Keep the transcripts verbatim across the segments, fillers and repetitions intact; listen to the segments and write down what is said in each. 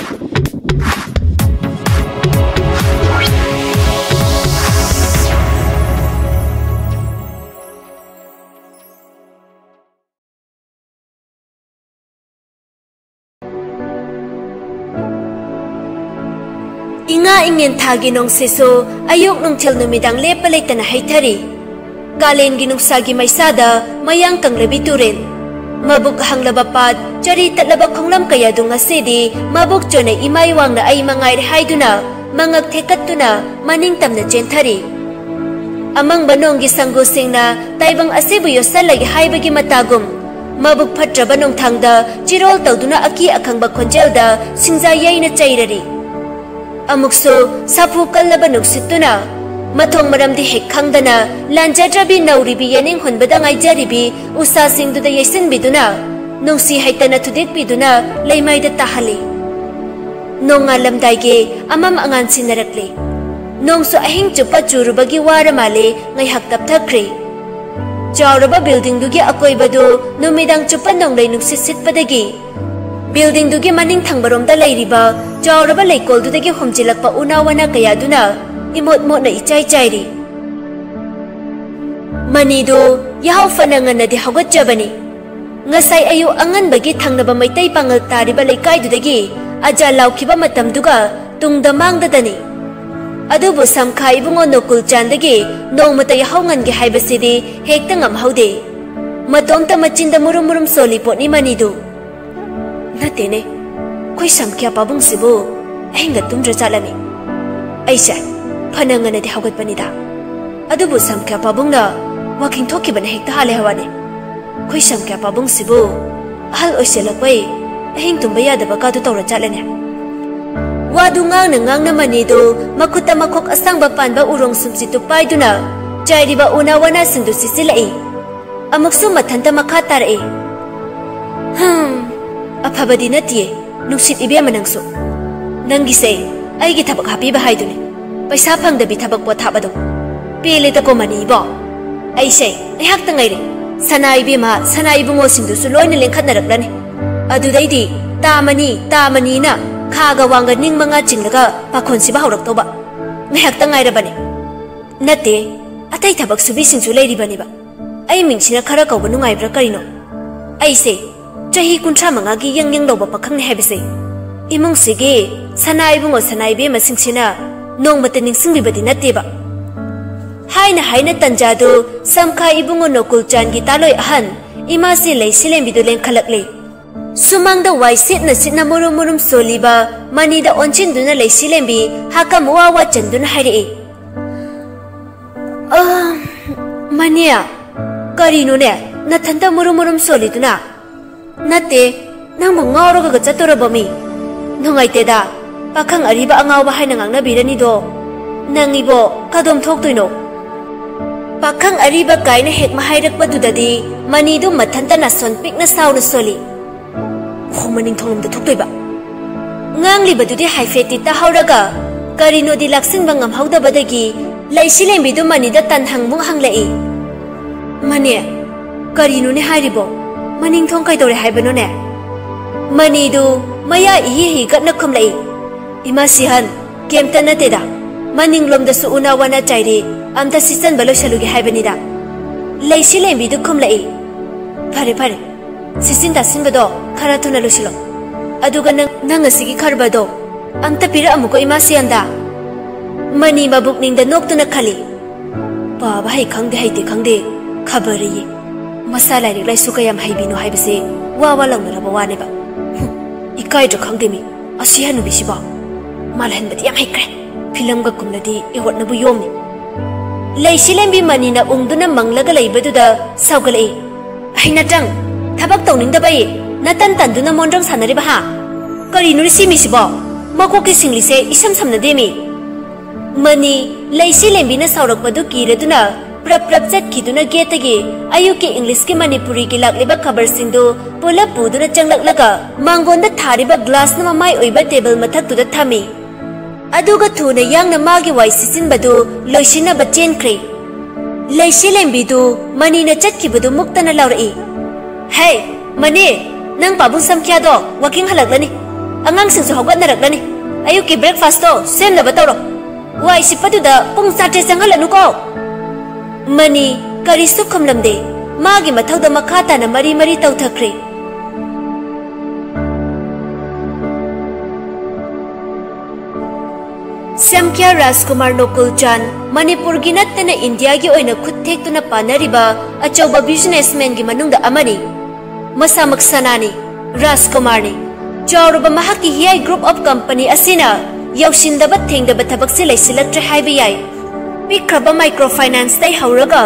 ꯏꯉꯥ ꯏꯉꯦꯟ ꯊꯥꯒꯤ ꯅꯣꯡꯁꯤꯁꯨ ꯑꯌꯨꯛ ꯅꯨꯡꯊꯤꯜ ꯅꯨꯃꯤꯗꯥꯡ ꯂꯦꯞꯄ ꯂꯩꯇꯅ ꯍꯩꯊꯔꯤ꯫ ꯀꯥꯂꯦꯟꯒꯤ ꯅꯨꯡꯁꯥꯒꯤ ꯃꯩꯁꯥꯗ ꯃꯌꯥꯡ ꯀꯪꯂꯕꯤ ꯇꯨꯔꯦꯜ, ꯃꯕꯨꯛ ꯍꯪꯂꯕ ꯄꯥꯠ, ꯆꯔꯤ ꯇꯠꯂꯕ ꯈꯣꯡꯂꯝ ꯀꯌꯥꯗꯨ ꯉꯁꯤꯗꯤ ꯃꯕꯨꯛ ꯆꯣꯟꯅ ꯏꯃꯥꯏ ꯋꯥꯡꯅ ꯑꯩ ꯃꯉꯥꯏꯔꯦ ꯍꯥꯏꯗꯨꯅ ꯃꯉꯛ ꯊꯦꯛꯀꯠꯇꯨꯅ ꯃꯅꯤꯡ ꯇꯝꯅ ꯆꯦꯟꯊꯔꯤ꯫ ꯑꯃꯪꯕ ꯅꯣꯡꯒꯤ ꯁꯪꯒꯨꯁꯤꯡꯅ ꯇꯥꯏꯕꯪ ꯑꯁꯤꯕꯨ ꯌꯣꯠꯁꯜꯂꯒꯦ ꯍꯥꯏꯕꯒꯤ ꯃꯇꯥꯒꯨꯝ, ꯃꯕꯨꯛ ꯐꯠꯇ꯭ꯔꯕ ꯅꯣꯡꯊꯥꯡꯗ ꯆꯤꯔꯣꯜ ꯇꯧꯗꯨꯅ ꯑꯀꯤ ꯑꯈꯪꯕ ꯈꯣꯟꯖꯦꯜꯗ ꯁꯤꯡꯖꯥ ꯌꯩꯅ ꯆꯩꯔꯔꯤ꯫ ꯑꯃꯨꯛꯁꯨ ꯁꯥꯐꯨ ꯀꯜꯂꯕ ꯅꯨꯡꯁꯤꯠꯇꯨꯅ ꯃꯊꯣꯡ ꯃꯔꯝꯗꯤ ꯍꯦꯛ ꯈꯪꯗꯅ ꯂꯥꯟꯖꯗ꯭ꯔꯕꯤ ꯅꯧꯔꯤꯕꯤ ꯌꯦꯅꯤꯡ ꯍꯨꯟꯕꯗ ꯉꯥꯏꯖꯔꯤꯕꯤ ꯎꯁꯥꯁꯤꯡꯗꯨꯗ ꯌꯩꯁꯤꯟꯕꯤꯗꯨꯅ ꯅꯨꯡꯁꯤ ꯍꯩꯇꯅ ꯊꯨꯗꯦꯛꯄꯤꯗꯨꯅ ꯂꯩꯃꯥꯏꯗ ꯇꯥꯍꯜꯂꯤ꯫ ꯅꯣꯡꯉꯥꯜꯂꯝꯗꯥꯏꯒꯤ ꯑꯃꯝ ꯑꯉꯥꯟ ꯁꯤꯟꯅꯔꯛꯂꯦ꯫ ꯅꯣꯡꯁꯨ ꯑꯍꯤꯡ ꯆꯨꯞꯄ ꯆꯨꯔꯨꯕꯒꯤ ꯋꯥꯔ ꯃꯥꯜꯂꯦ ꯉꯥꯏꯍꯥꯛ ꯇꯞꯊꯈ꯭ꯔꯦ꯫ ꯆꯥꯎꯔꯕ ꯕꯤꯜꯗꯤꯡꯗꯨꯒꯤ ꯑꯀꯣꯏꯕꯗꯨ ꯅꯨꯃꯤꯗꯥꯡ ꯆꯨꯞꯄ ꯅꯣꯡꯂꯩ ꯅꯨꯡꯁꯤꯠ ꯁꯤꯠꯄꯗꯒꯤ ꯕꯤꯜꯗꯤꯡꯗꯨꯒꯤ ꯃꯅꯤꯡ ꯊꯪꯕꯔꯣꯝꯗ ꯂꯩꯔꯤꯕ ꯆꯥꯎꯔꯕ ꯂꯩꯀꯣꯜꯗꯨꯗꯒꯤ ꯍꯨꯝꯖꯤꯜꯂꯛꯄ ꯎꯅꯥ ꯋꯥꯅꯥ ꯀꯌꯥꯗꯨꯅ ꯏꯃꯣꯠ ꯃꯣꯠꯅ ꯏꯆꯥꯏ ꯆꯥꯏꯔꯤ꯫ ꯃꯅꯤꯗꯨ ꯌꯥꯍꯧ ꯐꯅ ꯉꯟꯅꯗꯤ ꯍꯧꯒꯠꯆꯕꯅꯤ꯫ ꯉꯁꯥꯏ ꯑꯌꯨꯛ ꯑꯉꯟꯕꯒꯤ ꯊꯪꯅꯕ ꯃꯩꯇꯩ ꯄꯥꯉꯜ ꯇꯥꯔꯤꯕ ꯂꯩꯀꯥꯏꯗꯨꯗꯒꯤ ꯑꯖꯥ ꯂꯥꯎꯈꯤꯕ ꯃꯇꯝꯗꯨꯒ ꯇꯨꯡꯗ ꯃꯥꯡꯗꯗꯅꯤ꯫ ꯑꯗꯨꯕꯨ ꯁꯝꯈꯥ ꯏꯕꯨꯡꯉꯣ ꯅꯣꯀꯨꯜ ꯆꯥꯟꯗꯒꯤ ꯅꯣꯡꯃꯇ ꯌꯥꯍꯧ ꯉꯟꯒꯦ ꯍꯥꯏꯕꯁꯤꯗꯤ ꯍꯦꯛꯇ ꯉꯝꯍꯧꯗꯦ꯫ ꯃꯇꯣꯝꯇ ꯃꯆꯤꯟꯗ ꯃꯨꯔꯨꯝ ꯃꯨꯔꯨꯝ ꯁꯣꯜꯂꯤ ꯄꯣꯠꯅꯤ ꯃꯅꯤꯗꯨ꯫ ꯅꯠꯇꯦꯅꯦ, ꯑꯩꯈꯣꯏ ꯁꯝꯈ꯭ꯌꯥ ꯄꯥꯕꯨꯡꯁꯤꯕꯨ ꯑꯍꯤꯡꯗ ꯇꯨꯝꯗ꯭ꯔ ꯖꯥꯠꯂꯅꯦ? ꯑꯩꯁꯦ ꯐꯅ ꯉꯟꯅꯗꯤ ꯍꯧꯒꯠꯄꯅꯤꯗ, ꯑꯗꯨꯕꯨ ꯁꯝꯈ꯭ꯌꯥ ꯄꯥꯕꯨꯡꯅ ꯋꯥꯀꯤꯡ ꯊꯣꯛꯈꯤꯕꯅ ꯍꯦꯛꯇ ꯍꯥꯜꯂꯦ ꯍꯥꯏꯋꯥꯅꯦ꯫ ꯑꯩꯈꯣꯏ ꯁꯝꯈ꯭ꯌꯥ ꯄꯥꯕꯨꯡꯁꯤꯕꯨ ꯑꯍꯜ ꯑꯣꯏꯁꯤꯜꯂꯛꯄꯩ ꯑꯍꯤꯡ ꯇꯨꯝꯕ ꯌꯥꯗꯕ ꯀꯥꯗꯨ ꯇꯧꯔ ꯖꯥꯠꯂꯅꯦ? ꯋꯥꯗꯨ ꯉꯥꯡꯅ ꯉꯥꯡꯅ ꯃꯅꯤꯗꯨ ꯃꯈꯨꯠꯇ ꯃꯈꯣꯛ ꯑꯁꯥꯡꯕ ꯄꯥꯟꯕ ꯎꯔꯣꯡ ꯁꯨꯝꯆꯤꯠꯇꯨ ꯄꯥꯏꯗꯨꯅ ꯆꯥꯏꯔꯤꯕ ꯎꯅꯥ ꯋꯥꯅꯥꯁꯤꯡꯗꯨ ꯁꯤꯠꯆꯤꯜꯂꯛꯏ꯫ ꯑꯃꯨꯛꯁꯨ ꯃꯊꯟꯇ ꯃꯈꯥ ꯇꯥꯔꯛꯏ꯫ ꯍꯝ, ꯑꯐꯕꯗꯤ ꯅꯠꯇꯤꯌꯦ, ꯅꯨꯡꯁꯤꯠ ꯏꯕꯦꯝꯃ ꯅꯪꯁꯨ꯫ ꯅꯪꯒꯤꯁꯦ ꯑꯩꯒꯤ ꯊꯕꯛ ꯍꯥꯞꯄꯤꯕ ꯍꯥꯏꯗꯨꯅꯤ꯫ ꯄꯩꯁꯥ ꯐꯪꯗꯕꯤ ꯊꯕꯛ ꯄꯣꯊꯥꯞ ꯑꯗꯣ꯫ ꯄꯦꯜꯂꯦꯗꯀꯣ ꯃꯅꯤ ꯏꯕꯣ꯫ ꯑꯩꯁꯦ ꯉꯥꯏꯍꯥꯛꯇ ꯉꯥꯏꯔꯦ꯫ ꯁꯅꯥ ꯏꯕꯦꯝꯃ, ꯁꯅꯥ ꯏꯕꯨꯡꯉꯣꯁꯤꯡꯗꯨꯁꯨ ꯂꯣꯏꯅ ꯂꯦꯡꯈꯠꯅꯔꯛꯂꯅꯤ꯫ ꯑꯗꯨꯗꯩꯗꯤ ꯇꯥ ꯃꯅꯤ, ꯇꯥ ꯃꯅꯤꯅ ꯈꯥꯒ ꯋꯥꯡꯒ ꯅꯤꯡ ꯃꯉꯥ ꯆꯤꯡꯂꯒ ꯄꯥꯈꯣꯟ ꯁꯤꯕ ꯍꯧꯔꯛꯇꯧꯕ꯫ ꯉꯥꯏꯍꯥꯛꯇ ꯉꯥꯏꯔꯕꯅꯦ꯫ ꯅꯠꯇꯦ, ꯑꯇꯩ ꯊꯕꯛ ꯁꯨꯕꯤꯁꯤꯡꯁꯨ ꯂꯩꯔꯤꯕꯅꯤꯕ꯫ ꯑꯩ ꯃꯤꯡꯁꯤꯅ ꯈꯔ ꯀꯧꯕ ꯅꯨꯡꯉꯥꯏꯕ꯭ꯔꯥ ꯀꯔꯤꯅꯣ? ꯑꯩꯁꯦ ꯆꯍꯤ ꯀꯨꯟꯊ꯭ꯔꯥ ꯃꯉꯥꯒꯤ ꯌꯪ ꯌꯪ ꯂꯧꯕ ꯄꯥꯈꯪꯅꯤ ꯍꯥꯏꯕꯁꯦ ꯏꯃꯨꯡꯁꯤꯒꯤ ꯁꯅꯥ ꯏꯕꯨꯡꯉꯣ ꯁꯅꯥ ꯏꯕꯦꯝꯃꯁꯤꯡꯁꯤꯅ ꯅꯣꯡꯃꯇ ꯅꯤꯡꯁꯤꯡꯕꯤꯕꯗꯤ ꯅꯠꯇꯦꯕ꯫ ꯍꯥꯏꯅ ꯍꯥꯏꯅ ꯇꯟꯖꯥꯗꯨ ꯁꯝꯈꯥ ꯏꯕꯨꯡꯉꯣ ꯅꯣꯀꯨꯜ ꯆꯥꯟꯒꯤ ꯇꯥꯂꯣꯏ ꯑꯍꯟ ꯏꯃꯥꯁꯤ ꯂꯩꯁꯤꯂꯦꯝꯕꯤꯗꯨ ꯂꯦꯡꯈꯠꯂꯛꯂꯦ꯫ ꯁꯨꯃꯥꯡꯗ ꯋꯥꯏ ꯁꯤꯠꯅ ꯁꯤꯠꯅ ꯃꯨꯔꯨꯝ ꯃꯨꯔꯨꯝ ꯁꯣꯜꯂꯤꯕ ꯃꯅꯤꯗ ꯑꯣꯟꯁꯤꯟꯗꯨꯅ ꯂꯩꯁꯤꯂꯦꯝꯕꯤ ꯍꯥꯀꯝ ꯋꯥ ꯋꯥ ꯆꯟꯗꯨꯅ ꯍꯥꯏꯔꯛꯏ, "ꯑ, ꯃꯅꯤ, ꯀꯔꯤꯅꯣꯅꯦ? ꯅꯊꯟꯇ ꯃꯨꯔꯨꯝ ꯃꯨꯔꯨꯝ ꯁꯣꯜꯂꯤꯗꯨꯅ?" "ꯅꯠꯇꯦ, ꯅꯪꯕꯨ ꯉꯥꯎꯔꯒ ꯆꯠꯇꯣꯔꯕꯣ ꯃꯤ? ꯅꯨꯡꯉꯥꯏꯇꯦꯗ, ꯄꯥꯈꯪ ꯑꯔꯤꯕ ꯑꯉꯥꯎꯕ ꯍꯥꯏꯅ ꯉꯥꯡꯅꯕꯤꯔꯅꯤꯗꯣ꯫ ꯅꯪ ꯏꯕꯣ ꯀꯗꯣꯝ ꯊꯣꯛꯇꯣꯏꯅꯣ?" ꯄꯥꯈꯪ ꯑꯔꯤꯕ ꯀꯥꯏꯅ ꯍꯦꯛ ꯍꯥꯏꯔꯛꯄꯗꯨꯗꯗꯤ ꯃꯅꯤꯗꯨ ꯃꯊꯟꯇ ꯅꯥꯁꯣꯟ ꯄꯤꯛꯅ ꯁꯥꯎꯅ ꯁꯣꯜꯂꯤ꯫ ꯈꯣꯡ ꯃꯅꯤꯡ ꯊꯣꯡꯂꯣꯝꯗ ꯊꯣꯛꯇꯣꯏꯕ꯫ ꯉꯥꯡꯂꯤꯕꯗꯨꯗꯤ ꯍꯥꯏꯐꯦꯠꯇꯤ ꯇꯥꯍꯧꯔꯒ ꯀꯔꯤꯅꯣꯗꯤ ꯂꯥꯛꯁꯤꯟꯕ ꯉꯝꯍꯧꯗꯕꯗꯒꯤ ꯂꯩꯁꯤꯂꯦꯝꯕꯤꯗꯨ ꯃꯅꯤꯗ ꯇꯟꯍꯪꯃꯨꯛ ꯍꯪꯂꯛꯏ, "ꯃꯅꯤ, ꯀꯔꯤꯅꯣꯅꯦ ꯍꯥꯏꯔꯤꯕꯣ? ꯃꯅꯤꯡ ꯊꯣꯡ ꯀꯩꯗꯧꯔꯦ ꯍꯥꯏꯕꯅꯣꯅꯦ?" ꯃꯅꯤꯗꯨ ꯃꯌꯥ ꯏꯍꯤ ꯍꯤꯒꯠꯅ ꯈꯨꯝꯂꯛꯏ, "ꯏꯃꯥ ꯁꯤꯍꯟ, ꯀꯩꯝꯇ ꯅꯠꯇꯦꯗ꯫ ꯃꯅꯤꯡꯂꯣꯝꯗꯁꯨ ꯎꯅꯥ ꯋꯥꯅꯥ ꯆꯥꯏꯔꯤ, ꯑꯝꯇ ꯁꯤꯠꯆꯟꯕ ꯂꯣꯏꯁꯜꯂꯨꯒꯦ ꯍꯥꯏꯕꯅꯤꯗ꯫" ꯂꯩꯁꯤꯂꯦꯝꯕꯤꯗꯨ ꯈꯨꯝꯂꯛꯏ, "ꯐꯔꯦ ꯐꯔꯦ, ꯁꯤꯠꯆꯤꯟ ꯇꯥꯁꯤꯟꯕꯗꯣ ꯈꯔ ꯊꯨꯅ ꯂꯣꯏꯁꯤꯜꯂꯣ꯫ ꯑꯗꯨꯒ ꯅꯪ, ꯅꯪ ꯑꯁꯤꯒꯤ ꯈꯔꯕꯗꯣ ꯑꯝꯇ ꯄꯤꯔꯛꯑꯝꯃꯨꯀꯣ ꯏꯃꯥ ꯁꯤꯍꯟꯗ꯫" ꯃꯅꯤ ꯃꯕꯨꯛꯅꯤꯡꯗ ꯅꯣꯛꯇꯨꯅ ꯈꯜꯂꯤ, "ꯄꯥꯕ ꯍꯩ ꯈꯪꯗꯦ ꯍꯩꯇꯦ ꯈꯪꯗꯦ, ꯈꯕꯔꯌꯦ꯫ ꯃꯁꯥ ꯂꯥꯏꯔꯤꯛ ꯂꯥꯏꯁꯨ ꯀꯌꯥꯝ ꯍꯩꯕꯤꯅꯣ ꯍꯥꯏꯕꯁꯦ ꯋꯥ ꯋꯥ ꯂꯥꯎꯅꯔꯕ ꯋꯥꯅꯦꯕ꯫ ꯍꯨꯝ, ꯏꯀꯥꯏꯗ꯭ꯔꯥ ꯈꯪꯗꯦ ꯃꯤ, ꯑꯁꯤ ꯍꯅꯨꯕꯤꯁꯤꯕꯣ꯫ ꯃꯥꯜꯍꯟꯕꯗꯤ ꯌꯥꯝ ꯍꯩꯈ꯭ꯔꯦ꯫ ꯐꯤꯂꯝꯒ ꯀꯨꯝꯂꯗꯤ ꯑꯦꯋꯥꯔꯗꯅꯕꯨ ꯌꯣꯝꯅꯤ꯫" ꯂꯩꯁꯤꯂꯦꯝꯕꯤ ꯃꯅꯤꯅ ꯎꯪꯗꯨꯅ ꯃꯪꯂꯒ ꯂꯩꯕꯗꯨꯗ ꯁꯥꯎꯒꯠꯂꯛꯏ, "ꯍꯩ ꯅꯇ꯭ꯔꯪ, ꯊꯕꯛ ꯇꯧꯅꯤꯡꯗꯕꯩ ꯅꯇꯟ ꯇꯟꯗꯨꯅ ꯃꯣꯟꯗ꯭ꯔꯪ ꯁꯥꯟꯅꯔꯤꯕ ꯍꯥ? ꯀꯔꯤꯅꯣꯅꯦ ꯁꯤ ꯃꯤꯁꯤꯕꯣ? ꯃꯀꯣꯛꯀꯤ ꯁꯤꯡꯂꯤꯁꯦ ꯏꯁꯝ ꯁꯝꯅꯗꯦ ꯃꯤ꯫" ꯃꯅꯤ, ꯂꯩꯁꯤꯂꯦꯝꯕꯤꯅ ꯁꯥꯎꯔꯛꯄꯗꯨ ꯀꯤꯔꯗꯨꯅ ꯄ꯭ꯔꯞ ꯄ꯭ꯔꯞ ꯆꯠꯈꯤꯗꯨꯅ ꯒꯦꯠꯇꯒꯤ ꯑꯌꯨꯛꯀꯤ ꯏꯪꯂꯤꯁꯀꯤ ꯃꯅꯤꯄꯨꯔꯤꯒꯤ ꯂꯥꯛꯂꯤꯕ ꯈꯕꯔꯁꯤꯡꯗꯨ ꯄꯨꯂꯞ ꯄꯨꯗꯨꯅ ꯆꯪꯂꯛꯂꯒ ꯃꯥꯡꯒꯣꯟꯗ ꯊꯥꯔꯤꯕ ꯒ꯭ꯂꯥꯁꯅ ꯃꯃꯥꯏ ꯑꯣꯏꯕ ꯇꯦꯕꯜ ꯃꯊꯛꯇꯨꯗ ꯊꯝꯃꯤ꯫ ꯑꯗꯨꯒ ꯊꯨꯅ ꯌꯥꯡꯅ ꯃꯥꯒꯤ ꯋꯥꯏ ꯁꯤꯠꯆꯤꯟꯕꯗꯨ ꯂꯣꯏꯁꯤꯟꯅꯕ ꯆꯦꯟꯈ꯭ꯔꯦ꯫ ꯂꯩꯁꯤꯂꯦꯝꯕꯤꯗꯨ ꯃꯅꯤꯅ ꯆꯠꯈꯤꯕꯗꯨ ꯃꯨꯛꯇꯅ ꯂꯥꯎꯔꯛꯏ, "ꯍꯦ, ꯃꯅꯤ, ꯅꯪ ꯄꯥꯕꯨꯡ ꯁꯝꯈꯤꯌꯥꯗꯣ ꯋꯥꯀꯤꯡ ꯍꯜꯂꯛꯂꯅꯤ꯫ ꯑꯉꯥꯡꯁꯤꯡꯁꯨ ꯍꯧꯒꯠꯅꯔꯛꯂꯅꯤ꯫ ꯑꯌꯨꯛꯀꯤ breakfastꯇꯣ ꯁꯦꯝꯅꯕ ꯇꯧꯔꯣ꯫ ꯋꯥꯏ ꯁꯤꯠꯄꯗꯨꯗ ꯄꯨꯡ ꯆꯥꯇ꯭ꯔꯦꯠ ꯆꯪꯍꯜꯂꯅꯨꯀꯣ꯫ ꯃꯅꯤ ꯀꯔꯤꯁꯨ ꯈꯨꯝꯂꯝꯗꯦ꯫ ꯃꯥꯒꯤ ꯃꯊꯧꯗ ꯃꯈꯥ ꯇꯥꯅ ꯃꯔꯤ ꯃꯔꯤ ꯇꯧꯊꯈ꯭ꯔꯦ꯫ ꯁꯝꯈ꯭ꯌꯥ ꯔꯥꯖꯀꯨꯃꯥꯔ ꯅꯣꯀꯨꯜ ꯆꯥꯟ ꯃꯅꯤꯄꯨꯔꯒꯤ ꯅꯠꯇꯅ ꯏꯟꯗꯤꯌꯥꯒꯤ ꯑꯣꯏꯅ ꯈꯨꯠ ꯊꯦꯛꯇꯨꯅ ꯄꯥꯟꯅꯔꯤꯕ ꯑꯆꯧꯕ businessmanꯒꯤ ꯃꯅꯨꯡꯗ ꯑꯃꯅꯤ꯫ ꯃꯁꯥꯃꯛ ꯁꯅꯥꯅꯤ, ꯔꯥꯖꯀꯨꯃꯥꯔꯅꯤ꯫ ꯆꯥꯎꯔꯕ ꯃꯍꯥꯛꯀꯤ ꯍꯤꯌꯥꯏ group of company ꯑꯁꯤꯅ ꯌꯧꯁꯤꯟꯗꯕ ꯊꯦꯡꯗꯕ ꯊꯕꯛꯁꯤ ꯂꯩꯁꯤꯜꯂꯛꯇ꯭ꯔꯦ ꯍꯥꯏꯕ ꯌꯥꯏ꯫ ꯄꯤꯛꯈ꯭ꯔꯕ micro financeꯇꯩ ꯍꯧꯔꯒ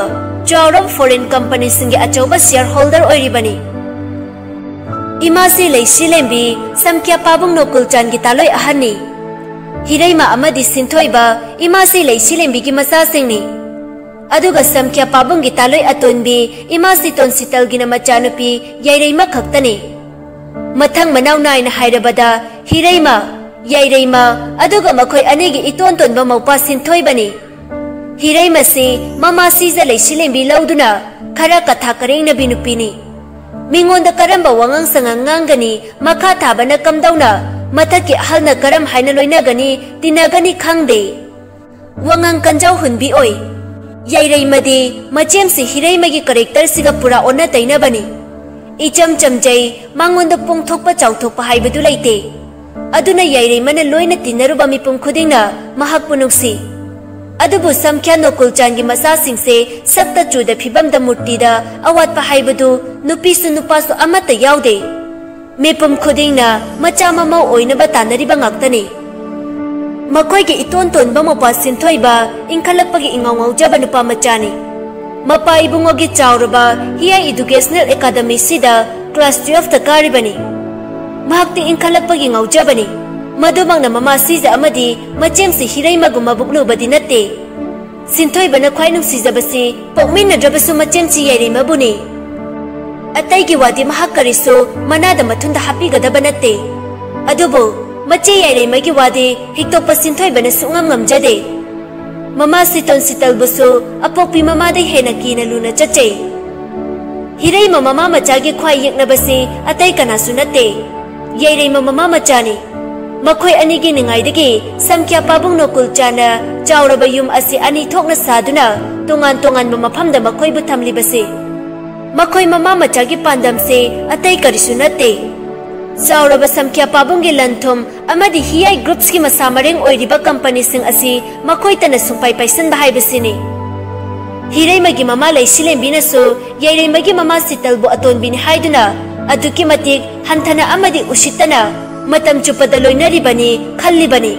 ꯆꯥꯎꯔꯕ foreign companyꯁꯤꯡꯒꯤ ꯑꯆꯧꯕ shareholder ꯑꯣꯏꯔꯤꯕꯅꯤ꯫ ꯏꯃꯥꯁꯤ ꯂꯩꯁꯤꯂꯦꯝꯕꯤ ꯁꯝꯈ꯭ꯌꯥ ꯄꯥꯕꯨꯡ ꯅꯣꯀꯨꯜ ꯆꯥꯟꯒꯤ ꯇꯥꯂꯣꯏ ꯑꯍꯟꯅꯤ꯫ ꯍꯤꯔꯩꯃ ꯑꯃꯗꯤ ꯁꯤꯟꯊꯣꯏꯕ ꯏꯃꯥꯁꯤ ꯂꯩꯁꯤꯂꯦꯝꯕꯤꯒꯤ ꯃꯆꯥꯁꯤꯡꯅꯤ꯫ ꯑꯗꯨꯒ ꯁꯝꯈ꯭ꯌꯥ ꯄꯥꯕꯨꯡꯒꯤ ꯇꯥꯂꯣꯏ ꯑꯇꯣꯟꯕꯤ ꯏꯃꯥ ꯁꯤꯇꯣꯟ ꯁꯤꯇꯜꯒꯤꯅ ꯃꯆꯥꯅꯨꯄꯤ ꯌꯥꯏꯔꯩꯃ ꯈꯛꯇꯅꯤ꯫ ꯃꯊꯪ ꯃꯅꯥꯎ ꯅꯥꯏꯅ ꯍꯥꯏꯔꯕꯗ ꯍꯤꯔꯩꯃ, ꯌꯥꯏꯔꯩꯃ, ꯑꯗꯨꯒ ꯃꯈꯣꯏ ꯑꯅꯤꯒꯤ ꯏꯇꯣꯟ ꯇꯣꯟꯕ ꯃꯧꯄꯥ ꯁꯤꯟꯊꯣꯏꯕꯅꯤ꯫ ꯍꯤꯔꯩꯃꯁꯤ ꯃꯃꯥ ꯁꯤꯖ ꯂꯩꯁꯤꯂꯦꯝꯕꯤ ꯂꯧꯗꯨꯅ ꯈꯔ ꯀꯊꯥ ꯀꯔꯦꯡꯅꯕꯤ ꯅꯨꯄꯤꯅꯤ꯫ ꯃꯤꯉꯣꯟꯗ ꯀꯔꯝꯕ ꯋꯥꯉꯥꯡ ꯁꯉꯥꯡ ꯉꯥꯡꯒꯅꯤ, ꯃꯈꯥ ꯊꯥꯕꯅ ꯀꯝꯗꯧꯅ, ꯃꯊꯛꯀꯤ ꯑꯍꯜꯅ ꯀꯔꯝ ꯍꯥꯏꯅ ꯂꯣꯏꯅꯒꯅꯤ, ꯇꯤꯟꯅꯒꯅꯤ ꯈꯪꯗꯦ꯫ ꯋꯥꯉꯥꯡ ꯀꯟꯖꯥꯎ ꯍꯨꯟꯕꯤ ꯑꯣꯏ꯫ ꯌꯥꯏꯔꯩꯃꯗꯤ ꯃꯆꯦꯝꯁꯤ ꯍꯤꯔꯩꯃꯒꯤ characterꯁꯤꯒ ꯄꯨꯔꯥ ꯑꯣꯟꯅ ꯇꯩꯅꯕꯅꯤ꯫ ꯏꯆꯝ ꯆꯝꯖꯩ, ꯃꯉꯣꯟꯗ ꯄꯣꯡꯊꯣꯛꯄ ꯆꯥꯎꯊꯣꯛꯄ ꯍꯥꯏꯕꯗꯨ ꯂꯩꯇꯦ꯫ ꯑꯗꯨꯅ ꯌꯥꯏꯔꯩꯃꯅ ꯂꯣꯏꯅ ꯇꯤꯟꯅꯔꯨꯕ ꯃꯤꯄꯨꯝ ꯈꯨꯗꯤꯡꯅ ꯃꯍꯥꯛꯄꯨ ꯅꯨꯡꯁꯤ꯫ ꯑꯗꯨꯕꯨ ꯁꯝꯈ꯭ꯌꯥ ꯅꯣꯀꯨꯜ ꯆꯥꯟꯒꯤ ꯃꯆꯥꯁꯤꯡꯁꯦ ꯁꯛꯇ ꯆꯨꯗ ꯐꯤꯕꯝꯗ ꯃꯨꯔꯇꯤꯗ ꯑꯋꯥꯠꯄ ꯍꯥꯏꯕꯗꯨ ꯅꯨꯄꯤꯁꯨ ꯅꯨꯄꯥꯁꯨ ꯑꯃꯠꯇ ꯌꯥꯎꯗꯦ꯫ ꯃꯤꯄꯨꯝ ꯈꯨꯗꯤꯡꯅ ꯃꯆꯥ ꯃꯃꯧ ꯑꯣꯏꯅꯕ ꯇꯥꯟꯅꯔꯤꯕ ꯉꯥꯛꯇꯅꯤ꯫ ꯃꯈꯣꯏꯒꯤ ꯏꯇꯣꯟ ꯇꯣꯟꯕ ꯃꯧꯄ꯭ꯋꯥ ꯁꯤꯟꯊꯣꯏꯕ ꯏꯟꯈꯠꯂꯛꯄꯒꯤ ꯏꯉꯥꯎ ꯉꯥꯎꯖꯕ ꯅꯨꯄꯥ ꯃꯆꯥꯅꯤ꯫ ꯃꯄꯥ ꯏꯕꯨꯡꯉꯣꯒꯤ ꯆꯥꯎꯔꯕ ꯍꯤꯌꯥꯏ Educational Academyꯁꯤꯗ class twelveꯇ ꯀꯥꯔꯤꯕꯅꯤ꯫ ꯃꯍꯥꯛꯇꯤ ꯏꯟꯈꯠꯂꯛꯄꯒꯤ ꯉꯥꯎꯖꯕꯅꯤ꯫ ꯃꯗꯨꯃꯛꯅ ꯃꯃꯥ ꯁꯤꯖ ꯑꯃꯗꯤ ꯃꯆꯦꯝꯁꯤ ꯍꯤꯔꯩꯃꯒꯨꯝ ꯃꯕꯨꯛ ꯂꯨꯕꯗꯤ ꯅꯠꯇꯦ꯫ ꯁꯤꯟꯊꯣꯏꯕꯅ ꯈ꯭ꯋꯥꯏ ꯅꯨꯡꯁꯤꯖꯕꯁꯤ ꯄꯣꯛꯃꯤꯟꯅꯗ꯭ꯔꯕꯁꯨ ꯃꯆꯦꯝꯁꯤ ꯌꯥꯏꯔꯩꯃꯕꯨꯅꯤ꯫ ꯑꯇꯩꯒꯤ ꯋꯥꯗꯤ ꯃꯍꯥꯛ ꯀꯔꯤꯁꯨ ꯃꯅꯥꯗ ꯃꯊꯨꯟꯗ ꯍꯥꯞꯄꯤꯒꯗꯕ ꯅꯠꯇꯦ꯫ ꯑꯗꯨꯕꯨ ꯃꯆꯦ ꯌꯥꯏꯔꯩꯃꯒꯤ ꯋꯥꯗꯤ ꯍꯤꯛꯇꯣꯛꯄ ꯁꯤꯟꯊꯣꯏꯕꯅ ꯁꯨꯡꯉꯝ ꯉꯝꯖꯗꯦ꯫ ꯃꯃꯥ ꯁꯤꯇꯣꯟ ꯁꯤꯇꯜꯕꯨꯁꯨ ꯑꯄꯣꯛꯄꯤ ꯃꯃꯥꯗꯩ ꯍꯦꯟꯅ ꯀꯤꯅ ꯂꯨꯅ ꯆꯠꯆꯩ꯫ ꯍꯤꯔꯩꯃ ꯃꯃꯥ ꯃꯆꯥꯒꯤ ꯈ꯭ꯋꯥꯏ ꯌꯦꯛꯅꯕꯁꯤ ꯑꯇꯩ ꯀꯅꯥꯁꯨ ꯅꯠꯇꯦ꯫ ꯌꯥꯏꯔꯩꯃ ꯃꯃꯥ ꯃꯆꯥꯅꯤ꯫ ꯃꯈꯣꯏ ꯑꯅꯤꯒꯤ ꯅꯤꯡꯉꯥꯏꯗꯒꯤ ꯁꯝꯈ꯭ꯌꯥ ꯄꯥꯕꯨꯡ ꯅꯣꯀꯨꯜ ꯆꯥꯟꯅ ꯆꯥꯎꯔꯕ ꯌꯨꯝ ꯑꯁꯤ ꯑꯅꯤ ꯊꯣꯛꯅ ꯁꯥꯗꯨꯅ ꯇꯣꯉꯥꯟ ꯇꯣꯉꯥꯟꯕ ꯃꯐꯝꯗ ꯃꯈꯣꯏꯕꯨ ꯊꯝꯂꯤꯕꯁꯤ꯫ ꯃꯈꯣꯏ ꯃꯃꯥ ꯃꯆꯥꯒꯤ ꯄꯥꯟꯗꯝꯁꯤ ꯑꯇꯩ ꯀꯔꯤꯁꯨ ꯅꯠꯇꯦ꯫ ꯆꯥꯎꯔꯕ ꯁꯝꯈ꯭ꯌꯥ ꯄꯥꯕꯨꯡꯒꯤ ꯂꯟ ꯊꯨꯝ ꯑꯃꯗꯤ ꯍꯤꯌꯥꯏ ꯒ꯭ꯔꯨꯞꯁꯀꯤ ꯃꯁꯥ ꯃꯔꯦꯡ ꯑꯣꯏꯔꯤꯕ ꯀꯝꯄꯅꯤꯁꯤꯡ ꯑꯁꯤ ꯃꯈꯣꯏꯇꯅ ꯁꯨꯡꯄꯥꯏ ꯄꯥꯏꯁꯤꯟꯕ ꯍꯥꯏꯕꯁꯤꯅꯤ꯫ ꯍꯤꯔꯩꯃꯒꯤ ꯃꯃꯥ ꯂꯩꯁꯤꯂꯦꯝꯕꯤꯅꯁꯨ ꯌꯥꯏꯔꯩꯃꯒꯤ ꯃꯃꯥ ꯁꯤꯇꯜꯕꯨ ꯑꯇꯣꯟꯕꯤꯅꯤ ꯍꯥꯏꯗꯨꯅ ꯑꯗꯨꯛꯀꯤ ꯃꯇꯤꯛ ꯍꯟꯊꯅ ꯑꯃꯗꯤ ꯎꯁꯤꯠꯇꯅ ꯃꯇꯝ ꯆꯨꯞꯄꯗ ꯂꯣꯏꯅꯔꯤꯕꯅꯤ ꯈꯜꯂꯤꯕꯅꯤ꯫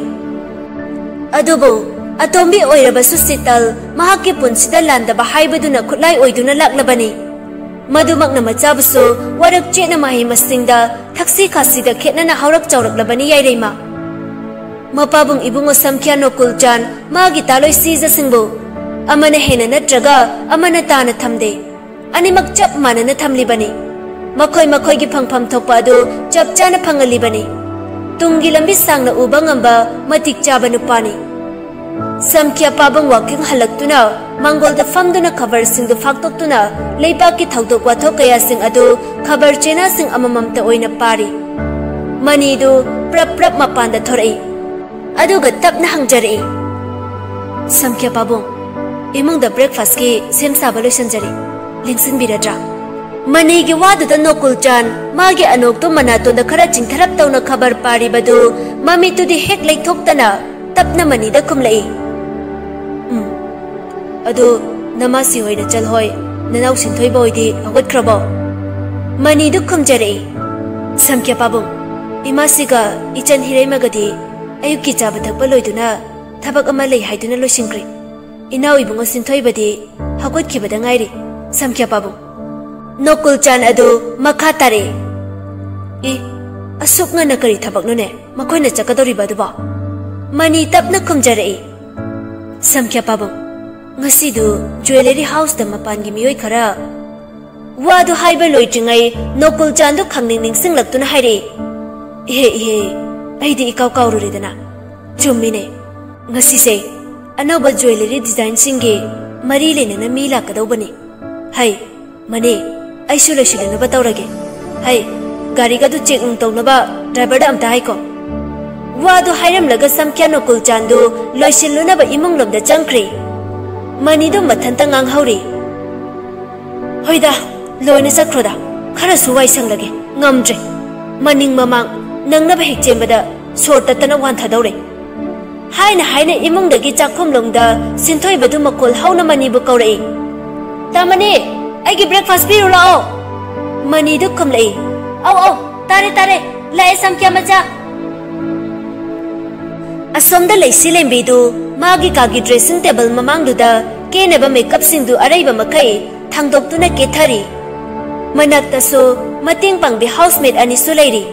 ꯑꯗꯨꯕꯨ ꯑꯇꯣꯝꯕꯤ ꯑꯣꯏꯔꯕꯁꯨ ꯁꯤꯇꯜ ꯃꯍꯥꯛꯀꯤ ꯄꯨꯟꯁꯤꯗ ꯂꯥꯟꯗꯕ ꯍꯥꯏꯕꯗꯨꯅ ꯈꯨꯠꯂꯥꯏ ꯑꯣꯏꯗꯨꯅ ꯂꯥꯛꯂꯕꯅꯤ꯫ ꯃꯗꯨꯃꯛꯅ ꯃꯆꯥꯕꯨꯁꯨ ꯋꯥꯔꯛ ꯆꯦꯠꯅ ꯃꯍꯩ ꯃꯁꯤꯡꯗ ꯊꯛꯁꯤ ꯈꯥꯁꯤꯗ ꯈꯦꯠꯅꯅ ꯍꯧꯔꯛ ꯆꯥꯎꯔꯛꯂꯕꯅꯤ ꯌꯥꯏꯔꯩꯃ꯫ ꯃꯄꯥꯕꯨꯡ ꯏꯕꯨꯡꯉꯣ ꯁꯝꯈ꯭ꯌꯥ ꯅꯣꯀꯨꯜ ꯆꯥꯟ ꯃꯥꯒꯤ ꯇꯥꯂꯣꯏ ꯁꯤꯖꯁꯤꯡꯕꯨ ꯑꯃꯅ ꯍꯦꯟꯅ ꯅꯠꯇ꯭ꯔꯒ ꯑꯃꯅ ꯇꯥꯅ ꯊꯝꯗꯦ꯫ ꯑꯅꯤꯃꯛ ꯆꯞ ꯃꯥꯟꯅꯅ ꯊꯝꯂꯤꯕꯅꯤ꯫ ꯃꯈꯣꯏ ꯃꯈꯣꯏꯒꯤ ꯐꯪꯐꯝ ꯊꯣꯛꯄ ꯑꯗꯨ ꯆꯞ ꯆꯥꯅ ꯐꯪꯍꯜꯂꯤꯕꯅꯤ꯫ ꯇꯨꯡꯒꯤ ꯂꯝꯕꯤ ꯁꯥꯡꯅ ꯎꯕ ꯉꯝꯕ ꯃꯇꯤꯛ ꯆꯥꯕ ꯅꯨꯄꯥꯅꯤ꯫ ꯁꯝꯈ꯭ꯌꯥ ꯄꯥꯕꯨꯡ ꯋꯥꯀꯤꯡ ꯍꯜꯂꯛꯇꯨꯅ ꯃꯥꯡꯒꯣꯜꯗ ꯐꯝꯗꯨꯅ ꯈꯕꯔꯁꯤꯡꯗꯨ ꯐꯥꯛꯇꯣꯛꯇꯨꯅ ꯂꯩꯕꯥꯛꯀꯤ ꯊꯧꯗꯣꯛ ꯋꯥꯊꯣꯛ ꯀꯌꯥꯁꯤꯡ ꯑꯗꯨ ꯈꯕꯔ ꯆꯦꯅꯥꯁꯤꯡ ꯑꯃꯃꯝꯇ ꯑꯣꯏꯅ ꯄꯥꯔꯤ꯫ ꯃꯅꯤꯗꯨ ꯄ꯭ꯔꯞ ꯄ꯭ꯔꯞ ꯃꯄꯥꯟꯗ ꯊꯣꯔꯛꯏ꯫ ꯑꯗꯨꯒ ꯇꯞꯅ ꯍꯪꯖꯔꯛꯏ, "ꯁꯝꯈ꯭ꯌꯥ ꯄꯥꯕꯨꯡ, ꯏꯃꯨꯡꯗ ꯕ꯭ꯔꯦꯛꯐꯥꯁꯀꯤ ꯁꯦꯝ ꯁꯥꯕ ꯂꯣꯏꯁꯤꯟꯖꯔꯤ, ꯂꯦꯡꯁꯤꯟꯕꯤꯔꯗ꯭ꯔꯥ?" ꯃꯅꯤꯒꯤ ꯋꯥꯗꯨꯗ ꯅꯣꯀꯨꯜ ꯆꯥꯟ ꯃꯥꯒꯤ ꯑꯅꯣꯛꯇꯨ ꯃꯅꯥꯇꯣꯟꯗ ꯈꯔ ꯆꯤꯡꯊꯔꯞ ꯇꯧꯅ ꯈꯕꯔ ꯄꯥꯔꯤꯕꯗꯨ ꯃꯃꯤꯠꯇꯨꯗꯤ ꯍꯦꯛ ꯂꯩꯊꯣꯛꯇꯅ ꯇꯞꯅ ꯃꯅꯤꯗ ꯈꯨꯝꯂꯛꯏ, "ꯎꯝ, ꯑꯗꯨ ꯅꯃꯥꯁꯤ ꯍꯣꯏ ꯅꯆꯜ ꯍꯣꯏ ꯅꯅꯥꯎ ꯁꯤꯟꯊꯣꯏꯕ ꯍꯣꯏꯗꯤ ꯍꯧꯒꯠꯈ꯭ꯔꯕꯣ?" ꯃꯅꯤꯗꯨ ꯈꯨꯝꯖꯔꯛꯏ, "ꯁꯝꯈ꯭ꯌꯥ ꯄꯥꯕꯨꯡ, ꯏꯃꯥꯁꯤꯒ ꯏꯆꯟ ꯍꯤꯔꯩꯃꯒꯗꯤ ꯑꯌꯨꯛꯀꯤ ꯆꯥꯕ ꯊꯛꯄ ꯂꯣꯏꯗꯨꯅ ꯊꯕꯛ ꯑꯃ ꯂꯩ ꯍꯥꯏꯗꯨꯅ ꯂꯣꯏꯁꯤꯟꯈ꯭ꯔꯦ꯫ ꯏꯅꯥꯎ ꯏꯕꯨꯡꯉꯣ ꯁꯤꯟꯊꯣꯏꯕꯗꯤ ꯍꯧꯒꯠꯈꯤꯕꯗ ꯉꯥꯏꯔꯤ, ꯁꯝꯈ꯭ꯌꯥ ꯄꯥꯕꯨꯡ꯫" ꯅꯣꯀꯨꯜ ꯆꯥꯟ ꯑꯗꯨ ꯃꯈꯥ ꯇꯥꯔꯛꯏ, "ꯏ, ꯑꯁꯨꯛ ꯉꯟꯅ ꯀꯔꯤ ꯊꯕꯛꯅꯣꯅꯦ ꯃꯈꯣꯏꯅ ꯆꯠꯀꯗꯧꯔꯤꯕ ꯑꯗꯨꯕꯣ?" ꯃꯅꯤ ꯇꯞꯅ ꯈꯨꯝꯖꯔꯛꯏ, "ꯁꯝꯈ꯭ꯌꯥ ꯄꯥꯕꯨꯡ, ꯉꯁꯤꯗꯨ ꯖ꯭ꯋꯦꯂꯔꯤ ꯍꯥꯎꯁꯇ ꯃꯄꯥꯟꯒꯤ ꯃꯤꯑꯣꯏ ꯈꯔ꯫" ꯋꯥꯗꯨ ꯍꯥꯏꯕ ꯂꯣꯏꯗ꯭ꯔꯤꯉꯩ ꯅꯣꯀꯨꯜ ꯆꯥꯟꯗꯨ ꯈꯪꯅꯤꯡ ꯅꯤꯡꯁꯤꯡꯂꯛꯇꯨꯅ ꯍꯥꯏꯔꯛꯏ, "ꯏꯍꯦ, ꯏꯍꯦ, ꯑꯩꯗꯤ ꯏꯀꯥꯎ ꯀꯥꯎꯔꯨꯔꯦꯗꯅ꯫ ꯆꯨꯝꯃꯤꯅꯦ, ꯉꯁꯤꯁꯦ ꯑꯅꯧꯕ ꯖ꯭ꯋꯦꯂꯔꯤ ꯗꯤꯖꯥꯏꯟꯁꯤꯡꯒꯤ ꯃꯔꯤ ꯂꯩꯅꯅ ꯃꯤ ꯂꯥꯛꯀꯗꯧꯕꯅꯤ꯫ ꯍꯩ, ꯃꯅꯤ, ꯑꯩꯁꯨ ꯂꯣꯏꯁꯤꯜꯂꯅꯕ ꯇꯧꯔꯒꯦ꯫ ꯍꯩ, ꯒꯥꯔꯤꯒꯗꯨ ꯆꯦꯛ ꯅꯨꯡ ꯇꯧꯅꯕ ꯗ꯭ꯔꯥꯏꯚꯔꯗ ꯑꯝꯇ ꯍꯥꯏꯀꯣ꯫ ꯋꯥꯗꯨ ꯍꯥꯏꯔꯝꯂꯒ ꯁꯝꯈ꯭ꯌꯥ ꯅꯣꯀꯨꯜ ꯆꯥꯟꯗꯨ ꯂꯣꯏꯁꯤꯜꯂꯨꯅꯕ ꯏꯃꯨꯡꯂꯣꯝꯗ ꯆꯪꯈ꯭ꯔꯦ꯫ ꯃꯅꯤꯗꯨ ꯃꯊꯟꯇ ꯉꯥꯡꯍꯧꯔꯤ꯫ "ꯍꯣꯏꯗ, ꯂꯣꯏꯅ ꯆꯠꯈ꯭ꯔꯣꯗ꯫ ꯈꯔꯁꯨ ꯋꯥꯏ ꯁꯪꯂꯒꯦ꯫ ꯉꯝꯗ꯭ꯔꯦ꯫ ꯃꯅꯤꯡ ꯃꯃꯥꯡ ꯅꯪꯅꯕ ꯍꯦꯛ ꯆꯦꯟꯕꯗ ꯁꯣꯔ ꯇꯠꯇꯅ ꯋꯥꯟꯊꯗꯧꯔꯦ"꯫ ꯍꯥꯏꯅ ꯍꯥꯏꯅ ꯏꯃꯨꯡꯗꯒꯤ ꯆꯥꯛꯈꯨꯝꯂꯣꯝꯗ ꯁꯤꯟꯊꯣꯏꯕꯗꯨ ꯃꯈꯣꯜ ꯍꯧꯅ ꯃꯅꯤꯕꯨ ꯀꯧꯔꯛꯏ꯫ "ꯇꯥꯃꯅꯤ, ꯑꯩꯒꯤ breakfast ꯄꯤꯔꯨ ꯂꯥꯛꯑꯣ"꯫ ꯃꯅꯤꯗꯨ ꯈꯨꯝꯂꯛꯏ꯫ "ꯑꯧ ꯑꯧ, ꯇꯥꯔꯦ ꯇꯥꯔꯦ, ꯂꯥꯛꯑꯦ ꯁꯝꯈ꯭ꯌꯥ ꯃꯆꯥ"꯫ ꯑꯁꯣꯝꯗ ꯂꯩꯁꯤꯂꯦꯝꯕꯤꯗꯨ ꯃꯥꯒꯤ ꯀꯥꯒꯤ dressing table ꯃꯃꯥꯡꯗꯨꯗ ꯀꯦꯅꯕ makeupꯁꯤꯡꯗꯨ ꯑꯔꯩꯕ ꯃꯈꯩ ꯊꯥꯡꯗꯣꯛꯇꯨꯅ ꯀꯦꯊꯔꯤ꯫ ꯃꯅꯥꯛꯇꯁꯨ ꯃꯇꯦꯡ ꯄꯥꯡꯕꯤ housemaid ꯑꯅꯤꯁꯨ ꯂꯩꯔꯤ꯫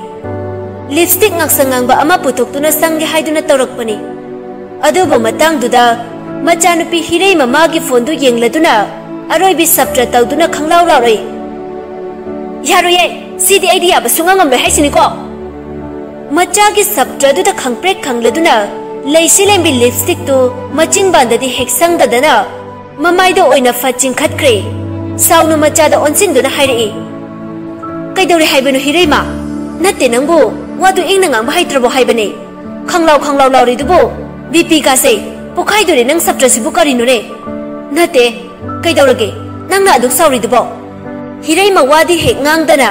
Lipstick ꯉꯥꯛꯁꯪ ꯉꯥꯡꯕ ꯑꯃ ꯄꯨꯊꯣꯛꯇꯨꯅ ꯁꯪꯒꯦ ꯍꯥꯏꯗꯨꯅ ꯇꯧꯔꯛꯄꯅꯤ꯫ ꯑꯗꯨꯕꯨ ꯃꯇꯥꯡꯗꯨꯗ ꯃꯆꯥꯅꯨꯄꯤ ꯍꯤꯔꯩ ꯃꯃꯥꯒꯤ phoneꯗꯨ ꯌꯦꯡꯂꯗꯨꯅ ꯑꯔꯣꯏꯕꯤ ꯁꯞꯇ꯭ꯔ ꯇꯧꯗꯨꯅ ꯈꯪꯂꯥꯎ ꯂꯥꯎꯔꯛꯏ꯫ "ꯌꯥꯔꯣꯏꯌꯦ, ꯁꯤꯗꯤ ꯑꯩꯗꯤ ꯌꯥꯕ ꯁꯨꯡꯉꯝ ꯉꯝꯂꯣꯏ ꯍꯥꯏꯁꯤꯅꯤꯀꯣ"꯫ ꯃꯆꯥꯒꯤ ꯁꯞꯇ꯭ꯔꯗꯨꯗ ꯈꯪꯄ꯭ꯔꯦꯛ ꯈꯪꯂꯗꯨꯅ ꯂꯩꯁꯤꯂꯦꯝꯕꯤ lipstickꯇꯨ ꯃꯆꯤꯟꯕꯥꯟꯗꯗꯤ ꯍꯦꯛ ꯁꯪꯗꯗꯅ ꯃꯃꯥꯏꯗ ꯑꯣꯏꯅ ꯐꯠ ꯆꯤꯡꯈꯠꯈ꯭ꯔꯦ꯫ ꯁꯥꯎꯅ ꯃꯆꯥꯗ ꯑꯣꯟꯁꯤꯟꯗꯨꯅ ꯍꯥꯏꯔꯛꯏ꯫ "ꯀꯩꯗꯧꯔꯦ ꯍꯥꯏꯕꯅꯣ ꯍꯤꯔꯩꯃ? ꯅꯠꯇꯦ ꯅꯪꯕꯨ, ꯋꯥꯗꯨ ꯏꯪꯅ ꯉꯥꯡꯕ ꯍꯩꯇ꯭ꯔꯕꯣ ꯍꯥꯏꯕꯅꯦ? ꯈꯪꯂꯥꯎ ꯈꯪꯂꯥꯎ ꯂꯥꯎꯔꯤꯗꯨꯕꯨ? BP ꯀꯥꯁꯦ ꯄꯣꯈꯥꯏꯗꯣꯔꯦ ꯅꯪ ꯁꯞꯇ꯭ꯔꯁꯤꯕꯨ ꯀꯔꯤꯅꯣꯅꯦ? ꯅꯠꯇꯦ, ꯀꯩꯗꯧꯔꯒꯦ ꯅꯪꯅ ꯑꯗꯨꯛ ꯁꯥꯎꯔꯤꯗꯨꯕꯣ?" ꯍꯤꯔꯩꯃ ꯋꯥꯗꯤ ꯍꯦꯛ ꯉꯥꯡꯗꯅ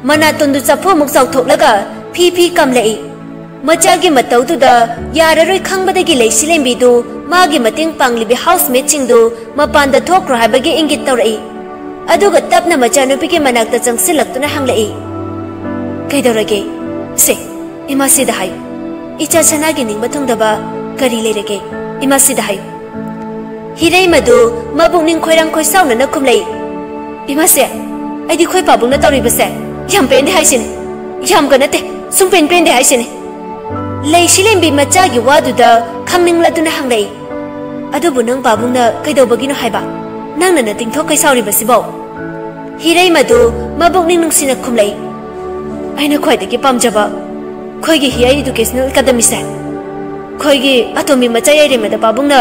ꯃꯅꯥꯇꯣꯟꯗꯨ ꯆꯐꯨꯃꯨꯛ ꯆꯥꯎꯊꯣꯛꯂꯒ ꯐꯤ ꯐꯤ ꯀꯝꯂꯛꯏ꯫ ꯃꯆꯥꯒꯤ ꯃꯇꯧꯗꯨꯗ ꯌꯥꯔꯔꯣꯏ ꯈꯪꯕꯗꯒꯤ ꯂꯩꯁꯤꯂꯦꯝꯕꯤꯗꯨ ꯃꯥꯒꯤ ꯃꯇꯦꯡ ꯄꯥꯡꯂꯤꯕꯤ housemaidꯁꯤꯡꯗꯨ ꯃꯄꯥꯟꯗ ꯊꯣꯛꯈ꯭ꯔꯣ ꯍꯥꯏꯕꯒꯤ ꯏꯪꯒꯤꯠ ꯇꯧꯔꯛꯏ꯫ ꯑꯗꯨꯒ ꯇꯞꯅ ꯃꯆꯥꯅꯨꯄꯤꯒꯤ ꯃꯅꯥꯛꯇ ꯆꯪꯁꯤꯜꯂꯛꯇꯨꯅ ꯍꯪꯂꯛꯏ꯫ "ꯀꯩꯗꯧꯔꯒꯦ? ꯁꯦ, ꯏꯃꯥꯁꯤꯗ ꯍꯥꯏꯌꯨ꯫ ꯏꯆꯥ ꯁꯅꯥꯒꯤ ꯅꯤꯡꯕ ꯊꯨꯡꯗꯕ ꯀꯔꯤ ꯂꯩꯔꯒꯦ? ꯏꯃꯥꯁꯤꯗ ꯍꯥꯏꯌꯨ"꯫ ꯍꯤꯔꯩꯃꯗꯨ ꯃꯕꯨꯛꯅꯤꯡ ꯈꯣꯏꯔꯥꯡ ꯈꯣꯏꯁꯥꯎꯅꯅ ꯈꯨꯝꯂꯛꯏ꯫ "ꯏꯃꯥꯁꯦ, ꯑꯩꯗꯤ ꯑꯩꯈꯣꯏ ꯄꯥꯕꯨꯡꯅ ꯇꯧꯔꯤꯕꯁꯦ ꯌꯥꯝ ꯄꯦꯟꯗꯦ ꯍꯥꯏꯁꯤꯅꯤ꯫ ꯌꯥꯝꯒ ꯅꯠꯇꯦ, ꯁꯨꯡꯄꯦꯟ ꯄꯦꯟꯗꯦ ꯍꯥꯏꯁꯤꯅꯤ"꯫ ꯂꯩꯁꯤꯂꯦꯝꯕꯤ ꯃꯆꯥꯒꯤ ꯋꯥꯗꯨꯗ ꯈꯪꯅꯤꯡꯂꯗꯨꯅ ꯍꯪꯂꯛꯏ꯫ "ꯑꯗꯨꯕꯨ ꯅꯪ ꯄꯥꯕꯨꯡꯅ ꯀꯩꯗꯧꯕꯒꯤꯅꯣ ꯍꯥꯏꯕ? ꯅꯪꯅ ꯅꯇꯤꯡꯊꯣꯛ ꯀꯩ ꯁꯥꯎꯔꯤꯕꯁꯤꯕꯣ?" ꯍꯤꯔꯩꯃꯗꯨ ꯃꯕꯨꯛꯅꯤꯡ ꯅꯨꯡꯁꯤꯅ ꯈꯨꯝꯂꯛꯏ꯫ "ꯑꯩꯅ ꯈ꯭ꯋꯥꯏꯗꯒꯤ ꯄꯥꯝꯖꯕ ꯑꯩꯈꯣꯏꯒꯤ Hiyai Educational Academyꯁꯦ, ꯑꯩꯈꯣꯏꯒꯤ ꯑꯇꯣꯝꯕꯤ ꯃꯆꯥ ꯌꯥꯏꯔꯦꯝꯃꯗ ꯄꯥꯕꯨꯡꯅ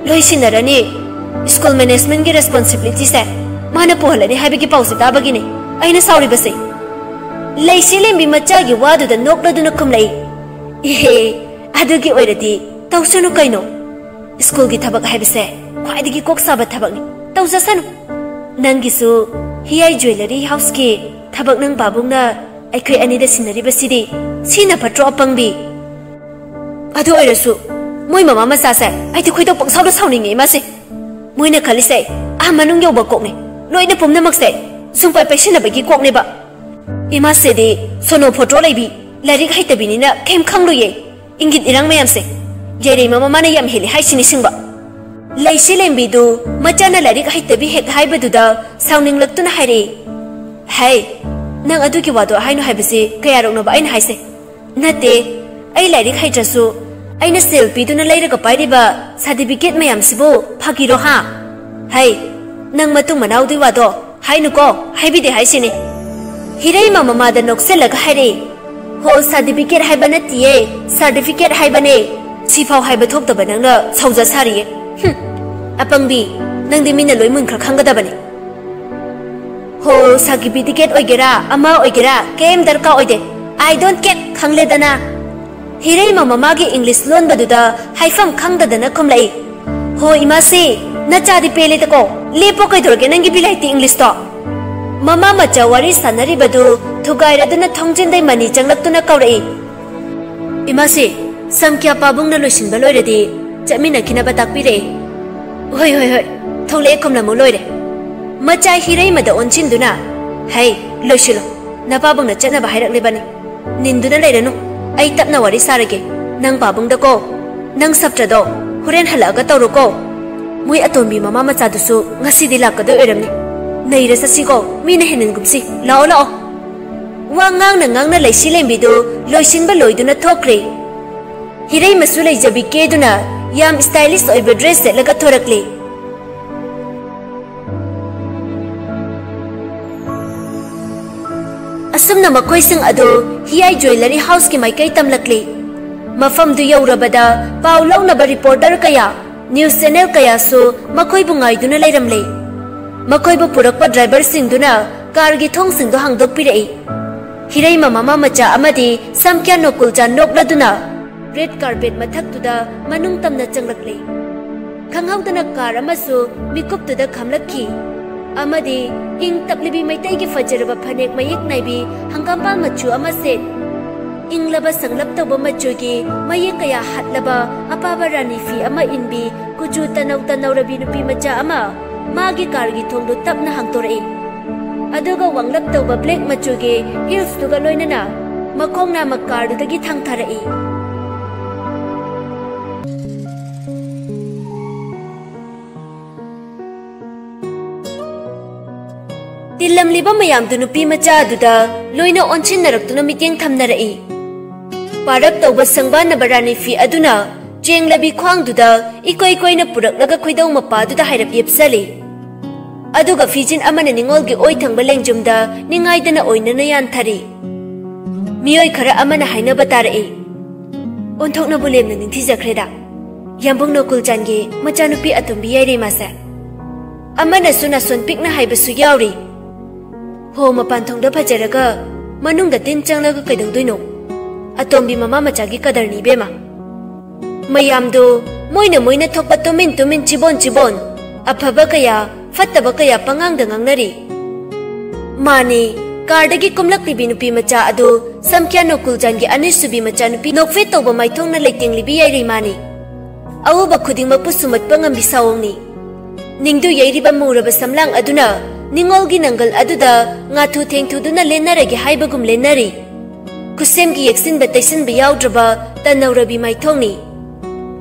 ꯂꯣꯏꯁꯤꯟꯅꯔꯅꯤ, school managementꯀꯤ responsibilityꯁꯦ ꯃꯥꯅ ꯄꯨꯍꯜꯂꯅꯤ ꯍꯥꯏꯕꯒꯤ ꯄꯥꯎꯁꯦ ꯇꯥꯕꯒꯤꯅꯤ ꯑꯩꯅ ꯁꯥꯎꯔꯤꯕꯁꯦ"꯫ ꯂꯩꯁꯤ ꯂꯦꯝꯕꯤ ꯃꯆꯥꯒꯤ ꯋꯥꯗꯨꯗ ꯅꯣꯛꯂꯗꯨꯅ ꯈꯨꯝꯂꯛꯏ꯫ "ꯏꯍꯦ, ꯑꯗꯨꯒꯤ ꯑꯣꯏꯔꯗꯤ ꯇꯧꯁꯅꯨ ꯀꯩꯅꯣ꯫ ꯁ꯭ꯀꯨꯜꯒꯤ ꯊꯕꯛ ꯍꯥꯏꯕꯁꯦ ꯈ꯭ꯋꯥꯏꯗꯒꯤ ꯀꯣꯛ ꯁꯥꯕ ꯊꯕꯛꯅꯤ꯫ ꯇꯧꯖꯁꯅꯨ꯫ ꯅꯪꯒꯤꯁꯨ ꯍꯤꯌꯥꯏ ꯖ꯭ꯋꯦꯂꯔꯤ ꯍꯥꯎꯁꯀꯤ ꯊꯕꯛ ꯅꯪ ꯄꯥꯕꯨꯡꯅ ꯑꯩꯈꯣꯏ ꯑꯅꯤꯗ ꯁꯤꯟꯅꯔꯤꯕꯁꯤꯗꯤ ꯁꯤꯅ ꯐꯠꯇ꯭ꯔꯣ, ꯑꯄꯪꯕꯤ?" "ꯑꯗꯨ ꯑꯣꯏꯔꯁꯨ ꯃꯣꯏ ꯃꯃꯥ ꯃꯆꯥꯁꯦ ꯑꯩꯗꯤ ꯈꯣꯏꯗꯧ ꯄꯪꯁꯥꯎꯗ ꯁꯥꯎꯅꯤꯡꯉꯦ ꯏꯃꯥꯁꯦ꯫ ꯃꯣꯏꯅ ꯈꯜꯂꯤꯁꯦ ꯑꯥ ꯃꯅꯨꯡ ꯌꯧꯕ ꯀꯣꯛꯅꯦ꯫ ꯂꯣꯏꯅ ꯄꯨꯝꯅꯃꯛꯁꯦ ꯁꯨꯡꯄꯥꯏ ꯄꯥꯏꯁꯤꯟꯅꯕꯒꯤ ꯀꯣꯛꯅꯦꯕ꯫ ꯏꯃꯥꯁꯤꯗꯤ ꯁꯣꯅꯣ ꯐꯣꯇ꯭ꯔꯣ ꯂꯩꯕꯤ, ꯂꯥꯏꯔꯤꯛ ꯍꯩꯇꯕꯤꯅꯤꯅ ꯀꯩꯝ ꯈꯪꯂꯨꯌꯦ꯫ ꯏꯪꯒꯤꯠ ꯏꯔꯥꯡ ꯃꯌꯥꯝꯁꯦ ꯌꯥꯏꯔꯩꯃ ꯃꯃꯥꯅ ꯌꯥꯝ ꯍꯦꯜꯂꯤ ꯍꯥꯏꯁꯤꯅꯤ ꯁꯤꯡꯕ꯫ ꯂꯩꯁꯤ ꯂꯦꯝꯕꯤꯗꯨ ꯃꯆꯥꯅ ꯂꯥꯏꯔꯤꯛ ꯍꯩꯇꯕꯤ ꯍꯦꯛ ꯍꯥꯏꯕꯗꯨꯗ ꯁꯥꯎꯅꯤꯡꯂꯛꯇꯨꯅ ꯍꯥꯏꯔꯛꯏ꯫ ꯍꯩ, ꯅꯪ ꯑꯗꯨꯒꯤ ꯋꯥꯗꯣ ꯍꯥꯏꯅꯨ ꯍꯥꯏꯕꯁꯤ ꯀꯌꯥꯔꯛꯅꯣꯕ ꯑꯩꯅ ꯍꯥꯏꯁꯦ? ꯅꯠꯇꯦ, ꯑꯩ ꯂꯥꯏꯔꯤꯛ ꯍꯩꯇ꯭ꯔꯁꯨ ꯑꯩꯅ ꯁꯦꯜ ꯄꯤꯗꯨꯅ ꯂꯩꯔꯒ ꯄꯥꯏꯔꯤꯕ ꯁꯥꯔꯇꯤꯐꯤꯀꯦꯠ ꯃꯌꯥꯝꯁꯤꯕꯨ ꯐꯥꯒꯤꯔꯣ ꯍꯥ? ꯍꯩ, ꯅꯪ ꯃꯇꯨꯡ ꯃꯅꯥꯎꯗꯨꯒꯤ ꯋꯥꯗꯣ ꯍꯥꯏꯅꯨꯀꯣ, ꯍꯥꯏꯕꯤꯗꯦ ꯍꯥꯏꯁꯤꯅꯤ꯫ ꯍꯤꯔꯩꯃ ꯃꯃꯥꯗ ꯅꯣꯛꯁꯤꯜꯂꯒ ꯍꯥꯏꯔꯛꯏ꯫ "ꯍꯣ, ꯁꯥꯔꯇꯤꯐꯤꯀꯦꯠ ꯍꯥꯏꯕ ꯅꯠꯇꯤꯌꯦ, ꯁꯥꯔꯇꯤꯐꯤꯀꯦꯠ ꯍꯥꯏꯕꯅꯦ꯫ ꯁꯤꯐꯥꯎ ꯍꯥꯏꯕ ꯊꯣꯛꯇꯕ ꯅꯪꯅ ꯁꯧꯖ ꯁꯥꯔꯤꯌꯦ꯫ ꯍꯨꯝ, ꯑꯄꯪꯕꯤ, ꯅꯪꯗꯤ ꯃꯤꯅ ꯂꯣꯏ ꯃꯨꯟꯈ꯭ꯔ ꯈꯪꯒꯗꯕꯅꯦ꯫ ꯍꯣ, ꯁꯥꯔꯇꯤꯐꯤꯀꯦꯠ ꯑꯣꯏꯒꯦꯔꯥ, ꯑꯃ ꯑꯣꯏꯒꯦꯔꯥ, ꯀꯩꯝ ꯗꯔꯀꯥꯔ ꯑꯣꯏꯗꯦ꯫ I don't care, ꯈꯪꯂꯦꯗꯅ?" ꯍꯤꯔꯩꯃ ꯃꯃꯥꯒꯤ ꯏꯪꯂꯤꯁ ꯂꯣꯟꯕꯗꯨꯗ ꯍꯥꯏꯐꯝ ꯈꯪꯗꯗꯅ ꯈꯨꯝꯂꯛꯏ꯫ "ꯍꯣ ꯏꯃꯥꯁꯤ, ꯅꯆꯥꯗꯤ ꯄꯦꯜꯂꯦꯗꯀꯣ꯫ ꯂꯦꯞꯄꯣ, ꯀꯩꯗꯧꯔꯒꯦ ꯅꯪꯒꯤ ꯕꯤꯂꯥꯏꯇꯤ ꯏꯪꯂꯤꯁꯇꯣ?" ꯃꯃꯥ ꯃꯆꯥ ꯋꯥꯔꯤ ꯁꯥꯟꯅꯔꯤꯕꯗꯨ ꯊꯨꯒꯥꯏꯔꯗꯨꯅ ꯊꯣꯡꯖꯤꯟꯗꯩ ꯃꯅꯤ ꯆꯪꯂꯛꯇꯨꯅ ꯀꯧꯔꯛꯏ꯫ "ꯏꯃꯥꯁꯤ, ꯁꯝꯈ꯭ꯌꯥ ꯄꯥꯕꯨꯡꯅ ꯂꯣꯏꯁꯤꯟꯕ ꯂꯣꯏꯔꯗꯤ ꯆꯠꯃꯤꯟꯅꯈꯤꯅꯕ ꯇꯥꯛꯄꯤꯔꯛꯏ꯫" "ꯍꯣꯏ, ꯍꯣꯏ, ꯍꯣꯏ, ꯊꯣꯛꯂꯛꯑꯦ, ꯈꯨꯝꯂꯝꯃꯨ, ꯂꯣꯏꯔꯦ꯫" ꯃꯆꯥ ꯍꯤꯔꯩꯃꯗ ꯑꯣꯟꯁꯤꯟꯗꯨꯅ, "ꯍꯩ, ꯂꯣꯏꯁꯤꯜꯂꯣ, ꯅꯄꯥꯕꯨꯡꯅ ꯆꯠꯅꯕ ꯍꯥꯏꯔꯛꯂꯤꯕꯅꯤ꯫ ꯅꯤꯟꯗꯨꯅ ꯂꯩꯔꯅꯨ, ꯑꯩ ꯇꯞꯅ ꯋꯥꯔꯤ ꯁꯥꯔꯒꯦ꯫ ꯅꯪ ꯄꯥꯕꯨꯡꯗꯀꯣ, ꯅꯪ ꯁꯞꯇ꯭ꯔꯗꯣ ꯍꯣꯔꯦꯟ ꯍꯜꯂꯛꯑꯒ ꯇꯧꯔꯣꯀꯣ꯫ ꯃꯣꯏ ꯑꯇꯣꯝꯕꯤ ꯃꯃꯥ ꯃꯆꯥꯗꯨꯁꯨ ꯉꯁꯤꯗꯤ ꯂꯥꯛꯀꯗꯣꯏ ꯑꯣꯏꯔꯝꯅꯤ꯫ ꯅꯩꯔ ꯆꯠꯁꯤꯀꯣ, ꯃꯤꯅ ꯍꯦꯟꯅ ꯅꯤꯟꯒꯨꯝꯁꯤ꯫ ꯂꯥꯛꯑꯣ, ꯂꯥꯛꯑꯣ꯫" ꯋꯥ ꯉꯥꯡꯅ ꯉꯥꯡꯅ ꯂꯩꯁꯤ ꯂꯦꯝꯕꯤꯗꯨ ꯂꯣꯏꯁꯤꯟꯕ ꯂꯣꯏꯗꯨꯅ ꯊꯣꯛꯈ꯭ꯔꯦ꯫ ꯍꯤꯔꯩꯃꯁꯨ ꯂꯩꯖꯕꯤ ꯀꯦꯗꯨꯅ ꯌꯥꯝ ꯁ꯭ꯇꯥꯏꯂꯤꯁ ꯑꯣꯏꯕ ꯗ꯭ꯔꯦꯁ ꯁꯦꯠꯂꯒ ꯊꯣꯔꯛꯂꯦ꯫ ꯑꯁꯨꯝꯅ ꯃꯈꯣꯏꯁꯤꯡ ꯑꯗꯨ ꯍꯤꯌꯥꯏ ꯖ꯭ꯋꯦꯂꯔꯤ ꯍꯥꯎꯁꯀꯤ ꯃꯥꯏꯀꯩ ꯇꯝꯂꯛꯂꯤ꯫ ꯃꯐꯝꯗꯨ ꯌꯧꯔꯕꯗ ꯄꯥꯎ ꯂꯧꯅꯕ ꯔꯤꯄꯣꯔꯇꯔ ꯀꯌꯥ, ꯅ꯭ꯌꯨꯁ ꯆꯦꯅꯦꯜ ꯀꯌꯥꯁꯨ ꯃꯈꯣꯏꯕꯨ ꯉꯥꯏꯗꯨꯅ ꯂꯩꯔꯝꯂꯦ꯫ ꯃꯈꯣꯏꯕꯨ ꯄꯨꯔꯛꯄ ꯗ꯭ꯔꯥꯏꯚꯔꯁꯤꯡꯗꯨꯅ ꯀꯥꯔꯒꯤ ꯊꯣꯡꯁꯤꯡꯗꯨ ꯍꯥꯡꯗꯣꯛꯄꯤꯔꯛꯏ꯫ ꯍꯤꯔꯩꯃ ꯃꯃꯥ ꯃꯆꯥ ꯑꯃꯗꯤ ꯁꯝꯈ꯭ꯌꯥ ꯅꯣꯀꯨꯜꯆꯥꯟ ꯅꯣꯛꯂꯗꯨꯅ ꯔꯦꯗ ꯀꯥꯔꯄꯦꯠ ꯃꯊꯛꯇꯨꯗ ꯃꯅꯨꯡ ꯇꯝꯅ ꯆꯪꯂꯛꯂꯦ꯫ ꯈꯪꯍꯧꯗꯅ ꯀꯥꯔ ꯑꯃꯁꯨ ꯃꯤꯀꯨꯞꯇꯨꯗ ꯈꯝꯂꯛꯈꯤ꯫ ꯑꯃꯗꯤ ꯏꯪ ꯇꯞꯂꯤꯕꯤ ꯃꯩꯇꯩꯒꯤ ꯐꯖꯔꯕ ꯐꯅꯦꯛ ꯃꯌꯦꯛ ꯅꯥꯏꯕꯤ ꯍꯪꯒꯥꯝꯄꯥꯜ ꯃꯆꯨ ꯑꯃ ꯁꯦꯠ, ꯏꯪꯂꯕ ꯁꯪꯂꯞ ꯇꯧꯕ ꯃꯆꯨꯒꯤ ꯃꯌꯦꯛ ꯀꯌꯥ ꯍꯠꯂꯕ ꯑꯄꯥꯕ ꯔꯥꯅꯤ ꯐꯤ ꯑꯃ ꯏꯟꯕꯤ ꯀꯨꯆꯨ ꯇꯅꯧ ꯇꯅꯧꯔꯕꯤ ꯅꯨꯄꯤ ꯃꯆꯥ ꯑꯃ ꯃꯥꯒꯤ ꯀꯥꯔꯒꯤ ꯊꯣꯡꯗꯨ ꯇꯞꯅ ꯍꯥꯡꯗꯣꯔꯛꯏ꯫ ꯑꯗꯨꯒ ꯋꯥꯡꯂꯞ ꯇꯧꯕ ꯕ꯭ꯂꯦꯛ ꯃꯆꯨꯒꯤ ꯍꯤꯜꯁꯇꯨꯒ ꯂꯣꯏꯅꯅ ꯃꯈꯣꯡ ꯅꯥꯝꯃ ꯀꯥꯔꯗꯨꯗꯒꯤ ꯊꯥꯡꯊꯔꯛꯏ꯫ ꯇꯤꯜꯂꯝꯂꯤꯕ ꯃꯌꯥꯝꯗꯨ ꯅꯨꯄꯤ ꯃꯆꯥ ꯑꯗꯨꯗ ꯂꯣꯏꯅ ꯑꯣꯟꯁꯤꯟꯅꯔꯛꯇꯨꯅ ꯃꯤꯠꯌꯦꯡ ꯊꯝꯅꯔꯛꯏ꯫ ꯄꯥꯔꯞ ꯇꯧꯕ ꯁꯪꯕꯥꯟꯅꯕ ꯔꯥꯅꯤ ꯐꯤ ꯑꯗꯨꯅ ꯆꯦꯡꯂꯕꯤ ꯈ꯭ꯋꯥꯡꯗꯨꯗ ꯏꯀꯣꯏ ꯀꯣꯏꯅ ꯄꯨꯔꯛꯂꯒ ꯈꯣꯏꯗꯧ ꯃꯄꯥꯗꯨꯗ ꯍꯥꯏꯔꯞ ꯌꯦꯞꯁꯜꯂꯤ꯫ ꯑꯗꯨꯒ ꯐꯤꯖꯤꯟ ꯑꯃꯅ ꯅꯤꯡꯉꯣꯜꯒꯤ ꯑꯣꯏ ꯊꯪꯕ ꯂꯦꯡꯖꯨꯝꯗ ꯅꯤꯡꯉꯥꯏꯗꯅ ꯑꯣꯏꯅꯅ ꯌꯥꯟꯊꯔꯤ꯫ ꯃꯤꯑꯣꯏ ꯈꯔ ꯑꯃꯅ ꯍꯥꯏꯅꯕ ꯇꯥꯔꯛꯏ, "ꯑꯣꯟꯊꯣꯛꯅꯕꯨ ꯂꯦꯝꯅ ꯅꯤꯡꯊꯤꯖꯈ꯭ꯔꯦꯗ, ꯌꯥꯝꯕꯨꯡ ꯅꯣꯀꯨꯜꯆꯥꯟꯒꯤ ꯃꯆꯥꯅꯨꯄꯤ ꯑꯇꯣꯝꯕꯤ ꯌꯥꯏꯔꯩꯃꯥꯁꯦ꯫ ꯑꯃꯅꯁꯨ ꯅꯥꯁꯣꯟ ꯄꯤꯛꯅ ꯍꯥꯏꯕꯁꯨ ꯌꯥꯎꯔꯤ꯫ ꯍꯣ, ꯃꯄꯥꯟ ꯊꯣꯡꯗ ꯐꯖꯔꯒ ꯃꯅꯨꯡꯗ ꯇꯤꯟ ꯆꯪꯂꯒ ꯀꯩꯗꯧꯗꯣꯏꯅꯣ? ꯑꯇꯣꯝꯕꯤ ꯃꯃꯥ ꯃꯆꯥꯒꯤ ꯀꯗꯔꯅꯤ ꯏꯕꯦꯝꯃ꯫ ꯃꯌꯥꯝꯗꯣ ꯃꯣꯏꯅ ꯃꯣꯏꯅ ꯊꯣꯛꯄ ꯇꯨꯃꯤꯟ ꯇꯨꯃꯤꯟ ꯆꯤꯕꯣꯟ ꯆꯤꯕꯣꯟ ꯑꯐꯕ ꯀꯌꯥ, ꯐꯠꯇꯕ ꯀꯌꯥ ꯄꯉꯥꯡꯗ ꯉꯥꯡꯅꯔꯤ꯫ ꯃꯥꯅꯤ, ꯀꯥꯔꯗꯒꯤ ꯀꯨꯝꯂꯛꯂꯤꯕꯤ ꯅꯨꯄꯤ ꯃꯆꯥ ꯑꯗꯨ ꯁꯝꯈ꯭ꯌꯥ ꯅꯣꯀꯨꯜꯆꯥꯟꯒꯤ ꯑꯅꯤꯁꯨꯕꯤ ꯃꯆꯥꯅꯨꯄꯤ ꯅꯣꯛꯐꯦꯠ ꯇꯧꯕ ꯃꯥꯏꯊꯣꯡꯅ ꯂꯩꯇꯦꯡꯂꯤꯕꯤ ꯌꯥꯏꯔꯩꯃꯥꯅꯤ꯫ ꯑꯎꯕ ꯈꯨꯗꯤꯡꯃꯛꯄꯨ ꯁꯨꯝꯃꯠꯄ ꯉꯝꯕꯤ ꯁꯥꯑꯣꯡꯅꯤ꯫ ꯅꯤꯡꯗꯨ ꯌꯩꯔꯤꯕ ꯃꯨꯔꯕ ꯁꯝꯂꯥꯡ ꯑꯗꯨꯅ ꯅꯤꯡꯉꯣꯜꯒꯤ ꯅꯪꯒꯜ ꯑꯗꯨꯗ ꯉꯥꯊꯨ ꯊꯦꯡꯊꯨꯗꯨꯅ ꯂꯦꯟꯅꯔꯒꯦ ꯍꯥꯏꯕꯒꯨꯝ ꯂꯦꯟꯅꯔꯤ꯫ ꯈꯨꯠꯁꯦꯝꯒꯤ ꯌꯦꯛꯁꯤꯟꯕ ꯇꯩꯁꯤꯟꯕ ꯌꯥꯎꯗ꯭ꯔꯕ ꯇꯟꯅꯧꯔꯕꯤ ꯃꯥꯏꯊꯣꯡꯅꯤ꯫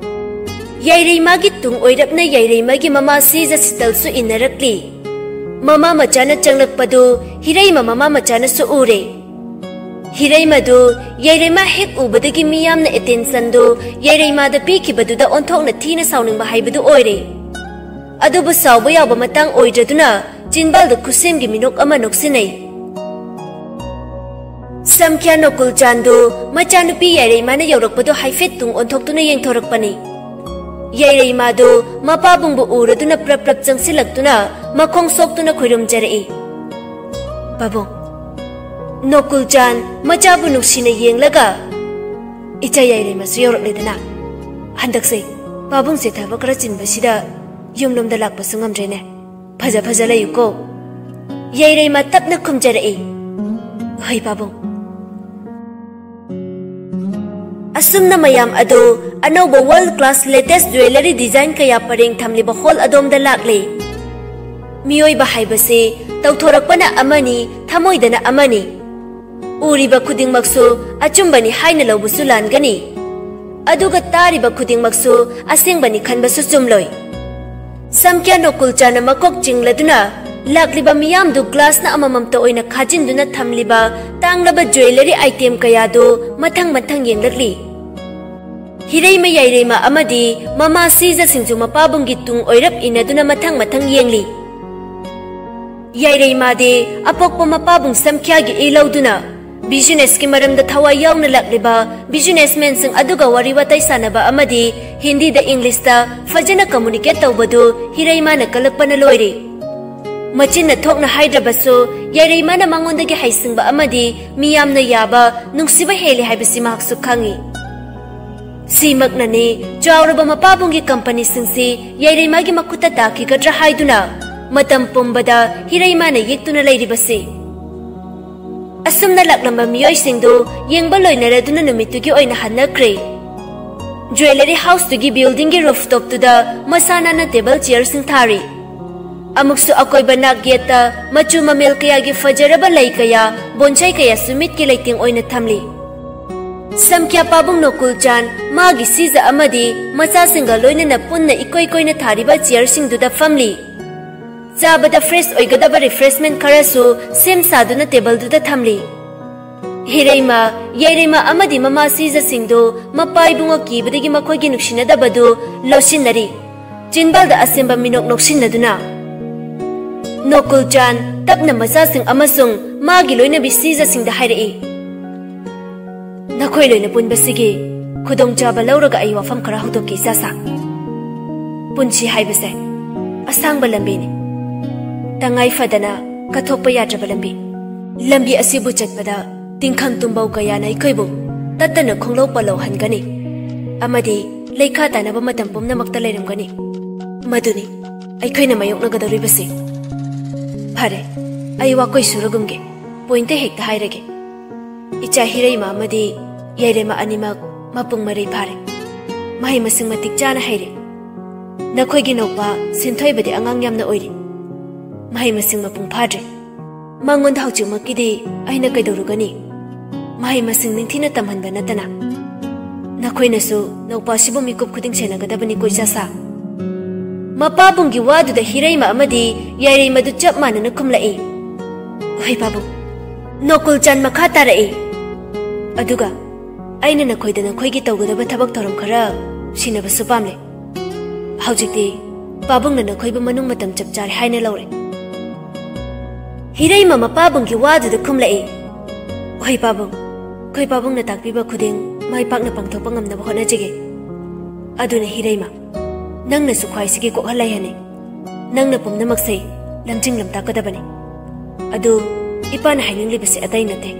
ꯌꯥꯏꯔꯩꯃꯥꯒꯤ ꯇꯨꯡ ꯑꯣꯏꯔꯞꯅ ꯌꯥꯏꯔꯩꯃꯥꯒꯤ ꯃꯃꯥ ꯁꯤꯖ ꯁꯤꯇꯜꯁꯨ ꯏꯟꯅꯔꯛꯂꯤ꯫ ꯃꯃꯥ ꯃꯆꯥꯅ ꯆꯪꯂꯛꯄꯗꯨ ꯍꯤꯔꯩꯃ ꯃꯃꯥ ꯃꯆꯥꯅꯁꯨ ꯎꯔꯦ꯫ ꯍꯤꯔꯩꯃꯗꯨ ꯌꯥꯏꯔꯩꯃ ꯍꯦꯛ ꯎꯕꯗꯒꯤ ꯃꯤꯌꯥꯝꯅ ꯑꯦꯇꯦꯟꯁꯟꯗꯨ ꯌꯥꯏꯔꯩꯃꯥꯗ ꯄꯤꯈꯤꯕꯗꯨꯗ ꯑꯣꯟꯊꯣꯛꯅ ꯊꯤꯅ ꯁꯥꯎꯅꯤꯡꯕ ꯍꯥꯏꯕꯗꯨ ꯑꯣꯏꯔꯦ꯫ ꯑꯗꯨꯕꯨ ꯁꯥꯎꯕ ꯌꯥꯎꯕ ꯃꯇꯥꯡ ꯑꯣꯏꯗ꯭ꯔꯗꯨꯅ ꯆꯤꯟꯕꯥꯜꯗ ꯈꯨꯠꯁꯦꯝꯒꯤ ꯃꯤꯅꯣꯛ ꯑꯃ ꯅꯣꯛꯁꯤꯟꯅꯩ꯫ ꯁꯝꯈ꯭ꯌꯥ ꯅꯣꯀꯨꯜꯆꯥꯟꯗꯨ ꯃꯆꯥꯅꯨꯄꯤ ꯌꯥꯏꯔꯩꯃꯥꯅ ꯌꯧꯔꯛꯄꯗꯨ ꯍꯥꯏꯐꯦꯠ ꯇꯨꯡ ꯑꯣꯟꯊꯣꯛꯇꯨꯅ ꯌꯦꯡꯊꯣꯔꯛꯄꯅꯤ꯫ ꯌꯥꯏꯔꯩꯃꯥꯗꯨ ꯃꯄꯥꯕꯨꯡꯕꯨ ꯎꯔꯗꯨꯅ ꯄ꯭ꯔꯞ ꯄ꯭ꯔꯞ ꯆꯪꯁꯤꯜꯂꯛꯇꯨꯅ ꯃꯈꯣꯡ ꯁꯣꯛꯇꯨꯅ ꯈꯣꯏꯔꯨꯝꯖꯔꯛꯏ꯫ "ꯄꯥꯕꯨꯡ, ꯅꯣꯀꯨꯜ ꯆꯥꯟ ꯃꯆꯥꯕꯨ ꯅꯨꯡꯁꯤꯅ ꯌꯦꯡꯂꯒ, "ꯏꯆꯥ ꯌꯥꯏꯔꯩꯃꯁꯨ ꯌꯧꯔꯛꯂꯦꯗꯅ꯫ ꯍꯟꯗꯛꯁꯦ ꯄꯥꯕꯨꯡꯁꯦ ꯊꯕꯛ ꯈꯔ ꯆꯤꯟꯕꯁꯤꯗ ꯌꯨꯝꯂꯣꯝꯗ ꯂꯥꯛꯄꯁꯨ ꯉꯝꯗ꯭ꯔꯦꯅꯦ꯫ ꯐꯖ ꯐꯖ ꯂꯩꯌꯨꯀꯣ꯫" ꯌꯥꯏꯔꯩꯃ ꯇꯞꯅ ꯈꯨꯝꯖꯔꯛꯏ, "ꯍꯣꯏ ꯄꯥꯕꯨꯡ꯫" ꯑꯁꯨꯝꯅ ꯃꯌꯥꯝ ꯑꯗꯨ ꯑꯅꯧꯕ world class latest jewellery design ꯀꯌꯥ ꯄꯔꯦꯡ ꯊꯝꯂꯤꯕ hall ꯑꯗꯣꯝꯗ ꯂꯥꯛꯂꯦ꯫ ꯃꯤꯑꯣꯏꯕ ꯍꯥꯏꯕꯁꯤ ꯇꯧꯊꯣꯔꯛꯄꯅ ꯑꯃꯅꯤ, ꯊꯃꯣꯏꯗꯅ ꯑꯃꯅꯤ꯫ ꯎꯔꯤꯕ ꯈꯨꯗꯤꯡꯃꯛꯁꯨ ꯑꯆꯨꯝꯕꯅꯤ ꯍꯥꯏꯅ ꯂꯧꯕꯁꯨ ꯂꯥꯟꯒꯅꯤ, ꯑꯗꯨꯒ ꯇꯥꯔꯤꯕ ꯈꯨꯗꯤꯡꯃꯛꯁꯨ ꯑꯁꯦꯡꯕꯅꯤ ꯈꯟꯕꯁꯨ ꯆꯨꯝꯂꯣꯏ꯫ ꯁꯝꯀ꯭ꯌꯥ ꯅꯣꯀꯨꯜ ꯆꯥꯟꯅ ꯃꯀꯣꯛ ꯆꯤꯡꯂꯗꯨꯅ ꯂꯥꯛꯂꯤꯕ ꯃꯤꯌꯥꯝꯗꯨ glassꯅ ꯑꯃꯃꯝꯇ ꯑꯣꯏꯅ ꯈꯥꯖꯤꯟꯗꯨꯅ ꯊꯝꯂꯤꯕ ꯇꯥꯡꯂꯕ jewellery item ꯀꯌꯥꯗꯨ ꯃꯊꯪ ꯃꯊꯪ ꯌꯦꯡꯂꯛꯂꯤ꯫ ꯍꯤꯔꯩꯃ, ꯌꯥꯏꯔꯩꯃ ꯑꯃꯗꯤ ꯃꯃꯥ ꯁꯤꯖꯁꯤꯡꯁꯨ ꯃꯄꯥꯕꯨꯡꯒꯤ ꯇꯨꯡ ꯑꯣꯏꯔꯞ ꯏꯟꯅꯗꯨꯅ ꯃꯊꯪ ꯃꯊꯪ ꯌꯦꯡꯂꯤ꯫ ꯌꯥꯏꯔꯩꯃꯥꯗꯤ ꯑꯄꯣꯛꯄ ꯃꯄꯥꯕꯨꯡ ꯁꯝꯈ꯭ꯌꯥꯒꯤ ꯏ ꯂꯧꯗꯨꯅ businessꯀꯤ ꯃꯔꯝꯗ ꯊꯋꯥꯏ ꯌꯥꯎꯅ ꯂꯥꯛꯂꯤꯕ businessmanꯁꯤꯡ ꯑꯗꯨꯒ ꯋꯥꯔꯤ ꯋꯥꯇꯥꯏ ꯁꯥꯟꯅꯕ ꯑꯃꯗꯤ ꯍꯤꯟꯗꯤꯗ Englishꯇ ꯐꯖꯅ communicate ꯇꯧꯕꯗꯨ ꯍꯤꯔꯩꯃꯥꯅ ꯀꯜꯂꯛꯄꯅ ꯂꯣꯏꯔꯦ꯫ ꯃꯆꯤꯟꯅ ꯊꯣꯛꯅ ꯍꯥꯏꯗ꯭ꯔꯕꯁꯨ ꯌꯥꯏꯔꯩꯃꯥꯅ ꯃꯉꯣꯟꯗꯒꯤ ꯍꯩꯁꯤꯡꯕ ꯑꯃꯗꯤ ꯃꯤꯌꯥꯝꯅ ꯌꯥꯕ, ꯅꯨꯡꯁꯤꯕ ꯍꯦꯜꯂꯤ ꯍꯥꯏꯕꯁꯤ ꯃꯍꯥꯛꯁꯨ ꯈꯪꯏ꯫ ꯁꯤꯃꯛꯅꯅꯤ ꯆꯥꯎꯔꯕ ꯃꯄꯥꯕꯨꯡꯒꯤ companyꯁꯤꯡꯁꯤ ꯌꯥꯏꯔꯩꯃꯥꯒꯤ ꯃꯈꯨꯠꯇ ꯇꯥꯈꯤꯒꯗ꯭ꯔꯥ ꯍꯥꯏꯗꯨꯅ ꯃꯇꯝ ꯄꯨꯝꯕꯗ ꯍꯤꯔꯩꯃꯥꯅ ꯌꯦꯛꯇꯨꯅ ꯂꯩꯔꯤꯕꯁꯤ꯫ ꯑꯁꯨꯝꯅ ꯂꯥꯛꯂꯝꯕ ꯃꯤꯑꯣꯏꯁꯤꯡꯗꯨ ꯌꯦꯡꯕ ꯂꯣꯏꯅꯔꯗꯨꯅ ꯅꯨꯃꯤꯠꯇꯨꯒꯤ ꯑꯣꯏꯅ ꯍꯟꯅꯈ꯭ꯔꯦ꯫ Jewellery houseꯇꯨꯒꯤ buildingꯒꯤ rooftopꯇꯨꯗ ꯃꯁꯥ ꯅꯥꯟꯅ table chairꯁꯤꯡ ꯊꯥꯔꯤ꯫ ꯑꯃꯨꯛꯁꯨ ꯑꯀꯣꯏꯕ ꯅꯥꯛ ꯌꯦꯠꯇ ꯃꯆꯨ ꯃꯃꯦꯜ ꯀꯌꯥꯒꯤ ꯐꯖꯔꯕ ꯂꯩ ꯀꯌꯥ, bonsai ꯀꯌꯥꯁꯨ ꯃꯤꯠꯀꯤ ꯂꯩꯇꯦꯡ ꯑꯣꯏꯅ ꯊꯝꯂꯤ꯫ ꯁꯝꯀ꯭ꯌꯥ ꯄꯥꯕꯨꯡ ꯅꯣꯀꯨꯜ ꯆꯥꯟ ꯃꯥꯒꯤ ꯁꯤꯖ ꯑꯃꯗꯤ ꯃꯆꯥꯁꯤꯡꯒ ꯂꯣꯏꯅꯅ ꯄꯨꯟꯅ ꯏꯀꯣꯏ ꯀꯣꯏꯅ ꯊꯥꯔꯤꯕ chairꯁꯤꯡꯗꯨꯗ ꯐꯝꯂꯤ꯫ ꯆꯥꯕꯗ fresh ꯑꯣꯏꯒꯗꯕ refreshment ꯈꯔꯁꯨ ꯁꯦꯝ ꯁꯥꯗꯨꯅ tableꯗꯨꯗ ꯊꯝꯂꯤ꯫ ꯍꯤꯔꯩꯃ, ꯌꯥꯏꯔꯩꯃ ꯑꯃꯗꯤ ꯃꯃꯥ ꯁꯤꯖꯁꯤꯡꯗꯨ ꯃꯄꯥ ꯏꯕꯨꯡꯉꯣ ꯀꯤꯕꯗꯒꯤ ꯃꯈꯣꯏꯒꯤ ꯅꯨꯡꯁꯤꯅꯗꯕꯗꯨ ꯂꯣꯠꯁꯤꯟꯅꯔꯤ꯫ ꯆꯤꯟꯕꯥꯜꯗ ꯑꯁꯦꯝꯕ ꯃꯤꯅꯣꯛ ꯅꯣꯛꯁꯤꯟꯅꯗꯨꯅ꯫ ꯅꯣꯀꯨꯜ ꯆꯥꯟ ꯇꯞꯅ ꯃꯆꯥꯁꯤꯡ ꯑꯃꯁꯨꯡ ꯃꯥꯒꯤ ꯂꯣꯏꯅꯕꯤ ꯁꯤꯖꯁꯤꯡꯗ ꯍꯥꯏꯔꯛꯏ, "ꯅꯈꯣꯏ ꯂꯣꯏꯅ ꯄꯨꯟꯕꯁꯤꯒꯤ ꯈꯨꯗꯣꯡꯆꯥꯕ ꯂꯧꯔꯒ ꯑꯩ ꯋꯥꯐꯝ ꯈꯔ ꯍꯧꯗꯣꯛꯀꯦ, ꯏꯆꯥꯁꯥ꯫ ꯄꯨꯟꯁꯤ ꯍꯥꯏꯕꯁꯦ ꯑꯁꯥꯡꯕ ꯂꯝꯕꯤꯅꯤ, ꯇꯉꯥꯏ ꯐꯗꯅ ꯀꯠꯊꯣꯛꯄ ꯌꯥꯗ꯭ꯔꯕ ꯂꯝꯕꯤ꯫ ꯂꯝꯕꯤ ꯑꯁꯤꯕꯨ ꯆꯠꯄꯗ ꯇꯤꯡꯈꯪ ꯇꯨꯝꯕꯧ ꯀꯌꯥꯅ ꯑꯩꯈꯣꯏꯕꯨ ꯇꯠꯇꯅ ꯈꯣꯡꯂꯧ ꯄꯜꯂꯧꯍꯟꯒꯅꯤ ꯑꯃꯗꯤ ꯂꯩꯈꯥ ꯇꯥꯅꯕ ꯃꯇꯝ ꯄꯨꯝꯅꯃꯛꯇ ꯂꯩꯔꯝꯒꯅꯤ꯫ ꯃꯗꯨꯅꯤ ꯑꯩꯈꯣꯏꯅ ꯃꯥꯌꯣꯛꯅꯒꯗꯧꯔꯤꯕꯁꯤ꯫ ꯐꯔꯦ, ꯑꯩ ꯋꯥꯀꯣꯏ ꯁꯨꯔꯒꯨꯝꯒꯦ, ꯄꯣꯏꯟꯇ ꯍꯦꯛꯇ ꯍꯥꯏꯔꯒꯦ꯫ ꯏꯆꯥ ꯍꯤꯔꯩꯃ ꯑꯃꯗꯤ ꯌꯥꯏꯔꯦꯝꯃ ꯑꯅꯤꯃꯛ ꯃꯄꯨꯡ ꯃꯔꯩ ꯐꯥꯔꯦ꯫ ꯃꯍꯩ ꯃꯁꯤꯡ ꯃꯇꯤꯛ ꯆꯥꯅ ꯍꯩꯔꯦ꯫ ꯅꯈꯣꯏꯒꯤ ꯅꯧꯄꯥ ꯁꯤꯟꯊꯣꯏꯕꯗꯤ ꯑꯉꯥꯡ ꯌꯥꯝꯅ ꯑꯣꯏꯔꯤ꯫ ꯃꯍꯩ ꯃꯁꯤꯡ ꯃꯄꯨꯡ ꯐꯥꯗ꯭ꯔꯤ꯫ ꯃꯉꯣꯟꯗ ꯍꯧꯖꯤꯛꯃꯛꯀꯤꯗꯤ ꯑꯩꯅ ꯀꯩꯗꯧꯔꯨꯒꯅꯤ? ꯃꯍꯩ ꯃꯁꯤꯡ ꯅꯤꯡꯊꯤꯅ ꯇꯝꯍꯟꯕ ꯅꯠꯇꯅ꯫ ꯅꯈꯣꯏꯅꯁꯨ ꯅꯧꯄꯥꯁꯤꯕꯨ ꯃꯤꯀꯨꯞ ꯈꯨꯗꯤꯡ ꯁꯦꯟꯅꯒꯗꯕꯅꯤꯀꯣ, ꯏꯆꯥꯁꯥ꯫ ꯃꯄꯥꯕꯨꯡꯒꯤ ꯋꯥꯗꯨꯗ ꯍꯤꯔꯩꯃ ꯑꯃꯗꯤ ꯌꯥꯏꯔꯩꯃꯗꯨ ꯆꯞ ꯃꯥꯟꯅꯅ ꯈꯨꯝꯂꯛꯏ꯫ ꯍꯣꯏ ꯄꯥꯕꯨꯡ, ꯅꯣꯀꯨꯜ ꯆꯥꯟ ꯃꯈꯥ ꯇꯥꯔꯛꯏ꯫ ꯑꯗꯨꯒ ꯑꯩꯅ ꯅꯈꯣꯏꯗ ꯅꯈꯣꯏꯒꯤ ꯇꯧꯒꯗꯕ ꯊꯕꯛ ꯊꯧꯔꯝ ꯈꯔ ꯁꯤꯟꯅꯕꯁꯨ ꯄꯥꯝꯂꯦ꯫ ꯍꯧꯖꯤꯛꯇꯤ ꯄꯥꯕꯨꯡꯅ ꯅꯈꯣꯏꯕꯨ ꯃꯅꯨꯡ ꯃꯇꯝ ꯆꯞ ꯆꯥꯔꯦ ꯍꯥꯏꯅ ꯂꯧꯔꯦ꯫ ꯍꯤꯔꯩꯃ ꯃꯄꯥꯕꯨꯡꯒꯤ ꯋꯥꯗꯨꯗ ꯈꯨꯝꯂꯛꯏ꯫ ꯍꯣꯏ ꯄꯥꯕꯨꯡ, ꯑꯩꯈꯣꯏ ꯄꯥꯕꯨꯡꯅ ꯇꯥꯛꯄꯤꯕ ꯈꯨꯗꯤꯡ ꯃꯥꯏ ꯄꯥꯛꯅ ꯄꯥꯡꯊꯣꯛꯄ ꯉꯝꯅꯕ ꯍꯣꯠꯅꯖꯒꯦ꯫ ꯑꯗꯨꯅ ꯍꯤꯔꯩꯃ, ꯅꯪꯅꯁꯨ ꯈ꯭ꯋꯥꯏꯁꯤꯒꯤ ꯀꯣꯛꯍꯜ ꯂꯩꯍꯟꯅꯤ꯫ ꯅꯪꯅ ꯄꯨꯝꯅꯃꯛꯁꯦ ꯂꯝꯖꯤꯡ ꯂꯝꯇꯥꯛꯀꯗꯕꯅꯤ꯫ ꯑꯗꯨ ꯏꯄꯥꯅ ꯍꯥꯏꯅꯤꯡꯂꯤꯕꯁꯤ ꯑꯇꯩ ꯅꯠꯇꯦ꯫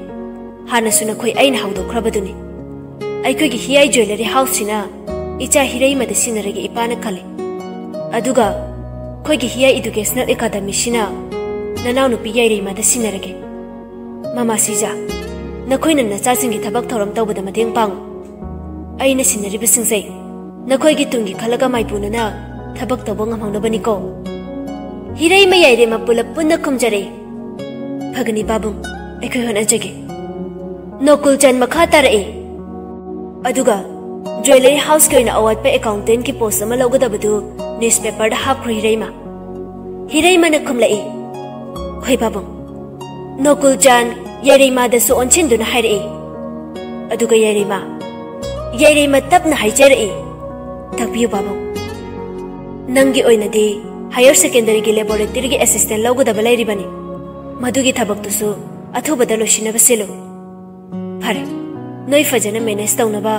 ꯍꯥꯟꯅꯁꯨ ꯅꯈꯣꯏ ꯑꯩꯅ ꯍꯧꯗꯣꯛꯈ꯭ꯔꯕꯗꯨꯅꯤ꯫ ꯑꯩꯈꯣꯏꯒꯤ ꯍꯤꯌꯥꯏ ꯖ꯭ꯋꯦꯂꯔꯤ ꯍꯥꯎꯁꯁꯤꯅ ꯏꯆꯥ ꯍꯤꯔꯩꯃꯗ ꯁꯤꯟꯅꯔꯒꯦ ꯏꯄꯥꯅ ꯈꯜꯂꯤ꯫ ꯑꯗꯨꯒ ꯑꯩꯈꯣꯏꯒꯤ ꯍꯤꯌꯥꯏ ꯏꯗꯨꯀꯦꯁꯅꯦꯜ ꯑꯦꯀꯥꯗꯃꯤꯁꯤꯅ ꯅꯅꯥꯎꯅꯨꯄꯤ ꯌꯥꯏꯔꯩꯃꯗ ꯁꯤꯟꯅꯔꯒꯦ꯫ ꯃꯃꯥ ꯁꯤꯖꯥ, ꯅꯈꯣꯏꯅ ꯅꯆꯥꯁꯤꯡꯒꯤ ꯊꯕꯛ ꯊꯧꯔꯝ ꯇꯧꯕꯗ ꯃꯇꯦꯡ ꯄꯥꯡꯉꯨ꯫ ꯑꯩꯅ ꯁꯤꯟꯅꯔꯤꯕꯁꯤꯡꯁꯦ ꯅꯈꯣꯏꯒꯤ ꯇꯨꯡꯒꯤ ꯈꯜꯂꯒ ꯃꯥꯏꯄꯨꯅꯅ ꯊꯕꯛ ꯇꯧꯕ ꯉꯝꯍꯧꯅꯕꯅꯤꯀꯣ꯫ ꯍꯤꯔꯩꯃ ꯌꯥꯏꯔꯩꯃ ꯄꯨꯂꯞ ꯄꯨꯟꯅ ꯈꯨꯝꯖꯔꯦ꯫ ꯐꯒꯅꯤ ꯄꯥꯕꯨꯡ, ꯑꯩꯈꯣꯏ ꯍꯣꯠꯅꯖꯒꯦ꯫ ꯅꯣꯀꯨꯜ ꯆꯥꯟ ꯃꯈꯥ ꯇꯥꯔꯛꯏ꯫ ꯑꯗꯨꯒ ꯖ꯭ꯋꯦꯂꯔꯤ ꯍꯥꯎꯁꯀꯤ ꯑꯣꯏꯅ ꯑꯋꯥꯠꯄ ꯑꯦꯀꯥꯎꯟꯇꯦꯟꯠꯀꯤ ꯄꯣꯁ ꯑꯃ ꯂꯧꯒꯗꯕꯗꯨ ꯅ꯭ꯌꯨꯁꯄꯦꯄꯔꯗ ꯍꯥꯞꯈ꯭ꯔꯣ ꯍꯤꯔꯩꯃ꯫ ꯍꯤꯔꯩꯃꯅ ꯈꯨꯝꯂꯛꯏ꯫ ꯍꯣꯏ ꯄꯥꯕꯨꯡ꯫ ꯅꯣꯀꯨꯜ ꯆꯥꯟ ꯌꯥꯏꯔꯩꯃꯥꯗꯁꯨ ꯑꯣꯟꯁꯤꯟꯗꯨꯅ ꯍꯥꯏꯔꯛꯏ꯫ ꯑꯗꯨꯒ ꯌꯥꯏꯔꯩꯃꯥ, ꯌꯥꯏꯔꯩꯃ ꯇꯞꯅ ꯍꯥꯏꯖꯔꯛꯏ꯫ ꯇꯥꯛꯄꯤꯌꯨ ꯄꯥꯕꯨꯡ꯫ ꯅꯪꯒꯤ ꯑꯣꯏꯅꯗꯤ ꯍꯥꯌꯔ ꯁꯦꯀꯦꯟꯗꯔꯤꯒꯤ ꯂꯦꯕꯣꯔꯦꯇꯔꯤꯒꯤ ꯑꯦꯁꯤꯁꯇꯦꯟꯠ ꯂꯧꯒꯗꯕ ꯂꯩꯔꯤꯕꯅꯤ꯫ ꯃꯗꯨꯒꯤ ꯊꯕꯛꯇꯨꯁꯨ ꯑꯊꯨꯕꯗ ꯂꯣꯏꯁꯤꯟꯅꯕ ꯁꯤꯜꯂꯨ꯫ ꯐꯔꯦ, ꯅꯣꯏ ꯐꯖꯅ ꯃꯦꯅꯦꯖ ꯇꯧꯅꯕ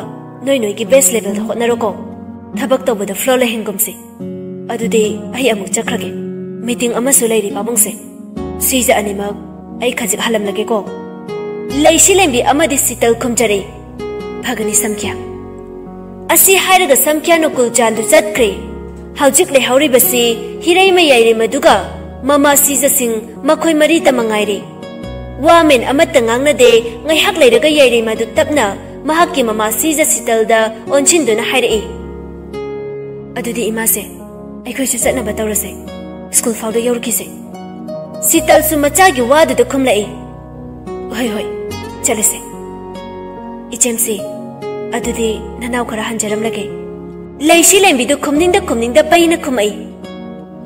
ꯅꯣꯏ ꯅꯣꯏꯒꯤ ꯕꯦꯁ ꯂꯦꯚꯦꯜꯗ ꯍꯣꯠꯅꯔꯣꯀꯣ꯫ ꯊꯕꯛ ꯇꯧꯕꯗ ꯐ꯭ꯂꯣ ꯂꯩꯍꯟꯒꯨꯝꯁꯤ꯫ ꯑꯗꯨꯗꯤ ꯑꯩ ꯑꯃꯨꯛ ꯆꯠꯈ꯭ꯔꯒꯦ꯫ ꯃꯤꯇꯤꯡ ꯑꯃꯁꯨ ꯂꯩꯔꯤ ꯄꯥꯕꯨꯡꯁꯦ꯫ ꯁꯤꯖ ꯑꯅꯤꯃꯛ ꯑꯩ ꯈꯖꯤꯛ ꯍꯜꯂꯝꯂꯒꯦꯀꯣ꯫ ꯂꯩꯁꯤ ꯂꯦꯝꯕꯤ ꯑꯃꯗꯤ ꯁꯤꯇꯜ ꯈꯨꯝꯖꯔꯦ꯫ "ꯐꯒꯅꯤ ꯁꯝꯈ꯭ꯌꯥ꯫" ꯑꯁꯤ ꯍꯥꯏꯔꯒ ꯁꯝꯈ꯭ꯌꯥ ꯅꯣꯀꯨꯜ ꯆꯥꯟꯗꯨ ꯆꯠꯈ꯭ꯔꯦ꯫ ꯍꯧꯖꯤꯛ ꯂꯩꯍꯧꯔꯤꯕꯁꯤ ꯍꯤꯔꯩꯃ ꯌꯥꯏꯔꯩꯃꯗꯨꯒ ꯃꯃꯥ ꯁꯤꯖꯁꯤꯡ, ꯃꯈꯣꯏ ꯃꯔꯤꯇ ꯃꯉꯥꯏꯔꯦ꯫ ꯋꯥꯃꯦꯟ ꯑꯃꯠꯇ ꯉꯥꯡꯅꯗꯦ꯫ ꯉꯥꯏꯍꯥꯛ ꯂꯩꯔꯒ ꯌꯥꯏꯔꯩꯃꯥꯗꯨ ꯇꯞꯅ ꯃꯍꯥꯛꯀꯤ ꯃꯃꯥ ꯁꯤꯖ ꯁꯤꯇꯜꯗ ꯑꯣꯟꯁꯤꯟꯗꯨꯅ ꯍꯥꯏꯔꯛꯏ, "ꯑꯗꯨꯗꯤ ꯏꯃꯥꯁꯦ, ꯑꯩꯈꯣꯏꯁꯨ ꯆꯠꯅꯕ ꯇꯧꯔꯁꯦ꯫ ꯁ꯭ꯀꯨꯜ ꯐꯥꯎꯗ ꯌꯧꯔꯛꯈꯤꯁꯦ꯫" ꯁꯤꯇꯜꯁꯨ ꯃꯆꯥꯒꯤ ꯋꯥꯗꯨꯗ ꯈꯨꯝꯂꯛꯏ, "ꯍꯣꯏ, ꯍꯣꯏ, ꯆꯠꯂꯁꯦ꯫ ꯏꯆꯦꯝꯁꯤ, ꯑꯗꯨꯗꯤ ꯅꯅꯥꯎ ꯈꯔ ꯍꯟꯖꯔꯝꯂꯒꯦ꯫" ꯂꯩꯁꯤ ꯂꯦꯝꯕꯤꯗꯨ ꯈꯨꯝꯅꯤꯡꯗ ꯈꯨꯝꯅꯤꯡꯗ ꯄꯩꯅ ꯈꯨꯝꯃꯛꯏ,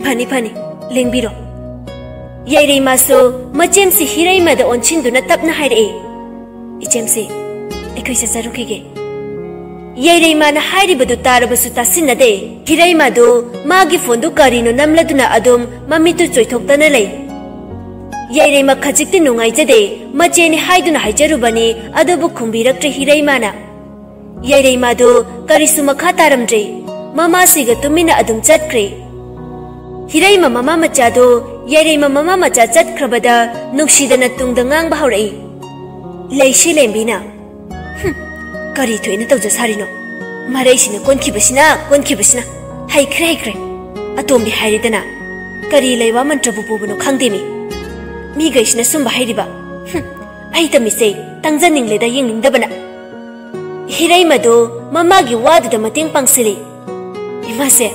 "ꯐꯅꯤ, ꯐꯅꯤ, ꯂꯦꯡꯕꯤꯔꯣ꯫" ꯌꯥꯏꯔꯩꯃꯥꯁꯨ ꯃꯆꯦꯝꯁꯤ ꯍꯤꯔꯩꯃꯗ ꯑꯣꯟꯁꯤꯟꯗꯨꯅ ꯇꯞꯅ ꯍꯥꯏꯔꯛꯏ, "ꯏꯆꯦꯝꯁꯤ, ꯑꯩꯈꯣꯏ ꯆꯠꯆꯔꯨꯈꯤꯒꯦ꯫" ꯌꯥꯏꯔꯩꯃꯥꯅ ꯍꯥꯏꯔꯤꯕꯗꯨ ꯇꯥꯔꯕꯁꯨ ꯇꯥꯁꯤꯟꯅꯗꯦ꯫ ꯍꯤꯔꯩꯃꯥꯗꯨ ꯃꯥꯒꯤ ꯐꯣꯟꯗꯨ ꯀꯔꯤꯅꯣ ꯅꯝꯂꯗꯨꯅ ꯑꯗꯨꯝ ꯃꯃꯤꯠꯇꯨ ꯆꯣꯏꯊꯣꯛꯇꯅ ꯂꯩ꯫ ꯌꯥꯏꯔꯩꯃ ꯈꯖꯤꯛꯇꯤ ꯅꯨꯡꯉꯥꯏꯖꯗꯦ꯫ ꯃꯆꯦꯅꯤ ꯍꯥꯏꯗꯨꯅ ꯍꯥꯏꯖꯔꯨꯕꯅꯤ, ꯑꯗꯨꯕꯨ ꯈꯨꯝꯕꯤꯔꯛꯇ꯭ꯔꯦ ꯍꯤꯔꯩꯃꯥꯅ꯫ ꯌꯥꯏꯔꯩꯃꯥꯗꯨ ꯀꯔꯤꯁꯨ ꯃꯈꯥ ꯇꯥꯔꯝꯗ꯭ꯔꯦ꯫ ꯃꯃꯥꯁꯤꯒ ꯇꯨꯃꯤꯟꯅ ꯑꯗꯨꯝ ꯆꯠꯈ꯭ꯔꯦ꯫ ꯍꯤꯔꯩꯃ ꯃꯃꯥ ꯃꯆꯥꯗꯨ ꯌꯥꯏꯔꯩꯃ ꯃꯃꯥ ꯃꯆꯥ ꯆꯠꯈ꯭ꯔꯕꯗ ꯅꯨꯡꯁꯤꯗꯅ ꯇꯨꯡꯗ ꯉꯥꯡꯕ ꯍꯧꯔꯛꯏ꯫ ꯂꯩꯁꯤ ꯂꯦꯝꯕꯤꯅ, "ꯍꯨꯝ, ꯀꯔꯤ ꯊꯣꯛꯏꯅ ꯇꯧꯖ ꯁꯥꯔꯤꯅꯣ? ꯃꯔꯩꯁꯤꯅ ꯀꯣꯟꯈꯤꯕꯁꯤꯅ, ꯀꯣꯟꯈꯤꯕꯁꯤꯅ꯫ ꯍꯩꯈ꯭ꯔꯦ, ꯍꯩꯈ꯭ꯔꯦ꯫ ꯑꯇꯣꯝꯕꯤ ꯍꯥꯏꯔꯦꯗꯅ꯫ ꯀꯔꯤ ꯂꯩꯋꯥ ꯃꯟꯇ꯭ꯔꯕꯨ ꯄꯨꯕꯅꯣ ꯈꯪꯗꯦꯃꯤ꯫ ꯃꯤꯈꯩꯁꯤꯅ ꯁꯨꯝꯕ ꯍꯩꯔꯤꯕ꯫ ꯍꯨꯝ, ꯑꯩ ꯇꯝꯃꯤꯁꯦ ꯇꯪꯖꯅꯤꯡꯂꯦꯗ ꯌꯦꯡꯅꯤꯡꯗꯕꯅ꯫" ꯍꯤꯔꯩꯃꯗꯨ ꯃꯃꯥꯒꯤ ꯋꯥꯗꯨꯗ ꯃꯇꯦꯡ ꯄꯥꯡꯁꯤꯜꯂꯤ꯫ "ꯏꯃꯥꯁꯦ,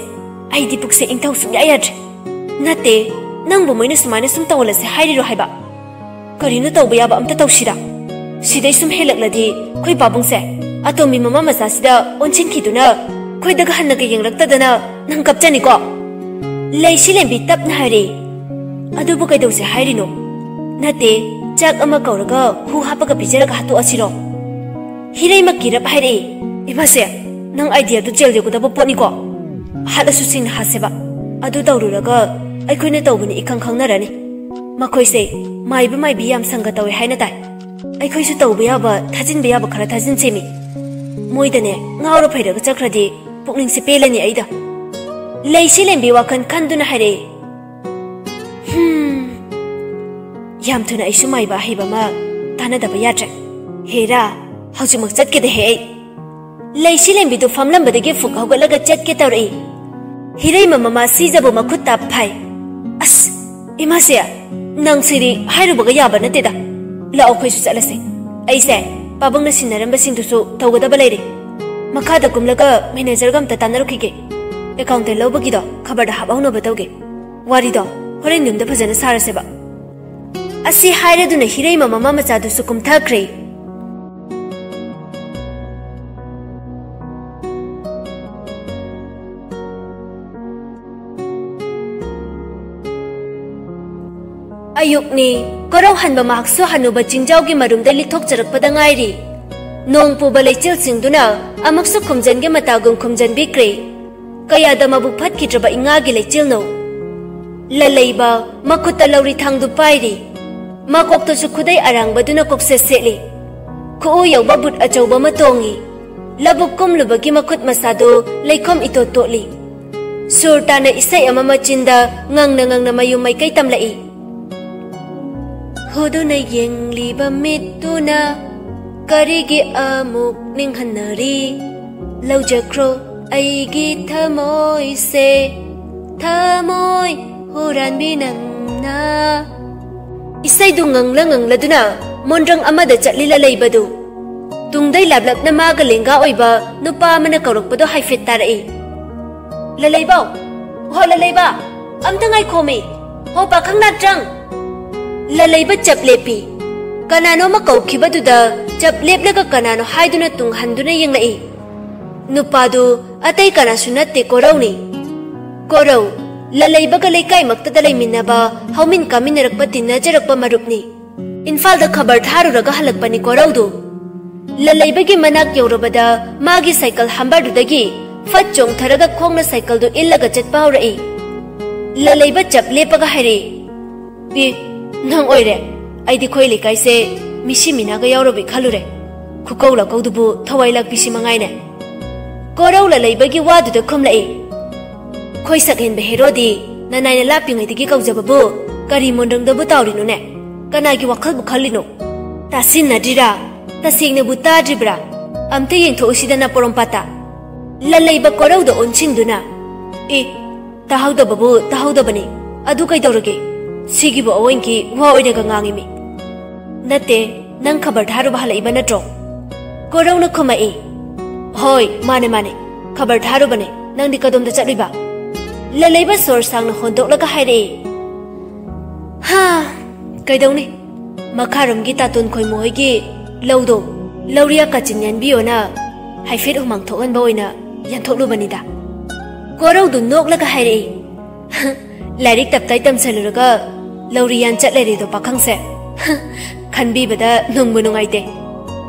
ꯑꯩꯗꯤ ꯄꯨꯛꯁꯦ ꯏꯪꯊꯧ ꯁꯨꯡꯌꯥ ꯌꯥꯗ꯭ꯔꯦ꯫ ꯅꯠꯇꯦ, ꯅꯪꯕꯨ ꯃꯣꯏꯅ ꯁꯨꯃꯥꯏꯅ ꯁꯨꯝ ꯇꯧꯍꯜꯂꯁꯦ ꯍꯥꯏꯔꯤꯔꯣ ꯍꯥꯏꯕ? ꯀꯔꯤꯅꯣ ꯇꯧꯕ ꯌꯥꯕ ꯑꯝꯇ ꯇꯧꯁꯤꯔ? ꯁꯤꯗꯩ ꯁꯨꯝ ꯍꯦꯜꯂꯛꯂꯗꯤ ꯑꯩꯈꯣꯏ ꯄꯥꯕꯨꯡꯁꯦ ꯑꯇꯣꯝꯕꯤ ꯃꯃꯥ ꯃꯆꯥꯁꯤꯗ ꯑꯣꯟꯁꯤꯟꯈꯤꯗꯨꯅ ꯈꯣꯏꯗꯒ ꯍꯟꯅꯒ ꯌꯦꯡꯂꯛꯇꯗꯅ ꯅꯪ ꯀꯞꯆꯅꯤꯀꯣ?" ꯂꯩꯁꯤ ꯂꯦꯝꯕꯤ ꯇꯞꯅ ꯍꯥꯏꯔꯦ꯫ "ꯑꯗꯨꯕꯨ ꯀꯩꯗꯧꯁꯦ ꯍꯥꯏꯔꯤꯅꯣ? ꯅꯠꯇꯦ, ꯆꯥꯛ ꯑꯃ ꯀꯧꯔꯒ ꯍꯨ ꯍꯥꯞꯄꯒ ꯄꯤꯖꯔꯒ ꯍꯥꯠꯇꯣꯛꯑꯁꯤꯔꯣ?" ꯍꯤꯔꯩꯃ ꯀꯤꯔꯞ ꯍꯥꯏꯔꯛꯏ꯫ "ꯏꯃꯥꯁꯦ, ꯅꯪ ꯑꯥꯏꯗꯤꯌꯥꯗꯨ ꯖꯦꯜ ꯌꯧꯒꯗꯕ ꯄꯣꯠꯅꯤꯀꯣ꯫ ꯍꯥꯠꯂꯁꯨ ꯁꯤꯡꯅ ꯍꯥꯠꯁꯦꯕ꯫ ꯑꯗꯨ ꯇꯧꯔꯨꯔꯒ ꯑꯩꯈꯣꯏꯅ ꯇꯧꯕꯅꯤ ꯏꯈꯪ ꯈꯪꯅꯔꯅꯤ꯫ ꯃꯈꯣꯏꯁꯦ ꯃꯥꯏꯕ ꯃꯥꯏꯕꯤ ꯌꯥꯝ ꯁꯪꯒ ꯇꯧꯋꯦ ꯍꯥꯏꯅ ꯇꯥꯏ꯫ ꯑꯩꯈꯣꯏꯁꯨ ꯇꯧꯕ ꯌꯥꯕ, ꯊꯥꯖꯤꯟꯕ ꯌꯥꯕ ꯈꯔ ꯊꯥꯖꯤꯟꯁꯦꯃꯤ꯫ ꯃꯣꯏꯗꯅꯦ ꯉꯥꯎꯔ ꯐꯩꯔꯒ ꯆꯠꯈ꯭ꯔꯗꯤ ꯄꯨꯛꯅꯤꯡꯁꯦ ꯄꯦꯜꯂꯅꯤ ꯑꯩꯗ꯫" ꯂꯩꯁꯤ ꯂꯦꯝꯕꯤ ꯋꯥꯈꯜ ꯈꯟꯗꯨꯅ ꯍꯥꯏꯔꯛꯏ꯫ "ꯍꯝ, ꯌꯥꯝ ꯊꯨꯅ ꯑꯩꯁꯨ ꯃꯥꯏꯕ ꯑꯍꯩꯕ ꯑꯃ ꯇꯥꯟꯅꯗꯕ ꯌꯥꯗ꯭ꯔꯦ꯫ ꯍꯦꯔꯥ, ꯍꯧꯖꯤꯛꯃꯛ ꯆꯠꯀꯦꯗꯍꯦ ꯑꯩ꯫ ꯂꯩꯁꯤ ꯂꯦꯝꯕꯤꯗꯨ ꯐꯝꯂꯝꯕꯗꯒꯤ ꯐꯨꯛ ꯍꯧꯒꯠꯂꯒ ꯆꯠꯀꯦ ꯇꯧꯔꯛꯏ꯫ ꯍꯤꯔꯩꯃ ꯃꯃꯥ ꯁꯤꯖꯕꯨ ꯃꯈꯨꯠꯇ ꯐꯥꯏ꯫ ꯑꯁ, ꯏꯃꯥꯁꯦ, ꯅꯪ ꯁꯤꯗꯤ ꯍꯥꯏꯔꯨꯕꯒ ꯌꯥꯕ ꯅꯠꯇꯦꯗ꯫ ꯂꯥꯛꯑꯣ, ꯑꯩꯈꯣꯏꯁꯨ ꯆꯠꯂꯁꯦ꯫ ꯑꯩꯁꯦ ꯄꯥꯕꯨꯡꯅ ꯁꯤꯟꯅꯔꯝꯕꯁꯤꯡꯗꯨꯁꯨ ꯇꯧꯒꯗꯕ ꯂꯩꯔꯦ꯫ ꯃꯈꯥꯗ ꯀꯨꯝꯂꯒ ꯃꯦꯅꯦꯖꯔꯒ ꯑꯝꯇ ꯇꯥꯟꯅꯔꯨꯈꯤꯒꯦ꯫ ꯑꯦꯀꯥꯎꯟꯇꯦꯟ ꯂꯧꯕꯒꯤꯗꯣ ꯈꯕꯔꯗ ꯍꯥꯞꯍꯧꯅꯕ ꯇꯧꯒꯦ꯫ ꯋꯥꯔꯤꯗꯣ ꯍꯣꯔꯦꯟ ꯌꯨꯝꯗ ꯐꯖꯅ ꯁꯥꯔꯁꯦꯕ꯫ ꯑꯁꯤ ꯍꯥꯏꯔꯗꯨꯅ ꯍꯤꯔꯩꯃ ꯃꯃꯥ ꯃꯆꯥꯗꯨꯁꯨ ꯀꯨꯝꯊꯈ꯭ꯔꯦ꯫ ꯑꯌꯨꯛꯅꯤ꯫ ꯀꯣꯔꯧ ꯍꯟꯕ ꯃꯍꯥꯛꯁꯨ ꯍꯅꯨꯕ ꯆꯤꯡꯖꯥꯎꯒꯤ ꯃꯔꯨꯝꯗ ꯂꯤꯠꯊꯣꯛꯆꯔꯛꯄꯗ ꯉꯥꯏꯔꯤ꯫ ꯅꯣꯡ ꯄꯨꯕ ꯂꯩꯆꯤꯜꯁꯤꯡꯗꯨꯅ ꯑꯃꯨꯛꯁꯨ ꯈꯨꯝꯖꯟꯒꯦ ꯃꯇꯥꯒꯨꯝ ꯈꯨꯝꯖꯟꯕꯤꯈ꯭ꯔꯦ꯫ ꯀꯌꯥꯗ ꯃꯕꯨꯛ ꯐꯠꯈꯤꯗ꯭ꯔꯕ ꯏꯉꯥꯒꯤ ꯂꯩꯆꯤꯜꯅꯣ! ꯂꯂꯩꯕ ꯃꯈꯨꯠꯇ ꯂꯧꯔꯤ ꯊꯥꯡꯗꯨ ꯄꯥꯏꯔꯤ꯫ ꯃꯀꯣꯛꯇꯁꯨ ꯈꯨꯗꯩ ꯑꯔꯥꯡꯕꯗꯨꯅ ꯀꯣꯛꯁꯦꯠ ꯁꯦꯠꯂꯤ꯫ ꯈꯨꯎ ꯌꯧꯕ ꯕꯨꯠ ꯑꯆꯧꯕ ꯑꯃ ꯇꯣꯡꯉꯤ꯫ ꯂꯧꯕꯨꯛ ꯀꯨꯝꯂꯨꯕꯒꯤ ꯃꯈꯨꯠ ꯃꯁꯥꯗꯨ ꯂꯩꯈꯣꯝ ꯏꯇꯣꯠ ꯇꯣꯠꯂꯤ꯫ ꯁꯨꯔ ꯇꯥꯅ ꯏꯁꯩ ꯑꯃ ꯃꯆꯤꯟꯗ ꯉꯪꯅ ꯉꯪꯅ ꯃꯌꯨꯝ ꯃꯥꯏꯀꯩ ꯇꯝꯂꯛꯏ꯫ ꯍꯨꯗꯨꯅ ꯌꯦꯡꯂꯤꯕ ꯃꯤꯠꯇꯨꯅ ꯀꯔꯤꯒꯤ ꯑꯃꯨꯛ ꯅꯤꯡꯍꯟꯅꯔꯤ? ꯂꯧꯖꯈ꯭ꯔꯣ ꯑꯩꯒꯤ ꯊꯃꯣꯏꯁꯦ, ꯊꯃꯣꯏ ꯍꯨꯔꯥꯟꯕꯤ ꯅꯪꯅ꯫ ꯏꯁꯩꯗꯨ ꯉꯪꯂ ꯉꯪꯂꯗꯨꯅ ꯃꯣꯟꯗ꯭ꯔꯪ ꯑꯃꯗ ꯆꯠꯂꯤ ꯂꯂꯩꯕꯗꯨ꯫ ꯇꯨꯡꯗꯩ ꯂꯥꯞꯂꯞꯅ ꯃꯥꯒ ꯂꯦꯡꯒꯥ ꯑꯣꯏꯕ ꯅꯨꯄꯥ ꯑꯃꯅ ꯀꯧꯔꯛꯄꯗꯨ ꯍꯥꯏꯐꯦꯠ ꯇꯥꯔꯛꯏ꯫ "ꯂꯂꯩꯕꯥꯎ! ꯍꯣ ꯂꯂꯩꯕ! ꯑꯝꯇ ꯉꯥꯏꯈꯣꯃꯤ! ꯍꯣ ꯄꯥꯈꯪ ꯅꯥꯠꯇ꯭ꯔꯪ!" ꯂꯂꯩꯕ ꯆꯞ ꯂꯦꯞꯄꯤ꯫ ꯀꯅꯥꯅꯣ ꯑꯃ ꯀꯧꯈꯤꯕꯗꯨꯗ ꯆꯞ ꯂꯦꯞꯂꯒ ꯀꯅꯥꯅꯣ ꯍꯥꯏꯗꯨꯅ ꯇꯨꯡ ꯍꯟꯗꯨꯅ ꯌꯦꯡꯂꯛꯏ꯫ ꯅꯨꯄꯥꯗꯨ ꯑꯇꯩ ꯀꯅꯥꯁꯨ ꯅꯠꯇꯦ, ꯀꯣꯔꯧꯅꯤ꯫ ꯀꯣꯔꯧ, ꯂꯂꯩꯕꯒ ꯂꯩꯀꯥꯏꯃꯛꯇꯗ ꯂꯩꯃꯤꯟꯅꯕ, ꯍꯧꯃꯤꯟ ꯀꯥꯃꯤꯟꯅꯔꯛꯄ, ꯇꯤꯟꯅꯖꯔꯛꯄ ꯃꯔꯨꯞꯅꯤ꯫ ꯏꯝꯐꯥꯜꯗ ꯈꯕꯔ ꯊꯥꯔꯨꯔꯒ ꯍꯜꯂꯛꯄꯅꯤ ꯀꯣꯔꯧꯗꯨ꯫ ꯂꯂꯩꯕꯒꯤ ꯃꯅꯥꯛ ꯌꯧꯔꯕꯗ ꯃꯥꯒꯤ ꯁꯥꯏꯀꯜ ꯍꯥꯝꯕꯔꯗꯨꯗꯒꯤ ꯐꯠ ꯆꯣꯡꯊꯔꯒ ꯈꯣꯡꯅ ꯁꯥꯏꯀꯜꯗꯨ ꯏꯜꯂꯒ ꯆꯠꯄ ꯍꯧꯔꯛꯏ꯫ ꯂꯂꯩꯕ ꯆꯞ ꯂꯦꯞꯄꯒ ꯍꯥꯏꯔꯛꯏ, "ꯄꯤ, ꯅꯪ ꯑꯣꯏꯔꯦ꯫ ꯑꯩꯗꯤ ꯑꯩꯈꯣꯏ ꯂꯩꯀꯥꯏꯁꯦ ꯃꯤꯁꯤ ꯃꯤꯅꯥꯒ ꯌꯥꯎꯔꯕꯣꯏ ꯈꯜꯂꯨꯔꯦ꯫ ꯈꯨꯀꯧ ꯂꯥꯀꯧꯗꯨꯕꯨ ꯊꯋꯥꯏ ꯂꯥꯛꯄꯤꯁꯤ ꯃꯉꯥꯏꯅꯦ꯫" ꯀꯣꯔꯧ ꯂꯂꯩꯕꯒꯤ ꯋꯥꯗꯨꯗ ꯈꯨꯝꯂꯛꯏ, "ꯈꯣꯏ ꯁꯛꯍꯦꯟꯕ ꯍꯦꯔꯣꯗꯤ ꯅꯅꯥꯏꯅ ꯂꯥꯞꯄꯤꯉꯩꯗꯒꯤ ꯀꯧꯖꯕꯕꯨ ꯀꯔꯤ ꯃꯣꯟꯗ꯭ꯔꯪꯗꯕꯨ ꯇꯥꯎꯔꯤꯅꯣꯅꯦ? ꯀꯅꯥꯒꯤ ꯋꯥꯈꯜꯕꯨ ꯈꯜꯂꯤꯅꯣ? ꯇꯥꯁꯤꯟꯅꯗ꯭ꯔꯤꯔꯥ? ꯇꯁꯦꯡꯅꯕꯨ ꯇꯥꯗ꯭ꯔꯤꯕ꯭ꯔꯥ? ꯑꯝꯇ ꯌꯦꯡꯊꯣꯛꯎꯁꯤꯗꯅ ꯄꯣꯔꯣꯝꯄꯥꯠꯇ꯫ ꯂꯂꯩꯕ ꯀꯣꯔꯧꯗ ꯑꯣꯟꯁꯤꯟꯗꯨꯅ, "ꯑꯦ, ꯇꯥꯍꯧꯗꯕꯕꯨ ꯇꯥꯍꯧꯗꯕꯅꯤ꯫ ꯑꯗꯨ ꯀꯩꯗꯧꯔꯒꯦ? ꯁꯤꯒꯤꯕꯨ ꯑꯑꯣꯟꯒꯤ ꯋꯥ ꯑꯣꯏꯅꯒ ꯉꯥꯡꯉꯤꯃꯤ꯫" "ꯅꯠꯇꯦ, ꯅꯪ ꯈꯕꯔ ꯊꯥꯔꯨꯕ ꯍꯜꯂꯛꯏꯕ ꯅꯠꯇ꯭ꯔꯣ?" ꯀꯣꯔꯧꯅ ꯈꯨꯝꯃꯛꯏ꯫ "ꯍꯣꯏ, ꯃꯥꯅꯦ, ꯃꯥꯅꯦ, ꯈꯕꯔ ꯊꯥꯔꯨꯕꯅꯦ꯫ ꯅꯪꯗꯤ ꯀꯗꯣꯝꯗ ꯆꯠꯂꯨꯏꯕ?" ꯂꯂꯩꯕ ꯁꯣꯔ ꯁꯥꯡꯅ ꯍꯣꯟꯗꯣꯛꯂꯒ ꯍꯥꯏꯔꯛꯏ꯫ "ꯍꯥ, ꯀꯩꯗꯧꯅꯤ? ꯃꯈꯥꯔꯣꯝꯒꯤ ꯇꯥꯇꯣꯟ ꯈꯣꯏꯃꯨ ꯍꯣꯏꯒꯤ ꯂꯧꯗꯣ ꯂꯧꯔꯤꯌꯥ ꯀꯥꯆꯤꯟ ꯌꯥꯟꯕꯤꯌꯣꯅ ꯍꯥꯏꯐꯦꯠ ꯍꯨꯃꯥꯡ ꯊꯣꯛꯍꯟꯕ ꯑꯣꯏꯅ ꯌꯥꯟꯊꯣꯛꯂꯨꯕꯅꯤꯗ꯫" ꯀꯣꯔꯧꯗꯨ ꯅꯣꯛꯂꯒ ꯍꯥꯏꯔꯛꯏ꯫ "ꯂꯥꯏꯔꯤꯛ ꯇꯞꯇꯥꯏ ꯇꯝꯁꯜꯂꯨꯔꯒ ꯂꯧꯔꯤ ꯌꯥꯟ ꯆꯠ ꯂꯩꯔꯦꯗꯣ ꯄꯥꯈꯪꯁꯦ꯫ ꯈꯟꯕꯤꯕꯗ ꯅꯨꯡꯕꯨ ꯅꯨꯡꯉꯥꯏꯇꯦ꯫"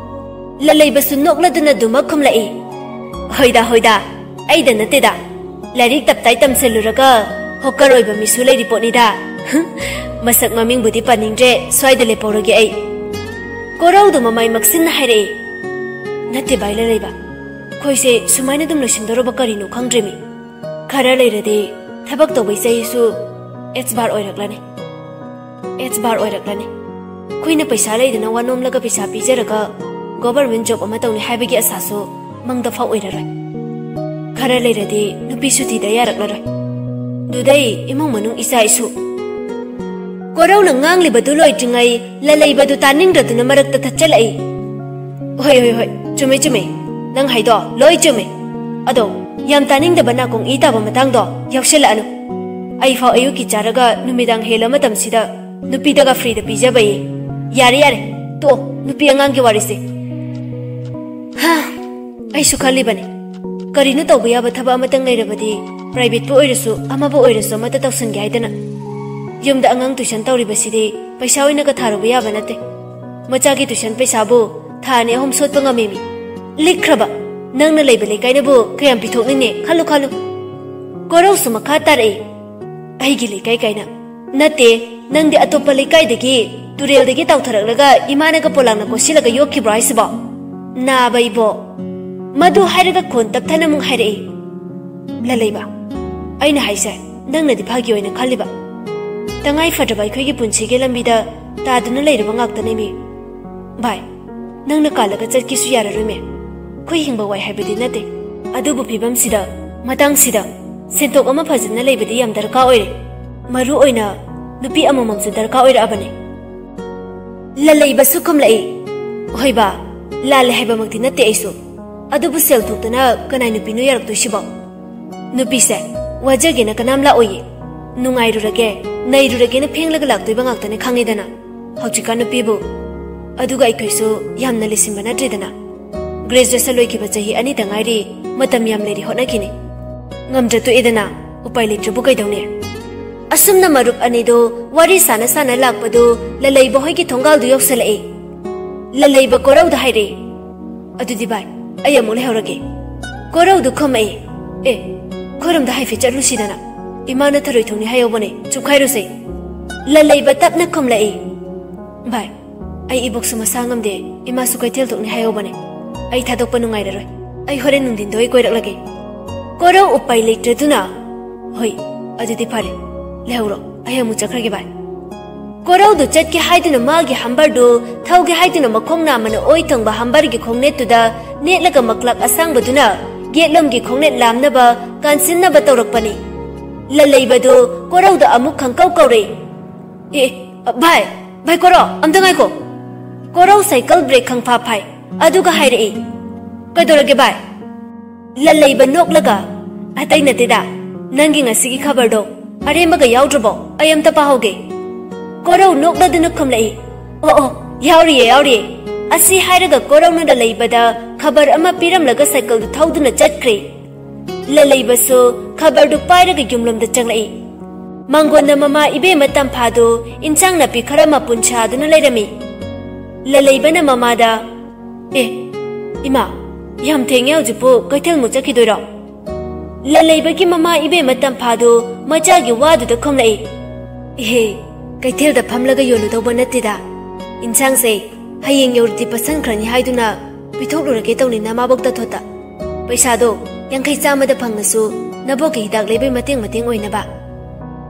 ꯂꯂꯩꯕꯁꯨ ꯅꯣꯛꯂꯗꯨꯅ ꯗꯨꯃꯛ ꯈꯨꯝꯂꯛꯏ꯫ "ꯍꯣꯏꯗ, ꯍꯣꯏꯗ, ꯑꯩꯗ ꯅꯠꯇꯦꯗ꯫ ꯂꯥꯏꯔꯤꯛ ꯇꯞꯇꯥꯏ ꯇꯝꯁꯜꯂꯨꯔꯒ ꯍꯣꯀꯔ ꯑꯣꯏꯕ ꯃꯤꯁꯨ ꯂꯩꯔꯤ ꯄꯣꯠꯅꯤꯗ꯫ ꯃꯁꯛ ꯃꯃꯤꯡꯕꯨꯗꯤ ꯄꯟꯅꯤꯡꯗ꯭ꯔꯦ, ꯁ꯭ꯋꯥꯏꯗ ꯂꯦꯞꯍꯧꯔꯒꯦ ꯑꯩ꯫" ꯀꯣꯔꯧꯗꯨ ꯃꯃꯥꯏ ꯃꯛꯁꯤꯟꯅ ꯍꯥꯏꯔꯛꯏ꯫ "ꯅꯠꯇꯦ ꯚꯥꯏ ꯂꯂꯩꯕ, ꯑꯩꯈꯣꯏꯁꯦ ꯁꯨꯃꯥꯏꯅ ꯑꯗꯨꯝ ꯂꯣꯏꯁꯤꯟꯗꯧꯔꯕ ꯀꯔꯤꯅꯣ ꯈꯪꯗ꯭ꯔꯦꯃꯤ꯫ ꯈꯔ ꯂꯩꯔꯗꯤ ꯊꯕꯛ ꯇꯧꯕꯩ ꯆꯍꯤꯁꯨ ꯑꯦꯠꯁ ꯕꯥꯔ ꯑꯣꯏꯔꯛꯂꯅꯤ꯫ ꯑꯦꯠꯁ ꯕꯥꯔ ꯑꯣꯏꯔꯛꯂꯅꯤ꯫ ꯑꯩꯈꯣꯏꯅ ꯄꯩꯁꯥ ꯂꯩꯗꯅ ꯋꯥꯅꯣꯝꯂꯒ ꯄꯩꯁꯥ ꯄꯤꯖꯔꯒ ꯒꯣꯚꯔꯃꯦꯟ ꯖꯣꯕ ꯑꯃ ꯇꯧꯅꯤ ꯍꯥꯏꯕꯒꯤ ꯑꯁꯥꯁꯨ ꯃꯪꯗ ꯐꯥꯎ ꯑꯣꯏꯔꯔꯣꯏ꯫ ꯈꯔ ꯂꯩꯔꯗꯤ ꯅꯨꯄꯤꯁꯨ ꯊꯤꯗ ꯌꯥꯔꯛꯂꯔꯣꯏ꯫ ꯑꯗꯨꯗꯩ ꯏꯃꯨꯡ ꯃꯅꯨꯡ ꯏꯆꯥ ꯏꯁꯨ꯫" ꯀꯣꯔꯧꯅ ꯉꯥꯡꯂꯤꯕꯗꯨ ꯂꯣꯏꯗ꯭ꯔꯤꯉꯩ ꯂꯂꯩꯕꯗꯨ ꯇꯥꯅꯤꯡꯗ꯭ꯔꯗꯨꯅ ꯃꯔꯛꯇ ꯊꯠꯆꯜꯂꯛꯏ꯫ "ꯍꯣꯏ, ꯍꯣꯏ, ꯍꯣꯏ, ꯆꯨꯝꯃꯦ, ꯆꯨꯝꯃꯦ꯫ ꯅꯪ ꯍꯥꯏꯗꯣ ꯂꯣꯏ ꯆꯨꯝꯃꯦ꯫ ꯑꯗꯣ ꯌꯥꯝ ꯇꯥꯅꯤꯡꯗꯕ ꯅꯥꯀꯣꯡ ꯏ ꯇꯥꯕ ꯃꯇꯥꯡꯗꯣ ꯌꯥꯎꯁꯜꯂꯛꯑꯅꯨ꯫ ꯑꯩ ꯐꯥꯎ ꯑꯌꯨꯛꯀꯤ ꯆꯥꯔꯒ ꯅꯨꯃꯤꯗꯥꯡ ꯍꯦꯜꯂ ꯃꯇꯝꯁꯤꯗ ꯅꯨꯄꯤꯗꯒ ꯐ꯭ꯔꯤꯗ ꯄꯤꯖꯕꯌꯦ꯫ ꯌꯥꯔꯦ, ꯌꯥꯔꯦ, ꯇꯣꯛꯑꯣ ꯅꯨꯄꯤ ꯑꯉꯥꯡꯒꯤ ꯋꯥꯔꯤꯁꯦ꯫ ꯍꯥ, ꯑꯩꯁꯨ ꯈꯜꯂꯤꯕꯅꯤ꯫ ꯀꯔꯤꯅꯣ ꯇꯧꯕ ꯌꯥꯕ ꯊꯕꯛ ꯑꯃꯇꯪ ꯂꯩꯔꯕꯗꯤ ꯄ꯭ꯔꯥꯏꯚꯦꯠꯄꯨ ꯑꯣꯏꯔꯁꯨ ꯑꯃꯕꯨ ꯑꯣꯏꯔꯁꯨ ꯑꯃꯠꯇ ꯇꯧꯁꯟꯒꯦ ꯍꯥꯏꯗꯅ꯫ ꯌꯨꯝꯗ ꯑꯉꯥꯡ ꯇꯨꯏꯁꯟ ꯇꯧꯔꯤꯕꯁꯤꯗꯤ ꯄꯩꯁꯥ ꯑꯣꯏꯅꯒ ꯊꯥꯔꯨꯕ ꯌꯥꯕ ꯅꯠꯇꯦ꯫ ꯃꯆꯥꯒꯤ ꯇꯨꯏꯁꯟ ꯄꯩꯁꯥꯕꯨ ꯊꯥ ꯑꯅꯤ ꯑꯍꯨꯝ ꯁꯣꯠꯄ ꯉꯝꯃꯤꯃꯤ꯫ ꯂꯤꯛꯈ꯭ꯔꯕ ꯅꯪꯅ ꯂꯩꯕ ꯂꯩꯀꯥꯏꯅꯕꯨ ꯀꯌꯥꯝ ꯄꯤꯊꯣꯛꯅꯤꯡꯅꯦ ꯈꯜꯂꯨ ꯈꯜꯂꯨ꯫" ꯀꯣꯔꯧꯁꯨ ꯃꯈꯥ ꯇꯥꯔꯛꯏ꯫ "ꯑꯩꯒꯤ ꯂꯩꯀꯥꯏ ꯀꯥꯏꯅ? ꯅꯠꯇꯦ, ꯅꯪꯗꯤ ꯑꯇꯣꯞꯄ ꯂꯩꯀꯥꯏꯗꯒꯤ ꯇꯨꯔꯦꯜꯗꯒꯤ ꯇꯥꯎꯊꯔꯛꯂꯒ ꯏꯃꯥꯅꯒ ꯄꯣꯂꯥꯡꯅ ꯀꯣꯠꯁꯤꯜꯂꯒ ꯌꯣꯛꯈꯤꯕ꯭ꯔꯣ ꯍꯥꯏꯁꯤꯕꯣ? ꯅꯥꯕ ꯏꯕꯣ!" ꯃꯗꯨ ꯍꯥꯏꯔꯒ ꯈꯣꯟ ꯇꯞꯊꯅ ꯑꯃꯨꯛ ꯍꯥꯏꯔꯛꯏ꯫ "ꯂꯂꯩꯕ, ꯑꯩꯅ ꯍꯥꯏꯁꯦ ꯅꯪꯅꯗꯤ ꯐꯥꯒꯤ ꯑꯣꯏꯅ ꯈꯜꯂꯤꯕ꯫ ꯇꯉꯥꯏ ꯐꯗ꯭ꯔꯕ ꯑꯩꯈꯣꯏꯒꯤ ꯄꯨꯟꯁꯤꯒꯤ ꯂꯝꯕꯤꯗ ꯇꯥꯗꯨꯅ ꯂꯩꯔꯕ ꯉꯥꯛꯇꯅꯦꯃꯤ꯫ ꯚꯥꯏ, ꯅꯪꯅ ꯀꯥꯜꯂꯒ ꯆꯠꯀꯦꯁꯨ ꯌꯥꯔꯔꯣꯏꯃꯦ꯫ ꯑꯩꯈꯣꯏ ꯍꯤꯡꯕ ꯋꯥꯏ ꯍꯥꯏꯕꯗꯤ ꯅꯠꯇꯦ꯫ ꯑꯗꯨꯕꯨ ꯐꯤꯕꯝꯁꯤꯗ, ꯃꯇꯥꯡꯁꯤꯗ ꯁꯦꯟꯊꯣꯛ ꯑꯃ ꯐꯖꯅ ꯂꯩꯕꯗꯤ ꯌꯥꯝ ꯗꯔꯀꯥꯔ ꯑꯣꯏꯔꯦ꯫ ꯃꯔꯨ ꯑꯣꯏꯅ ꯅꯨꯄꯤ ꯑꯃꯃꯝꯁꯨ ꯗꯔꯀꯥꯔ ꯑꯣꯏꯔꯛꯑꯕꯅꯦ꯫ ꯂꯂꯩꯕꯁꯨ ꯈꯨꯝꯂꯛꯏ, "ꯍꯣꯏ ꯕꯥ, ꯂꯥꯜꯂꯦ ꯍꯥꯏꯕꯃꯛꯇꯤ ꯅꯠꯇꯦ ꯑꯩꯁꯨ꯫ ꯑꯗꯨꯕꯨ ꯁꯦꯜ ꯊꯣꯛꯇꯅ ꯀꯅꯥꯏ ꯅꯨꯄꯤꯅꯣ ꯌꯥꯔꯛꯇꯣꯏꯁꯤꯕꯣ? ꯅꯨꯄꯤꯁꯦ ꯋꯥꯖꯒꯦꯅ ꯀꯅꯥꯝ ꯂꯥꯛꯑꯣꯏꯌꯦ꯫ ꯅꯨꯡꯉꯥꯏꯔꯨꯔꯒꯦ, ꯅꯩꯔꯨꯔꯒꯦꯅ ꯐꯦꯡꯂꯒ ꯂꯥꯛꯇꯣꯏꯕ ꯉꯥꯛꯇꯅꯦ ꯈꯪꯉꯦꯗꯅ ꯍꯧꯖꯤꯛꯀꯥꯟ ꯅꯨꯄꯤꯕꯨ꯫ ꯑꯗꯨꯒ ꯑꯩꯈꯣꯏꯁꯨ ꯌꯥꯝꯅ ꯂꯤꯁꯤꯟꯕ ꯅꯠꯇ꯭ꯔꯦꯗꯅ꯫ ꯒ꯭ꯔꯦꯖꯨꯑꯦꯁꯟ ꯂꯣꯏꯈꯤꯕ ꯆꯍꯤ ꯑꯅꯤꯗ ꯉꯥꯏꯔꯤ, ꯃꯇꯝ ꯌꯥꯝ ꯂꯩꯔꯤ ꯍꯣꯠꯅꯈꯤꯅꯤ꯫ ꯉꯝꯗ꯭ꯔ ꯇꯣꯛꯑꯦꯗꯅ, ꯎꯄꯥꯏ ꯂꯩꯇ꯭ꯔꯕꯨ ꯀꯩꯗꯧꯅꯤ?" ꯑꯁꯨꯝꯅ ꯃꯔꯨꯞ ꯑꯅꯤꯗꯨ ꯋꯥꯔꯤ ꯁꯥꯟꯅ ꯁꯥꯟꯅ ꯂꯥꯛꯄꯗꯨ ꯂꯂꯩꯕ ꯍꯣꯏꯒꯤ ꯊꯣꯡꯒꯥꯜꯗꯨ ꯌꯧꯁꯜꯂꯛꯏ꯫ ꯂꯂꯩꯕ ꯀꯣꯔꯧꯗ ꯍꯥꯏꯔꯛꯏ, "ꯑꯗꯨꯗꯤ ꯚꯥꯏ, ꯑꯩ ꯑꯃꯨꯛ ꯂꯩꯍꯧꯔꯒꯦ꯫" ꯀꯣꯔꯧꯗꯨ ꯈꯨꯝꯃꯛꯏ, "ꯑꯦ, ꯈꯣꯏꯔꯣꯝꯗ ꯍꯥꯏꯐꯦꯠ ꯆꯠꯂꯨꯁꯤꯗꯅ꯫ ꯏꯃꯥꯅ ꯊꯔꯣꯏ ꯊꯣꯡꯅꯤ ꯍꯥꯏꯍꯧꯕꯅꯦ, ꯆꯨꯞꯈꯥꯏꯔꯨꯁꯦ꯫" ꯂꯂꯩꯕ ꯇꯞꯅ ꯈꯨꯝꯂꯛꯏ, "ꯚꯥꯏ, ꯑꯩ ꯏꯕꯣꯛꯁꯨ ꯃꯁꯥ ꯉꯝꯗꯦ, ꯏꯃꯥꯁꯨ ꯀꯩꯊꯦꯜ ꯊꯣꯛꯅꯤ ꯍꯥꯏꯍꯧꯕꯅꯦ꯫ ꯑꯩ ꯊꯥꯗꯣꯛꯄ ꯅꯨꯡꯉꯥꯏꯔꯔꯣꯏ꯫ ꯑꯩ ꯍꯣꯔꯦꯟ ꯅꯨꯡꯊꯤꯟꯗ ꯑꯣꯏ ꯀꯣꯏꯔꯛꯂꯒꯦ꯫" ꯀꯣꯔꯧ ꯎꯄꯥꯏ ꯂꯩꯇ꯭ꯔꯗꯨꯅ, "ꯍꯣꯏ, ꯑꯗꯨꯗꯤ ꯐꯔꯦ, ꯂꯩꯍꯧꯔꯣ, ꯑꯩ ꯑꯃꯨꯛ ꯆꯠꯈ꯭ꯔꯒꯦ ꯚꯥꯏ꯫" ꯀꯣꯔꯧꯗꯨ ꯆꯠꯀꯦ ꯍꯥꯏꯗꯨꯅ ꯃꯥꯒꯤ ꯍꯝꯕꯔꯗꯨ ꯊꯧꯒꯦ ꯍꯥꯏꯗꯨꯅ ꯃꯈꯣꯡ ꯅꯥꯝꯃꯅ ꯑꯣꯏ ꯊꯪꯕ ꯍꯝꯕꯔꯒꯤ ꯈꯣꯡꯅꯦꯠꯇꯨꯗ ꯅꯦꯠꯂꯒ ꯃꯀ꯭ꯂꯥꯛ ꯑꯁꯥꯡꯕꯗꯨꯅ ꯒꯦꯠꯂꯣꯝꯒꯤ ꯈꯣꯡꯅꯦꯠ ꯂꯥꯝꯅꯕ ꯀꯥꯟꯁꯤꯟꯅꯕ ꯇꯧꯔꯛꯄꯅꯤ꯫ ꯂꯂꯩꯕꯗꯨ ꯀꯣꯔꯧꯗ ꯑꯃꯨꯛ ꯈꯪꯀꯧ ꯀꯧꯔꯛꯏ꯫ "ꯑꯦ, ꯚꯥꯏ, ꯚꯥꯏ ꯀꯣꯔꯧ, ꯑꯝꯇ ꯉꯥꯏꯈꯣ꯫" ꯀꯣꯔꯧ ꯁꯥꯏꯀꯜ ꯕ꯭ꯔꯦꯛ ꯈꯪꯐꯥ ꯐꯥꯏ, ꯑꯗꯨꯒ ꯍꯥꯏꯔꯛꯏ, "ꯀꯩꯗꯧꯔꯒꯦ ꯚꯥꯏ?" ꯂꯂꯩꯕ ꯅꯣꯛꯂꯒ, "ꯑꯇꯩ ꯅꯠꯇꯦꯗ, ꯅꯪꯒꯤ ꯉꯁꯤꯒꯤ ꯈꯕꯔꯗꯣ ꯑꯔꯦꯝꯕꯒ ꯌꯥꯎꯗ꯭ꯔꯕꯣ? ꯑꯩ ꯑꯝꯇ ꯄꯥꯍꯧꯒꯦ꯫" ꯀꯣꯔꯧ ꯅꯣꯛꯂꯗꯨꯅ ꯈꯨꯝꯂꯛꯏ, "ꯑꯣ ꯑꯣ, ꯌꯥꯎꯔꯤꯌꯦ, ꯌꯥꯎꯔꯤꯌꯦ꯫" ꯑꯁꯤ ꯍꯥꯏꯔꯒ ꯀꯣꯔꯧꯅ ꯂꯂꯩꯕꯗ ꯈꯕꯔ ꯑꯃ ꯄꯤꯔꯝꯂꯒ ꯁꯥꯏꯀꯜꯗꯨ ꯊꯧꯗꯨꯅ ꯆꯠꯈ꯭ꯔꯦ꯫ ꯂꯂꯩꯕꯁꯨ ꯈꯕꯔꯗꯨ ꯄꯥꯏꯔꯒ ꯌꯨꯝꯂꯣꯝꯗ ꯆꯪꯂꯛꯏ꯫ ꯃꯥꯡꯒꯣꯟꯗ ꯃꯃꯥ ꯏꯕꯦꯝꯃ ꯇꯝꯐꯥꯗꯨ ꯏꯟꯁꯥꯡ ꯅꯥꯄꯤ ꯈꯔ ꯃꯄꯨꯟ ꯁꯥꯗꯨꯅ ꯂꯩꯔꯝꯃꯤ꯫ ꯂꯂꯩꯕꯅ ꯃꯃꯥꯗ, "ꯑꯦ, ꯏꯃꯥ, ꯌꯥꯝ ꯊꯦꯡꯉꯦ, ꯍꯧꯖꯤꯛꯄꯨ ꯀꯩꯊꯦꯜꯃꯨꯛ ꯆꯠꯈꯤꯗꯣꯏꯔꯣ?" ꯂꯂꯩꯕꯒꯤ ꯃꯃꯥ ꯏꯕꯦꯝꯃ ꯇꯝꯐꯥꯗꯨ ꯃꯆꯥꯒꯤ ꯋꯥꯗꯨꯗ ꯈꯨꯝꯂꯛꯏ, "ꯏꯍꯦ, ꯀꯩꯊꯦꯜꯗ ꯐꯝꯂꯒ ꯌꯣꯜꯂꯨꯗꯧꯕ ꯅꯠꯇꯦꯗ꯫ ꯏꯟꯁꯥꯡꯁꯦ ꯍꯌꯦꯡ ꯌꯧꯔꯗꯤ ꯄꯠꯁꯟꯈ꯭ꯔꯅꯤ ꯍꯥꯏꯗꯨꯅ ꯄꯤꯊꯣꯛꯂꯨꯔꯒꯦ ꯇꯧꯅꯤ ꯅꯃꯥꯕꯣꯛ ꯇꯥꯊꯣꯠꯇ꯫ ꯄꯩꯁꯥꯗꯣ ꯌꯥꯡꯈꯩ ꯆꯥꯝꯃꯗ ꯐꯪꯉꯁꯨ ꯅꯕꯣꯛꯀꯤ ꯍꯤꯗꯥꯛ ꯂꯩꯕꯩ ꯃꯇꯦꯡ ꯃꯇꯦꯡ ꯑꯣꯏꯅꯕ꯫"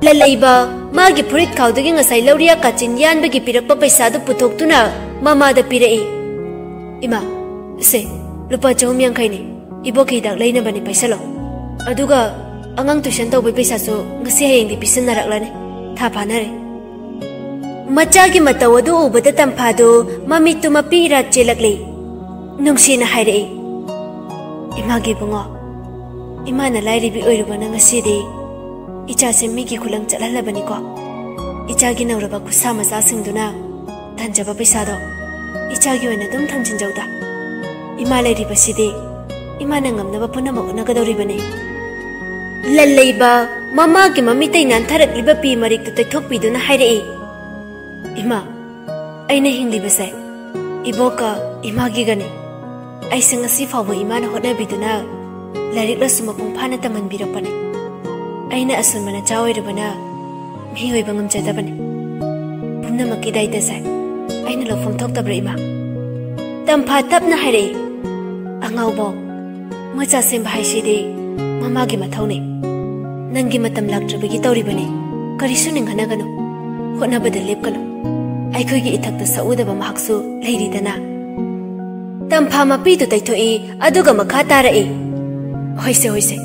ꯂꯂꯩꯕ ꯃꯥꯒꯤ ꯐꯨꯔꯤꯠ ꯈꯥꯎꯗꯒꯤ ꯉꯁꯥꯏ ꯂꯧꯔꯤꯌꯥ ꯀꯥꯆꯤꯟ ꯌꯥꯟꯕꯒꯤ ꯄꯤꯔꯛꯄ ꯄꯩꯁꯥꯗꯨ ꯄꯨꯊꯣꯛꯇꯨꯅ ꯃꯃꯥꯗ ꯄꯤꯔꯛꯏ꯫ "ꯏꯃꯥ, ꯁꯦ, ꯂꯨꯄꯥ ꯆꯍꯨꯝ ꯌꯥꯡꯈꯩꯅꯤ꯫ ꯏꯕꯣꯛꯀꯤ ꯍꯤꯗꯥꯛ ꯂꯩꯅꯕꯅꯤ, ꯄꯩꯁꯥ ꯂꯧ꯫ ꯑꯗꯨꯒ ꯑꯉꯥꯡ ꯇꯨꯏꯁꯟ ꯇꯧꯕꯩ ꯄꯩꯁꯥꯁꯨ ꯉꯁꯤ ꯍꯌꯦꯡꯗꯤ ꯄꯤꯁꯤꯟꯅꯔꯛꯂꯅꯤ꯫ ꯊꯥ ꯐꯥꯅꯔꯦ꯫" ꯃꯆꯥꯒꯤ ꯃꯇꯧ ꯑꯗꯨ ꯎꯕꯗ ꯇꯝꯐꯥꯗꯨ ꯃꯃꯤꯠꯇꯨ ꯃꯄꯤ ꯏꯔꯥ ꯆꯦꯜꯂꯛꯂꯦ꯫ ꯅꯨꯡꯁꯤꯅ ꯍꯥꯏꯔꯛꯏ, "ꯏꯃꯥꯒꯤ ꯏꯕꯨꯡꯉꯣ, ꯏꯃꯥꯅ ꯂꯥꯏꯔꯕꯤ ꯑꯣꯏꯔꯨꯕꯅ ꯉꯁꯤꯗꯤ ꯏꯆꯥꯁꯦ ꯃꯤꯒꯤ ꯈꯨꯂꯪ ꯆꯠꯍꯜꯂꯕꯅꯤꯀꯣ꯫ ꯏꯆꯥꯒꯤ ꯅꯧꯔꯕ ꯈꯨꯠꯁꯥ ꯃꯆꯥꯁꯤꯡꯗꯨꯅ ꯇꯥꯟꯖꯕ ꯄꯩꯁꯥꯗꯣ ꯏꯆꯥꯒꯤ ꯑꯣꯏꯅ ꯑꯗꯨꯝ ꯊꯝꯖꯤꯟꯖꯧꯗ꯫ ꯏꯃꯥ ꯂꯩꯔꯤꯕꯁꯤꯗꯤ ꯏꯃꯥꯅ ꯉꯝꯅꯕ ꯄꯨꯝꯅꯃꯛ ꯍꯣꯠꯅꯒꯗꯧꯔꯤꯕꯅꯤ꯫" ꯂꯜꯂꯩꯕ ꯃꯃꯥꯒꯤ ꯃꯃꯤꯠꯇꯩ ꯅꯥꯟꯊꯔꯛꯂꯤꯕ ꯄꯤ ꯃꯔꯤꯛꯇꯨ ꯇꯩꯊꯣꯛꯄꯤꯗꯨꯅ ꯍꯥꯏꯔꯛꯏ, "ꯏꯃꯥ, ꯑꯩꯅ ꯍꯤꯡꯂꯤꯕꯁꯦ ꯏꯕꯣꯛꯀ ꯏꯃꯥꯒꯤꯒꯅꯤ꯫ ꯑꯩꯁꯦ ꯉꯁꯤ ꯐꯥꯎꯕ ꯏꯃꯥꯅ ꯍꯣꯠꯅꯕꯤꯗꯨꯅ ꯂꯥꯏꯔꯤꯛ ꯂꯥꯏꯁꯨ ꯃꯄꯨꯡ ꯐꯥꯅ ꯇꯝꯍꯟꯕꯤꯔꯛꯄꯅꯤ꯫ ꯑꯩꯅ ꯑꯁꯨꯝꯕ ꯅꯆꯥ ꯑꯣꯏꯔꯨꯕꯅ ꯃꯤ ꯑꯣꯏꯕ ꯉꯝꯖꯗꯕꯅꯤ꯫ ꯄꯨꯝꯅꯃꯛꯀꯤ ꯗꯥꯏꯇꯁꯦ ꯑꯩꯅ ꯂꯧꯐꯝ ꯊꯣꯛꯇꯕ꯭ꯔꯥ, ꯏꯃꯥ?" ꯇꯝꯐꯥ ꯇꯞꯅ ꯍꯥꯏꯔꯛꯏ, "ꯑꯉꯥꯎꯕꯧ, ꯃꯆꯥ ꯁꯦꯝꯕ ꯍꯥꯏꯁꯤꯗꯤ ꯃꯃꯥꯒꯤ ꯃꯊꯧꯅꯤ꯫ ꯅꯪꯒꯤ ꯃꯇꯝ ꯂꯥꯛꯇ꯭ꯔꯤꯕꯒꯤ ꯇꯧꯔꯤꯕꯅꯤ꯫ ꯀꯔꯤꯁꯨ ꯅꯤꯡꯍꯟꯅꯒꯅꯨ꯫ ꯍꯣꯠꯅꯕꯗ ꯂꯦꯞꯀꯅꯨ꯫ ꯑꯩꯈꯣꯏꯒꯤ ꯏꯊꯛꯇ ꯁꯛꯎꯗꯕ ꯃꯍꯥꯛꯁꯨ ꯂꯩꯔꯤꯗꯅ꯫" ꯇꯝꯐꯥ ꯃꯄꯤꯗꯨ ꯇꯩꯊꯣꯛꯏ, ꯑꯗꯨꯒ ꯃꯈꯥ ꯇꯥꯔꯛꯏ, "ꯍꯣꯏꯁꯦ, ꯍꯣꯏꯁꯦ,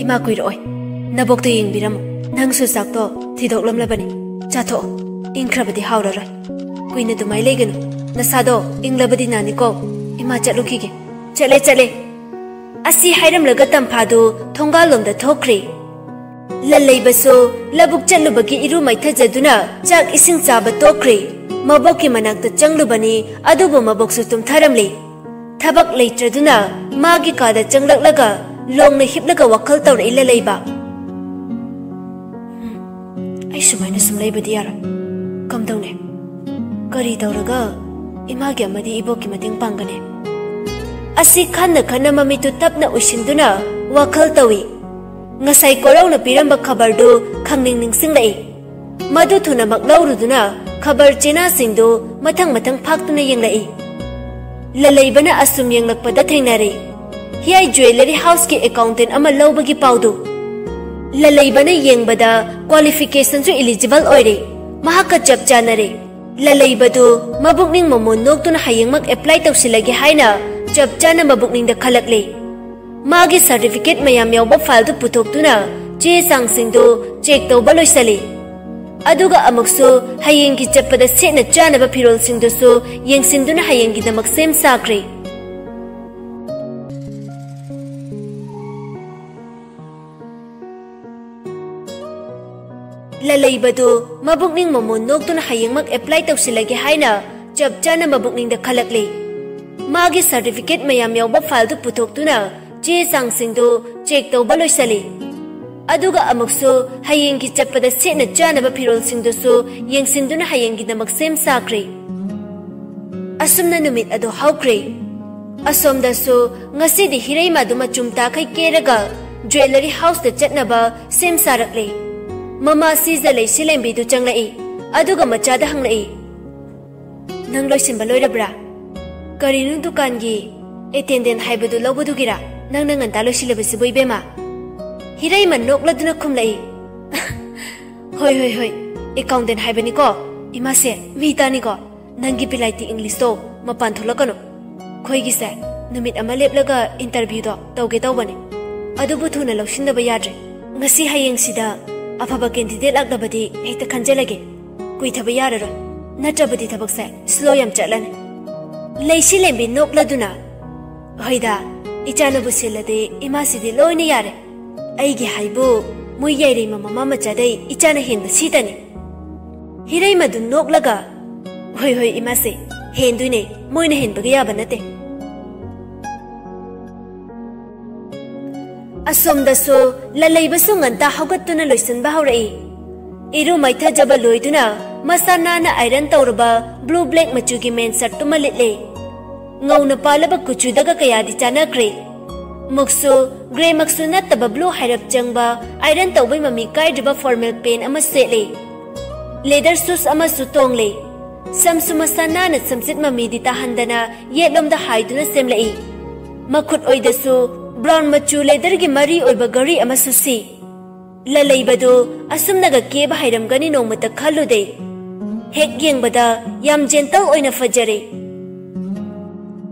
ꯏꯃꯥ ꯀꯨꯏꯔꯛꯑꯣꯏ꯫ ꯅꯕꯣꯛꯇꯣ ꯌꯦꯡꯕꯤꯔꯝꯃꯨ꯫ ꯅꯪꯁꯨ ꯆꯥꯛꯇꯣ ꯊꯤꯗꯣꯛꯂꯝꯂꯕꯅꯤ꯫ ꯆꯥꯊꯣꯛꯑꯣ꯫ ꯏꯪꯈ꯭ꯔꯕꯗꯤ ꯍꯥꯎꯔꯔꯣꯏ꯫ ꯀꯨꯏꯅ ꯑꯗꯨꯃꯥꯏ ꯂꯩꯒꯅꯨ꯫ ꯅꯁꯥꯗꯣ ꯏꯪꯂꯕꯗꯤ ꯅꯥꯅꯤꯀꯣ꯫ ꯏꯃꯥ ꯆꯠꯂꯨꯈꯤꯒꯦ꯫" "ꯆꯠꯂꯦ, ꯆꯠꯂꯦ꯫" ꯑꯁꯤ ꯍꯥꯏꯔꯝꯂꯒ ꯇꯝꯐꯥꯗꯨ ꯊꯣꯡꯒꯥꯜꯂꯣꯝꯗ ꯊꯣꯛꯈ꯭ꯔꯦ꯫ ꯂꯜꯂꯩꯕꯁꯨ ꯂꯧꯕꯨꯛ ꯆꯠꯂꯨꯕꯒꯤ ꯏꯔꯨ ꯃꯥꯏꯊꯖꯗꯨꯅ ꯆꯥꯛ ꯏꯁꯤꯡ ꯆꯥꯕ ꯇꯣꯛꯈ꯭ꯔꯦ꯫ ꯃꯕꯣꯛꯀꯤ ꯃꯅꯥꯛꯇ ꯆꯪꯂꯨꯕꯅꯤ, ꯑꯗꯨꯕꯨ ꯃꯕꯣꯛꯁꯨ ꯇꯨꯝꯊꯔꯝꯂꯦ꯫ ꯊꯕꯛ ꯂꯩꯇ꯭ꯔꯗꯨꯅ ꯃꯥꯒꯤ ꯀꯥꯗ ꯆꯪꯂꯛꯂꯒ ꯂꯣꯡꯅ ꯍꯤꯞꯂꯒ ꯋꯥꯈꯜ ꯇꯧꯔꯛꯏ ꯂꯜꯂꯩꯕ꯫ "ꯎꯝ, ꯑꯩ ꯁꯨꯃꯥꯏꯅ ꯁꯨꯝ ꯂꯩꯕꯗꯤ ꯌꯥꯔꯣꯏ꯫ ꯀꯝꯗꯧꯅꯤ? ꯀꯔꯤ ꯇꯧꯔꯒ ꯏꯃꯥꯒꯤ ꯑꯃꯗꯤ ꯏꯕꯣꯛꯀꯤ ꯃꯇꯦꯡ ꯄꯥꯡꯒꯅꯤ?" ꯑꯁꯤ ꯈꯟꯅ ꯈꯟꯅ ꯃꯃꯤꯠꯇꯨ ꯇꯞꯅ ꯎꯏꯁꯤꯟꯗꯨꯅ ꯋꯥꯈꯜ ꯇꯧꯏ꯫ ꯉꯁꯥꯏ ꯀꯣꯔꯧꯅ ꯄꯤꯔꯝꯕ ꯈꯕꯔꯗꯨ ꯈꯪꯅꯤꯡ ꯅꯤꯡꯁꯤꯡꯂꯛꯏ꯫ ꯃꯗꯨ ꯊꯨꯅꯃꯛ ꯂꯧꯔꯨꯗꯨꯅ ꯈꯕꯔ ꯆꯦꯅꯥꯁꯤꯡꯗꯨ ꯃꯊꯪ ꯃꯊꯪ ꯐꯥꯛꯇꯨꯅ ꯌꯦꯡꯂꯛꯏ꯫ ꯂꯂꯩꯕꯅ ꯑꯁꯨꯝ ꯌꯦꯡꯂꯛꯄꯗ ꯊꯦꯡꯅꯔꯦ ꯍꯤꯌꯥꯏ ꯖ꯭ꯋꯦꯂꯔꯤ ꯍꯥꯎꯁꯀꯤ ꯑꯦꯀꯥꯎꯟꯇꯦꯟ ꯑꯃ ꯂꯧꯕꯒꯤ ꯄꯥꯎꯗꯨ꯫ ꯂꯂꯩꯕꯅ ꯌꯦꯡꯕꯗ ꯀ꯭ꯋꯥꯂꯤꯐꯤꯀꯦꯁꯟꯁꯨ ꯏꯂꯤꯖꯤꯕꯜ ꯑꯣꯏꯔꯦ꯫ ꯃꯍꯥꯛꯀ ꯆꯞ ꯆꯥꯅꯔꯦ꯫ ꯂꯂꯩꯕꯗꯨ ꯃꯕꯨꯛꯅꯤꯡ ꯃꯃꯣꯟ ꯅꯣꯛꯇꯨꯅ ꯍꯌꯦꯡꯃꯛ ꯑꯦꯄ꯭ꯂꯥꯏ ꯇꯧꯁꯤꯜꯂꯒꯦ ꯍꯥꯏꯅ ꯆꯞ ꯆꯥꯅ ꯃꯕꯨꯛꯅꯤꯡꯗ ꯈꯜꯂꯛꯂꯦ꯫ ꯃꯥꯒꯤ ꯁꯥꯔꯇꯤꯐꯤꯀꯦꯠ ꯃꯌꯥꯝ ꯌꯥꯎꯕ ꯐꯥꯏꯜꯗꯨ ꯄꯨꯊꯣꯛꯇꯨꯅ ꯆꯦ ꯆꯥꯡꯁꯤꯡꯗꯨ ꯆꯦꯛ ꯇꯧꯕ ꯂꯣꯏꯁꯤꯜꯂꯤ꯫ ꯑꯗꯨꯒ ꯑꯃꯨꯛꯁꯨ ꯍꯌꯦꯡꯒꯤ ꯆꯠꯄꯗ ꯁꯦꯠꯅ ꯆꯥꯅꯕ ꯐꯤꯔꯣꯜꯁꯤꯡꯗꯨꯁꯨ ꯌꯦꯡꯁꯤꯟꯗꯨꯅ ꯍꯌꯦꯡꯒꯤꯗꯃꯛ ꯁꯦꯝ ꯁꯥꯈ꯭ꯔꯦ꯫ ꯂꯂꯩꯕꯗꯨ ꯃꯕꯨꯛꯅꯤꯡ ꯃꯃꯣꯟ ꯅꯣꯛꯇꯨꯅ ꯍꯌꯦꯡꯃꯛ ꯑꯦꯄ꯭ꯂꯥꯏ ꯇꯧꯁꯤꯜꯂꯒꯦ ꯍꯥꯏꯅ ꯆꯞ ꯆꯥꯅ ꯃꯕꯨꯛꯅꯤꯡꯗ ꯈꯜꯂꯛꯂꯤ꯫ ꯃꯥꯒꯤ ꯁꯥꯔꯇꯤꯐꯤꯀꯦꯠ ꯃꯌꯥꯝ ꯌꯥꯎꯕ ꯐꯥꯏꯜꯗꯨ ꯄꯨꯊꯣꯛꯇꯨꯅ ꯆꯦ ꯆꯥꯡꯁꯤꯡꯗꯨ ꯆꯦꯛ ꯇꯧꯕ ꯂꯣꯏꯁꯤꯜꯂꯤ꯫ ꯑꯗꯨꯒ ꯑꯃꯨꯛꯁꯨ ꯍꯌꯦꯡꯒꯤ ꯆꯠꯄꯗ ꯁꯦꯠꯅ ꯆꯥꯅꯕ ꯐꯤꯔꯣꯜꯁꯤꯡꯗꯨꯁꯨ ꯌꯦꯡꯁꯤꯟꯗꯨꯅ ꯍꯌꯦꯡꯒꯤꯗꯃꯛ ꯁꯦꯝ ꯁꯥꯈ꯭ꯔꯦ꯫ ꯑꯁꯨꯝꯅ ꯅꯨꯃꯤꯠ ꯑꯗꯨ ꯍꯧꯈ꯭ꯔꯦ꯫ ꯑꯁꯣꯝꯗꯁꯨ ꯉꯁꯤꯗꯤ ꯍꯤꯔꯩꯃꯗꯨ ꯃꯆꯨꯝ ꯇꯥꯈꯩ ꯀꯦꯔꯒ ꯖ꯭ꯋꯦꯂꯔꯤ ꯍꯥꯎꯁꯇ ꯆꯠꯅꯕ ꯁꯦꯝ ꯁꯥꯔꯛꯂꯦ꯫ ꯃꯃꯥ ꯁꯤꯖ ꯂꯩꯁꯤꯂꯦꯝꯕꯤꯗꯨ ꯆꯪꯂꯛꯏ꯫ ꯑꯗꯨꯒ ꯃꯆꯥꯗ ꯍꯪꯂꯛꯏ, "ꯅꯪ ꯂꯣꯏꯁꯤꯟꯕ ꯂꯣꯏꯔꯕ꯭ꯔꯥ? ꯀꯔꯤꯅꯣ ꯗꯨꯀꯥꯟꯒꯤ ꯑꯦꯇꯦꯟꯗꯦꯟ ꯍꯥꯏꯕꯗꯨ ꯂꯧꯕꯗꯨꯒꯤꯔꯥ ꯅꯪꯅ ꯉꯟꯇꯥ ꯂꯣꯏꯁꯤꯜꯂꯕꯁꯤꯕꯨ, ꯏꯕꯦꯝꯃ?" ꯍꯤꯔꯩꯃ ꯅꯣꯛꯂꯗꯨꯅ ꯈꯨꯝꯂꯛꯏ, "ꯍꯣꯏ, ꯍꯣꯏ, ꯍꯣꯏ, ꯑꯦꯀꯥꯎꯟꯇꯦꯟ ꯍꯥꯏꯕꯅꯤꯀꯣ꯫ ꯏꯃꯥꯁꯦ ꯃꯤ ꯇꯥꯅꯤꯀꯣ꯫ ꯅꯪꯒꯤ ꯕꯤꯂꯥꯏꯇꯤ ꯏꯪꯂꯤꯁꯇꯣ ꯃꯄꯥꯟ ꯊꯣꯛꯂꯛꯀꯅꯨ꯫ ꯑꯩꯈꯣꯏꯒꯤꯁꯦ ꯅꯨꯃꯤꯠ ꯑꯃ ꯂꯦꯞꯂꯒ ꯏꯟꯇꯔꯚ꯭ꯌꯨꯗꯣ ꯇꯧꯒꯦ ꯇꯧꯕꯅꯦ꯫ ꯑꯗꯨꯕꯨ ꯊꯨꯅ ꯂꯧꯁꯤꯟꯗꯕ ꯌꯥꯗ꯭ꯔꯦ꯫ ꯉꯁꯤ ꯍꯌꯦꯡꯁꯤꯗ ꯑꯐꯕ ꯀꯦꯟꯗꯤꯗꯦꯠ ꯂꯥꯛꯂꯕꯗꯤ ꯍꯦꯛꯇ ꯈꯟꯖꯜꯂꯒꯦ꯫ ꯀꯨꯏꯊꯕ ꯌꯥꯔꯔꯣꯏ꯫ ꯅꯠꯇ꯭ꯔꯕꯗꯤ ꯊꯕꯛꯁꯦ ꯁ꯭ꯂꯣ ꯌꯥꯝ ꯆꯠꯂꯅꯤ꯫" ꯂꯩꯁꯤꯂꯦꯝꯕꯤ ꯅꯣꯛꯂꯗꯨꯅ, "ꯍꯣꯏꯗ, ꯏꯆꯥꯅꯕꯨ ꯁꯤꯜꯂꯗꯤ ꯏꯃꯥꯁꯤꯗꯤ ꯂꯣꯏꯅ ꯌꯥꯔꯦ꯫ ꯑꯩꯒꯤ ꯍꯥꯏꯕꯨ ꯃꯣꯏ ꯌꯥꯏꯔꯩꯃ ꯃꯃꯥ ꯃꯆꯥꯗꯩ ꯏꯆꯥꯅ ꯍꯦꯟꯕ ꯁꯤꯇꯅꯤ꯫" ꯍꯤꯔꯩꯃꯗꯨ ꯅꯣꯛꯂꯒ, "ꯍꯣꯏ, ꯍꯣꯏ, ꯏꯃꯥꯁꯦ, ꯍꯦꯟꯗꯣꯏꯅꯦ, ꯃꯣꯏꯅ ꯍꯦꯟꯕꯒ ꯌꯥꯕ ꯅꯠꯇꯦ꯫" ꯑꯁꯣꯝꯗꯁꯨ ꯂꯂꯩꯕꯁꯨ ꯉꯟꯇꯥ ꯍꯧꯒꯠꯇꯨꯅ ꯂꯣꯏꯁꯤꯟꯕ ꯍꯧꯔꯛꯏ꯫ ꯏꯔꯨ ꯃꯥꯏꯊꯖꯕ ꯂꯣꯏꯗꯨꯅ ꯃꯁꯥ ꯅꯥꯟꯅ ꯑꯥꯏꯔꯟ ꯇꯧꯔꯕ ꯕ꯭ꯂꯨ ꯕ꯭ꯂꯦꯛ ꯃꯆꯨꯒꯤ ꯃꯦꯟ ꯁꯔꯠꯇꯨꯃ ꯂꯤꯠꯂꯦ꯫ ꯉꯧꯅ ꯄꯥꯜꯂꯕ ꯀꯨꯆꯨꯗꯒ ꯀꯌꯥꯗꯤ ꯆꯥꯟꯅꯈ꯭ꯔꯦ꯫ ꯃꯨꯛꯁꯨ ꯒ꯭ꯔꯦꯃꯛꯁꯨ ꯅꯠꯇꯕ ꯕ꯭ꯂꯨ ꯍꯥꯏꯔꯞ ꯆꯪꯕ ꯑꯥꯏꯔꯟ ꯇꯧꯕꯩ ꯃꯃꯤ ꯀꯥꯏꯗ꯭ꯔꯤꯕ ꯐꯣꯔꯃꯦꯜ ꯄꯦꯟ ꯑꯃ ꯁꯦꯠꯂꯦ꯫ ꯂꯦꯗꯔ ꯁꯨꯁ ꯑꯃꯁꯨ ꯇꯣꯡꯂꯦ꯫ ꯁꯝꯁꯨ ꯃꯁꯥ ꯅꯥꯟꯅ ꯁꯝꯆꯤꯠ ꯃꯃꯤꯗꯤ ꯇꯥꯍꯟꯗꯅ ꯌꯦꯠꯂꯣꯝꯗ ꯍꯥꯏꯗꯨꯅ ꯁꯦꯝꯂꯛꯏ꯫ ꯃꯈꯨꯠ ꯑꯣꯏꯗꯁꯨ ꯕ꯭ꯔꯥꯎꯟ ꯃꯆꯨ ꯂꯦꯗꯔꯒꯤ ꯃꯔꯤ ꯑꯣꯏꯕ ꯘꯔꯤ ꯑꯃꯁꯨ ꯁꯤ꯫ ꯂꯂꯩꯕꯗꯨ ꯑꯁꯨꯝꯅꯒ ꯀꯦꯕ ꯍꯩꯔꯝꯒꯅꯤ ꯅꯣꯡꯃꯇ ꯈꯜꯂꯨꯗꯦ꯫ ꯍꯦꯛ ꯌꯦꯡꯕꯗ ꯌꯥꯝ ꯖꯦꯟꯇꯜ ꯑꯣꯏꯅ ꯐꯖꯔꯦ꯫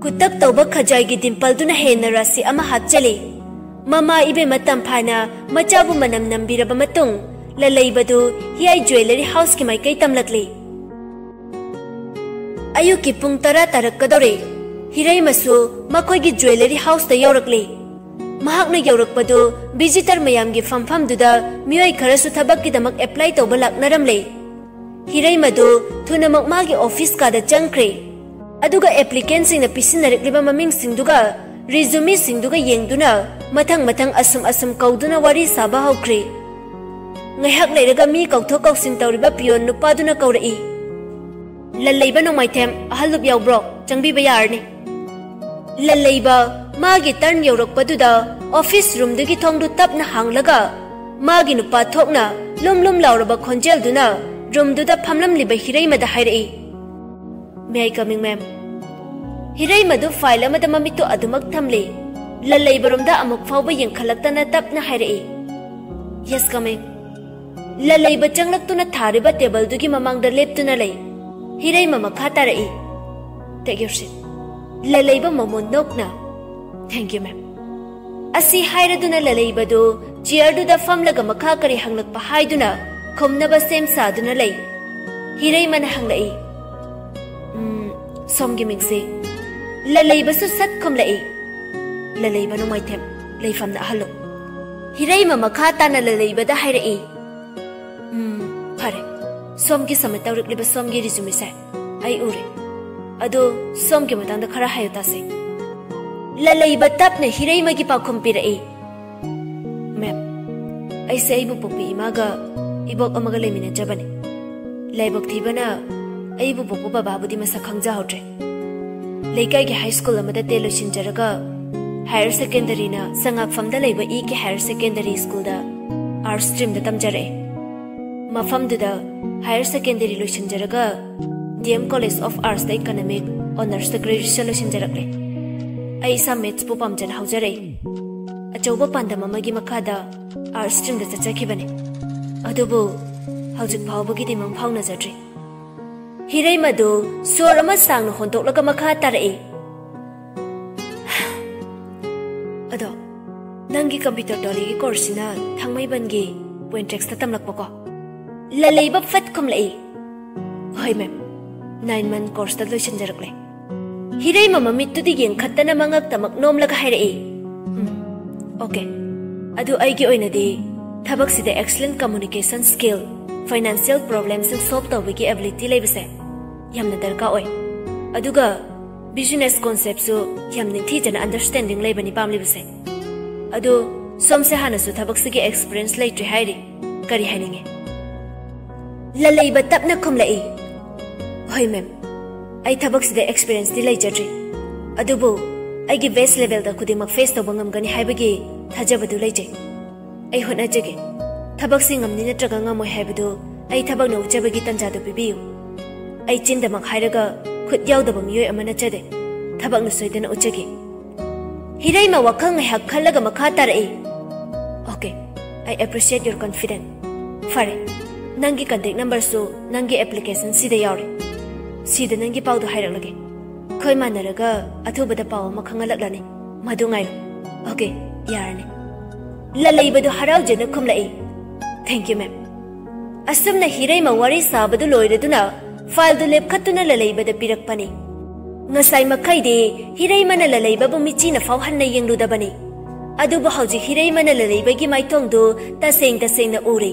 ꯀꯨꯇꯛ ꯇꯧꯕ ꯈꯖꯥꯏꯒꯤ ꯗꯤꯝꯄꯜꯗꯨꯅ ꯍꯦꯟꯅ ꯔꯥꯁꯤ ꯑꯃ ꯍꯥꯞꯆꯤꯜꯂꯤ꯫ ꯃꯃꯥ ꯏꯕꯦꯝꯃ ꯇꯝꯐꯥꯅ ꯃꯆꯥꯕꯨ ꯃꯅꯝ ꯅꯝꯕꯤꯔꯕ ꯃꯇꯨꯡ, ꯂꯂꯩꯕꯗꯨ ꯍꯤꯌꯥꯏ ꯖ꯭ꯋꯦꯂꯔꯤ ꯍꯥꯎꯁꯀꯤ ꯃꯥꯏꯀꯩ ꯇꯝꯂꯛꯂꯤ꯫ ꯑꯌꯨꯛꯀꯤ ꯄꯨꯡ ꯇꯔꯥ ꯇꯥꯔꯛꯀꯗꯧꯔꯦ꯫ ꯍꯤꯔꯩꯃꯁꯨ ꯃꯈꯣꯏꯒꯤ ꯖ꯭ꯋꯦꯂꯔꯤ ꯍꯥꯎꯁꯇ ꯌꯧꯔꯛꯂꯤ꯫ ꯃꯍꯥꯛꯅ ꯌꯧꯔꯛꯄꯗꯨ ꯚꯤꯖꯤꯇꯔ ꯃꯌꯥꯝꯒꯤ ꯐꯝꯐꯝꯗꯨꯗ ꯃꯤꯑꯣꯏ ꯈꯔꯁꯨ ꯊꯕꯛꯀꯤꯗꯃꯛ ꯑꯦꯄ꯭ꯂꯥꯏ ꯇꯧꯕ ꯂꯥꯛꯅꯔꯝꯂꯦ꯫ ꯍꯤꯔꯩꯃꯗꯨ ꯊꯨꯅꯃꯛ ꯃꯥꯒꯤ ꯑꯣꯐꯤꯁ ꯀꯥꯗ ꯆꯪꯈ꯭ꯔꯦ꯫ ꯑꯗꯨꯒ ꯑꯦꯄ꯭ꯂꯤꯀꯦꯟꯁꯤꯡꯅ ꯄꯤꯁꯤꯟꯅꯔꯛꯂꯤꯕ ꯃꯃꯤꯡꯁꯤꯡꯗꯨꯒ ꯔꯤꯖꯨꯃꯤꯁꯤꯡꯗꯨꯒ ꯌꯦꯡꯗꯨꯅ ꯃꯊꯪ ꯃꯊꯪ ꯑꯁꯨꯝ ꯑꯁꯨꯝ ꯀꯧꯗꯨꯅ ꯋꯥꯔꯤ ꯁꯥꯕ ꯍꯧꯈ꯭ꯔꯦ꯫ ꯉꯥꯏꯍꯥꯛ ꯂꯩꯔꯒ ꯃꯤ ꯀꯧꯊꯣꯛ ꯀꯧꯁꯤꯟ ꯇꯧꯔꯤꯕ ꯄꯤꯌꯣꯟ ꯅꯨꯄꯥꯗꯨꯅ ꯀꯧꯔꯛꯏ, "ꯂꯜꯂꯩꯕ ꯅꯣꯡꯃꯥꯏꯊꯦꯝ, ꯑꯍꯜꯂꯨꯞ ꯌꯥꯎꯕ꯭ꯔꯣ? ꯆꯪꯕꯤꯕ ꯌꯥꯔꯅꯤ꯫" ꯂꯜꯂꯩꯕ ꯃꯥꯒꯤ ꯇꯔꯟ ꯌꯧꯔꯛꯄꯗꯨꯗ ꯑꯣꯐꯤꯁ ꯔꯨꯝꯗꯨꯒꯤ ꯊꯣꯡꯗꯨ ꯇꯞꯅ ꯍꯥꯡꯂꯒ ꯃꯥꯒꯤ ꯅꯨꯄꯥ ꯊꯣꯛꯅ ꯂꯨꯝ ꯂꯨꯝ ꯂꯥꯎꯔꯕ ꯈꯣꯟꯖꯦꯜꯗꯨꯅ ꯔꯨꯝꯗꯨꯗ ꯐꯝꯂꯝꯂꯤꯕ ꯍꯤꯔꯩꯃꯗ ꯍꯥꯏꯔꯛꯏ, "May I coming, ma'am?" ꯍꯤꯔꯩꯃꯗꯨ ꯐꯥꯏꯜ ꯑꯃꯗ ꯃꯃꯤꯠꯇꯨ ꯑꯗꯨꯃꯛ ꯊꯝꯂꯤ꯫ ꯂꯜꯂꯩꯕꯔꯣꯝꯗ ꯑꯃꯨꯛ ꯐꯥꯎꯕ ꯌꯦꯡꯈꯠꯂꯛꯇꯅ ꯇꯞꯅ ꯍꯥꯏꯔꯛꯏ, "Yes, coming." ꯂꯜꯂꯩꯕ ꯆꯪꯂꯛꯇꯨꯅ ꯊꯥꯔꯤꯕ ꯇꯦꯕꯜꯗꯨꯒꯤ ꯃꯃꯥꯡꯗ ꯂꯦꯞꯇꯨꯅ ꯂꯩ꯫ ꯍꯤꯔꯩꯃ ꯃꯈꯥ ꯇꯥꯔꯛꯏ, "Take your seat." ꯂꯜꯂꯩꯕ ꯃꯃꯣꯟ ꯅꯣꯛꯅ, "Thank you, ma'am." ꯑꯁꯤ ꯍꯥꯏꯔꯗꯨꯅ ꯂꯜꯂꯩꯕꯗꯨ ꯆꯤꯌꯔꯗꯨꯗ ꯐꯝꯂꯒ ꯃꯈꯥ ꯀꯔꯤ ꯍꯪꯂꯛꯄ ꯍꯥꯏꯗꯨꯅ ꯈꯨꯝꯅꯕ ꯁꯦꯝ ꯁꯥꯗꯨꯅ ꯂꯩ꯫ ꯍꯤꯔꯩꯃꯅ ꯍꯪꯂꯛꯏ, "ꯎꯝ, ꯁꯣꯝꯒꯤ ꯃꯤꯡꯁꯤ?" ꯂꯜꯂꯩꯕꯁꯨ ꯁꯠ ꯈꯨꯝꯂꯛꯏ, "ꯂꯜꯂꯩꯕ ꯅꯣꯡꯃꯥꯏꯊꯦꯝ, ꯂꯩꯐꯝꯅ ꯑꯍꯜꯂꯨꯞ꯫" ꯍꯤꯔꯩꯃ ꯃꯈꯥ ꯇꯥꯅ ꯂꯜꯂꯩꯕꯗ ꯍꯥꯏꯔꯛꯏ, "ꯎꯝ, ꯐꯔꯦ꯫ ꯁꯣꯝꯒꯤ ꯁꯝꯃꯤꯠ ꯇꯧꯔꯛꯂꯤꯕ ꯁꯣꯝꯒꯤ ꯔꯤꯖꯨꯃꯤꯁꯦ ꯑꯩ ꯎꯔꯦ꯫ ꯑꯗꯣ ꯁꯣꯝꯒꯤ ꯃꯇꯥꯡꯗ ꯈꯔ ꯍꯥꯏꯌꯨ ꯇꯥꯁꯦ꯫" ꯂꯂꯩꯕ ꯇꯞꯅ ꯍꯤꯔꯩꯃꯒꯤ ꯄꯥꯎꯈꯨꯝ ꯄꯤꯔꯛꯏ, "ꯃꯦꯝ, ꯑꯩꯁꯦ ꯑꯩꯕꯨ ꯄꯣꯛꯄꯤ ꯏꯃꯥꯒ ꯏꯕꯣꯛ ꯑꯃꯒ ꯂꯩꯃꯤꯟꯅꯖꯕꯅꯤ꯫ ꯂꯥꯏꯕꯛ ꯊꯤꯕꯅ ꯑꯩꯕꯨ ꯄꯣꯛꯄ ꯕꯕꯥꯕꯨꯗꯤ ꯃꯁꯛ ꯈꯪꯖꯍꯧꯗ꯭ꯔꯦ꯫ ꯂꯩꯀꯥꯏꯒꯤ ꯍꯥꯏ ꯁ꯭ꯀꯨꯜ ꯑꯃꯗ ꯇꯦꯟ ꯂꯣꯏꯁꯤꯟꯖꯔꯒ ꯍꯥꯌꯔ ꯁꯦꯀꯦꯟꯗꯔꯤꯅ ꯁꯉꯥꯛꯐꯝꯗ ꯂꯩꯕ ꯏ ꯀꯦ ꯍꯥꯌꯔ ꯁꯦꯀꯦꯟꯗꯔꯤ ꯁ꯭ꯀꯨꯜꯗ ꯑꯥꯔꯠꯁ ꯁ꯭ꯇ꯭ꯔꯤꯝꯗ ꯇꯝꯖꯔꯛꯑꯦ꯫ ꯃꯐꯝꯗꯨꯗ ꯍꯥꯌꯔ ꯁꯦꯀꯦꯟꯗꯔꯤ ꯂꯣꯏꯁꯤꯟꯖꯔꯒ ꯗꯤ ꯑꯦꯝ ꯀꯣꯂꯦꯖ ꯑꯣꯐ ꯑꯥꯔꯠꯁꯇ ꯏꯀꯅꯣꯃꯤꯛ ꯑꯣꯅꯔꯁꯇ ꯒ꯭ꯔꯦꯖꯨꯑꯦꯁꯟ ꯂꯣꯏꯁꯤꯟꯖꯔꯛꯂꯦ꯫ ꯑꯩ ꯏꯁꯥ ꯃꯦꯠꯁꯄꯨ ꯄꯥꯝꯖꯅ ꯍꯧꯖꯔꯛꯏ꯫ ꯑꯆꯧꯕ ꯄꯥꯟꯗꯝ ꯑꯃꯒꯤ ꯃꯈꯥꯗ ꯑꯥꯔꯠꯁ ꯁ꯭ꯇ꯭ꯔꯤꯝꯗ ꯆꯠꯆꯈꯤꯕꯅꯤ꯫ ꯑꯗꯨꯕꯨ ꯍꯧꯖꯤꯛ ꯐꯥꯎꯕꯒꯤꯗꯤ ꯃꯪ ꯐꯥꯎꯅꯖꯗ꯭ꯔꯤ꯫ ꯍꯤꯔꯩꯃꯗꯨ ꯁꯣꯔ ꯑꯃ ꯁꯥꯡꯅ ꯍꯣꯟꯗꯣꯛꯂꯒ ꯃꯈꯥ ꯇꯥꯔꯛꯏ꯫ ꯑꯗꯣ, ꯅꯪꯒꯤ ꯀꯝꯄ꯭ꯌꯨꯇꯔ ꯇꯣꯂꯤꯒꯤ ꯀꯣꯔꯁꯁꯤꯅ ꯊꯥꯡꯃꯩꯕꯟꯒꯤ ꯄꯣꯏꯟꯇ꯭ꯔꯦꯛꯁꯇ ꯇꯝꯂꯛꯄꯀꯣ? ꯂꯂꯩꯕ ꯐꯠ ꯈꯨꯝꯂꯛꯏ, "ꯍꯣꯏ ꯃꯦꯝ, ꯅꯥꯏꯟ ꯃꯟ ꯀꯣꯔꯁꯇ ꯂꯣꯏꯁꯤꯟꯖꯔꯛꯂꯦ꯫" ꯍꯤꯔꯩꯃ ꯃꯃꯤꯠꯇꯨꯗꯤ ꯌꯦꯡꯈꯠꯇꯅ ꯃꯉꯛꯇꯃꯛ ꯅꯣꯝꯂꯒ ꯍꯥꯏꯔꯛꯏ, "ꯎꯝ, ꯑꯣꯀꯦ꯫ ꯑꯗꯨ ꯑꯩꯒꯤ ꯑꯣꯏꯅꯗꯤ ꯊꯕꯛꯁꯤꯗ excellent communication skill, financial problemꯁꯤꯡ solve ꯇꯧꯕꯒꯤ ability ꯂꯩꯕꯁꯦ ꯌꯥꯝꯅ ꯗꯔꯀꯥꯔ ꯑꯣꯏ꯫ ꯑꯗꯨꯒ business conceptꯁꯨ ꯌꯥꯝ ꯅꯤꯡꯊꯤꯖꯅ understanding ꯂꯩꯕꯅꯤ ꯄꯥꯝꯂꯤꯕꯁꯦ꯫ ꯑꯗꯨ ꯁꯣꯝꯁꯦ ꯍꯥꯟꯅꯁꯨ ꯊꯕꯛꯁꯤꯒꯤ experience ꯂꯩꯇ꯭ꯔꯤ ꯍꯥꯏꯔꯤ꯫ ꯀꯔꯤ ꯍꯥꯏꯅꯤꯡꯉꯤ?" ꯂꯂꯩꯕ ꯇꯞꯅ ꯈꯨꯝꯂꯛꯏ, "ꯍꯣꯏ ꯃꯦꯝ, ꯑꯩ ꯊꯕꯛꯁꯤꯗ experienceꯇꯤ ꯂꯩꯖꯗ꯭ꯔꯤ, ꯑꯗꯨꯕꯨ ꯑꯩꯒꯤ best levelꯗ ꯈꯨꯗꯤꯡꯃꯛ face ꯇꯧꯕ ꯉꯝꯒꯅꯤ ꯍꯥꯏꯕꯒꯤ ꯊꯥꯖꯕꯗꯨ ꯂꯩꯖꯩ꯫ ꯑꯩ ꯍꯣꯠꯅꯖꯒꯦ꯫ ꯊꯕꯛꯁꯤ ꯉꯝꯅꯤ ꯅꯠꯇ꯭ꯔꯒ ꯉꯝꯃꯣꯏ ꯍꯥꯏꯕꯗꯨ ꯑꯩ ꯊꯕꯛꯅ ꯎꯠꯆꯕꯒꯤ ꯇꯟꯖꯥꯗꯨ ꯄꯤꯕꯤꯌꯨ꯫ ꯑꯩ ꯆꯤꯟꯗꯃꯛ ꯍꯥꯏꯔꯒ ꯈꯨꯠ ꯌꯥꯎꯗꯕ ꯃꯤꯑꯣꯏ ꯑꯃ ꯅꯠꯆꯗꯦ꯫ ꯊꯕꯛꯅ ꯁꯣꯏꯗꯅ ꯎꯠꯆꯒꯦ꯫" ꯍꯤꯔꯩꯃ ꯋꯥꯈꯜ ꯉꯥꯏꯍꯥꯛ ꯈꯜꯂꯒ ꯃꯈꯥ ꯇꯥꯔꯛꯏ, "Okay, I appreciate your confidence꯫ ꯐꯔꯦ, ꯅꯪꯒꯤ contact numberꯁꯨ ꯅꯪꯒꯤ applicationꯁꯤꯗ ꯌꯥꯎꯔꯦ꯫ ꯁꯤꯗ ꯅꯪꯒꯤ ꯄꯥꯎꯗꯨ ꯍꯥꯏꯔꯛꯂꯒꯦ꯫ ꯑꯩꯈꯣꯏ ꯃꯥꯟꯅꯔꯒ ꯑꯊꯨꯕꯗ ꯄꯥꯎ ꯑꯃ ꯈꯪꯍꯜꯂꯛꯂꯅꯤ꯫ ꯃꯗꯨ ꯉꯥꯏꯔꯣ꯫" "Okay, ꯌꯥꯔꯅꯤ꯫" ꯂꯂꯩꯕꯗꯨ ꯍꯔꯥꯎꯖꯅ ꯈꯨꯝꯂꯛꯏ, "Thank you, ma'am꯫" ꯑꯁꯨꯝꯅ ꯍꯤꯔꯩꯃ ꯋꯥꯔꯤ ꯁꯥꯕꯗꯨ ꯂꯣꯏꯔꯗꯨꯅ fileꯗꯨ ꯂꯦꯞꯈꯠꯇꯨꯅ ꯂꯂꯩꯕꯗ ꯄꯤꯔꯛꯄꯅꯤ꯫ ꯉꯁꯥꯏ ꯃꯈꯩꯗꯤ ꯍꯤꯔꯩꯃꯅ ꯂꯂꯩꯕꯕꯨ ꯃꯤꯆꯤꯅ ꯐꯥꯎ ꯍꯟꯅ ꯌꯦꯡꯂꯨꯗꯕꯅꯤ꯫ ꯑꯗꯨꯕꯨ ꯍꯧꯖꯤꯛ ꯍꯤꯔꯩꯃꯅ ꯂꯂꯩꯕꯒꯤ ꯃꯥꯏꯊꯣꯡꯗꯨ ꯇꯁꯦꯡ ꯇꯁꯦꯡꯅ ꯎꯔꯦ꯫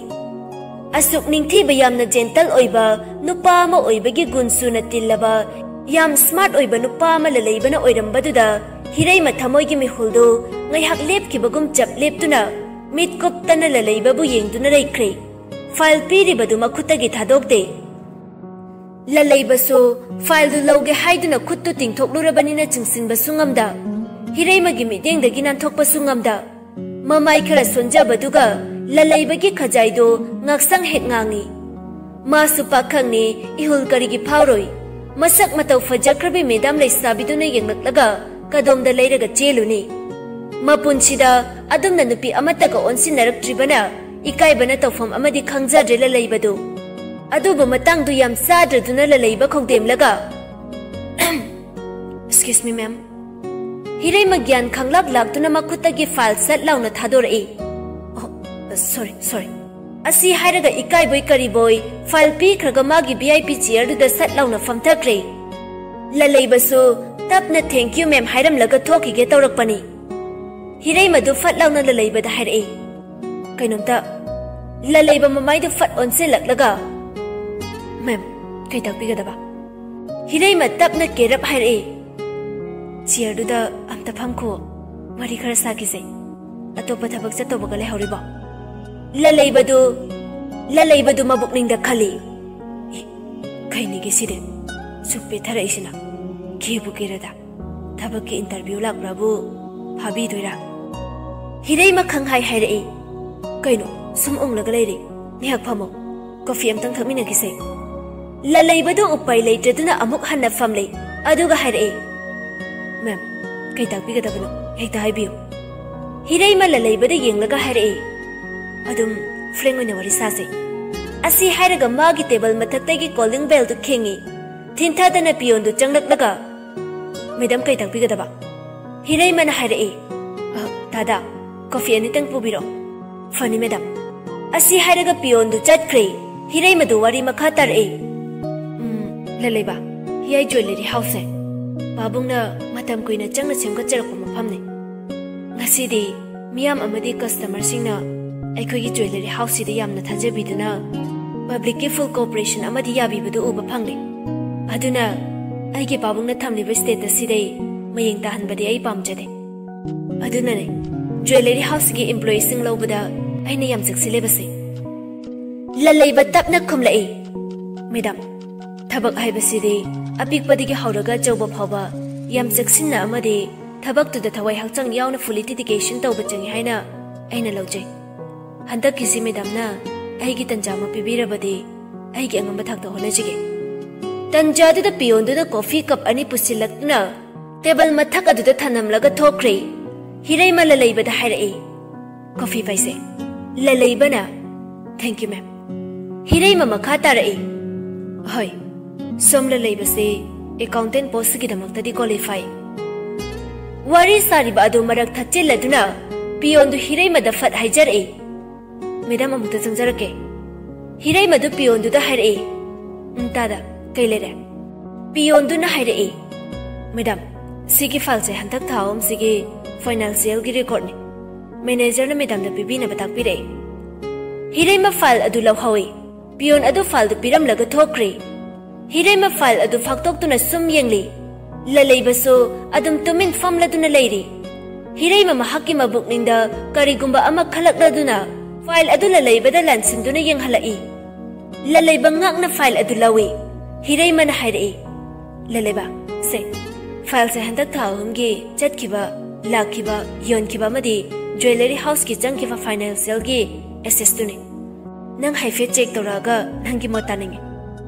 ꯑꯁꯨꯛ ꯅꯤꯡꯊꯤꯕ, ꯌꯥꯝꯅ gentle ꯑꯣꯏꯕ ꯅꯨꯄꯥ ꯑꯃ ꯑꯣꯏꯕꯒꯤ ꯒꯨꯟ ꯁꯨꯅ ꯇꯤꯜꯂꯕ, ꯌꯥꯝ smart ꯑꯣꯏꯕ ꯅꯨꯄꯥ ꯑꯃ ꯂꯂꯩꯕꯅ ꯑꯣꯏꯔꯝꯕꯗꯨꯗ ꯍꯤꯔꯩꯃ ꯊꯃꯣꯏꯒꯤ ꯃꯤꯍꯨꯜꯗꯨ ꯉꯥꯏꯍꯥꯛ ꯂꯦꯞꯈꯤꯕꯒꯨꯝ ꯆꯞ ꯂꯦꯞꯇꯨꯅ ꯃꯤꯠ ꯀꯨꯞꯇꯅ ꯂꯂꯩꯕꯕꯨ ꯌꯦꯡꯗꯨꯅ ꯂꯩꯈ꯭ꯔꯦ꯫ File ꯄꯤꯔꯤꯕꯗꯨ ꯃꯈꯨꯠꯇꯒꯤ ꯊꯥꯗꯣꯛꯇꯦ꯫ ꯂꯂꯩꯕꯁꯨ fileꯗꯨ ꯂꯧꯒꯦ ꯍꯥꯏꯗꯨꯅ ꯈꯨꯠꯇꯨ ꯇꯤꯡꯊꯣꯛꯂꯨꯔꯕꯅꯤꯅ ꯆꯤꯡꯁꯤꯟꯕꯁꯨ ꯉꯝꯗ, ꯍꯤꯔꯩꯃꯒꯤ ꯃꯤꯠꯌꯦꯡꯗꯒꯤ ꯅꯥꯟꯊꯣꯛꯄꯁꯨ ꯉꯝꯗ, ꯃꯃꯥꯏ ꯈꯔ ꯁꯣꯟꯖꯕꯗꯨꯒ ꯂꯂꯩꯕꯒꯤ ꯈꯖꯥꯏꯗꯨ ꯉꯥꯛꯁꯪ ꯍꯦꯛ ꯉꯥꯡꯏ꯫ ꯃꯥꯁꯨ ꯄꯥꯈꯪꯅꯤ, ꯏꯍꯨꯜ ꯀꯔꯤꯒꯤ ꯐꯥꯎꯔꯣꯏ? ꯃꯁꯛ ꯃꯇꯧ ꯐꯖꯈ꯭ꯔꯕꯤ ꯃꯦꯗꯥꯝ ꯂꯩꯁꯥꯕꯤꯗꯨꯅ ꯌꯦꯡꯂꯛꯂꯒ ꯀꯗꯣꯝꯗ ꯂꯩꯔꯒ ꯆꯦꯜꯂꯨꯅꯤ? ꯃꯄꯨꯟꯁꯤꯗ ꯑꯗꯨꯝꯅ ꯅꯨꯄꯤ ꯑꯃꯠꯇꯒ ꯑꯣꯟꯁꯤꯟꯅꯔꯛꯇ꯭ꯔꯤꯕꯅ ꯏꯀꯥꯏꯕꯅ ꯇꯧꯐꯝ ꯑꯃꯗꯤ ꯈꯪꯖꯗ꯭ꯔꯦ ꯂꯂꯩꯕꯗꯨ꯫ ꯑꯗꯨꯕꯨ ꯃꯇꯥꯡꯗꯨ ꯌꯥꯝ ꯆꯥꯗ꯭ꯔꯗꯨꯅ ꯂꯂꯩꯕ ꯈꯧꯗꯦꯝꯂꯒ, "Excuse me, ma'am." ꯍꯤꯔꯩꯃ ꯒ꯭ꯌꯥꯟ ꯈꯪꯂꯥꯛ ꯂꯥꯛꯇꯨꯅ ꯃꯈꯨꯠꯇꯒꯤ file ꯁꯠ ꯂꯥꯎꯅ ꯊꯥꯗꯣꯔꯛꯏ꯫ "Oh, sorry, sorry." ꯑꯁꯤ ꯍꯥꯏꯔꯒ ꯏꯀꯥꯏꯕꯣꯏ ꯀꯔꯤꯕꯣꯏ file ꯄꯤꯈ꯭ꯔꯒ ꯃꯥꯒꯤ V I P chairꯗꯨꯗ ꯁꯠ ꯂꯥꯎꯅ ꯐꯝꯊꯈ꯭ꯔꯦ꯫ ꯂꯂꯩꯕꯁꯨ ꯇꯞꯅ "Thank you, ma'am" ꯍꯥꯏꯔꯝꯂꯒ ꯊꯣꯛꯈꯤꯒꯦ ꯇꯧꯔꯛꯄꯅꯤ꯫ ꯍꯤꯔꯩꯃꯗꯨ ꯐꯠ ꯂꯥꯎꯅ ꯂꯂꯩꯕꯗ ꯍꯥꯏꯔꯛꯏ꯫ ꯀꯩꯅꯣꯝꯇ ꯂꯂꯩꯕ ꯃꯃꯥꯏꯗꯨ ꯐꯠ ꯑꯣꯟꯁꯤꯜꯂꯛꯂꯒ, "Ma'am, ꯀꯩ ꯇꯥꯛꯄꯤꯒꯗꯕ?" ꯍꯤꯔꯩꯃ ꯇꯞꯅ ꯀꯦꯔꯞ ꯍꯥꯏꯔꯛꯏ꯫ "Chairꯗꯨꯗ ꯑꯝꯇ ꯐꯝꯈꯣ, ꯋꯥꯔꯤ ꯈꯔ ꯁꯥꯈꯤꯁꯦ꯫ ꯑꯇꯣꯞꯄ ꯊꯕꯛ ꯆꯠꯇꯧꯕꯒ ꯂꯩꯍꯧꯔꯤꯕꯣ?" ꯂꯂꯩꯕꯗꯨ, ꯂꯂꯩꯕꯗꯨ ꯃꯕꯨꯛꯅꯤꯡꯗ ꯈꯜꯂꯤ꯫ "ꯑꯦ, ꯀꯩꯅꯤꯒꯦ ꯁꯤꯗꯤ? ꯁꯨꯛ ꯄꯦꯊꯔꯛꯏꯁꯤꯅ? ꯀꯦꯕꯨ ꯀꯦꯔꯗ꯫ ꯊꯕꯛꯀꯤ interview ꯂꯥꯛꯄ꯭ꯔꯥꯕꯨ ꯐꯥꯕꯤꯗꯣꯏꯔꯥ?" ꯍꯤꯔꯩꯃ ꯈꯪꯍꯥꯏ ꯍꯥꯏꯔꯛꯏ꯫ "ꯀꯩꯅꯣ, ꯁꯨꯝ ꯎꯪꯂꯒ ꯂꯩꯔꯤ? ꯉꯥꯏꯍꯥꯛ ꯐꯝꯃꯣ, coffee ꯑꯝꯇꯪ ꯊꯛꯃꯤꯟꯅꯈꯤꯁꯦ꯫" ꯂꯂꯩꯕꯗꯨ ꯎꯄꯥꯏ ꯂꯩꯇ꯭ꯔꯗꯨꯅ ꯑꯃꯨꯛ ꯍꯟꯅ ꯐꯝꯂꯦ, ꯑꯗꯨꯒ ꯍꯥꯏꯔꯛꯏ꯫ "Ma'am, ꯀꯩ ꯇꯥꯛꯄꯤꯒꯗꯕꯅꯣ? ꯍꯦꯛꯇ ꯍꯥꯏꯕꯤꯌꯨ꯫" ꯍꯤꯔꯩꯃ ꯂꯂꯩꯕꯗ ꯌꯦꯡꯂꯒ ꯍꯥꯏꯔꯛꯏ꯫ "ꯑꯗꯨꯝ frank ꯑꯣꯏꯅ ꯋꯥꯔꯤ ꯁꯥꯁꯦ꯫" ꯑꯁꯤ ꯍꯥꯏꯔꯒ ꯃꯥꯒꯤ table ꯃꯊꯛꯇꯒꯤ calling bellꯗꯨ ꯈꯤꯡꯉꯤ꯫ ꯊꯤꯟꯊꯗꯅ peonꯗꯨ ꯆꯪꯂꯛꯂꯒ, "Madam, ꯀꯩ ꯇꯥꯛꯄꯤꯒꯗꯕ?" ꯍꯤꯔꯩꯃꯅ ꯍꯥꯏꯔꯛꯏ꯫ "ꯑ, ꯗꯥꯗꯥ, coffee ꯑꯅꯤꯇꯪ ꯄꯨꯕꯤꯔꯛꯑꯣ꯫" "ꯐꯅꯤ, madam꯫" ꯑꯁꯤ ꯍꯥꯏꯔꯒ peonꯗꯨ ꯆꯠꯈ꯭ꯔꯦ꯫ ꯍꯤꯔꯩꯃꯗꯨ ꯋꯥꯔꯤ ꯃꯈꯥ ꯇꯥꯔꯛꯏ꯫ "ꯎꯝ, ꯂꯂꯩꯕ, ꯍꯤꯌꯥꯏ jewellery houseꯁꯦ ꯄꯥꯕꯨꯡꯅ ꯃꯇꯝ ꯀꯨꯏꯅ ꯆꯪꯅ ꯁꯦꯝꯒꯠꯆꯔꯛꯄ ꯃꯐꯝꯅꯤ꯫ ꯉꯁꯤꯗꯤ ꯃꯤꯌꯥꯝ ꯑꯃꯗꯤ customerꯁꯤꯡꯅ ꯑꯩꯈꯣꯏꯒꯤ jewellery houseꯁꯤꯗ ꯌꯥꯝꯅ ꯊꯥꯖꯕꯤꯗꯨꯅ publicꯀꯤ full cooperation ꯑꯃꯗꯤ ꯌꯥꯕꯤꯕꯗꯨ ꯎꯕ ꯐꯪꯂꯦ꯫ ꯑꯗꯨꯅ ꯑꯩꯒꯤ ꯄꯥꯕꯨꯡꯅ ꯊꯝꯂꯤꯕ statusꯁꯤꯗꯩ ꯃꯌꯦꯡ ꯇꯥꯍꯟꯕꯗꯤ ꯑꯩ ꯄꯥꯝꯖꯗꯦ꯫ ꯑꯗꯨꯅꯅꯦ jewellery houseꯀꯤ employeeꯁꯤꯡ ꯂꯧꯕꯗ ꯑꯩꯅ ꯌꯥꯝ ꯆꯦꯛꯁꯤꯜꯂꯤꯕꯁꯦ꯫" ꯂꯂꯩꯕ ꯇꯞꯅ ꯈꯨꯝꯂꯛꯏ꯫ "Madam, ꯊꯕꯛ ꯍꯥꯏꯕꯁꯤꯗꯤ ꯑꯄꯤꯛꯄꯗꯒꯤ ꯍꯧꯔꯒ ꯑꯆꯧꯕ ꯐꯥꯎꯕ ꯌꯥꯝ ꯆꯦꯛꯁꯤꯟꯅ ꯑꯃꯗꯤ ꯊꯕꯛꯇꯨꯗ ꯊꯋꯥꯏ ꯍꯛꯆꯥꯡ ꯌꯥꯎꯅ fully dedication ꯇꯧꯕ ꯆꯪꯏ ꯍꯥꯏꯅ ꯑꯩꯅ ꯂꯧꯖꯩ꯫ ꯍꯟꯗꯛꯀꯤꯁꯤ madamꯅ ꯑꯩꯒꯤ ꯇꯟꯖꯥ ꯑꯃ ꯄꯤꯕꯤꯔꯕꯗꯤ ꯑꯩꯒꯤ ꯑꯉꯝꯕ ꯊꯥꯛꯇ ꯍꯣꯠꯅꯖꯒꯦ꯫" ꯇꯟꯖꯥꯗꯨꯗ peonꯗꯨꯅ coffee cup ꯑꯅꯤ ꯄꯨꯁꯤꯜꯂꯛꯇꯨꯅ table ꯃꯊꯛ ꯑꯗꯨꯗ ꯊꯅꯝꯂꯒ ꯊꯣꯛꯈ꯭ꯔꯦ꯫ ꯍꯤꯔꯩꯃ ꯂꯂꯩꯕꯗ ꯍꯥꯏꯔꯛꯏ, "ꯀꯣꯐꯤ ꯄꯥꯏꯁꯦ?" ꯂꯂꯩꯕꯅ, "Thank you, ma'am." ꯍꯤꯔꯩꯃ ꯃꯈꯥ ꯇꯥꯔꯛꯏ, "ꯍꯣꯏ, ꯁꯣꯝ ꯂꯂꯩꯕꯁꯦ accountant postꯀꯤꯗꯃꯛꯇꯗꯤ qualify." ꯋꯥꯔꯤ ꯁꯥꯔꯤꯕ ꯑꯗꯨ ꯃꯔꯛ ꯊꯠꯆꯤꯜꯂꯗꯨꯅ ꯄꯤꯌꯣꯟꯗꯨ ꯍꯤꯔꯩꯃꯗ ꯐꯠ ꯍꯥꯏꯖꯔꯛꯏ, "ꯃꯦꯗꯥꯝ, ꯑꯃꯨꯛꯇ ꯆꯪꯖꯔꯛꯀꯦ꯫" ꯍꯤꯔꯩꯃꯗꯨ ꯄꯤꯌꯣꯟꯗꯨꯗ ꯍꯥꯏꯔꯛꯏ, "ꯎꯝ, ꯇꯥꯗ, ꯀꯩ ꯂꯩꯔꯦ?" ꯄꯤꯌꯣꯟꯗꯨꯅ ꯍꯥꯏꯔꯛꯏ, "ꯃꯦꯗꯥꯝ, ꯁꯤꯒꯤ ꯐꯥꯏꯜꯁꯦ ꯍꯟꯗꯛ ꯊꯥ ꯑꯍꯨꯝꯁꯤꯒꯤ financialꯒꯤ recordꯅꯤ꯫ ꯃꯦꯅꯦꯖꯔꯅ ꯃꯦꯗꯥꯝꯗ ꯄꯤꯕꯤꯅꯕ ꯇꯥꯛꯄꯤꯔꯛꯏ꯫" ꯍꯤꯔꯩꯃ ꯐꯥꯏꯜ ꯑꯗꯨ ꯂꯧꯍꯧꯏ꯫ ꯄꯤꯌꯣꯟ ꯑꯗꯨ ꯐꯥꯏꯜꯗꯨ ꯄꯤꯔꯝꯂꯒ ꯊꯣꯛꯈ꯭ꯔꯦ꯫ ꯍꯤꯔꯩꯃ ꯐꯥꯏꯜ ꯑꯗꯨ ꯐꯥꯛꯇꯣꯛꯇꯨꯅ ꯁꯨꯝ ꯌꯦꯡꯂꯤ꯫ ꯂꯂꯩꯕꯁꯨ ꯑꯗꯨꯝ ꯇꯨꯃꯤꯟ ꯐꯝꯂꯗꯨꯅ ꯂꯩꯔꯤ꯫ ꯍꯤꯔꯩꯃ ꯃꯍꯥꯛꯀꯤ ꯃꯕꯨꯛꯅꯤꯡꯗ ꯀꯔꯤꯒꯨꯝꯕ ꯑꯃ ꯈꯜꯂꯛꯂꯗꯨꯅ ꯐꯥꯏꯜ ꯑꯗꯨ ꯂꯂꯩꯕꯗ ꯂꯥꯟꯁꯤꯟꯗꯨꯅ ꯌꯦꯡꯍꯜꯂꯛꯏ꯫ ꯂꯂꯩꯕ ꯉꯥꯛꯅ ꯐꯥꯏꯜ ꯑꯗꯨ ꯂꯧꯏ꯫ ꯍꯤꯔꯩꯃꯅ ꯍꯥꯏꯔꯛꯏ, "ꯂꯂꯩꯕ, ꯁꯦ, ꯐꯥꯏꯜꯁꯦ ꯍꯟꯗꯛ ꯊꯥ ꯑꯍꯨꯝꯒꯤ ꯆꯠꯈꯤꯕ, ꯂꯥꯛꯈꯤꯕ, ꯌꯣꯟꯈꯤꯕ ꯑꯃꯗꯤ jewellery houseꯀꯤ ꯆꯪꯈꯤꯕ financialꯒꯤ assetsꯇꯨꯅꯤ꯫ ꯅꯪ ꯍꯥꯏꯐꯦꯠ check ꯇꯧꯔꯛꯑꯒ ꯅꯪꯒꯤ ꯃꯣꯠ ꯇꯥꯅꯤꯡꯉꯤ꯫"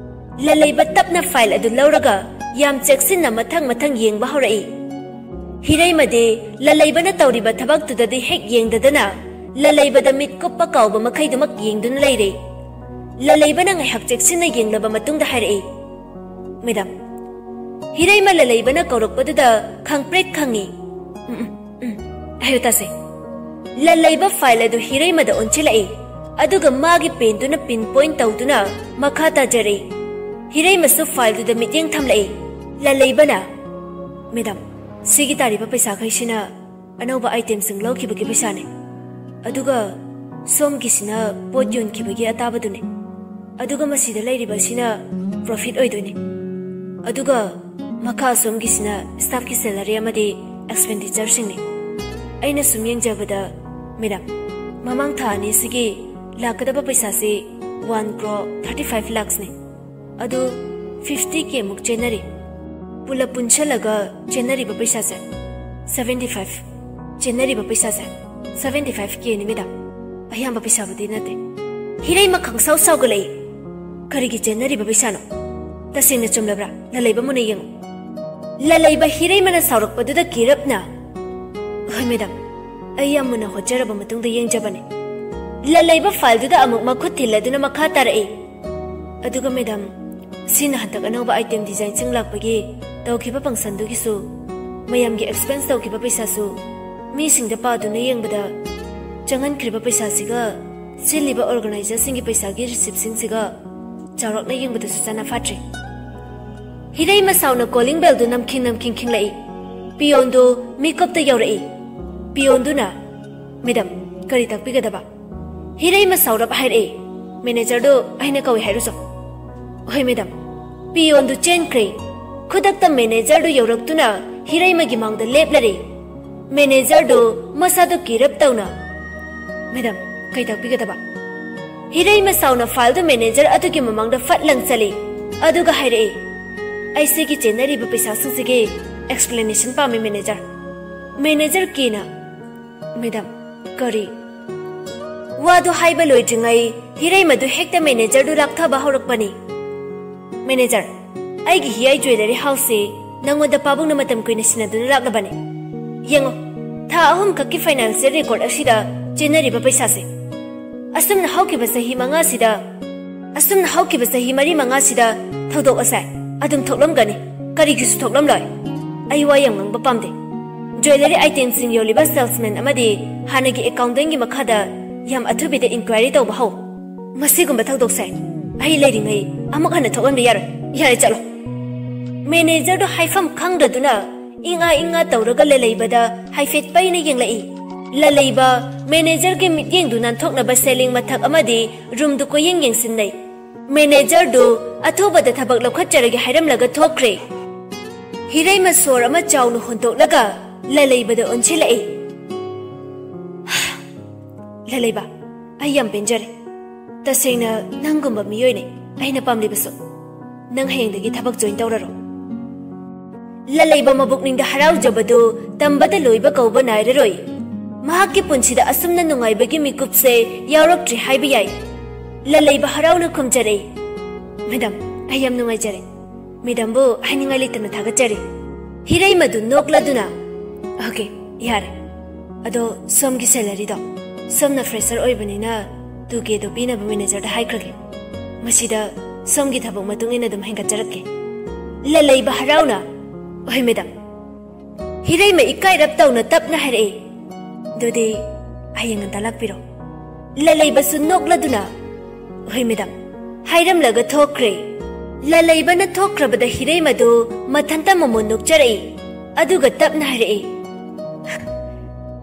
ꯂꯂꯩꯕ ꯇꯞꯅ ꯐꯥꯏꯜ ꯑꯗꯨ ꯂꯧꯔꯒ ꯌꯥꯝ ꯆꯦꯛꯁꯤꯟꯅ ꯃꯊꯪ ꯃꯊꯪ ꯌꯦꯡꯕ ꯍꯧꯔꯛꯏ꯫ ꯍꯤꯔꯩꯃꯗꯤ ꯂꯂꯩꯕꯅ ꯇꯧꯔꯤꯕ ꯊꯕꯛꯇꯨꯗꯗꯤ ꯍꯦꯛ ꯌꯦꯡꯗꯗꯅ ꯂꯂꯩꯕꯗ ꯃꯤꯠ ꯀꯨꯞꯄ ꯀꯥꯎꯕ ꯃꯈꯩꯗꯨꯃꯛ ꯌꯦꯡꯗꯨꯅ ꯂꯩꯔꯦ꯫ ꯂꯂꯩꯕꯅ ꯉꯥꯏꯍꯥꯛ ꯆꯦꯛꯁꯤꯟꯅ ꯌꯦꯡꯂꯕ ꯃꯇꯨꯡꯗ ꯍꯥꯏꯔꯛꯏ, "ꯃꯦꯗꯥꯝ꯫" ꯍꯤꯔꯩꯃ ꯂꯂꯩꯕꯅ ꯀꯧꯔꯛꯄꯗꯨꯗ ꯈꯪꯄ꯭ꯔꯦꯛ ꯈꯪꯉꯤ꯫ "ꯎꯝ, ꯎꯝ, ꯎꯝ, ꯍꯥꯏꯌꯨ ꯇꯥꯁꯦ꯫" ꯂꯂꯩꯕ ꯐꯥꯏꯜ ꯑꯗꯨ ꯍꯤꯔꯩꯃꯗ ꯑꯣꯟꯁꯤꯜꯂꯛꯏ, ꯑꯗꯨꯒ ꯃꯥꯒꯤ ꯄꯦꯟꯗꯨꯅ pin point ꯇꯧꯗꯨꯅ ꯃꯈꯥ ꯇꯥꯖꯔꯛꯏ꯫ ꯍꯤꯔꯩꯃꯁꯨ ꯐꯥꯏꯜꯗꯨꯗ ꯃꯤꯠꯌꯦꯡ ꯊꯝꯂꯛꯏ꯫ ꯂꯂꯩꯕꯅ, "ꯃꯦꯗꯥꯝ, ꯁꯤꯒꯤ ꯇꯥꯔꯤꯕ ꯄꯩꯁꯥꯈꯩꯁꯤꯅ ꯑꯅꯧꯕ itemꯁꯤꯡ ꯂꯧꯈꯤꯕꯒꯤ ꯄꯩꯁꯥꯅꯤ꯫ ꯑꯗꯨꯒ ꯁꯣꯝꯒꯤꯁꯤꯅ ꯄꯣꯠ ꯌꯣꯟꯈꯤꯕꯒꯤ ꯑꯇꯥꯕꯗꯨꯅꯤ꯫ ꯑꯗꯨꯒ ꯃꯁꯤꯗ ꯂꯩꯔꯤꯕꯁꯤꯅ profit ꯑꯣꯏꯗꯣꯏꯅꯤ꯫ ꯑꯗꯨꯒ ꯃꯈꯥ ꯑꯁꯣꯝꯒꯤꯁꯤꯅ staffꯀꯤ salary ꯑꯃꯗꯤ expenditureꯁꯤꯡꯅꯤ꯫" ꯑꯩꯅ ꯁꯨꯝ ꯌꯦꯡꯖꯕꯗ, "ꯃꯦꯗꯥꯝ, ꯃꯃꯥꯡ ꯊꯥ ꯑꯅꯤꯁꯤꯒꯤ ꯂꯥꯛꯀꯗꯕ ꯄꯩꯁꯥꯁꯤ one crore thirty five lakhsꯅꯤ꯫ ꯑꯗꯨ fifty Kꯃꯨꯛ ꯆꯦꯟꯅꯔꯤ꯫ ꯄꯨꯂꯞ ꯄꯨꯟꯁꯜꯂꯒ ꯆꯦꯟꯅꯔꯤꯕ ꯄꯩꯁꯥꯁꯦ seventy five꯫ ꯆꯦꯟꯅꯔꯤꯕ ꯄꯩꯁꯥꯁꯦ seventy five Kꯅꯤ, ꯃꯦꯗꯥꯝ꯫ ꯑꯌꯥꯝꯕ ꯄꯩꯁꯥꯕꯨꯗꯤ ꯅꯠꯇꯦ꯫" ꯍꯤꯔꯩꯃ ꯈꯪꯁꯥꯎ ꯁꯥꯎꯒꯠꯂꯛꯏ꯫ "ꯀꯔꯤꯒꯤ ꯆꯦꯟꯅꯔꯤꯕ ꯄꯩꯁꯥꯅꯣ? ꯇꯁꯦꯡꯅ ꯆꯨꯝꯂꯕ꯭ꯔꯥ? ꯂꯂꯩꯕ, ꯃꯨꯟꯅ ꯌꯦꯡꯉꯨ꯫" ꯂꯂꯩꯕ ꯍꯤꯔꯩꯃꯅ ꯁꯥꯎꯔꯛꯄꯗꯨꯗ ꯀꯤꯔꯞꯅ, ꯍꯣꯏ ꯃꯦꯗꯥꯝ, ꯑꯩ ꯌꯥꯝ ꯃꯨꯟꯅ ꯍꯣꯠꯆꯔꯕ ꯃꯇꯨꯡꯗ ꯌꯦꯡꯖꯕꯅꯦ꯫ ꯂꯂꯩꯕ ꯐꯥꯏꯜꯗꯨꯗ ꯑꯃꯨꯛ ꯃꯈꯨꯠ ꯊꯤꯜꯂꯗꯨꯅ ꯃꯈꯥ ꯇꯥꯔꯛꯏ꯫ ꯑꯗꯨꯒ ꯃꯦꯗꯥꯝ, ꯁꯤꯅ ꯍꯟꯗꯛ ꯑꯅꯧꯕ ꯑꯥꯏꯇꯦꯝ ꯗꯤꯖꯥꯏꯟꯁꯤꯡ ꯂꯥꯛꯄꯒꯤ ꯇꯧꯈꯤꯕ ꯐꯪꯁꯟꯗꯨꯒꯤꯁꯨ ꯃꯌꯥꯝꯒꯤ ꯑꯦꯛꯁꯄꯦꯟꯁ ꯇꯧꯈꯤꯕ ꯄꯩꯁꯥꯁꯨ ꯃꯤꯁꯤꯡꯗ ꯄꯥꯗꯨꯅ ꯌꯦꯡꯕꯗ ꯆꯪꯍꯟꯈ꯭ꯔꯤꯕ ꯄꯩꯁꯥꯁꯤꯒ ꯁꯤꯜꯂꯤꯕ ꯑꯣꯔꯒꯅꯥꯏꯖꯔꯁꯤꯡꯒꯤ ꯄꯩꯁꯥꯒꯤ ꯔꯤꯁꯤꯞꯁꯤꯡꯁꯤꯒ ꯆꯥꯎꯔꯥꯛꯅ ꯌꯦꯡꯕꯗꯁꯨ ꯆꯥꯅ ꯐꯥꯠꯇ꯭ꯔꯦ꯫ ꯍꯤꯔꯩꯃ ꯁꯥꯎꯅ ꯀꯣꯂꯤꯡ ꯕꯦꯜꯗꯨ ꯅꯝꯈꯤꯡ ꯅꯝꯈꯤꯡ ꯈꯤꯡꯂꯛꯏ꯫ ꯄꯤꯌꯣꯟꯗꯨ ꯃꯤꯀꯨꯞꯇ ꯌꯧꯔꯛꯏ꯫ ꯄꯤꯌꯣꯟꯗꯨꯅ, "ꯃꯦꯗꯥꯝ, ꯀꯔꯤ ꯇꯥꯛꯄꯤꯒꯗꯕ?" ꯍꯤꯔꯩꯃ ꯁꯥꯎꯔꯞ ꯍꯥꯏꯔꯛꯏ꯫ "ꯃꯦꯅꯦꯖꯔꯗꯨ ꯑꯩꯅ ꯀꯧꯏ ꯍꯥꯏꯔꯨꯆꯣ꯫" "ꯍꯣꯏ ꯃꯦꯗꯥꯝ꯫" ꯄꯤꯌꯣꯟꯗꯨ ꯆꯦꯟꯈ꯭ꯔꯦ꯫ ꯈꯨꯗꯛꯇ ꯃꯦꯅꯦꯖꯔꯗꯨ ꯌꯧꯔꯛꯇꯨꯅ ꯍꯤꯔꯩꯃꯒꯤ ꯃꯥꯡꯗ ꯂꯦꯞꯂꯔꯦ꯫ ꯃꯦꯅꯦꯖꯔꯗꯨ ꯃꯁꯥꯗꯨ ꯀꯤꯔꯞ ꯇꯧꯅ, "ꯃꯦꯗꯥꯝ, ꯀꯩ ꯇꯥꯛꯄꯤꯒꯗꯕ?" ꯍꯤꯔꯩꯃ ꯁꯥꯎꯅ ꯐꯥꯏꯜꯗꯨ ꯃꯦꯅꯦꯖꯔ ꯑꯗꯨꯒꯤ ꯃꯃꯥꯡꯗ ꯐꯠ ꯂꯪꯁꯜꯂꯤ꯫ ꯑꯗꯨꯒ ꯍꯥꯏꯔꯛꯏ, "ꯑꯩ ꯁꯤꯒꯤ ꯆꯦꯟꯅꯔꯤꯕ ꯄꯩꯁꯥꯁꯤꯡꯁꯤꯒꯤ ꯑꯦꯛꯁꯄ꯭ꯂꯦꯅꯦꯁꯟ ꯄꯥꯝꯃꯤ ꯃꯦꯅꯦꯖꯔ꯫" ꯃꯦꯅꯦꯖꯔ ꯀꯤꯅ, "ꯃꯦꯗꯥꯝ, ꯀꯔꯤ?" ꯋꯥꯗꯨ ꯍꯥꯏꯕ ꯂꯣꯏꯗ꯭ꯔꯤꯉꯩ ꯍꯤꯔꯩꯃꯗꯨ ꯍꯦꯛꯇ ꯃꯦꯅꯦꯖꯔꯗꯨ ꯂꯥꯛꯊꯕ ꯍꯧꯔꯛꯄꯅꯤ꯫ "ꯃꯦꯅꯦꯖꯔ, ꯑꯩꯒꯤ ꯍꯤꯌꯥꯏ ꯖ꯭ꯋꯦꯂꯔꯤ ꯍꯥꯎꯁꯁꯤ ꯅꯪꯉꯣꯟꯗ ꯄꯥꯕꯨꯡꯅ ꯃꯇꯝ ꯀꯨꯏꯅ ꯁꯤꯟꯅꯗꯨꯅ ꯂꯥꯛꯂꯕꯅꯤ꯫ ꯌꯦꯡꯉꯣ, ꯊꯥ ꯑꯍꯨꯝ ꯈꯛꯀꯤ ꯐꯥꯏꯅꯥꯟꯁꯤꯌꯦꯜ ꯔꯦꯀꯣꯔꯗ ꯑꯁꯤꯗ ꯆꯦꯟꯅꯔꯤꯕ ꯄꯩꯁꯥꯁꯦ꯫ ꯑꯁꯨꯝꯅ ꯍꯧꯈꯤꯕ ꯆꯍꯤ ꯃꯉꯥꯁꯤꯗ, ꯑꯁꯨꯝꯅ ꯍꯧꯈꯤꯕ ꯆꯍꯤ ꯃꯔꯤ ꯃꯉꯥꯁꯤꯗ ꯊꯧꯗꯣꯛ ꯑꯁꯦ ꯑꯗꯨꯝ ꯊꯣꯛꯂꯝꯒꯅꯤ, ꯀꯔꯤꯒꯤꯁꯨ ꯊꯣꯛꯂꯝꯂꯣꯏ꯫ ꯑꯩ ꯋꯥ ꯌꯥꯝ ꯉꯥꯡꯕ ꯄꯥꯝꯗꯦ꯫ ꯖ꯭ꯋꯦꯂꯔꯤ ꯑꯥꯏꯇꯦꯝꯁꯤꯡ ꯌꯣꯜꯂꯤꯕ ꯁꯦꯜꯁꯃꯦꯟ ꯑꯃꯗꯤ ꯍꯥꯟꯅꯒꯤ ꯑꯦꯀꯥꯎꯟꯇꯦꯟꯒꯤ ꯃꯈꯥꯗ ꯌꯥꯝ ꯑꯊꯨꯕꯤꯗ ꯏꯟꯀ꯭ꯋꯥꯏꯔꯤ ꯇꯧꯕ ꯍꯧ꯫ ꯃꯁꯤꯒꯨꯝꯕ ꯊꯧꯗꯣꯛꯁꯦ ꯑꯩ ꯂꯩꯔꯤꯉꯩ ꯑꯃꯨꯛ ꯍꯟꯅ ꯊꯣꯛꯍꯟꯕ ꯌꯥꯔꯣꯏ꯫ ꯌꯥꯔꯦ, ꯆꯠꯂꯣ꯫" ꯃꯦꯅꯦꯖꯔꯗꯨ ꯍꯥꯏꯐꯝ ꯈꯪꯗꯗꯨꯅ ꯏꯉꯥ ꯏꯉꯥ ꯇꯧꯔꯒ ꯂꯂꯩꯕꯗ ꯍꯥꯏꯐꯦꯠ ꯄꯩꯅ ꯌꯦꯡꯂꯛꯏ꯫ ꯂꯂꯩꯕ ꯃꯦꯅꯦꯖꯔꯒꯤ ꯃꯤꯠꯌꯦꯡꯗꯨ ꯅꯥꯟꯊꯣꯛꯅꯕ ꯁꯦꯂꯤꯡ ꯃꯊꯛ ꯑꯃꯗꯤ ꯔꯨꯝꯗꯨ ꯀꯣꯏꯌꯦꯡ ꯌꯦꯡꯁꯤꯟꯅꯩ꯫ ꯃꯦꯅꯦꯖꯔꯗꯨ ꯑꯊꯨꯕꯗ ꯊꯕꯛ ꯂꯧꯈꯠꯆꯔꯒꯦ ꯍꯥꯏꯔꯝꯂꯒ ꯊꯣꯛꯈ꯭ꯔꯦ꯫ ꯍꯤꯔꯩꯃ ꯁꯣꯔ ꯑꯃ ꯆꯥꯎꯅ ꯍꯣꯟꯗꯣꯛꯂꯒ ꯂꯂꯩꯕꯗ ꯑꯣꯟꯁꯤꯜꯂꯛꯏ꯫ "ꯂꯂꯩꯕ, ꯑꯩ ꯌꯥꯝ ꯄꯦꯟꯖꯔꯦ꯫ ꯇꯁꯦꯡꯅ ꯅꯪꯒꯨꯝꯕ ꯃꯤꯑꯣꯏꯅꯦ ꯑꯩꯅ ꯄꯥꯝꯂꯤꯕꯁꯨ꯫ ꯅꯪ ꯍꯌꯦꯡꯗꯒꯤ ꯊꯕꯛ ꯖꯣꯏꯟ ꯇꯧꯔꯔꯣ꯫" ꯂꯂꯩꯕ ꯃꯕꯨꯛꯅꯤꯡꯗ ꯍꯔꯥꯎꯖꯕꯗꯨ ꯇꯝꯕꯗ ꯂꯣꯏꯕ ꯀꯧꯕ ꯅꯥꯏꯔꯔꯣꯏ꯫ ꯃꯍꯥꯛꯀꯤ ꯄꯨꯟꯁꯤꯗ ꯑꯁꯨꯝꯅ ꯅꯨꯡꯉꯥꯏꯕꯒꯤ ꯃꯤꯀꯨꯞꯁꯦ ꯌꯥꯎꯔꯛꯇ꯭ꯔꯤ ꯍꯥꯏꯕ ꯌꯥꯏ꯫ ꯂꯂꯩꯕ ꯍꯔꯥꯎꯅ ꯈꯨꯝꯖꯔꯛꯏ, "ꯃꯦꯗꯥꯝ, ꯑꯩ ꯌꯥꯝ ꯅꯨꯡꯉꯥꯏꯖꯔꯦ꯫ ꯃꯦꯗꯥꯝꯕꯨ ꯍꯥꯏꯅꯤꯡꯉꯥꯏ ꯂꯩꯇꯅ ꯊꯥꯒꯠꯆꯔꯤ꯫" ꯍꯤꯔꯩꯃꯗꯨ ꯅꯣꯛꯂꯗꯨꯅ, "ꯑꯣꯀꯦ, ꯌꯥꯔꯦ꯫ ꯑꯗꯣ ꯁꯣꯝꯒꯤ ꯁꯦꯂꯔꯤꯗꯣ, ꯁꯣꯝꯅ ꯐ꯭ꯔꯦꯁꯔ ꯑꯣꯏꯕꯅꯤꯅ ꯇꯨ ꯀꯦꯗꯣ ꯄꯤꯅꯕ ꯃꯦꯅꯦꯖꯔꯗ ꯍꯥꯏꯈ꯭ꯔꯒꯦ꯫ ꯃꯁꯤꯗ ꯁꯣꯝꯒꯤ ꯊꯕꯛ ꯃꯇꯨꯡ ꯏꯟꯅ ꯑꯗꯨꯝ ꯍꯦꯟꯒꯠꯆꯔꯛꯀꯦ꯫ ꯂꯂꯩꯕ ꯍꯔꯥꯎꯅ, "ꯍꯣꯏ ꯃꯦꯗꯥꯝ"꯫ ꯍꯤꯔꯩꯃ ꯏꯀꯥꯏꯔꯞ ꯇꯧꯅ ꯇꯞꯅ ꯍꯥꯏꯔꯛꯏ, "ꯑꯗꯨꯗꯤ ꯍꯌꯦꯡ ꯉꯟꯇꯥ ꯂꯥꯛꯄꯤꯔꯣ"꯫ ꯂꯂꯩꯕꯁꯨ ꯅꯣꯛꯂꯗꯨꯅ, "ꯍꯣꯏ ꯃꯦꯗꯥꯝ" ꯍꯥꯏꯔꯝꯂꯒ ꯊꯣꯛꯈ꯭ꯔꯦ꯫ ꯂꯂꯩꯕꯅ ꯊꯣꯛꯈ꯭ꯔꯕꯗ ꯍꯤꯔꯩꯃꯗꯨ ꯃꯊꯟꯇ ꯃꯃꯣꯟ ꯅꯣꯛꯆꯔꯛꯏ꯫ ꯑꯗꯨꯒ ꯇꯞꯅ ꯍꯥꯏꯔꯛꯏ,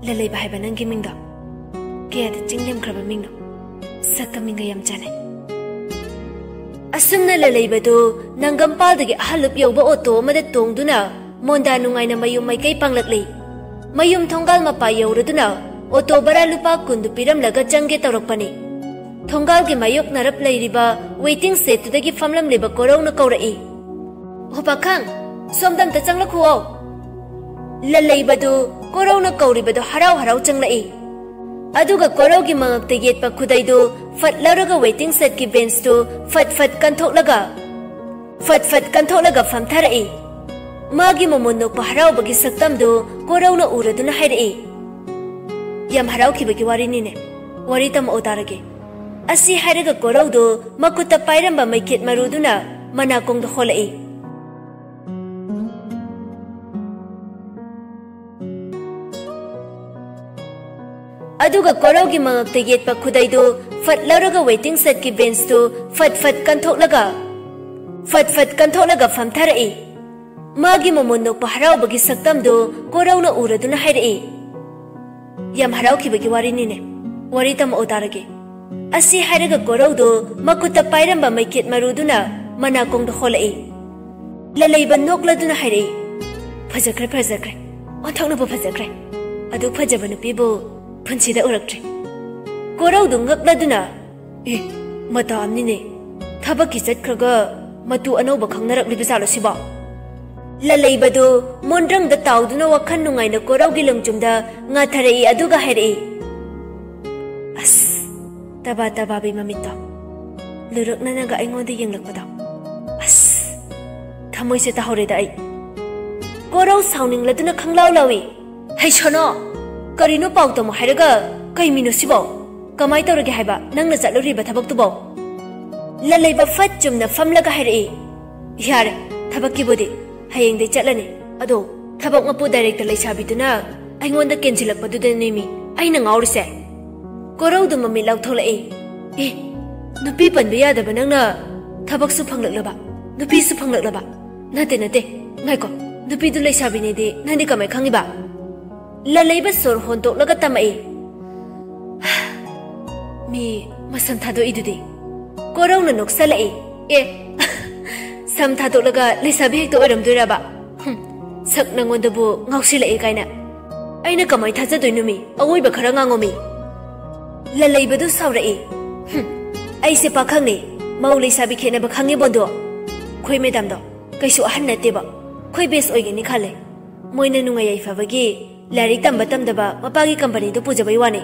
"ꯂꯂꯩꯕ ꯍꯥꯏꯕ ꯅꯪꯒꯤ ꯃꯤꯡꯗꯣ ꯀꯌꯥꯗ ꯆꯤꯡꯂꯦꯝꯈ꯭ꯔꯕ ꯃꯤꯡꯅꯣ꯫ ꯁꯛꯀ ꯃꯤꯡꯒ ꯌꯥꯝ ꯆꯥꯟꯅꯩ"꯫ ꯑꯁꯨꯝꯅ ꯂꯂꯩꯕꯗꯨ ꯅꯪꯒꯝꯄꯥꯜꯗꯒꯤ ꯑꯍꯜꯂꯨꯞ ꯌꯧꯕ ꯑꯣꯇꯣ ꯑꯃꯗ ꯇꯣꯡꯗꯨꯅ ꯃꯣꯟꯗꯥ ꯅꯨꯡꯉꯥꯏꯅ ꯃꯌꯨꯝ ꯃꯥꯏꯀꯩ ꯄꯥꯡꯂꯛꯂꯤ꯫ ꯃꯌꯨꯝ ꯊꯣꯡꯒꯥꯜ ꯃꯄꯥ ꯌꯧꯔꯗꯨꯅ ꯑꯣꯇꯣ ꯚꯔꯥ ꯂꯨꯄꯥ ꯀꯨꯟꯗꯨ ꯄꯤꯔꯝꯂꯒ ꯆꯪꯒꯦ ꯇꯧꯔꯛꯄꯅꯤ꯫ ꯊꯣꯡꯒꯥꯜꯒꯤ ꯃꯥꯌꯣꯛꯅꯔꯞ ꯂꯩꯔꯤꯕ ꯋꯦꯇꯤꯡ ꯁꯦꯠꯇꯨꯗꯒꯤ ꯐꯝꯂꯝꯂꯤꯕ ꯀꯣꯔꯧꯅ ꯀꯧꯔꯛꯏ, "ꯑꯣ ꯄꯥꯈꯪ, ꯁꯣꯝꯗ ꯑꯝꯇ ꯆꯪꯂꯛꯈꯨꯑꯣ"꯫ ꯂꯂꯩꯕꯗꯨ ꯀꯣꯔꯧꯅ ꯀꯧꯔꯤꯕꯗꯨ ꯍꯔꯥꯎ ꯍꯔꯥꯎ ꯆꯪꯂꯛꯏ꯫ ꯑꯗꯨꯒ ꯀꯣꯔꯧꯒꯤ ꯃꯉꯛꯇ ꯌꯦꯠꯄ ꯈꯨꯗꯩꯗꯨ ꯐꯠ ꯂꯧꯔꯒ ꯋꯦꯇꯤꯡ ꯁꯦꯠꯀꯤ ꯕꯦꯟꯁꯇꯨ ꯐꯠ ꯐꯠ ꯀꯟꯊꯣꯛꯂꯒ, ꯐꯠ ꯐꯠ ꯀꯟꯊꯣꯛꯂꯒ ꯐꯝꯊꯔꯛꯏ꯫ ꯃꯥꯒꯤ ꯃꯃꯣꯟ ꯅꯣꯛꯄ ꯍꯔꯥꯎꯕꯒꯤ ꯁꯛꯇꯝꯗꯨ ꯀꯣꯔꯧꯅ ꯎꯔꯗꯨꯅ ꯍꯥꯏꯔꯛꯏ, "ꯌꯥꯝ ꯍꯔꯥꯎꯈꯤꯕꯒꯤ ꯋꯥꯔꯤꯅꯤꯅꯦ꯫ ꯋꯥꯔꯤ ꯇꯝꯃꯛꯑꯣ ꯇꯥꯔꯒꯦ"꯫ ꯑꯁꯤ ꯍꯥꯏꯔꯒ ꯀꯣꯔꯧꯗꯨ ꯃꯈꯨꯠꯇ ꯄꯥꯏꯔꯝꯕ ꯃꯩꯈꯦꯠ ꯃꯔꯨꯗꯨꯅ ꯃꯅꯥꯀꯣꯡꯗ ꯍꯣꯜꯂꯛꯏ꯫ ꯑꯗꯨꯒ ꯀꯣꯔꯧꯒꯤ ꯃꯉꯛꯇ ꯌꯦꯠꯄ ꯈꯨꯗꯩꯗꯨ ꯐꯠ ꯂꯧꯔꯒ ꯋꯦꯇꯤꯡ ꯁꯦꯠꯀꯤ ꯕꯦꯟꯁꯇꯨ ꯐꯠ ꯐꯠ ꯀꯟꯊꯣꯛꯂꯒ, ꯐꯠ ꯐꯠ ꯀꯟꯊꯣꯛꯂꯒ ꯐꯝꯊꯔꯛꯏ꯫ ꯃꯥꯒꯤ ꯃꯃꯣꯟ ꯅꯣꯛꯄ ꯍꯔꯥꯎꯕꯒꯤ ꯁꯛꯇꯝꯗꯨ ꯀꯣꯔꯧꯅ ꯎꯔꯗꯨꯅ ꯍꯥꯏꯔꯛꯏ, "ꯌꯥꯝ ꯍꯔꯥꯎꯈꯤꯕꯒꯤ ꯋꯥꯔꯤꯅꯤꯅꯦ꯫ ꯋꯥꯔꯤ ꯇꯝꯃꯛꯑꯣ ꯇꯥꯔꯒꯦ"꯫ ꯑꯁꯤ ꯍꯥꯏꯔꯒ ꯀꯣꯔꯧꯗꯨ ꯃꯈꯨꯠꯇ ꯄꯥꯏꯔꯝꯕ ꯃꯩꯈꯦꯠ ꯃꯔꯨꯗꯨꯅ ꯃꯅꯥꯀꯣꯡꯗ ꯍꯣꯜꯂꯛꯏ꯫ ꯂꯂꯩꯕ ꯅꯣꯛꯂꯗꯨꯅ ꯍꯥꯏꯔꯛꯏ, "ꯐꯖꯈ꯭ꯔꯦ, ꯐꯖꯈ꯭ꯔꯦ꯫ ꯑꯣꯟꯊꯣꯛꯅꯕꯨ ꯐꯖꯈ꯭ꯔꯦ꯫ ꯑꯗꯨꯛ ꯐꯖꯕ ꯅꯨꯄꯤꯕꯨ ꯄꯨꯟꯁꯤꯗ ꯎꯔꯛꯇ꯭ꯔꯤ"꯫ ꯀꯣꯔꯧꯗꯨ ꯉꯛꯂꯗꯨꯅ, "ꯑꯦ, ꯃꯇꯥ ꯑꯃꯅꯤꯅꯦ꯫ ꯊꯕꯛꯀꯤ ꯆꯠꯈ꯭ꯔꯒ ꯃꯇꯨ ꯑꯅꯧꯕ ꯈꯪꯅꯔꯛꯂꯤꯕ ꯖꯥꯠꯂꯣ ꯁꯤꯕꯣ?" ꯂꯂꯩꯕꯗꯨ ꯃꯣꯟꯗ꯭ꯔꯪꯗ ꯇꯥꯎꯗꯨꯅ ꯋꯥꯈꯜ ꯅꯨꯡꯉꯥꯏꯅ ꯀꯣꯔꯧꯒꯤ ꯂꯪꯆꯨꯝꯗ ꯉꯥꯊꯔꯛꯏ, ꯑꯗꯨꯒ ꯍꯥꯏꯔꯛꯏ, "ꯑꯁ, ꯇꯕꯥ ꯇꯕꯥꯕꯤ ꯃꯃꯤꯠꯇꯣ꯫ ꯂꯨꯔꯛꯅꯅꯒ ꯑꯩꯉꯣꯟꯗ ꯌꯦꯡꯂꯛꯄꯗꯣ꯫ ꯑꯁ, ꯊꯃꯣꯏꯁꯦ ꯇꯥꯍꯧꯔꯦꯗ ꯑꯩ"꯫ ꯀꯣꯔꯧ ꯁꯥꯎꯅꯤꯡꯂꯗꯨꯅ ꯈꯪꯂꯥꯎ ꯂꯥꯎꯏ, "ꯍꯩ ꯁꯣꯅꯣ! ꯀꯔꯤꯅꯣ ꯄꯥꯎ ꯇꯝꯃꯣ ꯍꯥꯏꯔꯒ? ꯀꯩ ꯃꯤꯅꯣ ꯁꯤꯕꯣ? ꯀꯃꯥꯏ ꯇꯧꯔꯒꯦ ꯍꯥꯏꯕ ꯅꯪꯅ ꯆꯠꯂꯨꯔꯤꯕ ꯊꯕꯛꯇꯨꯕꯣ? ꯂꯂꯩꯕ ꯐꯠ ꯆꯨꯝꯅ ꯐꯝꯂꯒ ꯍꯥꯏꯔꯛꯏ, "ꯌꯥꯔꯦ, ꯊꯕꯛꯀꯤꯕꯨꯗꯤ ꯍꯌꯦꯡꯗꯩ ꯆꯠꯂꯅꯤ꯫ ꯑꯗꯣ ꯊꯕꯛ ꯃꯄꯨ ꯗꯥꯏꯔꯦꯛꯇ ꯂꯩꯁꯥꯕꯤꯗꯨꯅ ꯑꯩꯉꯣꯟꯗ ꯀꯦꯟꯁꯤꯜꯂꯛꯄꯗꯨꯗꯅꯦꯃꯤ ꯑꯩꯅ ꯉꯥꯎꯔꯤꯁꯦ꯫" ꯀꯣꯔꯧꯗꯨ ꯃꯃꯤꯠ ꯂꯥꯎꯊꯣꯛꯂꯛꯏ꯫ "ꯑꯦ, ꯅꯨꯄꯤ ꯄꯟꯕ ꯌꯥꯗꯕ ꯅꯪꯅ ꯊꯕꯛꯁꯨ ꯐꯪꯂꯛꯂꯕ, ꯅꯨꯄꯤꯁꯨ ꯐꯪꯂꯛꯂꯕ? ꯅꯠꯇꯦ, ꯅꯠꯇꯦ, ꯉꯥꯏꯈꯣ, ꯅꯨꯄꯤꯗꯨ ꯂꯩꯁꯥꯕꯤꯅꯦꯗꯤ ꯅꯪꯗꯤ ꯀꯃꯥꯏ ꯈꯪꯉꯤꯕ?" ꯂꯂꯩꯕ ꯁꯣꯔ ꯍꯣꯟꯗꯣꯛꯂꯒ ꯇꯝꯃꯛꯏ꯫ "ꯃꯤ ꯃꯁꯝ ꯊꯥꯗꯣꯛꯏꯗꯨꯗꯤ?" ꯀꯣꯔꯧꯅ ꯅꯣꯛꯁꯜꯂꯛꯏ꯫ "ꯑꯦ, ꯁꯝ ꯊꯥꯗꯣꯛꯂꯒ ꯂꯩꯁꯥꯕꯤ ꯍꯦꯛꯇ ꯑꯣꯏꯔꯝꯗꯣꯏꯔꯕ? ꯍꯨꯝ, ꯁꯛ ꯅꯪꯉꯣꯟꯗꯕꯨ ꯉꯥꯎꯁꯤꯜꯂꯛꯏ ꯀꯥꯏꯅ꯫ ꯑꯩꯅ ꯀꯃꯥꯏ ꯊꯥꯖꯗꯣꯏꯅꯣꯃꯤ? ꯑꯋꯣꯏꯕ ꯈꯔ ꯉꯥꯡꯉꯣꯃꯤ꯫" ꯂꯂꯩꯕꯗꯨ ꯁꯥꯎꯔꯛꯏ꯫ "ꯍꯨꯝ, ꯑꯩꯁꯦ ꯄꯥꯈꯪꯅꯤ, ꯃꯧ ꯂꯩꯁꯥꯕꯤ ꯈꯦꯠꯅꯕ ꯈꯪꯉꯦ ꯕꯣꯟꯗꯣ꯫ ꯑꯩꯈꯣꯏ ꯃꯦꯗꯥꯝꯗꯣ ꯀꯩꯁꯨ ꯑꯍꯟ ꯅꯠꯇꯦꯕ, ꯑꯩꯈꯣꯏ ꯕꯦꯁ ꯑꯣꯏꯒꯅꯤ ꯈꯜꯂꯦ꯫ ꯃꯣꯏꯅ ꯅꯨꯡꯉꯥꯏ ꯌꯥꯏꯐꯕꯒꯤ ꯂꯥꯏꯔꯤꯛ ꯇꯝꯕ ꯇꯝꯗꯕ ꯃꯄꯥꯒꯤ ꯀꯝꯄꯅꯤꯗꯨ ꯄꯨꯖꯕꯩ ꯋꯥꯅꯤ꯫"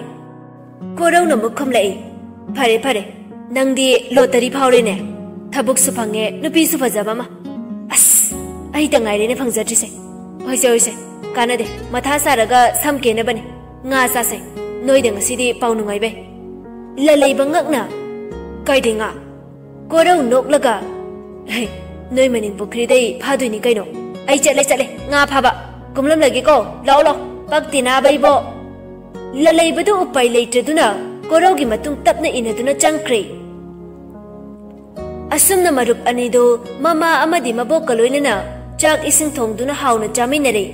ꯀꯣꯔꯧꯅ ꯃꯨꯛ ꯈꯨꯝꯂꯛꯏ꯫ "ꯐꯔꯦ, ꯐꯔꯦ, ꯅꯪꯗꯤ ꯂꯣꯇꯔꯤ ꯐꯥꯎꯔꯦꯅꯦ꯫ ꯊꯕꯛꯁꯨ ꯐꯪꯉꯦ, ꯅꯨꯄꯤꯁꯨ ꯐꯖꯕ ꯑꯃ꯫ ꯑꯁ, ꯑꯩꯇ ꯉꯥꯏꯔꯦꯅꯦ ꯐꯪꯖꯗ꯭ꯔꯤꯁꯦ꯫ ꯍꯣꯏꯁꯦ, ꯍꯣꯏꯁꯦ, ꯀꯥꯟꯅꯗꯦ, ꯃꯊꯥ ꯁꯥꯔꯒ ꯁꯝ ꯀꯦꯅꯕꯅꯤ꯫ ꯉꯥ ꯆꯥꯁꯦ, ꯅꯣꯏꯗ ꯉꯁꯤꯗꯤ ꯄꯥꯎ ꯅꯨꯡꯉꯥꯏꯕꯩ꯫" ꯂꯂꯩꯕ ꯉꯛꯅ, "ꯀꯥꯏꯗꯩ ꯉꯥ?" ꯀꯣꯔꯧ ꯅꯣꯛꯂꯒ, "ꯍꯩ, ꯅꯣꯏ ꯃꯅꯤꯡ ꯄꯨꯈ꯭ꯔꯤꯗꯩ ꯐꯥꯗꯣꯏꯅꯤ ꯀꯩꯅꯣ꯫ ꯑꯩ ꯆꯠꯂꯦ, ꯆꯠꯂꯦ, ꯉꯥ ꯐꯥꯕ꯫ ꯀꯨꯝꯂꯝꯂꯒꯦꯀꯣ, ꯂꯥꯛꯑꯣ, ꯂꯥꯛꯑꯣ, ꯄꯛꯇꯦ ꯅꯥꯕ ꯏꯕꯣ꯫" ꯂꯂꯩꯕꯗꯨ ꯎꯄꯥꯏ ꯂꯩꯇ꯭ꯔꯗꯨꯅ ꯀꯣꯔꯧꯒꯤ ꯃꯇꯨꯡ ꯇꯞꯅ ꯏꯟꯅꯗꯨꯅ ꯆꯪꯈ꯭ꯔꯦ꯫ ꯑꯁꯨꯝꯅ ꯃꯔꯨꯞ ꯑꯅꯤꯗꯨ ꯃꯃꯥ ꯑꯃꯗꯤ ꯃꯕꯣꯛꯀ ꯂꯣꯏꯅꯅ ꯆꯥꯛ ꯏꯁꯤꯡ ꯊꯣꯡꯗꯨꯅ ꯍꯥꯎꯅ ꯆꯥꯃꯤꯟꯅꯔꯦ꯫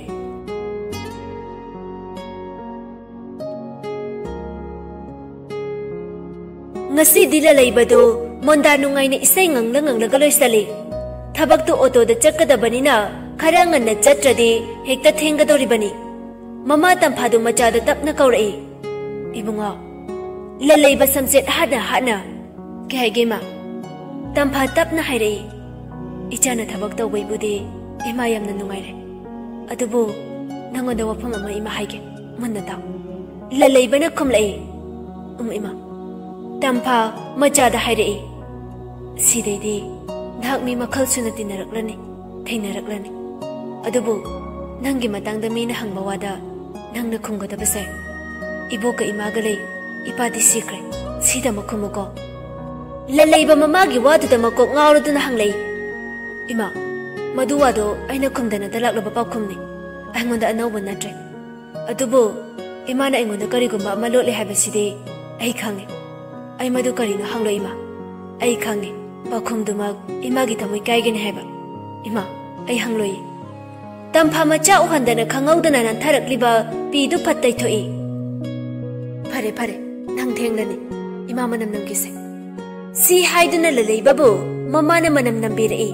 ꯉꯁꯤꯗꯤ ꯂꯂꯩꯕꯗꯨ ꯃꯣꯟꯗꯥ ꯅꯨꯡꯉꯥꯏꯅ ꯏꯁꯩ ꯉꯪꯂ ꯉꯪꯂꯒ ꯂꯣꯏꯁꯜꯂꯤ꯫ ꯊꯕꯛꯇꯨ ꯑꯣꯇꯣꯗ ꯆꯠꯀꯗꯕꯅꯤꯅ ꯈꯔ ꯉꯟꯅ ꯆꯠꯇ꯭ꯔꯗꯤ ꯍꯦꯛꯇ ꯊꯦꯡꯒꯗꯧꯔꯤꯕꯅꯤ꯫ ꯃꯃꯥ ꯇꯝꯐꯥꯗꯨ ꯃꯆꯥꯗ ꯇꯞꯅ ꯀꯧꯔꯛꯏ, "ꯏꯕꯨꯡꯉꯣ꯫" ꯂꯂꯩꯕ ꯁꯝꯆꯦꯠ ꯍꯥꯠꯅ ꯍꯥꯠꯅ, "ꯀꯩ ꯍꯥꯏꯒꯦ, ꯏꯃꯥ?" ꯇꯝꯐꯥ ꯇꯞꯅ ꯍꯥꯏꯔꯛꯏ, "ꯏꯆꯥꯅ ꯊꯕꯛ ꯇꯧꯕꯩꯕꯨꯗꯤ ꯏꯃꯥ ꯌꯥꯝꯅ ꯅꯨꯡꯉꯥꯏꯔꯦ꯫ ꯑꯗꯨꯕꯨ ꯅꯪꯉꯣꯟꯗ ꯋꯥꯐꯝ ꯑꯃ ꯏꯃꯥ ꯍꯥꯏꯒꯦ, ꯃꯨꯟꯅ ꯇꯥꯎ꯫" ꯂꯂꯩꯕꯅ ꯈꯨꯝꯂꯛꯏ, "ꯎꯝ, ꯏꯃꯥ꯫" ꯇꯝꯐꯥ ꯃꯆꯥꯗ ꯍꯥꯏꯔꯛꯏ, "ꯁꯤꯗꯩꯗꯤ ꯅꯍꯥꯛ ꯃꯤ ꯃꯈꯜ ꯁꯨꯅ ꯇꯤꯟꯅꯔꯛꯂꯅꯤ, ꯊꯦꯡꯅꯔꯛꯂꯅꯤ꯫ ꯑꯗꯨꯕꯨ ꯅꯪꯒꯤ ꯃꯇꯥꯡꯗ ꯃꯤꯅ ꯍꯪꯕ ꯋꯥꯗ ꯅꯪꯅ ꯈꯨꯝꯒꯗꯕꯁꯦ, "ꯏꯕꯣꯛꯀ ꯏꯃꯥꯒ ꯂꯩ, ꯏꯄꯥꯗꯤ ꯁꯤꯈ꯭ꯔꯦ, ꯁꯤꯗꯃꯛ ꯈꯨꯝꯃꯨꯀꯣ"꯫ ꯂꯂꯩꯕ ꯃꯃꯥꯒꯤ ꯋꯥꯗꯨꯗ ꯃꯀꯣꯛ ꯉꯥꯎꯔꯗꯨꯅ ꯍꯪꯂꯛꯏ꯫ "ꯏꯃꯥ, ꯃꯗꯨ ꯋꯥꯗꯣ ꯑꯩꯅ ꯈꯨꯝꯗꯅꯇ ꯂꯥꯛꯂꯕ ꯄꯥꯎꯈꯨꯝꯅꯤ, ꯑꯩꯉꯣꯟꯗ ꯑꯅꯧꯕ ꯅꯠꯇ꯭ꯔꯦ꯫ ꯑꯗꯨꯕꯨ ꯏꯃꯥꯅ ꯑꯩꯉꯣꯟꯗ ꯀꯔꯤꯒꯨꯝꯕ ꯑꯃ ꯂꯣꯠꯂꯦ ꯍꯥꯏꯕꯁꯤꯗꯤ ꯑꯩ ꯈꯪꯉꯦ꯫ ꯑꯩ ꯃꯗꯨ ꯀꯔꯤꯅꯣ ꯍꯪꯂꯣ ꯏꯃꯥ꯫ ꯑꯩ ꯈꯪꯉꯦ, ꯄꯥꯎꯈꯨꯝꯗꯨꯃꯛ ꯏꯃꯥꯒꯤ ꯊꯃꯣꯏ ꯀꯥꯏꯒꯅꯤ ꯍꯥꯏꯕ꯫ ꯏꯃꯥ, ꯑꯩ ꯍꯪꯂꯣꯏꯌꯦ"꯫ ꯇꯝꯐꯥ ꯃꯆꯥ ꯎꯍꯟꯗꯅ ꯈꯪꯍꯧꯗꯅ ꯅꯥꯟꯊꯔꯛꯂꯤꯕ ꯄꯤꯗꯨ ꯐꯠ ꯇꯩꯊꯣꯛꯏ꯫ "ꯐꯔꯦ, ꯐꯔꯦ, ꯅꯪ ꯊꯦꯡꯂꯅꯤ, ꯏꯃꯥ ꯃꯅꯝ ꯅꯝꯈꯤꯁꯦ"꯫ ꯁꯤ ꯍꯥꯏꯗꯨꯅ ꯂꯂꯩꯕꯕꯨ ꯃꯃꯥꯅ ꯃꯅꯝ ꯅꯝꯕꯤꯔꯛꯏ꯫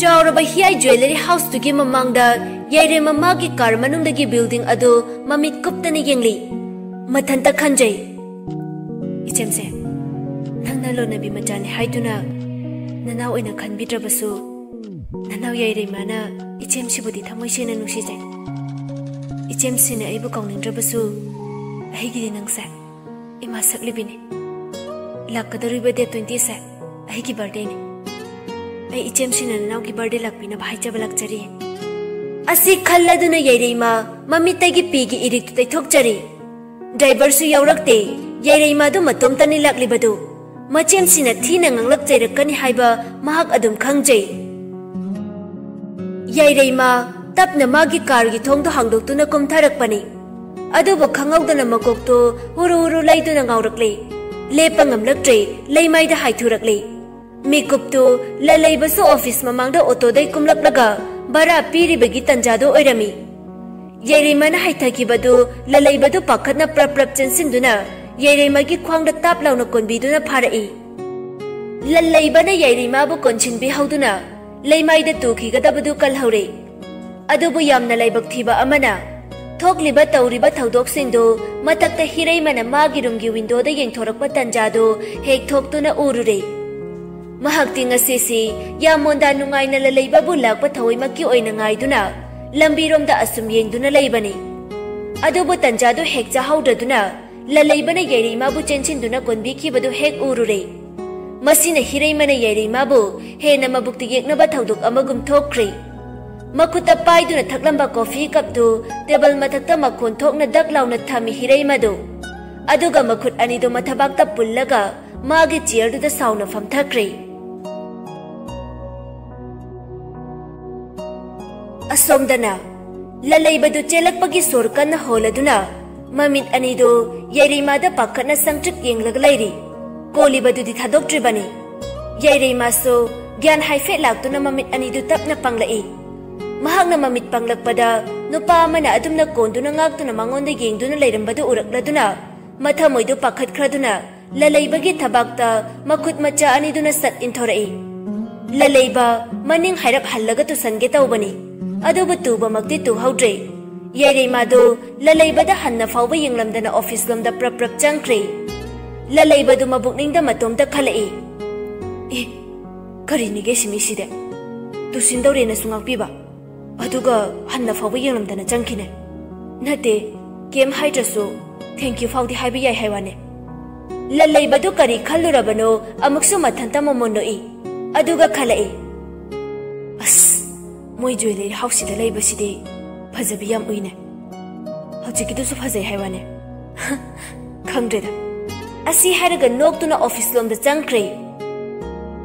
ꯆꯥꯎꯔꯕ ꯍꯤꯌꯥꯏ ꯖ꯭ꯋꯦꯂꯔꯤ ꯍꯥꯎꯁꯇꯨꯒꯤ ꯃꯃꯥꯡꯗ ꯌꯥꯏꯔꯦꯝ ꯃꯃꯥꯒꯤ ꯀꯥꯔ ꯃꯅꯨꯡꯗꯒꯤ ꯕꯤꯜꯗꯤꯡ ꯑꯗꯨ ꯃꯃꯤꯠ ꯀꯨꯞꯇꯅ ꯌꯦꯡꯂꯤ꯫ ꯃꯊꯟꯇ ꯈꯟꯖꯩ, "ꯏꯆꯦꯝꯁꯦ, ꯅꯪꯅ ꯂꯣꯟꯅꯕꯤ ꯃꯆꯥꯅꯤ ꯍꯥꯏꯗꯨꯅ ꯅꯅꯥꯎ ꯑꯣꯏꯅ ꯈꯟꯕꯤꯗ꯭ꯔꯕꯁꯨ, ꯅꯅꯥꯎ ꯌꯥꯏꯔꯦꯝꯃꯅ ꯏꯆꯦꯝꯁꯤꯕꯨꯗꯤ ꯊꯃꯣꯏ ꯁꯦꯡꯅ ꯅꯨꯡꯁꯤꯖꯩ꯫ ꯏꯆꯦꯝꯁꯤꯅ ꯑꯩꯕꯨ ꯀꯥꯎꯅꯤꯡꯗ꯭ꯔꯕꯁꯨ, ꯑꯩꯒꯤꯗꯤ ꯅꯪꯁꯦ ꯏꯃꯥ ꯁꯛꯂꯤꯕꯤꯅꯤ꯫ ꯂꯥꯛꯀꯗꯧꯔꯤꯕ ꯗꯦꯠ ꯇ꯭ꯋꯦꯟꯇꯤꯁꯦ ꯑꯩꯒꯤ ꯕꯥꯔꯗꯦꯅꯤ꯫ ꯑꯩ ꯏꯆꯦꯝꯁꯤꯅ ꯅꯅꯥꯎꯒꯤ ꯕꯥꯔꯗꯦ ꯂꯥꯛꯄꯤꯅꯕ ꯍꯥꯏꯖꯕ ꯂꯥꯛꯆꯔꯤ"꯫ ꯑꯁꯤ ꯈꯜꯂꯗꯨꯅ ꯌꯥꯏꯔꯦꯝꯃ ꯃꯃꯤꯠꯇꯒꯤ ꯄꯤꯒꯤ ꯏꯔꯤꯛꯇꯨ ꯇꯩꯊꯣꯛꯆꯔꯤ꯫ ꯗ꯭ꯔꯥꯏꯚꯔꯁꯨ ꯌꯥꯎꯔꯛꯇꯦ꯫ ꯌꯥꯏꯔꯩꯃꯥꯗꯨ ꯃꯇꯣꯝꯇꯅꯤ ꯂꯥꯛꯂꯤꯕꯗꯨ꯫ ꯃꯆꯦꯝꯁꯤꯅ ꯊꯤꯅ ꯉꯥꯡꯂꯛ ꯆꯩꯔꯛꯀꯅꯤ ꯍꯥꯏꯕ ꯃꯍꯥꯛ ꯑꯗꯨꯝ ꯈꯪꯖꯩ꯫ ꯌꯥꯏꯔꯩꯃꯥ ꯇꯞꯅ ꯃꯥꯒꯤ ꯀꯥꯔꯒꯤ ꯊꯣꯡꯗꯨ ꯍꯥꯡꯗꯣꯛꯇꯨꯅ ꯀꯨꯝꯊꯔꯛꯄꯅꯤ꯫ ꯑꯗꯨꯕꯨ ꯈꯪꯍꯧꯗꯅ ꯃꯀꯣꯛꯇꯨ ꯍꯨꯔꯨ ꯍꯨꯔꯨ ꯂꯩꯗꯨꯅ ꯉꯥꯎꯔꯛꯂꯦ꯫ ꯂꯦꯞꯄ ꯉꯝꯂꯛꯇ꯭ꯔꯦ, ꯂꯩꯃꯥꯏꯗ ꯍꯥꯏꯊꯨꯔꯛꯂꯦ꯫ ꯃꯤꯀꯨꯞꯇꯨ ꯂꯂꯩꯕꯁꯨ ꯑꯣꯐꯤꯁ ꯃꯃꯥꯡꯗ ꯑꯣꯇꯣꯗꯩ ꯀꯨꯝꯂꯛꯂꯒ ꯚꯔꯥ ꯄꯤꯔꯤꯕꯒꯤ ꯇꯟꯖꯥꯗꯨ ꯑꯣꯏꯔꯝꯃꯤ꯫ ꯌꯥꯏꯔꯩꯃꯥꯅ ꯍꯥꯏꯊꯈꯤꯕꯗꯨ ꯂꯂꯩꯕꯗꯨ ꯄꯥꯈꯠꯅ ꯄ꯭ꯔꯞ ꯄ꯭ꯔꯞ ꯆꯦꯟꯁꯤꯟꯗꯨꯅ ꯌꯥꯏꯔꯩꯃꯥꯒꯤ ꯈ꯭ꯋꯥꯡꯗ ꯇꯥꯞ ꯂꯥꯎꯅ ꯀꯣꯟꯕꯤꯗꯨꯅ ꯐꯥꯔꯛꯏ꯫ ꯂꯂꯩꯕꯅ ꯌꯥꯏꯔꯩꯃꯥꯕꯨ ꯀꯣꯟꯁꯤꯟꯕꯤꯍꯧꯗꯨꯅ ꯂꯩꯃꯥꯏꯗ ꯇꯨꯈꯤꯒꯗꯕꯗꯨ ꯀꯜꯍꯧꯔꯦ꯫ ꯑꯗꯨꯕꯨ ꯌꯥꯝꯅ ꯂꯥꯏꯕꯛ ꯊꯤꯕ ꯑꯃꯅ, ꯊꯣꯛꯂꯤꯕ ꯇꯧꯔꯤꯕ ꯊꯧꯗꯣꯛꯁꯤꯡꯗꯨ ꯃꯊꯛꯇ ꯍꯤꯔꯩꯃꯅ ꯃꯥꯒꯤ ꯔꯨꯝꯒꯤ ꯋꯤꯟꯗꯣꯗ ꯌꯦꯡꯊꯣꯔꯛꯄ ꯇꯟꯖꯥꯗꯨ ꯍꯦꯛ ꯊꯣꯛꯇꯨꯅ ꯎꯔꯨꯔꯦ꯫ ꯃꯍꯥꯛꯇꯤ ꯉꯁꯤꯁꯤ ꯌꯥꯝꯃꯣꯟꯗꯥ ꯅꯨꯡꯉꯥꯏꯅ ꯂꯂꯩꯕꯕꯨ ꯂꯥꯛꯄ ꯊꯧꯑꯣꯏꯃꯛꯀꯤ ꯑꯣꯏꯅ ꯉꯥꯏꯗꯨꯅ ꯂꯝꯕꯤꯔꯣꯝꯗ ꯑꯁꯨꯝ ꯌꯦꯡꯗꯨꯅ ꯂꯩꯕꯅꯤ꯫ ꯑꯗꯨꯕꯨ ꯇꯟꯖꯥꯗꯨ ꯍꯦꯛ ꯆꯥꯍꯧꯗ꯭ꯔꯗꯨꯅ ꯂꯂꯩꯕꯅ ꯌꯥꯏꯔꯩꯃꯥꯕꯨ ꯆꯦꯟꯁꯤꯟꯗꯨꯅ ꯀꯣꯟꯕꯤꯈꯤꯕꯗꯨ ꯍꯦꯛ ꯎꯔꯨꯔꯦ꯫ ꯃꯁꯤꯅ ꯍꯤꯔꯩꯃꯅ ꯌꯥꯏꯔꯩꯃꯥꯕꯨ ꯍꯦꯟꯅ ꯃꯕꯨꯛꯇ ꯌꯦꯛꯅꯕ ꯊꯧꯗꯣꯛ ꯑꯃꯒꯨꯝ ꯊꯣꯛꯈ꯭ꯔꯦ꯫ ꯃꯈꯨꯠꯇ ꯄꯥꯏꯗꯨꯅ ꯊꯛꯂꯝꯕ ꯀꯣꯐꯤ ꯀꯞꯇꯨ ꯇꯦꯕꯜ ꯃꯊꯛꯇ ꯃꯈꯣꯟ ꯊꯣꯛꯅ ꯗꯛ ꯂꯥꯎꯅ ꯊꯝꯃꯤ ꯍꯤꯔꯩꯃꯗꯨ꯫ ꯑꯗꯨꯒ ꯃꯈꯨꯠ ꯑꯅꯤꯗꯨ ꯃꯊꯕꯥꯛꯇ ꯄꯨꯜꯂꯒ ꯃꯥꯒꯤ ꯆꯤꯌꯔꯗꯨꯗ ꯁꯥꯎꯅ ꯐꯝꯊꯈ꯭ꯔꯦ꯫ ꯑꯁꯣꯝꯗꯅ ꯂꯂꯩꯕꯗꯨ ꯆꯦꯜꯂꯛꯄꯒꯤ ꯁꯣꯔ ꯀꯟꯅ ꯍꯣꯜꯂꯗꯨꯅ ꯃꯃꯤꯠ ꯑꯅꯤꯗꯨ ꯌꯥꯏꯔꯩꯃꯥꯗ ꯄꯥꯈꯠꯅ ꯁꯪꯇ꯭ꯔꯤꯛ ꯌꯦꯡꯂꯒ ꯂꯩꯔꯤ꯫ ꯀꯣꯜꯂꯤꯕꯗꯨꯗꯤ ꯊꯥꯗꯣꯛꯇ꯭ꯔꯤꯕꯅꯤ꯫ ꯌꯥꯏꯔꯩꯃꯥꯁꯨ ꯒ꯭ꯌꯥꯟ ꯍꯥꯏꯐꯦꯠ ꯂꯥꯛꯇꯨꯅ ꯃꯃꯤꯠ ꯑꯅꯤꯗꯨ ꯇꯞꯅ ꯄꯥꯡꯂꯛꯏ꯫ ꯃꯍꯥꯛꯅ ꯃꯃꯤꯠ ꯄꯥꯡꯂꯛꯄꯗ ꯅꯨꯄꯥ ꯑꯃꯅ ꯑꯗꯨꯝꯅ ꯀꯣꯟꯗꯨꯅ ꯉꯥꯛꯇꯨꯅ ꯃꯉꯣꯟꯗ ꯌꯦꯡꯗꯨꯅ ꯂꯩꯔꯝꯕꯗꯨ ꯎꯔꯛꯂꯗꯨꯅ ꯃꯊꯃꯣꯏꯗꯨ ꯄꯥꯈꯠꯈ꯭ꯔꯗꯨꯅ ꯂꯂꯩꯕꯒꯤ ꯊꯕꯥꯛꯇ ꯃꯈꯨꯠ ꯃꯆꯥ ꯑꯅꯤꯗꯨꯅ ꯁꯠ ꯏꯟꯊꯣꯔꯛꯏ꯫ ꯂꯂꯩꯕ ꯃꯅꯤꯡ ꯍꯥꯏꯔꯞ ꯍꯜꯂꯒ ꯇꯨꯁꯟꯒꯦ ꯇꯧꯕꯅꯤ, ꯑꯗꯨꯕꯨ ꯇꯨꯕꯃꯛꯇꯤ ꯇꯨꯍꯧꯗ꯭ꯔꯦ꯫ ꯌꯥꯏꯔꯩꯃꯥꯗꯨ ꯂꯂꯩꯕꯗ ꯍꯟꯅ ꯐꯥꯎꯕ ꯌꯦꯡꯂꯝꯗꯅ ꯑꯣꯐꯤꯁ ꯂꯣꯝꯗ ꯄ꯭ꯔꯞ ꯄ꯭ꯔꯞ ꯆꯪꯈ꯭ꯔꯦ꯫ ꯂꯂꯩꯕꯗꯨ ꯃꯕꯨꯛꯅꯤꯡꯗ ꯃꯇꯣꯝꯇ ꯈꯜꯂꯛꯏ, "ꯑꯦ, ꯀꯔꯤꯅꯤꯒꯦ ꯁꯤ ꯃꯤꯁꯤꯗꯤ? ꯇꯨꯁꯤꯟꯗꯧꯔꯦꯅꯁꯨ ꯉꯥꯛꯄꯤꯕ, ꯑꯗꯨꯒ ꯍꯟꯅ ꯐꯥꯎꯕ ꯌꯦꯡꯂꯝꯗꯅ ꯆꯪꯈꯤꯅꯦ꯫ ꯅꯠꯇꯦ, ꯀꯩꯝ ꯍꯥꯏꯗ꯭ꯔꯁꯨ thank you ꯐꯥꯎꯗꯤ ꯍꯥꯏꯕ ꯌꯥꯏ ꯍꯥꯏ ꯋꯥꯅꯦ꯫" ꯂꯂꯩꯕꯗꯨ ꯀꯔꯤ ꯈꯜꯂꯨꯔꯕꯅꯣ ꯑꯃꯨꯛꯁꯨ ꯃꯊꯟꯇ ꯃꯃꯣꯟ ꯅꯣꯛꯏ꯫ ꯑꯗꯨꯒ ꯈꯜꯂꯛꯏ, "ꯑꯁ, ꯃꯣꯏ ꯖ꯭ꯋꯦꯂꯔꯤ ꯍꯥꯎꯁꯁꯤꯗ ꯂꯩꯕꯁꯤꯗꯤ ꯐꯖꯕꯤ ꯌꯥꯝ ꯎꯏꯅꯦ꯫ ꯍꯧꯖꯤꯛꯀꯤꯗꯨꯁꯨ ꯐꯖꯩ ꯍꯥꯏ ꯋꯥꯅꯦ꯫ ꯈꯪꯗ꯭ꯔꯦꯗ꯫" ꯑꯁꯤ ꯍꯥꯏꯔꯒ ꯅꯣꯛꯇꯨꯅ ꯑꯣꯐꯤꯁ ꯂꯣꯝꯗ ꯆꯪꯈ꯭ꯔꯦ꯫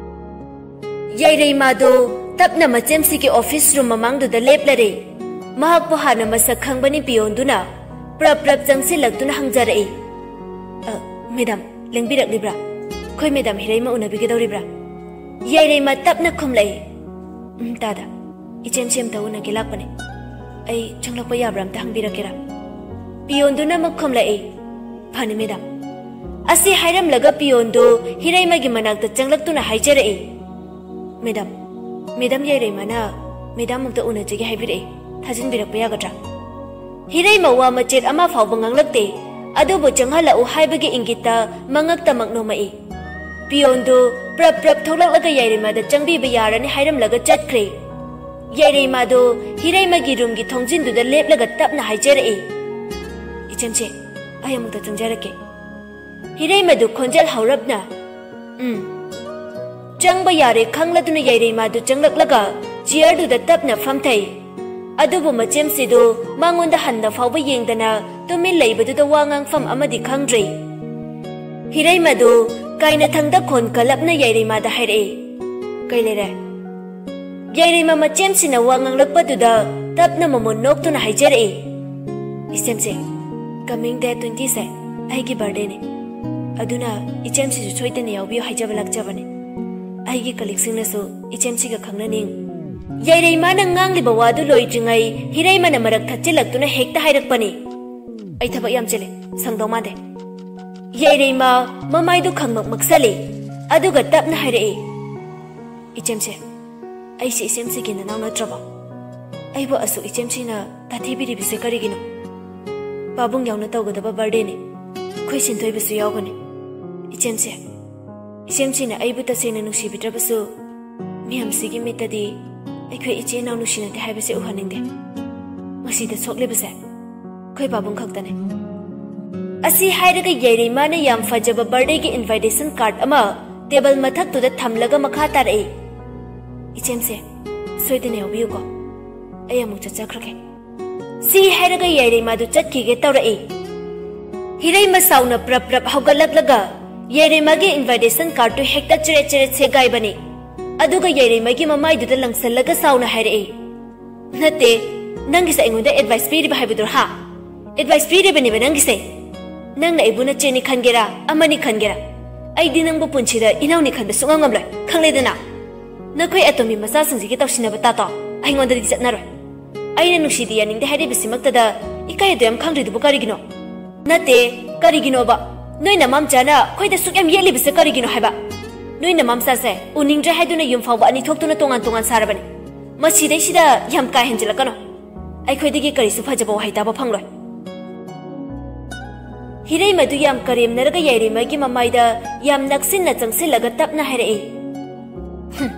ꯌꯥꯏꯔꯩꯃꯥꯗꯣ ꯇꯞꯅ ꯃꯆꯦꯝꯁꯤꯒꯤ ꯑꯣꯐꯤꯁ ꯔꯨꯝ ꯃꯃꯥꯡꯗꯨꯗ ꯂꯦꯞꯂꯔꯦ꯫ ꯃꯍꯥꯛꯄꯨ ꯍꯥꯟꯅ ꯃꯁꯛ ꯈꯪꯕꯅꯤ ꯄꯤꯌꯣꯟꯗꯨꯅ ꯄ꯭ꯔꯞ ꯄ꯭ꯔꯞ ꯆꯪꯁꯤꯜꯂꯛꯇꯨꯅ ꯍꯪꯖꯔꯛꯏ, "ꯑ, ꯃꯦꯗꯥꯝ, ꯂꯦꯡꯕꯤꯔꯛꯂꯤꯕ꯭ꯔꯥ? ꯑꯩꯈꯣꯏ ꯃꯦꯗꯥꯝ ꯍꯤꯔꯩꯃ ꯎꯅꯕꯤꯒꯗꯧꯔꯤꯕ꯭ꯔꯥ?" ꯌꯥꯏꯔꯩꯃ ꯇꯞꯅ ꯈꯨꯝꯂꯛꯏ, "ꯎꯝ, ꯇꯥꯗ, ꯏꯆꯦꯝꯁꯤ ꯑꯝꯇ ꯎꯅꯒꯦ ꯂꯥꯛꯄꯅꯦ꯫ ꯑꯩ ꯆꯪꯂꯛꯄ ꯌꯥꯕ꯭ꯔꯥ ꯑꯝꯇ ꯍꯪꯕꯤꯔꯛꯀꯦꯔꯥ?" ꯄꯤꯌꯣꯟꯗꯨꯅ ꯑꯃꯨꯛ ꯈꯨꯝꯂꯛꯏ, "ꯐꯅꯤ ꯃꯦꯗꯥꯝ꯫" ꯑꯁꯤ ꯍꯥꯏꯔꯝꯂꯒ ꯄꯤꯌꯣꯟꯗꯨ ꯍꯤꯔꯩꯃꯒꯤ ꯃꯅꯥꯛꯇ ꯆꯪꯂꯛꯇꯨꯅ ꯍꯥꯏꯖꯔꯛꯏ, "ꯃꯦꯗꯥꯝ, ꯃꯦꯗꯥꯝ ꯌꯥꯏꯔꯩꯃꯅ ꯃꯦꯗꯥꯝ ꯑꯃꯨꯛꯇ ꯎꯅꯖꯒꯦ ꯍꯥꯏꯕꯤꯔꯛꯏ, ꯊꯥꯖꯤꯟꯕꯤꯔꯛꯄ ꯌꯥꯒꯗ꯭ꯔꯥ?" ꯍꯤꯔꯩꯃ ꯋꯥ ꯃꯆꯦꯠ ꯑꯃ ꯐꯥꯎꯕ ꯉꯥꯡꯂꯛꯇꯦ, ꯑꯗꯨꯕꯨ ꯆꯪꯍꯜꯂꯛꯎ ꯍꯥꯏꯕꯒꯤ ꯏꯪꯒꯤꯠꯇ ꯃꯉꯛꯇꯃꯛ ꯅꯣꯝꯃꯛꯏ꯫ ꯄꯤꯌꯣꯟꯗꯨ ꯄ꯭ꯔꯞ ꯄ꯭ꯔꯞ ꯊꯣꯛꯂꯛꯂꯒ ꯌꯥꯏꯔꯩꯃꯗ ꯆꯪꯕꯤꯕ ꯌꯥꯔꯅꯤ ꯍꯥꯏꯔꯝꯂꯒ ꯆꯠꯈ꯭ꯔꯦ꯫ ꯌꯥꯏꯔꯩꯃꯥꯗꯨ ꯍꯤꯔꯩꯃꯒꯤ ꯔꯨꯝꯒꯤ ꯊꯣꯡꯖꯤꯟꯗꯨꯗ ꯂꯦꯞꯂꯒ ꯇꯞꯅ ꯍꯥꯏꯖꯔꯛꯏ, "ꯏꯆꯦꯝꯁꯦ, ꯑꯩ ꯑꯃꯨꯛꯇ ꯆꯪꯖꯔꯛꯀꯦ꯫" ꯍꯤꯔꯩꯃꯗꯨ ꯈꯣꯟꯖꯦꯜ ꯍꯧꯔꯞꯅ, "ꯎꯝ꯫" ꯆꯪꯕ ꯌꯥꯔꯦ ꯈꯪꯂꯗꯨꯅ ꯌꯥꯏꯔꯩꯃꯥꯗꯨ ꯆꯪꯂꯛꯂꯒ ꯆꯤꯌꯔꯗꯨꯗ ꯇꯞꯅ ꯐꯝꯊꯩ꯫ ꯑꯗꯨꯕꯨ ꯃꯆꯦꯝꯁꯤꯗꯨ ꯃꯉꯣꯟꯗ ꯍꯟꯅ ꯐꯥꯎꯕ ꯌꯦꯡꯗꯅ ꯇꯨꯃꯤꯟ ꯂꯩꯕꯗꯨꯗ ꯋꯥ ꯉꯥꯡꯐꯝ ꯑꯃꯗꯤ ꯈꯪꯗ꯭ꯔꯤ꯫ ꯍꯤꯔꯩꯃꯗꯨ ꯀꯥꯏꯅꯊꯪꯗ ꯈꯣꯟ ꯀꯜꯂꯞꯅ ꯌꯥꯏꯔꯩꯃꯥꯗ ꯍꯥꯏꯔꯛꯏ, "ꯀꯩ ꯂꯩꯔꯦ?" ꯌꯥꯏꯔꯩꯃ ꯃꯆꯦꯝꯁꯤꯅ ꯋꯥ ꯉꯥꯡꯂꯛꯄꯗꯨꯗ ꯇꯞꯅ ꯃꯃꯣꯟ ꯅꯣꯛꯇꯨꯅ ꯍꯥꯏꯖꯔꯛꯏ, "ꯏꯆꯦꯝꯁꯦ, coming day twenty ꯁꯦ ꯑꯩꯒꯤ birthday ꯅꯤ꯫ ꯑꯗꯨꯅ ꯏꯆꯦꯝꯁꯤꯁꯨ ꯁꯣꯏꯗꯅ ꯌꯥꯎꯕꯤꯌꯨ ꯍꯥꯏꯖꯕ ꯂꯥꯛꯆꯕꯅꯤ꯫ ꯑꯩꯒꯤ colleague ꯁꯤꯡꯅꯁꯨ ꯏꯆꯦꯝꯁꯤꯒ ꯈꯪꯅꯅꯤꯡ꯫" ꯌꯥꯏꯔꯩꯃꯥꯅ ꯉꯥꯡꯂꯤꯕ ꯋꯥꯗꯨ ꯂꯣꯏꯗ꯭ꯔꯤꯉꯩ ꯍꯤꯔꯩꯃꯅ ꯃꯔꯛ ꯊꯠꯆꯤꯜꯂꯛꯇꯨꯅ ꯍꯦꯛꯇ ꯍꯥꯏꯔꯛꯄꯅꯤ, "ꯑꯩ ꯊꯕꯛ ꯌꯥꯝ ꯆꯤꯜꯂꯦ, ꯁꯪꯗꯧ ꯃꯥꯟꯗꯦ꯫" ꯌꯥꯏꯔꯩꯃ ꯃꯃꯥꯏꯗꯨ ꯈꯪꯃꯛ ꯃꯛꯁꯜꯂꯤ꯫ ꯑꯗꯨꯒ ꯇꯞꯅ ꯍꯥꯏꯔꯛꯏ, "ꯏꯆꯦꯝꯁꯦ, ꯑꯩꯁꯦ ꯏꯆꯦꯝꯁꯤꯒꯤ ꯅꯅꯥꯎ ꯅꯠꯇ꯭ꯔꯕꯣ? ꯑꯩꯕꯨ ꯑꯁꯨꯛ ꯏꯆꯦꯝꯁꯤꯅ ꯇꯥꯊꯤꯕꯤꯔꯤꯕꯁꯦ ꯀꯔꯤꯒꯤꯅꯣ? ꯄꯥꯕꯨꯡ ꯌꯥꯎꯅ ꯇꯧꯒꯗꯕ birthday ꯅꯤ꯫ ꯑꯩꯈꯣꯏ ꯁꯤꯟꯊꯣꯏꯕꯁꯨ ꯌꯥꯎꯒꯅꯤ꯫ ꯏꯆꯦꯝꯁꯦ, ꯏꯆꯦꯝꯁꯤꯅ ꯑꯩꯕꯨ ꯇꯁꯦꯡꯅ ꯅꯨꯡꯁꯤꯕꯤꯗ꯭ꯔꯕꯁꯨ, ꯃꯤꯌꯥꯝꯁꯤꯒꯤ ꯃꯤꯠꯇꯗꯤ ꯑꯩꯈꯣꯏ ꯏꯆꯦ ꯏꯅꯥꯎ ꯅꯨꯡꯁꯤꯅꯗꯦ ꯍꯥꯏꯕꯁꯦ ꯎꯍꯟꯅꯤꯡꯗꯦ꯫ ꯃꯁꯤꯗ ꯁꯣꯛꯂꯤꯕꯁꯦ ꯑꯩꯈꯣꯏ ꯄꯥꯕꯨꯡ ꯈꯛꯇꯅꯦ꯫" ꯑꯁꯤ ꯍꯥꯏꯔꯒ ꯌꯥꯏꯔꯩꯃꯥꯅ ꯌꯥꯝ ꯐꯖꯕ birthday ꯒꯤ invitation card ꯑꯃ table ꯃꯊꯛꯇꯨꯗ ꯊꯝꯂꯒ ꯃꯈꯥ ꯇꯥꯔꯛꯏ, "ꯏꯆꯦꯝꯁꯦ, ꯁꯣꯏꯗꯅ ꯌꯥꯎꯕꯤꯌꯨꯀꯣ꯫ ꯑꯩ ꯑꯃꯨꯛ ꯆꯠꯆꯈ꯭ꯔꯒꯦ꯫" ꯁꯤ ꯍꯥꯏꯔꯒ ꯌꯥꯏꯔꯩꯃꯥꯗꯨ ꯆꯠꯈꯤꯒꯦ ꯇꯧꯔꯛꯏ꯫ ꯍꯤꯔꯩꯃ ꯁꯥꯎꯅ ꯄ꯭ꯔꯞ ꯄ꯭ꯔꯞ ꯍꯧꯒꯠꯂꯛꯂꯒ ꯌꯥꯏꯔꯩꯃꯥꯒꯤ invitation card ꯇꯨ ꯍꯦꯛꯇ ꯆꯦꯔꯦꯠ ꯆꯦꯔꯦꯠ ꯁꯦꯒꯥꯏꯕꯅꯤ꯫ ꯑꯗꯨꯒ ꯌꯥꯏꯔꯩꯃꯥꯒꯤ ꯃꯃꯥꯏꯗꯨꯗ ꯂꯪꯁꯜꯂꯒ ꯁꯥꯎꯅ ꯍꯥꯏꯔꯛꯏ, "ꯅꯠꯇꯦ, ꯅꯪꯒꯤꯁꯦ ꯑꯩꯉꯣꯟꯗ advice ꯄꯤꯔꯤꯕ ꯍꯥꯏꯕꯗꯨꯔꯣ, ꯍꯥ? Advice ꯄꯤꯔꯤꯕꯅꯦꯕ ꯅꯪꯒꯤꯁꯦ꯫ ꯅꯪꯅ ꯑꯩꯕꯨ ꯅꯆꯦꯅꯤ ꯈꯟꯒꯦꯔꯥ, ꯑꯃꯅꯤ ꯈꯟꯒꯦꯔꯥ, ꯑꯩꯗꯤ ꯅꯪꯕꯨ ꯄꯨꯟꯁꯤꯗ ꯏꯅꯥꯎꯅꯤ ꯈꯟꯕ ꯁꯨꯡꯉꯝ ꯉꯝꯂꯣꯏ, ꯈꯪꯂꯦꯗꯅ? ꯅꯈꯣꯏ ꯑꯇꯣꯝꯕꯤ ꯃꯆꯥꯁꯤꯡꯁꯤꯒꯤ ꯇꯧꯁꯤꯟꯅꯕ ꯇꯥꯇꯣ ꯑꯩꯉꯣꯟꯗꯗꯤ ꯆꯠꯅꯔꯣꯏ꯫ ꯑꯩꯅ ꯅꯨꯡꯁꯤꯗꯦ ꯌꯥꯅꯤꯡꯗꯦ ꯍꯥꯏꯔꯤꯕꯁꯤꯃꯛꯇꯗ ꯏꯀꯥꯏ ꯑꯗꯨ ꯌꯥꯝ ꯈꯪꯗ꯭ꯔꯤꯗꯨꯕꯨ ꯀꯔꯤꯒꯤꯅꯣ?" "ꯅꯠꯇꯦ, ꯀꯔꯤꯒꯤꯅꯣꯕ? ꯅꯣꯏ ꯅꯃꯥꯝꯆꯥꯅ ꯑꯩꯈꯣꯏꯗ ꯁꯨꯛ ꯌꯥꯝ ꯌꯦꯠꯂꯤꯕꯁꯦ ꯀꯔꯤꯒꯤꯅꯣ ꯍꯥꯏꯕ? ꯅꯣꯏ ꯅꯃꯥꯝꯆꯥꯁꯦ ꯎꯅꯤꯡꯗ꯭ꯔꯦ ꯍꯥꯏꯗꯨꯅ ꯌꯨꯝ ꯐꯥꯎꯕ ꯑꯅꯤ ꯊꯣꯛꯇꯨꯅ ꯇꯣꯉꯥꯟ ꯇꯣꯉꯥꯟ ꯁꯥꯔꯕꯅꯤ꯫ ꯃꯁꯤꯗꯩꯁꯤꯗ ꯌꯥꯝ ꯀꯥ ꯍꯦꯟꯖꯤꯜꯂꯛꯀꯅꯣ꯫ ꯑꯩꯈꯣꯏꯗꯒꯤ ꯀꯔꯤꯁꯨ ꯐꯖꯕ ꯋꯥꯍꯩ ꯇꯥꯕ ꯐꯪꯂꯣꯏ꯫" ꯍꯤꯔꯩꯃꯗꯨ ꯌꯥꯝ ꯀꯔꯦꯝꯅꯔꯒ ꯌꯥꯏꯔꯩꯃꯒꯤ ꯃꯃꯥꯏꯗ ꯌꯥꯝ ꯅꯛꯁꯤꯟꯅ ꯆꯪꯁꯤꯜꯂꯒ ꯇꯞꯅ ꯍꯥꯏꯔꯛꯏ, "ꯍꯨꯝ,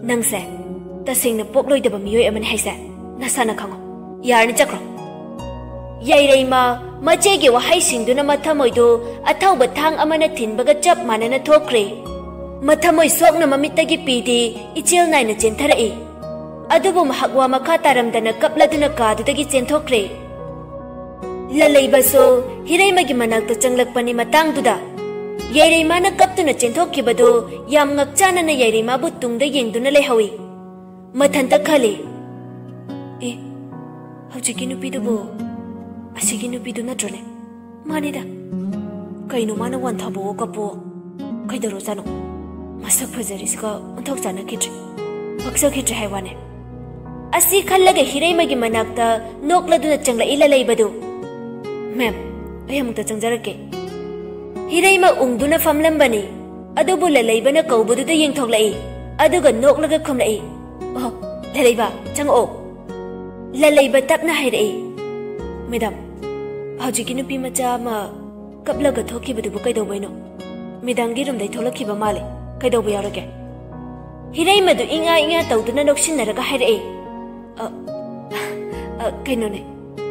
ꯅꯪꯁꯦ ꯇꯁꯦꯡꯅ ꯄꯣꯛꯂꯣꯏꯗꯕ ꯃꯤꯑꯣꯏ ꯑꯃꯅꯤ ꯍꯥꯏꯁꯦ ꯅꯁꯥꯅ ꯈꯪꯉꯣ꯫ ꯌꯥꯔꯅꯤ, ꯆꯠꯈ꯭ꯔꯣ꯫" ꯌꯥꯏꯔꯩꯃ ꯃꯆꯦꯒꯤ ꯋꯥꯍꯩꯁꯤꯡꯗꯨꯅ ꯃꯊꯃꯣꯏꯗꯨ ꯑꯊꯧꯕ ꯊꯥꯡ ꯑꯃꯅ ꯊꯤꯟꯕꯒ ꯆꯞ ꯃꯥꯟꯅꯅ ꯊꯣꯛꯈ꯭ꯔꯦ꯫ ꯃꯊꯃꯣꯏ ꯁꯣꯛꯅ ꯃꯃꯤꯠꯇꯒꯤ ꯄꯤꯗꯤ ꯏꯆꯦꯜ ꯅꯥꯏꯅ ꯆꯦꯟꯊꯔꯛꯏ꯫ ꯑꯗꯨꯕꯨ ꯃꯍꯥꯛ ꯋꯥ ꯃꯈꯥ ꯇꯥꯔꯝꯗꯅ ꯀꯞꯂꯗꯨꯅ ꯀꯥꯗꯨꯗꯒꯤ ꯆꯦꯟꯊꯣꯛꯈ꯭ꯔꯦ꯫ ꯂꯂꯩꯕꯁꯨ ꯍꯤꯔꯩꯃꯒꯤ ꯃꯅꯥꯛꯇ ꯆꯪꯂꯛꯄꯅꯤ꯫ ꯃꯇꯥꯡꯗꯨꯗ ꯌꯥꯏꯔꯩꯃꯥꯅ ꯀꯞꯇꯨꯅ ꯆꯦꯟꯊꯣꯛꯈꯤꯕꯗꯨ ꯌꯥꯝ ꯉꯛꯆꯥꯅꯅ ꯌꯥꯏꯔꯩꯃꯥꯕꯨ ꯇꯨꯡꯗ ꯌꯦꯡꯗꯨꯅ ꯂꯩꯍꯧꯏ꯫ ꯃꯊꯟꯇ ꯈꯜꯂꯤ, "ꯑꯦ, ꯍꯧꯖꯤꯛꯀꯤ ꯅꯨꯄꯤꯗꯨꯕꯨ ꯑꯁꯤꯒꯤ ꯅꯨꯄꯤꯗꯨ ꯅꯠꯇ꯭ꯔꯅꯦ? ꯃꯥꯅꯤꯗ꯫ ꯀꯩꯅꯣ ꯃꯥꯅ ꯋꯥꯟꯊꯕꯣ ꯀꯞꯄꯣ? ꯀꯩꯗꯧꯔꯖꯥꯠꯅꯣ? ꯃꯁꯛ ꯐꯖꯔꯤꯁꯤꯒ ꯑꯣꯟꯊꯣꯛ ꯆꯥꯅꯈꯤꯗ꯭ꯔꯦ꯫ ꯄꯛꯆꯈꯤꯗ꯭ꯔꯦ ꯍꯥꯏ ꯋꯥꯅꯦ꯫" ꯑꯁꯤ ꯈꯜꯂꯒ ꯍꯤꯔꯩꯃꯒꯤ ꯃꯅꯥꯛꯇ ꯅꯣꯛꯂꯗꯨꯅ ꯆꯪꯂꯛꯏ ꯂꯂꯩꯕꯗꯨ꯫ "ꯃꯦꯝ, ꯑꯩ ꯑꯃꯨꯛꯇ ꯆꯪꯖꯔꯛꯀꯦ꯫" ꯍꯤꯔꯩꯃ ꯎꯪꯗꯨꯅ ꯐꯝꯂꯝꯕꯅꯤ꯫ ꯑꯗꯨꯕꯨ ꯂꯂꯩꯕꯅ ꯀꯧꯕꯗꯨꯗ ꯌꯦꯡꯊꯣꯛꯂꯛꯏ꯫ ꯑꯗꯨꯒ ꯅꯣꯛꯂꯒ ꯈꯨꯝꯂꯛꯏ, "ꯑꯣ, ꯂꯂꯩꯕ, ꯆꯪꯉꯛꯑꯣ꯫" ꯂꯂꯩꯕ ꯇꯞꯅ ꯍꯥꯏꯔꯛꯏ, "ꯃꯦꯗꯥꯝ, ꯍꯧꯖꯤꯛꯀꯤ ꯅꯨꯄꯤ ꯃꯆꯥ ꯑꯃ ꯀꯞꯂꯒ ꯊꯣꯛꯈꯤꯕꯗꯨꯕꯨ ꯀꯩꯗꯧꯕꯩꯅꯣ? ꯃꯦꯗꯥꯝꯒꯤ ꯔꯨꯝꯗꯩ ꯊꯣꯛꯂꯛꯈꯤꯕ ꯃꯥꯜꯂꯦ꯫ ꯀꯩꯗꯧꯕ ꯌꯥꯎꯔꯒꯦ?" ꯍꯤꯔꯩꯃꯗꯨ ꯏꯉꯥ ꯏꯉꯥ ꯇꯧꯗꯨꯅ ꯅꯣꯛꯁꯤꯟꯅꯔꯒ ꯍꯥꯏꯔꯛꯏ, "ꯑ, ꯑ, ꯀꯩꯅꯣꯅꯦ,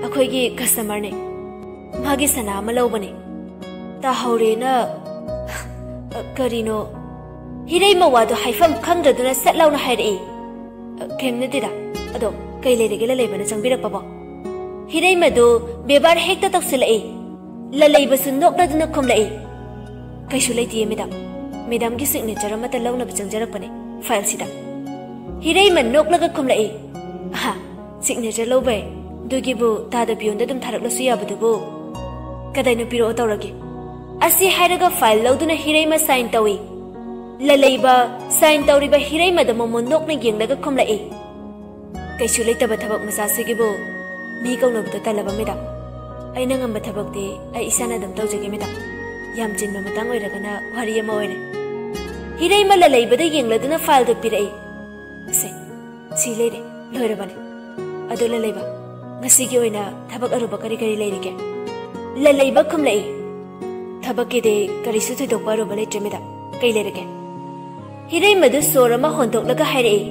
ꯑꯩꯈꯣꯏꯒꯤ ꯀꯁꯇꯃꯔꯅꯦ꯫ ꯃꯥꯒꯤ ꯁꯅꯥ ꯑꯃ ꯂꯧꯕꯅꯦ꯫ ꯇꯥꯍꯧꯔꯦꯅ꯫" "ꯑ, ꯀꯔꯤꯅꯣ?" ꯍꯤꯔꯩꯃ ꯋꯥꯗꯨ ꯍꯥꯏꯐꯝ ꯈꯪꯗ꯭ꯔꯗꯨꯅ ꯁꯠ ꯂꯥꯎꯅ ꯍꯥꯏꯔꯛꯏ, "ꯑ, ꯀꯩꯝ ꯅꯠꯇꯦꯗ꯫ ꯑꯗꯣ ꯀꯩ ꯂꯩꯔꯒꯦ ꯂꯂꯩꯕꯅ ꯆꯪꯕꯤꯔꯛꯄꯕꯣ?" ꯍꯤꯔꯩꯃꯗꯨ ꯕꯦꯕꯥꯔ ꯍꯦꯛꯇ ꯇꯧꯁꯤꯜꯂꯛꯏ꯫ ꯂꯂꯩꯕꯁꯨ ꯅꯣꯛꯂꯗꯨꯅ ꯈꯨꯝꯂꯛꯏ, "ꯀꯩꯁꯨ ꯂꯩꯇꯤꯌꯦ ꯃꯦꯗꯥꯝ꯫ ꯃꯦꯗꯥꯝꯒꯤ ꯁꯤꯒꯅꯦꯆꯔ ꯑꯃꯠꯇ ꯂꯧꯅꯕ ꯆꯪꯖꯔꯛꯄꯅꯦ ꯐꯥꯏꯜꯁꯤꯗ꯫" ꯍꯤꯔꯩꯃ ꯅꯣꯛꯂꯒ ꯈꯨꯝꯂꯛꯏ, "ꯑꯍꯥ, ꯁꯤꯒꯅꯦꯆꯔ ꯂꯧꯕꯩ? ꯑꯗꯨꯒꯤꯕꯨ ꯇꯥꯗ ꯄꯤꯌꯣꯟꯗ ꯑꯗꯨꯝ ꯊꯥꯔꯛꯂꯁꯨ ꯌꯥꯕꯗꯨꯕꯨ꯫ ꯀꯗꯥꯏꯅꯣ ꯄꯤꯔꯛꯑꯣ ꯇꯧꯔꯒꯦ꯫" ꯑꯁꯤ ꯍꯥꯏꯔꯒ ꯐꯥꯏꯜ ꯂꯧꯗꯨꯅ ꯍꯤꯔꯩꯃ ꯁꯥꯏꯟ ꯇꯧꯏ꯫ ꯂꯂꯩꯕ ꯁꯥꯏꯟ ꯇꯧꯔꯤꯕ ꯍꯤꯔꯩꯃꯗ ꯃꯃꯣꯟ ꯅꯣꯛꯅ ꯌꯦꯡꯂꯒ ꯈꯨꯝꯂꯛꯏ, "ꯀꯩꯁꯨ ꯂꯩꯇꯕ ꯊꯕꯛ ꯃꯆꯥꯁꯤꯒꯤꯕꯨ ꯃꯤ ꯀꯧꯅꯕꯗꯣ ꯇꯜꯂꯕ ꯃꯦꯗꯥꯝ? ꯑꯩꯅ ꯉꯝꯕ ꯊꯕꯛꯇꯤ ꯑꯩ ꯏꯁꯥꯅ ꯑꯗꯨꯝ ꯇꯧꯖꯒꯦ ꯃꯦꯗꯥꯝ꯫ ꯌꯥꯝ ꯆꯤꯟꯕ ꯃꯇꯥꯡ ꯑꯣꯏꯔꯒꯅ ꯋꯥꯔꯤ ꯑꯃ ꯑꯣꯏꯔꯦ꯫" ꯍꯤꯔꯩꯃ ꯂꯂꯩꯕꯗ ꯌꯦꯡꯂꯗꯨꯅ ꯐꯥꯏꯜꯗꯨ ꯄꯤꯔꯛꯏ꯫ "ꯁꯦ, ꯁꯤ ꯂꯩꯔꯦ, ꯂꯣꯏꯔꯕꯅꯤ꯫ ꯑꯗꯣ ꯂꯂꯩꯕ, ꯉꯁꯤꯒꯤ ꯑꯣꯏꯅ ꯊꯕꯛ ꯑꯔꯨꯕ ꯀꯔꯤ ꯀꯔꯤ ꯂꯩꯔꯤꯒꯦ?" ꯂꯂꯩꯕ ꯈꯨꯝꯂꯛꯏ, "ꯊꯕꯛꯀꯤꯗꯤ ꯀꯔꯤꯁꯨ ꯊꯣꯏꯗꯣꯛꯄ ꯑꯔꯨꯕ ꯂꯩꯇ꯭ꯔꯦ ꯃꯦꯗꯥꯝ꯫ ꯀꯩ ꯂꯩꯔꯒꯦ?" ꯍꯤꯔꯩꯃꯗꯨ ꯁꯣꯔ ꯑꯃ ꯍꯣꯟꯗꯣꯛꯂꯒ ꯍꯥꯏꯔꯛꯏ,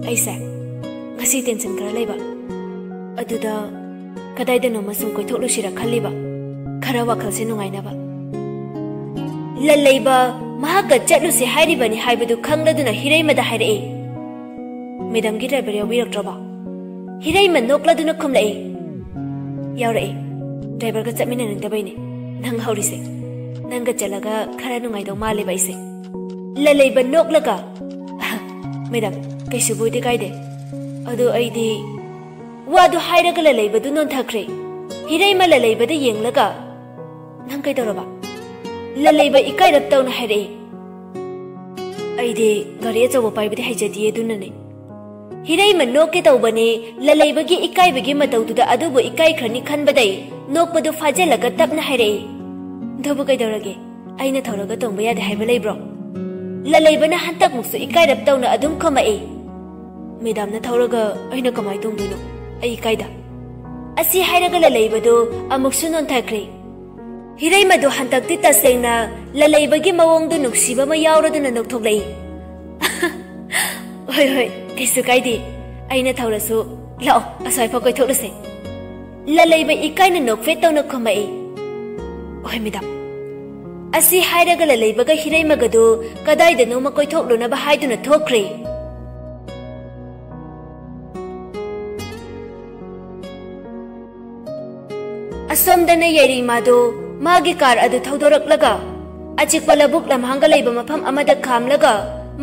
"ꯑꯩꯁꯦ ꯉꯁꯤ ꯇꯦꯟꯁꯟ ꯈꯔ ꯂꯩꯕ, ꯑꯗꯨꯗ ꯀꯗꯥꯏꯗꯅꯣꯃ ꯁꯨꯝ ꯀꯣꯏꯊꯣꯛꯂꯨꯁꯤꯔ ꯈꯜꯂꯤꯕ, ꯈꯔ ꯋꯥꯈꯜꯁꯦ ꯅꯨꯡꯉꯥꯏꯅꯕ꯫" ꯂꯂꯩꯕ ꯃꯍꯥꯛꯀ ꯆꯠꯂꯨꯁꯦ ꯍꯥꯏꯔꯤꯕꯅꯤ ꯍꯥꯏꯕꯗꯨ ꯈꯪꯂꯗꯨꯅ ꯍꯤꯔꯩꯃꯗ ꯍꯥꯏꯔꯛꯏ꯫ "ꯃꯦꯗꯥꯝꯒꯤ ꯗ꯭ꯔꯥꯏꯚꯔ ꯌꯥꯎꯕꯤꯔꯛꯇ꯭ꯔꯕꯣ?" ꯍꯤꯔꯩꯃ ꯅꯣꯛꯂꯗꯨꯅ ꯈꯨꯝꯂꯛꯏ꯫ "ꯌꯥꯎꯔꯛꯏ꯫ ꯗ꯭ꯔꯥꯏꯚꯔꯒ ꯆꯠꯃꯤꯟꯅꯅꯤꯡꯗꯕꯩꯅꯦ ꯅꯪ ꯍꯧꯔꯤꯁꯦ꯫ ꯅꯪꯒ ꯆꯠꯂꯒ ꯈꯔ ꯅꯨꯡꯉꯥꯏꯗꯧ ꯃꯥꯜꯂꯦꯕ ꯑꯩꯁꯦ꯫" ꯂꯂꯩꯕ ꯅꯣꯛꯂꯒ, "ꯑꯍ, ꯃꯦꯗꯥꯝ, ꯀꯩꯁꯨꯕꯨꯗꯤ ꯀꯥꯏꯗꯦ꯫ ꯑꯗꯨ ꯑꯩꯗꯤ," ꯋꯥꯗꯨ ꯍꯥꯏꯔꯒ ꯂꯂꯩꯕꯗꯨ ꯅꯣꯟꯊꯈ꯭ꯔꯦ꯫ ꯍꯤꯔꯩꯃ ꯂꯂꯩꯕꯗ ꯌꯦꯡꯂꯒ, "ꯅꯪ ꯀꯩꯗꯧꯔꯕ?" ꯂꯂꯩꯕ ꯏꯀꯥꯏꯔꯞ ꯇꯧꯅ ꯍꯥꯏꯔꯛꯏ꯫ "ꯑꯩꯗꯤ ꯒꯥꯔꯤ ꯑꯆꯧꯕ ꯄꯥꯏꯕꯗꯤ ꯍꯩꯖꯗꯤꯌꯦ, ꯑꯗꯨꯅꯅꯦ꯫" ꯍꯤꯔꯩꯃ ꯅꯣꯛꯀꯦ ꯇꯧꯕꯅꯤ, ꯂꯂꯩꯕꯒꯤ ꯏꯀꯥꯏꯕꯒꯤ ꯃꯇꯧꯗꯨꯗ ꯑꯗꯨꯕꯨ ꯏꯀꯥꯏꯈ꯭ꯔꯅꯤ ꯈꯟꯕꯗꯩ ꯅꯣꯛꯄꯗꯨ ꯐꯥꯖꯤꯜꯂꯒ ꯇꯞꯅ ꯍꯥꯏꯔꯛꯏ꯫ "ꯑꯗꯨꯕꯨ ꯀꯩꯗꯧꯔꯒꯦ? ꯑꯩꯅ ꯊꯧꯔꯒ ꯇꯣꯡꯕ ꯌꯥꯗꯦ ꯍꯥꯏꯕ ꯂꯩꯕ꯭ꯔꯣ?" ꯂꯂꯩꯕꯅ ꯍꯟꯇꯛꯃꯨꯛꯁꯨ ꯏꯀꯥꯏꯔꯞ ꯇꯧꯅ ꯑꯗꯨꯝ ꯈꯨꯝꯃꯛꯏ꯫ "ꯃꯦꯗꯥꯝꯅ ꯊꯧꯔꯒ ꯑꯩꯅ ꯀꯃꯥꯏ ꯇꯣꯡꯗꯣꯏꯅꯣ? ꯑꯩ ꯏꯀꯥꯏꯗ꯫" ꯑꯁꯤ ꯍꯥꯏꯔꯒ ꯂꯂꯩꯕꯗꯨ ꯑꯃꯨꯛꯁꯨ ꯅꯣꯟꯊꯈ꯭ꯔꯦ꯫ ꯍꯤꯔꯩꯃꯗꯨ ꯍꯟꯗꯛꯇꯤ ꯇꯁꯦꯡꯅ ꯂꯂꯩꯕꯒꯤ ꯃꯑꯣꯡꯗꯨ ꯅꯨꯡꯁꯤꯕ ꯑꯃ ꯌꯥꯎꯔꯗꯨꯅ ꯅꯣꯛꯊꯣꯛꯂꯛꯏ꯫ "ꯍꯣꯏ, ꯍꯣꯏ, ꯀꯩꯁꯨ ꯀꯥꯏꯗꯦ꯫ ꯑꯩꯅ ꯊꯧꯔꯁꯨ꯫ ꯂꯥꯛꯑꯣ, ꯑꯁ꯭ꯋꯥꯏꯐꯥꯎ ꯀꯣꯏꯊꯣꯛꯂꯨꯁꯦ꯫" ꯂꯂꯩꯕ ꯏꯀꯥꯏꯅ ꯅꯣꯛꯐꯦꯠ ꯇꯧꯅ ꯈꯨꯝꯃꯛꯏ꯫ "ꯍꯣꯏ, ꯃꯦꯗꯥꯝ꯫" ꯑꯁꯤ ꯍꯥꯏꯔꯒ ꯂꯂꯩꯕꯒ ꯍꯤꯔꯩꯃꯒꯗꯨ ꯀꯗꯥꯏꯗꯅꯣꯃ ꯀꯣꯏꯊꯣꯛꯂꯨꯅꯕ ꯍꯥꯏꯗꯨꯅ ꯊꯣꯛꯈ꯭ꯔꯦ꯫ ꯑꯁꯣꯝꯗꯅ ꯌꯥꯏꯔꯤꯃꯥꯗꯨ ꯃꯥꯒꯤ ꯀꯥꯔ ꯑꯗꯨ ꯊꯧꯗꯣꯔꯛꯂꯒ ꯑꯆꯤꯛꯄ ꯂꯧꯕꯨꯛ ꯂꯝꯍꯥꯡꯒ ꯂꯩꯕ ꯃꯐꯝ ꯑꯃꯗ ꯈꯥꯝꯂꯒ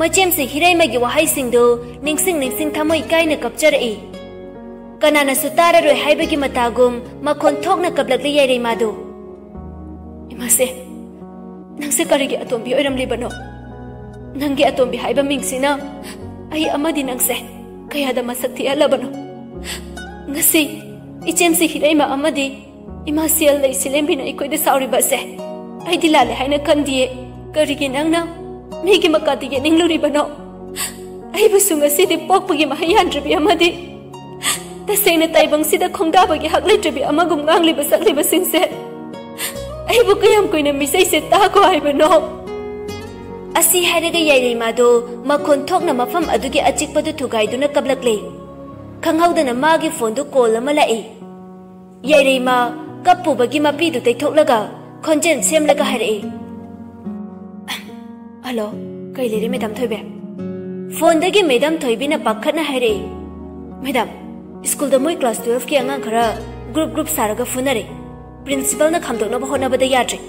ꯃꯆꯦꯝꯁꯤ ꯍꯤꯔꯩꯃꯒꯤ ꯋꯥꯍꯩꯁꯤꯡꯗꯨ ꯅꯤꯡꯁꯤꯡ ꯅꯤꯡꯁꯤꯡ ꯊꯃꯣꯏ ꯀꯥꯏꯅ ꯀꯞꯆꯔꯛꯏ꯫ ꯀꯅꯥꯅꯁꯨ ꯇꯥꯔꯔꯣꯏ ꯍꯥꯏꯕꯒꯤ ꯃꯇꯥꯒꯨꯝ ꯃꯈꯣꯟ ꯊꯣꯛꯅ ꯀꯞꯂꯛꯂꯤ ꯌꯥꯏꯔꯤꯃꯥꯗꯨ꯫ "ꯏꯃꯥꯁꯦ, ꯅꯪꯁꯦ ꯀꯔꯤꯒꯤ ꯑꯇꯣꯝꯕꯤ ꯑꯣꯏꯔꯝꯂꯤꯕꯅꯣ? ꯅꯪꯒꯤ ꯑꯇꯣꯝꯕꯤ ꯍꯥꯏꯕ ꯃꯤꯡꯁꯤꯅ ꯑꯩ ꯑꯃꯗꯤ ꯅꯪꯁꯦ ꯀꯌꯥꯗ ꯃꯁꯛ ꯊꯤꯍꯜꯂꯕꯅꯣ? ꯉꯁꯤ ꯏꯆꯦꯝꯁꯤ ꯍꯤꯔꯩꯃ ꯑꯃꯗꯤ ꯏꯃꯥ ꯁꯦꯜ ꯂꯩ ꯁꯤꯂꯦꯝꯕꯤꯅ ꯑꯩꯈꯣꯏꯗ ꯁꯥꯎꯔꯤꯕ ꯑꯁꯦ ꯑꯩꯗꯤ ꯂꯥꯜꯂꯦ ꯍꯥꯏꯅ ꯈꯟꯗꯤꯌꯦ꯫ ꯀꯔꯤꯒꯤ ꯅꯪꯅ ꯃꯤꯒꯤ ꯃꯀꯥꯗ ꯌꯦꯠꯅꯤꯡꯂꯨꯔꯤꯕꯅꯣ? ꯑꯩꯕꯨꯁꯨ ꯉꯁꯤꯗꯤ ꯄꯣꯛꯄꯒꯤ ꯃꯍꯩ ꯌꯥꯟꯗ꯭ꯔꯕꯤ ꯑꯃꯗꯤ ꯇꯁꯦꯡꯅ ꯇꯥꯏꯕꯪꯁꯤꯗ ꯈꯣꯡꯗꯥꯕꯒꯤ ꯍꯛ ꯂꯩꯇ꯭ꯔꯕꯤ ꯑꯃꯒꯨꯝ ꯉꯥꯡꯂꯤꯕ ꯁꯛꯂꯤꯕꯁꯤꯡꯁꯦ ꯑꯩꯕꯨ ꯀꯌꯥꯝ ꯀꯨꯏꯅ ꯃꯤꯆꯩꯁꯦ ꯇꯥꯈꯣ ꯍꯥꯏꯕꯅꯣ?" ꯑꯁꯤ ꯍꯥꯏꯔꯒ ꯌꯥꯏꯔꯤꯃꯥꯗꯣ ꯃꯈꯣꯟ ꯊꯣꯛꯅ ꯃꯐꯝ ꯑꯗꯨꯒꯤ ꯑꯆꯤꯛꯄꯗꯨ ꯊꯨꯒꯥꯏꯗꯨꯅ ꯀꯞꯂꯛꯂꯦ꯫ ꯈꯪꯍꯧꯗꯅ ꯃꯥꯒꯤ ꯐꯣꯟꯗꯨ ꯀꯣꯜ ꯑꯃ ꯂꯥꯛꯏ꯫ ꯌꯥꯏꯔꯤꯃꯥ ꯀꯞꯄꯨꯕꯒꯤ ꯃꯄꯤꯗꯨ ꯇꯩꯊꯣꯛꯂꯒ ꯈꯣꯟꯖꯦꯜ ꯁꯦꯝꯂꯒ ꯍꯥꯏꯔꯛꯏ꯫ ꯍꯜꯂꯣ, ꯀꯩ ꯂꯩꯔꯦ ꯃꯦꯗꯥꯝ ꯊꯣꯏꯕꯤ? ꯐꯣꯟꯗꯒꯤ ꯃꯦꯗꯥꯝ ꯊꯣꯏꯕꯤꯅ ꯄꯥꯈꯠꯅ ꯍꯥꯏꯔꯛꯏ, "ꯃꯦꯗꯥꯝ, ꯁ꯭ꯀꯨꯜꯗ ꯃꯣꯏ ꯀ꯭ꯂꯥꯁ ꯇꯨꯋꯦꯜꯐꯀꯤ ꯑꯉꯥꯡ ꯈꯔ ꯒ꯭ꯔꯨꯞ ꯒ꯭ꯔꯨꯞ ꯁꯥꯔꯒ ꯐꯨꯅꯔꯦ꯫ ꯄ꯭ꯔꯤꯟꯁꯤꯄꯜꯅ ꯈꯥꯝꯗꯣꯛꯅꯕ ꯍꯣꯠꯅꯕꯗ ꯌꯥꯗ꯭ꯔꯦ꯫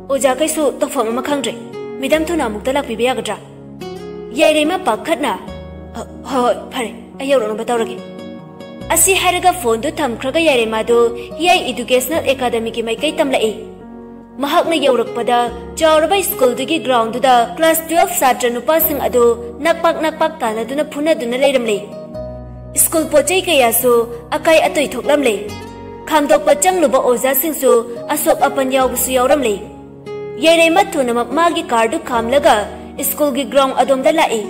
ꯑꯣꯖꯥꯈꯩꯁꯨ ꯇꯧꯐꯝ ꯑꯃ ꯈꯪꯗ꯭ꯔꯦ꯫ ꯃꯦꯗꯥꯝ ꯊꯨꯅ ꯑꯃꯨꯛꯇ ꯂꯥꯛꯄꯤꯕ ꯌꯥꯒꯗ꯭ꯔꯥ?" ꯌꯥꯏꯔꯩꯃ ꯄꯥꯈꯠꯅ, "ꯍ-, ꯍꯣꯏ, ꯍꯣꯏ, ꯐꯔꯦ, ꯑꯩ ꯌꯧꯔꯛꯅꯕ ꯇꯧꯔꯒꯦ"꯫ ꯑꯁꯤ ꯍꯥꯏꯔꯒ ꯐꯣꯟꯗꯨ ꯊꯝꯈ꯭ꯔꯒ ꯌꯥꯏꯔꯩꯃꯥꯗꯨ ꯍꯤꯌꯥꯏ ꯏꯗꯨꯀꯦꯁꯅꯦꯜ ꯑꯦꯀꯥꯗꯃꯤꯒꯤ ꯃꯥꯏꯀꯩ ꯇꯝꯂꯛꯏ꯫ ꯃꯍꯥꯛꯅ ꯌꯧꯔꯛꯄꯗ ꯆꯥꯎꯔꯕ ꯁ꯭ꯀꯨꯜꯗꯨꯒꯤ ꯒ꯭ꯔꯥꯎꯟꯗꯨꯗ ꯀ꯭ꯂꯥꯁ ꯇꯨꯋꯦꯜꯐ ꯁꯥꯇ꯭ꯔ ꯅꯨꯄꯥꯁꯤꯡ ꯑꯗꯨ ꯅꯛꯄꯥꯛ ꯅꯛꯄꯥꯛ ꯇꯥꯟꯅꯗꯨꯅ ꯐꯨꯅꯗꯨꯅ ꯂꯩꯔꯝꯂꯦ꯫ ꯁ꯭ꯀꯨꯜ ꯄꯣꯠ ꯆꯩ ꯀꯌꯥꯁꯨ ꯑꯀꯥꯏ ꯑꯇꯣꯏ ꯊꯣꯛꯂꯝꯂꯦ꯫ ꯈꯥꯝꯗꯣꯛꯄ ꯆꯪꯂꯨꯕ ꯑꯣꯖꯥꯁꯤꯡꯁꯨ ꯑꯁꯣꯛ ꯑꯄꯟ ꯌꯥꯎꯕꯁꯨ ꯌꯥꯎꯔꯝꯂꯦ꯫ ꯌꯥꯏꯔꯩꯃ ꯊꯨꯅꯃꯛ ꯃꯥꯒꯤ ꯀꯥꯔꯗꯨ ꯈꯥꯝꯂꯒ ꯁ꯭ꯀꯨꯜꯒꯤ ꯒ꯭ꯔꯥꯎꯟ ꯑꯗꯣꯝꯗ ꯂꯥꯛꯏ꯫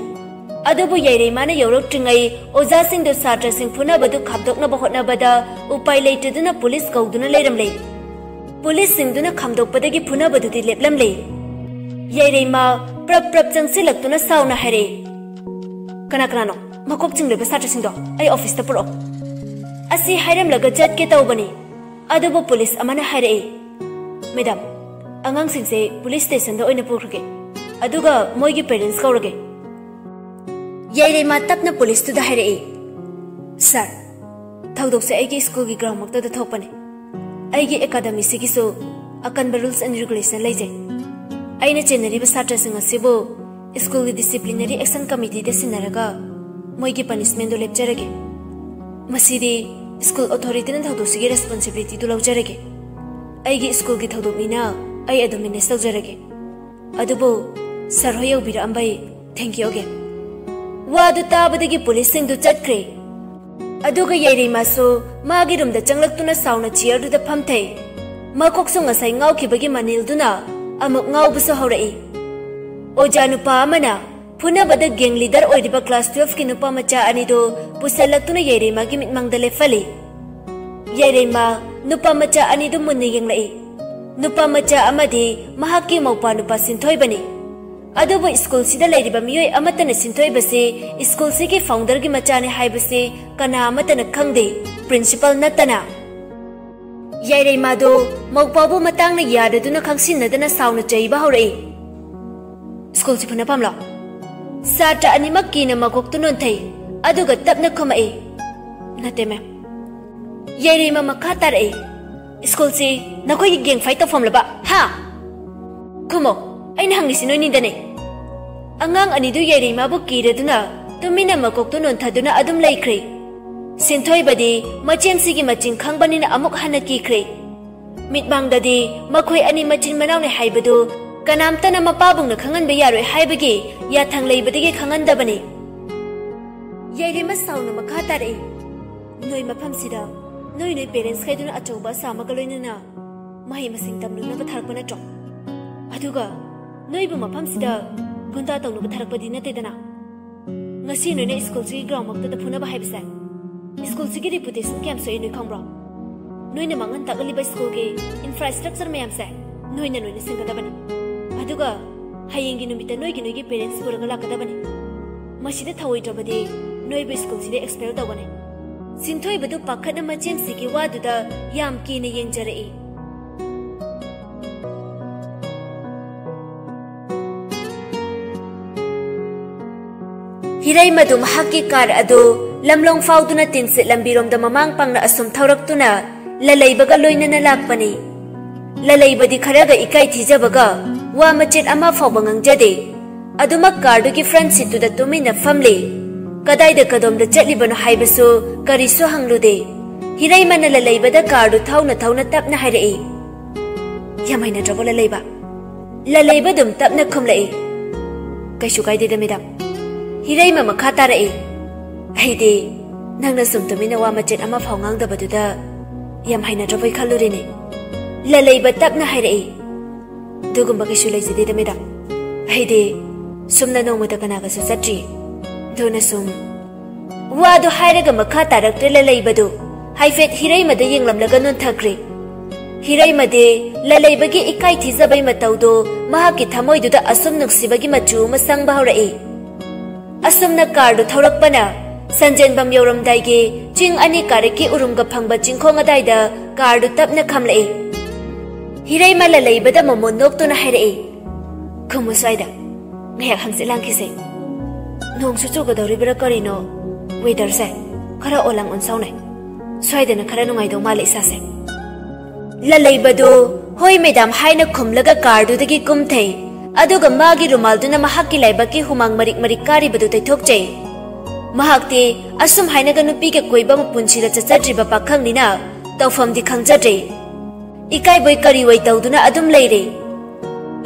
ꯑꯗꯨꯕꯨ ꯌꯥꯏꯔꯩꯃꯥꯅ ꯌꯧꯔꯛꯇ꯭ꯔꯤꯉꯩ ꯑꯣꯖꯥꯁꯤꯡꯗꯨ ꯁꯥꯇ꯭ꯔꯁꯤꯡ ꯐꯨꯅꯕꯗꯨ ꯈꯥꯝꯗꯣꯛꯅꯕ ꯍꯣꯠꯅꯕꯗ ꯎꯄꯥꯏ ꯂꯩꯇꯗꯨꯅ ꯄꯨꯂꯤꯁ ꯀꯧꯗꯨꯅ ꯂꯩꯔꯝꯂꯦ꯫ ꯄꯨꯂꯤꯁꯁꯤꯡꯗꯨꯅ ꯈꯥꯝꯗꯣꯛꯄꯗꯒꯤ ꯐꯨꯅꯕꯗꯨꯗꯤ ꯂꯦꯞꯂꯝꯂꯦ꯫ ꯌꯥꯏꯔꯩꯃ ꯄ꯭ꯔꯞ ꯄ꯭ꯔꯞ ꯆꯪꯁꯤꯜꯂꯛꯇꯨꯅ ꯁꯥꯎꯅ ꯍꯥꯏꯔꯛꯏ, "ꯀꯅꯥ ꯀꯅꯥꯅꯣ ꯃꯀꯣꯛ ꯆꯤꯡꯂꯤꯕ ꯁꯥꯇ꯭ꯔꯁꯤꯡꯗꯣ ꯑꯩ ꯑꯣꯐꯤꯁꯇ ꯄꯨꯔꯛꯑꯣ"꯫ ꯑꯁꯤ ꯍꯥꯏꯔꯝꯂꯒ ꯆꯠꯀꯦ ꯇꯧꯕꯅꯤ, ꯑꯗꯨꯕꯨ ꯄꯨꯂꯤꯁ ꯑꯃꯅ ꯍꯥꯏꯔꯛꯏ, "ꯃꯦꯗꯥꯝ, ꯑꯉꯥꯡꯁꯤꯡꯁꯦ ꯄꯨꯂꯤꯁ ꯁ꯭ꯇꯦꯁꯟꯗ ꯑꯣꯏꯅ ꯄꯨꯈ꯭ꯔꯒꯦ, ꯑꯗꯨꯒ ꯃꯣꯏꯒꯤ ꯄꯦꯔꯦꯟꯠꯁ ꯀꯧꯔꯒꯦ"꯫ ꯌꯥꯏꯔꯩꯃ ꯇꯞꯅ ꯄꯨꯂꯤꯁꯇꯨꯗ ꯍꯥꯏꯔꯛꯏ, "ꯁꯥꯔ, ꯊꯧꯗꯣꯛꯁꯦ ꯑꯩꯒꯤ ꯁ꯭ꯀꯨꯜꯒꯤ ꯒ꯭ꯔꯥꯎꯟꯃꯛꯇꯗ ꯊꯣꯛꯄꯅꯦ꯫ ꯑꯩꯒꯤ ꯑꯦꯀꯥꯗꯃꯤꯁꯤꯒꯤꯁꯨ ꯑꯀꯟꯕ rules and regulation ꯂꯩꯖꯩ꯫ ꯑꯩꯅ ꯆꯦꯟꯅꯔꯤꯕ ꯁꯥꯇ꯭ꯔꯁꯤꯡ ꯑꯁꯤꯕꯨ ꯁ꯭ꯀꯨꯜꯒꯤ ꯗꯤꯁꯤꯄ꯭ꯂꯤꯅꯔꯤ ꯑꯦꯛꯁꯟ ꯀꯃꯤꯇꯤꯗ ꯁꯤꯟꯅꯔꯒ ꯃꯣꯏꯒꯤ ꯄꯅꯤꯁꯃꯦꯟꯗꯨ ꯂꯦꯞꯆꯔꯒꯦ꯫ ꯃꯁꯤꯗꯤ ꯁ꯭ꯀꯨꯜ ꯑꯣꯊꯣꯔꯤꯇꯤꯅ ꯊꯧꯗꯣꯛꯁꯤꯒꯤ ꯔꯦꯁꯄꯣꯟꯁꯤꯕꯤꯂꯤꯇꯤꯗꯨ ꯂꯧꯖꯔꯒꯦ꯫ ꯑꯩꯒꯤ ꯁ꯭ꯀꯨꯜꯒꯤ ꯊꯧꯗꯣꯛꯅꯤꯅ ꯑꯩ ꯑꯗꯨꯝ ꯃꯦꯅꯦꯖ ꯇꯧꯖꯔꯒꯦ꯫ ꯑꯗꯨꯕꯨ ꯁꯥꯔ ꯍꯣꯏ ꯌꯧꯕꯤꯔꯛꯑꯝꯕꯩ thank you again"꯫ ꯋꯥꯗꯨ ꯇꯥꯕꯗꯒꯤ ꯄꯨꯂꯤꯁꯁꯤꯡꯗꯨ ꯆꯠꯈ꯭ꯔꯦ꯫ ꯑꯗꯨꯒ ꯌꯥꯏꯔꯩꯃꯁꯨ ꯃꯥꯒꯤ ꯔꯨꯝꯗ ꯆꯪꯂꯛꯇꯨꯅ ꯁꯥꯎꯅ ꯆꯤꯌꯔꯗꯨꯗ ꯐꯝꯊꯩ꯫ ꯃꯀꯣꯛꯁꯨ ꯉꯁꯥꯏ ꯉꯥꯎꯈꯤꯕꯒꯤ ꯃꯅꯤꯜꯗꯨꯅ ꯑꯃꯨꯛ ꯉꯥꯎꯕꯁꯨ ꯍꯧꯔꯛꯏ꯫ ꯑꯣꯖꯥ ꯅꯨꯄꯥ ꯑꯃꯅ ꯐꯨꯅꯕꯗ ꯒꯦꯡ ꯂꯤꯗꯔ ꯑꯣꯏꯔꯤꯕ ꯀ꯭ꯂꯥꯁ ꯇꯨꯋꯦꯜꯐꯀꯤ ꯅꯨꯄꯥ ꯃꯆꯥ ꯑꯅꯤꯗꯨ ꯄꯨꯁꯜꯂꯛꯇꯨꯅ ꯌꯥꯏꯔꯩꯃꯒꯤ ꯃꯤꯠꯃꯥꯡꯗ ꯂꯦꯞꯍꯜꯂꯤ꯫ ꯌꯥꯏꯔꯩꯃ ꯅꯨꯄꯥ ꯃꯆꯥ ꯑꯅꯤꯗꯨ ꯃꯨꯟꯅ ꯌꯦꯡꯂꯛꯏ꯫ ꯅꯨꯄꯥ ꯃꯆꯥ ꯑꯃꯗꯤ ꯃꯍꯥꯛꯀꯤ ꯃꯧꯄꯥ ꯅꯨꯄꯥ ꯁꯤꯟꯊꯣꯏꯕꯅꯤ꯫ ꯑꯗꯨꯕꯨ ꯁ꯭ꯀꯨꯜꯁꯤꯗ ꯂꯩꯔꯤꯕ ꯃꯤꯑꯣꯏ ꯑꯃꯠꯇꯅ ꯁꯤꯟꯊꯣꯏꯕꯁꯤ ꯁ꯭ꯀꯨꯜꯁꯤꯒꯤ ꯐꯥꯎꯟꯗꯔꯒꯤ ꯃꯆꯥꯅꯤ ꯍꯥꯏꯕꯁꯤ ꯀꯅꯥ ꯑꯃꯠꯇꯅ ꯈꯪꯗꯦ, ꯄ꯭ꯔꯤꯟꯁꯤꯄꯜ ꯅꯠꯇꯅ꯫ ꯌꯥꯏꯔꯩꯃꯥꯗꯨ ꯃꯧꯄꯥꯕꯨ ꯃꯇꯥꯡꯅ ꯌꯥꯗꯗꯨꯅ ꯈꯪꯁꯤꯟꯅꯗꯅ ꯁꯥꯎꯅ ꯆꯩꯕ ꯍꯧꯔꯛꯏ꯫ ꯁ꯭ꯀꯨꯜꯁꯤ ꯐꯨꯅꯐꯝꯂꯣ? ꯁꯥꯇ꯭ꯔ ꯑꯅꯤꯃꯛ ꯀꯤꯅ ꯃꯀꯣꯛꯇꯨ ꯅꯣꯟꯊꯩ, ꯑꯗꯨꯒ ꯇꯞꯅ ꯈꯨꯝꯃꯛꯏ, "ꯅꯠꯇꯦ, ꯃꯦꯝ꯫" ꯌꯥꯏꯔꯤꯃ ꯃꯈꯥ ꯇꯥꯔꯛꯏ, "ꯁ꯭ꯀꯨꯜꯁꯤ ꯅꯈꯣꯏꯒꯤ gang fight ꯇꯧꯐꯝꯂꯕ? ꯍꯥ? ꯈꯨꯝꯃꯣ, ꯑꯩꯅ ꯍꯪꯉꯤꯁꯤ ꯅꯣꯏꯅꯤꯗꯅꯦ꯫" ꯑꯉꯥꯡ ꯑꯅꯤꯗꯨ ꯌꯥꯏꯔꯤꯃꯕꯨ ꯀꯤꯔꯗꯨꯅ ꯇꯨꯃꯤꯟꯅ ꯃꯀꯣꯛꯇꯨ ꯅꯣꯟꯊꯗꯨꯅ ꯑꯗꯨꯝ ꯂꯩꯈ꯭ꯔꯦ꯫ ꯁꯤꯟꯊꯣꯏꯕꯗꯤ ꯃꯆꯦꯝꯁꯤꯒꯤ ꯃꯆꯤꯡ ꯈꯪꯕꯅꯤꯅ ꯑꯃꯨꯛ ꯍꯟꯅ ꯀꯤꯈ꯭ꯔꯦ꯫ ꯃꯤꯠꯃꯥꯡꯗꯗꯤ ꯃꯈꯣꯏ ꯑꯅꯤ ꯃꯆꯤꯟ ꯃꯅꯥꯎꯅꯤ ꯍꯥꯏꯕꯗꯨ ꯀꯅꯥꯝꯇꯅ ꯃꯄꯥꯕꯨꯡꯅ ꯈꯪꯍꯟꯕ ꯌꯥꯔꯣꯏ ꯍꯥꯏꯕꯒꯤ ꯌꯥꯊꯪ ꯂꯩꯕꯗꯒꯤ ꯈꯪꯍꯟꯗꯕꯅꯤ꯫ ꯌꯥꯏꯔꯤꯃ ꯁꯥꯎꯅ ꯃꯈꯥ ꯇꯥꯔꯛꯏ, "ꯅꯣꯏ ꯃꯐꯝꯁꯤꯗ ꯅꯣꯏ ꯅꯣꯏ parents ꯈꯩꯗꯨꯅ ꯑꯆꯧꯕ ꯑꯁꯥ ꯑꯃꯒ ꯂꯣꯏꯅꯅ ꯃꯍꯩ ꯃꯁꯤꯡ ꯇꯝꯂꯨꯅꯕ ꯊꯥꯔꯛꯄ ꯅꯠꯇ꯭ꯔꯣ? ꯑꯗꯨꯒ ꯅꯣꯏꯕꯨ ꯃꯐꯝꯁꯤꯗ ꯒꯨꯟꯗꯥ ꯇꯧꯅꯕ ꯊꯥꯔꯛꯄꯗꯤ ꯅꯠꯇꯦꯗꯅ? ꯉꯁꯤ ꯅꯣꯏꯅ ꯁ꯭ꯀꯨꯜꯁꯤꯒꯤ ground ꯃꯛꯇꯗ ꯐꯨꯅꯕ ꯍꯥꯏꯕꯁꯦ ꯁ꯭ꯀꯨꯜꯁꯤꯒꯤ reputation ꯀꯌꯥꯝ ꯁꯣꯛꯏ ꯅꯣꯏ ꯈꯪꯕ꯭ꯔꯣ? ꯅꯣꯏꯅ ꯃꯥꯡꯍꯟ ꯇꯥꯛꯍꯜꯂꯤꯕ ꯁ꯭ꯀꯨꯜꯒꯤ infrastructure ꯃꯌꯥꯝꯁꯦ ꯅꯣꯏꯅ ꯂꯣꯏꯅ ꯁꯦꯝꯒꯗꯕꯅꯤ꯫ ꯑꯗꯨꯒ ꯍꯌꯦꯡꯒꯤ ꯅꯨꯃꯤꯠꯇ ꯅꯣꯏꯒꯤ ꯅꯣꯏꯒꯤ parents ꯄꯨꯔꯒ ꯂꯥꯛꯀꯗꯕꯅꯤ꯫ ꯃꯁꯤꯗ ꯊꯧꯑꯣꯏꯗ꯭ꯔꯕꯗꯤ ꯅꯣꯏꯕꯨ ꯁ꯭ꯀꯨꯜꯁꯤꯗ expel ꯇꯧꯒꯅꯤ꯫" ꯁꯤꯟꯊꯣꯏꯕꯗꯨ ꯄꯥꯈꯠꯅ ꯃꯆꯦꯝꯁꯤꯒꯤ ꯋꯥꯗꯨꯗ ꯌꯥꯝ ꯀꯤꯅ ꯌꯦꯡꯖꯔꯛꯏ꯫ ꯍꯤꯔꯩꯃꯗꯨ ꯃꯍꯥꯛꯀꯤ car ꯑꯗꯨ ꯂꯝꯂꯣꯡ ꯐꯥꯎꯗꯨꯅ ꯇꯤꯟꯁꯤꯠ ꯂꯝꯕꯤꯔꯣꯝꯗ ꯃꯃꯥꯡ ꯄꯥꯡꯅ ꯑꯁꯨꯝ ꯊꯧꯔꯛꯇꯨꯅ ꯂꯂꯩꯕꯒ ꯂꯣꯏꯅꯅ ꯂꯥꯛꯄꯅꯤ꯫ ꯂꯂꯩꯕꯗꯤ ꯈꯔꯒ ꯏꯀꯥꯏ ꯊꯤꯖꯕꯒ ꯋꯥ ꯃꯆꯦꯠ ꯑꯃ ꯐꯥꯎꯕ ꯉꯥꯡꯖꯗꯦ꯫ ꯑꯗꯨꯃꯛ carꯗꯨꯒꯤ front seatꯇꯨꯗ ꯇꯨꯃꯤꯟꯅ ꯐꯝꯂꯤ꯫ ꯀꯗꯥꯏꯗ ꯀꯗꯣꯝꯗ ꯆꯠꯂꯤꯕꯅꯣ ꯍꯥꯏꯕꯁꯨ ꯀꯔꯤꯁꯨ ꯍꯪꯂꯨꯗꯦ꯫ ꯍꯤꯔꯩꯃꯅ ꯂꯂꯩꯕꯗ carꯗꯨ ꯊꯧꯅ ꯊꯧꯅ ꯇꯞꯅ ꯍꯥꯏꯔꯛꯏ, "ꯌꯥꯝ ꯍꯩꯅꯗ꯭ꯔꯕꯣ ꯂꯂꯩꯕ?" ꯂꯂꯩꯕ ꯑꯗꯨꯝ ꯇꯞꯅ ꯈꯨꯝꯂꯛꯏ, "ꯀꯩꯁꯨ ꯀꯥꯏꯗꯦꯗ, madam꯫" ꯍꯤꯔꯩꯃ ꯃꯈꯥ ꯇꯥꯔꯛꯏ, "ꯑꯩꯗꯤ ꯅꯪꯅ ꯁꯨꯝ ꯇꯨꯃꯤꯟꯅ ꯋꯥ ꯃꯆꯦꯠ ꯑꯃ ꯐꯥꯎ ꯉꯥꯡꯗꯕꯗꯨꯗ ꯌꯥꯝ ꯍꯩꯅꯗ꯭ꯔꯕꯣꯏ ꯈꯜꯂꯨꯔꯦꯅꯦ꯫" ꯂꯂꯩꯕ ꯇꯞꯅ ꯍꯥꯏꯔꯛꯏ, "ꯑꯗꯨꯒꯨꯝꯕ ꯀꯩꯁꯨ ꯂꯩꯖꯗꯦꯗ, madam꯫ ꯑꯩꯗꯤ ꯁꯨꯝꯅ ꯅꯣꯡꯃꯇ ꯀꯅꯥꯒꯁꯨ ꯆꯠꯇ꯭ꯔꯤ꯫ ꯑꯗꯨꯅ ꯁꯨꯝ꯫" ꯋꯥꯗꯨ ꯍꯥꯏꯔꯒ ꯃꯈꯥ ꯇꯥꯔꯛꯇ꯭ꯔꯦ ꯂꯂꯩꯕꯗꯨ꯫ ꯍꯥꯏꯐꯦꯠ ꯍꯤꯔꯩꯃꯗ ꯌꯦꯡꯂꯝꯂꯒ ꯅꯣꯟꯊꯈ꯭ꯔꯦ꯫ ꯍꯤꯔꯩꯃꯗꯤ ꯂꯂꯩꯕꯒꯤ ꯏꯀꯥꯏ ꯊꯤꯖꯕꯩ ꯃꯇꯧꯗꯨ ꯃꯍꯥꯛꯀꯤ ꯊꯃꯣꯏꯗꯨꯗ ꯑꯁꯨꯝ ꯅꯨꯡꯁꯤꯕꯒꯤ ꯃꯆꯨ ꯑꯃ ꯁꯪꯕ ꯍꯧꯔꯛꯏ꯫ ꯑꯁꯨꯝꯅ carꯗꯨ ꯊꯧꯔꯛꯄꯅ ꯁꯟꯖꯦꯟꯕꯝ ꯌꯧꯔꯝꯗꯥꯏꯒꯤ ꯆꯤꯡ ꯑꯅꯤ ꯀꯥꯔꯛꯀꯤ ꯎꯔꯨꯝꯒ ꯐꯪꯕ ꯆꯤꯡꯈꯣꯡ ꯑꯗꯥꯏꯗ carꯗꯨ ꯇꯞꯅ ꯈꯥꯝꯂꯛꯏ꯫ ꯍꯤꯔꯩꯃ ꯂꯂꯩꯕꯗ ꯃꯃꯣꯟ ꯅꯣꯛꯇꯨꯅ ꯍꯥꯏꯔꯛꯏ, "ꯈꯨꯝꯃꯨ ꯁ꯭ꯋꯥꯏꯗ꯫ ꯉꯥꯏꯍꯥꯛ ꯍꯪꯆꯤꯠ ꯂꯥꯡꯈꯤꯁꯦ꯫ ꯅꯣꯡꯁꯨ ꯆꯨꯒꯗꯧꯔꯤꯕ꯭ꯔꯥ ꯀꯔꯤꯅꯣ? Weatherꯁꯦ ꯈꯔ ꯑꯣꯂꯥꯡ ꯑꯣꯟꯁꯥꯎꯅꯩ꯫ ꯁ꯭ꯋꯥꯏꯗꯅ ꯈꯔ ꯅꯨꯡꯉꯥꯏꯗꯧ ꯃꯥꯜꯂꯦ ꯏꯁꯥꯁꯦ꯫ ꯂꯂꯩꯕꯗꯨ "ꯍꯣꯏ ꯃꯦꯗꯥꯝ" ꯍꯥꯏꯅ ꯈꯨꯝꯂꯒ carꯗꯨꯗꯒꯤ ꯀꯨꯝꯊꯩ꯫ ꯑꯗꯨꯒ ꯃꯥꯒꯤ ꯔꯨꯃꯥꯜꯗꯨꯅ ꯃꯍꯥꯛꯀꯤ ꯂꯥꯏꯕꯛꯀꯤ ꯍꯨꯃꯥꯡ ꯃꯔꯤꯛ ꯃꯔꯤꯛ ꯀꯥꯔꯤꯕꯗꯨ ꯇꯩꯊꯣꯛꯆꯩ꯫ ꯃꯍꯥꯛꯇꯤ ꯑꯁꯨꯝ ꯍꯥꯏꯅꯒ ꯅꯨꯄꯤꯒ ꯀꯣꯏꯕ ꯑꯃ ꯄꯨꯟꯁꯤꯗ ꯆꯠꯆꯗ꯭ꯔꯤꯕ ꯄꯥꯈꯪꯅꯤꯅ ꯇꯧꯐꯝꯗꯤ ꯈꯪꯖꯗ꯭ꯔꯦ꯫ ꯏꯀꯥꯏꯕꯣꯏ ꯀꯔꯤꯑꯣꯏ ꯇꯧꯗꯨꯅ ꯑꯗꯨꯝ ꯂꯩꯔꯦ꯫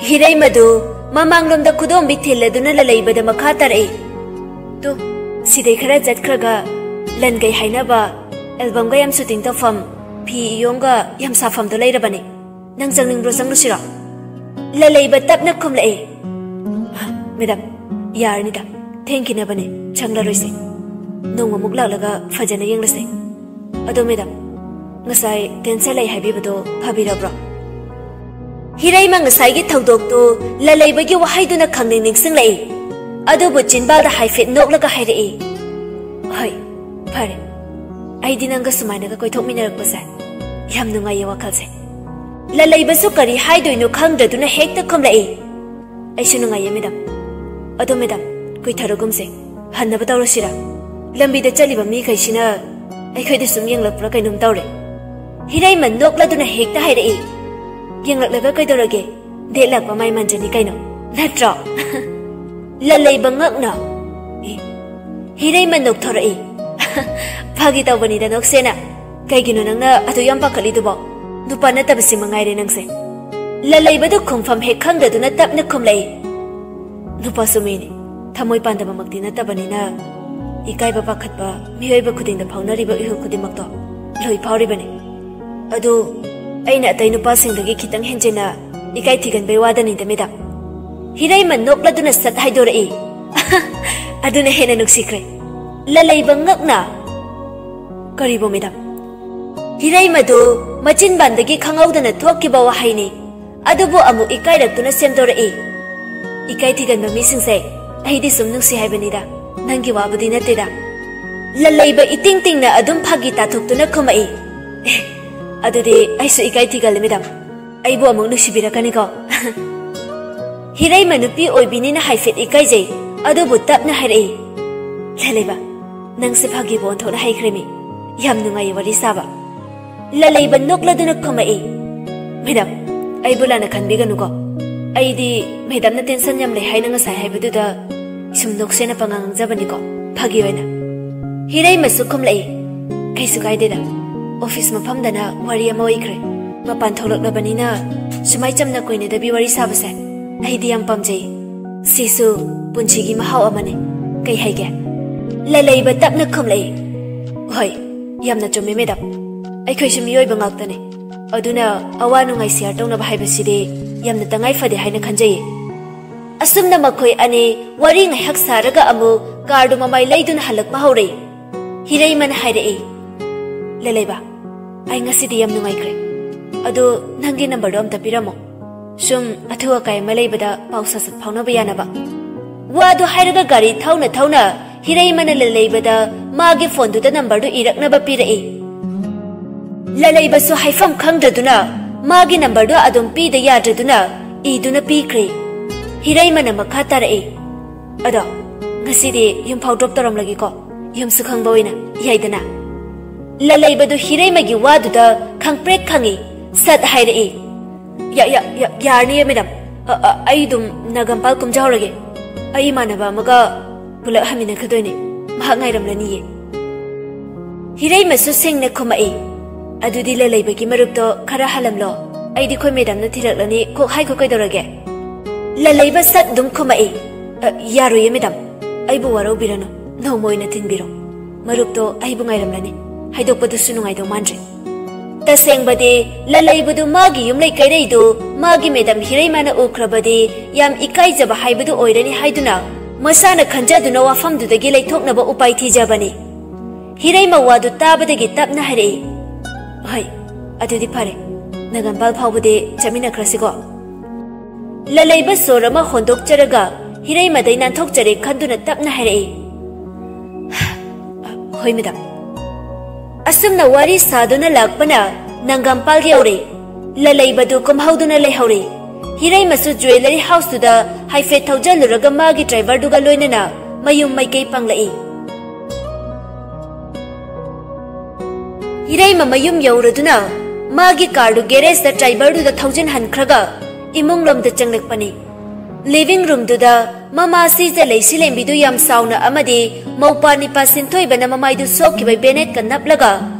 ꯍꯤꯔꯩꯃꯗꯨ ꯃꯃꯥꯡꯂꯣꯝꯗ ꯈꯨꯗꯣꯝꯕꯤ ꯊꯤꯜꯂꯗꯨꯅ ꯂꯂꯩꯕꯗ ꯃꯈꯥ ꯇꯥꯔꯛꯏ꯫ "ꯇꯨ, ꯁꯤꯗꯩ ꯈꯔ ꯆꯠꯈ꯭ꯔꯒ ꯂꯟꯒꯩ ꯍꯥꯏꯅꯕ ꯑꯦꯜꯕꯝꯒ ꯌꯥꯝ shooting ꯇꯧꯐꯝ, ꯐꯤ ꯏꯌꯣꯡꯒ ꯌꯥꯝ ꯁꯥꯐꯝꯗꯣ ꯂꯩꯔꯕꯅꯦ꯫ ꯅꯪ ꯆꯪꯅꯤꯡꯕ꯭ꯔꯣ? ꯆꯪꯂꯨꯁꯤꯔꯣ?" ꯂꯂꯩꯕ ꯇꯞꯅ ꯈꯨꯝꯂꯛꯏ꯫ "ꯃꯦꯗꯥꯝ, ꯌꯥꯔꯅꯤꯗ, ꯊꯦꯡꯈꯤꯅꯕꯅꯦ, ꯆꯪꯂꯔꯣꯏꯁꯦ꯫ ꯅꯣꯡꯃꯃꯨꯛ ꯂꯥꯛꯂꯒ ꯐꯖꯅ ꯌꯦꯡꯂꯁꯦ꯫ ꯑꯗꯣ ꯃꯦꯗꯥꯝ, ꯉꯁꯥꯏ dancer ꯂꯩ ꯍꯥꯏꯕꯤꯕꯗꯣ ꯐꯕꯤꯔꯕ꯭ꯔꯣ?" ꯍꯤꯔꯩꯃ ꯉꯁꯥꯏꯒꯤ ꯊꯧꯗꯣꯛꯇꯨ ꯂꯂꯩꯕꯒꯤ ꯋꯥꯍꯩꯗꯨꯅ ꯈꯪꯅꯤꯡ ꯅꯤꯡꯁꯤꯡꯂꯛꯏ꯫ ꯑꯗꯨꯕꯨ ꯆꯤꯟꯕꯥꯜꯗ ꯍꯥꯏꯐꯦꯠ ꯅꯣꯛꯂꯒ ꯍꯥꯏꯔꯛꯏ, "ꯍꯣꯏ, ꯐꯔꯦ꯫ ꯑꯩꯗꯤ ꯅꯪꯒ ꯁꯨꯃꯥꯏꯅꯒ ꯀꯣꯏꯊꯣꯛꯃꯤꯟꯅꯔꯛꯄꯁꯦ ꯌꯥꯝ ꯅꯨꯡꯉꯥꯏꯌꯦ ꯋꯥꯈꯜꯁꯦ꯫" ꯂꯂꯩꯕꯁꯨ ꯀꯔꯤ ꯍꯥꯏꯗꯣꯏꯅꯣ ꯈꯪꯗ꯭ꯔꯗꯨꯅ ꯍꯦꯛꯇ ꯈꯨꯝꯂꯛꯏ, "ꯑꯩꯁꯨ ꯅꯨꯡꯉꯥꯏꯌꯦ ꯃꯦꯗꯥꯝ꯫ ꯑꯗꯣ ꯃꯦꯗꯥꯝ, ꯀꯨꯏꯊꯔꯒꯨꯝꯁꯦ, ꯍꯟꯅꯕ ꯇꯧꯔꯁꯤꯔꯥ? ꯂꯝꯕꯤꯗ ꯆꯠꯂꯤꯕ ꯃꯤꯈꯩꯁꯤꯅ ꯑꯩꯈꯣꯏꯗ ꯁꯨꯝ ꯌꯦꯡꯂꯛꯄ꯭ꯔꯥ ꯀꯩꯅꯣꯝ ꯇꯧꯔꯦ꯫" ꯍꯤꯔꯩꯃ ꯅꯣꯛꯂꯗꯨꯅ ꯍꯦꯛꯇ ꯍꯥꯏꯔꯛꯏ, "ꯌꯦꯡꯂꯛꯂꯒ ꯀꯩꯗꯧꯔꯒꯦ? Date ꯂꯥꯛꯄ ꯃꯥꯏ ꯃꯥꯟꯖꯅꯤ ꯀꯩꯅꯣ, ꯅꯠꯇ꯭ꯔꯣ?" ꯂꯂꯩꯕ ꯉꯛꯅ, "ꯑꯦ?" ꯍꯤꯔꯩꯃ ꯅꯣꯛꯊꯣꯔꯛꯏ, "ꯐꯥꯒꯤ ꯇꯧꯕꯅꯤꯗ ꯅꯣꯛꯁꯦꯅ꯫ ꯀꯩꯒꯤꯅꯣ ꯅꯪꯅ ꯑꯗꯨ ꯌꯥꯝ ꯄꯥꯈꯠꯂꯤꯗꯨꯕꯣ? ꯅꯨꯄꯥ ꯅꯠꯇꯕꯁꯤ ꯃꯉꯥꯏꯔꯦ ꯅꯪꯁꯦ꯫" ꯂꯂꯩꯕꯗꯨ ꯈꯨꯝꯐꯝ ꯍꯦꯛ ꯈꯪꯗꯗꯨꯅ ꯇꯞꯅ ꯈꯨꯝꯂꯛꯏ, "ꯅꯨꯄꯥꯁꯨ ꯃꯤꯅꯤ, ꯊꯃꯣꯏ ꯄꯥꯟꯗꯕꯃꯛꯇꯤ ꯅꯠꯇꯕꯅꯤꯅ, ꯏꯀꯥꯏꯕ ꯄꯥꯈꯠꯄ ꯃꯤꯑꯣꯏꯕ ꯈꯨꯗꯤꯡꯗ ꯐꯥꯎꯅꯔꯤꯕ ꯏꯍꯨꯜ ꯈꯨꯗꯤꯡꯃꯛꯇꯣ ꯂꯣꯏ ꯐꯥꯎꯔꯤꯕꯅꯤ꯫ ꯑꯗꯨ ꯑꯩꯅ ꯑꯇꯩ ꯅꯨꯄꯥꯁꯤꯡꯗꯒꯤ ꯈꯤꯇꯪ ꯍꯦꯟꯖꯤꯟꯅ ꯏꯀꯥꯏ ꯊꯤꯒꯟꯕꯩ ꯋꯥꯗꯅꯤꯗ ꯃꯦꯗꯥꯝ꯫" ꯍꯤꯔꯩꯃ ꯅꯣꯛꯂꯗꯨꯅ ꯁꯠ ꯍꯥꯏꯗꯣꯔꯛꯏ, "ꯑꯗꯨꯅ ꯍꯦꯟꯅ ꯅꯨꯡꯁꯤꯈ꯭ꯔꯦ꯫" ꯂꯂꯩꯕ ꯉꯛꯅ, "ꯀꯔꯤꯕꯨ ꯃꯦꯗꯥꯝ?" ꯍꯤꯔꯩꯃꯗꯨ ꯃꯆꯤꯟꯕꯥꯟꯗꯒꯤ ꯈꯪꯍꯧꯗꯅ ꯊꯣꯛꯈꯤꯕ ꯋꯥꯍꯩꯅꯤ꯫ ꯑꯗꯨꯕꯨ ꯑꯃꯨꯛ ꯏꯀꯥꯏꯔꯛꯇꯨꯅ ꯁꯦꯝꯗꯣꯔꯛꯏ, "ꯏꯀꯥꯏ ꯊꯤꯒꯟꯕ ꯃꯤꯁꯤꯡꯁꯦ ꯑꯩꯗꯤ ꯁꯨꯝ ꯅꯨꯡꯁꯤ ꯍꯥꯏꯕꯅꯤꯗ, ꯅꯪꯒꯤ ꯋꯥꯕꯨꯗꯤ ꯅꯠꯇꯦꯗ꯫" ꯂꯂꯩꯕ ꯏꯇꯤꯡ ꯇꯤꯡꯅ ꯑꯗꯨꯝ ꯐꯥꯒꯤ ꯇꯥꯊꯣꯛꯇꯨꯅ ꯈꯨꯝꯃꯛꯏ, "ꯑꯦ, ꯑꯗꯨꯗꯤ ꯑꯩꯁꯨ ꯏꯀꯥꯏ ꯊꯤꯒꯜꯂꯤ ꯃꯦꯗꯥꯝ꯫ ꯑꯩꯕꯨ ꯑꯃꯨꯛ ꯅꯨꯡꯁꯤꯕꯤꯔꯛꯀꯅꯤꯀꯣ?" ꯍꯤꯔꯩꯃ ꯅꯨꯄꯤ ꯑꯣꯏꯕꯤꯅꯤꯅ ꯍꯥꯏꯐꯦꯠ ꯏꯀꯥꯏꯖꯩ, ꯑꯗꯨꯕꯨ ꯇꯞꯅ ꯍꯥꯏꯔꯛꯏ, "ꯂꯂꯩꯕ, ꯅꯪꯁꯦ ꯐꯥꯒꯤꯕꯨ ꯑꯣꯟꯊꯣꯛꯅ ꯍꯩꯈ꯭ꯔꯦꯃꯤ꯫ ꯌꯥꯝ ꯅꯨꯡꯉꯥꯏꯌꯦ ꯋꯥꯔꯤ ꯁꯥꯕ꯫" ꯂꯂꯩꯕ ꯅꯣꯛꯂꯗꯨꯅ ꯈꯨꯝꯃꯛꯏ, "ꯃꯦꯗꯥꯝ, ꯑꯩꯕꯨ ꯂꯥꯟꯅ ꯈꯟꯕꯤꯒꯅꯨꯀꯣ꯫ ꯑꯩꯗꯤ ꯃꯦꯗꯥꯝꯅ ꯇꯦꯟꯁꯟ ꯌꯥꯝ ꯂꯩ ꯍꯥꯏꯅ ꯉꯁꯥꯏ ꯍꯥꯏꯕꯗꯨꯗ ꯁꯨꯝ ꯅꯣꯛꯁꯦꯅ ꯄꯉꯥꯡ ꯉꯥꯡꯖꯕꯅꯤꯀꯣ, ꯐꯥꯒꯤ ꯑꯣꯏꯅ꯫" ꯍꯤꯔꯩꯃꯁꯨ ꯈꯨꯝꯂꯛꯏ, "ꯀꯩꯁꯨ ꯀꯥꯏꯗꯦꯗ, ꯑꯣꯐꯤꯁ ꯃꯐꯝꯗꯅ ꯋꯥꯔꯤ ꯑꯃ ꯑꯣꯏꯈ꯭ꯔꯦ꯫ ꯃꯄꯥꯟ ꯊꯣꯛꯂꯛꯂꯕꯅꯤꯅ ꯁꯨꯃꯥꯏ ꯆꯝꯅ ꯀꯣꯏꯅꯗꯕꯤ ꯋꯥꯔꯤ ꯁꯥꯕꯁꯦ ꯑꯩꯗꯤ ꯌꯥꯝ ꯄꯥꯝꯖꯩ꯫ ꯁꯤꯁꯨ ꯄꯨꯟꯁꯤꯒꯤ ꯃꯍꯥꯎ ꯑꯃꯅꯤ꯫ ꯀꯩ ꯍꯥꯏꯒꯦ?" ꯂꯂꯩꯕ ꯇꯞꯅ ꯈꯨꯝꯂꯛꯏ, "ꯍꯣꯏ, ꯌꯥꯝꯅ ꯆꯨꯝꯃꯤ ꯃꯦꯗꯥꯝ꯫ ꯑꯩꯈꯣꯏꯁꯨ ꯃꯤꯑꯣꯏꯕ ꯉꯥꯛꯇꯅꯤ꯫ ꯑꯗꯨꯅ ꯑꯋꯥ ꯅꯨꯡꯉꯥꯏ ꯁꯤꯌꯥꯔ ꯇꯧꯅꯕ ꯍꯥꯏꯕꯁꯤꯗꯤ ꯌꯥꯝꯅ ꯇꯉꯥꯏ ꯐꯗꯦ ꯍꯥꯏꯅ ꯈꯟꯖꯩꯌꯦ꯫" ꯑꯁꯨꯝꯅ ꯃꯈꯣꯏ ꯑꯅꯤ ꯋꯥꯔꯤ ꯉꯥꯏꯍꯥꯛ ꯁꯥꯔꯒ ꯑꯃꯨꯛ ꯀꯥꯔꯗꯨ ꯃꯃꯥꯏ ꯂꯩꯗꯨꯅ ꯍꯜꯂꯛꯄ ꯍꯧꯔꯛꯏ꯫ ꯍꯤꯔꯩꯃꯅ ꯍꯥꯏꯔꯛꯏ, "ꯂꯂꯩꯕ, ꯑꯩ ꯉꯁꯤꯗꯤ ꯌꯥꯝ ꯅꯨꯡꯉꯥꯏꯈ꯭ꯔꯦ꯫ ꯑꯗꯣ ꯅꯪꯒꯤ ꯅꯝꯕꯔꯗꯣ ꯑꯝꯇ ꯄꯤꯔꯝꯃꯣ꯫ ꯁꯨꯝ ꯑꯊꯨ ꯑꯀꯥꯏ ꯑꯃ ꯂꯩꯕꯗ ꯄꯥꯎ ꯁꯠ ꯁꯠ ꯐꯥꯎꯅꯕ ꯌꯥꯅꯕ꯫" ꯋꯥꯗꯨ ꯍꯥꯏꯔꯒ ꯒꯥꯔꯤ ꯊꯧꯅ ꯊꯧꯅ ꯍꯤꯔꯩꯃꯅ ꯂꯂꯩꯕꯗ ꯃꯥꯒꯤ ꯐꯣꯟꯗꯨꯗ ꯅꯝꯕꯔꯗꯨ ꯏꯔꯛꯅꯕ ꯄꯤꯔꯛꯏ꯫ ꯂꯂꯩꯕꯁꯨ ꯍꯥꯏꯐꯝ ꯈꯪꯗ꯭ꯔꯗꯨꯅ ꯃꯥꯒꯤ ꯅꯝꯕꯔꯗꯨ ꯑꯗꯨꯝ ꯄꯤꯗ ꯌꯥꯗ꯭ꯔꯗꯨꯅ ꯏꯗꯨꯅ ꯄꯤꯈ꯭ꯔꯦ꯫ ꯍꯤꯔꯩꯃꯅ ꯃꯈꯥ ꯇꯥꯔꯛꯏ, "ꯑꯗꯣ ꯉꯁꯤꯗꯤ ꯌꯨꯝꯐꯥꯎ ꯗ꯭ꯔꯣꯞ ꯇꯧꯔꯝꯂꯒꯦꯀꯣ, ꯌꯨꯝꯁꯨ ꯈꯪꯕ ꯑꯣꯏꯅ, ꯌꯥꯏꯗꯅ?" ꯂꯂꯩꯕꯗꯨ ꯍꯤꯔꯩꯃꯒꯤ ꯋꯥꯗꯨꯗ ꯈꯪꯄ꯭ꯔꯦꯛ ꯈꯪꯏ꯫ ꯁꯠ ꯍꯥꯏꯔꯛꯏ, "ꯌꯥ-, ꯌꯥ-, ꯌꯥ-, ꯌꯥꯔꯅꯤꯌꯦ ꯃꯦꯗꯥꯝ꯫ ꯑ, ꯑ, ꯑꯩ ꯑꯗꯨꯝ ꯅꯥꯒꯥꯝꯄꯥꯜ ꯀꯨꯝꯖꯍꯧꯔꯒꯦ꯫ ꯑꯩ ꯏꯃꯥꯟꯅꯕ ꯑꯃꯒ ꯄꯨꯂꯞ ꯍꯟꯃꯤꯟꯅꯈꯤꯗꯣꯏꯅꯦ꯫ ꯃꯍꯥꯛ ꯉꯥꯏꯔꯝꯂꯅꯤꯌꯦ꯫" ꯍꯤꯔꯩꯃꯁꯨ ꯁꯦꯡꯅ ꯈꯨꯝꯃꯛꯏ, "ꯑꯗꯨꯗꯤ ꯂꯂꯩꯕꯒꯤ ꯃꯔꯨꯞꯇꯣ ꯈꯔ ꯍꯜꯂꯝꯂꯣ꯫ ꯑꯩꯗꯤ ꯑꯩꯈꯣꯏ ꯃꯦꯗꯥꯝꯅ ꯊꯤꯜꯂꯛꯂꯅꯤ, ꯀꯣꯛ ꯍꯥꯏꯈꯣ ꯀꯩꯗꯧꯔꯒꯦ?" ꯂꯂꯩꯕ ꯁꯠ ꯑꯗꯨꯝ ꯈꯨꯝꯃꯛꯏ, "ꯑ, ꯌꯥꯔꯣꯏꯌꯦ ꯃꯦꯗꯥꯝ, ꯑꯩꯕꯨ ꯋꯥꯔꯧꯕꯤꯔꯅꯨ, ꯅꯣꯡꯃ ꯑꯣꯏꯅ ꯊꯤꯟꯕꯤꯔꯣ꯫ ꯃꯔꯨꯞꯇꯣ ꯑꯩꯕꯨ ꯉꯥꯏꯔꯝꯂꯅꯤ, ꯍꯥꯏꯗꯣꯛꯄꯗꯨꯁꯨ ꯅꯨꯡꯉꯥꯏꯗꯧ ꯃꯥꯟꯗ꯭ꯔꯦ꯫" ꯇꯁꯦꯡꯕꯗꯤ ꯂꯂꯩꯕꯗꯨ ꯃꯥꯒꯤ ꯌꯨꯝꯂꯩ ꯀꯩꯔꯩꯗꯨ ꯃꯥꯒꯤ ꯃꯦꯗꯥꯝ ꯍꯤꯔꯩꯃꯅ ꯎꯈ꯭ꯔꯕꯗꯤ ꯌꯥꯝ ꯏꯀꯥꯏꯖꯕ ꯍꯥꯏꯕꯗꯨ ꯑꯣꯏꯔꯅꯤ ꯍꯥꯏꯗꯨꯅ ꯃꯁꯥꯅ ꯈꯟꯖꯗꯨꯅ ꯋꯥꯐꯝꯗꯨꯗꯒꯤ ꯂꯩꯊꯣꯛꯅꯕ ꯎꯄꯥꯏ ꯊꯤꯖꯕꯅꯤ꯫ ꯍꯤꯔꯩꯃ ꯋꯥꯗꯨ ꯇꯥꯕꯗꯒꯤ ꯇꯞꯅ ꯍꯥꯏꯔꯛꯏ, "ꯍꯣꯏ, ꯑꯗꯨꯗꯤ ꯐꯔꯦ, ꯅꯥꯒꯥꯝꯄꯥꯜ ꯐꯥꯎꯕꯗꯤ ꯆꯠꯃꯤꯟꯅꯈ꯭ꯔꯁꯤꯀꯣ?" ꯂꯂꯩꯕ ꯁꯣꯔ ꯑꯃ ꯍꯣꯟꯗꯣꯛꯆꯔꯒ ꯍꯤꯔꯩꯃꯗꯩ ꯅꯥꯟꯊꯣꯛꯆꯔꯦ ꯈꯟꯗꯨꯅ ꯇꯞꯅ ꯍꯥꯏꯔꯛꯏ, "ꯍꯣꯏ ꯃꯦꯗꯥꯝ꯫" ꯑꯁꯨꯝꯅ ꯋꯥꯔꯤ ꯁꯥꯗꯨꯅ ꯂꯥꯛꯄꯅ ꯅꯥꯒꯥꯝꯄꯥꯜ ꯌꯧꯔꯦ꯫ ꯂꯂꯩꯕꯗꯨ ꯀꯨꯝꯍꯧꯗꯨꯅ ꯂꯩꯍꯧꯔꯦ꯫ ꯍꯤꯔꯩꯃꯁꯨ ꯖ꯭ꯋꯦꯂꯔꯤ ꯍꯥꯎꯁꯇꯨꯗ ꯍꯥꯏꯐꯦꯠ ꯊꯧꯖꯜꯂꯨꯔꯒ ꯃꯥꯒꯤ ꯗ꯭ꯔꯥꯏꯚꯔꯗꯨꯒ ꯂꯣꯏꯅꯅ ꯃꯌꯨꯝ ꯃꯥꯏꯀꯩ ꯄꯥꯡꯂꯛꯏ꯫ ꯍꯤꯔꯩꯃ ꯃꯌꯨꯝ ꯌꯧꯔꯗꯨꯅ ꯃꯥꯒꯤ ꯀꯥꯔꯗꯨ ꯒꯦꯔꯦꯖꯇ ꯗ꯭ꯔꯥꯏꯚꯔꯗꯨꯗ ꯊꯧꯖꯤꯟꯍꯟꯈ꯭ꯔꯒ ꯏꯃꯨꯡꯂꯣꯝꯗ ꯆꯪꯂꯛꯄꯅꯤ꯫ ꯂꯤꯚꯤꯡ ꯔꯨꯝꯗꯨꯗ ꯃꯃꯥ ꯁꯤꯖ ꯂꯩꯁꯤꯂꯦꯝꯕꯤꯗꯨ ꯌꯥꯝ ꯁꯥꯎꯅ ꯑꯃꯗꯤ ꯃꯧꯄꯥ ꯅꯤꯄꯥ ꯁꯤꯟꯊꯣꯏꯕꯅ ꯃꯃꯥꯏꯗꯨ ꯁꯣꯛꯈꯤꯕ ꯕꯦꯅꯦꯠꯀ ꯅꯞꯂꯒ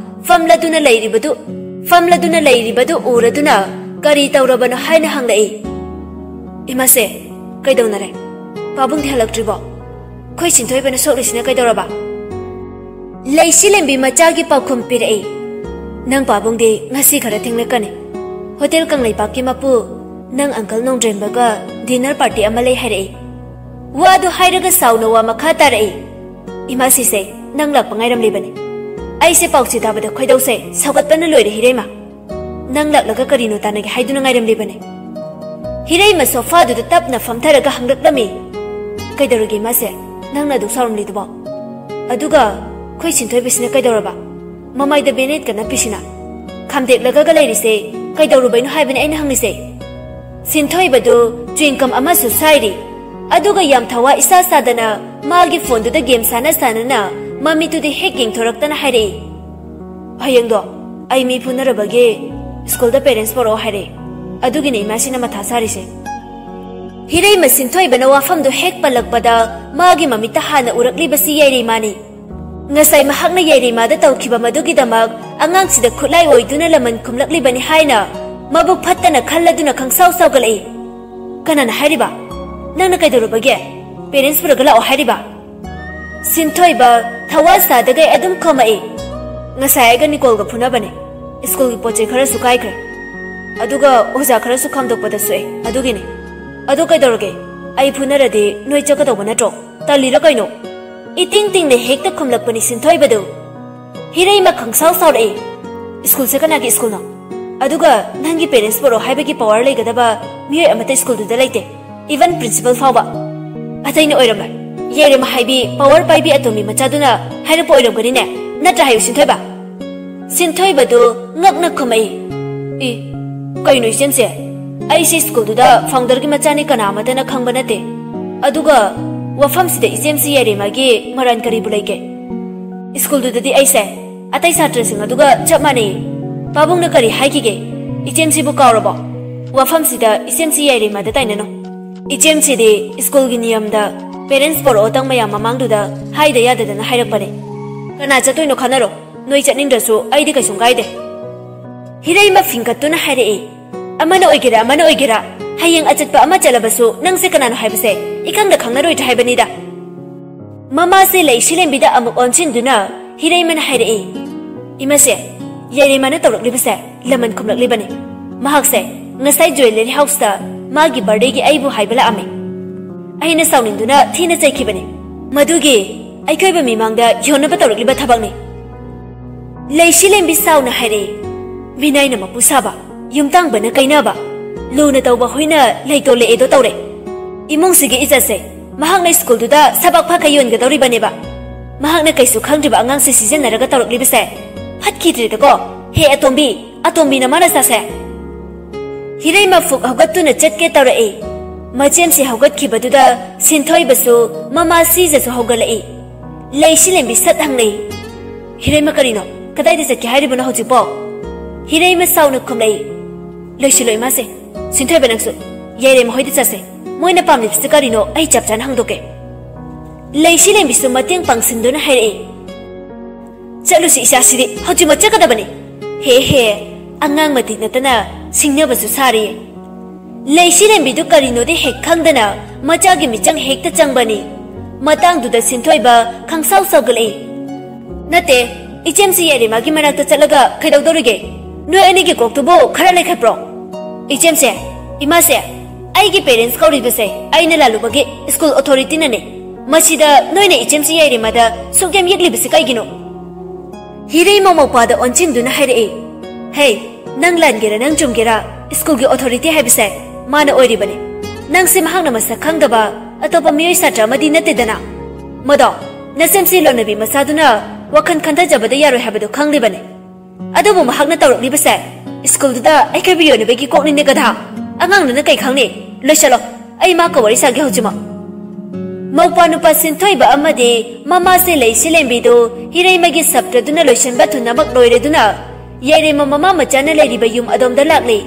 ꯐꯝꯂꯗꯨꯅ ꯂꯩꯔꯤꯕꯗꯨ, ꯐꯝꯂꯗꯨꯅ ꯂꯩꯔꯤꯕꯗꯨ ꯎꯔꯗꯨꯅ ꯀꯔꯤ ꯇꯧꯔꯕꯅꯣ ꯍꯥꯏꯅ ꯍꯪꯂꯛꯏ꯫ "ꯏꯃꯥꯁꯦ, ꯀꯩꯗꯧꯅꯔꯦ? ꯄꯥꯕꯨꯡꯗꯤ ꯍꯜꯂꯛꯇ꯭ꯔꯤꯕꯣ? ꯑꯩꯈꯣꯏ ꯁꯤꯟꯊꯣꯏꯕꯅ ꯁꯣꯛꯂꯤꯁꯤꯅ ꯀꯩꯗꯧꯔꯕ?" ꯂꯩꯁꯤꯂꯦꯝꯕꯤ ꯃꯆꯥꯒꯤ ꯄꯥꯎꯈꯨꯝ ꯄꯤꯔꯛꯏ꯫ "ꯅꯪ ꯄꯥꯕꯨꯡꯗꯤ ꯉꯁꯤ ꯈꯔ ꯊꯦꯡꯂꯛꯀꯅꯤ꯫ ꯍꯣꯇꯦꯜ ꯀꯪꯂꯩꯄꯥꯛꯀꯤ ꯃꯄꯨ, ꯅꯪ ꯑꯪꯀꯜ ꯅꯣꯡꯗ꯭ꯔꯦꯝꯕꯒ ꯗꯤꯅꯔ ꯄꯥꯔꯇꯤ ꯑꯃ ꯂꯩ ꯍꯥꯏꯔꯛꯏ꯫" ꯋꯥꯗꯨ ꯍꯥꯏꯔꯒ ꯁꯥꯎꯅ ꯋꯥ ꯃꯈꯥ ꯇꯥꯔꯛꯏ꯫ "ꯏꯃꯥ ꯁꯤꯁꯦ, ꯅꯪ ꯂꯥꯛꯄ ꯉꯥꯏꯔꯝꯂꯤꯕꯅꯤ꯫ ꯑꯩꯁꯦ ꯄꯥꯎꯆꯦ ꯇꯥꯕꯗ ꯈꯣꯏꯗꯧꯁꯦ ꯁꯧꯒꯠꯄꯅ ꯂꯣꯏꯔꯦ ꯍꯤꯔꯩꯃ꯫ ꯅꯪ ꯂꯥꯛꯂꯒ ꯀꯔꯤꯅꯣ ꯇꯥꯟꯅꯒꯦ ꯍꯥꯏꯗꯨꯅ ꯉꯥꯏꯔꯝꯂꯤꯕꯅꯤ꯫" ꯍꯤꯔꯩꯃ ꯁꯣꯐꯥꯗꯨꯗ ꯇꯞꯅ ꯐꯝꯊꯔꯒ ꯍꯪꯂꯛꯂꯝꯃꯤ꯫ "ꯀꯩꯗꯧꯔꯒꯦ ꯏꯃꯥꯁꯦ? ꯅꯪꯅ ꯑꯗꯨꯛ ꯁꯥꯎꯔꯝꯂꯤꯗꯨꯕꯣ? ꯑꯗꯨꯒ ꯑꯩꯈꯣꯏ ꯁꯤꯟꯊꯣꯏꯕꯁꯤꯅ ꯀꯩꯗꯧꯔꯕ? ꯃꯃꯥꯏꯗ ꯕꯦꯅꯦꯠꯀ ꯅꯞꯄꯤꯁꯤꯅ? ꯈꯥꯝꯗꯦꯛꯂꯒꯒ ꯂꯩꯔꯤꯁꯦ ꯀꯩꯗꯧꯔꯨꯕꯩꯅꯣ ꯍꯥꯏꯕꯅꯤ ꯑꯩꯅ ꯍꯪꯉꯤꯁꯦ꯫" ꯁꯤꯟꯊꯣꯏꯕꯗꯨ ꯆ꯭ꯋꯤꯡꯀꯝ ꯑꯃꯁꯨ ꯁꯥꯏꯔꯤ꯫ ꯑꯗꯨꯒ ꯌꯥꯝ ꯊꯋꯥ ꯏꯁꯥ ꯁꯥꯗꯅ ꯃꯥꯒꯤ ꯐꯣꯟꯗꯨꯗ ꯒꯦꯝ ꯁꯥꯟꯅ ꯁꯥꯟꯅꯅ ꯃꯃꯤꯠꯇꯨꯗ ꯍꯦꯛ ꯌꯦꯡꯊꯣꯔꯛꯇꯅ ꯍꯥꯏꯔꯛꯏ꯫ "ꯍꯌꯦꯡꯗꯣ ꯑꯩ ꯃꯤ ꯐꯨꯅꯔꯕꯒꯤ ꯁ꯭ꯀꯨꯜꯗ ꯄꯦꯔꯦꯟꯁ ꯄꯣꯔꯛꯑꯣ ꯍꯥꯏꯔꯛꯑꯦ꯫ ꯑꯗꯨꯒꯤꯅꯦ ꯏꯃꯥꯁꯤꯅ ꯃꯊꯥ ꯁꯥꯔꯤꯁꯦ꯫" ꯍꯤꯔꯩꯃ ꯁꯤꯟꯊꯣꯏꯕꯅ ꯋꯥꯐꯝꯗꯨ ꯍꯦꯛ ꯄꯜꯂꯛꯄꯗ ꯃꯥꯒꯤ ꯃꯃꯤꯠꯇ ꯍꯥꯟꯅ ꯎꯔꯛꯂꯤꯕꯁꯤ ꯌꯥꯏꯔꯤꯃꯥꯅꯤ꯫ ꯉꯁꯥꯏ ꯃꯍꯥꯛꯅ ꯌꯥꯏꯔꯤꯃꯥꯗ ꯇꯧꯈꯤꯕ ꯃꯗꯨꯒꯤꯗꯃꯛ ꯑꯉꯥꯡꯁꯤꯗ ꯈꯨꯠꯂꯥꯏ ꯑꯣꯏꯗꯨꯅ ꯂꯃꯟ ꯈꯨꯝꯂꯛꯂꯤꯕꯅꯤ ꯍꯥꯏꯅ ꯃꯕꯨꯛ ꯐꯠꯇꯅ ꯈꯜꯂꯗꯨꯅ ꯈꯪꯁꯥꯎ ꯁꯥꯎꯒꯠꯂꯛꯏ꯫ "ꯀꯅꯥꯅ ꯍꯥꯏꯔꯤꯕ? ꯅꯪꯅ ꯀꯩꯗꯧꯔꯨꯕꯒꯦ? ꯄꯦꯔꯦꯟꯁ ꯄꯨꯔꯒ ꯂꯥꯛꯑꯣ ꯍꯥꯏꯔꯤꯕ?" ꯁꯤꯟꯊꯣꯏꯕ ꯊꯋꯥ ꯁꯥꯗꯒꯩ ꯑꯗꯨꯝ ꯈꯨꯝꯃꯛꯏ꯫ "ꯉꯁꯥꯏ ꯑꯩꯒ ꯅꯤꯀꯣꯜꯒ ꯐꯨꯅꯕꯅꯦ꯫ ꯁ꯭ꯀꯨꯜꯒꯤ ꯄꯣꯠ ꯆꯩ ꯈꯔꯁꯨ ꯀꯥꯏꯈ꯭ꯔꯦ꯫ ꯑꯗꯨꯒ ꯑꯣꯖꯥ ꯈꯔꯁꯨ ꯈꯥꯝꯗꯣꯛꯄꯗ ꯁꯣꯛꯑꯦ, ꯑꯗꯨꯒꯤꯅꯦ꯫ ꯑꯗꯣ ꯀꯩꯗꯧꯔꯒꯦ? ꯑꯩ ꯐꯨꯅꯔꯗꯤ ꯅꯣꯏ ꯆꯠꯀꯗꯧꯕ ꯅꯠꯇ꯭ꯔꯣ? ꯇꯜꯂꯤꯔ ꯀꯩꯅꯣ?" ꯏꯇꯤꯡ ꯇꯤꯡꯅ ꯍꯦꯛꯇ ꯈꯨꯝꯂꯛꯄꯅꯤ ꯁꯤꯟꯊꯣꯏꯕꯗꯨ꯫ ꯍꯤꯔꯩꯃ ꯈꯪꯁꯥꯎ ꯁꯥꯎꯔꯛꯏ꯫ "ꯁ꯭ꯀꯨꯜꯁꯦ ꯀꯅꯥꯒꯤ ꯁ꯭ꯀꯨꯜꯅꯣ? ꯑꯗꯨꯒ ꯅꯪꯒꯤ ꯄꯦꯔꯦꯟꯁ ꯄꯨꯔꯛꯑꯣ ꯍꯥꯏꯕꯒꯤ ꯄꯋꯥꯔ ꯂꯩꯒꯗꯕ ꯃꯤꯑꯣꯏ ꯑꯃꯠꯇ ꯁ꯭ꯀꯨꯜꯗꯨꯗ ꯂꯩꯇꯦ꯫ ꯏꯚꯟ ꯄ꯭ꯔꯤꯟꯁꯤꯄꯜ ꯐꯥꯎꯕ꯫ ꯑꯇꯩꯅ ꯑꯣꯏꯔꯝꯃꯣꯏ꯫ ꯌꯥꯏꯔꯤꯃ ꯍꯥꯏꯕꯤ ꯄꯋꯥꯔ ꯄꯥꯏꯕꯤ ꯑꯇꯣꯝꯕꯤ ꯃꯆꯥꯗꯨꯅ ꯍꯥꯏꯔꯛꯄ ꯑꯣꯏꯔꯝꯒꯅꯤꯅꯦ꯫ ꯅꯠꯇ꯭ꯔꯥ ꯍꯥꯏꯌꯨ ꯁꯤꯟꯊꯣꯏꯕ?" ꯁꯤꯟꯊꯣꯏꯕꯗꯨ ꯉꯛꯅ ꯈꯨꯝꯃꯛꯏ꯫ "ꯏ, ꯀꯩꯅꯣ ꯏꯆꯦꯝꯁꯦ? ꯑꯩꯁꯦ ꯁ꯭ꯀꯨꯜꯗꯨꯗ ꯐꯥꯎꯟꯗꯔꯒꯤ ꯃꯆꯥꯅꯤ, ꯀꯅꯥ ꯑꯃꯠꯇꯅ ꯈꯪꯕ ꯅꯠꯇꯦ꯫ ꯑꯗꯨꯒ ꯋꯥꯐꯝꯁꯤꯗ ꯏꯆꯦꯝꯁꯤ ꯌꯥꯏꯔꯦꯝꯃꯒꯤ ꯃꯔꯥꯟ ꯀꯔꯤꯕꯨ ꯂꯩꯒꯦ? ꯁ꯭ꯀꯨꯜꯗꯨꯗꯗꯤ ꯑꯩꯁꯦ ꯑꯇꯩ ꯁꯥꯇ꯭ꯔꯁꯤꯡ ꯑꯗꯨꯒ ꯆꯞ ꯃꯥꯟꯅꯩ꯫ ꯄꯥꯕꯨꯡꯅ ꯀꯔꯤ ꯍꯥꯏꯈꯤꯒꯦ? ꯏꯆꯦꯝꯁꯤꯕꯨ ꯀꯥꯎꯔꯕꯣ? ꯋꯥꯐꯝꯁꯤꯗ ꯏꯆꯦꯝꯁꯤ ꯌꯥꯏꯔꯦꯝꯃꯗ ꯇꯥꯏꯅꯅꯨ꯫ ꯏꯆꯦꯝꯁꯤꯗꯤ ꯁ꯭ꯀꯨꯜꯒꯤ ꯅꯤꯌꯝꯗ ꯄꯦꯔꯦꯟꯠꯁ ꯄꯣꯔꯛꯑꯣ ꯇꯪ ꯃꯌꯥꯝ ꯃꯃꯥꯡꯗꯨꯗ ꯍꯥꯏꯗ ꯌꯥꯗꯗꯅ ꯍꯥꯏꯔꯛꯄꯅꯦ꯫ ꯀꯅꯥ ꯆꯠꯇꯣꯏꯅꯣ ꯈꯟꯅꯔꯣ, ꯅꯣꯏ ꯆꯠꯅꯤꯡꯗ꯭ꯔꯁꯨ ꯑꯩꯗꯤ ꯀꯩꯁꯨꯝ ꯀꯥꯏꯗꯦ꯫ ꯍꯤꯔꯩꯃ ꯐꯤꯡꯀꯠꯇꯨꯅ ꯍꯥꯏꯔꯛꯏ, "ꯑꯃꯅ ꯑꯣꯏꯒꯦꯔꯥ ꯑꯃꯅ ꯑꯣꯏꯒꯦꯔꯥ, ꯍꯌꯦꯡ ꯑꯆꯠꯄ ꯑꯃ ꯆꯠꯂꯕꯁꯨ ꯅꯪꯁꯦ ꯀꯅꯥꯅꯣ ꯍꯥꯏꯕꯁꯦ ꯏꯈꯪꯗ ꯈꯪꯅꯔꯣꯏꯗ꯭ꯔꯥ ꯍꯥꯏꯕꯅꯤꯗ"꯫ ꯃꯃꯥꯁꯦ ꯂꯩꯁꯤꯂꯦꯝꯕꯤꯗ ꯑꯃꯨꯛ ꯑꯣꯟꯁꯤꯟꯗꯨꯅ ꯍꯤꯔꯩꯃꯅ ꯍꯥꯏꯔꯛꯏ, "ꯏꯃꯥꯁꯦ, ꯌꯥꯏꯔꯦꯝꯃꯅ ꯇꯧꯔꯛꯂꯤꯕꯁꯦ ꯂꯃꯟ ꯈꯨꯝꯂꯛꯂꯤꯕꯅꯤ꯫ ꯃꯍꯥꯛꯁꯦ ꯉꯁꯥꯏ ꯖ꯭ꯋꯦꯂꯔꯤ ꯍꯥꯎꯁꯇ ꯃꯥꯒꯤ ꯕꯥꯔꯗꯦꯒꯤ ꯑꯩꯕꯨ ꯍꯥꯏꯕ ꯂꯥꯛꯑꯝꯃꯤ꯫ ꯑꯩꯅ ꯁꯥꯎꯅꯤꯡꯗꯨꯅ ꯊꯤꯅ ꯆꯩꯈꯤꯕꯅꯤ꯫ ꯃꯗꯨꯒꯤ ꯑꯩꯈꯣꯏꯕ ꯃꯤꯃꯥꯡꯗ ꯌꯣꯟꯅꯕ ꯇꯧꯔꯛꯂꯤꯕ ꯊꯕꯛꯅꯤ"꯫ ꯂꯩꯁꯤꯂꯦꯝꯕꯤ ꯁꯥꯎꯅ ꯍꯥꯏꯔꯛꯏ, "ꯃꯤꯅꯥꯏꯅ ꯃꯄꯨ ꯁꯥꯕ, ꯌꯨꯝꯇꯥꯡꯕꯅ ꯀꯩꯅꯕ, ꯂꯨꯅ ꯇꯧꯕ ꯍꯨꯏꯅ ꯂꯩꯇꯣꯜꯂꯛꯑꯦꯗꯣ ꯇꯧꯔꯦ꯫ ꯏꯃꯨꯡꯁꯤꯒꯤ ꯏꯖꯠꯁꯦ ꯃꯍꯥꯛꯅ ꯁ꯭ꯀꯨꯜꯗꯨꯗ ꯁꯕꯥꯛ ꯐꯥꯈꯩ ꯌꯣꯟꯒꯗꯧꯔꯤꯕꯅꯦꯕ꯫ ꯃꯍꯥꯛꯅ ꯀꯩꯁꯨ ꯈꯪꯗ꯭ꯔꯤꯕ ꯑꯉꯥꯡꯁꯦ ꯁꯤꯖꯤꯟꯅꯔꯒ ꯇꯧꯔꯛꯂꯤꯕꯁꯦ ꯐꯠꯈꯤꯗ꯭ꯔꯦꯗꯀꯣ꯫ ꯍꯦ ꯑꯇꯣꯝꯕꯤ, ꯑꯇꯣꯝꯕꯤ ꯅꯃꯥ ꯅꯆꯥꯁꯦ!" ꯍꯤꯔꯩꯃ ꯐꯨꯛ ꯍꯧꯒꯠꯇꯨꯅ ꯆꯠꯀꯦ ꯇꯧꯔꯛꯏ꯫ ꯃꯆꯦꯝꯁꯤ ꯍꯧꯒꯠꯈꯤꯕꯗꯨꯗ ꯁꯤꯟꯊꯣꯏꯕꯁꯨ ꯃꯃꯥ ꯁꯤꯖꯁꯨ ꯍꯧꯒꯠꯂꯛꯏ꯫ ꯂꯩꯁꯤꯂꯦꯝꯕꯤ ꯁꯠ ꯍꯪꯂꯛꯏ, "ꯍꯤꯔꯩꯃ, ꯀꯔꯤꯅꯣ? ꯀꯗꯥꯏꯗ ꯆꯠꯀꯦ ꯍꯥꯏꯔꯤꯕꯅꯣ ꯍꯧꯖꯤꯛꯄꯣ?" ꯍꯤꯔꯩꯃ ꯁꯥꯎꯅ ꯈꯨꯝꯂꯛꯏ, "ꯂꯣꯏꯁꯤꯜꯂꯣ ꯏꯃꯥꯁꯦ, ꯁꯤꯟꯊꯣꯏꯕ ꯅꯪꯁꯨ꯫ ꯌꯥꯏꯔꯦꯝꯃ ꯍꯣꯏꯗ ꯆꯠꯁꯦ꯫ ꯃꯣꯏꯅ ꯄꯥꯝꯂꯤꯕꯁꯤ ꯀꯔꯤꯅꯣ ꯑꯩ ꯆꯞ ꯆꯥꯅ ꯍꯪꯗꯣꯛꯀꯦ"꯫ ꯂꯩꯁꯤꯂꯦꯝꯕꯤꯁꯨ ꯃꯇꯦꯡ ꯄꯥꯡꯁꯤꯟꯗꯨꯅ ꯍꯥꯏꯔꯛꯏ, "ꯆꯠꯂꯨꯁꯤ ꯏꯆꯥꯁꯤꯗꯤ, ꯍꯧꯖꯤꯛꯃꯛ ꯆꯠꯀꯗꯕꯅꯤ"꯫ ꯍꯦ ꯍꯦ, ꯑꯉꯥꯡ ꯃꯇꯤꯛ ꯅꯠꯇꯅ ꯁꯤꯡꯅꯕꯁꯨ ꯁꯥꯔꯤ꯫ ꯂꯩꯁꯤꯂꯦꯝꯕꯤꯗꯨ ꯀꯔꯤꯅꯣꯗꯤ ꯍꯦꯛ ꯈꯪꯗꯅ ꯃꯆꯥꯒꯤ ꯃꯤꯆꯪ ꯍꯦꯛꯇ ꯆꯪꯕꯅꯤ꯫ ꯃꯇꯥꯡꯗꯨꯗ ꯁꯤꯟꯊꯣꯏꯕ ꯈꯪꯁꯥꯎ ꯁꯥꯎꯒꯠꯂꯛꯏ꯫ "ꯅꯠꯇꯦ, ꯏꯆꯦꯝꯁꯤ ꯌꯥꯏꯔꯦꯝꯃꯒꯤ ꯃꯅꯥꯛꯇ ꯆꯠꯂꯒ ꯀꯩꯗꯧꯗꯧꯔꯤꯒꯦ? ꯅꯣꯏ ꯑꯅꯤꯒꯤ ꯀꯣꯛꯇꯨꯕꯨ ꯈꯔ ꯂꯩꯈꯠꯄ꯭ꯔꯣ? ꯏꯆꯦꯝꯁꯦ, ꯏꯃꯥꯁꯦ, ꯑꯩꯒꯤ ꯄꯦꯔꯦꯟꯁ ꯀꯧꯔꯤꯕꯁꯦ ꯑꯩꯅ ꯂꯥꯜꯂꯨꯕꯒꯤ ꯁ꯭ꯀꯨꯜ ꯑꯣꯊꯣꯔꯤꯇꯤꯅꯅꯦ꯫ ꯃꯁꯤꯗ ꯅꯣꯏꯅ ꯏꯆꯦꯝꯁꯤ ꯌꯥꯏꯔꯦꯝꯃꯗ ꯁꯨꯛ ꯌꯥꯝ ꯌꯦꯛꯂꯤꯕꯁꯤ ꯀꯩꯒꯤꯅꯣ?" ꯍꯤꯔꯩꯃ ꯃꯧꯄꯥꯗ ꯑꯣꯟꯁꯤꯟꯗꯨꯅ ꯍꯥꯏꯔꯛꯏ, "ꯍꯦ, ꯅꯪ ꯂꯥꯟꯒꯦꯔꯥ ꯅꯪ ꯆꯨꯝꯒꯦꯔꯥ, ꯁ꯭ꯀꯨꯜꯒꯤ ꯑꯣꯊꯣꯔꯤꯇꯤ ꯍꯥꯏꯕꯁꯦ ꯃꯥꯅ ꯑꯣꯏꯔꯤꯕꯅꯤ꯫ ꯅꯪꯁꯦ ꯃꯍꯥꯛꯅ ꯃꯁꯛ ꯈꯪꯗꯕ ꯑꯇꯣꯞꯄ ꯃꯤꯑꯣꯏ ꯁꯥꯇ꯭ꯔ ꯑꯃꯗꯤ ꯅꯠꯇꯦꯗꯅ꯫ ꯃꯗꯣ ꯅꯆꯦꯝꯁꯤ ꯂꯣꯟꯅꯕꯤ ꯃꯆꯥꯗꯨꯅ ꯋꯥꯈꯜ ꯈꯟꯊꯖꯕꯗ ꯌꯥꯔꯣꯏ ꯍꯥꯏꯕꯗꯨ ꯈꯪꯂꯤꯕꯅꯤ꯫ ꯑꯗꯨꯕꯨ ꯃꯍꯥꯛꯅ ꯇꯧꯔꯛꯂꯤꯕꯁꯦ ꯁ꯭ꯀꯨꯜꯗꯨꯗ ꯑꯩꯈꯣꯏꯕꯨ ꯌꯣꯟꯅꯕꯒꯤ ꯀꯣꯛꯅꯤꯅꯦ, ꯒꯙꯥ"꯫ ꯑꯉꯥꯡꯗꯨꯅ ꯀꯩ ꯈꯪꯅꯤ? ꯂꯣꯏꯁꯜꯂꯣ, ꯑꯩ ꯃꯥꯒ ꯋꯥꯔꯤ ꯁꯥꯒꯦ ꯍꯧꯖꯤꯛꯃꯛ꯫ ꯃꯧꯄꯥ ꯅꯨꯄꯥ ꯁꯤꯟꯊꯣꯏꯕ ꯑꯃꯗꯤ ꯃꯃꯥꯁꯦ ꯂꯩꯁꯤ ꯂꯦꯝꯕꯤꯗꯨ ꯍꯤꯔꯩꯃꯒꯤ ꯁꯞꯇ꯭ꯔꯗꯨꯅ ꯂꯣꯏꯁꯤꯟꯕ ꯊꯨꯅꯃꯛ ꯂꯣꯏꯔꯗꯨꯅ ꯌꯥꯏꯔꯦꯝꯃ ꯃꯃꯥ ꯃꯆꯥꯅ ꯂꯩꯔꯤꯕ ꯌꯨꯝ ꯑꯗꯣꯝꯗ ꯂꯥꯛꯂꯤ꯫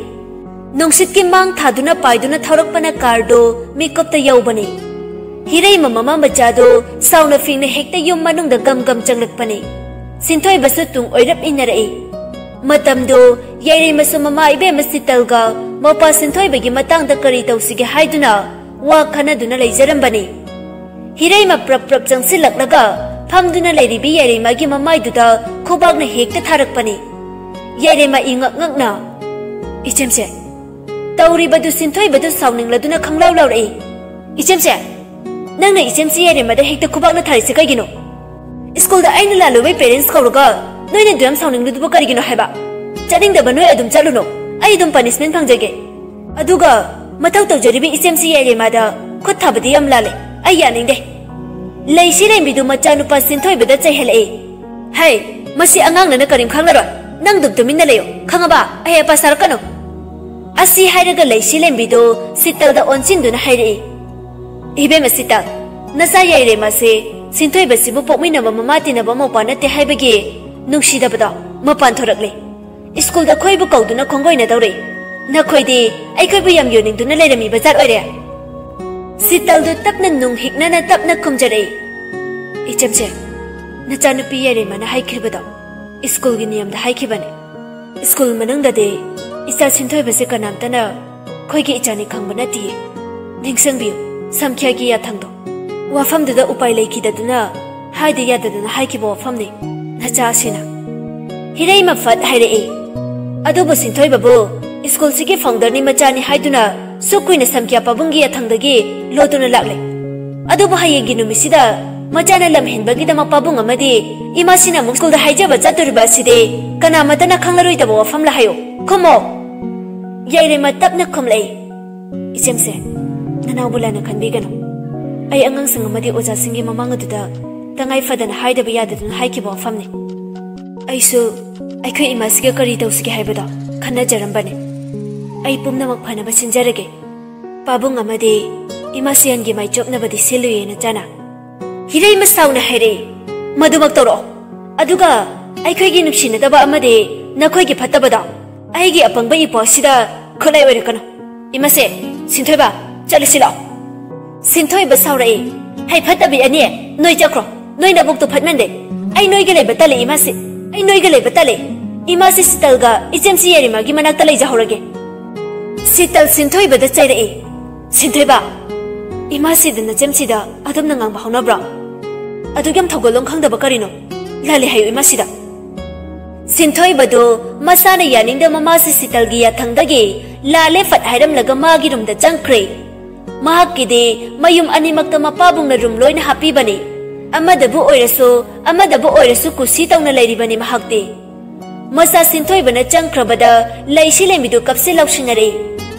ꯅꯨꯡꯁꯤꯠꯀꯤ ꯃꯥꯡ ꯊꯥꯗꯨꯅ ꯄꯥꯏꯗꯨꯅ ꯊꯧꯔꯛꯄꯅ ꯀꯥꯔꯗꯨ ꯃꯤꯀꯨꯞꯇ ꯌꯧꯕꯅꯤ꯫ ꯍꯤꯔꯩꯃ ꯃꯃꯥ ꯃꯆꯥꯗꯨ ꯁꯥꯎꯅ ꯐꯤꯡꯅ ꯍꯦꯛꯇ ꯌꯨꯝ ꯃꯅꯨꯡꯗ ꯒꯝ ꯒꯝ ꯆꯪꯂꯛꯄꯅꯤ꯫ ꯁꯤꯟꯊꯣꯏꯕꯁꯨ ꯇꯨꯡ ꯑꯣꯏꯔꯞ ꯏꯟꯅꯔꯛꯏ꯫ ꯃꯇꯝꯗꯨ ꯌꯥꯏꯔꯦꯝꯃꯁꯨ ꯃꯃꯥ ꯏꯕꯦꯝꯃ ꯁꯤꯇꯜꯒ ꯃꯧꯄꯥ ꯁꯤꯟꯊꯣꯏꯕꯒꯤ ꯃꯇꯥꯡꯗ ꯀꯔꯤ ꯇꯧꯁꯤꯒꯦ ꯍꯥꯏꯗꯨꯅ ꯋꯥ ꯈꯟꯅꯗꯨꯅ ꯂꯩꯖꯔꯝꯕꯅꯤ꯫ ꯍꯤꯔꯩꯃ ꯄ꯭ꯔꯞ ꯄ꯭ꯔꯞ ꯆꯪꯁꯤꯜꯂꯛꯂꯒ ꯐꯝꯗꯨꯅ ꯂꯩꯔꯤꯕꯤ ꯌꯥꯏꯔꯦꯝꯃꯒꯤ ꯃꯃꯥꯏꯗꯨꯗ ꯈꯨꯕꯥꯛꯅ ꯍꯦꯛꯇ ꯊꯥꯔꯛꯄꯅꯤ꯫ ꯌꯥꯏꯔꯦꯝꯃ ꯏꯉꯛ ꯉꯛꯅ, "ꯏꯆꯦꯝꯁꯦ!" ꯇꯧꯔꯤꯕꯗꯨ ꯁꯤꯟꯊꯣꯏꯕꯗꯨ ꯁꯥꯎꯅꯤꯡꯂꯗꯨꯅ ꯈꯪꯂꯥꯎ ꯂꯥꯎꯔꯛꯏ꯫ "ꯏꯆꯦꯝꯁꯦ, ꯅꯪꯅ ꯏꯆꯦꯝꯁꯦ ꯌꯥꯏꯔꯦꯝꯃꯗ ꯍꯦꯛꯇ ꯈꯨꯕꯥꯛꯅ ꯊꯥꯔꯤꯁꯦ ꯀꯩꯒꯤꯅꯣ? ꯁ꯭ꯀꯨꯜꯗ ꯑꯩꯅ ꯂꯥꯜꯂꯨꯕꯩ ꯄꯦꯔꯦꯟꯠꯁ ꯀꯧꯔꯒ ꯅꯣꯏꯅ ꯑꯗꯨ ꯌꯥꯝ ꯁꯥꯎꯅꯤꯡꯂꯤꯗꯨꯕꯨ ꯀꯔꯤꯒꯤꯅꯣ ꯍꯥꯏꯕ? ꯆꯠꯅꯤꯡꯗꯕ ꯅꯣꯏ ꯑꯗꯨꯝ ꯆꯠꯂꯨꯅꯨ, ꯑꯩ ꯑꯗꯨꯝ ꯄꯅꯤꯁꯃꯦꯟꯠ ꯐꯪꯖꯒꯦ꯫ ꯑꯗꯨꯒ ꯃꯊꯧ ꯇꯧꯖꯔꯤꯕ ꯏꯆꯦꯝꯁꯦ ꯌꯥꯏꯔꯦꯝꯃꯗ ꯈꯨꯠ ꯊꯥꯕꯗꯤ ꯌꯥꯝ ꯂꯥꯜꯂꯦ, ꯑꯩ ꯌꯥꯅꯤꯡꯗꯦ꯫" ꯂꯩꯁꯤ ꯂꯦꯝꯕꯤꯗꯨ ꯃꯆꯥꯅꯨꯄꯥ ꯁꯤꯟꯊꯣꯏꯕꯗ ꯆꯩꯍꯜꯂꯛꯏ꯫ "ꯍꯩ, ꯃꯁꯤ ꯑꯉꯥꯡꯅꯅ ꯀꯔꯤꯝ ꯈꯪꯂꯔꯣꯏ꯫ ꯅꯪ ꯑꯗꯨꯝ ꯇꯨꯃꯤꯟꯅ ꯂꯩꯌꯨ, ꯈꯪꯉꯕ? ꯑꯍꯩ ꯑꯄꯥ ꯁꯥꯔꯛꯀꯅꯨ꯫" ꯑꯁꯤ ꯍꯥꯏꯔꯒ ꯂꯩꯁꯤ ꯂꯦꯝꯕꯤꯗꯨ ꯁꯤꯇꯜꯗ ꯑꯣꯟꯁꯤꯟꯗꯨꯅ ꯍꯥꯏꯔꯛꯏ, "ꯏꯕꯦꯝꯃ ꯁꯤꯇꯜ, ꯅꯆꯥ ꯌꯥꯏꯔꯦꯝꯃꯁꯦ ꯁꯤꯟꯊꯣꯏꯕꯁꯤꯕꯨ ꯄꯣꯛꯃꯤꯟꯅꯕ ꯃꯃꯥ ꯇꯤꯟꯅꯕ ꯃꯧꯄ꯭ꯋꯥ ꯅꯠꯇꯦ ꯍꯥꯏꯕꯒꯤ ꯅꯨꯡꯁꯤꯗꯕꯗꯣ ꯃꯄꯥꯟ ꯊꯣꯔꯛꯂꯦ꯫ ꯁ꯭ꯀꯨꯜꯗ ꯈꯣꯏꯕꯨ ꯀꯧꯗꯨꯅ ꯈꯣꯡꯒꯣꯏꯅꯗꯧꯔꯦ꯫ ꯅꯈꯣꯏꯗꯤ ꯑꯩꯈꯣꯏꯕꯨ ꯌꯥꯝ ꯌꯣꯟꯅꯤꯡꯗꯨꯅ ꯂꯩꯔꯝꯃꯤꯕ ꯖꯥꯠ ꯑꯣꯏꯔꯦ꯫" ꯁꯤꯇꯜꯗꯨ ꯇꯞꯅ ꯅꯨꯡ ꯍꯤꯛꯅꯅ ꯇꯞꯅ ꯈꯨꯝꯖꯔꯛꯏ, "ꯏꯆꯦꯝꯁꯦ, ꯅꯆꯥꯅꯨꯄꯤ ꯌꯥꯏꯔꯦꯝꯃꯅ ꯍꯥꯏꯈꯤꯕꯗꯣ ꯁ꯭ꯀꯨꯜꯒꯤ ꯅꯤꯌꯝꯗ ꯍꯥꯏꯈꯤꯕꯅꯤ꯫ ꯁ꯭ꯀꯨꯜ ꯃꯅꯨꯡꯗꯗꯤ ꯏꯆꯥ ꯁꯤꯟꯊꯣꯏꯕꯁꯦ ꯀꯅꯥꯝꯇꯅ ꯑꯩꯈꯣꯏꯒꯤ ꯏꯆꯥꯅꯤ ꯈꯪꯕ ꯅꯠꯇꯤꯌꯦ꯫ ꯅꯤꯡꯁꯤꯡꯕꯤꯌꯨ, ꯁꯝꯈ꯭ꯌꯥꯒꯤ ꯌꯥꯊꯪꯗꯣ꯫ ꯋꯥꯐꯝꯗꯨꯗ ꯎꯄꯥꯏ ꯂꯩꯈꯤꯗꯗꯨꯅ ꯍꯥꯏꯗ ꯌꯥꯗꯗꯅ ꯍꯥꯏꯈꯤꯕ ꯋꯥꯐꯝꯅꯤ ꯅꯆꯥ ꯑꯁꯤꯅ꯫" ꯍꯤꯔꯩꯃ ꯐꯠ ꯍꯥꯏꯔꯛꯏ, "ꯑꯗꯨꯕꯨ ꯁꯤꯟꯊꯣꯏꯕꯕꯨ ꯁ꯭ꯀꯨꯜꯁꯤꯒꯤ ꯐꯥꯎꯟꯗꯔꯅꯤ ꯃꯆꯥꯅꯤ ꯍꯥꯏꯗꯨꯅ ꯁꯨꯛ ꯀꯨꯏꯅ ꯁꯝꯈ꯭ꯌꯥ ꯄꯥꯕꯨꯡꯒꯤ ꯌꯥꯊꯪꯗꯒꯤ ꯂꯣꯠꯇꯨꯅ ꯂꯥꯛꯂꯦ꯫ ꯑꯗꯨꯕꯨ ꯍꯌꯦꯡꯒꯤ ꯅꯨꯃꯤꯠꯁꯤꯗ ꯃꯆꯥꯅ ꯂꯝ ꯍꯦꯟꯕꯒꯤꯗꯃꯛ ꯄꯥꯕꯨꯡ ꯑꯃꯗꯤ ꯏꯃꯥꯁꯤꯅ ꯑꯃꯨꯛ ꯁ꯭ꯀꯨꯜꯗ ꯍꯥꯏꯖꯕ ꯆꯠꯇꯣꯔꯤꯕ ꯑꯁꯤꯗꯤ ꯀꯅꯥꯃꯠꯇꯅ ꯈꯪꯂꯔꯣꯏꯗꯕ ꯋꯥꯐꯝꯂ ꯍꯥꯏꯌꯨ꯫ ꯈꯨꯝꯃꯣ!" ꯌꯥꯏꯔꯦꯝꯃ ꯇꯞꯅ ꯈꯨꯝꯂꯛꯏ, "ꯏꯆꯦꯝꯁꯦ, ꯅꯅꯥꯎꯕꯨ ꯂꯥꯟꯅ ꯈꯟꯕꯤꯒꯅꯨ꯫ ꯑꯩ ꯑꯉꯥꯡꯁꯤꯡ ꯑꯃꯗꯤ ꯑꯣꯖꯥꯁꯤꯡꯒꯤ ꯃꯃꯥꯡ ꯑꯗꯨꯗ ꯇꯉꯥꯏ ꯐꯗꯅ ꯍꯥꯏꯗꯕ ꯌꯥꯗꯗꯨꯅ ꯍꯥꯏꯈꯤꯕ ꯋꯥꯐꯝꯅꯤ꯫ ꯑꯩꯁꯨ ꯑꯩꯈꯣꯏ ꯏꯃꯥꯁꯤꯒ ꯀꯔꯤ ꯇꯧꯁꯤꯒꯦ ꯍꯥꯏꯕꯗꯣ ꯈꯟꯅꯖꯔꯝꯕꯅꯤ꯫ ꯑꯩ ꯄꯨꯝꯅꯃꯛ ꯐꯅꯕ ꯁꯤꯟꯖꯔꯒꯦ꯫ ꯄꯥꯕꯨꯡ ꯑꯃꯗꯤ ꯏꯃꯥ ꯁꯤꯌꯟꯒꯤ ꯃꯥꯏꯆꯣꯞꯅꯕꯗꯤ ꯁꯤꯜꯂꯨꯏ, ꯅꯆꯥꯅ꯫ ꯍꯤꯔꯩꯃ ꯁꯥꯎꯅ ꯍꯥꯏꯔꯛꯏ, "ꯃꯗꯨꯃꯛ ꯇꯧꯔꯛꯑꯣ꯫ ꯑꯗꯨꯒ ꯑꯩꯈꯣꯏꯒꯤ ꯅꯨꯡꯁꯤꯅꯗꯕ ꯑꯃꯗꯤ ꯅꯈꯣꯏꯒꯤ ꯐꯠꯇꯕꯗꯣ ꯑꯩꯒꯤ ꯑꯄꯪꯕ ꯏꯄ꯭ꯋꯥꯁꯤꯗ ꯈꯨꯠꯂꯥꯏ ꯑꯣꯏꯔꯛꯀꯅꯨ꯫ ꯏꯃꯥꯁꯦ, ꯁꯤꯟꯊꯣꯏꯕ, ꯆꯠꯂꯁꯤ ꯂꯥꯛꯑꯣ꯫" ꯁꯤꯟꯊꯣꯏꯕ ꯁꯥꯎꯔꯛꯏ, "ꯍꯩ ꯐꯠꯇꯕꯤ ꯑꯅꯤ, ꯅꯣꯏ ꯆꯠꯈ꯭ꯔꯣ꯫ ꯅꯣꯏ ꯅꯕꯨꯛꯇꯨ ꯐꯠꯃꯟꯗꯦ꯫ ꯑꯩ ꯅꯣꯏꯒ ꯂꯩꯕ ꯇꯜꯂꯦ, ꯏꯃꯥꯁꯤ꯫ ꯑꯩ ꯅꯣꯏꯒ ꯂꯩꯕ ꯇꯜꯂꯦ꯫ ꯏꯃꯥꯁꯤ ꯁꯤꯇꯜꯒ ꯏꯆꯦꯝꯁꯤ ꯌꯥꯏꯔꯤꯃꯥꯒꯤ ꯃꯅꯥꯛꯇ ꯂꯩꯖꯍꯧꯔꯒꯦ꯫" ꯁꯤꯇꯜ ꯁꯤꯟꯊꯣꯏꯕꯗ ꯆꯩꯔꯛꯏ, "ꯁꯤꯟꯊꯣꯏꯕ, ꯏꯃꯥꯁꯤꯗ ꯅꯆꯦꯝꯁꯤꯗ ꯑꯗꯨꯝꯅ ꯉꯥꯡꯕ ꯍꯧꯅꯕ꯭ꯔꯣ? ꯑꯗꯨꯛ ꯌꯥꯝ ꯊꯧꯒꯜꯂꯣꯟ ꯈꯪꯗꯕ ꯀꯔꯤꯅꯣ? ꯂꯥꯜꯂꯦ ꯍꯥꯏꯌꯨ ꯏꯃꯥꯁꯤꯗ꯫" ꯁꯤꯟꯊꯣꯏꯕꯗꯨ ꯃꯁꯥꯅ ꯌꯥꯅꯤꯡꯗ ꯃꯃꯥꯁꯤ ꯁꯤꯇꯜꯒꯤ ꯌꯥꯊꯪꯗꯒꯤ ꯂꯥꯜꯂꯦ ꯐꯠ ꯍꯥꯏꯔꯝꯂꯒ ꯃꯥꯒꯤ ꯔꯨꯝꯗ ꯆꯪꯈ꯭ꯔꯦ꯫ ꯃꯍꯥꯛꯀꯤꯗꯤ ꯃꯌꯨꯝ ꯑꯅꯤꯃꯛꯇ ꯃꯄꯥꯕꯨꯡꯅ ꯔꯨꯝ ꯂꯣꯏꯅ ꯍꯥꯞꯄꯤꯕꯅꯤ꯫ ꯑꯃꯗꯕꯨ ꯑꯣꯏꯔꯁꯨ, ꯑꯃꯗꯕꯨ ꯑꯣꯏꯔꯁꯨ ꯀꯨꯁꯤ ꯇꯧꯅ ꯂꯩꯔꯤꯕꯅꯤ ꯃꯍꯥꯛꯇꯤ꯫ ꯃꯆꯥ ꯁꯤꯟꯊꯣꯏꯕꯅ ꯆꯪꯈ꯭ꯔꯕꯗ ꯂꯩꯁꯤ ꯂꯦꯝꯕꯤꯗꯨ ꯀꯞꯁꯤ ꯂꯥꯎꯁꯤꯟꯅꯔꯛꯏ꯫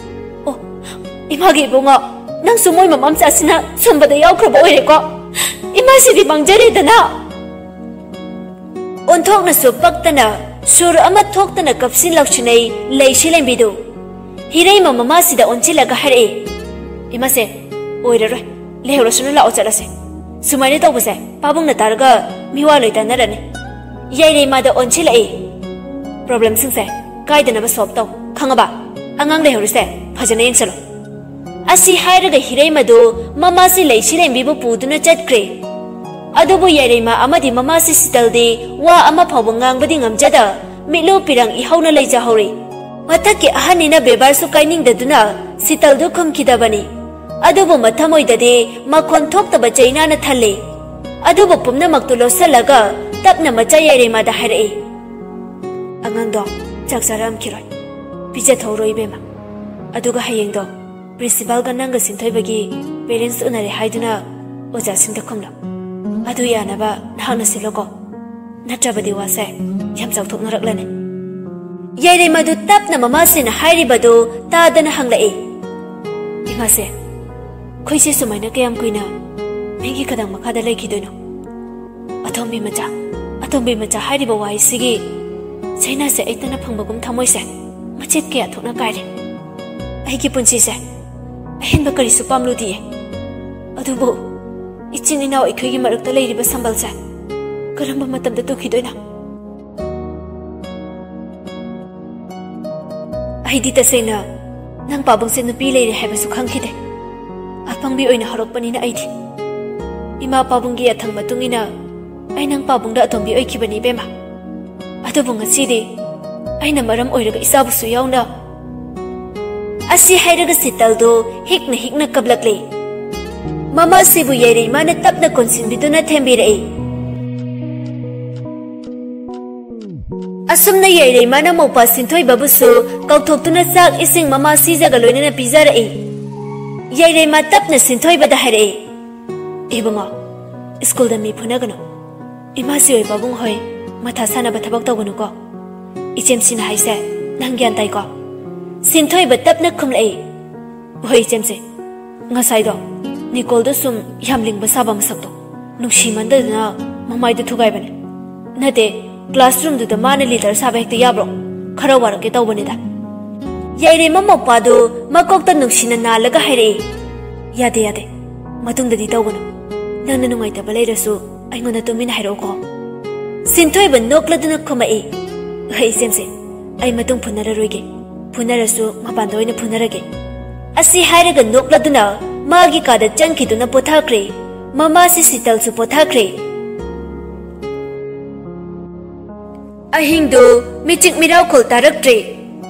"ꯑꯣ, ꯏꯃꯥꯒꯤ ꯏꯕꯨꯡꯉꯣ, ꯅꯪꯁꯨ ꯃꯣꯏ ꯃꯃꯥ ꯃꯆꯥꯁꯤꯅ ꯁꯨꯝꯕꯗ ꯌꯥꯎꯈ꯭ꯔꯕ ꯑꯣꯏꯔꯦꯀꯣ? ꯏꯃꯥꯁꯤꯗꯤ ꯃꯥꯡꯖꯔꯦꯗꯅ!" ꯑꯣꯟꯊꯣꯛꯅꯁꯨ ꯄꯛꯇꯅ ꯁꯨꯔ ꯑꯃ ꯊꯣꯛꯇꯅ ꯀꯞꯁꯤ ꯂꯥꯎꯁꯤꯟꯅꯩ ꯂꯩꯁꯤ ꯂꯦꯝꯕꯤꯗꯨ꯫ ꯍꯤꯔꯩꯃ ꯃꯃꯥꯁꯤꯗ ꯑꯣꯟꯁꯤꯜꯂꯒ ꯍꯥꯏꯔꯛꯏ, "ꯏꯃꯥꯁꯦ, ꯑꯣꯏꯔꯔꯣꯏ, ꯂꯩꯍꯧꯔꯁꯅꯨ, ꯂꯥꯛꯑꯣ ꯆꯠꯂꯁꯦ꯫ ꯁꯨꯃꯥꯏꯅ ꯇꯧꯕꯁꯦ ꯄꯥꯕꯨꯡꯅ ꯇꯥꯔꯒ ꯃꯤꯋꯥ ꯂꯣꯏ ꯇꯥꯟꯅꯔꯅꯤ꯫" ꯌꯥꯏꯔꯩꯃꯥꯗ ꯑꯣꯟꯁꯤꯜꯂꯛꯏ, "ꯄ꯭ꯔꯣꯕ꯭ꯂꯦꯝꯁꯤꯡꯁꯦ ꯀꯥꯏꯗꯅꯕ ꯁꯣꯜꯕ ꯇꯧ, ꯈꯪꯉꯕ? ꯑꯉꯥꯡ ꯂꯩꯍꯧꯔꯤꯁꯦ ꯐꯖꯅ ꯌꯦꯡꯁꯜꯂꯣ꯫" ꯑꯁꯤ ꯍꯥꯏꯔꯒ ꯍꯤꯔꯩꯃꯗꯨ ꯃꯃꯥꯁꯤ ꯂꯩꯁꯤ ꯂꯦꯝꯕꯤꯕꯨ ꯄꯨꯗꯨꯅ ꯆꯠꯈ꯭ꯔꯦ꯫ ꯑꯗꯨꯕꯨ ꯌꯥꯏꯔꯩꯃ ꯑꯃꯗꯤ ꯃꯃꯥꯁꯤ ꯁꯤꯇꯜꯗꯤ ꯋꯥ ꯑꯃ ꯐꯥꯎꯕ ꯉꯥꯡꯕꯗꯤ ꯉꯝꯖꯗ ꯃꯤꯠꯂꯨ ꯄꯤꯔꯪ ꯏꯍꯧꯅ ꯂꯩꯖꯍꯧꯔꯤ꯫ ꯃꯊꯛꯀꯤ ꯑꯍꯟꯅꯤꯅ ꯕꯦꯕꯥꯔꯁꯨ ꯀꯥꯏꯅꯤꯡꯗꯗꯨꯅ ꯁꯤꯇꯜꯗꯨ ꯈꯨꯝꯈꯤꯗꯕꯅꯤ꯫ ꯑꯗꯨꯕꯨ ꯃꯊꯃꯣꯏꯗꯗꯤ ꯃꯈꯣꯟ ꯊꯣꯛꯇꯕ ꯆꯩꯅꯥꯅ ꯊꯜꯂꯤ꯫ ꯑꯗꯨꯕꯨ ꯄꯨꯝꯅꯃꯛꯇꯨ ꯂꯣꯠꯁꯤꯜꯂꯒ ꯇꯞꯅ ꯃꯆꯥ ꯌꯥꯏꯔꯩꯃꯥꯗ ꯍꯥꯏꯔꯛꯏ, "ꯑꯉꯥꯡꯗꯣ ꯆꯥꯛ ꯆꯥꯔꯝꯈꯤꯔꯣꯏ, ꯄꯤꯖꯊꯧꯔꯣ ꯏꯕꯦꯝꯃ꯫ ꯑꯗꯨꯒ ꯍꯌꯦꯡꯗꯣ ꯄ꯭ꯔꯤꯟꯁꯤꯄꯥꯜꯒ ꯅꯪꯒ ꯁꯤꯟꯊꯣꯏꯕꯒꯤ ꯄꯦꯔꯦꯟꯁ ꯎꯅꯔꯦ ꯍꯥꯏꯗꯨꯅ ꯑꯣꯖꯥꯁꯤꯡꯗ ꯈꯨꯝꯂꯣ꯫ ꯑꯗꯨ ꯌꯥꯅꯕ ꯅꯍꯥꯛꯅ ꯁꯤꯜꯂꯣꯀꯣ꯫ ꯅꯠꯇ꯭ꯔꯕꯗꯤ ꯋꯥꯁꯦ ꯌꯥꯝ ꯆꯥꯎꯊꯣꯛꯅꯔꯛꯂꯅꯤ꯫" ꯌꯥꯏꯔꯩꯃꯥꯗꯨ ꯇꯞꯅ ꯃꯃꯥꯁꯤꯅ ꯍꯥꯏꯔꯤꯕꯗꯨ ꯇꯥꯗꯅ ꯍꯪꯂꯛꯏ, "ꯏꯃꯥꯁꯦ, ꯑꯩꯈꯣꯏꯁꯦ ꯁꯨꯃꯥꯏꯅ ꯀꯌꯥꯝ ꯀꯨꯏꯅ ꯃꯤꯒꯤ ꯈꯗꯥꯡ ꯃꯈꯥꯗ ꯂꯩꯈꯤꯗꯣꯏꯅꯣ? ꯑꯇꯣꯝꯕꯤ ꯃꯆꯥ, ꯑꯇꯣꯝꯕꯤ ꯃꯆꯥ ꯍꯥꯏꯔꯤꯕ ꯋꯥꯍꯩꯁꯤꯒꯤ ꯆꯩꯅꯥꯁꯦ ꯑꯩꯇꯅ ꯐꯪꯕꯒꯨꯝ ꯊꯃꯣꯏꯁꯦ ꯃꯆꯦꯠ ꯀꯌꯥ ꯊꯣꯛꯅ ꯀꯥꯏꯔꯦ꯫" ꯑꯩꯒꯤ ꯄꯨꯟꯁꯤꯁꯦ ꯑꯍꯦꯟꯕ ꯀꯔꯤꯁꯨ ꯄꯥꯝꯂꯨꯗꯤꯌꯦ꯫ ꯑꯗꯨꯕꯨ ꯏꯆꯤꯟ ꯏꯅꯥꯎ ꯑꯩꯈꯣꯏꯒꯤ ꯃꯔꯛꯇ ꯂꯩꯔꯤꯕ ꯁꯝꯕꯜꯁꯦ ꯀꯔꯝꯕ ꯃꯇꯝꯗ ꯇꯨꯈꯤꯗꯣꯏꯅꯣ? ꯑꯩꯗꯤ ꯇꯁꯦꯡꯅ ꯅꯪ ꯄꯥꯕꯨꯡꯁꯦ ꯅꯨꯄꯤ ꯂꯩꯔꯦ ꯍꯥꯏꯕꯁꯨ ꯈꯪꯈꯤꯗꯦ꯫ ꯑꯄꯪꯕꯤ ꯑꯣꯏꯅ ꯍꯧꯔꯛꯄꯅꯤꯅ ꯑꯩꯗꯤ꯫ ꯏꯃꯥ ꯄꯥꯕꯨꯡꯒꯤ ꯌꯥꯊꯪ ꯃꯇꯨꯡ ꯏꯟꯅ ꯑꯩ ꯅꯪ ꯄꯥꯕꯨꯡꯗ ꯑꯇꯣꯝꯕꯤ ꯑꯣꯏꯈꯤꯕꯅꯤ ꯏꯕꯦꯝꯃ꯫ ꯑꯗꯨꯕꯨ ꯉꯁꯤꯗꯤ ꯑꯩꯅ ꯃꯔꯝ ꯑꯣꯏꯔꯒ ꯏꯆꯥꯕꯨꯁꯨ ꯌꯥꯎꯅ꯫ ꯑꯁꯤ ꯍꯥꯏꯔꯒ ꯁꯤꯇꯜꯗꯨ ꯍꯤꯛꯅ ꯍꯤꯛꯅ ꯀꯞꯂꯛꯂꯦ꯫ ꯃꯃꯥꯁꯤꯕꯨ ꯌꯥꯏꯔꯩꯃꯥꯅ ꯇꯞꯅ ꯀꯣꯟꯁꯤꯟꯕꯤꯗꯨꯅ ꯊꯦꯝꯕꯤꯔꯛꯏ꯫ ꯑꯁꯨꯝꯅ ꯌꯥꯏꯔꯩꯃꯥꯅ ꯃꯧꯄꯥ ꯁꯤꯟꯊꯣꯏꯕꯕꯨꯁꯨ ꯀꯧꯊꯣꯛꯇꯨꯅ ꯆꯥꯛ ꯏꯁꯤꯡ ꯃꯃꯥ ꯁꯤꯖꯒ ꯂꯣꯏꯅꯅ ꯄꯤꯖꯔꯛꯏ꯫ ꯌꯥꯏꯔꯩꯃꯥ ꯇꯞꯅ ꯁꯤꯟꯊꯣꯏꯕꯗ ꯍꯥꯏꯔꯛꯏ, "ꯏꯕꯨꯡꯉꯣ, ꯁ꯭ꯀꯨꯜꯗ ꯃꯤ ꯐꯨꯅꯒꯅꯨ꯫ ꯏꯃꯥꯁꯤ ꯍꯣꯏ ꯄꯥꯕꯨꯡ ꯍꯣꯏ ꯃꯊꯥ ꯁꯥꯅꯕ ꯊꯕꯛ ꯇꯧꯒꯅꯨꯀꯣ꯫ ꯏꯆꯦꯝꯁꯤꯅ ꯍꯥꯏꯁꯦ ꯅꯪ ꯒ꯭ꯌꯥꯟ ꯇꯥꯏꯀꯣ?" ꯁꯤꯟꯊꯣꯏꯕ ꯇꯞꯅ ꯈꯨꯝꯂꯛꯏ, "ꯍꯣꯏ ꯏꯆꯦꯝꯁꯦ, ꯉꯁꯥꯏꯗꯣ ꯅꯤꯀꯣꯜꯗꯣ ꯁꯨꯝ ꯌꯥꯝ ꯂꯤꯡꯕ ꯁꯥꯕ ꯃꯁꯛꯇꯣ ꯅꯨꯡꯁꯤꯃꯟꯗꯗꯅ ꯃꯃꯥꯏꯗꯣ ꯊꯨꯒꯥꯏꯕꯅꯦ꯫ ꯅꯠꯇꯦ, ꯀ꯭ꯂꯥꯁꯔꯨꯝꯗꯨꯗ ꯃꯥꯅ ꯂꯤꯗꯔ ꯁꯥꯕ ꯍꯦꯛꯇ ꯌꯥꯕ꯭ꯔꯣ? ꯈꯔ ꯋꯥꯔꯛꯀꯦ ꯇꯧꯕꯅꯤꯗ꯫" ꯌꯥꯏꯔꯦꯝꯃ ꯃꯧꯄꯥꯗꯨ ꯃꯀꯣꯛꯇ ꯅꯨꯡꯁꯤꯅ ꯅꯥꯜꯂꯒ ꯍꯥꯏꯔꯛꯏ, "ꯌꯥꯗꯦ, ꯌꯥꯗꯦ, ꯃꯇꯨꯡꯗꯗꯤ ꯇꯧꯒꯅꯨ꯫ ꯅꯪꯅ ꯅꯨꯡꯉꯥꯏꯇꯕ ꯂꯩꯔꯁꯨ ꯑꯩꯉꯣꯟꯗ ꯇꯨꯃꯤꯟꯅ ꯍꯥꯏꯔꯛꯎꯀꯣ꯫" ꯁꯤꯟꯊꯣꯏꯕ ꯅꯣꯛꯂꯗꯨꯅ ꯈꯨꯝꯃꯛꯏ, "ꯍꯣꯏ ꯏꯆꯦꯝꯁꯦ, ꯑꯩ ꯃꯇꯨꯡ ꯐꯨꯅꯔꯔꯣꯏꯒꯦ꯫ ꯐꯨꯅꯔꯁꯨ ꯃꯄꯥꯟꯗ ꯑꯣꯏꯅ ꯐꯨꯅꯔꯒꯦ꯫" ꯑꯁꯤ ꯍꯥꯏꯔꯒ ꯅꯣꯛꯂꯗꯨꯅ ꯃꯥꯒꯤ ꯀꯥꯗ ꯆꯪꯈꯤꯗꯨꯅ ꯄꯣꯊꯥꯈ꯭ꯔꯦ꯫ ꯃꯃꯥꯁꯤ ꯁꯤꯇꯜꯁꯨ ꯄꯣꯊꯥꯈ꯭ꯔꯦ꯫ ꯑꯍꯤꯡꯗꯨ ꯃꯤꯆꯤꯛ ꯃꯤꯔꯥꯎꯈꯣꯜ ꯇꯥꯔꯛꯇ꯭ꯔꯦ꯫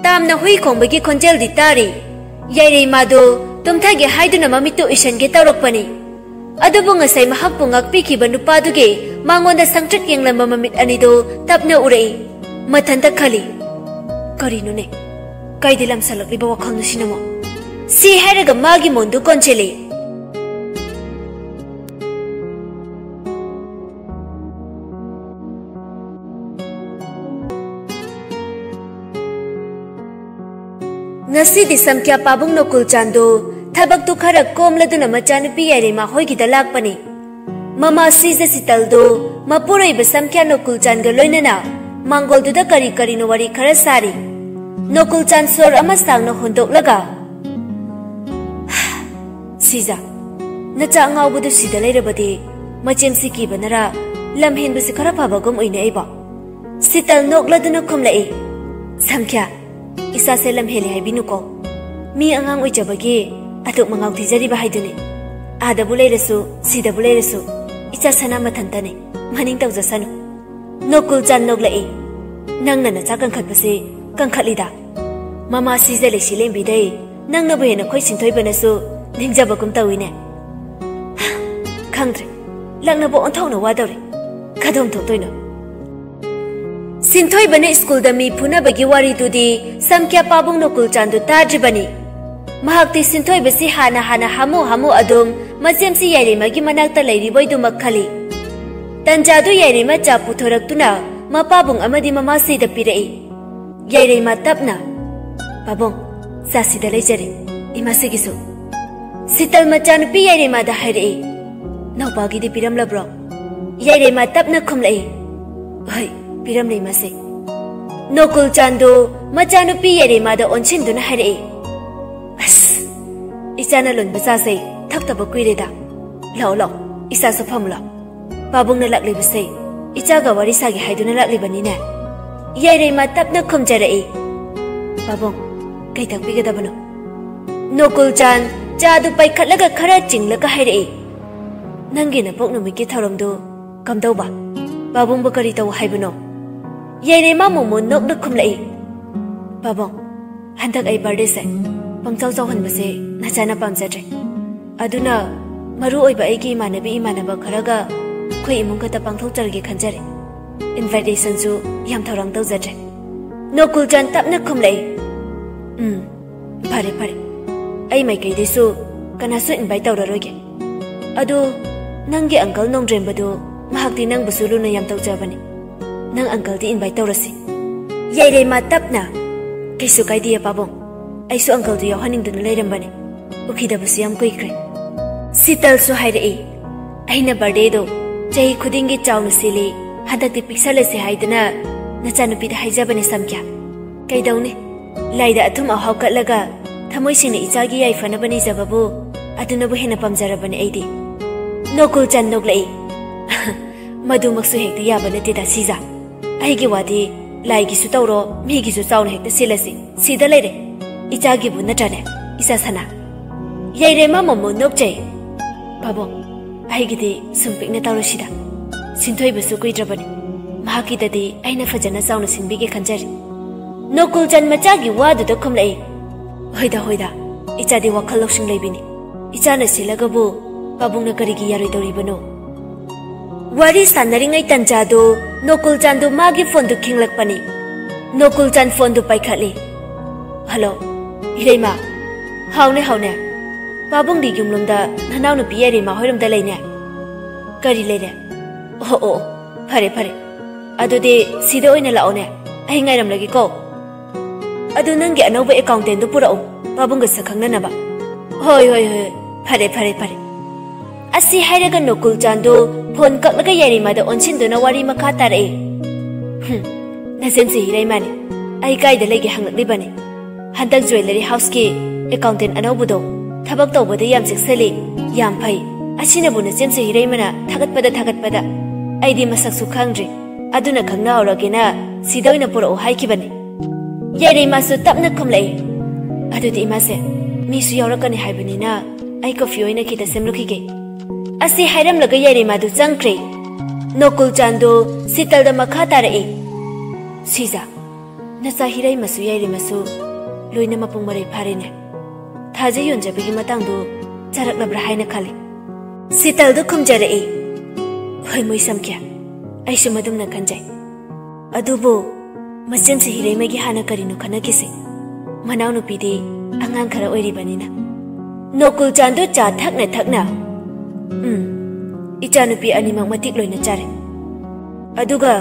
ꯇꯥꯝꯅ ꯍꯨꯏ ꯈꯣꯡꯕꯒꯤ ꯈꯣꯟꯖꯦꯜꯗꯤ ꯇꯥꯔꯤ꯫ ꯌꯥꯏꯔꯩꯃꯥꯗꯨ ꯇꯨꯝꯊꯒꯦ ꯍꯥꯏꯗꯨꯅ ꯃꯃꯤꯠꯇꯨ ꯎꯏꯁꯟꯒꯦ ꯇꯧꯔꯛꯄꯅꯤ꯫ ꯑꯗꯨꯕꯨ ꯉꯁꯥꯏ ꯃꯍꯥꯛꯄꯨ ꯉꯥꯛꯄꯤꯈꯤꯕ ꯅꯨꯄꯥꯗꯨꯒꯤ ꯃꯉꯣꯟꯗ ꯁꯪꯇ꯭ꯔꯤꯛ ꯌꯦꯡꯂꯝꯕ ꯃꯃꯤꯠ ꯑꯅꯤꯗꯨ ꯇꯞꯅ ꯎꯔꯛꯏ꯫ ꯃꯊꯟꯇ ꯈꯜꯂꯤ, "ꯀꯔꯤꯅꯣꯅꯦ? ꯀꯥꯏꯗ ꯂꯥꯝꯁꯜꯂꯛꯂꯤꯕ ꯋꯥꯈꯜꯅꯣ ꯁꯤꯅꯃꯣ?" ꯁꯤ ꯍꯥꯏꯔꯒ ꯃꯥꯒꯤ ꯃꯣꯟꯗꯨ ꯀꯣꯟꯁꯤꯜꯂꯤ꯫ ꯉꯁꯤꯗꯤ ꯁꯝꯈ꯭ꯌꯥ ꯄꯥꯕꯨꯡ ꯅꯣꯀꯨꯜ ꯆꯥꯟꯗꯨ ꯊꯕꯛꯇꯨ ꯈꯔ ꯀꯣꯝꯂꯗꯨꯅ ꯃꯆꯥꯅꯨꯄꯤ ꯌꯥꯏꯔꯩꯃꯥ ꯍꯣꯏꯒꯤꯗ ꯂꯥꯛꯄꯅꯤ꯫ ꯃꯃꯥ ꯁꯤꯖ ꯁꯤꯇꯜꯗꯨ ꯃꯄꯨꯔꯣꯏꯕ ꯁꯝꯈ꯭ꯌꯥ ꯅꯣꯀꯨꯜ ꯆꯥꯟꯒ ꯂꯣꯏꯅꯅ ꯃꯥꯡꯒꯣꯜꯗꯨꯗ ꯀꯔꯤ ꯀꯔꯤꯅꯣ ꯋꯥꯔꯤ ꯈꯔ ꯁꯥꯔꯤ꯫ ꯅꯣꯀꯨꯜ ꯆꯥꯟ ꯁꯣꯔ ꯑꯃ ꯁꯥꯡꯅ ꯍꯣꯟꯗꯣꯛꯂꯒ, "ꯁꯤꯖ, ꯅꯆꯥ ꯑꯉꯥꯎꯕꯗꯨ ꯁꯤꯗ ꯂꯩꯔꯕꯗꯤ ꯃꯆꯦꯝꯁꯤ ꯀꯤꯕꯅꯔꯥ, ꯂꯝ ꯍꯦꯟꯕꯁꯤ ꯈꯔ ꯐꯕꯒꯨꯝ ꯎꯏꯅꯦ ꯑꯩꯕꯣ?" ꯁꯤꯇꯜ ꯅꯣꯛꯂꯗꯨꯅ ꯈꯨꯝꯂꯛꯏ, "ꯁꯝꯈ꯭ꯌꯥ, ꯏꯆꯥꯁꯦ ꯂꯝ ꯍꯦꯜꯂꯦ ꯍꯥꯏꯕꯤꯅꯨꯀꯣ꯫ ꯃꯤ ꯑꯉꯥꯡ ꯑꯣꯏꯖꯕꯒꯤ ꯑꯗꯨꯛ ꯃꯉꯥꯎ ꯊꯤꯖꯔꯤꯕ ꯍꯥꯏꯗꯨꯅꯤ꯫ ꯑꯥꯗꯕꯨ ꯂꯩꯔꯁꯨ, ꯁꯤꯗꯕꯨ ꯂꯩꯔꯁꯨ, ꯏꯆꯥ ꯁꯅꯥ ꯃꯊꯟꯇꯅꯤ, ꯃꯅꯤꯡ ꯇꯧꯖꯁꯅꯨ꯫" ꯅꯣꯀꯨꯜꯆꯥꯟ ꯅꯣꯛꯂꯛꯏ, "ꯅꯪꯅ ꯅꯆꯥ ꯀꯟꯈꯠꯄꯁꯤ ꯀꯟꯈꯠꯂꯤꯗ꯫ ꯃꯃꯥ ꯁꯤꯖ ꯂꯩꯁꯤ ꯂꯦꯝꯕꯤꯗꯩ ꯅꯪꯅꯕꯨ ꯍꯦꯟꯅ ꯑꯩꯈꯣꯏ ꯁꯤꯟꯊꯣꯏꯕꯅꯁꯨ ꯅꯤꯡꯖꯕꯒꯨꯝ ꯇꯧꯏꯅꯦ꯫" ꯈꯪꯗ꯭ꯔꯦ, ꯂꯛꯅꯕ ꯑꯣꯟꯊꯣꯛꯅ ꯋꯥꯗꯧꯔꯦ꯫ ꯀꯗꯣꯝ ꯊꯣꯛꯇꯣꯏꯅꯣ? ꯁꯤꯟꯊꯣꯏꯕꯅ ꯁ꯭ꯀꯨꯜꯗ ꯃꯤ ꯐꯨꯅꯕꯒꯤ ꯋꯥꯔꯤꯗꯨꯗꯤ ꯁꯝꯀ꯭ꯌꯥ ꯄꯥꯕꯨꯡ ꯅꯣꯀꯨꯜꯆꯥꯟꯗꯨ ꯇꯥꯗ꯭ꯔꯤꯕꯅꯤ꯫ ꯃꯍꯥꯛꯇꯤ ꯁꯤꯟꯊꯣꯏꯕꯁꯤ ꯍꯥꯟꯅ ꯍꯥꯟꯅ ꯍꯥꯃꯨ ꯍꯥꯃꯨ ꯑꯗꯨꯝ ꯃꯆꯦꯝꯁꯤ ꯌꯥꯏꯔꯦꯝꯃꯒꯤ ꯃꯅꯥꯛꯇ ꯂꯩꯔꯤꯕꯣꯏꯗꯨꯃꯛ ꯈꯜꯂꯤ꯫ ꯇꯟꯖꯥꯗꯨ ꯌꯥꯏꯔꯦꯝꯃ ꯆꯥ ꯄꯨꯊꯣꯔꯛꯇꯨꯅ ꯃꯄꯥꯕꯨꯡ ꯑꯃꯗꯤ ꯃꯃꯥꯁꯤꯗ ꯄꯤꯔꯛꯏ꯫ ꯌꯥꯏꯔꯦꯝꯃ ꯇꯞꯅ, "ꯄꯥꯕꯨꯡ, ꯆꯥꯁꯤꯗ ꯂꯩꯖꯔꯦ, ꯏꯃꯥꯁꯤꯒꯤꯁꯨ꯫" ꯁꯤꯇꯜ ꯃꯆꯥꯅꯨꯄꯤ ꯌꯥꯏꯔꯦꯝꯃꯗ ꯍꯥꯏꯔꯛꯏ, "ꯅꯥꯎꯄꯥꯒꯤꯗꯤ ꯄꯤꯔꯝꯂꯕ꯭ꯔꯣ?" ꯌꯥꯏꯔꯦꯝꯃ ꯇꯞꯅ ꯈꯨꯝꯂꯛꯏ, "ꯍꯣꯏ, ꯄꯤꯔꯝꯂꯦ ꯏꯃꯥꯁꯤ꯫" ꯅꯣꯀꯨꯜꯆꯥꯟꯗꯨ ꯃꯆꯥꯅꯨꯄꯤ ꯌꯥꯏꯔꯦꯝꯃꯗ ꯑꯣꯟꯁꯤꯟꯗꯨꯅ ꯍꯥꯏꯔꯛꯏ, "ꯑꯁ, ꯏꯆꯥꯅ ꯂꯣꯟꯕ ꯆꯥꯁꯦ ꯊꯛꯇꯕ ꯀꯨꯏꯔꯦꯗ꯫ ꯂꯥꯛꯑꯣ, ꯂꯥꯛꯑꯣ, ꯏꯆꯥꯁꯨ ꯐꯝꯃꯨ ꯂꯥꯛꯑꯣ꯫ ꯄꯥꯕꯨꯡꯅ ꯂꯥꯛꯂꯤꯕꯁꯦ ꯏꯆꯥꯒ ꯋꯥꯔꯤ ꯁꯥꯒꯦ ꯍꯥꯏꯗꯨꯅ ꯂꯥꯛꯂꯤꯕꯅꯤꯅꯦ꯫" ꯌꯥꯏꯔꯦꯝꯃ ꯇꯞꯅ ꯈꯨꯝꯖꯔꯛꯏ, "ꯄꯥꯕꯨꯡ, ꯀꯩ ꯇꯥꯛꯄꯤꯒꯗꯕꯅꯣ?" ꯅꯣꯀꯨꯜꯆꯥꯟ ꯆꯥꯗꯨ ꯄꯥꯏꯈꯠꯂꯒ ꯈꯔ ꯆꯤꯡꯂꯒ ꯍꯥꯏꯔꯛꯏ, "ꯅꯪꯒꯤ ꯅꯄꯣꯛ ꯅꯨꯃꯤꯠꯀꯤ ꯊꯧꯔꯝꯗꯨ ꯀꯝꯗꯧꯕ? ꯄꯥꯕꯨꯡꯕꯨ ꯀꯔꯤ ꯇꯧ ꯍꯥꯏꯕꯅꯣ?" ꯌꯥꯏꯔꯦꯝꯃ ꯃꯣꯃꯣꯟ ꯅꯣꯛꯅ ꯈꯨꯝꯂꯛꯏ, "ꯄꯥꯕꯨꯡ, ꯍꯟꯗꯛ ꯑꯩ ꯕꯥꯔꯗꯦꯁꯦ ꯄꯪꯆꯥꯎ ꯆꯥꯎꯍꯟꯕꯁꯦ ꯅꯆꯥꯅ ꯄꯥꯝꯖꯗ꯭ꯔꯦ꯫ ꯑꯗꯨꯅ ꯃꯔꯨ ꯑꯣꯏꯕ ꯑꯩꯒꯤ ꯏꯃꯥꯟꯅꯕꯤ ꯏꯃꯥꯟꯅꯕ ꯈꯔꯒ ꯑꯩꯈꯣꯏ ꯏꯃꯨꯡ ꯈꯛꯇ ꯄꯥꯡꯊꯣꯛꯆꯔꯒꯦ ꯈꯟꯖꯔꯦ꯫ ꯏꯟꯚꯥꯏꯇꯦꯁꯟꯁꯨ ꯌꯥꯝ ꯊꯧꯔꯥꯡ ꯇꯧꯖꯗ꯭ꯔꯦ꯫" ꯅꯣꯀꯨꯜꯆꯥꯟ ꯇꯞꯅ ꯈꯨꯝꯂꯛꯏ, "ꯎꯝ, ꯐꯔꯦ, ꯐꯔꯦ꯫ ꯑꯩ ꯃꯥꯏꯀꯩꯗꯩꯁꯨ ꯀꯅꯥꯁꯨ ꯏꯟꯚꯥꯏꯠ ꯇꯧꯔꯔꯣꯏꯒꯦ꯫ ꯑꯗꯨ ꯅꯪꯒꯤ ꯑꯪꯀꯜ ꯅꯣꯡꯗ꯭ꯔꯦꯝꯕꯗꯨ, ꯃꯍꯥꯛꯇꯤ ꯅꯪꯕꯨꯁꯨ ꯂꯨꯅ ꯌꯥꯝ ꯇꯧꯖꯕꯅꯤ꯫ ꯅꯪ ꯑꯪꯀꯜꯗꯤ ꯏꯟꯚꯥꯏꯠ ꯇꯧꯔꯁꯤ꯫" ꯌꯥꯏꯔꯦꯝꯃ ꯇꯞꯅ, "ꯀꯩꯁꯨ ꯀꯥꯏꯗꯦ ꯄꯥꯕꯨꯡ, ꯑꯩꯁꯨ ꯑꯪꯀꯜꯗꯨ ꯌꯥꯎꯍꯟꯅꯤꯡꯗꯨꯅ ꯂꯩꯔꯝꯕꯅꯤ꯫ ꯎꯈꯤꯗꯕꯁꯨ ꯌꯥꯝ ꯀꯨꯏꯈ꯭ꯔꯦ꯫" ꯁꯤꯇꯜꯁꯨ ꯍꯥꯏꯔꯛꯏ, "ꯑꯩꯅ ꯕꯥꯔꯗꯦꯗꯣ ꯆꯍꯤ ꯈꯨꯗꯤꯡꯒꯤ ꯆꯥꯎꯅ ꯁꯤꯜꯂꯤ, ꯍꯟꯗꯛꯇꯤ ꯄꯤꯛꯁꯜꯂꯁꯦ ꯍꯥꯏꯗꯅ ꯅꯆꯥꯅꯨꯄꯤꯗ ꯍꯥꯏꯖꯕꯅꯤ ꯁꯝꯀ꯭ꯌꯥ꯫ ꯀꯩꯗꯧꯅꯤ, ꯂꯥꯏꯗ ꯑꯊꯨꯝ ꯑꯍꯥꯎ ꯀꯠꯂꯒ ꯊꯃꯣꯏ ꯁꯦꯡꯅ ꯏꯆꯥꯒꯤ ꯌꯥꯏꯐꯅꯕ ꯅꯤꯖꯕꯕꯨ ꯑꯗꯨꯅꯕꯨ ꯍꯦꯟꯅ ꯄꯥꯝꯖꯔꯕꯅꯦ ꯑꯩꯗꯤ꯫ ꯅꯣꯀꯨꯜꯆꯥꯟ ꯅꯣꯛꯂꯛꯏ꯫ "ꯃꯗꯨꯃꯛꯁꯨ ꯍꯦꯛꯇ ꯌꯥꯕ ꯅꯠꯇꯦꯗ ꯁꯤꯖꯥ꯫ ꯑꯩꯒꯤ ꯋꯥꯗꯤ ꯂꯥꯏꯒꯤꯁꯨ ꯇꯧꯔꯣ, ꯃꯤꯒꯤꯁꯨ ꯆꯥꯎꯅ ꯍꯦꯛꯇ ꯁꯤꯜꯂꯁꯤ꯫ ꯁꯤꯗ ꯂꯩꯔꯦ ꯏꯆꯥꯒꯤꯕꯨ, ꯅꯠꯇ꯭ꯔꯅꯦ, ꯏꯆꯥ ꯁꯅꯥ?" ꯌꯥꯏꯔꯦꯝꯃ ꯃꯣꯃꯣꯟ ꯅꯣꯛꯆꯩ꯫ "ꯄꯥꯕꯨꯡ, ꯑꯩꯒꯤꯗꯤ ꯁꯨꯝ ꯄꯤꯛꯅ ꯇꯧꯔꯁꯤꯗ꯫ ꯁꯤꯟꯊꯣꯏꯕꯁꯨ ꯀꯨꯏꯗ꯭ꯔꯕꯅꯤ꯫ ꯃꯍꯥꯛꯀꯤꯗꯗꯤ ꯑꯩꯅ ꯐꯖꯅ ꯆꯥꯎꯅ ꯁꯤꯟꯕꯤꯒꯦ ꯈꯟꯖꯔꯤ꯫" ꯅꯣꯀꯨꯜꯆꯥꯟ ꯃꯆꯥꯒꯤ ꯋꯥꯗꯨꯗ ꯈꯨꯝꯂꯛꯏ꯫ "ꯍꯣꯏꯗ, ꯍꯣꯏꯗ, ꯏꯆꯥꯗꯤ ꯋꯥꯈꯜ ꯂꯧꯁꯤꯡ ꯂꯩꯕꯤꯅꯤ꯫ ꯏꯆꯥꯅ ꯁꯤꯜꯂꯒꯕꯨ ꯄꯥꯕꯨꯡꯅ ꯀꯔꯤꯒꯤ ꯌꯥꯔꯣꯏꯗꯧꯔꯤꯕꯅꯣ?" ꯋꯥꯔꯤ ꯁꯥꯟꯅꯔꯤꯉꯩ ꯇꯟꯖꯥꯗꯨ ꯅꯣꯀꯨꯜꯆꯥꯟꯗꯨ ꯃꯥꯒꯤ ꯐꯣꯟꯗꯨ ꯈꯤꯡꯂꯛꯄꯅꯤ꯫ ꯅꯣꯀꯨꯜꯆꯥꯟ ꯐꯣꯟꯗꯨ ꯄꯥꯏꯈꯠꯂꯤ꯫ "ꯍꯜꯂꯣ, ꯏꯔꯩꯃ꯫ ꯍꯥꯎꯅꯦ, ꯍꯥꯎꯅꯦ꯫ ꯄꯥꯕꯨꯡꯗꯤ ꯌꯨꯝꯂꯣꯝꯗ ꯅꯅꯥꯎꯅꯨꯄꯤ ꯌꯥꯏꯔꯩꯃ ꯍꯣꯏꯔꯣꯝꯗ ꯂꯩꯅꯦ꯫ ꯀꯔꯤ ꯂꯩꯔꯦ? ꯑꯣ, ꯑꯣ, ꯑꯣ, ꯐꯔꯦ, ꯐꯔꯦ꯫ ꯑꯗꯨꯗꯤ ꯁꯤꯗ ꯑꯣꯏꯅ ꯂꯥꯛꯑꯣꯅꯦ꯫ ꯑꯩ ꯉꯥꯏꯔꯝꯂꯒꯦꯀꯣ꯫ ꯑꯗꯨ ꯅꯪꯒꯤ ꯑꯅꯧꯕ ꯑꯦꯀꯥꯎꯟꯇꯦꯟꯗꯨ ꯄꯨꯔꯛꯎ, ꯄꯥꯕꯨꯡꯒ ꯁꯛ ꯈꯪꯅꯅꯕ꯫" "ꯍꯣꯏ, ꯍꯣꯏ, ꯍꯣꯏ, ꯐꯔꯦ, ꯐꯔꯦ, ꯐꯔꯦ꯫" ꯑꯁꯤ ꯍꯥꯏꯔꯒ ꯅꯣꯀꯨꯜꯆꯥꯟꯗꯨ ꯐꯣꯟ ꯀꯛꯂꯒ ꯌꯥꯏꯔꯩꯃꯗ ꯑꯣꯟꯁꯤꯟꯗꯨꯅ ꯋꯥꯔꯤ ꯃꯈꯥ ꯇꯥꯔꯛꯏ꯫ "ꯍꯨꯝ, ꯅꯆꯦꯝꯁꯦ ꯍꯤꯔꯩꯃꯅꯤ꯫ ꯑꯩ ꯀꯥꯏꯗ ꯂꯩꯒꯦ ꯍꯪꯂꯛꯂꯤꯕꯅꯤ꯫ ꯍꯟꯗꯛ ꯖ꯭ꯋꯦꯂꯔꯤ ꯍꯥꯎꯁꯀꯤ ꯑꯦꯀꯥꯎꯟꯇꯦꯟ ꯑꯅꯧꯕꯗꯣ ꯊꯕꯛ ꯇꯧꯕꯗ ꯌꯥꯝ ꯆꯦꯛꯁꯤꯜꯂꯤ, ꯌꯥꯝ ꯐꯩ꯫ ꯑꯁꯤꯅꯕꯨ ꯅꯆꯦꯝꯁꯦ ꯍꯤꯔꯩꯃꯅ ꯊꯥꯒꯠꯄꯗ ꯊꯥꯒꯠꯄꯗ꯫ ꯑꯩꯗꯤ ꯃꯁꯛꯁꯨ ꯈꯪꯗ꯭ꯔꯤ, ꯑꯗꯨꯅ ꯈꯪꯅꯍꯧꯔꯒꯦꯅ ꯁꯤꯗ ꯑꯣꯏꯅ ꯄꯨꯔꯛꯎ ꯍꯥꯏꯈꯤꯕꯅꯤ꯫" ꯌꯥꯏꯔꯩꯃꯁꯨ ꯇꯞꯅ ꯈꯨꯝꯂꯛꯏ꯫ "ꯑꯗꯨꯗꯤ ꯏꯃꯥꯁꯦ, ꯃꯤꯁꯨ ꯌꯥꯎꯔꯛꯀꯅꯤ ꯍꯥꯏꯕꯅꯤꯅ ꯑꯩ ꯀꯣꯐꯤ ꯑꯣꯏꯅ ꯈꯤꯇ ꯁꯦꯝꯂꯨꯈꯤꯒꯦ꯫" ꯑꯁꯤ ꯍꯥꯏꯔꯝꯂꯒ ꯌꯥꯏꯔꯩꯃꯗꯨ ꯆꯪꯈ꯭ꯔꯦ꯫ ꯅꯣꯀꯨꯜꯆꯥꯟꯗꯨ ꯁꯤꯇꯜꯗ ꯃꯈꯥ ꯇꯥꯔꯛꯏ꯫ "ꯁꯤꯖꯥ, ꯅꯆꯥ ꯍꯤꯔꯩꯃꯁꯨ ꯌꯥꯏꯔꯩꯃꯁꯨ ꯂꯣꯏꯅ ꯃꯄꯨꯡ ꯃꯔꯩ ꯐꯥꯔꯦꯅꯦ꯫ ꯊꯥꯖ ꯌꯣꯟꯖꯕꯒꯤ ꯃꯇꯥꯡꯗꯨ ꯆꯥꯔꯛꯂꯕ꯭ꯔꯥ ꯍꯥꯏꯅ ꯈꯜꯂꯤ꯫" ꯁꯤꯇꯜꯗꯨ ꯈꯨꯝꯖꯔꯛꯏ꯫ "ꯍꯣꯏ, ꯃꯣꯏ ꯁꯝꯈ꯭ꯌꯥ꯫ ꯑꯩꯁꯨ ꯃꯗꯨꯝꯅ ꯈꯟꯖꯩ꯫ ꯑꯗꯨꯕꯨ ꯃꯆꯦꯝꯁꯦ ꯍꯤꯔꯩꯃꯒꯤ ꯍꯥꯟꯅ ꯀꯔꯤꯅꯣ ꯈꯟꯅꯈꯤꯁꯦ꯫ ꯃꯅꯥꯎꯅꯨꯄꯤꯗꯤ ꯑꯉꯥꯡ ꯈꯔ ꯑꯣꯏꯔꯤꯕꯅꯤꯅ꯫" ꯅꯣꯀꯨꯜꯆꯥꯟꯗꯨ ꯆꯥ ꯊꯛꯅ ꯊꯛꯅ, "ꯎꯝ, ꯏꯆꯥꯅꯨꯄꯤ ꯑꯅꯤꯃꯛ ꯃꯇꯤꯛ ꯂꯣꯏꯅ ꯆꯥꯔꯦ꯫ ꯑꯗꯨꯒ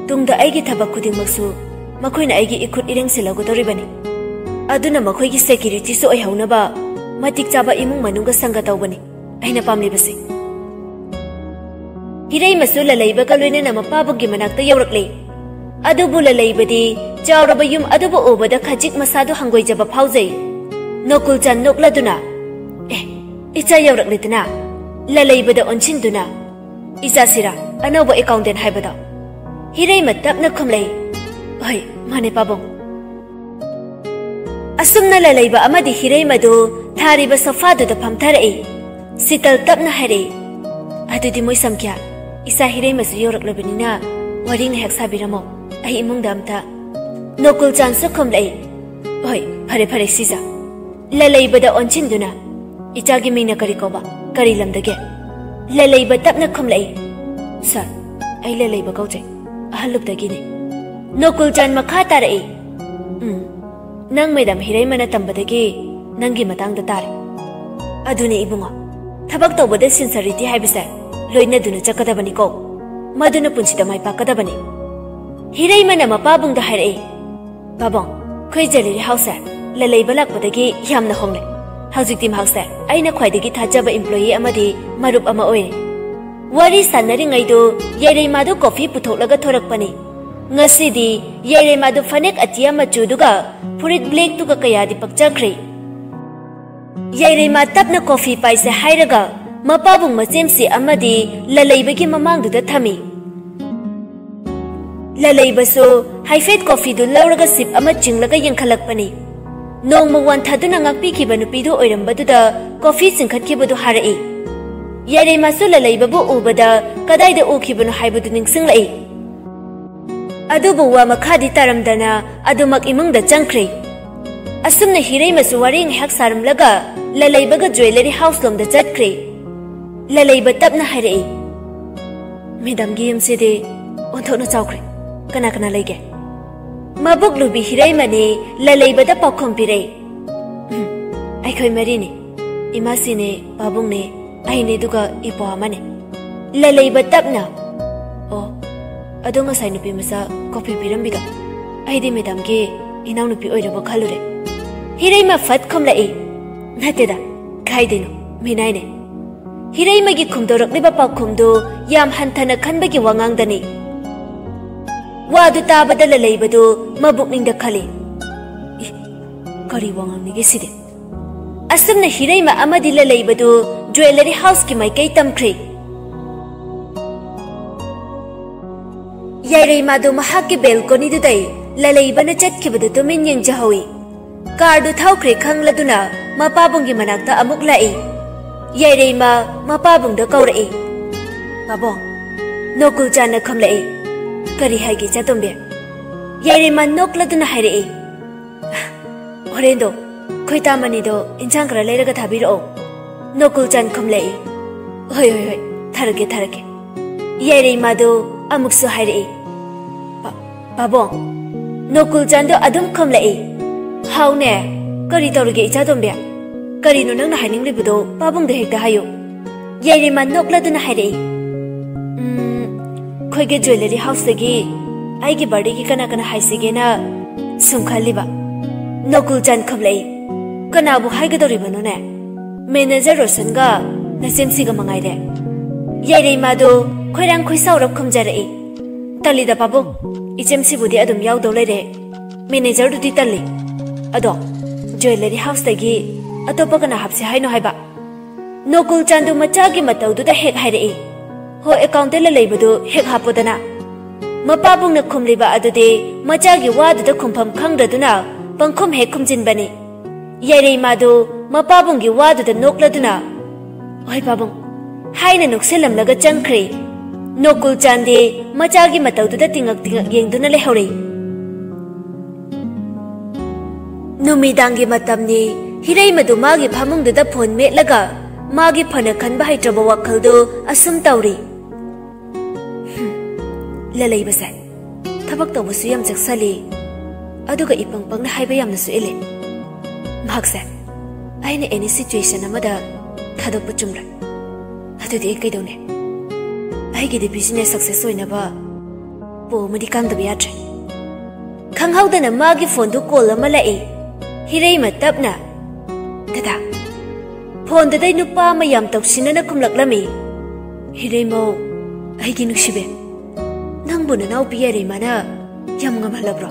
ꯇꯨꯡꯗ ꯑꯩꯒꯤ ꯊꯕꯛ ꯈꯨꯗꯤꯡꯃꯛꯁꯨ ꯃꯈꯣꯏꯅ ꯑꯩꯒꯤ ꯏꯈꯨꯠ ꯏꯔꯦꯡ ꯁꯤꯜꯍꯧꯒꯗꯧꯔꯤꯕꯅꯤ꯫ ꯑꯗꯨꯅ ꯃꯈꯣꯏꯒꯤ ꯁꯦꯀ꯭ꯌꯨꯔꯤꯇꯤꯁꯨ ꯑꯣꯏꯍꯧꯅꯕ ꯃꯇꯤꯛ ꯆꯥꯕ ꯏꯃꯨꯡ ꯃꯅꯨꯡꯒ ꯁꯪꯒ ꯇꯧꯕꯅꯤ ꯑꯩꯅ ꯄꯥꯝꯂꯤꯕꯁꯦ꯫" ꯍꯤꯔꯩꯃꯁꯨ ꯂꯂꯩꯕꯒ ꯂꯣꯏꯅꯅ ꯃꯄꯥꯕꯨꯡꯒꯤ ꯃꯅꯥꯛꯇ ꯌꯧꯔꯛꯂꯦ꯫ ꯑꯗꯨꯕꯨ ꯂꯂꯩꯕꯗꯤ ꯆꯥꯎꯔꯕ ꯌꯨꯝ ꯑꯗꯨꯕꯨ ꯎꯕꯗ ꯈꯖꯤꯛ ꯃꯁꯥꯗꯨ ꯍꯪꯒꯣꯏꯖꯕ ꯐꯥꯎꯖꯩ꯫ ꯅꯣꯀꯨꯜꯆꯥꯟ ꯅꯣꯛꯂꯗꯨꯅ, "ꯑꯦ, ꯏꯆꯥ ꯌꯧꯔꯛꯂꯦꯗꯅ, ꯂꯂꯩꯕꯗ ꯑꯣꯟꯁꯤꯟꯗꯨꯅ, "ꯏꯆꯥꯁꯤꯔꯥ ꯑꯅꯧꯕ ꯑꯦꯀꯥꯎꯟꯇꯦꯟ ꯍꯥꯏꯕꯗꯣ?" ꯍꯤꯔꯩꯃ ꯇꯞꯅ ꯈꯨꯝꯂꯛꯏ, "ꯍꯣꯏ, ꯃꯥꯅꯦ ꯄꯥꯕꯨꯡ"꯫ ꯑꯁꯨꯝꯅ ꯂꯂꯩꯕ ꯑꯃꯗꯤ ꯍꯤꯔꯩꯃꯗꯨ ꯊꯥꯔꯤꯕ ꯁꯣꯐꯥꯗꯨꯗ ꯐꯝꯊꯔꯛꯏ꯫ ꯁꯤꯇꯜ ꯇꯞꯅ ꯍꯥꯏꯔꯛꯏ, "ꯑꯗꯨꯗꯤ ꯃꯣꯏ ꯁꯝꯈ꯭ꯌꯥ, ꯏꯆꯥ ꯍꯤꯔꯩꯃꯁꯨ ꯌꯧꯔꯛꯂꯕꯅꯤꯅ ꯋꯥꯔꯤ ꯉꯥꯏꯍꯥꯛ ꯁꯥꯕꯤꯔꯝꯃꯣ, ꯑꯩ ꯏꯃꯨꯡꯗ ꯑꯝꯇ"꯫ ꯅꯣꯀꯨꯜꯆꯥꯟꯁꯨ ꯈꯨꯝꯂꯛꯏ, "ꯍꯣꯏ, ꯐꯔꯦ ꯐꯔꯦ ꯁꯤꯖ"꯫ ꯂꯂꯩꯕꯗ ꯑꯣꯟꯁꯤꯟꯗꯨꯅ, "ꯏꯆꯥꯒꯤ ꯃꯤꯡꯅ ꯀꯔꯤ ꯀꯧꯕ? ꯀꯔꯤ ꯂꯝꯗꯒꯤ?" ꯂꯂꯩꯕ ꯇꯞꯅ ꯈꯨꯝꯂꯛꯏ, "ꯁꯥꯔ, ꯑꯩ ꯂꯂꯩꯕ ꯀꯧꯖꯩ, ꯑꯍꯜꯂꯨꯞꯇꯒꯤꯅꯤ"꯫ ꯅꯣꯀꯨꯜꯆꯥꯟ ꯃꯈꯥ ꯇꯥꯔꯛꯏ, "ꯎꯝ, ꯅꯪ ꯃꯦꯗꯥꯝ ꯍꯤꯔꯩꯃꯅ ꯇꯝꯕꯗꯒꯤ ꯅꯪꯒꯤ ꯃꯇꯥꯡꯗ ꯇꯥꯔꯦ꯫ ꯑꯗꯨꯅꯤ ꯏꯕꯨꯡꯉꯣ, ꯊꯕꯛ ꯇꯧꯕꯗ ꯁꯤꯟꯁꯔꯤꯇꯤ ꯍꯥꯏꯕꯁꯦ ꯂꯣꯏꯅꯗꯨꯅ ꯆꯠꯀꯗꯕꯅꯤꯀꯣ, ꯃꯗꯨꯅ ꯄꯨꯟꯁꯤꯗ ꯃꯥꯏ ꯄꯥꯛꯀꯗꯕꯅꯤ"꯫ ꯍꯤꯔꯩꯃꯅ ꯃꯄꯥꯕꯨꯡꯗ ꯍꯥꯏꯔꯛꯏ, "ꯄꯥꯕꯨꯡ, ꯑꯩꯈꯣꯏ ꯖ꯭ꯋꯦꯂꯔꯤ ꯍꯥꯎꯁꯁꯦ ꯂꯂꯩꯕ ꯂꯥꯛꯄꯗꯒꯤ ꯌꯥꯝꯅ ꯍꯣꯡꯂꯦ꯫ ꯍꯧꯖꯤꯛꯇꯤ ꯃꯍꯥꯛꯁꯦ ꯑꯩꯅ ꯈ꯭ꯋꯥꯏꯗꯒꯤ ꯊꯥꯖꯕ ꯏꯝꯄ꯭ꯂꯣꯌꯤ ꯑꯃꯗꯤ ꯃꯔꯨꯞ ꯑꯃ ꯑꯣꯏꯔꯦ"꯫ ꯋꯥꯔꯤ ꯁꯥꯟꯅꯔꯤꯉꯩꯗꯨ ꯌꯥꯏꯔꯩꯃꯥꯗꯨ ꯀꯣꯐꯤ ꯄꯨꯊꯣꯛꯂꯒ ꯊꯣꯔꯛꯄꯅꯤ꯫ ꯉꯁꯤꯗꯤ ꯌꯥꯏꯔꯩꯃꯥꯗꯨ ꯐꯅꯦꯛ ꯑꯇꯤꯌꯥ ꯃꯆꯨꯗꯨꯒ ꯐꯨꯔꯤꯠ ꯕ꯭ꯂꯦꯛꯇꯨꯒ ꯀꯌꯥꯗꯤ ꯄꯛꯆꯈ꯭ꯔꯦ꯫ ꯌꯥꯏꯔꯩꯃꯥ ꯇꯞꯅ ꯀꯣꯐꯤ ꯄꯥꯏꯁꯦ ꯍꯥꯏꯔꯒ ꯃꯄꯥꯕꯨꯡ ꯃꯆꯦꯝꯁꯤ ꯑꯃꯗꯤ ꯂꯂꯩꯕꯒꯤ ꯃꯃꯥꯡꯗꯨꯗ ꯊꯝꯃꯤ꯫ ꯂꯂꯩꯕꯁꯨ ꯍꯥꯏꯐꯦꯠ ꯀꯣꯐꯤꯗꯨ ꯂꯧꯔꯒ ꯁꯤꯞ ꯑꯃ ꯆꯤꯡꯂꯒ ꯌꯦꯡꯈꯠꯂꯛꯄꯅꯤ꯫ ꯅꯣꯡꯃ ꯋꯥꯟꯊꯗꯨꯅ ꯉꯥꯛꯄꯤꯈꯤꯕ ꯅꯨꯄꯤꯗꯨ ꯑꯣꯏꯔꯝꯕꯗꯨꯗ ꯀꯣꯐꯤ ꯆꯤꯡꯈꯠꯈꯤꯕꯗꯨ ꯍꯥꯔꯛꯏ꯫ ꯌꯥꯏꯔꯩꯃꯥꯁꯨ ꯂꯂꯩꯕꯕꯨ ꯎꯕꯗ ꯀꯗꯥꯏꯗ ꯎꯈꯤꯕꯅꯣ ꯍꯥꯏꯕꯗꯨ ꯅꯤꯡꯁꯤꯡꯂꯛꯏ꯫ ꯑꯗꯨꯕꯨ ꯋꯥ ꯃꯈꯥꯗꯤ ꯇꯥꯔꯝꯗꯅ ꯑꯗꯨꯃꯛ ꯏꯃꯨꯡꯗ ꯆꯪꯈ꯭ꯔꯦ꯫ ꯑꯁꯨꯝꯅ ꯍꯤꯔꯩꯃꯁꯨ ꯋꯥꯔꯤ ꯉꯥꯏꯍꯥꯛ ꯁꯥꯔꯝꯂꯒ ꯂꯂꯩꯕꯒ ꯖ꯭ꯋꯦꯂꯔꯤ ꯍꯥꯎꯁ ꯂꯣꯝꯗ ꯆꯠꯈ꯭ꯔꯦ꯫ ꯂꯂꯩꯕ ꯇꯞꯅ ꯍꯥꯏꯔꯛꯏ, "ꯃꯦꯗꯥꯝꯒꯤ ꯌꯨꯝꯁꯤꯗꯤ ꯑꯣꯟꯊꯣꯛꯅ ꯆꯥꯎꯈ꯭ꯔꯦ꯫ ꯀꯅꯥ ꯀꯅꯥ ꯂꯩꯒꯦ?" ꯃꯕꯨꯛ ꯂꯨꯕꯤ ꯍꯤꯔꯩꯃꯅꯤ ꯂꯂꯩꯕꯗ ꯄꯥꯎꯈꯨꯝ ꯄꯤꯔꯛꯏ, "ꯎꯝ, ꯑꯩꯈꯣꯏ ꯃꯔꯤꯅꯤ꯫ ꯏꯃꯥꯁꯤꯅꯦ, ꯄꯥꯕꯨꯡꯅꯦ, ꯑꯩꯅꯦ, ꯑꯗꯨꯒ ꯏꯄ꯭ꯋꯥ ꯑꯃꯅꯦ"꯫ ꯂꯂꯩꯕ ꯇꯞꯅ, "ꯑꯣ, ꯑꯗꯣ ꯉꯁꯥꯏ ꯅꯨꯄꯤ ꯃꯆꯥ ꯀꯣꯐꯤ ꯄꯤꯔꯝꯕꯤꯗꯣ, ꯑꯩꯗꯤ ꯃꯦꯗꯥꯝꯒꯤ ꯏꯅꯥꯎꯅꯨꯄꯤ ꯑꯣꯏꯔꯕ ꯈꯜꯂꯨꯔꯦ"꯫ ꯍꯤꯔꯩꯃ ꯐꯠ ꯈꯨꯝꯂꯛꯏ, "ꯅꯠꯇꯦꯗ, ꯀꯥꯏꯗꯩꯅꯣ, ꯃꯤꯅꯥꯏꯅꯦ"꯫ ꯍꯤꯔꯩꯃꯒꯤ ꯈꯨꯝꯗꯣꯔꯛꯂꯤꯕ ꯄꯥꯎꯈꯨꯝꯗꯨ ꯌꯥꯝ ꯍꯟꯊꯅ ꯈꯟꯕꯒꯤ ꯋꯥꯉꯥꯡꯗꯅꯤ꯫ ꯋꯥꯗꯨ ꯇꯥꯕꯗ ꯂꯂꯩꯕꯗꯨ ꯃꯕꯨꯛꯅꯤꯡꯗ ꯈꯜꯂꯤ, "ꯏ, ꯀꯔꯤ ꯋꯥꯉꯥꯡꯅꯤꯒꯦ ꯁꯤꯗꯤ?" ꯑꯁꯨꯝꯅ ꯍꯤꯔꯩꯃ ꯑꯃꯗꯤ ꯂꯂꯩꯕꯗꯨ ꯖ꯭ꯋꯦꯂꯔꯤ ꯍꯥꯎꯁꯀꯤ ꯃꯥꯏꯀꯩ ꯇꯝꯈ꯭ꯔꯦ꯫ ꯌꯥꯏꯔꯩꯃꯥꯗꯨ ꯃꯍꯥꯛꯀꯤ ꯕꯦꯜꯀꯣꯅꯤꯗꯨꯗꯩ ꯂꯂꯩꯕꯅ ꯆꯠꯈꯤꯕꯗꯨ ꯇꯨꯃꯤꯟ ꯌꯦꯡꯖꯍꯧꯏ꯫ ꯀꯥꯔꯗꯨ ꯊꯧꯈ꯭ꯔꯦ ꯈꯪꯂꯗꯨꯅ ꯃꯄꯥꯕꯨꯡꯒꯤ ꯃꯅꯥꯛꯇ ꯑꯃꯨꯛ ꯂꯥꯛꯏ꯫ ꯌꯥꯏꯔꯩꯃ ꯃꯄꯥꯕꯨꯡꯗ ꯀꯧꯔꯛꯏ꯫ "ꯄꯥꯕꯨꯡ?" ꯅꯣꯀꯨꯜꯆꯥꯟꯅ ꯈꯨꯝꯂꯛꯏ꯫ "ꯀꯔꯤ ꯍꯥꯏꯒꯦ ꯏꯆꯥꯇꯣꯝꯕꯤ?" ꯌꯥꯏꯔꯩꯃ ꯅꯣꯛꯂꯗꯨꯅ ꯍꯥꯏꯔꯛꯏ꯫ "ꯍꯣꯔꯦꯟꯗꯣ ꯈꯣꯏ ꯇꯥꯃꯅꯤꯗꯣ ꯏꯟꯁꯥꯡ ꯈꯔ ꯂꯩꯔꯒ ꯊꯥꯕꯤꯔꯛꯑꯣ꯫" ꯅꯣꯀꯨꯜꯆꯥꯟ ꯈꯨꯝꯂꯛꯏ꯫ "ꯍꯣꯏ, ꯍꯣꯏ, ꯍꯣꯏ, ꯊꯥꯔꯛꯀꯦ, ꯊꯥꯔꯛꯀꯦ꯫" ꯌꯥꯏꯔꯩꯃꯥꯗꯣ ꯑꯃꯨꯛꯁꯨ ꯍꯥꯏꯔꯛꯏ꯫ "ꯄꯥ-, ꯄꯥꯕꯨꯡ꯫" ꯅꯣꯀꯨꯜꯆꯥꯟꯗꯣ ꯑꯗꯨꯝ ꯈꯨꯝꯂꯛꯏ꯫ "ꯍꯥꯎꯅꯦ, ꯀꯔꯤ ꯇꯧꯔꯤꯒꯦ ꯏꯆꯥꯇꯣꯝꯕꯤ? ꯀꯔꯤꯅꯣ ꯅꯪꯅ ꯍꯥꯏꯅꯤꯡꯂꯤꯕꯗꯣ ꯄꯥꯕꯨꯡꯗ ꯍꯦꯛꯇ ꯍꯥꯏꯌꯨ꯫" ꯌꯥꯏꯔꯩꯃꯥ ꯅꯣꯛꯂꯗꯨꯅ ꯍꯥꯏꯔꯛꯏ꯫ "ꯎꯝ, ꯑꯩꯈꯣꯏꯒꯤ ꯖ꯭ꯋꯦꯂꯔꯤ ꯍꯥꯎꯁꯇꯒꯤ ꯑꯩꯒꯤ ꯕꯥꯔꯗꯦꯒꯤ ꯀꯅꯥ ꯀꯅꯥ ꯍꯥꯏꯁꯤꯒꯦꯅ ꯁꯨꯝ ꯈꯜꯂꯤꯕ꯫" ꯅꯣꯀꯨꯜꯆꯥꯟ ꯈꯨꯝꯂꯛꯏ꯫ "ꯀꯅꯥꯕꯨ ꯍꯥꯏꯒꯗꯧꯔꯤꯕꯅꯣꯅꯦ? ꯃꯦꯅꯦꯖꯔ ꯔꯣꯁꯟꯒ ꯅꯆꯦꯝꯁꯤꯒ ꯃꯉꯥꯏꯔꯦ꯫" ꯌꯥꯏꯔꯩꯃꯥꯗꯣ ꯈꯣꯏꯔꯥꯡ ꯈꯣꯏꯁꯥꯎꯔꯞ ꯈꯨꯝꯖꯔꯛꯏ꯫ "ꯇꯜꯂꯤꯗ ꯄꯥꯕꯨꯡ, ꯏꯆꯦꯝꯁꯤꯕꯨꯗꯤ ꯑꯗꯨꯝ ꯌꯥꯎꯗꯧ ꯂꯩꯔꯦ꯫ ꯃꯦꯅꯦꯖꯔꯗꯨꯗꯤ ꯇꯜꯂꯤ꯫ ꯑꯗꯣ ꯖ꯭ꯋꯦꯂꯔꯤ ꯍꯥꯎꯁꯇꯒꯤ ꯑꯇꯣꯞꯄ ꯀꯅꯥ ꯍꯥꯞꯁꯦ ꯍꯥꯏꯅꯣ ꯍꯥꯏꯕ?" ꯅꯣꯀꯨꯜꯆꯥꯟꯗꯨ ꯃꯆꯥꯒꯤ ꯃꯇꯧꯗꯨꯗ ꯍꯦꯛ ꯍꯥꯏꯔꯛꯏ꯫ "ꯍꯣ, ꯑꯦꯀꯥꯎꯟꯇꯦꯟ ꯂꯩꯕꯗꯨ ꯍꯦꯛ ꯍꯥꯞꯄꯣꯗꯅ꯫" ꯃꯄꯥꯕꯨꯡꯅ ꯈꯨꯝꯂꯤꯕ ꯑꯗꯨꯗꯤ ꯃꯆꯥꯒꯤ ꯋꯥꯗꯨꯗ ꯈꯨꯝꯐꯝ ꯈꯪꯗ꯭ꯔꯗꯨꯅ ꯄꯪꯈꯨꯝ ꯍꯦꯛ ꯈꯨꯝꯖꯤꯟꯕꯅꯤ꯫ ꯌꯥꯏꯔꯩꯃꯥꯗꯨ ꯃꯄꯥꯕꯨꯡꯒꯤ ꯋꯥꯗꯨꯗ ꯅꯣꯛꯂꯗꯨꯅ, "ꯍꯣꯏ ꯄꯥꯕꯨꯡ" ꯍꯥꯏꯅ ꯅꯣꯛꯁꯤꯜꯂꯝꯂꯒ ꯆꯪꯈ꯭ꯔꯦ꯫ ꯅꯣꯀꯨꯜꯆꯥꯟꯗꯤ ꯃꯆꯥꯒꯤ ꯃꯇꯧꯗꯨꯗ ꯇꯤꯡꯉꯛ ꯇꯤꯡꯉꯛ ꯌꯦꯡꯗꯨꯅ ꯂꯩꯍꯧꯔꯦ꯫ ꯅꯨꯃꯤꯗꯥꯡꯒꯤ ꯃꯇꯝꯅꯤ꯫ ꯍꯤꯔꯩꯃꯗꯨ ꯃꯥꯒꯤ ꯐꯃꯨꯡꯗꯨꯗ ꯐꯣꯟ ꯃꯦꯠꯂꯒ ꯃꯥꯒꯤ ꯐꯅ ꯈꯟꯕ ꯍꯩꯇ꯭ꯔꯕ ꯋꯥꯈꯜꯗꯨ ꯑꯁꯨꯝ ꯇꯧꯔꯤ꯫ "ꯍꯨꯝ, ꯂꯂꯩꯕꯁꯦ ꯊꯕꯛ ꯇꯧꯕꯁꯨ ꯌꯥꯝ ꯆꯦꯛꯁꯜꯂꯤ, ꯑꯗꯨꯒ ꯏꯄꯪ ꯄꯪꯅ ꯍꯥꯏꯕ ꯌꯥꯝꯅꯁꯨ ꯏꯜꯂꯤ꯫ ꯃꯍꯥꯛꯁꯦ ꯑꯩꯅ ꯑꯦꯅꯤ ꯁꯤꯆꯨꯋꯦꯁꯟ ꯑꯃꯗ ꯊꯥꯗꯣꯛꯄ ꯆꯨꯝꯂꯣꯏ꯫ ꯑꯗꯨꯗꯤ ꯑꯩ ꯀꯩꯗꯧꯅꯤ? ꯑꯩꯒꯤꯗꯤ ꯕꯤꯖꯤꯅꯦꯁ ꯁꯛꯁꯦꯁ ꯑꯣꯏꯅꯕ ꯄꯣ ꯑꯃꯗꯤ ꯀꯥꯡꯗꯕ ꯌꯥꯗ꯭ꯔꯦ꯫" ꯈꯪꯍꯧꯗꯅ ꯃꯥꯒꯤ ꯐꯣꯟꯗꯨ ꯀꯣꯜ ꯑꯃ ꯂꯥꯛꯏ꯫ ꯍꯤꯔꯩꯃ ꯇꯞꯅ, "ꯗꯗꯥ꯫" ꯐꯣꯟꯗꯨꯗꯩ ꯅꯨꯄꯥ ꯑꯃ ꯌꯥꯝ ꯇꯧꯁꯤꯟꯅꯅ ꯈꯨꯝꯂꯛꯂꯝꯃꯤ꯫ "ꯍꯤꯔꯩꯃꯧ, ꯑꯩꯒꯤ ꯅꯨꯡꯁꯤꯕꯤ, ꯅꯪꯕꯨ ꯅꯅꯥꯎꯄꯤ ꯌꯥꯏꯔꯩꯃꯅ ꯌꯥꯝ ꯉꯝꯍꯜꯂꯕ꯭ꯔꯣ?"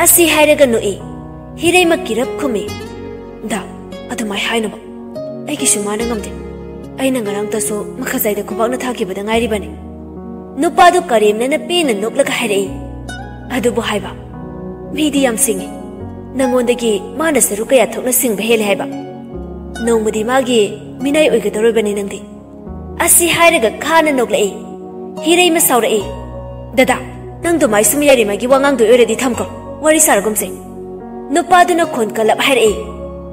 ꯑꯁꯤ ꯍꯥꯏꯔꯒ ꯅꯣꯛꯏ꯫ ꯍꯤꯔꯩꯃ ꯀꯤꯔꯞ ꯈꯨꯝꯃꯤ꯫ "ꯗꯥ, "ꯑꯗꯨꯃꯥꯏ ꯍꯥꯏꯅꯨꯕ, ꯑꯩꯒꯤꯁꯨ ꯃꯥꯅ ꯉꯝꯗꯦ꯫ ꯑꯩꯅ ꯉꯔꯥꯡꯇꯁꯨ ꯃꯈꯖꯥꯏꯗ ꯈꯨꯕꯥꯛꯅ ꯊꯥꯈꯤꯕꯗ ꯉꯥꯏꯔꯤꯕꯅꯤ꯫" ꯅꯨꯄꯥꯗꯨ ꯀꯔꯦꯝꯅꯅ ꯄꯦꯟꯅ ꯅꯣꯛꯂꯒ ꯍꯥꯏꯔꯛꯏ, "ꯑꯗꯨꯕꯨ ꯍꯥꯏꯕ, ꯃꯤꯗꯤ ꯌꯥꯝ ꯁꯤꯡꯉꯤ꯫ ꯅꯪꯉꯣꯟꯗꯒꯤ ꯃꯥꯅ ꯁꯔꯨꯛ ꯀꯌꯥ ꯊꯣꯛꯅ ꯁꯤꯡꯕ ꯍꯦꯜꯂꯦ ꯍꯥꯏꯕ꯫ ꯅꯣꯡꯃꯗꯤ ꯃꯥꯒꯤ ꯃꯤꯅꯥꯏ ꯑꯣꯏꯒꯗꯧꯔꯤꯕꯅꯤ ꯅꯪꯗꯤ꯫" ꯑꯁꯤ ꯍꯥꯏꯔꯒ ꯈꯥꯅ ꯅꯣꯛꯂꯛꯏ꯫ ꯍꯤꯔꯩꯃ ꯁꯥꯎꯔꯛꯏ, "ꯗꯗꯥ, ꯅꯪ ꯑꯗꯨꯃꯥꯏ ꯁꯨꯝ ꯌꯥꯏꯔꯤꯃꯒꯤ ꯋꯥ ꯉꯥꯡꯗꯣꯏ ꯑꯣꯏꯔꯗꯤ ꯊꯝꯈ꯭ꯔꯣ, ꯋꯥꯔꯤ ꯁꯥꯔꯒꯨꯝꯁꯦ꯫" ꯅꯨꯄꯥꯗꯨꯅ ꯈꯣꯟ ꯀꯜꯂꯞ ꯍꯥꯏꯔꯛꯏ,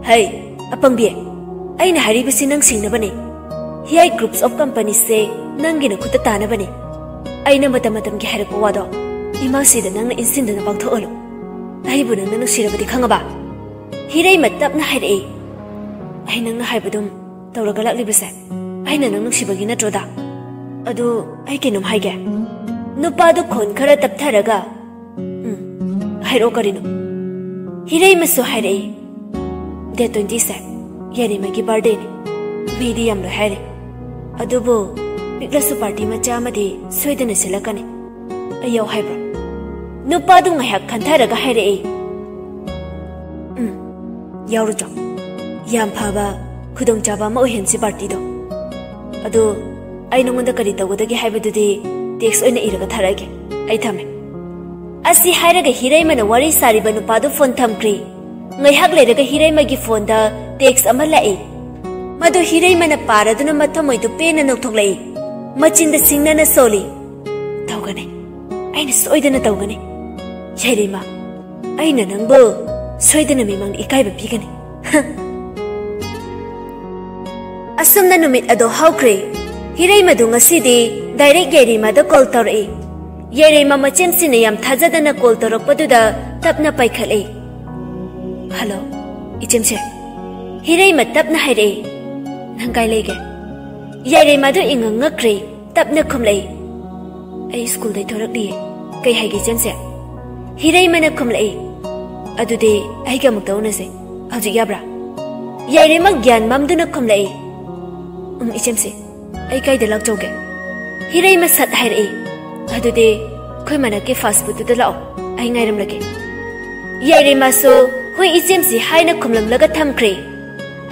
"ꯍꯩ, ꯑꯄꯪꯕꯤ, ꯑꯩꯅ ꯍꯥꯏꯔꯤꯕꯁꯤ ꯅꯪ ꯁꯤꯡꯅꯕꯅꯤ꯫ ꯍꯤꯌꯥꯏ groups of companies ꯁꯦ ꯅꯪꯒꯤ ꯅꯈꯨꯠꯇ ꯇꯥꯅꯕꯅꯤ꯫ ꯑꯩꯅ ꯃꯇꯝ ꯃꯇꯝꯒꯤ ꯍꯥꯏꯔꯛꯄ ꯋꯥꯗꯣ ꯏꯃꯥꯁꯤꯗ ꯅꯪꯅ ꯏꯟꯁꯤꯟꯗꯨꯅ ꯄꯥꯡꯊꯣꯛꯍꯜꯂꯨ꯫ ꯑꯩꯕꯨ ꯅꯪꯅ ꯅꯨꯡꯁꯤꯔꯕꯗꯤ ꯈꯪꯉꯕ?" ꯍꯤꯔꯩꯃ ꯇꯞꯅ ꯍꯥꯏꯔꯛꯏ, "ꯑꯩ ꯅꯪꯅ ꯍꯥꯏꯕꯗꯨꯝ ꯇꯧꯔꯒ ꯂꯥꯛꯂꯤꯕꯁꯦ ꯑꯩꯅ ꯅꯪ ꯅꯨꯡꯁꯤꯕꯒꯤ ꯅꯠꯇ꯭ꯔꯣꯗ? ꯑꯗꯨ ꯑꯩ ꯀꯩꯅꯣꯝ ꯍꯥꯏꯒꯦ꯫" ꯅꯨꯄꯥꯗꯨ ꯈꯣꯟ ꯈꯔ ꯇꯞꯊꯔꯒ, "ꯎꯝ, ꯍꯥꯏꯔꯛꯑꯣ, ꯀꯔꯤꯅꯣ?" ꯍꯤꯔꯩꯃꯁꯨ ꯍꯥꯏꯔꯛꯏ, "Date twenty ꯁꯦ ꯌꯥꯏꯔꯤꯃꯒꯤ birthday ꯅꯤ꯫ ꯃꯤꯗꯤ ꯌꯥꯝ ꯂꯣꯏ ꯍꯥꯏꯔꯤ, ꯑꯗꯨꯕꯨ ꯄꯤꯛꯂꯁꯨ party ꯃꯆꯥ ꯑꯃꯗꯤ ꯁꯣꯏꯗꯅ ꯁꯤꯜꯂꯛꯀꯅꯤ꯫ ꯑꯩ ꯌꯥꯎ ꯍꯥꯏꯕ꯭ꯔꯣ?" ꯅꯨꯄꯥꯗꯨ ꯉꯥꯏꯍꯥꯛ ꯈꯟꯊꯔꯒ ꯍꯥꯏꯔꯛꯏ, "ꯎꯝ, ꯌꯥꯎꯔꯨꯆꯣ꯫ ꯌꯥꯝ ꯐꯕ ꯈꯨꯗꯣꯡꯆꯥꯕ ꯑꯃ ꯑꯣꯏꯍꯟꯁꯤ party ꯗꯣ꯫ ꯑꯗꯨ ꯑꯩ ꯅꯉꯣꯟꯗ ꯀꯔꯤ ꯇꯧꯒꯗꯒꯦ ꯍꯥꯏꯕꯗꯨꯗꯤ text ꯑꯣꯏꯅ ꯏꯔꯒ ꯊꯥꯔꯛꯑꯒꯦ꯫ ꯑꯩ ꯊꯝꯃꯦ꯫" ꯑꯁꯤ ꯍꯥꯏꯔꯒ ꯍꯤꯔꯩꯃꯅ ꯋꯥꯔꯤ ꯁꯥꯔꯤꯕ ꯅꯨꯄꯥꯗꯨ phone ꯊꯝꯈ꯭ꯔꯦ꯫ ꯉꯥꯏꯍꯥꯛ ꯂꯩꯔꯒ ꯍꯤꯔꯩꯃꯒꯤ phone ꯗ text ꯑꯃ ꯂꯥꯛꯏ꯫ ꯃꯗꯨ ꯍꯤꯔꯩꯃꯅ ꯄꯥꯔꯗꯨꯅ ꯃꯊꯃꯣꯏꯗꯨ ꯄꯦꯟꯅ ꯅꯣꯛꯊꯣꯛꯂꯛꯏ꯫ ꯃꯆꯤꯟꯗ ꯁꯤꯡꯅꯅ ꯁꯣꯜꯂꯤ, "ꯇꯧꯒꯅꯤ, ꯑꯩꯅ ꯁꯣꯏꯗꯅ ꯇꯧꯒꯅꯤ꯫ ꯌꯥꯏꯔꯤꯃ, ꯑꯩꯅ ꯅꯪꯕꯨ ꯁꯣꯏꯗꯅ ꯃꯤꯃꯥꯡꯗ ꯏꯀꯥꯏꯕ ꯄꯤꯒꯅꯤ꯫" ꯑꯁꯨꯝꯅ ꯅꯨꯃꯤꯠ ꯑꯗꯣ ꯍꯧꯈ꯭ꯔꯦ꯫ ꯍꯤꯔꯩꯃꯗꯨ ꯉꯁꯤꯗꯤ direct ꯌꯥꯏꯔꯤꯃꯗ call ꯇꯧꯔꯛꯏ꯫ ꯌꯥꯏꯔꯤꯃ ꯃꯆꯦꯝꯁꯤꯅ ꯌꯥꯝ ꯊꯥꯖꯗꯅ call ꯇꯧꯔꯛꯄꯗꯨꯗ ꯇꯞꯅ ꯄꯥꯏꯈꯠꯂꯤ꯫ "Hello, ꯏꯆꯦꯝꯁꯦ꯫" ꯍꯤꯔꯩꯃ ꯇꯞꯅ ꯍꯥꯏꯔꯛꯏ, "ꯅꯪ ꯀꯥꯏ ꯂꯩꯒꯦ?" ꯌꯥꯏꯔꯤꯃꯗꯨ ꯏꯉꯛ ꯉꯛꯈ꯭ꯔꯦ꯫ ꯇꯞꯅ ꯈꯨꯝꯂꯛꯏ, "ꯑꯩ ꯁ꯭ꯀꯨꯜꯗꯩ ꯊꯣꯔꯛꯂꯤꯌꯦ꯫ ꯀꯩ ꯍꯥꯏꯒꯦ, ꯏꯆꯦꯝꯁꯦ?" ꯍꯤꯔꯩꯃꯅ ꯈꯨꯝꯂꯛꯏ, "ꯑꯗꯨꯗꯤ ꯑꯩꯒ ꯑꯃꯨꯛꯇ ꯎꯅꯁꯦ꯫ ꯍꯧꯖꯤꯛ ꯌꯥꯕ꯭ꯔꯥ?" ꯌꯥꯏꯔꯤꯃ ꯒ꯭ꯌꯥꯟ ꯃꯝꯗꯨꯅ ꯈꯨꯝꯂꯛꯏ, "ꯎꯝ, ꯏꯆꯦꯝꯁꯦ, ꯑꯩ ꯀꯥꯏꯗ ꯂꯥꯛꯆꯧꯒꯦ?" ꯍꯤꯔꯩꯃ ꯁꯠ ꯍꯥꯏꯔꯛꯏ, "ꯑꯗꯨꯗꯤ ꯑꯩꯈꯣꯏ ꯃꯅꯥꯛꯀꯤ fast food ꯇꯨꯗ ꯂꯥꯛꯑꯣ, ꯑꯩ ꯉꯥꯏꯔꯝꯂꯒꯦ꯫" ꯌꯥꯏꯔꯤꯃꯁꯨ, "ꯍꯣꯏ, ꯏꯆꯦꯝꯁꯦ" ꯍꯥꯏꯅ ꯈꯨꯝꯂꯝꯂꯒ ꯊꯝꯈ꯭ꯔꯦ꯫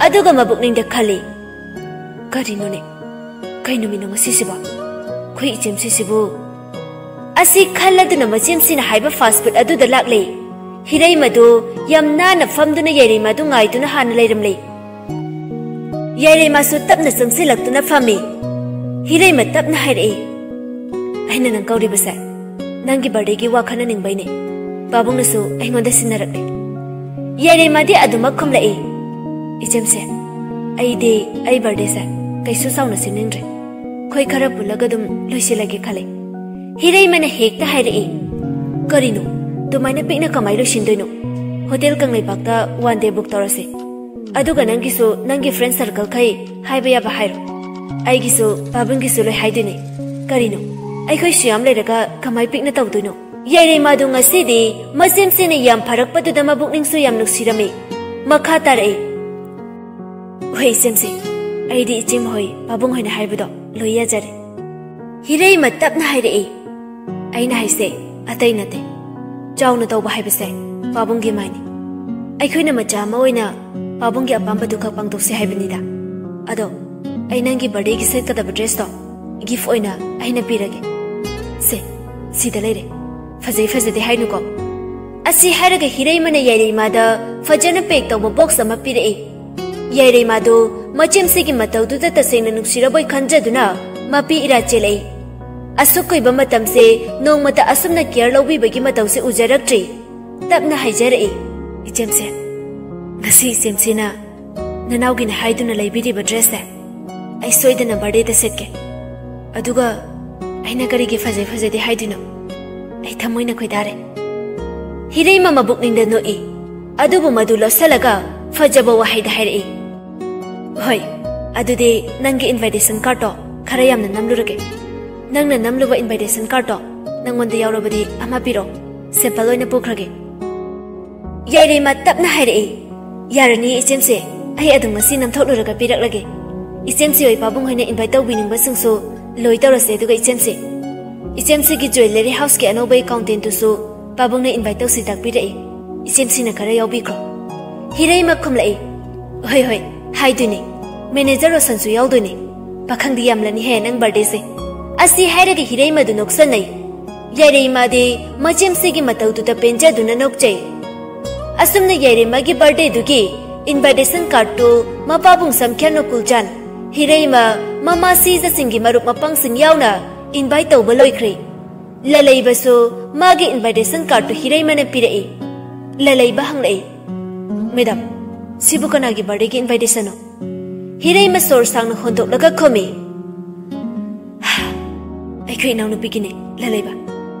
ꯑꯗꯨꯒ ꯃꯕꯨꯛꯅꯤꯡꯗ ꯈꯜꯂꯤ, "ꯀꯔꯤꯅꯣꯅꯦ? ꯀꯩ ꯅꯨꯃꯤꯠꯅꯣ ꯉꯁꯤꯁꯤꯕꯣ? ꯑꯩꯈꯣꯏ ꯏꯆꯦꯝꯁꯤꯁꯤꯕꯨ?" ꯑꯁꯤ ꯈꯜꯂꯗꯨꯅ ꯃꯆꯦꯝꯁꯤꯅ ꯍꯥꯏꯕ ꯐꯥꯁ ꯐꯨꯗ ꯑꯗꯨꯗ ꯂꯥꯛꯂꯦ꯫ ꯍꯤꯔꯩꯃꯗꯨ ꯌꯥꯝ ꯅꯥꯟꯅ ꯐꯝꯗꯨꯅ ꯌꯥꯏꯔꯩꯃꯗꯨ ꯉꯥꯏꯗꯨꯅ ꯍꯥꯟꯅ ꯂꯩꯔꯝꯂꯦ꯫ ꯌꯥꯏꯔꯩꯃꯥꯁꯨ ꯇꯞꯅ ꯆꯪꯁꯤꯜꯂꯛꯇꯨꯅ ꯐꯝꯃꯤ꯫ ꯍꯤꯔꯩꯃ ꯇꯞꯅ ꯍꯥꯏꯔꯛꯏ, "ꯑꯩꯅ ꯅꯪ ꯀꯧꯔꯤꯕꯁꯦ ꯅꯪꯒꯤ ꯕꯥꯔꯗꯦꯒꯤ ꯋꯥ ꯈꯟꯅꯅꯤꯡꯕꯩꯅꯦ꯫ ꯄꯥꯕꯨꯡꯅꯁꯨ ꯑꯩꯉꯣꯟꯗ ꯁꯤꯟꯅꯔꯛꯂꯦ꯫" ꯌꯥꯏꯔꯩꯃꯥꯗꯤ ꯑꯗꯨꯃꯛ ꯈꯨꯝꯂꯛꯏ, "ꯏꯆꯦꯝꯁꯦ, ꯑꯩꯗꯤ ꯑꯩ ꯕꯥꯔꯗꯦꯁꯦ ꯀꯩꯁꯨ ꯆꯥꯎꯅ ꯁꯤꯟꯅꯤꯡꯗ꯭ꯔꯦ꯫ ꯑꯩꯈꯣꯏ ꯈꯔ ꯄꯨꯜꯂꯒ ꯑꯗꯨꯝ ꯂꯣꯏꯁꯤꯜꯂꯒꯦ ꯈꯜꯂꯦ꯫" ꯍꯤꯔꯩꯃꯅ ꯍꯦꯛꯇ ꯍꯥꯏꯔꯛꯏ, "ꯀꯔꯤꯅꯣ? ꯑꯗꯨꯃꯥꯏꯅ ꯄꯤꯛꯅ ꯀꯃꯥꯏ ꯂꯣꯏꯁꯤꯟꯗꯣꯏꯅꯣ? ꯍꯣꯇꯦꯜ ꯀꯪꯂꯩꯄꯥꯛꯇ ꯋꯥꯟ ꯗꯦ ꯕꯨꯛ ꯇꯧꯔꯁꯦ꯫ ꯑꯗꯨꯒ ꯅꯪꯒꯤꯁꯨ ꯅꯪꯒꯤ ꯐ꯭ꯔꯦꯟ ꯁꯔꯀꯜꯈꯩ ꯍꯥꯏꯕ ꯌꯥꯕ ꯍꯥꯏꯔꯣ꯫ ꯑꯩꯒꯤꯁꯨ ꯄꯥꯕꯨꯡꯒꯤꯁꯨ ꯂꯣꯏ ꯍꯥꯏꯗꯣꯏꯅꯦ꯫ ꯀꯔꯤꯅꯣ? ꯑꯩꯈꯣꯏ ꯁꯨꯌꯥꯝ ꯂꯩꯔꯒ ꯀꯃꯥꯏ ꯄꯤꯛꯅ ꯇꯧꯗꯣꯏꯅꯣ?" ꯌꯥꯏꯔꯩꯃꯥꯗꯨ ꯉꯁꯤꯗꯤ ꯃꯆꯦꯝꯁꯤꯅ ꯌꯥꯝ ꯐꯔꯛꯄꯗꯨꯗ ꯃꯕꯨꯛꯅꯤꯡꯁꯨ ꯌꯥꯝ ꯅꯨꯡꯁꯤꯔꯝꯃꯤ꯫ ꯃꯈꯥ ꯇꯥꯔꯛꯏ, "ꯍꯣꯏ ꯏꯆꯦꯝꯁꯦ, ꯑꯩꯗꯤ ꯏꯆꯦꯝ ꯍꯣꯏ, ꯄꯥꯕꯨꯡ ꯍꯣꯏꯅ ꯍꯥꯏꯕꯗꯣ ꯂꯣꯏ ꯌꯥꯖꯔꯦ꯫" ꯍꯤꯔꯩꯃ ꯇꯞꯅ ꯍꯥꯏꯔꯛꯏ, "ꯑꯩꯅ ꯍꯥꯏꯁꯦ ꯑꯇꯩ ꯅꯠꯇꯦ, ꯆꯥꯎꯅ ꯇꯧꯕ ꯍꯥꯏꯕꯁꯦ ꯄꯥꯕꯨꯡꯒꯤ ꯃꯥꯏꯅꯤ꯫ ꯑꯩꯈꯣꯏꯅ ꯃꯆꯥ ꯑꯃ ꯑꯣꯏꯅ ꯄꯥꯕꯨꯡꯒꯤ ꯑꯄꯥꯝꯕꯗꯨ ꯈꯛ ꯄꯥꯡꯊꯣꯛꯁꯦ ꯍꯥꯏꯕꯅꯤꯗ꯫ ꯑꯗꯣ ꯑꯩ ꯅꯪꯒꯤ ꯕꯥꯔꯗꯦꯒꯤ ꯁꯦꯠꯀꯗꯕ ꯗ꯭ꯔꯦꯁꯇꯣ ꯒꯤꯐ ꯑꯣꯏꯅ ꯑꯩꯅ ꯄꯤꯔꯒꯦ꯫ ꯁꯦ, ꯁꯤꯗ ꯂꯩꯔꯦ꯫ ꯐꯖꯩ ꯐꯖꯗꯦ ꯍꯥꯏꯅꯨꯀꯣ꯫" ꯑꯁꯤ ꯍꯥꯏꯔꯒ ꯍꯤꯔꯩꯃꯅ ꯌꯥꯏꯔꯩꯃꯥꯗ ꯐꯖꯅ ꯄꯦꯛ ꯇꯧꯕ ꯕꯣꯛꯁ ꯑꯃ ꯄꯤꯔꯛꯏ꯫ ꯌꯥꯏꯔꯩꯃꯥꯗꯨ ꯃꯆꯦꯝꯁꯤꯒꯤ ꯃꯇꯧꯗꯨꯗ ꯇꯁꯦꯡꯅ ꯅꯨꯡꯁꯤꯔꯕꯣꯏ ꯈꯟꯖꯗꯨꯅ ꯃꯄꯤ ꯏꯔꯥ ꯆꯦꯜꯂꯛꯏ꯫ ꯑꯁꯨꯛ ꯀꯨꯏꯕ ꯃꯇꯝꯁꯦ ꯅꯣꯡꯃꯇ ꯑꯁꯨꯝꯅ ꯀꯤꯌꯔ ꯂꯧꯕꯤꯕꯒꯤ ꯃꯇꯧꯁꯦ ꯎꯖꯔꯛꯇ꯭ꯔꯤ꯫ ꯇꯞꯅ ꯍꯥꯏꯖꯔꯛꯏ, "ꯏꯆꯦꯝꯁꯦ, ꯉꯁꯤ ꯏꯆꯦꯝꯁꯤꯅ ꯅꯅꯥꯎꯒꯤꯅꯦ ꯍꯥꯏꯗꯨꯅ ꯂꯩꯕꯤꯔꯤꯕ ꯗ꯭ꯔꯦꯁꯁꯦ ꯑꯩ ꯁꯣꯏꯗꯅ ꯕꯥꯔꯗꯦꯗ ꯁꯦꯠꯀꯦ꯫ ꯑꯗꯨꯒ ꯑꯩꯅ ꯀꯔꯤꯒꯤ ꯐꯖꯩ ꯐꯖꯗꯦ ꯍꯥꯏꯗꯣꯏꯅꯣ? ꯑꯩ ꯊꯃꯣꯏꯅ ꯈꯣꯏꯗꯥꯔꯦ꯫" ꯍꯤꯔꯩꯃ ꯃꯕꯨꯛꯅꯤꯡꯗ ꯅꯣꯛꯏ꯫ ꯑꯗꯨꯕꯨ ꯃꯗꯨ ꯂꯣꯠꯁꯤꯜꯂꯒ ꯐꯖꯕ ꯋꯥꯍꯩꯗ ꯍꯥꯏꯔꯛꯏ, "ꯍꯣꯏ, ꯑꯗꯨꯗꯤ ꯅꯪꯒꯤ ꯏꯟꯚꯥꯏꯇꯦꯁꯟ ꯀꯥꯔꯗꯇꯣ ꯈꯔ ꯌꯥꯝꯅ ꯅꯝꯂꯨꯔꯒꯦ꯫ ꯅꯪꯅ ꯅꯝꯂꯨꯕ ꯏꯟꯚꯥꯏꯇꯦꯁꯟ ꯀꯥꯔꯗꯇꯣ ꯅꯪꯉꯣꯟꯗ ꯌꯥꯎꯔꯕꯗꯤ ꯑꯃ ꯄꯤꯔꯣ, ꯁꯦꯝꯄꯜ ꯑꯣꯏꯅ ꯄꯨꯈ꯭ꯔꯒꯦ꯫" ꯌꯥꯏꯔꯩꯃ ꯇꯞꯅ ꯍꯥꯏꯔꯛꯏ, "ꯌꯥꯔꯅꯤ ꯏꯆꯦꯝꯁꯦ, ꯑꯩ ꯑꯗꯨꯝ ꯉꯁꯤ ꯅꯝꯊꯣꯛꯂꯨꯔꯒ ꯄꯤꯔꯛꯂꯒꯦ꯫ ꯏꯆꯦꯝꯁꯦ ꯍꯣꯏ ꯄꯥꯕꯨꯡ ꯍꯣꯏꯅ ꯏꯟꯚꯥꯏꯠ ꯇꯧꯕꯤꯅꯤꯡꯕꯁꯤꯡꯁꯨ ꯂꯣꯏ ꯇꯧꯔꯁꯦ, ꯑꯗꯨꯒ ꯏꯆꯦꯝꯁꯦ, ꯏꯆꯦꯝꯁꯤꯒꯤ ꯖ꯭ꯋꯦꯂꯔꯤ ꯍꯥꯎꯁꯀꯤ ꯑꯅꯧꯕ ꯑꯦꯀꯥꯎꯟꯇꯦꯟꯠꯇꯨꯁꯨ ꯄꯥꯕꯨꯡꯅ ꯏꯟꯚꯥꯏꯠ ꯇꯧꯁꯤ ꯇꯥꯛꯄꯤꯔꯛꯏ꯫ ꯏꯆꯦꯝꯁꯤꯅ ꯈꯔ ꯌꯥꯎꯕꯤꯈ꯭ꯔꯣ꯫" ꯍꯤꯔꯩꯃ ꯈꯨꯝꯂꯛꯏ, ꯍꯣꯏ ꯍꯣꯏ, ꯍꯥꯏꯗꯣꯏꯅꯦ꯫ ꯃꯦꯅꯦꯖꯔ ꯔꯣꯁꯟꯁꯨ ꯌꯥꯎꯗꯣꯏꯅꯦ꯫ ꯄꯥꯈꯪꯗꯤ ꯌꯥꯝꯂꯅꯤꯍꯦ ꯅꯪ ꯕꯥꯔꯗꯦꯁꯦ꯫ ꯑꯁꯤ ꯍꯥꯏꯔꯒ ꯍꯤꯔꯩꯃꯗꯨ ꯅꯣꯛꯁꯟꯅꯩ꯫ ꯌꯥꯏꯔꯩꯃꯥꯗꯤ ꯃꯆꯦꯝꯁꯤꯒꯤ ꯃꯇꯧꯗꯨꯗ ꯄꯦꯟꯖꯗꯨꯅ ꯅꯣꯛꯆꯩ꯫ ꯑꯁꯨꯝꯅ ꯌꯥꯏꯔꯩꯃꯥꯒꯤ ꯕꯥꯔꯗꯦꯗꯨꯒꯤ ꯏꯟꯚꯥꯏꯇꯦꯁꯟ ꯀꯥꯔꯗꯇꯨ ꯃꯄꯥꯕꯨꯡ ꯁꯝꯈ꯭ꯌꯥ ꯅꯣꯀꯨꯜꯆꯥꯟ, ꯍꯤꯔꯩꯃ, ꯃꯃꯥ ꯁꯤꯖꯁꯤꯡꯒꯤ ꯃꯔꯨꯞ ꯃꯄꯥꯡꯁꯤꯡ ꯌꯥꯎꯅ ꯏꯟꯚꯥꯏꯠ ꯇꯧꯕ ꯂꯣꯏꯈ꯭ꯔꯦ꯫ ꯂꯂꯩꯕꯁꯨ ꯃꯥꯒꯤ ꯏꯟꯚꯥꯏꯇꯦꯁꯟ ꯀꯥꯔꯗꯇꯨ ꯍꯤꯔꯩꯃꯅ ꯄꯤꯔꯛꯏ꯫ ꯂꯂꯩꯕ ꯍꯪꯂꯛꯏ, "ꯃꯦꯗꯥꯝ, ꯁꯤꯕꯨ ꯀꯅꯥꯒꯤ ꯕꯥꯔꯗꯦꯒꯤ ꯏꯟꯚꯥꯏꯇꯦꯁꯟꯅꯣ?" ꯍꯤꯔꯩꯃ ꯁꯣꯔ ꯁꯥꯡꯅ ꯍꯣꯟꯗꯣꯛꯂꯒ ꯈꯨꯝꯃꯤ, "ꯑꯩꯈꯣꯏ ꯏꯅꯥꯎꯅꯨꯄꯤꯒꯤꯅꯦ, ꯂꯂꯩꯕ꯫"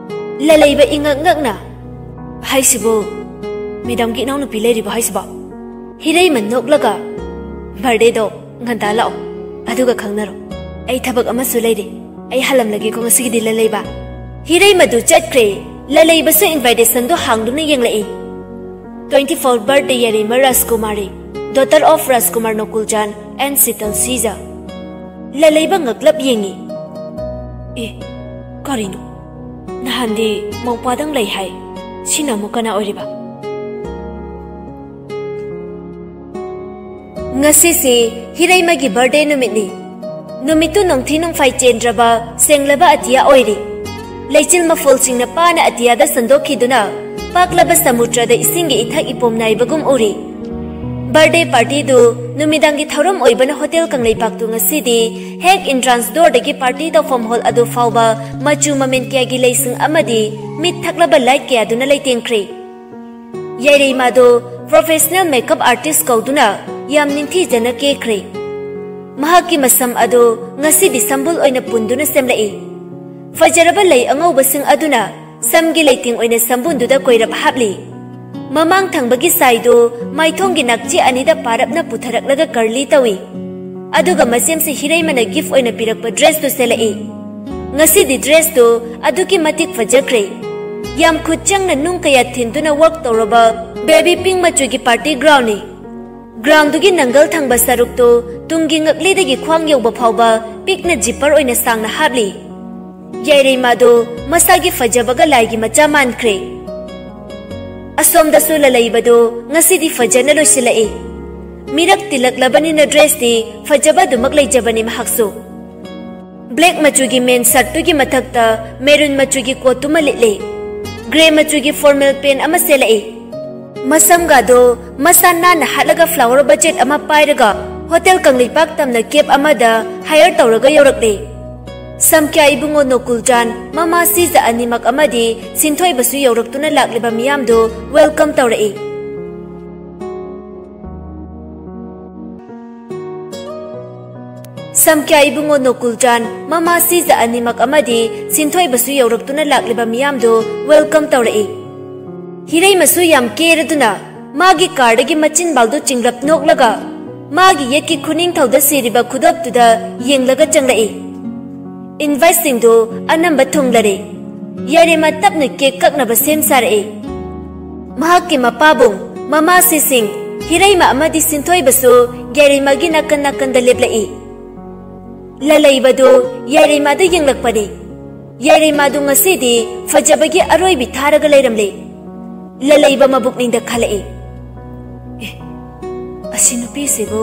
ꯂꯂꯩꯕ ꯏꯉꯛ ꯉꯛꯅ, "ꯍꯥꯏꯁꯤꯕꯨ, ꯃꯦꯗꯥꯝꯒꯤ ꯏꯅꯥꯎꯅꯨꯄꯤ ꯂꯩꯔꯤꯕꯣ ꯍꯥꯏꯁꯤꯕꯣ?" ꯍꯤꯔꯩꯃ ꯅꯣꯛꯂꯒ, "ꯕꯥꯔꯗꯦꯗꯣ ꯉꯟꯇꯥ ꯂꯥꯛꯑꯣ, ꯑꯗꯨꯒ ꯈꯪꯅꯔꯣ꯫ ꯑꯩ ꯊꯕꯛ ꯑꯃꯁꯨ ꯂꯩꯔꯤ꯫ ꯑꯩ ꯍꯜꯂꯝꯂꯒꯦꯀꯣ ꯉꯁꯤꯒꯤꯗꯤ, ꯂꯂꯩꯕ꯫" ꯍꯤꯔꯩꯃꯗꯨ ꯆꯠꯈ꯭ꯔꯦ꯫ ꯂꯂꯩꯕꯁꯨ ꯏꯟꯚꯥꯏꯇꯦꯁꯟꯗꯨ ꯍꯥꯡꯗꯨꯅ ꯌꯦꯡꯂꯛꯏ꯫ "Twenty four birthday ꯌꯥꯏꯔꯩꯃ ꯔꯥꯖꯀꯨꯃꯥꯔꯤ, daughter of Rajkumar ꯅꯣꯀꯨꯜꯆꯥꯟ and Sheetal ꯁꯤꯖ꯫" ꯂꯂꯩꯕ ꯉꯛꯂꯞ ꯌꯦꯡꯉꯤ꯫ "ꯑꯦ, ꯀꯔꯤꯅꯣ? ꯅꯍꯥꯟꯗꯤ ꯃꯧꯄꯥꯗꯪ ꯂꯩ ꯍꯥꯏ꯫ ꯁꯤꯅ ꯑꯃꯨꯛ ꯀꯅꯥ ꯑꯣꯏꯔꯤꯕ?" ꯉꯁꯤꯁꯤ ꯍꯤꯔꯩꯃꯒꯤ ꯕꯥꯔꯗꯦ ꯅꯨꯃꯤꯠꯅꯤ꯫ ꯅꯨꯃꯤꯠꯇꯨ ꯅꯣꯡꯊꯤ ꯅꯣꯡꯐꯥꯏ ꯆꯦꯟꯗ꯭ꯔꯕ ꯁꯦꯡꯂꯕ ꯑꯇꯤꯌꯥ ꯑꯣꯏꯔꯤ꯫ ꯂꯩꯆꯤꯜ ꯃꯐꯣꯜꯁꯤꯡꯅ ꯄꯥꯅ ꯑꯇꯤꯌꯥꯗ ꯁꯟꯗꯣꯛꯈꯤꯗꯨꯅ ꯄꯥꯛꯂꯕ ꯁꯃꯨꯗ꯭ꯔꯗ ꯏꯁꯤꯡꯒꯤ ꯏꯊꯛ ꯏꯄꯣꯝ ꯅꯥꯏꯕꯒꯨꯝ ꯎꯔꯤ꯫ ꯕꯥꯔꯗꯦ ꯄꯥꯔꯇꯤꯗꯨ ꯅꯨꯃꯤꯗꯥꯡꯒꯤ ꯊꯧꯔꯝ ꯑꯣꯏꯕꯅ ꯍꯣꯇꯦꯜ ꯀꯪꯂꯩꯄꯥꯛꯇꯨ ꯉꯁꯤꯗꯤ ꯍꯦꯛ ꯏꯟꯇ꯭ꯔꯥꯟꯁ ꯗꯣꯔꯗꯒꯤ ꯄꯥꯔꯇꯤ ꯇꯧꯐꯝ ꯍꯣꯜ ꯑꯗꯨ ꯐꯥꯎꯕ ꯃꯆꯨ ꯃꯃꯦꯟ ꯀꯌꯥꯒꯤ ꯂꯩꯁꯤꯡ ꯑꯃꯗꯤ ꯃꯤꯠ ꯊꯛꯂꯕ ꯂꯥꯏꯠ ꯀꯌꯥꯗꯨꯅ ꯂꯩꯇꯦꯡꯈ꯭ꯔꯦ꯫ ꯌꯥꯏꯔꯩꯃꯥꯗꯣ ꯄ꯭ꯔꯣꯐꯦꯁꯅꯦꯜ ꯃꯦꯀꯞ ꯑꯥꯔꯇꯤꯁ ꯀꯧꯗꯨꯅ ꯌꯥꯝ ꯅꯤꯡꯊꯤꯖꯅ ꯀꯦꯈ꯭ꯔꯦ꯫ ꯃꯍꯥꯛꯀꯤ ꯃꯁꯝ ꯑꯗꯨ ꯉꯁꯤꯗꯤ ꯁꯝꯕꯨꯜ ꯑꯣꯏꯅ ꯄꯨꯟꯗꯨꯅ ꯁꯦꯝꯂꯛꯏ꯫ ꯐꯖꯔꯕ ꯂꯩ ꯑꯉꯧꯕꯁꯤꯡ ꯑꯗꯨꯅ ꯁꯝꯒꯤ ꯂꯩꯇꯦꯡ ꯑꯣꯏꯅ ꯁꯝꯕꯨꯟꯗꯨꯗ ꯀꯣꯏꯔꯞ ꯍꯥꯞꯂꯤ꯫ ꯃꯃꯥꯡ ꯊꯪꯕꯒꯤ ꯁꯥꯏꯗꯨ ꯃꯥꯏꯊꯣꯡꯒꯤ ꯅꯥꯛꯆꯦ ꯑꯅꯤꯗ ꯄꯥꯔꯞꯅ ꯄꯨꯊꯔꯛꯂꯒ ꯀꯔꯂꯤ ꯇꯧꯏ꯫ ꯑꯗꯨꯒ ꯃꯆꯦꯝꯁꯦ ꯍꯤꯔꯩꯃꯅ ꯒꯤꯐ ꯑꯣꯏꯅ ꯄꯤꯔꯛꯄ ꯗ꯭ꯔꯦꯁꯇꯨ ꯁꯦꯠꯂꯛꯏ꯫ ꯉꯁꯤꯗꯤ ꯗ꯭ꯔꯦꯁꯇꯨ ꯑꯗꯨꯛꯀꯤ ꯃꯇꯤꯛ ꯐꯖꯈ꯭ꯔꯦ꯫ ꯌꯥꯝ ꯈꯨꯠ ꯆꯪꯅ ꯅꯨꯡ ꯀꯌꯥ ꯊꯤꯟꯗꯨꯅ ꯋꯔꯛ ꯇꯧꯔꯕ ꯕꯦꯕꯤ ꯄꯤꯡ ꯃꯆꯨꯒꯤ ꯄꯥꯔꯇꯤ ꯒ꯭ꯔꯥꯎꯟꯅꯤ꯫ ꯒ꯭ꯔꯥꯎꯟꯗꯨꯒꯤ ꯅꯪꯒꯜ ꯊꯪꯕ ꯁꯔꯨꯛꯇꯨ ꯇꯨꯡꯒꯤ ꯉꯛꯂꯤꯗꯒꯤ ꯈ꯭ꯋꯥꯡ ꯌꯧꯕ ꯐꯥꯎꯕ ꯄꯤꯛꯅ ꯖꯤꯞꯄꯔ ꯑꯣꯏꯅ ꯁꯥꯡꯅ ꯍꯥꯞꯂꯤ꯫ ꯌꯥꯏꯔꯩꯃꯥꯗꯨ ꯃꯁꯥꯒꯤ ꯐꯖꯕꯒ ꯂꯥꯏꯒꯤ ꯃꯆꯥ ꯃꯥꯟꯈ꯭ꯔꯦ꯫ ꯑꯁꯣꯝꯗꯁꯨ ꯂꯂꯩꯕꯗꯨ ꯉꯁꯤꯗꯤ ꯐꯖꯅ ꯂꯣꯏꯁꯤꯜꯂꯛꯏ꯫ ꯃꯤꯔꯛ ꯇꯤꯜꯂꯛꯂꯕꯅꯤꯅ ꯗ꯭ꯔꯦꯁꯇꯤ ꯐꯖꯕ ꯑꯗꯨꯃꯛ ꯂꯩꯖꯕꯅꯤ ꯃꯍꯥꯛꯁꯨ꯫ ꯕ꯭ꯂꯦꯛ ꯃꯆꯨꯒꯤ ꯃꯦꯟ ꯁꯔꯠꯇꯨꯒꯤ ꯃꯊꯛꯇ ꯃꯦꯔꯨꯟ ꯃꯆꯨꯒꯤ ꯀꯣꯠꯇꯨꯃ ꯂꯤꯠꯂꯤ꯫ ꯒ꯭ꯔꯦ ꯃꯆꯨꯒꯤ ꯐꯣꯔꯃꯦꯜ ꯄꯦꯟ ꯑꯃ ꯁꯦꯠꯂꯛꯏ꯫ ꯃꯁꯝꯒꯗꯣ ꯃꯁꯥ ꯅꯥꯟꯅ ꯍꯥꯠꯂꯒ ꯐ꯭ꯂꯥꯋꯔ ꯕꯖꯦꯠ ꯑꯃ ꯄꯥꯏꯔꯒ ꯍꯣꯇꯦꯜ ꯀꯪꯂꯩꯄꯥꯛ ꯇꯝꯅ ꯀꯦꯞ ꯑꯃꯗ ꯍꯥꯌꯔ ꯇꯧꯔꯒ ꯌꯧꯔꯛꯂꯦ꯫ ꯁꯝꯈ꯭ꯌꯥ ꯏꯕꯨꯡꯉꯣ ꯅꯣꯀꯨꯜꯆꯥꯟ, ꯃꯃꯥ ꯁꯤꯖ ꯑꯅꯤꯃꯛ ꯑꯃꯗꯤ ꯁꯤꯟꯊꯣꯏꯕꯁꯨ ꯌꯧꯔꯛꯇꯨꯅ ꯂꯥꯛꯂꯤꯕ ꯃꯤꯌꯥꯝꯗꯨ ꯋꯦꯜꯀꯝ ꯇꯧꯔꯛꯏ꯫ ꯁꯝꯈ꯭ꯌꯥ ꯏꯕꯨꯡꯉꯣ ꯅꯣꯀꯨꯜꯆꯥꯟ, ꯃꯃꯥ ꯁꯤꯖ ꯑꯅꯤꯃꯛ ꯑꯃꯗꯤ ꯁꯤꯟꯊꯣꯏꯕꯁꯨ ꯌꯧꯔꯛꯇꯨꯅ ꯂꯥꯛꯂꯤꯕ ꯃꯤꯌꯥꯝꯗꯨ ꯋꯦꯜꯀꯝ ꯇꯧꯔꯛꯏ꯫ ꯍꯤꯔꯩꯃꯁꯨ ꯌꯥꯝ ꯀꯦꯔꯗꯨꯅ ꯃꯥꯒꯤ ꯀꯥꯔꯗꯒꯤ ꯃꯆꯤꯟꯕꯥꯜꯗꯨ ꯆꯤꯡꯂꯞ ꯅꯣꯛꯂꯒ ꯃꯥꯒꯤ ꯌꯦꯠꯀꯤ ꯈꯨꯅꯤꯡꯊꯧꯗ ꯁꯤꯔꯤꯕ ꯈꯨꯗꯣꯞꯇꯨꯗ ꯌꯦꯡꯂꯒ ꯆꯪꯂꯛꯏ꯫ ꯏꯟꯚꯥꯏꯠꯁꯤꯡꯗꯨ ꯑꯅꯝꯕ ꯊꯨꯡꯂꯔꯦ꯫ ꯌꯥꯏꯔꯦꯃꯥ ꯇꯞꯅ ꯀꯦꯛ ꯀꯛꯅꯕ ꯁꯦꯝ ꯁꯥꯔꯛꯏ꯫ ꯃꯍꯥꯛꯀꯤ ꯃꯄꯥꯕꯨꯡ, ꯃꯃꯥ ꯁꯤꯁꯤꯡ, ꯍꯤꯔꯩꯃ ꯑꯃꯗꯤ ꯁꯤꯟꯊꯣꯏꯕꯁꯨ ꯌꯥꯏꯔꯦꯃꯥꯒꯤ ꯅꯥꯀꯟ ꯅꯥꯀꯟꯗ ꯂꯦꯞꯂꯛꯏ꯫ ꯂꯂꯩꯕꯗꯨ ꯌꯥꯏꯔꯦꯃꯥꯗ ꯌꯦꯡꯂꯛꯄꯅꯤ꯫ ꯌꯥꯏꯔꯦꯃꯥꯗꯨ ꯉꯁꯤꯗꯤ ꯐꯖꯕꯒꯤ ꯑꯔꯣꯏꯕꯤ ꯊꯥꯔꯒ ꯂꯩꯔꯝꯂꯦ꯫ ꯂꯂꯩꯕ ꯃꯕꯨꯛꯅꯤꯡꯗ ꯈꯜꯂꯛꯏ, "ꯑꯦ, ꯑꯁꯤ ꯅꯨꯄꯤꯁꯤꯕꯨ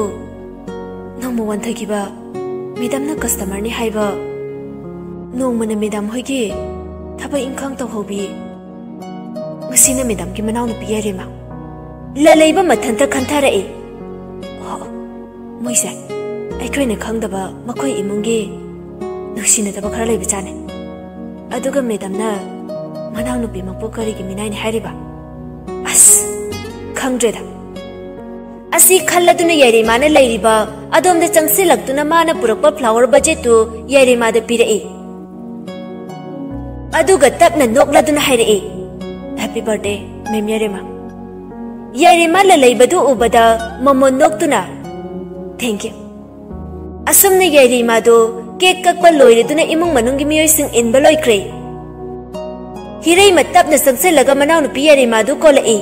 ꯅꯣꯡꯃ ꯋꯥꯟꯊꯈꯤꯕ ꯃꯦꯗꯝꯅ ꯀꯁꯇꯃꯔꯅꯤ ꯍꯥꯏꯕ, ꯅꯣꯡꯃꯅ ꯃꯦꯗꯝ ꯍꯣꯏꯒꯤ ꯊꯕꯛ ꯏꯪꯈꯥꯡ ꯇꯧꯍꯧꯕꯤ, ꯉꯁꯤꯅ ꯃꯦꯗꯝꯒꯤ ꯃꯅꯥꯎꯅꯨꯄꯤ ꯌꯥꯏꯔꯦꯃꯥ?" ꯂꯂꯩꯕ ꯃꯊꯟꯇ ꯈꯟꯊꯔꯛꯏ꯫ "ꯑꯣ, ꯃꯣꯏꯁꯦ ꯑꯩꯈꯣꯏꯅ ꯈꯪꯗꯕ ꯃꯈꯣꯏ ꯏꯃꯨꯡꯒꯤ ꯅꯨꯡꯁꯤꯅꯗꯕ ꯈꯔ ꯂꯩꯕꯖꯥꯠꯅꯤ꯫ ꯑꯗꯨꯒ ꯃꯦꯗꯝꯅ ꯃꯅꯥꯎꯅꯨꯄꯤꯃꯛꯄꯨ ꯀꯔꯤꯒꯤ ꯃꯤꯅꯥꯏꯅꯤ ꯍꯥꯏꯔꯤꯕ? ꯑꯁ, ꯈꯪꯗ꯭ꯔꯦꯗ꯫" ꯑꯁꯤ ꯈꯜꯂꯗꯨꯅ ꯌꯥꯏꯔꯦꯃꯥꯅ ꯂꯩꯔꯤꯕ ꯑꯗꯣꯝꯗ ꯆꯪꯁꯤꯜꯂꯛꯇꯨꯅ ꯃꯥꯅ ꯄꯨꯔꯛꯄ ꯐ꯭ꯂꯥꯋꯔ ꯕꯖꯦꯠꯇꯨ ꯌꯥꯏꯔꯦꯃꯥꯗ ꯄꯤꯔꯛꯏ꯫ ꯑꯗꯨꯒ ꯇꯞꯅ ꯅꯣꯛꯂꯗꯨꯅ ꯍꯥꯏꯔꯛꯏ, "Happy birthday, ꯃꯦꯝ ꯌꯥꯏꯔꯦꯃꯥ꯫" ꯌꯥꯏꯔꯦꯃꯥ ꯂꯂꯩꯕꯗꯨ ꯎꯕꯗ ꯃꯃꯣꯟ ꯅꯣꯛꯇꯨꯅ, "Thank you꯫" ꯑꯁꯨꯝꯅ ꯌꯥꯏꯔꯦꯃꯥꯗꯨ ꯀꯦꯛ ꯀꯛꯄ ꯂꯣꯏꯔꯗꯨꯅ ꯏꯃꯨꯡ ꯃꯅꯨꯡꯒꯤ ꯃꯤꯑꯣꯏꯁꯤꯡ ꯏꯟꯕ ꯂꯣꯏꯈ꯭ꯔꯦ꯫ ꯍꯤꯔꯩꯃ ꯇꯞꯅ ꯆꯪꯁꯤꯜꯂꯒ ꯃꯅꯥꯎꯅꯨꯄꯤ ꯌꯥꯏꯔꯦꯃꯥꯗꯨ ꯀꯣꯜꯂꯛꯏ꯫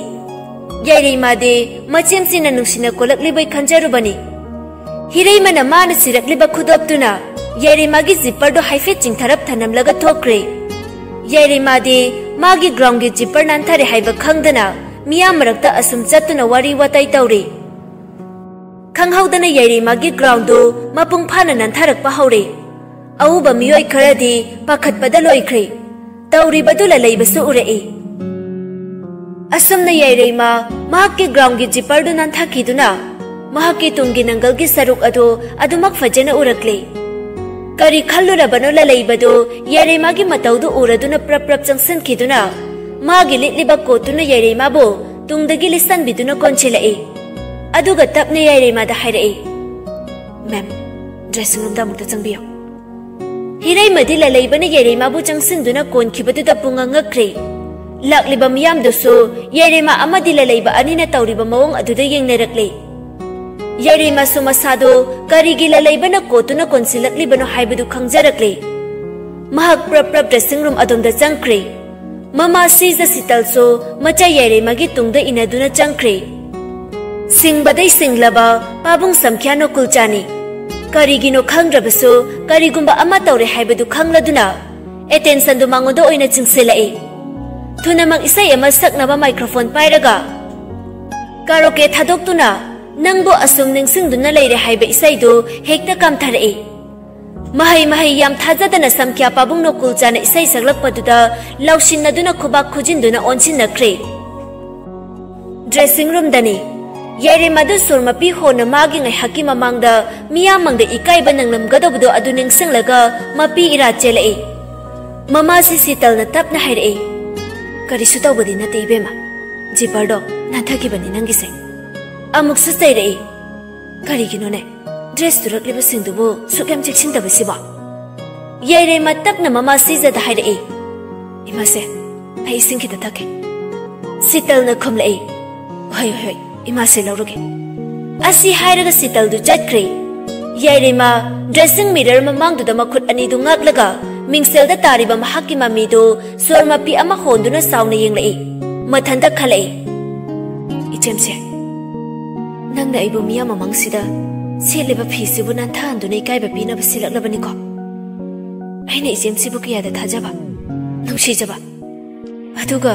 ꯌꯥꯏꯔꯦꯃꯥꯗꯤ ꯃꯆꯦꯝꯁꯤꯅ ꯅꯨꯡꯁꯤꯅ ꯀꯣꯜꯂꯛꯂꯤꯕꯩ ꯈꯟꯖꯔꯨꯕꯅꯤ꯫ ꯍꯤꯔꯩꯃꯅ ꯃꯥꯅ ꯁꯤꯔꯛꯂꯤꯕ ꯈꯨꯗꯣꯞꯇꯨꯅ ꯌꯥꯏꯔꯦꯃꯥꯒꯤ ꯖꯤꯞꯄꯔꯗꯨ ꯍꯥꯏꯐꯦꯠ ꯆꯤꯡꯊꯔꯞ ꯊꯅꯝꯂꯒ ꯊꯣꯛꯈ꯭ꯔꯦ꯫ ꯌꯥꯏꯔꯦꯃꯥꯗꯤ ꯃꯥꯒꯤ ꯒ꯭ꯔꯥꯎꯟꯒꯤ ꯖꯤꯞꯄꯔ ꯅꯥꯟꯊꯔꯦ ꯍꯥꯏꯕ ꯈꯪꯗꯅ ꯃꯤꯌꯥꯝ ꯃꯔꯛꯇ ꯑꯁꯨꯝ ꯆꯠꯇꯨꯅ ꯋꯥꯔꯤ ꯋꯥꯇꯥꯏ ꯇꯧꯔꯤ꯫ ꯈꯪꯍꯧꯗꯅ ꯌꯥꯏꯔꯩꯃꯥꯒꯤ ꯒ꯭ꯔꯥꯎꯟꯗꯨ ꯃꯄꯨꯡ ꯐꯥꯅ ꯅꯥꯟꯊꯔꯛꯄ ꯍꯧꯔꯦ꯫ ꯑꯎꯕ ꯃꯤꯑꯣꯏ ꯈꯔꯗꯤ ꯄꯥꯈꯠꯄꯗ ꯂꯣꯏꯈ꯭ꯔꯦ꯫ ꯇꯧꯔꯤꯕꯗꯨ ꯂꯂꯩꯕꯁꯨ ꯎꯔꯛꯏ꯫ ꯑꯁꯨꯝꯅ ꯌꯥꯏꯔꯩꯃꯥ ꯃꯍꯥꯛꯀꯤ ꯒ꯭ꯔꯥꯎꯟꯒꯤ ꯖꯤꯄꯔꯗꯨ ꯅꯥꯟꯊꯈꯤꯗꯨꯅ ꯃꯍꯥꯛꯀꯤ ꯇꯨꯡꯒꯤ ꯅꯪꯒꯜꯒꯤ ꯁꯔꯨꯛ ꯑꯗꯨ ꯑꯗꯨꯃꯛ ꯐꯖꯅ ꯎꯔꯛꯂꯦ꯫ ꯀꯔꯤ ꯈꯜꯂꯨꯔꯕꯅꯣ ꯂꯂꯩꯕꯗꯨ ꯌꯥꯏꯔꯩꯃꯥꯒꯤ ꯃꯇꯧꯗꯨ ꯎꯔꯗꯨꯅ ꯄ꯭ꯔꯞ ꯄ꯭ꯔꯞ ꯆꯪꯁꯤꯟꯈꯤꯗꯨꯅ ꯃꯥꯒꯤ ꯂꯤꯠꯂꯤꯕ ꯀꯣꯠꯇꯨꯅ ꯌꯥꯏꯔꯩꯃꯥꯕꯨ ꯇꯨꯡꯗꯒꯤ ꯂꯤꯠꯁꯟꯕꯤꯗꯨꯅ ꯀꯣꯟꯁꯤꯜꯂꯛꯏ꯫ ꯑꯗꯨꯒ ꯇꯞꯅ ꯌꯥꯏꯔꯩꯃꯥꯗ ꯍꯥꯏꯔꯛꯏ, "ꯃꯦꯝ, ꯗ꯭ꯔꯦꯁꯤꯡ ꯔꯨꯝꯗ ꯑꯃꯨꯛꯇ ꯆꯪꯕꯤꯌꯨ꯫" ꯍꯤꯔꯩꯃꯗꯤ ꯂꯂꯩꯕꯅ ꯌꯥꯏꯔꯩꯃꯥꯕꯨ ꯆꯪꯁꯤꯟꯗꯨꯅ ꯀꯣꯟꯈꯤꯕꯗꯨꯗ ꯄꯨꯡꯉꯛ ꯉꯛꯈ꯭ꯔꯦ꯫ ꯂꯥꯛꯂꯤꯕ ꯃꯤꯌꯥꯝꯗꯨꯁꯨ ꯌꯥꯏꯔꯩꯃꯥ ꯑꯃꯗꯤ ꯂꯂꯩꯕ ꯑꯅꯤꯅ ꯇꯧꯔꯤꯕ ꯃꯑꯣꯡ ꯑꯗꯨꯗ ꯌꯦꯡꯅꯔꯛꯂꯦ꯫ ꯌꯥꯏꯔꯩꯃꯥꯁꯨ ꯃꯁꯥꯗꯣ ꯀꯔꯤꯒꯤ ꯂꯂꯩꯕꯅ ꯀꯣꯠꯇꯨꯅ ꯀꯣꯟꯁꯤꯜꯂꯛꯂꯤꯕꯅꯣ ꯍꯥꯏꯕꯗꯨ ꯈꯪꯖꯔꯛꯂꯦ꯫ ꯃꯍꯥꯛ ꯄ꯭ꯔꯞ ꯄ꯭ꯔꯞ ꯗ꯭ꯔꯦꯁꯤꯡ ꯔꯨꯝ ꯑꯗꯣꯝꯗ ꯆꯪꯈ꯭ꯔꯦ꯫ ꯃꯃꯥ ꯁꯤꯖ ꯁꯤꯇꯜꯁꯨ ꯃꯆꯥ ꯌꯥꯏꯔꯩꯃꯥꯒꯤ ꯇꯨꯡꯗ ꯏꯟꯅꯗꯨꯅ ꯆꯪꯈ꯭ꯔꯦ꯫ ꯁꯤꯡꯕꯗꯩ ꯁꯤꯡꯂꯕ ꯄꯥꯕꯨꯡ ꯁꯝꯈ꯭ꯌꯥ ꯅꯣꯀꯨꯜꯆꯥꯅꯤ꯫ ꯀꯔꯤꯒꯤꯅꯣ ꯈꯪꯗ꯭ꯔꯕꯁꯨ ꯀꯔꯤꯒꯨꯝꯕ ꯑꯃ ꯇꯧꯔꯦ ꯍꯥꯏꯕꯗꯨ ꯈꯪꯂꯗꯨꯅ ꯑꯦꯇꯦꯟꯁꯟꯗꯨ ꯃꯉꯣꯟꯗ ꯑꯣꯏꯅ ꯆꯤꯡꯁꯤꯜꯂꯛꯏ꯫ ꯊꯨꯅꯃꯛ ꯏꯁꯩ ꯑꯃ ꯁꯛꯅꯕ ꯃꯥꯏꯀ꯭ꯔꯣꯐꯣꯟ ꯄꯥꯏꯔꯒ ꯀꯥꯔꯣꯀꯦ ꯊꯥꯗꯣꯛꯇꯨꯅ ꯅꯪꯕꯨ ꯑꯁꯨꯝ ꯅꯤꯡꯁꯤꯡꯗꯨꯅ ꯂꯩꯔꯦ ꯍꯥꯏꯕ ꯏꯁꯩꯗꯨ ꯍꯦꯛꯇ ꯀꯥꯝꯊꯔꯛꯏ꯫ ꯃꯍꯩ ꯃꯍꯩ ꯌꯥꯝ ꯊꯥꯖꯗꯅ ꯁꯝꯈ꯭ꯌꯥ ꯄꯥꯕꯨꯡ ꯅꯣꯀꯨꯜꯆꯥꯅ ꯏꯁꯩ ꯁꯛꯂꯛꯄꯗꯨꯗ ꯂꯥꯎꯁꯤꯟꯅꯗꯨꯅ ꯈꯨꯕꯥꯛ ꯈꯨꯖꯤꯟꯗꯨꯅ ꯑꯣꯟꯁꯤꯟꯅꯈ꯭ꯔꯦ꯫ ꯗ꯭ꯔꯦꯁꯤꯡ ꯔꯨꯝꯗꯅꯤ꯫ ꯌꯥꯏꯔꯦꯝ ꯑꯗꯨ ꯁꯣꯔ ꯃꯄꯤ ꯍꯣꯟꯅ ꯃꯥꯒꯤ ꯉꯥꯏꯍꯥꯛꯀꯤ ꯃꯃꯥꯡꯗ ꯃꯤꯌꯥꯝ ꯃꯥꯡꯗ ꯏꯀꯥꯏꯕ ꯅꯪꯂꯝꯒꯗꯧꯕꯗꯣ ꯑꯗꯨ ꯅꯤꯡꯁꯤꯡꯂꯒ ꯃꯄꯤ ꯏꯔꯥ ꯆꯦꯜꯂꯛꯏ꯫ ꯃꯃꯥꯁꯤ ꯁꯤꯇꯜꯅ ꯇꯞꯅ ꯍꯥꯏꯔꯛꯏ, "ꯀꯔꯤꯁꯨ ꯇꯧꯕꯗꯤ ꯅꯠꯇꯦ ꯏꯕꯦꯝꯃ, ꯖꯤꯄꯔꯗꯣ ꯅꯥꯟꯊꯈꯤꯕꯅꯤ ꯅꯪꯒꯤꯁꯦ꯫" ꯑꯃꯨꯛꯁꯨ ꯆꯩꯔꯛꯏ, "ꯀꯔꯤꯒꯤꯅꯣꯅꯦ ꯗ꯭ꯔꯦꯁ ꯇꯨꯔꯛꯂꯤꯕꯁꯤꯡꯗꯨꯕꯨ ꯁꯨꯛ ꯌꯥꯝ ꯆꯦꯛꯁꯤꯟꯗꯕꯁꯤꯕꯣ?" ꯌꯥꯏꯔꯦꯝꯃ ꯇꯞꯅ ꯃꯃꯥ ꯁꯤꯖꯗ ꯍꯥꯏꯔꯛꯏ, "ꯏꯃꯥꯁꯦ, ꯑꯩ ꯏꯁꯤꯡ ꯈꯤꯇ ꯊꯛꯀꯦ꯫" ꯁꯤꯇꯜꯅ ꯈꯨꯝꯂꯛꯏ, "ꯍꯣꯏ, ꯍꯣꯏ, ꯍꯣꯏ, ꯏꯃꯥꯁꯦ ꯂꯧꯔꯒꯦ꯫" ꯑꯁꯤ ꯍꯥꯏꯔꯒ ꯁꯤꯇꯜꯗꯨ ꯆꯠꯈ꯭ꯔꯦ꯫ ꯌꯥꯏꯔꯦꯝꯃ ꯗ꯭ꯔꯦꯁꯤꯡ ꯃꯤꯔꯔ ꯃꯃꯥꯡꯗꯨꯗ ꯃꯈꯨꯠ ꯑꯅꯤꯗꯨ ꯉꯥꯛꯂꯒ ꯃꯤꯡꯁꯦꯜꯗ ꯇꯥꯔꯤꯕ ꯃꯍꯥꯛꯀꯤ ꯃꯃꯤꯗꯨ ꯁꯣꯔ ꯃꯄꯤ ꯑꯃ ꯍꯣꯟꯗꯨꯅ ꯆꯥꯎꯅ ꯌꯦꯡꯂꯛꯏ꯫ ꯃꯊꯟꯇ ꯈꯜꯂꯛꯏ, "ꯏꯆꯦꯝꯁꯦ, ꯅꯪꯅ ꯑꯩꯕꯨ ꯃꯤꯌꯥꯝ ꯃꯃꯥꯡꯁꯤꯗ ꯁꯦꯠꯂꯤꯕ ꯐꯤꯁꯤꯕꯨ ꯅꯥꯟꯊꯍꯟꯗꯨꯅ ꯏꯀꯥꯏꯕ ꯄꯤꯅꯕ ꯁꯤꯜꯂꯛꯂꯕꯅꯤꯀꯣ? ꯑꯩꯅ ꯏꯆꯦꯝꯁꯤꯕꯨ ꯀꯌꯥꯗ ꯊꯥꯖꯕ, ꯅꯨꯡꯁꯤꯖꯕ, ꯑꯗꯨꯒ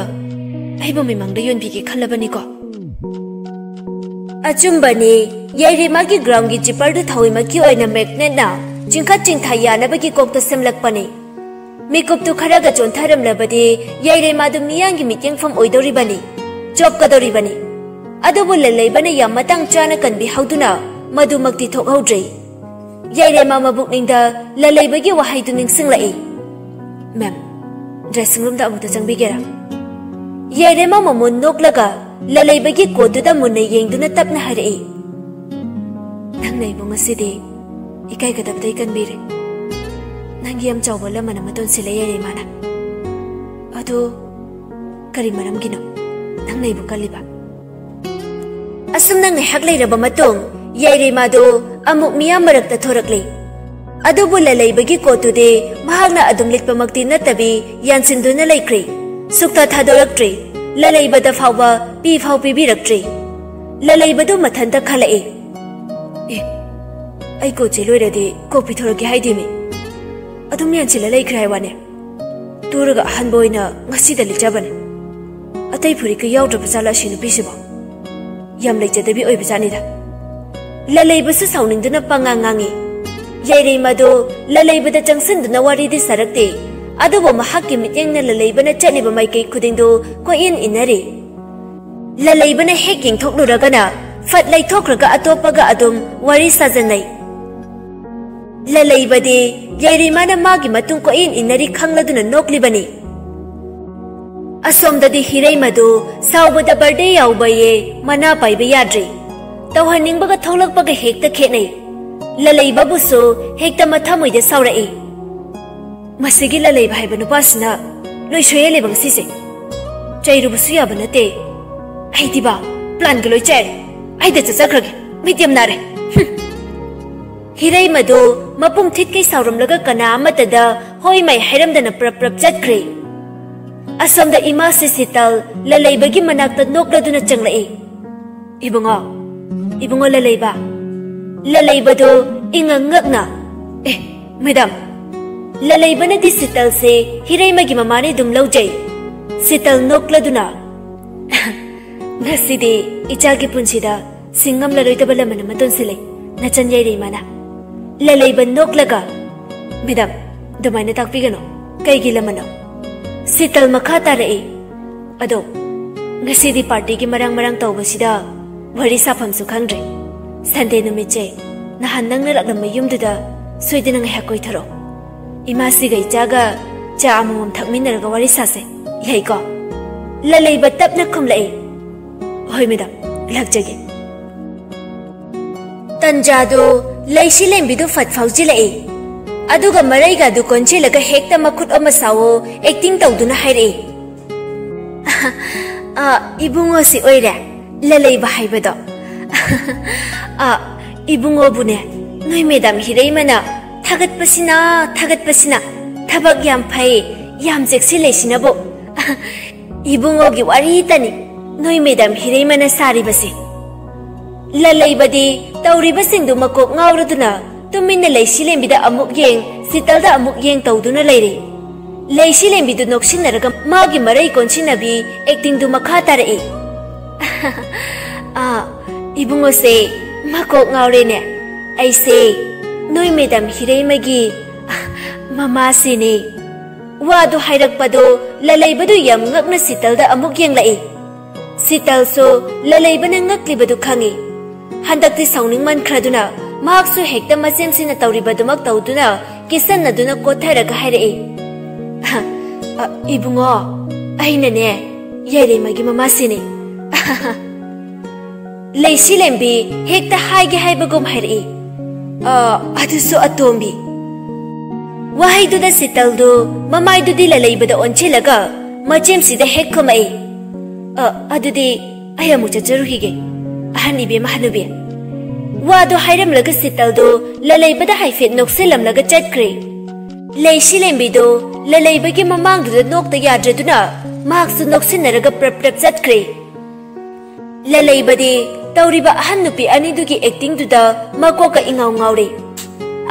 ꯑꯩꯕꯨ ꯃꯤꯃꯥꯡꯗ ꯌꯣꯟꯕꯤꯒꯦ ꯈꯜꯂꯕꯅꯤꯀꯣ?" ꯑꯆꯨꯝꯕꯅꯤ, ꯌꯥꯏꯔꯦꯃꯥꯒꯤ ꯒ꯭ꯔꯥꯎꯟꯒꯤ ꯖꯤꯄꯔꯗꯨ ꯊꯧꯏꯃꯛꯀꯤ ꯑꯣꯏꯅ ꯃꯦꯒꯅꯦꯠꯅ ꯆꯤꯡꯈꯠ ꯆꯤꯡꯊ ꯌꯥꯅꯕꯒꯤ ꯀꯣꯛꯇ ꯁꯦꯝꯂꯛꯄꯅꯤ꯫ ꯃꯤꯀꯨꯞꯇꯨ ꯈꯔꯒ ꯆꯣꯟꯊꯔꯝꯂꯕꯗꯤ ꯌꯥꯏꯔꯦꯃꯥꯗꯨ ꯃꯤꯌꯥꯝꯒꯤ ꯃꯤꯠꯌꯦꯡꯐꯝ ꯑꯣꯏꯗꯧꯔꯤꯕꯅꯤ, ꯆꯣꯞꯀꯗꯧꯔꯤꯕꯅꯤ꯫ ꯑꯗꯨꯕꯨ ꯂꯂꯩꯕꯅ ꯌꯥꯝ ꯃꯇꯥꯡ ꯆꯥꯅ ꯀꯟꯕꯤꯍꯧꯗꯨꯅ ꯃꯗꯨꯃꯛꯇꯤ ꯊꯣꯛꯍꯧꯗ꯭ꯔꯦ꯫ ꯌꯥꯏꯔꯦꯃꯥ ꯃꯕꯨꯛꯅꯤꯡꯗ ꯂꯂꯩꯕꯒꯤ ꯋꯥꯍꯩꯗꯨ ꯅꯤꯡꯁꯤꯡꯂꯛꯏ꯫ "ꯃꯦꯝ, ꯗ꯭ꯔꯦꯁꯤꯡ ꯔꯨꯝꯗ ꯑꯃꯨꯛꯇ ꯆꯪꯕꯤꯒꯦꯔꯥ?" ꯌꯥꯏꯔꯦꯃꯥ ꯃꯃꯣꯟ ꯅꯣꯛꯂꯒ ꯂꯂꯩꯕꯒꯤ ꯀꯣꯠꯇꯨꯗ ꯃꯨꯟꯅ ꯌꯦꯡꯗꯨꯅ ꯇꯞꯅ ꯍꯥꯏꯔꯛꯏ꯫ "ꯅꯪꯅ ꯑꯩꯕꯨ ꯉꯁꯤꯗꯤ ꯏꯀꯥꯏꯒꯗꯕꯗꯩ ꯀꯟꯕꯤꯔꯦ꯫ ꯅꯪꯒꯤ ꯌꯥꯝ ꯆꯥꯎꯕ ꯂꯃꯟ ꯑꯃ ꯇꯣꯟꯁꯤꯜꯂꯦ ꯌꯥꯏꯔꯦꯃꯥꯅ꯫ ꯑꯗꯨ ꯀꯔꯤ ꯃꯔꯝꯒꯤꯅꯣ ꯅꯪꯅ ꯑꯩꯕꯨ ꯀꯜꯂꯤꯕ?" ꯑꯁꯨꯝꯅ ꯉꯥꯏꯍꯥꯛ ꯂꯩꯔꯕ ꯃꯇꯨꯡ ꯌꯥꯏꯔꯦꯃꯥꯗꯨ ꯑꯃꯨꯛ ꯃꯤꯌꯥꯝ ꯃꯔꯛꯇ ꯊꯣꯔꯛꯂꯦ꯫ ꯑꯗꯨꯕꯨ ꯂꯂꯩꯕꯒꯤ ꯀꯣꯠꯇꯨꯗꯤ ꯃꯍꯥꯛꯅ ꯑꯗꯨꯝ ꯂꯤꯠꯄꯃꯛꯇꯤ ꯅꯠꯇꯕꯤ ꯌꯥꯟꯁꯤꯟꯗꯨꯅ ꯂꯩꯈ꯭ꯔꯦ꯫ ꯁꯨꯛꯊꯥ ꯊꯥꯗꯣꯔꯛꯇ꯭ꯔꯦ꯫ ꯂꯂꯩꯕꯗ ꯐꯥꯎꯕ ꯄꯤ ꯐꯥꯎ ꯄꯤꯕꯤꯔꯛꯇ꯭ꯔꯦ꯫ ꯂꯂꯩꯕꯗꯨ ꯃꯊꯟꯇ ꯈꯜꯂꯛꯏ꯫ "ꯑꯦ, ꯑꯩ ꯀꯣꯠꯁꯦ ꯂꯣꯏꯔꯗꯤ ꯀꯣꯛ ꯄꯤꯊꯣꯔꯛꯀꯦ ꯍꯥꯏꯗꯦꯃꯤ꯫ ꯑꯗꯨꯝ ꯌꯥꯟꯁꯤꯜꯂ ꯂꯩꯈ꯭ꯔꯦ ꯍꯥꯏ ꯋꯥꯅꯦ꯫ ꯇꯨꯔꯒ ꯑꯍꯟꯕ ꯑꯣꯏꯅ ꯉꯁꯤꯗ ꯂꯤꯠꯆꯕꯅꯦ꯫ ꯑꯇꯩ ꯐꯨꯔꯤꯠꯀ ꯌꯥꯎꯗ꯭ꯔꯕ ꯖꯥꯠꯂ ꯑꯁꯤ ꯅꯨꯄꯤꯁꯤꯕꯣ? ꯌꯥꯝ ꯂꯩꯖꯗꯕꯤ ꯑꯣꯏꯕ ꯖꯥꯠꯅꯤꯗ꯫" ꯂꯂꯩꯕꯁꯨ ꯁꯥꯎꯅꯤꯡꯗꯨꯅ ꯄꯉꯥꯡ ꯉꯥꯡꯉꯤ꯫ ꯌꯥꯏꯔꯦꯝ ꯑꯗꯨ ꯂꯂꯩꯕꯗ ꯆꯪꯁꯤꯟꯗꯨꯅ ꯋꯥꯔꯤꯗꯤ ꯁꯥꯔꯛꯇꯦ꯫ ꯑꯗꯨꯕꯨ ꯃꯍꯥꯛꯀꯤ ꯃꯤꯠꯌꯦꯡꯅ ꯂꯂꯩꯕꯅ ꯆꯠꯂꯤꯕ ꯃꯥꯏꯀꯩ ꯈꯨꯗꯤꯡꯗꯨ ꯀꯣꯏꯏꯟ ꯏꯟꯅꯔꯤ꯫ ꯂꯂꯩꯕꯅ ꯍꯦꯛ ꯌꯦꯡꯊꯣꯛꯂꯨꯔꯒꯅ ꯐꯠ ꯂꯩꯊꯣꯛꯈ꯭ꯔꯒ ꯑꯇꯣꯞꯄꯒ ꯑꯗꯨꯝ ꯋꯥꯔꯤ ꯁꯥꯖꯟꯅꯩ꯫ ꯂꯂꯩꯕꯗꯤ ꯌꯥꯏꯔꯦꯃꯥꯅ ꯃꯥꯒꯤ ꯃꯇꯨꯡ ꯀꯣꯏꯏꯟ ꯏꯟꯅꯔꯤ ꯈꯪꯂꯗꯨꯅ ꯅꯣꯛꯂꯤꯕꯅꯤ꯫ ꯑꯁꯣꯝꯗꯗꯤ ꯍꯤꯔꯩꯃꯗꯨ ꯁꯥꯎꯕꯗ ꯕꯔꯗꯦ ꯌꯥꯎꯕꯌꯦ ꯃꯅꯥ ꯄꯥꯏꯕ ꯌꯥꯗ꯭ꯔꯤ꯫ ꯇꯧꯍꯟꯅꯤꯡꯕꯒ ꯊꯣꯛꯂꯛꯄꯒ ꯍꯦꯛꯇ ꯈꯦꯠꯅꯩ꯫ ꯂꯂꯩꯕꯕꯨꯁꯨ ꯍꯦꯛꯇ ꯃꯊꯃꯣꯏꯗ ꯁꯥꯎꯔꯛꯏ꯫ "ꯃꯁꯤꯒꯤ ꯂꯂꯩꯕ ꯍꯥꯏꯕ ꯅꯨꯄꯥꯁꯤꯅ ꯂꯣꯏ ꯁꯣꯏꯍꯜꯂꯦꯕ ꯉꯁꯤꯁꯦ꯫ ꯆꯩꯔꯨꯕꯁꯨ ꯌꯥꯕ ꯅꯠꯇꯦ꯫ ꯑꯩꯗꯤꯕ ꯄ꯭ꯂꯥꯟꯒ ꯂꯣꯏ ꯆꯥꯏꯔꯦ꯫ ꯑꯩꯗ ꯆꯠꯆꯈ꯭ꯔꯒꯦ꯫ ꯃꯤꯠ ꯌꯥꯝ ꯅꯥꯔꯦ꯫" ꯍꯤꯔꯩꯃꯗꯨ ꯃꯄꯨꯝ ꯊꯤꯠꯀꯩ ꯁꯥꯎꯔꯝꯂꯒ ꯀꯅꯥ ꯑꯃꯠꯇꯗ ꯍꯣꯏ ꯃꯥꯏ ꯍꯥꯏꯔꯝꯗꯅ ꯄ꯭ꯔꯞ ꯄ꯭ꯔꯞ ꯆꯠꯈ꯭ꯔꯦ꯫ ꯑꯁꯣꯝꯗ ꯏꯃꯥꯁꯤ ꯁꯤꯇꯜ ꯂꯂꯩꯕꯒꯤ ꯃꯅꯥꯛꯇ ꯅꯣꯛꯂꯗꯨꯅ ꯆꯪꯂꯛꯏ꯫ "ꯏꯕꯨꯡꯉꯣ, ꯏꯕꯨꯡꯉꯣ ꯂꯂꯩꯕ꯫" ꯂꯂꯩꯕꯗꯨ ꯏꯉꯛ ꯉꯛꯅ, "ꯑꯦ, ꯃꯦꯗꯥꯝ, ꯂꯂꯩꯕꯅꯗꯤ ꯁꯤꯇꯜꯁꯦ ꯍꯤꯔꯩꯃꯒꯤ ꯃꯃꯥꯅꯤ ꯑꯗꯨꯝ ꯂꯧꯖꯩ꯫" ꯁꯤꯇꯜ ꯅꯣꯛꯂꯗꯨꯅ, "ꯉꯁꯤꯗꯤ ꯏꯆꯥꯒꯤ ꯄꯨꯟꯁꯤꯗ ꯁꯤꯡꯉꯝꯂꯔꯣꯏꯗꯕ ꯂꯃꯟ ꯑꯃ ꯇꯣꯟꯁꯤꯜꯂꯦ, ꯅꯆꯟ ꯌꯥꯏꯔꯩꯃꯅ꯫ ꯂꯂꯩꯕ ꯅꯣꯛꯂꯒ, "ꯃꯦꯗꯥꯝ, ꯑꯗꯨꯃꯥꯏꯅ ꯇꯥꯛꯄꯤꯒꯅꯨ꯫ ꯀꯩꯒꯤ ꯂꯃꯟꯅꯣ?" ꯁꯤꯇꯜ ꯃꯈꯥ ꯇꯥꯔꯛꯏ, "ꯑꯗꯣ, ꯉꯁꯤꯗꯤ ꯄꯥꯔꯇꯤꯒꯤ ꯃꯔꯥꯡ ꯃꯔꯥꯡ ꯇꯧꯕꯁꯤꯗ ꯋꯥꯔꯤ ꯁꯥꯐꯝꯁꯨ ꯈꯪꯗ꯭ꯔꯦ꯫ ꯁꯟꯗꯦ ꯅꯨꯃꯤꯠꯁꯦ ꯅꯍꯥꯟ ꯅꯪꯅ ꯂꯥꯛꯂꯝꯕ ꯌꯨꯝꯗꯨꯗ ꯁꯣꯏꯗꯅ ꯉꯥꯏꯍꯥꯛ ꯀꯣꯏꯊꯔꯛꯑꯣ꯫ ꯏꯃꯥꯁꯤꯒ ꯏꯆꯥꯒ ꯆꯥ ꯑꯃꯃꯝ ꯊꯛꯃꯤꯟꯅꯔꯒ ꯋꯥꯔꯤ ꯁꯥꯁꯦ, ꯌꯥꯏꯀꯣ?" ꯂꯂꯩꯕ ꯇꯞꯅ ꯈꯨꯝꯂꯛꯏ, "ꯍꯣꯏ ꯃꯦꯗꯥꯝ, ꯂꯥꯛꯆꯒꯦ꯫" ꯇꯟꯖꯥꯗꯨ ꯂꯩꯁꯤꯂꯦꯝꯕꯤꯗꯨ ꯐꯠ ꯐꯥꯎꯖꯤꯜꯂꯛꯏ꯫ ꯑꯗꯨꯒ ꯃꯔꯩꯒꯗꯨ ꯀꯣꯟꯁꯤꯜꯂꯒ ꯍꯦꯛꯇ ꯃꯈꯨꯠ ꯑꯃ ꯁꯥꯑꯣ ꯑꯦꯛꯇꯤꯡ ꯇꯧꯗꯨꯅ ꯍꯥꯏꯔꯛꯏ, "ꯑ, ꯏꯕꯨꯡꯉꯣꯁꯤ ꯑꯣꯏꯔꯦ, ꯂꯂꯩꯕ ꯍꯥꯏꯕꯗꯣ꯫ ꯑ, ꯏꯕꯨꯡꯉꯣꯕꯨꯅꯦ, ꯅꯣꯏ ꯃꯦꯗꯥꯝ ꯍꯤꯔꯩꯃꯅ ꯊꯥꯒꯠꯄꯁꯤꯅ, ꯊꯥꯒꯠꯄꯁꯤꯅ, ꯊꯕꯛ ꯌꯥꯝ ꯐꯩ, ꯌꯥꯝ ꯆꯦꯛꯁꯤꯜꯂꯤꯁꯤꯅꯕꯨ꯫ ꯏꯕꯨꯡꯉꯣꯒꯤ ꯋꯥꯔꯤꯇꯅꯤ ꯅꯣꯏ ꯃꯦꯗꯥꯝ ꯍꯤꯔꯩꯃꯅ ꯁꯥꯔꯤꯕꯁꯦ꯫" ꯂꯂꯩꯕꯗꯤ ꯇꯧꯔꯤꯕꯁꯤꯡꯗꯨ ꯃꯀꯣꯛ ꯉꯥꯎꯔꯗꯨꯅ ꯇꯨꯃꯤꯟꯅ ꯂꯩꯁꯤꯂꯦꯝꯕꯤꯗ ꯑꯃꯨꯛ ꯌꯦꯡ, ꯁꯤꯇꯜꯗ ꯑꯃꯨꯛ ꯌꯦꯡ ꯇꯧꯗꯨꯅ ꯂꯩꯔꯤ꯫ ꯂꯩꯁꯤꯂꯦꯝꯕꯤꯗꯨ ꯅꯣꯛꯁꯤꯟꯅꯔꯒ ꯃꯥꯒꯤ ꯃꯔꯩ ꯀꯣꯟꯁꯤꯟꯅꯕꯤ ꯑꯦꯛꯇꯤꯡꯗꯨ ꯃꯈꯥ ꯇꯥꯔꯛꯏ꯫ "ꯑꯥ, ꯏꯕꯨꯡꯉꯣꯁꯦ ꯃꯀꯣꯛ ꯉꯥꯎꯔꯦꯅꯦ꯫ ꯑꯩꯁꯦ ꯅꯣꯏ ꯃꯦꯗꯥꯝ ꯍꯤꯔꯩꯃꯒꯤ ꯃꯃꯥꯁꯤꯅꯤ꯫" ꯋꯥꯗꯨ ꯍꯥꯏꯔꯛꯄꯗꯨ ꯂꯂꯩꯕꯗꯨ ꯌꯥꯝ ꯉꯛꯅ ꯁꯤꯇꯜꯗ ꯑꯃꯨꯛ ꯌꯦꯡꯂꯛꯏ꯫ ꯁꯤꯇꯜꯁꯨ ꯂꯂꯩꯕꯅ ꯉꯛꯂꯤꯕꯗꯨ ꯈꯪꯏ꯫ ꯍꯟꯗꯛꯇꯤ ꯁꯥꯎꯅꯤꯡꯃꯟꯈ꯭ꯔꯗꯨꯅ ꯃꯍꯥꯛꯁꯨ ꯍꯦꯛꯇ ꯃꯆꯦꯝꯁꯤꯅ ꯇꯧꯔꯤꯕꯗꯨꯃꯛ ꯇꯧꯗꯨꯅ ꯀꯤꯁꯟꯅꯗꯨꯅ ꯀꯣꯠꯊꯔꯒ ꯍꯥꯏꯔꯛꯏ, "ꯑ, ꯏꯕꯨꯡꯉꯣ, ꯑꯩꯅꯅꯦ ꯌꯥꯏꯔꯦꯝꯃꯒꯤ ꯃꯃꯥꯁꯤꯅꯤ꯫" ꯂꯩꯁꯤꯂꯦꯝꯕꯤ ꯍꯦꯛꯇ ꯍꯥꯏꯒꯦ ꯍꯥꯏꯕꯒꯨꯝ ꯍꯥꯏꯔꯛꯏ, "ꯑ, ꯑꯗꯨꯁꯨ ꯑꯇꯣꯝꯕꯤ꯫" ꯋꯥꯍꯩꯗꯨꯗ ꯁꯤꯇꯜꯗꯨ ꯃꯃꯥꯏꯗꯨꯗꯤ ꯂꯂꯩꯕꯗ ꯑꯣꯟꯁꯤꯜꯂꯒ ꯃꯆꯦꯝꯁꯤꯗ ꯍꯦꯛ ꯈꯨꯝꯃꯛꯏ, "ꯑ, ꯑꯗꯨꯗꯤ ꯑꯩ ꯑꯃꯨꯛ ꯆꯠꯆꯔꯨꯈꯤꯒꯦ, ꯑꯍꯟ ꯏꯕꯦꯝꯃ ꯍꯅꯨꯕꯤ꯫" ꯋꯥꯗꯨ ꯍꯥꯏꯔꯝꯂꯒ ꯁꯤꯇꯜꯗꯨ ꯂꯂꯩꯕꯗ ꯍꯥꯏꯐꯦꯠ ꯅꯣꯛꯁꯤꯜꯂꯝꯂꯒ ꯆꯠꯈ꯭ꯔꯦ꯫ ꯂꯩꯁꯤꯂꯦꯝꯕꯤꯗꯨ ꯂꯂꯩꯕꯒꯤ ꯃꯃꯥꯡꯗꯨꯗ ꯅꯣꯛꯇ ꯌꯥꯗ꯭ꯔꯗꯨꯅ ꯃꯍꯥꯛꯁꯨ ꯅꯣꯛꯁꯤꯟꯅꯔꯒ ꯄ꯭ꯔꯞ ꯄ꯭ꯔꯞ ꯆꯠꯈ꯭ꯔꯦ꯫ ꯂꯂꯩꯕꯗꯤ ꯇꯧꯔꯤꯕ ꯑꯍꯟ ꯅꯨꯄꯤ ꯑꯅꯤꯗꯨꯒꯤ ꯑꯦꯛꯇꯤꯡꯗꯨꯗ ꯃꯀꯣꯛꯀ ꯏꯉꯥꯎ ꯉꯥꯎꯔꯦ꯫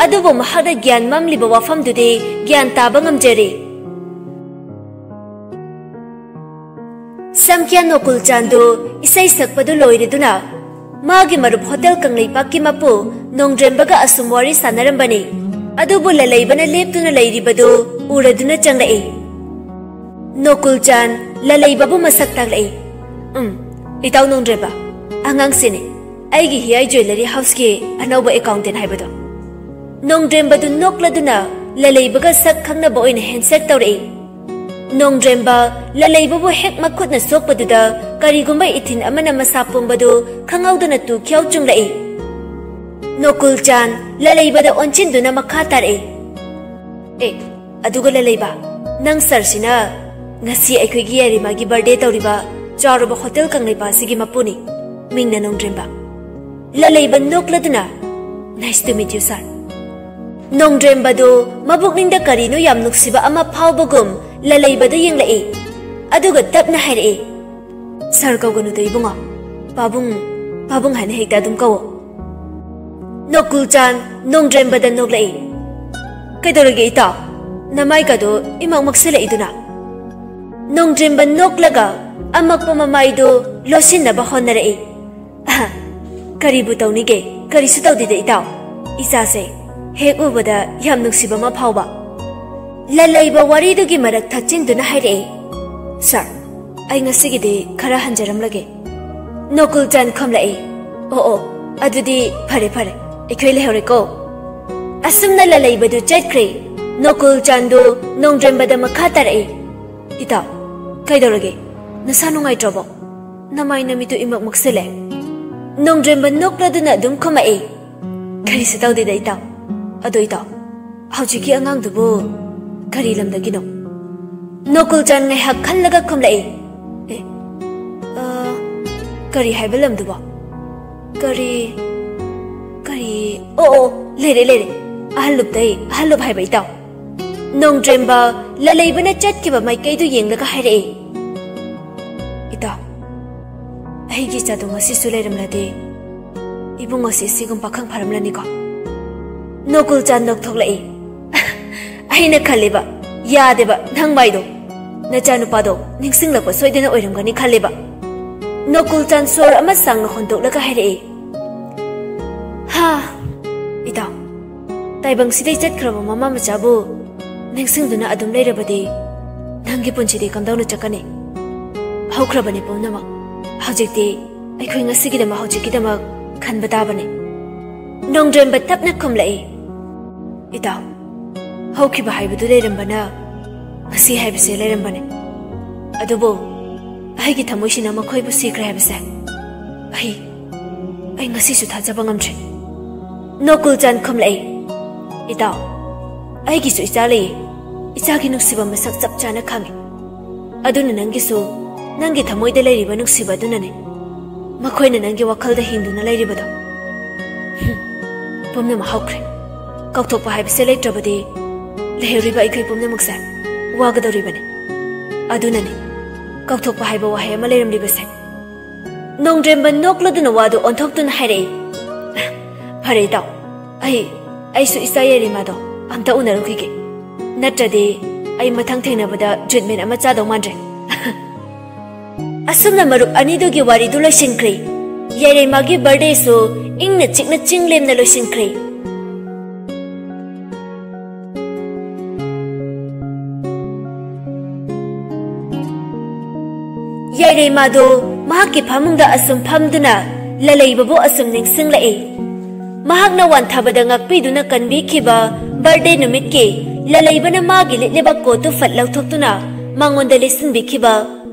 ꯑꯗꯨꯕꯨ ꯃꯍꯥꯛꯅ ꯒ꯭ꯌꯥꯟ ꯃꯝꯂꯤꯕ ꯋꯥꯐꯝꯗꯨꯗꯤ ꯒ꯭ꯌꯥꯟ ꯇꯥꯕ ꯉꯝꯖꯔꯦ꯫ ꯁꯝꯈ꯭ꯌꯥ ꯅꯣꯀꯨꯜ ꯆꯥꯟꯗꯨ ꯏꯁꯩ ꯁꯛꯄꯗꯨ ꯂꯣꯏꯔꯗꯨꯅ ꯃꯥꯒꯤ ꯃꯔꯨꯞ ꯍꯣꯇꯦꯜ ꯀꯪꯂꯩꯄꯥꯛꯀꯤ ꯃꯄꯨ ꯅꯣꯡꯗ꯭ꯔꯦꯝꯕꯒ ꯑꯁꯨꯝ ꯋꯥꯔꯤ ꯁꯥꯟꯅꯔꯝꯕꯅꯤ꯫ ꯑꯗꯨꯕꯨ ꯂꯂꯩꯕꯅ ꯂꯦꯞꯇꯨꯅ ꯂꯩꯔꯤꯕꯗꯨ ꯎꯔꯗꯨꯅ ꯆꯪꯂꯛꯏ꯫ ꯅꯣꯀꯨꯜꯆꯥꯟ ꯂꯂꯩꯕꯕꯨ ꯃꯁꯛ ꯇꯥꯛꯂꯛꯏ꯫ "ꯎꯝ, ꯏꯇꯥꯎ ꯅꯣꯡꯗ꯭ꯔꯦꯝꯕ, ꯑꯉꯥꯡꯁꯤꯅꯤ, ꯑꯩꯒꯤ ꯍꯤꯌꯥꯏ ꯖ꯭ꯋꯦꯂꯔꯤ ꯍꯥꯎꯁꯀꯤ ꯑꯅꯧꯕ ꯑꯦꯀꯥꯎꯟꯇꯦꯟ ꯍꯥꯏꯕꯗꯣ꯫" ꯅꯣꯡꯗ꯭ꯔꯦꯝꯕꯗꯨ ꯅꯣꯛꯂꯗꯨꯅ ꯂꯂꯩꯕꯒ ꯁꯛ ꯈꯪꯅꯕ ꯑꯣꯏꯅ ꯍꯦꯟꯁꯦꯛ ꯇꯧꯔꯛꯏ꯫ ꯅꯣꯡꯗ꯭ꯔꯦꯝꯕ ꯂꯂꯩꯕꯕꯨ ꯍꯦꯛ ꯃꯈꯨꯠꯅ ꯁꯣꯛꯄꯗꯨꯗ ꯀꯔꯤꯒꯨꯝꯕ ꯏꯊꯤꯟ ꯑꯃꯅ ꯃꯁꯥ ꯄꯣꯝꯕꯗꯨ ꯈꯪꯍꯧꯗꯅ ꯇꯨ ꯈ꯭ꯌꯥꯎ ꯆꯨꯡꯂꯛꯏ꯫ ꯅꯣꯀꯨꯜꯆꯥꯟ ꯂꯂꯩꯕꯗ ꯑꯣꯟꯁꯤꯟꯗꯨꯅ ꯃꯈꯥ ꯇꯥꯔꯛꯏ꯫ "ꯑꯦ, ꯑꯗꯨꯒ ꯂꯂꯩꯕ, ꯅꯪ ꯁꯥꯔꯁꯤꯅ ꯉꯁꯤ ꯑꯩꯈꯣꯏꯒꯤ ꯌꯥꯏꯔꯤꯃꯥꯒꯤ ꯕꯥꯔꯗꯦ ꯇꯧꯔꯤꯕ ꯆꯥꯎꯔꯕ ꯍꯣꯇꯦꯜ ꯀꯪꯂꯩꯄꯥꯛ ꯑꯁꯤꯒꯤ ꯃꯄꯨꯅꯤ꯫ ꯃꯤꯡꯅ ꯅꯣꯡꯗ꯭ꯔꯦꯝꯕ꯫" ꯂꯂꯩꯕ ꯅꯣꯛꯂꯗꯨꯅ, "Nice to meet you, sir." ꯅꯣꯡꯗ꯭ꯔꯦꯝꯕꯗꯨ ꯃꯕꯨꯛꯅꯤꯡꯗ ꯀꯔꯤꯅꯣ ꯌꯥꯝ ꯅꯨꯡꯁꯤꯕ ꯑꯃ ꯐꯥꯎꯕꯒꯨꯝ ꯂꯂꯩꯕꯗ ꯌꯦꯡꯂꯛꯏ꯫ ꯑꯗꯨꯒ ꯇꯞꯅ ꯍꯥꯏꯔꯛꯏ, "ꯁꯥꯔ ꯀꯧꯒꯅꯨꯗ ꯏꯕꯨꯡꯉꯣ꯫ ꯄꯥꯕꯨꯡ, ꯄꯥꯕꯨꯡ ꯍꯥꯏꯅ ꯍꯦꯛꯇ ꯑꯗꯨꯝ ꯀꯧꯋꯣ꯫" ꯅꯣꯀꯨꯜꯆꯥꯟ ꯅꯣꯡꯗ꯭ꯔꯦꯝꯕꯗ ꯅꯣꯛꯂꯛꯏ꯫ "ꯀꯩꯗꯧꯔꯒꯦ ꯏꯇꯥꯎ? ꯅꯃꯥꯏꯒꯗꯣ ꯏꯃꯛ ꯃꯛꯁꯤꯜꯂꯛꯏꯗꯨꯅ?" ꯅꯣꯡꯗ꯭ꯔꯦꯝꯕ ꯅꯣꯛꯂꯒ ꯑꯃꯛꯄ ꯃꯃꯥꯏꯗꯨ ꯂꯣꯠꯁꯤꯟꯅꯕ ꯍꯣꯠꯅꯔꯛꯏ꯫ "ꯑꯍ, ꯀꯔꯤꯕꯨ ꯇꯧꯅꯤꯒꯦ? ꯀꯔꯤꯁꯨ ꯇꯧꯗꯦꯗ ꯏꯇꯥꯎ꯫ ꯏꯆꯥꯁꯦ ꯍꯦꯛ ꯎꯕꯗ ꯌꯥꯝ ꯅꯨꯡꯁꯤꯕ ꯑꯃ ꯐꯥꯎꯕ꯫" ꯂꯂꯩꯕ ꯋꯥꯔꯤꯗꯨꯒꯤ ꯃꯔꯛ ꯊꯠꯆꯤꯟꯗꯨꯅ ꯍꯥꯏꯔꯛꯏ, "ꯁꯥꯔ, ꯑꯩ ꯉꯁꯤꯒꯤꯗꯤ ꯈꯔ ꯍꯟꯖꯔꯝꯂꯒꯦ꯫" ꯅꯣꯀꯨꯜꯆꯥꯟ ꯈꯨꯝꯂꯛꯏ, "ꯑꯣ ꯑꯣ, ꯑꯗꯨꯗꯤ ꯐꯔꯦ ꯐꯔꯦ, ꯑꯩꯈꯣꯏ ꯂꯩꯍꯧꯔꯦꯀꯣ꯫" ꯑꯁꯨꯝꯅ ꯂꯂꯩꯕꯗꯨ ꯆꯠꯈ꯭ꯔꯦ꯫ ꯅꯣꯀꯨꯜꯆꯥꯟꯗꯨ ꯅꯣꯡꯗ꯭ꯔꯦꯝꯕꯗ ꯃꯈꯥ ꯇꯥꯔꯛꯏ, "ꯏꯇꯥꯎ, ꯀꯩꯗꯧꯔꯒꯦ? ꯅꯁꯥ ꯅꯨꯡꯉꯥꯏꯇ꯭ꯔꯕꯣ? ꯅꯃꯥꯏ ꯅꯃꯤꯠꯇꯨ ꯏꯃꯛ ꯃꯛꯁꯤꯜꯂꯦ꯫" ꯅꯣꯡꯗ꯭ꯔꯦꯝꯕ ꯅꯣꯛꯂꯗꯨꯅ ꯑꯗꯨꯝ ꯈꯨꯝꯃꯛꯏ, "ꯀꯔꯤꯁꯨ ꯇꯧꯗꯦꯗ ꯏꯇꯥꯎ꯫ ꯑꯗꯣ ꯏꯇꯥꯎ, ꯍꯧꯖꯤꯛꯀꯤ ꯑꯉꯥꯡꯗꯨꯕꯨ ꯀꯔꯤ ꯂꯝꯗꯒꯤꯅꯣ?" ꯅꯣꯀꯨꯜꯆꯥꯟ ꯉꯥꯏꯍꯥꯛ ꯈꯜꯂꯒ ꯈꯨꯝꯂꯛꯏ, "ꯑꯦ, ꯑ, ꯀꯔꯤ ꯍꯥꯏꯕ ꯂꯝꯗꯨꯕꯣ? ꯀꯔꯤ, ꯀꯔꯤ, ꯑꯣ, ꯑꯣ, ꯂꯩꯔꯦ, ꯂꯩꯔꯦ꯫ ꯑꯍꯜꯂꯨꯞꯇꯩ, ꯑꯍꯜꯂꯨꯞ ꯍꯥꯏꯕ ꯏꯇꯥꯎ꯫" ꯅꯣꯡꯗ꯭ꯔꯦꯝꯕ ꯂꯂꯩꯕꯅ ꯆꯠꯈꯤꯕ ꯃꯥꯏꯀꯩꯗꯨ ꯌꯦꯡꯂꯒ ꯍꯥꯏꯔꯛꯏ, "ꯏꯇꯥꯎ, ꯑꯩꯒꯤ ꯏꯆꯥꯗꯣ ꯉꯁꯤꯁꯨ ꯂꯩꯔꯝꯂꯗꯤ ꯏꯕꯨꯡ ꯑꯁꯤ ꯁꯤꯒꯨꯝ ꯄꯥꯈꯪ ꯐꯔꯝꯂꯅꯤꯀꯣ?" ꯅꯣꯀꯨꯜꯆꯥꯟ ꯅꯣꯛꯊꯣꯛꯂꯛꯏ꯫ "ꯑꯩꯅ ꯈꯜꯂꯤꯕ, ꯌꯥꯗꯦꯕ ꯅꯪ ꯃꯥꯏꯗꯣ꯫ ꯅꯆꯥꯅꯨꯄꯥꯗꯣ ꯅꯤꯡꯁꯤꯡꯂꯛꯄ ꯁꯣꯏꯗꯅ ꯑꯣꯏꯔꯝꯒꯅꯤ ꯈꯜꯂꯤꯕ꯫" ꯅꯣꯀꯨꯜ ꯆꯥꯟ ꯁꯣꯔ ꯑꯃ ꯁꯥꯡꯅ ꯍꯣꯟꯗꯣꯛꯂꯒ ꯍꯥꯏꯔꯛꯏ, "ꯍꯥ, ꯏꯇꯥꯎ, ꯇꯥꯏꯕꯪꯁꯤꯗꯩ ꯆꯠꯈ꯭ꯔꯕ ꯃꯃꯥ ꯃꯆꯥꯕꯨ ꯅꯤꯡꯁꯤꯡꯗꯨꯅ ꯑꯗꯨꯝ ꯂꯩꯔꯕꯗꯤ ꯅꯪꯒꯤ ꯄꯨꯟꯁꯤꯗꯤ ꯀꯝꯗꯧꯅ ꯆꯠꯀꯅꯤ? ꯍꯧꯈ꯭ꯔꯕꯅꯤ ꯄꯨꯝꯅꯃꯛ꯫ ꯍꯧꯖꯤꯛꯇꯤ ꯑꯩꯈꯣꯏ ꯉꯁꯤꯒꯤꯗꯃꯛ, ꯍꯧꯖꯤꯛꯀꯤꯗꯃꯛ ꯈꯟꯕ ꯇꯥꯕꯅꯤ꯫" ꯅꯣꯡꯗ꯭ꯔꯦꯝꯕ ꯇꯞꯅ ꯈꯨꯝꯂꯛꯏ, "ꯏꯇꯥꯎ, ꯍꯧꯈꯤꯕ ꯍꯥꯏꯕꯗꯨ ꯂꯩꯔꯝꯕꯅ ꯉꯁꯤ ꯍꯥꯏꯕꯁꯦ ꯂꯩꯔꯝꯕꯅꯤ꯫ ꯑꯗꯨꯕꯨ ꯑꯩꯒꯤ ꯊꯃꯣꯏꯁꯤꯅ ꯃꯈꯣꯏꯕꯨ ꯁꯤꯈ꯭ꯔꯦ ꯍꯥꯏꯕꯁꯦ ꯑꯩ, ꯑꯩ ꯉꯁꯤꯁꯨ ꯊꯥꯖꯕ ꯉꯝꯗ꯭ꯔꯦ꯫" ꯅꯣꯀꯨꯜ ꯆꯥꯟ ꯈꯨꯝꯂꯛꯏ, "ꯏꯇꯥꯎ, ꯑꯩꯒꯤꯁꯨ ꯏꯆꯥ ꯂꯩꯌꯦ꯫ ꯏꯆꯥꯒꯤ ꯅꯨꯡꯁꯤꯕ ꯃꯁꯛ ꯆꯞ ꯆꯥꯅ ꯈꯪꯉꯦ꯫ ꯑꯗꯨꯅ ꯅꯪꯒꯤꯁꯨ, ꯅꯪꯒꯤ ꯊꯃꯣꯏꯗ ꯂꯩꯔꯤꯕ ꯅꯨꯡꯁꯤꯕ ꯑꯗꯨꯅꯅꯦ ꯃꯈꯣꯏꯅ ꯅꯪꯒꯤ ꯋꯥꯈꯜꯗ ꯍꯤꯡꯗꯨꯅ ꯂꯩꯔꯤꯕꯗꯣ꯫" ꯍꯨꯝ, ꯄꯨꯝꯅꯃꯛ ꯍꯧꯈ꯭ꯔꯦ꯫ ꯀꯥꯎꯊꯣꯛꯄ ꯍꯥꯏꯕꯁꯦ ꯂꯩꯇ꯭ꯔꯕꯗꯤ ꯂꯩꯍꯧꯔꯤꯕ ꯑꯩꯈꯣꯏ ꯄꯨꯝꯅꯃꯛꯁꯦ ꯋꯥꯒꯗꯧꯔꯤꯕꯅꯤ꯫ ꯑꯗꯨꯅꯅꯤ ꯀꯥꯎꯊꯣꯛꯄ ꯍꯥꯏꯕ ꯋꯥꯍꯩ ꯑꯃ ꯂꯩꯔꯝꯂꯤꯕꯁꯦ꯫ ꯅꯣꯡꯗ꯭ꯔꯦꯝꯕ ꯅꯣꯛꯂꯗꯨꯅ ꯋꯥꯗꯨ ꯑꯣꯟꯊꯣꯛꯇꯨꯅ ꯍꯥꯏꯔꯛꯏ, "ꯐꯔꯦ ꯏꯇꯥꯎ, ꯑꯩ, ꯑꯩꯁꯨ ꯏꯆꯥ ꯌꯥꯏꯔꯤꯃꯥꯗꯣ ꯑꯝꯇ ꯎꯅꯔꯨꯈꯤꯒꯦ꯫ ꯅꯠꯇ꯭ꯔꯗꯤ ꯑꯩ ꯃꯊꯪ ꯊꯦꯡꯅꯕꯗ ꯖꯨꯠꯃꯦꯟ ꯑꯃ ꯆꯥꯗꯧ ꯃꯥꯟꯗ꯭ꯔꯦ꯫" ꯑꯁꯨꯝꯅ ꯃꯔꯨꯞ ꯑꯅꯤꯗꯨꯒꯤ ꯋꯥꯔꯤꯗꯨ ꯂꯣꯏꯁꯤꯟꯈ꯭ꯔꯦ꯫ ꯌꯥꯏꯔꯩꯃꯥꯒꯤ ꯕꯥꯔꯗꯦꯁꯨ ꯏꯪꯅ ꯆꯤꯛꯅ ꯆꯤꯡ ꯂꯦꯝꯅ ꯂꯣꯏꯁꯤꯟꯈ꯭ꯔꯦ꯫ ꯌꯥꯏꯔꯩꯃꯥꯗꯣ ꯃꯍꯥꯛꯀꯤ ꯐꯃꯨꯡꯗ ꯑꯁꯨꯝ ꯐꯝꯗꯨꯅ ꯂꯂꯩꯕꯕꯨ ꯑꯁꯨꯝ ꯅꯤꯡꯁꯤꯡꯂꯛꯏ꯫ ꯃꯍꯥꯛꯅ ꯋꯥꯟꯊꯕꯗ ꯉꯥꯛꯄꯤꯗꯨꯅ ꯀꯟꯕꯤꯈꯤꯕ ꯕꯥꯔꯗꯦ ꯅꯨꯃꯤꯠꯀꯤ ꯂꯂꯩꯕꯅ ꯃꯥꯒꯤ ꯂꯤꯠꯂꯤꯕ ꯀꯣꯠꯇꯨ ꯐꯠ ꯂꯧꯊꯣꯛꯇꯨꯅ ꯃꯉꯣꯟꯗ ꯂꯤꯠꯁꯤꯟꯕꯤꯈꯤꯕ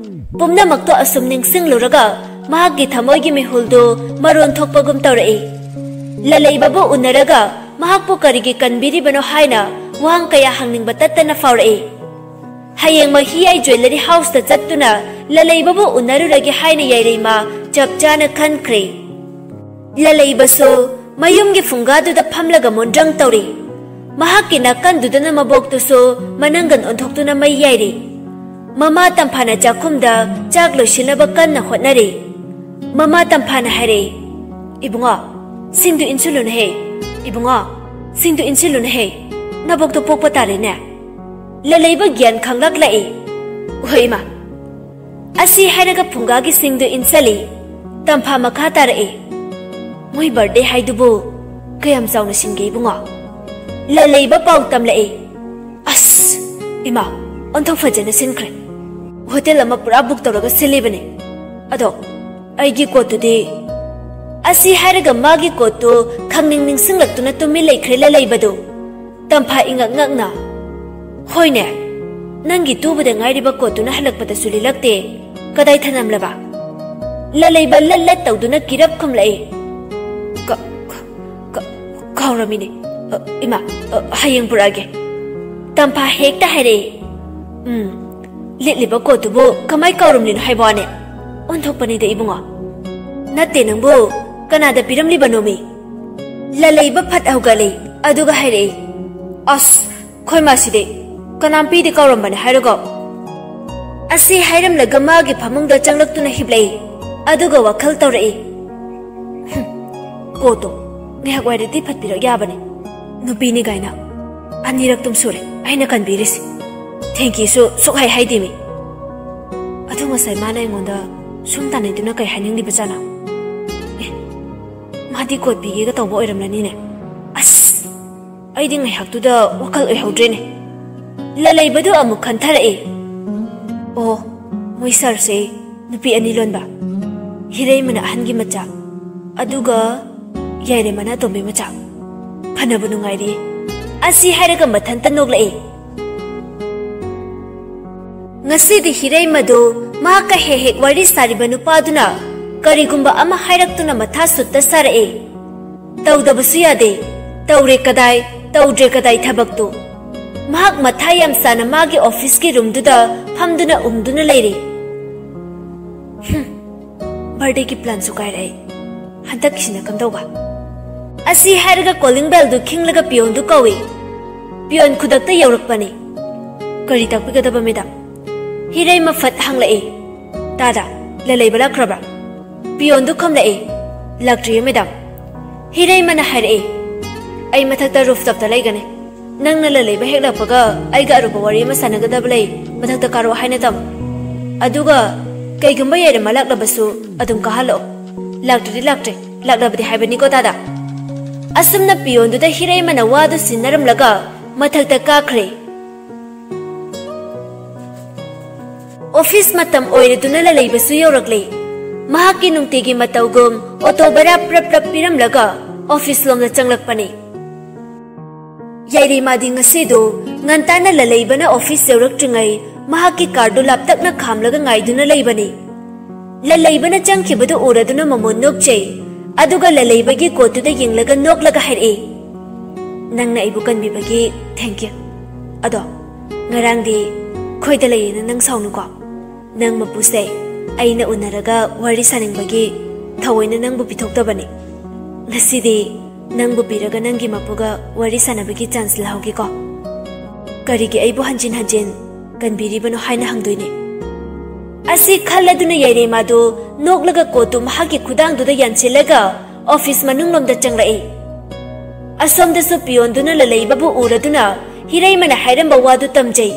ꯄꯨꯝꯅꯃꯛꯇꯣ ꯑꯁꯨꯝ ꯅꯤꯡꯁꯤꯡꯂꯨꯔꯒ ꯃꯍꯥꯛꯀꯤ ꯊꯃꯣꯏꯒꯤ ꯃꯤꯍꯨꯜꯗꯨ ꯃꯔꯣꯟ ꯊꯣꯛꯄꯒꯨꯝ ꯇꯧꯔꯛꯏ꯫ ꯂꯂꯩꯕꯕꯨ ꯎꯅꯔꯒ ꯃꯍꯥꯛꯄꯨ ꯀꯔꯤꯒꯤ ꯀꯟꯕꯤꯔꯤꯕꯅꯣ ꯍꯥꯏꯅ ꯋꯥꯍꯪ ꯀꯌꯥ ꯍꯪꯅꯤꯡꯕ ꯇꯠꯇꯅ ꯐꯥꯎꯔꯛꯏ꯫ ꯍꯌꯦꯡꯃꯛ ꯍꯤꯌꯥꯏ ꯖ꯭ꯋꯦꯂꯔꯤ ꯍꯥꯎꯁꯇ ꯆꯠꯇꯨꯅ ꯂꯂꯩꯕꯕꯨ ꯎꯅꯔꯨꯔꯒꯦ ꯍꯥꯏꯅ ꯌꯥꯏꯔꯩꯃ ꯆꯞ ꯆꯥꯅ ꯈꯟꯈ꯭ꯔꯦ꯫ ꯂꯂꯩꯕꯁꯨ ꯃꯌꯨꯝꯒꯤ ꯐꯨꯡꯒꯥꯗꯨꯗ ꯐꯝꯂꯒ ꯃꯣꯟꯗ꯭ꯔꯪ ꯇꯧꯔꯤ꯫ ꯃꯍꯥꯛꯀꯤ ꯅꯥꯀꯟꯗꯨꯗꯅ ꯃꯕꯣꯛꯇꯨꯁꯨ ꯃꯅꯪꯒꯟ ꯑꯣꯟꯊꯣꯛꯇꯨꯅ ꯃꯩ ꯌꯥꯏꯔꯤ꯫ ꯃꯃꯥ ꯇꯝꯐꯥꯅ ꯆꯥꯛꯈꯨꯝꯗ ꯆꯥꯛ ꯂꯣꯏꯁꯤꯟꯅꯕ ꯀꯟꯅ ꯍꯣꯠꯅꯔꯤ꯫ ꯃꯃꯥ ꯇꯝꯐꯥꯅ ꯍꯥꯏꯔꯛꯏ, "ꯏꯕꯨꯡꯉꯣ, ꯁꯤꯡꯗꯨ ꯏꯟꯁꯤꯜꯂꯨꯅꯍꯦ꯫ ꯏꯕꯨꯡꯉꯣ, ꯁꯤꯡꯗꯨ ꯏꯟꯁꯤꯜꯂꯨꯅꯍꯦ꯫ ꯅꯕꯣꯛꯇꯣ ꯄꯣꯛꯄ ꯇꯥꯔꯦꯅꯦ꯫" ꯂꯂꯩꯕ ꯒ꯭ꯌꯥꯟ ꯈꯪꯂꯛꯂꯛꯏ꯫ "ꯍꯣꯏ ꯏꯃꯥ, ꯑꯁꯤ ꯍꯥꯏꯔꯒ ꯐꯨꯡꯒꯥꯒꯤ ꯁꯤꯡꯗꯨ ꯏꯟꯁꯜꯂꯤ꯫ ꯇꯝꯐꯥ ꯃꯈꯥ ꯇꯥꯔꯛꯏ꯫ "ꯃꯣꯏ ꯕꯥꯔꯗꯦ ꯍꯥꯏꯗꯨꯕꯨ ꯀꯌꯥꯝ ꯆꯥꯎꯅ ꯁꯤꯟꯒꯦ ꯏꯕꯨꯡꯉꯣ?" ꯂꯂꯩꯕ ꯄꯥꯎ ꯇꯝꯂꯛꯏ꯫ "ꯑꯁ, ꯏꯃꯥ, ꯑꯣꯟꯊꯣꯛ ꯐꯖꯅ ꯁꯤꯟꯈ꯭ꯔꯦ꯫ ꯍꯣꯇꯦꯜ ꯑꯃ ꯄꯨꯔꯥ ꯕꯨꯛ ꯇꯧꯔꯒ ꯁꯤꯜꯂꯤꯕꯅꯤ꯫ ꯑꯗꯣ ꯑꯩꯒꯤ ꯀꯣꯠꯇꯨꯗꯤ?" ꯑꯁꯤ ꯍꯥꯏꯔꯒ ꯃꯥꯒꯤ ꯀꯣꯠꯇꯨ ꯈꯪꯅꯤꯡ ꯅꯤꯡꯁꯤꯡꯂꯛꯇꯨꯅ ꯇꯨꯃꯤꯟ ꯂꯩꯈ꯭ꯔꯦ ꯂꯂꯩꯕꯗꯨ꯫ ꯇꯝꯐꯥ ꯏꯉꯛ ꯉꯛꯅ, "ꯍꯣꯏꯅꯦ, ꯅꯪꯒꯤ ꯇꯨꯕꯗ ꯉꯥꯏꯔꯤꯕ ꯀꯣꯠꯇꯨꯅ ꯍꯜꯂꯛꯄꯗꯁꯨ ꯂꯤꯜꯂꯛꯇꯦ꯫ ꯀꯗꯥꯏ ꯊꯅꯝꯂꯕ?" ꯂꯂꯩꯕ ꯂꯠ ꯂꯠ ꯇꯧꯗꯨꯅ ꯀꯤꯔꯞ ꯈꯨꯝꯂꯛꯏ꯫ "ꯀ-, ꯀ-, ꯀ-, ꯀꯥꯎꯔꯝꯃꯤꯅꯦ꯫ ꯑ, ꯏꯃꯥ, ꯑ, ꯍꯌꯦꯡ ꯄꯨꯔꯛꯑꯒꯦ꯫" ꯇꯝꯐꯥ ꯍꯦꯛꯇ ꯍꯥꯏꯔꯛꯏ꯫ "ꯎꯝ, ꯂꯤꯠꯂꯤꯕ ꯀꯣꯠꯇꯨꯕꯨ ꯀꯃꯥꯏ ꯀꯥꯎꯔꯝꯂꯤꯅꯣ ꯍꯥꯏꯕ ꯋꯥꯅꯦ? ꯑꯣꯟꯊꯣꯛꯄꯅꯤꯗ ꯏꯕꯨꯡꯉꯣ꯫ ꯅꯠꯇꯦ ꯅꯪꯕꯨ, ꯀꯅꯥꯗ ꯄꯤꯔꯝꯂꯤꯕꯅꯣꯃꯤ?" ꯂꯂꯩꯕ ꯐꯠ ꯍꯧꯒꯠꯂꯤ, ꯑꯗꯨꯒ ꯍꯥꯏꯔꯛꯏ, "ꯑꯁ, ꯈꯣꯏ ꯃꯥꯁꯤꯗꯤ ꯀꯅꯥꯝ ꯄꯤꯗꯦ ꯀꯥꯎꯔꯝꯕꯅꯦ ꯍꯥꯏꯔꯒ꯫" ꯑꯁꯤ ꯍꯥꯏꯔꯝꯂꯒ ꯃꯥꯒꯤ ꯐꯃꯨꯡꯗ ꯆꯪꯂꯛꯇꯨꯅ ꯍꯤꯞꯂꯛꯏ, ꯑꯗꯨꯒ ꯋꯥꯈꯜ ꯇꯧꯔꯛꯏ, "ꯍꯨꯝ, ꯀꯣꯠꯇꯣ ꯉꯥꯏꯍꯥꯛ ꯋꯥꯏꯔꯗꯤ ꯐꯠꯄꯤꯔꯛ ꯌꯥꯕꯅꯤ꯫ ꯅꯨꯄꯤꯅꯤ ꯀꯥꯏꯅ ꯑꯅꯤꯔꯛꯇꯨꯝ ꯁꯨꯔꯦ ꯑꯩꯅ ꯀꯟꯕꯤꯔꯤꯁꯦ꯫ ꯊꯦꯡꯀꯤꯁꯨ ꯁꯨꯛꯍꯥꯏ ꯍꯥꯏꯗꯦꯃꯤ꯫ ꯑꯗꯨ ꯉꯁꯥꯏ ꯃꯥꯅ ꯑꯩꯉꯣꯟꯗ ꯁꯨꯝ ꯇꯥꯟꯅꯩꯗꯨꯅ ꯀꯩ ꯍꯥꯏꯅꯤꯡꯂꯤꯕꯖꯥꯠꯅꯣ? ꯑꯦ, ꯃꯥꯗꯤ ꯀꯣꯠ ꯄꯤꯒꯦꯒ ꯇꯧꯕ ꯑꯣꯏꯔꯝꯂꯅꯤꯅꯦ꯫ ꯑꯁ, ꯑꯩꯗꯤ ꯉꯥꯏꯍꯥꯛꯇꯨꯗ ꯋꯥꯈꯜ ꯑꯣꯏꯍꯧꯗ꯭ꯔꯦꯅꯦ꯫" ꯂꯂꯩꯕꯗꯨ ꯑꯃꯨꯛ ꯈꯟꯊꯔꯛꯏ꯫ "ꯑꯣ, ꯃꯣꯏ ꯁꯥꯔꯁꯦ ꯅꯨꯄꯤ ꯑꯅꯤ ꯂꯣꯟꯕ, ꯍꯤꯔꯩꯃꯅ ꯑꯍꯟꯒꯤ ꯃꯆꯥ, ꯑꯗꯨꯒ ꯌꯥꯏꯔꯦꯝꯃꯅ ꯑꯇꯣꯝꯕꯤ ꯃꯆꯥ꯫ ꯐꯅꯕꯨ ꯅꯨꯡꯉꯥꯏꯔꯤ꯫" ꯑꯁꯤ ꯍꯥꯏꯔꯒ ꯃꯊꯟꯇ ꯅꯣꯛꯂꯛꯏ꯫ ꯉꯁꯤꯗꯤ ꯍꯤꯔꯩꯃꯗꯨ ꯃꯍꯥꯛꯀ ꯍꯦꯛ ꯍꯦꯛ ꯋꯥꯔꯤ ꯁꯥꯔꯤꯕ ꯅꯨꯄꯥꯗꯨꯅ ꯀꯔꯤꯒꯨꯝꯕ ꯑꯃ ꯍꯥꯏꯔꯛꯇꯨꯅ ꯃꯊꯥ ꯁꯨꯠꯇ ꯁꯥꯔꯛꯏ꯫ ꯇꯧꯗꯕꯁꯨ ꯌꯥꯗꯦ꯫ ꯇꯧꯔꯦ ꯀꯗꯥꯏ, ꯇꯧꯗ꯭ꯔꯦ ꯀꯗꯥꯏ ꯊꯕꯛꯇꯨ? ꯃꯍꯥꯛ ꯃꯊꯥ ꯌꯥꯝ ꯁꯥꯅ ꯃꯥꯒꯤ ꯑꯣꯐꯤꯁꯀꯤ ꯔꯨꯝꯗꯨꯗ ꯐꯝꯗꯨꯅ ꯎꯝꯗꯨꯅ ꯂꯩꯔꯤ꯫ ꯍꯨꯝ, ꯕꯥꯔꯗꯦꯒꯤ ꯄ꯭ꯂꯥꯟꯁꯨ ꯀꯥꯏꯔꯛꯑꯦ꯫ ꯍꯟꯗꯛꯀꯤꯁꯤꯅ ꯀꯝꯗꯧꯕ? ꯑꯁꯤ ꯍꯥꯏꯔꯒ ꯀꯣꯂꯤꯡ ꯕꯦꯜꯗꯨ ꯈꯤꯡꯂꯒ ꯄꯤꯌꯣꯟꯗꯨ ꯀꯧꯏ꯫ ꯄꯤꯌꯣꯟ ꯈꯨꯗꯛꯇ ꯌꯧꯔꯛꯄꯅꯤ꯫ "ꯀꯔꯤ ꯇꯥꯛꯄꯤꯒꯗꯕ, ꯃꯦꯗꯥꯝ?" ꯍꯤꯔꯩꯃ ꯐꯠ ꯍꯪꯂꯛꯏ꯫ "ꯇꯥꯗ, ꯂꯂꯩꯕ ꯂꯥꯛꯈ꯭ꯔꯕ꯭ꯔꯥ?" ꯄꯤꯌꯣꯟꯗꯨ ꯈꯨꯝꯂꯛꯏ꯫ "ꯂꯥꯛꯇ꯭ꯔꯤꯌꯦ, ꯃꯦꯗꯥꯝ꯫" ꯍꯤꯔꯩꯃꯅ ꯍꯥꯏꯔꯛꯏ꯫ "ꯑꯩ ꯃꯊꯛꯇ ꯔꯨꯐꯇꯣꯞꯇ ꯂꯩꯒꯅꯤ꯫ ꯅꯪꯅ ꯂꯂꯩꯕ ꯍꯦꯛ ꯂꯥꯛꯄꯒ ꯑꯩꯒ ꯑꯔꯨꯕ ꯋꯥꯔꯤ ꯑꯃ ꯁꯥꯟꯅꯒꯗꯕ ꯂꯩ, ꯃꯊꯛꯇ ꯀꯥꯔꯛꯑꯣ ꯍꯥꯏꯅ ꯇꯝꯃꯨ꯫ ꯑꯗꯨꯒ ꯀꯩꯒꯨꯝꯕ ꯌꯥꯏꯔꯦꯝꯃ ꯂꯥꯛꯂꯕꯁꯨ ꯑꯗꯨꯝ ꯀꯥꯍꯜꯂꯛꯑꯣ꯫ ꯂꯥꯛꯇ꯭ꯔꯗꯤ ꯂꯥꯛꯇ꯭ꯔꯦ, ꯂꯥꯛꯂꯕꯗꯤ ꯍꯥꯏꯕꯅꯤꯀꯣ ꯗꯥꯗꯥ꯫ ꯑꯁꯨꯝꯅ ꯄꯤꯌꯣꯟꯗꯨꯗ ꯍꯤꯔꯩꯃꯅ ꯋꯥꯗꯨ ꯁꯤꯟꯅꯔꯝꯂꯒ ꯃꯊꯛꯇ ꯀꯥꯈ꯭ꯔꯦ꯫ ꯑꯣꯐꯤꯁ ꯃꯇꯝ ꯑꯣꯏꯔꯗꯨꯅ ꯂꯂꯩꯕꯁꯨ ꯌꯧꯔꯛꯂꯦ꯫ ꯃꯍꯥꯛꯀꯤ ꯅꯨꯡꯇꯤꯒꯤ ꯃꯇꯧꯒꯨꯝ ꯑꯣꯇꯣ ꯚꯔꯥ ꯄ꯭ꯔꯞ ꯄ꯭ꯔꯞ ꯄꯤꯔꯝꯂꯒ ꯑꯣꯐꯤꯁ ꯂꯣꯝꯗ ꯆꯪꯂꯛꯄꯅꯤ꯫ ꯌꯥꯏꯔꯩꯃꯥꯗꯤ ꯉꯁꯤꯗꯨ ꯉꯟꯇꯥꯅ ꯂꯂꯩꯕꯅ ꯑꯣꯐꯤꯁ ꯌꯧꯔꯛꯇ꯭ꯔꯤꯉꯩ ꯃꯍꯥꯛꯀꯤ ꯀꯥꯔꯗꯨ ꯂꯥꯞꯇꯛꯅ ꯈꯥꯝꯂꯒ ꯉꯥꯏꯗꯨꯅ ꯂꯩꯕꯅꯤ꯫ ꯂꯂꯩꯕꯅ ꯆꯪꯈꯤꯕꯗꯨ ꯎꯔꯗꯨꯅ ꯃꯃꯣꯟ ꯅꯣꯛꯆꯩ꯫ ꯑꯗꯨꯒ ꯂꯂꯩꯕꯒꯤ ꯀꯣꯠꯇꯨꯗ ꯌꯦꯡꯂꯒ ꯅꯣꯛꯂꯒ ꯍꯥꯏꯔꯛꯏ, "ꯅꯪꯅ ꯑꯩꯕꯨ ꯀꯟꯕꯤꯕꯒꯤ thank you꯫ ꯑꯗꯣ ꯉꯔꯥꯡꯗꯤ ꯈꯣꯏꯗ ꯂꯩꯌꯦꯅ ꯅꯪ ꯁꯥꯎꯅꯨꯀꯣ꯫ ꯅꯪ ꯃꯄꯨꯁꯦ ꯑꯩꯅ ꯎꯅꯔꯒ ꯋꯥꯔꯤ ꯁꯥꯅꯤꯡꯕꯒꯤ ꯊꯑꯣꯏꯅ ꯅꯪꯕꯨ ꯄꯤꯊꯣꯛꯇꯕꯅꯤ꯫ ꯉꯁꯤꯗꯤ ꯅꯪꯕꯨ ꯄꯤꯔꯒ ꯅꯪꯒꯤ ꯃꯄꯨꯒ ꯋꯥꯔꯤ ꯁꯥꯟꯅꯕꯒꯤ ꯆꯥꯟꯁ ꯂꯧꯍꯧꯒꯦꯀꯣ꯫ ꯀꯔꯤꯒꯤ ꯑꯩꯕꯨ ꯍꯟꯖꯤꯟ ꯍꯟꯖꯤꯟ ꯀꯟꯕꯤꯔꯤꯕꯅꯣ ꯍꯥꯏꯅ ꯍꯪꯗꯣꯏꯅꯦ?" ꯑꯁꯤ ꯈꯜꯂꯗꯨꯅ ꯌꯥꯏꯔꯩꯃꯥꯗꯨ ꯅꯣꯛꯂꯒ ꯀꯣꯠꯇꯨ ꯃꯍꯥꯛꯀꯤ ꯈꯨꯗꯥꯡꯗꯨꯗ ꯌꯥꯟꯁꯤꯜꯂꯒ ꯑꯣꯐꯤꯁ ꯃꯅꯨꯡꯂꯣꯝꯗ ꯆꯪꯂꯛꯏ꯫ ꯑꯁꯣꯝꯗꯁꯨ ꯄꯤꯌꯣꯟꯗꯨꯅ ꯂꯂꯩꯕꯕꯨ ꯎꯔꯗꯨꯅ ꯍꯤꯔꯩꯃꯅ ꯍꯥꯏꯔꯝꯕ ꯋꯥꯗꯨ ꯇꯝꯖꯩ꯫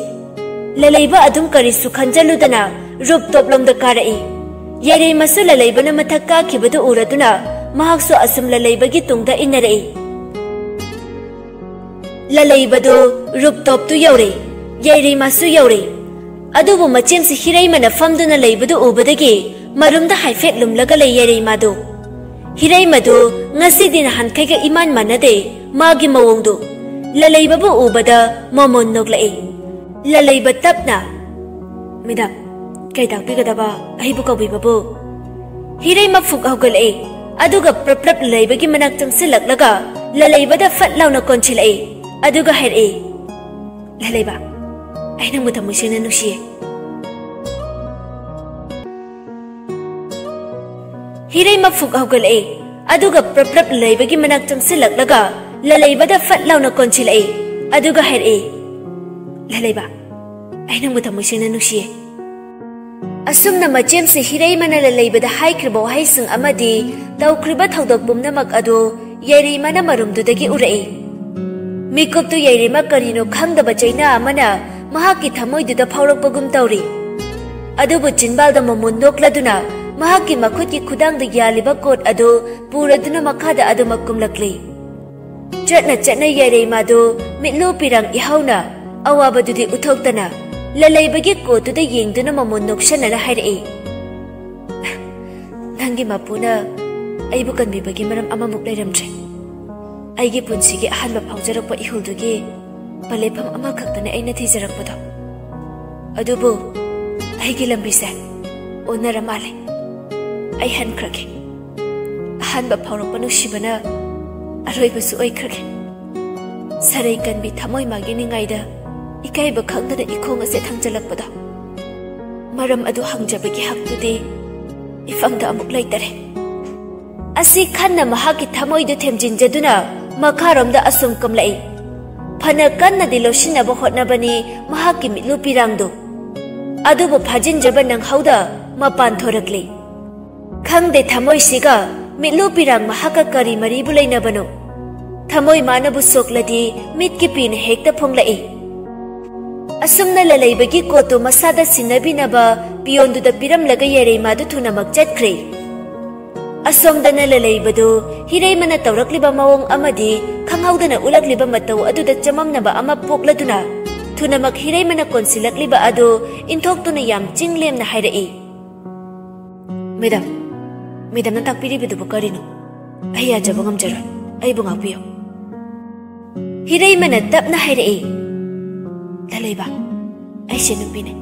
ꯂꯂꯩꯕ ꯑꯗꯨꯝ ꯀꯔꯤꯁꯨ ꯈꯟꯖꯜꯂꯨꯗꯅ ꯔꯨꯞ ꯇꯣꯞꯂꯣꯝꯗ ꯀꯥꯔꯛꯏ꯫ ꯌꯥꯏꯔꯩꯃꯁꯨ ꯂꯂꯩꯕꯅ ꯃꯊꯛ ꯀꯥꯈꯤꯕꯗꯨ ꯎꯔꯗꯨꯅ ꯃꯍꯥꯛꯁꯨ ꯑꯁꯨꯝ ꯂꯂꯩꯕꯒꯤ ꯇꯨꯡꯗ ꯏꯟꯅꯔꯛꯏ꯫ ꯂꯂꯩꯕꯗꯨ ꯔꯨꯞ ꯇꯣꯞꯇꯨ ꯌꯧꯔꯦ꯫ ꯌꯥꯏꯔꯩꯃꯁꯨ ꯌꯧꯔꯦ꯫ ꯑꯗꯨꯕꯨ ꯃꯆꯦꯝꯁꯤ ꯍꯤꯔꯩꯃꯅ ꯐꯝꯗꯨꯅ ꯂꯩꯕꯗꯨ ꯎꯕꯗꯒꯤ ꯃꯔꯨꯝꯗ ꯍꯥꯏꯐꯦꯠ ꯂꯨꯝꯂꯒ ꯂꯩ ꯌꯥꯏꯔꯩꯃꯥꯗꯨ꯫ ꯍꯤꯔꯩꯃꯗꯨ ꯉꯁꯤꯗꯤ ꯅꯍꯥꯟꯈꯩꯒ ꯏꯃꯥꯟ ꯃꯥꯟꯅꯗꯦ ꯃꯥꯒꯤ ꯃꯑꯣꯡꯗꯨ꯫ ꯂꯂꯩꯕꯕꯨ ꯎꯕꯗ ꯃꯃꯣꯟ ꯅꯣꯛꯂꯛꯏ꯫ ꯂꯂꯩꯕ ꯇꯞꯅ, "ꯃꯦꯗꯥꯝ, ꯀꯩ ꯇꯥꯛꯄꯤꯒꯗꯕ ꯑꯩꯕꯨ ꯀꯧꯕꯤꯕꯕꯨ?" ꯍꯤꯔꯩꯃ ꯐꯨꯛ ꯍꯧꯒꯠꯂꯛꯏ꯫ ꯑꯗꯨꯒ ꯄ꯭ꯔꯞ ꯄ꯭ꯔꯞ ꯂꯂꯩꯕꯒꯤ ꯃꯅꯥꯛ ꯆꯪꯁꯤꯜꯂꯛꯂꯒ ꯂꯂꯩꯕꯗ ꯐꯠ ꯂꯥꯎꯅ ꯀꯣꯟꯁꯤꯜꯂꯛꯏ꯫ ꯑꯗꯨꯒ ꯍꯥꯏꯔꯛꯏ, "ꯂꯂꯩꯕ, ꯑꯩ ꯅꯪꯕꯨ ꯊꯃꯣꯏ ꯁꯦꯡꯅ ꯅꯨꯡꯁꯤꯌꯦ꯫" ꯍꯤꯔꯩꯃ ꯐꯨꯛ ꯍꯧꯒꯠꯂꯛꯏ꯫ ꯑꯗꯨꯒ ꯄ꯭ꯔꯞ ꯄ꯭ꯔꯞ ꯂꯂꯩꯕꯒꯤ ꯃꯅꯥꯛ ꯆꯪꯁꯤꯜꯂꯛꯂꯒ ꯂꯂꯩꯕꯗ ꯐꯠ ꯂꯥꯎꯅ ꯀꯣꯟꯁꯤꯜꯂꯛꯏ꯫ ꯑꯗꯨꯒ ꯍꯥꯏꯔꯛꯏ, "ꯂꯂꯩꯕ, ꯑꯩ ꯅꯪꯕꯨ ꯊꯃꯣꯏ ꯁꯦꯡꯅ ꯅꯨꯡꯁꯤꯌꯦ꯫" ꯑꯁꯨꯝꯅ ꯃꯆꯦꯝꯁꯦ ꯍꯤꯔꯩꯃꯅ ꯂꯂꯩꯕꯗ ꯍꯥꯏꯈ꯭ꯔꯤꯕ ꯋꯥꯍꯩꯁꯤꯡ ꯑꯃꯗꯤ ꯇꯧꯈ꯭ꯔꯤꯕ ꯊꯧꯗꯣꯛ ꯄꯨꯝꯅꯃꯛ ꯑꯗꯨ ꯌꯥꯏꯔꯩꯃꯅ ꯃꯔꯨꯝꯗꯨꯗꯒꯤ ꯎꯔꯛꯏ꯫ ꯃꯤꯀꯨꯞꯇꯨ ꯌꯥꯏꯔꯩꯃ ꯀꯔꯤꯅꯣ ꯈꯪꯗꯕ ꯆꯩꯅꯥ ꯑꯃꯅ ꯃꯍꯥꯛꯀꯤ ꯊꯃꯣꯏꯗꯨꯗ ꯐꯥꯎꯔꯛꯄꯒꯨꯝ ꯇꯧꯔꯤ꯫ ꯑꯗꯨꯕꯨ ꯆꯤꯟꯕꯥꯜꯗ ꯃꯃꯣꯟ ꯅꯣꯛꯂꯗꯨꯅ ꯃꯍꯥꯛꯀꯤ ꯃꯈꯨꯠꯀꯤ ꯈꯨꯗꯥꯡꯗ ꯌꯥꯜꯂꯤꯕ ꯀꯣꯠ ꯑꯗꯨ ꯄꯨꯔꯗꯨꯅ ꯃꯈꯥꯗ ꯑꯗꯨꯃꯛ ꯀꯨꯝꯂꯛꯂꯤ꯫ ꯆꯠꯅ ꯆꯠꯅ ꯌꯥꯏꯔꯩꯃꯥꯗꯨ ꯃꯤꯠꯂꯨ ꯄꯤꯔꯥꯡ ꯏꯍꯥꯎꯅ ꯑꯋꯥꯕꯗꯨꯗꯤ ꯎꯠꯊꯣꯛꯇꯅ ꯂꯂꯩꯕꯒꯤ ꯀꯣꯠꯇꯨꯗ ꯌꯦꯡꯗꯨꯅ ꯃꯃꯣꯟ ꯅꯣꯛꯁꯟꯅꯅ ꯍꯥꯏꯔꯛꯏ, "ꯅꯪꯒꯤ ꯃꯄꯨꯅ ꯑꯩꯕꯨ ꯀꯟꯕꯤꯕꯒꯤ ꯃꯔꯝ ꯑꯃꯃꯨꯛ ꯂꯩꯔꯝꯗ꯭ꯔꯦ꯫ ꯑꯩꯒꯤ ꯄꯨꯟꯁꯤꯒꯤ ꯑꯍꯥꯟꯕ ꯐꯥꯎꯖꯔꯛꯄ ꯏꯍꯨꯜꯗꯨꯒꯤ ꯄꯂꯦꯐꯝ ꯑꯃꯈꯛꯇꯅꯤ ꯑꯩꯅ ꯊꯤꯖꯔꯛꯄꯗꯣ꯫ ꯑꯗꯨꯕꯨ ꯑꯩꯒꯤ ꯂꯝꯕꯤꯁꯦ ꯑꯣꯟꯅꯔ ꯃꯥꯜꯂꯦ꯫ ꯑꯩ ꯍꯟꯈ꯭ꯔꯒꯦ꯫ ꯑꯍꯥꯟꯕ ꯐꯥꯎꯔꯛꯄ ꯅꯨꯡꯁꯤꯕꯅ ꯑꯔꯣꯏꯕꯁꯨ ꯑꯣꯏꯈ꯭ꯔꯒꯦ꯫ ꯁꯔꯩ ꯀꯟꯕꯤ ꯊꯃꯣꯏ ꯃꯥꯒꯤ ꯅꯤꯡꯉꯥꯏꯗ ꯏꯀꯥꯏꯕ ꯈꯪꯗꯅ ꯏꯈꯣꯡ ꯑꯁꯦ ꯊꯥꯡꯖꯜꯂꯛꯄꯗꯣ, ꯃꯔꯝ ꯑꯗꯨ ꯍꯪꯖꯕꯒꯤ ꯍꯛꯇꯨꯗꯤ ꯏꯐꯝꯗ ꯑꯃꯨꯛ ꯂꯩꯇꯔꯦ꯫" ꯑꯁꯤ ꯈꯟꯅ ꯃꯍꯥꯛꯀꯤ ꯊꯃꯣꯏꯗꯨ ꯊꯦꯝꯖꯤꯟꯖꯗꯨꯅ ꯃꯈꯥꯔꯣꯝꯗ ꯑꯁꯨꯝ ꯀꯨꯝꯂꯛꯏ꯫ ꯐꯅ ꯀꯟꯅꯗꯤ ꯂꯣꯠꯁꯤꯟꯅꯕ ꯍꯣꯠꯅꯕꯅꯤ ꯃꯍꯥꯛꯀꯤ ꯃꯤꯠꯂꯨ ꯄꯤꯔꯥꯡꯗꯨ꯫ ꯑꯗꯨꯕꯨ ꯐꯥꯖꯤꯟꯖꯕ ꯅꯪꯍꯧꯗ ꯃꯄꯥꯟ ꯊꯣꯔꯛꯂꯤ꯫ ꯈꯪꯗꯦ ꯊꯃꯣꯏꯁꯤꯒ ꯃꯤꯠꯂꯨ ꯄꯤꯔꯥꯡ ꯃꯍꯥꯛꯀ ꯀꯔꯤ ꯃꯔꯤꯕꯨ ꯂꯩꯅꯕꯅꯣ? ꯊꯃꯣꯏ ꯃꯥꯅꯕꯨ ꯁꯣꯛꯂꯗꯤ ꯃꯤꯠꯀꯤ ꯄꯤꯅ ꯍꯦꯛꯇ ꯐꯣꯡꯂꯛꯏ꯫ ꯑꯁꯨꯝꯅ ꯂꯂꯩꯕꯒꯤ ꯀꯣꯠꯇꯨ ꯃꯁꯥꯗ ꯁꯤꯟꯅꯕꯤꯅꯕ ꯄꯤꯌꯣꯟꯗꯨꯗ ꯄꯤꯔꯝꯂꯒ ꯌꯥꯏꯔꯩꯃꯥꯗꯨ ꯊꯨꯅꯃꯛ ꯆꯠꯈ꯭ꯔꯦ꯫ ꯑꯁꯣꯝꯗꯅ ꯂꯂꯩꯕꯗꯨ ꯍꯤꯔꯩꯃꯅ ꯇꯧꯔꯛꯂꯤꯕ ꯃꯑꯣꯡ ꯑꯃꯗꯤ ꯈꯪꯍꯧꯗꯅ ꯎꯠꯂꯛꯂꯤꯕ ꯃꯇꯧ ꯑꯗꯨꯗ ꯆꯃꯝꯅꯕ ꯑꯃ ꯄꯣꯛꯂꯗꯨꯅ ꯊꯨꯅꯃꯛ ꯍꯤꯔꯩꯃꯅ ꯀꯣꯟꯁꯤꯜꯂꯛꯂꯤꯕ ꯑꯗꯨ ꯏꯟꯊꯣꯛꯇꯨꯅ ꯌꯥꯝ ꯆꯤꯡ ꯂꯦꯝꯅ ꯍꯥꯏꯔꯛꯏ, "ꯃꯦꯗꯥꯝ, ꯃꯦꯗꯥꯝꯅ ꯇꯥꯛꯄꯤꯔꯤꯕꯗꯨꯕꯨ ꯀꯔꯤꯅꯣ? ꯑꯩ ꯌꯥꯖꯕ ꯉꯝꯖꯔꯣꯏ꯫ ꯑꯩꯕꯨ ꯉꯥꯛꯄꯤꯌꯨ꯫" ꯍꯤꯔꯩꯃꯅ ꯇꯞꯅ ꯍꯥꯏꯔꯛꯏ, "ꯂꯂꯩꯕ, ꯑꯩꯁꯦ ꯅꯨꯄꯤꯅꯦ꯫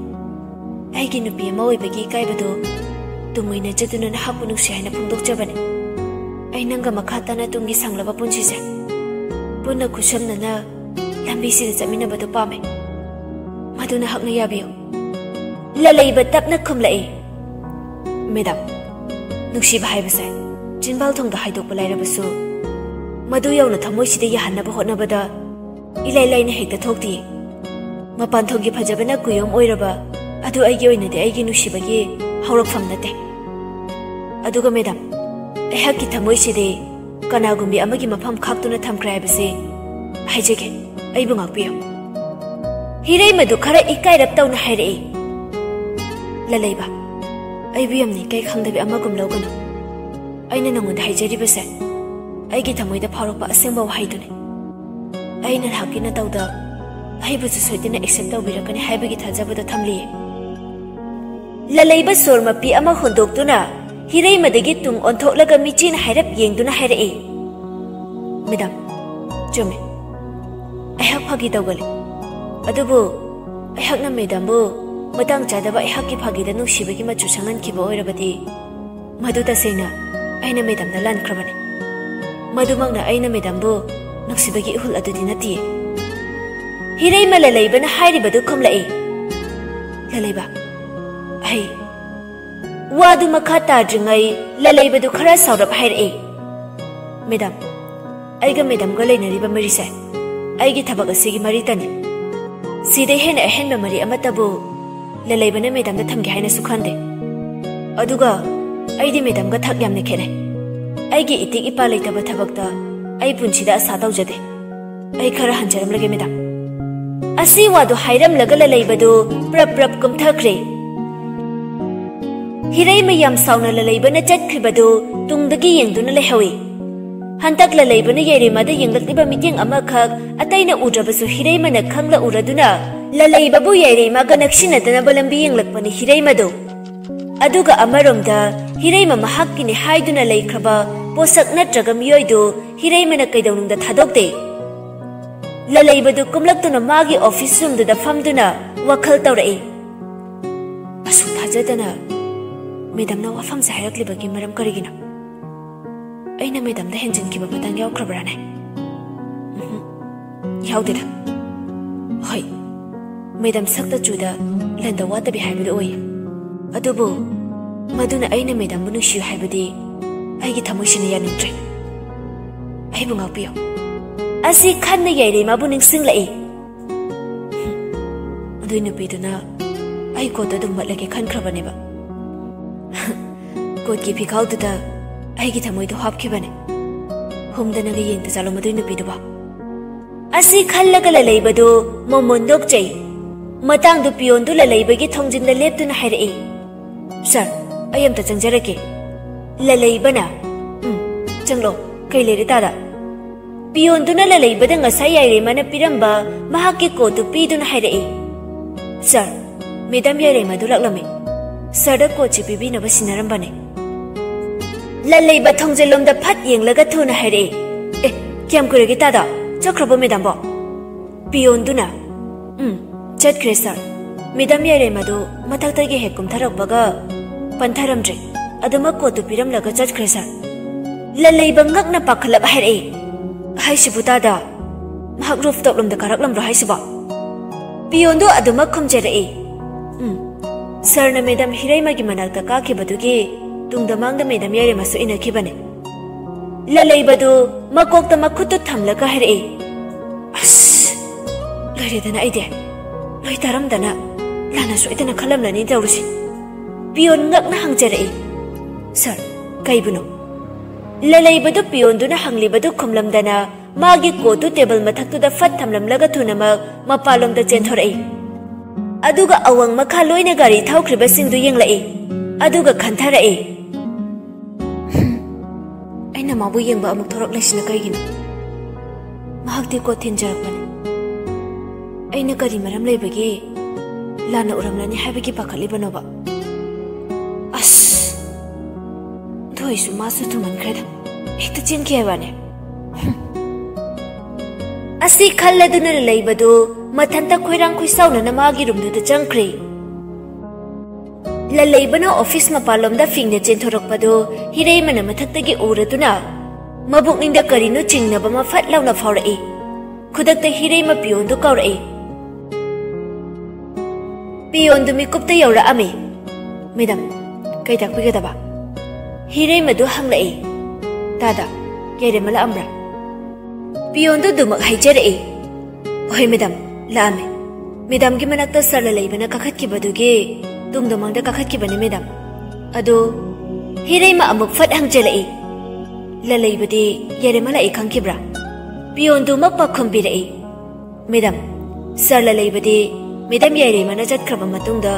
ꯑꯩꯒꯤ ꯅꯨꯄꯤ ꯑꯃ ꯑꯣꯏꯕꯒꯤ ꯏꯀꯥꯏꯕꯗꯨ ꯇꯨꯡꯑꯣꯏꯅꯖꯗꯨꯅ ꯅꯍꯥꯛꯄꯨ ꯅꯨꯡꯁꯤ ꯍꯥꯏꯅ ꯐꯣꯡꯗꯣꯛꯆꯕꯅꯦ꯫ ꯑꯩ ꯅꯪꯒ ꯃꯈꯥ ꯇꯥꯅ ꯇꯨꯡꯒꯤ ꯁꯥꯡꯂꯕ ꯄꯨꯟꯁꯤꯁꯦ ꯄꯨꯟꯅ ꯈꯨꯠꯁꯝꯅꯅ ꯂꯝꯕꯤꯁꯤꯗ ꯆꯠꯃꯤꯟꯅꯕꯗꯨ ꯄꯥꯝꯃꯦ꯫ ꯃꯗꯨ ꯅꯍꯥꯛꯅ ꯌꯥꯕꯤꯌꯨ꯫" ꯂꯂꯩꯕ ꯇꯞꯅ ꯈꯨꯝꯂꯛꯏ, "ꯃꯦꯗꯥꯝ, ꯅꯨꯡꯁꯤꯕ ꯍꯥꯏꯕꯁꯦ ꯆꯤꯟꯕꯥꯜ ꯊꯣꯡꯗ ꯍꯥꯏꯗꯣꯛꯄ ꯂꯥꯏꯔꯕꯁꯨ, ꯃꯗꯨ ꯌꯧꯅ ꯊꯃꯣꯏꯁꯤꯗ ꯌꯥꯍꯟꯅꯕ ꯍꯣꯠꯅꯕꯗ ꯏꯂꯥꯏ ꯂꯥꯏꯅ ꯍꯦꯛꯇ ꯊꯣꯛꯇꯦ꯫ ꯃꯄꯥꯟ ꯊꯣꯡꯒꯤ ꯐꯖꯕꯅ ꯀꯨꯌꯣꯝ ꯑꯣꯏꯔꯕ ꯑꯗꯨ ꯑꯩꯒꯤ ꯑꯣꯏꯅꯗꯤ ꯑꯩꯒꯤ ꯅꯨꯡꯁꯤꯕꯒꯤ ꯍꯧꯔꯛꯐꯝ ꯅꯠꯇꯦ꯫ ꯑꯗꯨꯒ ꯃꯦꯗꯥꯝ, ꯑꯩꯍꯥꯛꯀꯤ ꯊꯃꯣꯏꯁꯤꯗꯤ ꯀꯅꯥꯒꯨꯝꯕꯤ ꯑꯃꯒꯤ ꯃꯐꯝ ꯈꯥꯛꯇꯨꯅ ꯊꯝꯈ꯭ꯔꯦ ꯍꯥꯏꯕꯁꯤ ꯍꯥꯏꯖꯒꯦ, ꯑꯩꯕꯨ ꯉꯥꯛꯄꯤꯌꯨ꯫" ꯍꯤꯔꯩꯃꯗꯨ ꯈꯔ ꯏꯀꯥꯏꯔꯞ ꯇꯧꯅ ꯍꯥꯏꯔꯛꯏ, ꯂꯂꯩꯕ, ꯑꯩꯕꯨ ꯌꯥꯝꯅ ꯏꯀꯥꯏ ꯈꯪꯗꯕꯤ ꯑꯃꯒꯨꯝ ꯂꯧꯒꯅꯨ꯫ ꯑꯩꯅ ꯅꯉꯣꯟꯗ ꯍꯥꯏꯖꯔꯤꯕꯁꯦ ꯑꯩꯒꯤ ꯊꯃꯣꯏꯗ ꯐꯥꯎꯔꯛꯄ ꯑꯁꯦꯡꯕ ꯋꯥꯍꯩꯗꯨꯅꯤ꯫ ꯑꯩ ꯅꯍꯥꯛꯀꯤ ꯅꯇꯧꯗ ꯑꯩꯕꯨꯁꯨ ꯁꯣꯏꯗꯅ accept ꯇꯧꯕꯤꯔꯛꯀꯅꯤ ꯍꯥꯏꯕꯒꯤ ꯊꯥꯖꯕꯗꯣ ꯊꯝꯂꯤꯌꯦ꯫ ꯂꯂꯩꯕ ꯁꯣꯔ ꯃꯄꯤ ꯑꯃ ꯍꯣꯟꯗꯣꯛꯇꯨꯅ ꯍꯤꯔꯩꯃꯗꯒꯤ ꯇꯨꯡ ꯑꯣꯟꯊꯣꯛꯂꯒ ꯃꯤꯆꯤꯅ ꯍꯥꯏꯔꯞ ꯌꯦꯡꯗꯨꯅ ꯍꯥꯏꯔꯛꯏ, "ꯃꯦꯗꯥꯝ, ꯆꯨꯝꯃꯦ꯫ ꯑꯩꯍꯥꯛ ꯐꯥꯒꯤ ꯇꯧꯒꯜꯂꯤ꯫ ꯑꯗꯨꯕꯨ ꯑꯩꯍꯥꯛꯅ ꯃꯦꯗꯥꯝꯕꯨ ꯃꯇꯥꯡ ꯆꯥꯗꯕ ꯑꯩꯍꯥꯛꯀꯤ ꯐꯥꯒꯤꯗ ꯅꯨꯡꯁꯤꯕꯒꯤ ꯃꯆꯨ ꯁꯪꯍꯟꯈꯤꯕ ꯑꯣꯏꯔꯕꯗꯤ, ꯃꯗꯨ ꯇꯁꯦꯡꯅ ꯑꯩꯅ ꯃꯦꯗꯥꯝꯗ ꯂꯥꯟꯈ꯭ꯔꯕꯅꯤ꯫ ꯃꯗꯨꯃꯛꯅ ꯑꯩꯅ ꯃꯦꯗꯥꯝꯕꯨ ꯅꯨꯡꯁꯤꯕꯒꯤ ꯏꯍꯨꯜ ꯑꯗꯨꯗꯤ ꯅꯠꯇꯤꯌꯦ꯫" ꯍꯤꯔꯩꯃ ꯂꯂꯩꯕꯅ ꯍꯥꯏꯔꯤꯕꯗꯨ ꯈꯨꯝꯂꯛꯏ꯫ ꯂꯂꯩꯕ, ꯑꯩ ꯋꯥꯗꯨ ꯃꯈꯥ ꯇꯥꯗ꯭ꯔꯤꯉꯩ ꯂꯂꯩꯕꯗꯨ ꯈꯔ ꯁꯥꯎꯔꯞ ꯍꯥꯏꯔꯛꯏ, "ꯃꯦꯗꯥꯝ, ꯑꯩꯒ ꯃꯦꯗꯥꯝꯒ ꯂꯩꯅꯔꯤꯕ ꯃꯔꯤꯁꯦ ꯑꯩꯒꯤ ꯊꯕꯛ ꯑꯁꯤꯒꯤ ꯃꯔꯤꯇꯅꯤ꯫ ꯁꯤꯗꯩ ꯍꯦꯟꯅ ꯑꯍꯦꯟꯕ ꯃꯔꯤ ꯑꯃꯠꯇꯕꯨ ꯂꯂꯩꯕꯅ ꯃꯦꯗꯥꯝꯗ ꯊꯝꯒꯦ ꯍꯥꯏꯅꯁꯨ ꯈꯟꯗꯦ꯫ ꯑꯗꯨꯒ ꯑꯩꯗꯤ ꯃꯦꯗꯥꯝꯒ ꯊꯛ ꯌꯥꯝꯅ ꯈꯦꯠꯅꯩ꯫ ꯑꯩꯒꯤ ꯏꯇꯤꯛ ꯏꯄꯥ ꯂꯩꯇꯕ ꯊꯕꯛꯇ ꯑꯩ ꯄꯨꯟꯁꯤꯗ ꯑꯁꯥ ꯇꯧꯖꯗꯦ꯫ ꯑꯩ ꯈꯔ ꯍꯟꯖꯔꯝꯂꯒꯦ, ꯃꯦꯗꯥꯝ꯫" ꯑꯁꯤ ꯋꯥꯗꯨ ꯍꯥꯏꯔꯝꯂꯒ ꯂꯂꯩꯕꯗꯨ ꯄ꯭ꯔꯞ ꯄ꯭ꯔꯞ ꯀꯨꯝꯊꯈ꯭ꯔꯦ꯫ ꯍꯤꯔꯩꯃ ꯌꯥꯝ ꯁꯥꯎꯅ ꯂꯂꯩꯕꯅ ꯆꯠꯈ꯭ꯔꯤꯕꯗꯨ ꯇꯨꯡꯗꯒꯤ ꯌꯦꯡꯗꯨꯅ ꯂꯩꯍꯧꯏ꯫ ꯍꯟꯗꯛ ꯂꯂꯩꯕꯅ ꯌꯥꯏꯔꯩꯃꯥꯗ ꯌꯦꯡꯂꯛꯂꯤꯕ ꯃꯤꯠꯌꯦꯡ ꯑꯃꯈꯛ ꯑꯇꯩꯅ ꯎꯗ꯭ꯔꯕꯁꯨ ꯍꯤꯔꯩꯃꯅ ꯈꯪꯂ ꯎꯔꯗꯨꯅ ꯂꯂꯩꯕꯕꯨ ꯌꯥꯏꯔꯩꯃꯥꯒ ꯅꯛꯁꯤꯟꯅꯗꯅꯕ ꯂꯝꯕꯤ ꯌꯦꯡꯂꯛꯄꯅꯤ ꯍꯤꯔꯩꯃꯗꯨ꯫ ꯑꯗꯨꯒ ꯑꯃꯔꯣꯝꯗ ꯍꯤꯔꯩꯃ ꯃꯍꯥꯛꯀꯤꯅꯤ ꯍꯥꯏꯗꯨꯅ ꯂꯩꯈ꯭ꯔꯕ ꯄꯣꯠꯁꯛ ꯅꯠꯇ꯭ꯔꯒ ꯃꯤꯑꯣꯏꯗꯨ ꯍꯤꯔꯩꯃꯅ ꯀꯩꯗꯧꯅꯨꯡꯗ ꯊꯥꯗꯣꯛꯇꯦ꯫ ꯂꯂꯩꯕꯗꯨ ꯀꯨꯝꯂꯛꯇꯨꯅ ꯃꯥꯒꯤ office roomꯗꯨꯗ ꯐꯝꯗꯨꯅ ꯋꯥꯈꯜ ꯇꯧꯔꯛꯏ꯫ ꯑꯁꯨꯛ ꯊꯥꯖꯗꯅ ꯃꯦꯗꯥꯝꯅ ꯋꯥꯐꯝꯁꯦ ꯍꯥꯏꯔꯛꯂꯤꯕꯒꯤ ꯃꯔꯝ ꯀꯔꯤꯒꯤꯅꯣ? ꯑꯩꯅ ꯃꯦꯗꯥꯝꯗ ꯍꯦꯟꯖꯤꯟꯈꯤꯕ ꯃꯇꯥꯡ ꯌꯥꯎꯈ꯭ꯔꯕ꯭ꯔꯥꯅꯦ? ꯎꯝꯍꯨꯝ, ꯌꯥꯎꯗꯦꯗ꯫ ꯍꯣꯏ, ꯃꯦꯗꯥꯝ ꯁꯛꯇ ꯆꯨꯗ ꯂꯟꯗ ꯋꯥꯠꯇꯕꯤ ꯍꯥꯏꯕꯗꯨ ꯑꯣꯏꯌꯦ꯫ ꯑꯗꯨꯕꯨ ꯃꯗꯨꯅ ꯑꯩꯅ ꯃꯦꯗꯥꯝꯕꯨ ꯅꯨꯡꯁꯤꯌꯨ ꯍꯥꯏꯕꯗꯤ ꯑꯩꯒꯤ ꯊꯃꯣꯏꯁꯤꯅ ꯌꯥꯅꯤꯡꯗ꯭ꯔꯦ꯫ ꯑꯩꯕꯨ ꯉꯥꯛꯄꯤꯌꯨ꯫ ꯑꯁꯤ ꯈꯟꯅ ꯌꯥꯏꯔꯩꯃꯥꯕꯨ ꯅꯤꯡꯁꯤꯡꯂꯛꯏ꯫ ꯑꯗꯨꯏ ꯅꯨꯄꯤꯗꯨꯅ ꯑꯩ coatꯇꯣ ꯑꯗꯨꯝ ꯃꯠꯂꯒꯦ ꯈꯟꯈ꯭ꯔꯕꯅꯦꯕ꯫ Coatꯀꯤ ꯐꯤꯈꯥꯎꯗꯨꯗ ꯑꯩꯒꯤ ꯊꯃꯣꯏꯗꯣ ꯍꯥꯞꯈꯤꯕꯅꯦ꯫ ꯍꯨꯝꯗꯅꯒ ꯌꯦꯡꯗ ꯆꯠꯂꯣ ꯃꯗꯨꯏ ꯅꯨꯄꯤꯗꯨꯕꯣ꯫ ꯑꯁꯤ ꯈꯜꯂꯒ ꯂꯂꯩꯕꯗꯨ ꯃꯣꯃꯣꯟ ꯅꯣꯛꯆꯩ꯫ ꯃꯇꯥꯡꯗꯨ ꯄꯤꯌꯣꯟꯗꯨ ꯂꯂꯩꯕꯒꯤ ꯊꯣꯡꯖꯤꯟꯗ ꯂꯦꯞꯇꯨꯅ ꯍꯥꯏꯔꯛꯏ, "ꯁꯥꯔ, ꯑꯩ ꯑꯝꯇ ꯆꯪꯖꯔꯛꯀꯦ꯫" ꯂꯂꯩꯕꯅ, "ꯎꯝ, ꯆꯪꯂꯣ꯫ ꯀꯩ ꯂꯩꯔꯦ ꯇꯥꯗ?" ꯄꯤꯌꯣꯟꯗꯨꯅ ꯂꯂꯩꯕꯗ ꯉꯁꯥꯏ ꯌꯥꯏꯔꯦꯝꯃꯅ ꯄꯤꯔꯝꯕ ꯃꯍꯥꯛꯀꯤ ꯀꯣꯠꯇꯨ ꯄꯤꯗꯨꯅ ꯍꯥꯏꯔꯛꯏ, "ꯁꯥꯔ, ꯃꯦꯗꯥꯝ ꯌꯥꯏꯔꯦꯝꯃꯗꯨ ꯂꯥꯛꯂꯝꯃꯤ꯫ ꯁꯥꯔꯗ ꯀꯣꯠꯁꯤ ꯄꯤꯕꯤꯅꯕ ꯁꯤꯟꯅꯔꯝꯕꯅꯤ꯫" ꯂꯂꯩꯕ ꯊꯣꯡꯖꯤꯜꯂꯣꯝꯗ ꯐꯠ ꯌꯦꯡꯂꯒ ꯊꯨꯅ ꯍꯥꯏꯔꯛꯏ, "ꯑꯦ, ꯀꯌꯥꯝ ꯀꯨꯏꯔꯒꯦ ꯇꯥꯗ? ꯆꯠꯈ꯭ꯔꯕꯣ ꯃꯦꯗꯥꯝꯕꯣ?" ꯄꯤꯌꯣꯟꯗꯨꯅ, "ꯎꯝ, ꯆꯠꯈ꯭ꯔꯦ ꯁꯥꯔ꯫ ꯃꯦꯗꯥꯝ ꯌꯥꯏꯔꯦꯝꯃꯗꯨ ꯃꯊꯛꯇꯒꯤ ꯍꯦꯛ ꯀꯨꯝꯊꯔꯛꯄꯒ ꯄꯟꯊꯔꯝꯗ꯭ꯔꯦ꯫ ꯑꯗꯨꯃꯛ ꯀꯣꯠꯇꯨ ꯄꯤꯔꯝꯂꯒ ꯆꯠꯈ꯭ꯔꯦ ꯁꯥꯔ꯫" ꯂꯂꯩꯕ ꯉꯛꯅ ꯄꯥꯈꯠꯂꯞ ꯍꯥꯏꯔꯛꯏ, "ꯍꯥꯏꯁꯤꯕꯨ ꯇꯥꯗ, ꯃꯍꯥꯛ ꯔꯨꯐ ꯇꯣꯞꯂꯣꯝꯗ ꯀꯥꯔꯛꯂꯝꯕ꯭ꯔꯣ ꯍꯥꯏꯁꯤꯕꯣ?" ꯄꯤꯌꯣꯟꯗꯨ ꯑꯗꯨꯃꯛ ꯈꯨꯝꯖꯔꯛꯏ, "ꯎꯝ, ꯁꯥꯔꯅ ꯃꯦꯗꯥꯝ ꯍꯤꯔꯩꯃꯒꯤ ꯃꯅꯥꯛꯇ ꯀꯥꯈꯤꯕꯗꯨꯒꯤ ꯇꯨꯡꯗ ꯃꯥꯡꯗ ꯃꯦꯗꯥꯝ ꯌꯥꯏꯔꯦꯝꯃꯁꯨ ꯏꯟꯅꯈꯤꯕꯅꯦ꯫" ꯂꯂꯩꯕꯗꯨ ꯃꯀꯣꯛꯇ ꯃꯈꯨꯠꯇꯨ ꯊꯝꯂꯒ ꯍꯥꯏꯔꯛꯏ, "ꯑꯁ, ꯂꯣꯏꯔꯦꯗꯅ ꯑꯩꯗꯤ꯫ ꯂꯣꯏ ꯇꯥꯔꯝꯗꯅ ꯂꯥꯟꯅ ꯁꯣꯏꯗꯅ ꯈꯜꯂꯝꯂꯅꯤ ꯇꯧꯔꯤꯁꯤ꯫" ꯄꯤꯌꯣꯟ ꯉꯛꯅ ꯍꯪꯖꯔꯛꯏ, "ꯁꯥꯔ, ꯀꯩꯕꯨꯅꯣ?" ꯂꯂꯩꯕꯗꯨ ꯄꯤꯌꯣꯟꯗꯨꯅ ꯍꯪꯂꯤꯕꯗꯨ ꯈꯨꯝꯂꯝꯗꯅ ꯃꯥꯒꯤ ꯀꯣꯠꯇꯨ ꯇꯦꯕꯜ ꯃꯊꯛꯇꯨꯗ ꯐꯠ ꯊꯝꯂꯝꯂꯒ ꯊꯨꯅꯃꯛ ꯃꯄꯥꯟꯂꯣꯝꯗ ꯆꯦꯟꯊꯣꯔꯛꯏ꯫ ꯑꯗꯨꯒ ꯑꯋꯥꯡ ꯃꯈꯥ ꯂꯣꯏꯅ ꯒꯥꯔꯤ ꯊꯧꯈ꯭ꯔꯤꯕꯁꯤꯡꯗꯨ ꯌꯦꯡꯂꯛꯏ꯫ ꯑꯗꯨꯒ ꯈꯟꯊꯔꯛꯏ, "ꯍꯝ, ꯑꯩꯅ ꯃꯥꯕꯨ ꯌꯦꯡꯕ ꯑꯃꯨꯛ ꯊꯣꯔꯛꯂꯤꯁꯤꯅ ꯀꯩꯒꯤꯅꯣ? ꯃꯍꯥꯛꯇꯤ ꯀꯣꯠ ꯊꯤꯟꯖꯔꯛꯄꯅꯤ꯫ ꯑꯩꯅ ꯀꯔꯤ ꯃꯔꯝ ꯂꯩꯕꯒꯤ ꯂꯥꯟꯅ ꯎꯔꯝꯂꯅꯤ ꯍꯥꯏꯕꯒꯤ ꯄꯥꯈꯠꯂꯤꯕꯅꯣꯕ? ꯑꯁ, ꯑꯗꯨ ꯑꯣꯏꯁꯨ ꯃꯥꯁꯨ ꯊꯨꯃꯟꯈ꯭ꯔꯦꯗ꯫ ꯍꯦꯛꯇ ꯆꯦꯟꯈꯤ ꯍꯥꯏꯕꯅꯦ꯫" ꯍꯝ꯫ ꯑꯁꯤ ꯈꯜꯂꯗꯨꯅ ꯂꯩꯕꯗꯨ ꯃꯊꯟꯇ ꯈꯣꯏꯔꯥꯡ ꯈꯣꯏꯁꯥꯎꯅꯅ ꯃꯥꯒꯤ ꯔꯨꯝꯗꯨꯗ ꯆꯪꯈ꯭ꯔꯦ꯫ ꯂꯂꯩꯕꯅ ꯑꯣꯐꯤꯁ ꯃꯄꯥꯟꯂꯣꯝꯗ ꯐꯤꯡꯅ ꯆꯦꯟꯊꯣꯔꯛꯄꯗꯨ ꯍꯤꯔꯩꯃꯅ ꯃꯊꯛꯇꯒꯤ ꯎꯔꯗꯨꯅ ꯃꯕꯨꯛꯅꯤꯡꯗ ꯀꯔꯤꯅꯣ ꯆꯤꯡꯅꯕ ꯑꯃ ꯐꯠ ꯂꯥꯎꯅ ꯐꯥꯎꯔꯛꯏ꯫ ꯈꯨꯗꯛꯇ ꯍꯤꯔꯩꯃ ꯄꯤꯌꯣꯟꯗꯨ ꯀꯧꯔꯛꯏ, ꯄꯤꯌꯣꯟꯗꯨ ꯃꯤꯀꯨꯞꯇ ꯌꯧꯔꯛꯑꯝꯃꯤ꯫ "ꯃꯦꯗꯥꯝ, ꯀꯩ ꯇꯥꯛꯄꯤꯒꯗꯕ?" ꯍꯤꯔꯩꯃꯗꯨ ꯍꯪꯂꯛꯏ꯫ "ꯇꯥꯗ, ꯌꯥꯏꯔꯦꯝꯃ ꯂꯥꯛꯑꯝꯕ꯭ꯔꯥ?" ꯄꯤꯌꯣꯟꯗꯨ ꯑꯗꯨꯃꯛ ꯍꯥꯏꯖꯔꯛꯏ, "ꯍꯣꯏ ꯃꯦꯗꯥꯝ, ꯂꯥꯛꯑꯝꯃꯦ꯫ ꯃꯦꯗꯥꯝꯒꯤ ꯃꯅꯥꯛꯇ ꯁꯥꯔ ꯂꯂꯩꯕꯅ ꯀꯥꯈꯠꯈꯤꯕꯗꯨꯒꯤ ꯇꯨꯡꯗ ꯃꯥꯡꯗ ꯀꯥꯈꯠꯈꯤꯕꯅꯤ ꯃꯦꯗꯥꯝ꯫ ꯑꯗꯨ ꯍꯤꯔꯩꯃ ꯑꯃꯨꯛ ꯐꯠ ꯍꯪꯖꯜꯂꯛꯏ, 'ꯂꯂꯩꯕꯗꯤ ꯌꯥꯏꯔꯦꯝꯃ ꯂꯥꯛꯏ ꯈꯪꯈꯤꯕ꯭ꯔꯥ?' ꯄꯤꯌꯣꯟꯗꯨꯃꯛ ꯄꯥꯎꯈꯨꯝ ꯄꯤꯔꯛꯏ, 'ꯃꯦꯗꯥꯝ, ꯁꯥꯔ ꯂꯂꯩꯕꯗꯤ ꯃꯦꯗꯥꯝ ꯌꯥꯏꯔꯦꯝꯃꯅ ꯆꯠꯈ꯭ꯔꯕ ꯃꯇꯨꯡꯗ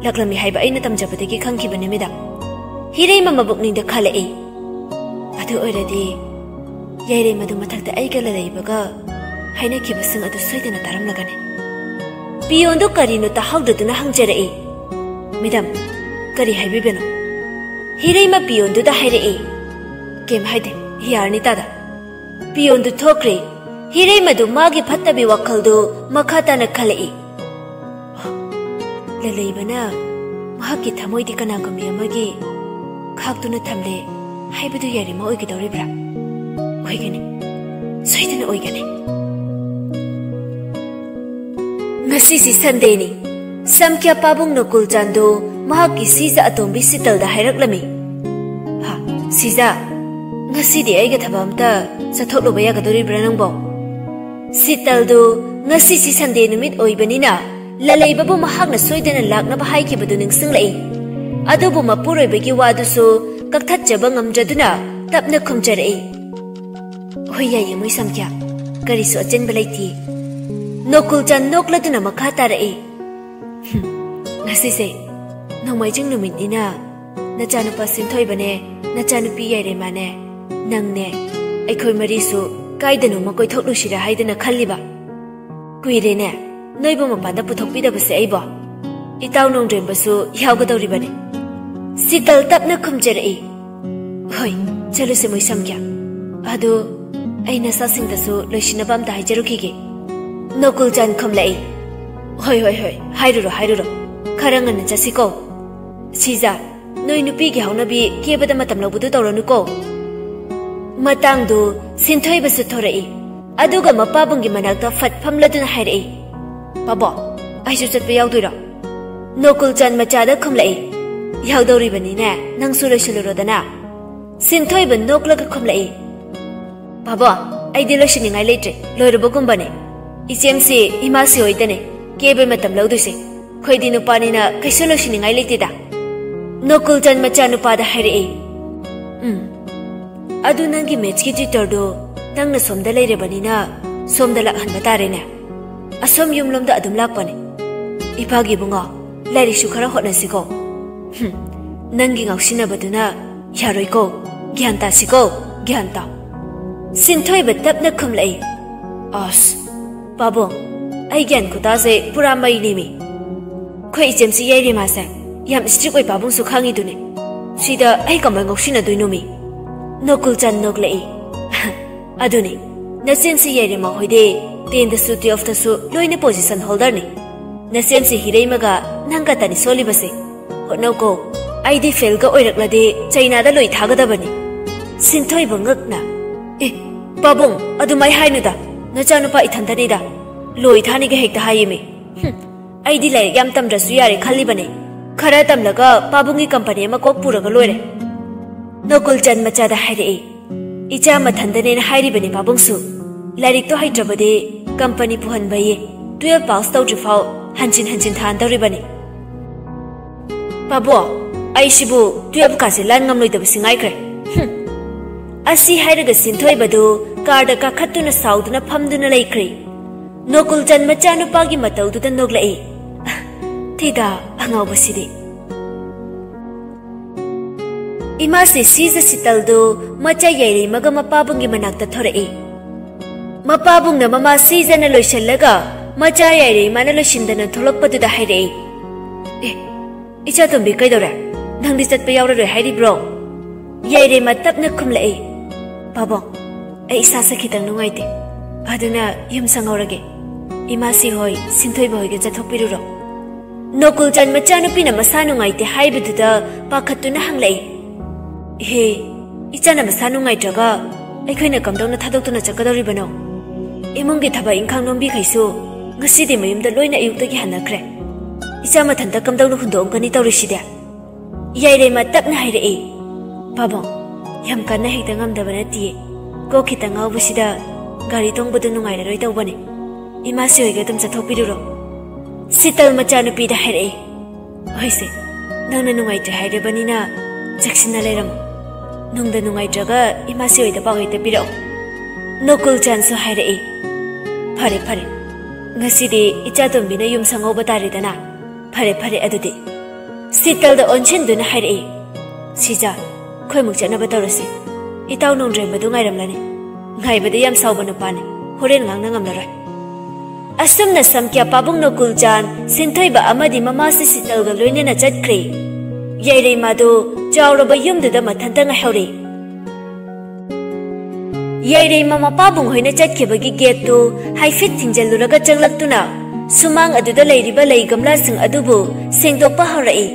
ꯂꯥꯛꯂꯝꯃꯤ ꯍꯥꯏꯕ ꯑꯩꯅ ꯇꯝꯖꯕꯗꯒꯤ ꯈꯪꯈꯤꯕꯅꯤ, ꯃꯦꯗꯥꯝ꯫ ꯍꯤꯔꯩꯃ ꯃꯕꯨꯛꯅꯤꯡꯗ ꯈꯜꯂꯛꯏ꯫ ꯑꯗꯨ ꯑꯣꯏꯔꯗꯤ ꯌꯥꯏꯔꯦꯝꯃꯗꯨ ꯃꯊꯛꯇ ꯑꯩꯒ ꯂꯩꯕꯒ ꯍꯥꯏꯅꯈꯤꯕꯁꯤꯡ ꯑꯗꯨ ꯁꯣꯏꯗꯅ ꯇꯥꯔꯝꯂꯒꯅꯤ꯫ ꯄꯤꯌꯣꯟꯗꯨ ꯀꯔꯤꯅꯣ ꯇꯥꯍꯧꯗꯗꯨꯅ ꯍꯪꯖꯔꯛꯏ꯫ "ꯃꯦꯗꯥꯝ, ꯀꯔꯤ ꯍꯥꯏꯕꯤꯕꯅꯣ?" ꯍꯤꯔꯩꯃ ꯄꯤꯌꯣꯟꯗꯨꯗ ꯍꯥꯏꯔꯛꯏ꯫ "ꯀꯩꯝ ꯍꯥꯏꯗꯦ, ꯌꯥꯔꯅꯤ ꯇꯥꯗ꯫" ꯄꯤꯌꯣꯟꯗꯨ ꯊꯣꯛꯈ꯭ꯔꯦ꯫ ꯍꯤꯔꯩꯃꯗꯨ ꯃꯥꯒꯤ ꯐꯠꯇꯕꯤ ꯋꯥꯈꯜꯗꯨ ꯃꯈꯥ ꯇꯥꯅ ꯈꯜꯂꯛꯏ꯫ ꯂꯂꯩꯕꯅ ꯃꯍꯥꯛꯀꯤ ꯊꯃꯣꯏꯗꯤ ꯀꯅꯥꯒꯨꯝꯕꯤ ꯑꯃꯒꯤ ꯈꯥꯛꯇꯨꯅ ꯊꯝꯂꯦ ꯍꯥꯏꯕꯗꯨ ꯌꯥꯏꯔꯦꯝꯃ ꯑꯣꯏꯒꯗꯧꯔꯤꯕ꯭ꯔꯥ? ꯑꯣꯏꯒꯅꯤ, ꯁꯣꯏꯗꯅ ꯑꯣꯏꯒꯅꯤ꯫ ꯉꯁꯤꯁꯤ ꯁꯟꯗꯦꯅꯤ꯫ ꯁꯝꯈ꯭ꯌꯥ ꯄꯥꯕꯨꯡ ꯅꯣꯀꯨꯜ ꯆꯥꯟꯗꯨ ꯃꯍꯥꯛꯀꯤ ꯁꯤꯖ ꯑꯇꯣꯝꯕꯤ ꯁꯤꯇꯜꯗ ꯍꯥꯏꯔꯛꯂꯝꯃꯤ꯫ "ꯍꯥ, ꯁꯤꯖ, ꯉꯁꯤꯗꯤ ꯑꯩꯒ ꯊꯕꯛ ꯑꯝꯇ ꯆꯠꯊꯣꯛꯂꯨꯕ ꯌꯥꯒꯗꯧꯔꯤꯕ꯭ꯔꯥ ꯅꯪꯕꯣ?" ꯁꯤꯇꯜꯗꯨ ꯉꯁꯤꯁꯤ ꯁꯟꯗꯦ ꯅꯨꯃꯤꯠ ꯑꯣꯏꯕꯅꯤꯅ ꯂꯂꯩꯕꯕꯨ ꯃꯍꯥꯛꯅ ꯁꯣꯏꯗꯅ ꯂꯥꯛꯅꯕ ꯍꯥꯏꯈꯤꯕꯗꯨ ꯅꯤꯡꯁꯤꯡꯂꯛꯏ꯫ ꯑꯗꯨꯕꯨ ꯃꯄꯨꯔꯣꯏꯕꯒꯤ ꯋꯥꯗꯨꯁꯨ ꯀꯛꯊꯠꯆꯕ ꯉꯝꯗ꯭ꯔꯗꯨꯅ ꯇꯞꯅ ꯈꯨꯝꯖꯔꯛꯏ꯫ "ꯍꯣꯏ, ꯌꯥꯏꯌꯦ, ꯃꯣꯏ ꯁꯝꯈ꯭ꯌꯥ꯫ ꯀꯔꯤꯁꯨ ꯑꯆꯦꯟꯕ ꯂꯩꯇꯦ꯫" ꯅꯣꯀꯨꯜꯆꯥꯟ ꯅꯣꯛꯂꯗꯨꯅ ꯃꯈꯥ ꯇꯥꯔꯛꯏ꯫ "ꯍꯨꯝ, ꯉꯁꯤꯁꯦ ꯅꯣꯡꯃꯥꯏꯖꯤꯡ ꯅꯨꯃꯤꯠꯅꯤꯅ ꯅꯆꯥꯅꯨꯄꯥ ꯁꯤꯟꯊꯣꯏꯕꯅꯦ, ꯅꯆꯥꯅꯨꯄꯤ ꯌꯥꯏꯔꯦꯝꯃꯅꯦ, ꯅꯪꯅꯦ, ꯑꯩꯈꯣꯏ ꯃꯔꯤꯁꯨ ꯀꯥꯏꯗꯅꯣꯃ ꯀꯣꯏꯊꯣꯛꯂꯨꯁꯤꯔꯥ ꯍꯥꯏꯗꯅ ꯈꯜꯂꯤꯕ꯫ ꯀꯨꯏꯔꯦꯅꯦ ꯅꯣꯏꯕꯨ ꯃꯄꯥꯟꯗ ꯄꯨꯊꯣꯛꯄꯤꯗꯕꯁꯦ ꯑꯩꯕꯣ꯫ ꯏꯇꯥꯎ ꯅꯣꯡꯗ꯭ꯔꯦꯝꯕꯁꯨ ꯌꯥꯎꯒꯗꯧꯔꯤꯕꯅꯤ꯫" ꯁꯤꯇꯜ ꯇꯞꯅ ꯈꯨꯝꯖꯔꯛꯏ꯫ "ꯍꯣꯏ, ꯆꯠꯂꯨꯁꯦ ꯃꯣꯏ ꯁꯝꯈ꯭ꯌꯥ꯫ ꯑꯗꯨ ꯑꯩ ꯅꯆꯥꯁꯤꯡꯗꯁꯨ ꯂꯣꯏꯁꯤꯟꯅꯕ ꯑꯝꯇ ꯍꯥꯏꯖꯔꯨꯈꯤꯒꯦ꯫" ꯅꯣꯀꯨꯜꯆꯥꯟ ꯈꯨꯝꯂꯛꯏ꯫ "ꯍꯣꯏ, ꯍꯣꯏ, ꯍꯣꯏ, ꯍꯥꯏꯔꯨꯔꯣ, ꯍꯥꯏꯔꯨꯔꯣ꯫ ꯈꯔ ꯉꯟꯅ ꯆꯠꯁꯤꯀꯣ꯫ ꯁꯤꯖ, ꯅꯣꯏ ꯅꯨꯄꯤꯒꯤ ꯍꯧꯅꯕꯤ ꯀꯦꯕꯗ ꯃꯇꯝ ꯂꯧꯕꯗꯨ ꯇꯧꯔꯅꯨꯀꯣ꯫" ꯃꯇꯥꯡꯗꯨ ꯁꯤꯟꯊꯣꯏꯕꯁꯨ ꯊꯣꯔꯛꯏ꯫ ꯑꯗꯨꯒ ꯃꯄꯥꯕꯨꯡꯒꯤ ꯃꯅꯥꯛꯇ ꯐꯠ ꯐꯝꯂꯗꯨꯅ ꯍꯥꯏꯔꯛꯏ, "ꯄꯥꯕꯣ, ꯑꯩꯁꯨ ꯆꯠꯄ ꯌꯥꯎꯗꯣꯏꯔꯣ?" ꯅꯣꯀꯨꯜꯆꯥꯟ ꯃꯆꯥꯗ ꯈꯨꯝꯂꯛꯏ꯫ "ꯌꯥꯎꯗꯧꯔꯤꯕꯅꯤꯅꯦ, ꯅꯪꯁꯨ ꯂꯣꯏꯁꯤꯜꯂꯨꯔꯣꯗꯅ꯫" ꯁꯤꯟꯊꯣꯏꯕ ꯅꯣꯛꯂꯒ ꯈꯨꯝꯂꯛꯏ꯫ "ꯄꯥꯕꯣ, ꯑꯩꯗꯤ ꯂꯣꯏꯁꯤꯟꯅꯤꯡꯉꯥꯏ ꯂꯩꯇ꯭ꯔꯦ, ꯂꯣꯏꯔꯕꯒꯨꯝꯕꯅꯦ꯫ ꯏꯆꯦꯝꯁꯤ ꯏꯃꯥꯁꯤ ꯍꯣꯏꯗꯅꯦ ꯀꯦꯕꯩ ꯃꯇꯝ ꯂꯧꯗꯣꯏꯁꯦ꯫ ꯑꯩꯈꯣꯏꯗꯤ ꯅꯨꯄꯥꯅꯤꯅ ꯀꯩꯁꯨ ꯂꯣꯏꯁꯤꯟꯅꯤꯡꯉꯥꯏ ꯂꯩꯇꯦꯗ꯫" ꯅꯣꯀꯨꯜꯆꯥꯟ ꯃꯆꯥꯅꯨꯄꯥꯗ ꯍꯥꯏꯔꯛꯏ꯫ "ꯎꯝ, ꯑꯗꯨ ꯅꯪꯒꯤ ꯃꯦꯠꯁꯀꯤ ꯇ꯭ꯌꯨꯇꯔꯗꯣ ꯅꯪꯅ ꯁꯣꯝꯗ ꯂꯩꯔꯕꯅꯤꯅ ꯁꯣꯝꯗ ꯂꯥꯛꯍꯟꯕ ꯇꯥꯔꯦꯅꯦ꯫ ꯑꯁꯣꯝ ꯌꯨꯝꯂꯣꯝꯗ ꯑꯗꯨꯝ ꯂꯥꯛꯄꯅꯦ꯫ ꯏꯄꯥꯒꯤ ꯏꯕꯨꯡꯉꯣ, ꯂꯥꯏꯔꯤꯛꯁꯨ ꯈꯔ ꯍꯣꯠꯅꯁꯤꯀꯣ꯫ ꯍꯨꯝ, ꯅꯪꯒꯤ ꯉꯥꯎꯁꯤꯟꯅꯕꯗꯨꯅ ꯌꯥꯔꯣꯏꯀꯣ꯫ ꯒ꯭ꯌꯥꯟ ꯇꯥꯁꯤꯀꯣ, ꯒ꯭ꯌꯥꯟ ꯇꯥꯎ꯫ ꯁꯤꯟꯊꯣꯏꯕ ꯇꯞꯅ ꯈꯨꯝꯂꯛꯏ꯫ ꯑꯁ, ꯄꯥꯕꯨꯡ, ꯑꯩ ꯒ꯭ꯌꯥꯟ ꯈꯨꯇꯥꯁꯦ ꯄꯨꯔꯥ ꯃꯩꯅꯦꯃꯤ꯫ ꯑꯩꯈꯣꯏ ꯏꯆꯦꯝꯁꯤ ꯌꯥꯏꯔꯦꯃꯥꯁꯦ ꯌꯥꯝ ꯏꯁꯇ꯭ꯔꯤꯛ ꯑꯣꯏ, ꯄꯥꯕꯨꯡꯁꯨ ꯈꯪꯉꯤꯗꯨꯅꯤ꯫ ꯁꯤꯗ ꯑꯩ ꯀꯃꯥꯏ ꯉꯥꯎꯁꯤꯟꯅꯗꯣꯏꯅꯣꯃꯤ? ꯅꯣꯀꯨꯜꯆꯥꯟ ꯅꯣꯛꯂꯛꯏ꯫ ꯑꯗꯨꯅꯤ, ꯅꯆꯦꯝꯁꯤ ꯌꯥꯏꯔꯦꯃꯥ ꯍꯣꯏꯗꯤ ꯇꯦꯟꯗꯁꯨ ꯇꯨꯌꯦꯜꯐꯇꯁꯨ ꯂꯣꯏꯅ ꯄꯣꯖꯤꯁꯟ ꯍꯣꯜꯗꯔꯅꯤ꯫ ꯅꯆꯦꯝꯁꯤ ꯍꯤꯔꯩꯃꯒ ꯅꯪꯒ ꯇꯅꯤ ꯁꯣꯜꯂꯤꯕꯁꯦ꯫ ꯍꯣꯠꯅꯧꯀꯣ, ꯑꯩꯗꯤ ꯐꯦꯜꯒ ꯑꯣꯏꯔꯛꯂꯗꯤ ꯆꯩꯅꯥꯗ ꯂꯣꯏ ꯊꯥꯒꯗꯕꯅꯤ꯫ ꯁꯤꯟꯊꯣꯏꯕ ꯉꯛꯅ, "ꯑꯦ, ꯄꯥꯕꯨꯡ, ꯑꯗꯨꯃꯥꯏ ꯍꯥꯏꯅꯨꯗ, ꯅꯆꯥꯅꯨꯄꯥ ꯏꯊꯟꯇꯅꯤꯗ, ꯂꯣꯏ ꯊꯥꯅꯤꯒ ꯍꯦꯛꯇ ꯍꯥꯏꯌꯦꯃꯤ꯫ ꯍꯨꯝ, ꯑꯩꯗꯤ ꯂꯥꯏꯔꯤꯛ ꯌꯥꯝ ꯇꯝꯗ꯭ꯔꯁꯨ ꯌꯥꯔꯦ ꯈꯜꯂꯤꯕꯅꯦ꯫ ꯈꯔ ꯇꯝꯂꯒ ꯄꯥꯕꯨꯡꯒꯤ ꯀꯝꯄꯅꯤ ꯑꯃ ꯀꯣꯛ ꯄꯨꯔꯒ ꯂꯣꯏꯔꯦ꯫" ꯅꯣꯀꯨꯜꯆꯥꯟ ꯃꯆꯥꯗ ꯍꯥꯏꯔꯛꯏ, "ꯏꯆꯥ ꯃꯊꯟꯗꯅꯦꯅ ꯍꯥꯏꯔꯤꯕꯅꯤ ꯄꯥꯕꯨꯡꯁꯨ꯫ ꯂꯥꯏꯔꯤꯛꯇꯣ ꯍꯩꯇ꯭ꯔꯕꯗꯤ ꯀꯝꯄꯅꯤ ꯄꯨꯍꯟꯕꯌꯦ꯫ ꯇꯨꯌꯦꯜꯐ ꯄꯥꯁ ꯇꯧꯗ꯭ꯔꯤꯐꯥꯎ ꯍꯟꯖꯤꯟ ꯍꯟꯖꯤꯟ ꯊꯥꯍꯟꯗꯧꯔꯤꯕꯅꯤ꯫" "ꯄꯥꯕꯣ, ꯑꯩꯁꯤꯕꯨ ꯇꯨꯌꯦꯜꯐ ꯀꯥꯁꯦ ꯂꯥꯟ ꯉꯝꯂꯣꯏꯗꯕꯁꯤ ꯉꯥꯏꯈ꯭ꯔꯦ꯫" ꯍꯨꯝ꯫ ꯑꯁꯤ ꯍꯥꯏꯔꯒ ꯁꯤꯟꯊꯣꯏꯕꯗꯨ ꯀꯥꯔꯗ ꯀꯥꯈꯠꯇꯨꯅ ꯁꯥꯎꯗꯨꯅ ꯐꯝꯗꯨꯅ ꯂꯩꯈ꯭ꯔꯦ꯫ ꯅꯣꯀꯨꯜꯆꯥꯟ ꯃꯆꯥꯅꯨꯄꯥꯒꯤ ꯃꯇꯧꯗꯨꯗ ꯅꯣꯛꯂꯛꯏ꯫ ꯊꯤꯗ ꯑꯉꯥꯎꯕꯁꯤꯗꯤ꯫ ꯏꯃꯥꯁꯤ ꯁꯤꯖ ꯁꯤꯇꯜꯗꯨ ꯃꯆꯥ ꯌꯥꯏꯔꯦꯝꯃꯒ ꯃꯄꯥꯕꯨꯡꯒꯤ ꯃꯅꯥꯛꯇ ꯊꯣꯔꯛꯏ꯫ ꯃꯄꯥꯕꯨꯡꯅ ꯃꯃꯥ ꯁꯤꯖꯅ ꯂꯣꯏꯁꯤꯜꯂꯒ ꯃꯆꯥ ꯌꯥꯏꯔꯦꯝꯃꯅ ꯂꯣꯏꯁꯤꯟꯗꯅ ꯊꯣꯛꯂꯛꯄꯗꯨꯗ ꯍꯥꯏꯔꯛꯏ, "ꯑꯦ, ꯏꯆꯥꯇꯣꯝꯕꯤ, ꯀꯩꯗꯧꯔꯦ? ꯅꯪꯗꯤ ꯆꯠꯄ ꯌꯥꯎꯔꯔꯣꯏ ꯍꯥꯏꯔꯤꯕ꯭ꯔꯣ?" ꯌꯥꯏꯔꯦꯝꯃ ꯇꯞꯅ ꯈꯨꯝꯂꯛꯏ, "ꯄꯥꯕꯨꯡ, ꯑꯩ ꯏꯁꯥꯁꯦ ꯈꯤꯇꯪ ꯅꯨꯡꯉꯥꯏꯇꯦ, ꯑꯗꯨꯅ ꯌꯨꯝ ꯁꯪꯍꯧꯔꯒꯦ꯫ ꯏꯃꯥꯁꯤ ꯍꯣꯏ, ꯁꯤꯟꯊꯣꯏꯕ ꯍꯣꯏꯒ ꯆꯠꯊꯣꯛꯄꯤꯔꯨꯔꯣ꯫" ꯅꯣꯀꯨꯜꯆꯥꯟ ꯃꯆꯥꯅꯨꯄꯤꯅ ꯃꯁꯥ ꯅꯨꯡꯉꯥꯏꯇꯦ ꯍꯥꯏꯕꯗꯨꯗ ꯄꯥꯈꯠꯇꯨꯅ ꯍꯪꯂꯛꯏ, "ꯏꯍꯦ, ꯏꯆꯥꯅ ꯃꯁꯥ ꯅꯨꯡꯉꯥꯏꯇ꯭ꯔꯒ ꯑꯩꯈꯣꯏꯅ ꯀꯝꯗꯧꯅ ꯊꯥꯗꯣꯛꯇꯨꯅ ꯆꯠꯀꯗꯧꯔꯤꯕꯅꯣ? ꯏꯃꯨꯡꯒꯤ ꯊꯕꯛ ꯏꯪꯈꯥꯡ ꯅꯣꯝꯕꯤꯈꯩꯁꯨ ꯉꯁꯤꯗꯤ ꯃꯌꯨꯝꯗ ꯂꯣꯏꯅ ꯑꯌꯨꯛꯇꯒꯤ ꯍꯟꯅꯈ꯭ꯔꯦ꯫ ꯏꯆꯥ ꯃꯊꯟꯇ ꯀꯝꯗꯧꯅ ꯍꯨꯟꯗꯣꯛꯑꯝꯒꯅꯤ ꯇꯧꯔꯤꯁꯤꯗꯤ?" ꯌꯥꯏꯔꯦꯝꯃ ꯇꯞꯅ ꯍꯥꯏꯔꯛꯏ, "ꯄꯥꯕꯨꯡ, ꯌꯥꯝ ꯀꯟꯅ ꯍꯦꯛꯇ ꯉꯝꯗꯕ ꯅꯠꯇꯤꯌꯦ꯫ ꯀꯣꯛ ꯈꯤꯇꯪ ꯉꯥꯎꯕꯁꯤꯗ ꯒꯥꯔꯤ ꯇꯣꯡꯕꯗꯨ ꯅꯨꯡꯉꯥꯏꯔꯔꯣꯏ ꯇꯧꯕꯅꯦ꯫ ꯏꯃꯥꯁꯤ ꯍꯣꯏꯒ ꯑꯗꯨꯝ ꯆꯠꯊꯣꯛꯄꯤꯔꯨꯔꯣ꯫" ꯁꯤꯇꯜ ꯃꯆꯥꯅꯨꯄꯤꯗ ꯍꯥꯏꯔꯛꯏ, "ꯍꯣꯏꯁꯦ, ꯅꯪꯅ ꯅꯨꯡꯉꯥꯏꯇ꯭ꯔꯦ ꯍꯥꯏꯔꯕꯅꯤꯅ ꯆꯦꯛꯁꯤꯟꯅ ꯂꯩꯔꯝꯃꯨ꯫ ꯅꯨꯡꯗ ꯅꯨꯡꯉꯥꯏꯇ꯭ꯔꯒ ꯏꯃꯥꯁꯤ ꯍꯣꯏꯗ ꯄꯥꯎ ꯍꯦꯛꯇ ꯄꯤꯔꯛꯎ꯫" ꯅꯣꯀꯨꯜꯆꯥꯟꯁꯨ ꯍꯥꯏꯔꯛꯏ, "ꯐꯔꯦ, ꯐꯔꯦ, "ꯉꯁꯤꯗꯤ ꯏꯆꯥꯇꯣꯝꯕꯤꯅ ꯌꯨꯝ ꯁꯪꯍꯧꯕ ꯇꯥꯔꯦꯗꯅ꯫ ꯐꯔꯦ, ꯐꯔꯦ ꯑꯗꯨꯗꯤ꯫" ꯁꯤꯇꯜꯗ ꯑꯣꯟꯁꯤꯟꯗꯨꯅ ꯍꯥꯏꯔꯛꯏ꯫ "ꯁꯤꯖꯥ, ꯑꯩꯈꯣꯏꯃꯨꯛ ꯆꯠꯅꯕ ꯇꯧꯔꯁꯤ꯫ ꯏꯇꯥꯎ ꯅꯣꯡꯗ꯭ꯔꯦꯝꯕꯗꯨ ꯉꯥꯏꯔꯝꯂꯅꯤ꯫ ꯉꯥꯏꯕꯗ ꯌꯥꯝ ꯁꯥꯎꯕ ꯅꯨꯄꯥꯅꯤ꯫ ꯍꯣꯔꯦꯟ ꯉꯥꯡꯅ ꯉꯝꯂꯔꯣꯏ꯫" ꯑꯁꯨꯝꯅ ꯁꯝꯀ꯭ꯌꯥ ꯄꯥꯕꯨꯡ ꯅꯣꯀꯨꯜ ꯆꯥꯟ, ꯁꯤꯟꯊꯣꯏꯕ ꯑꯃꯗꯤ ꯃꯃꯥꯁꯤ ꯁꯤꯇꯜꯒ ꯂꯣꯏꯅꯅ ꯆꯠꯈ꯭ꯔꯦ꯫ ꯌꯥꯏꯔꯩꯃꯥꯗꯨ ꯆꯥꯎꯔꯕ ꯌꯨꯝꯗꯨꯗ ꯃꯊꯟꯇ ꯉꯥꯏꯍꯧꯔꯦ꯫ ꯌꯥꯏꯔꯩꯃ ꯃꯄꯥꯕꯨꯡ ꯍꯣꯏꯅ ꯆꯠꯈꯤꯕꯒꯤ ꯒꯦꯠꯇꯨ ꯍꯥꯏꯐꯦꯠ ꯊꯤꯡꯖꯤꯜꯂꯨꯔꯒ ꯆꯪꯂꯛꯇꯨꯅ ꯁꯨꯃꯥꯡ ꯑꯗꯨꯗ ꯂꯩꯔꯤꯕ ꯂꯩ ꯒꯝꯂꯥꯁꯤꯡ ꯑꯗꯨꯕꯨ ꯁꯦꯡꯗꯣꯛꯄ ꯍꯧꯔꯛꯏ꯫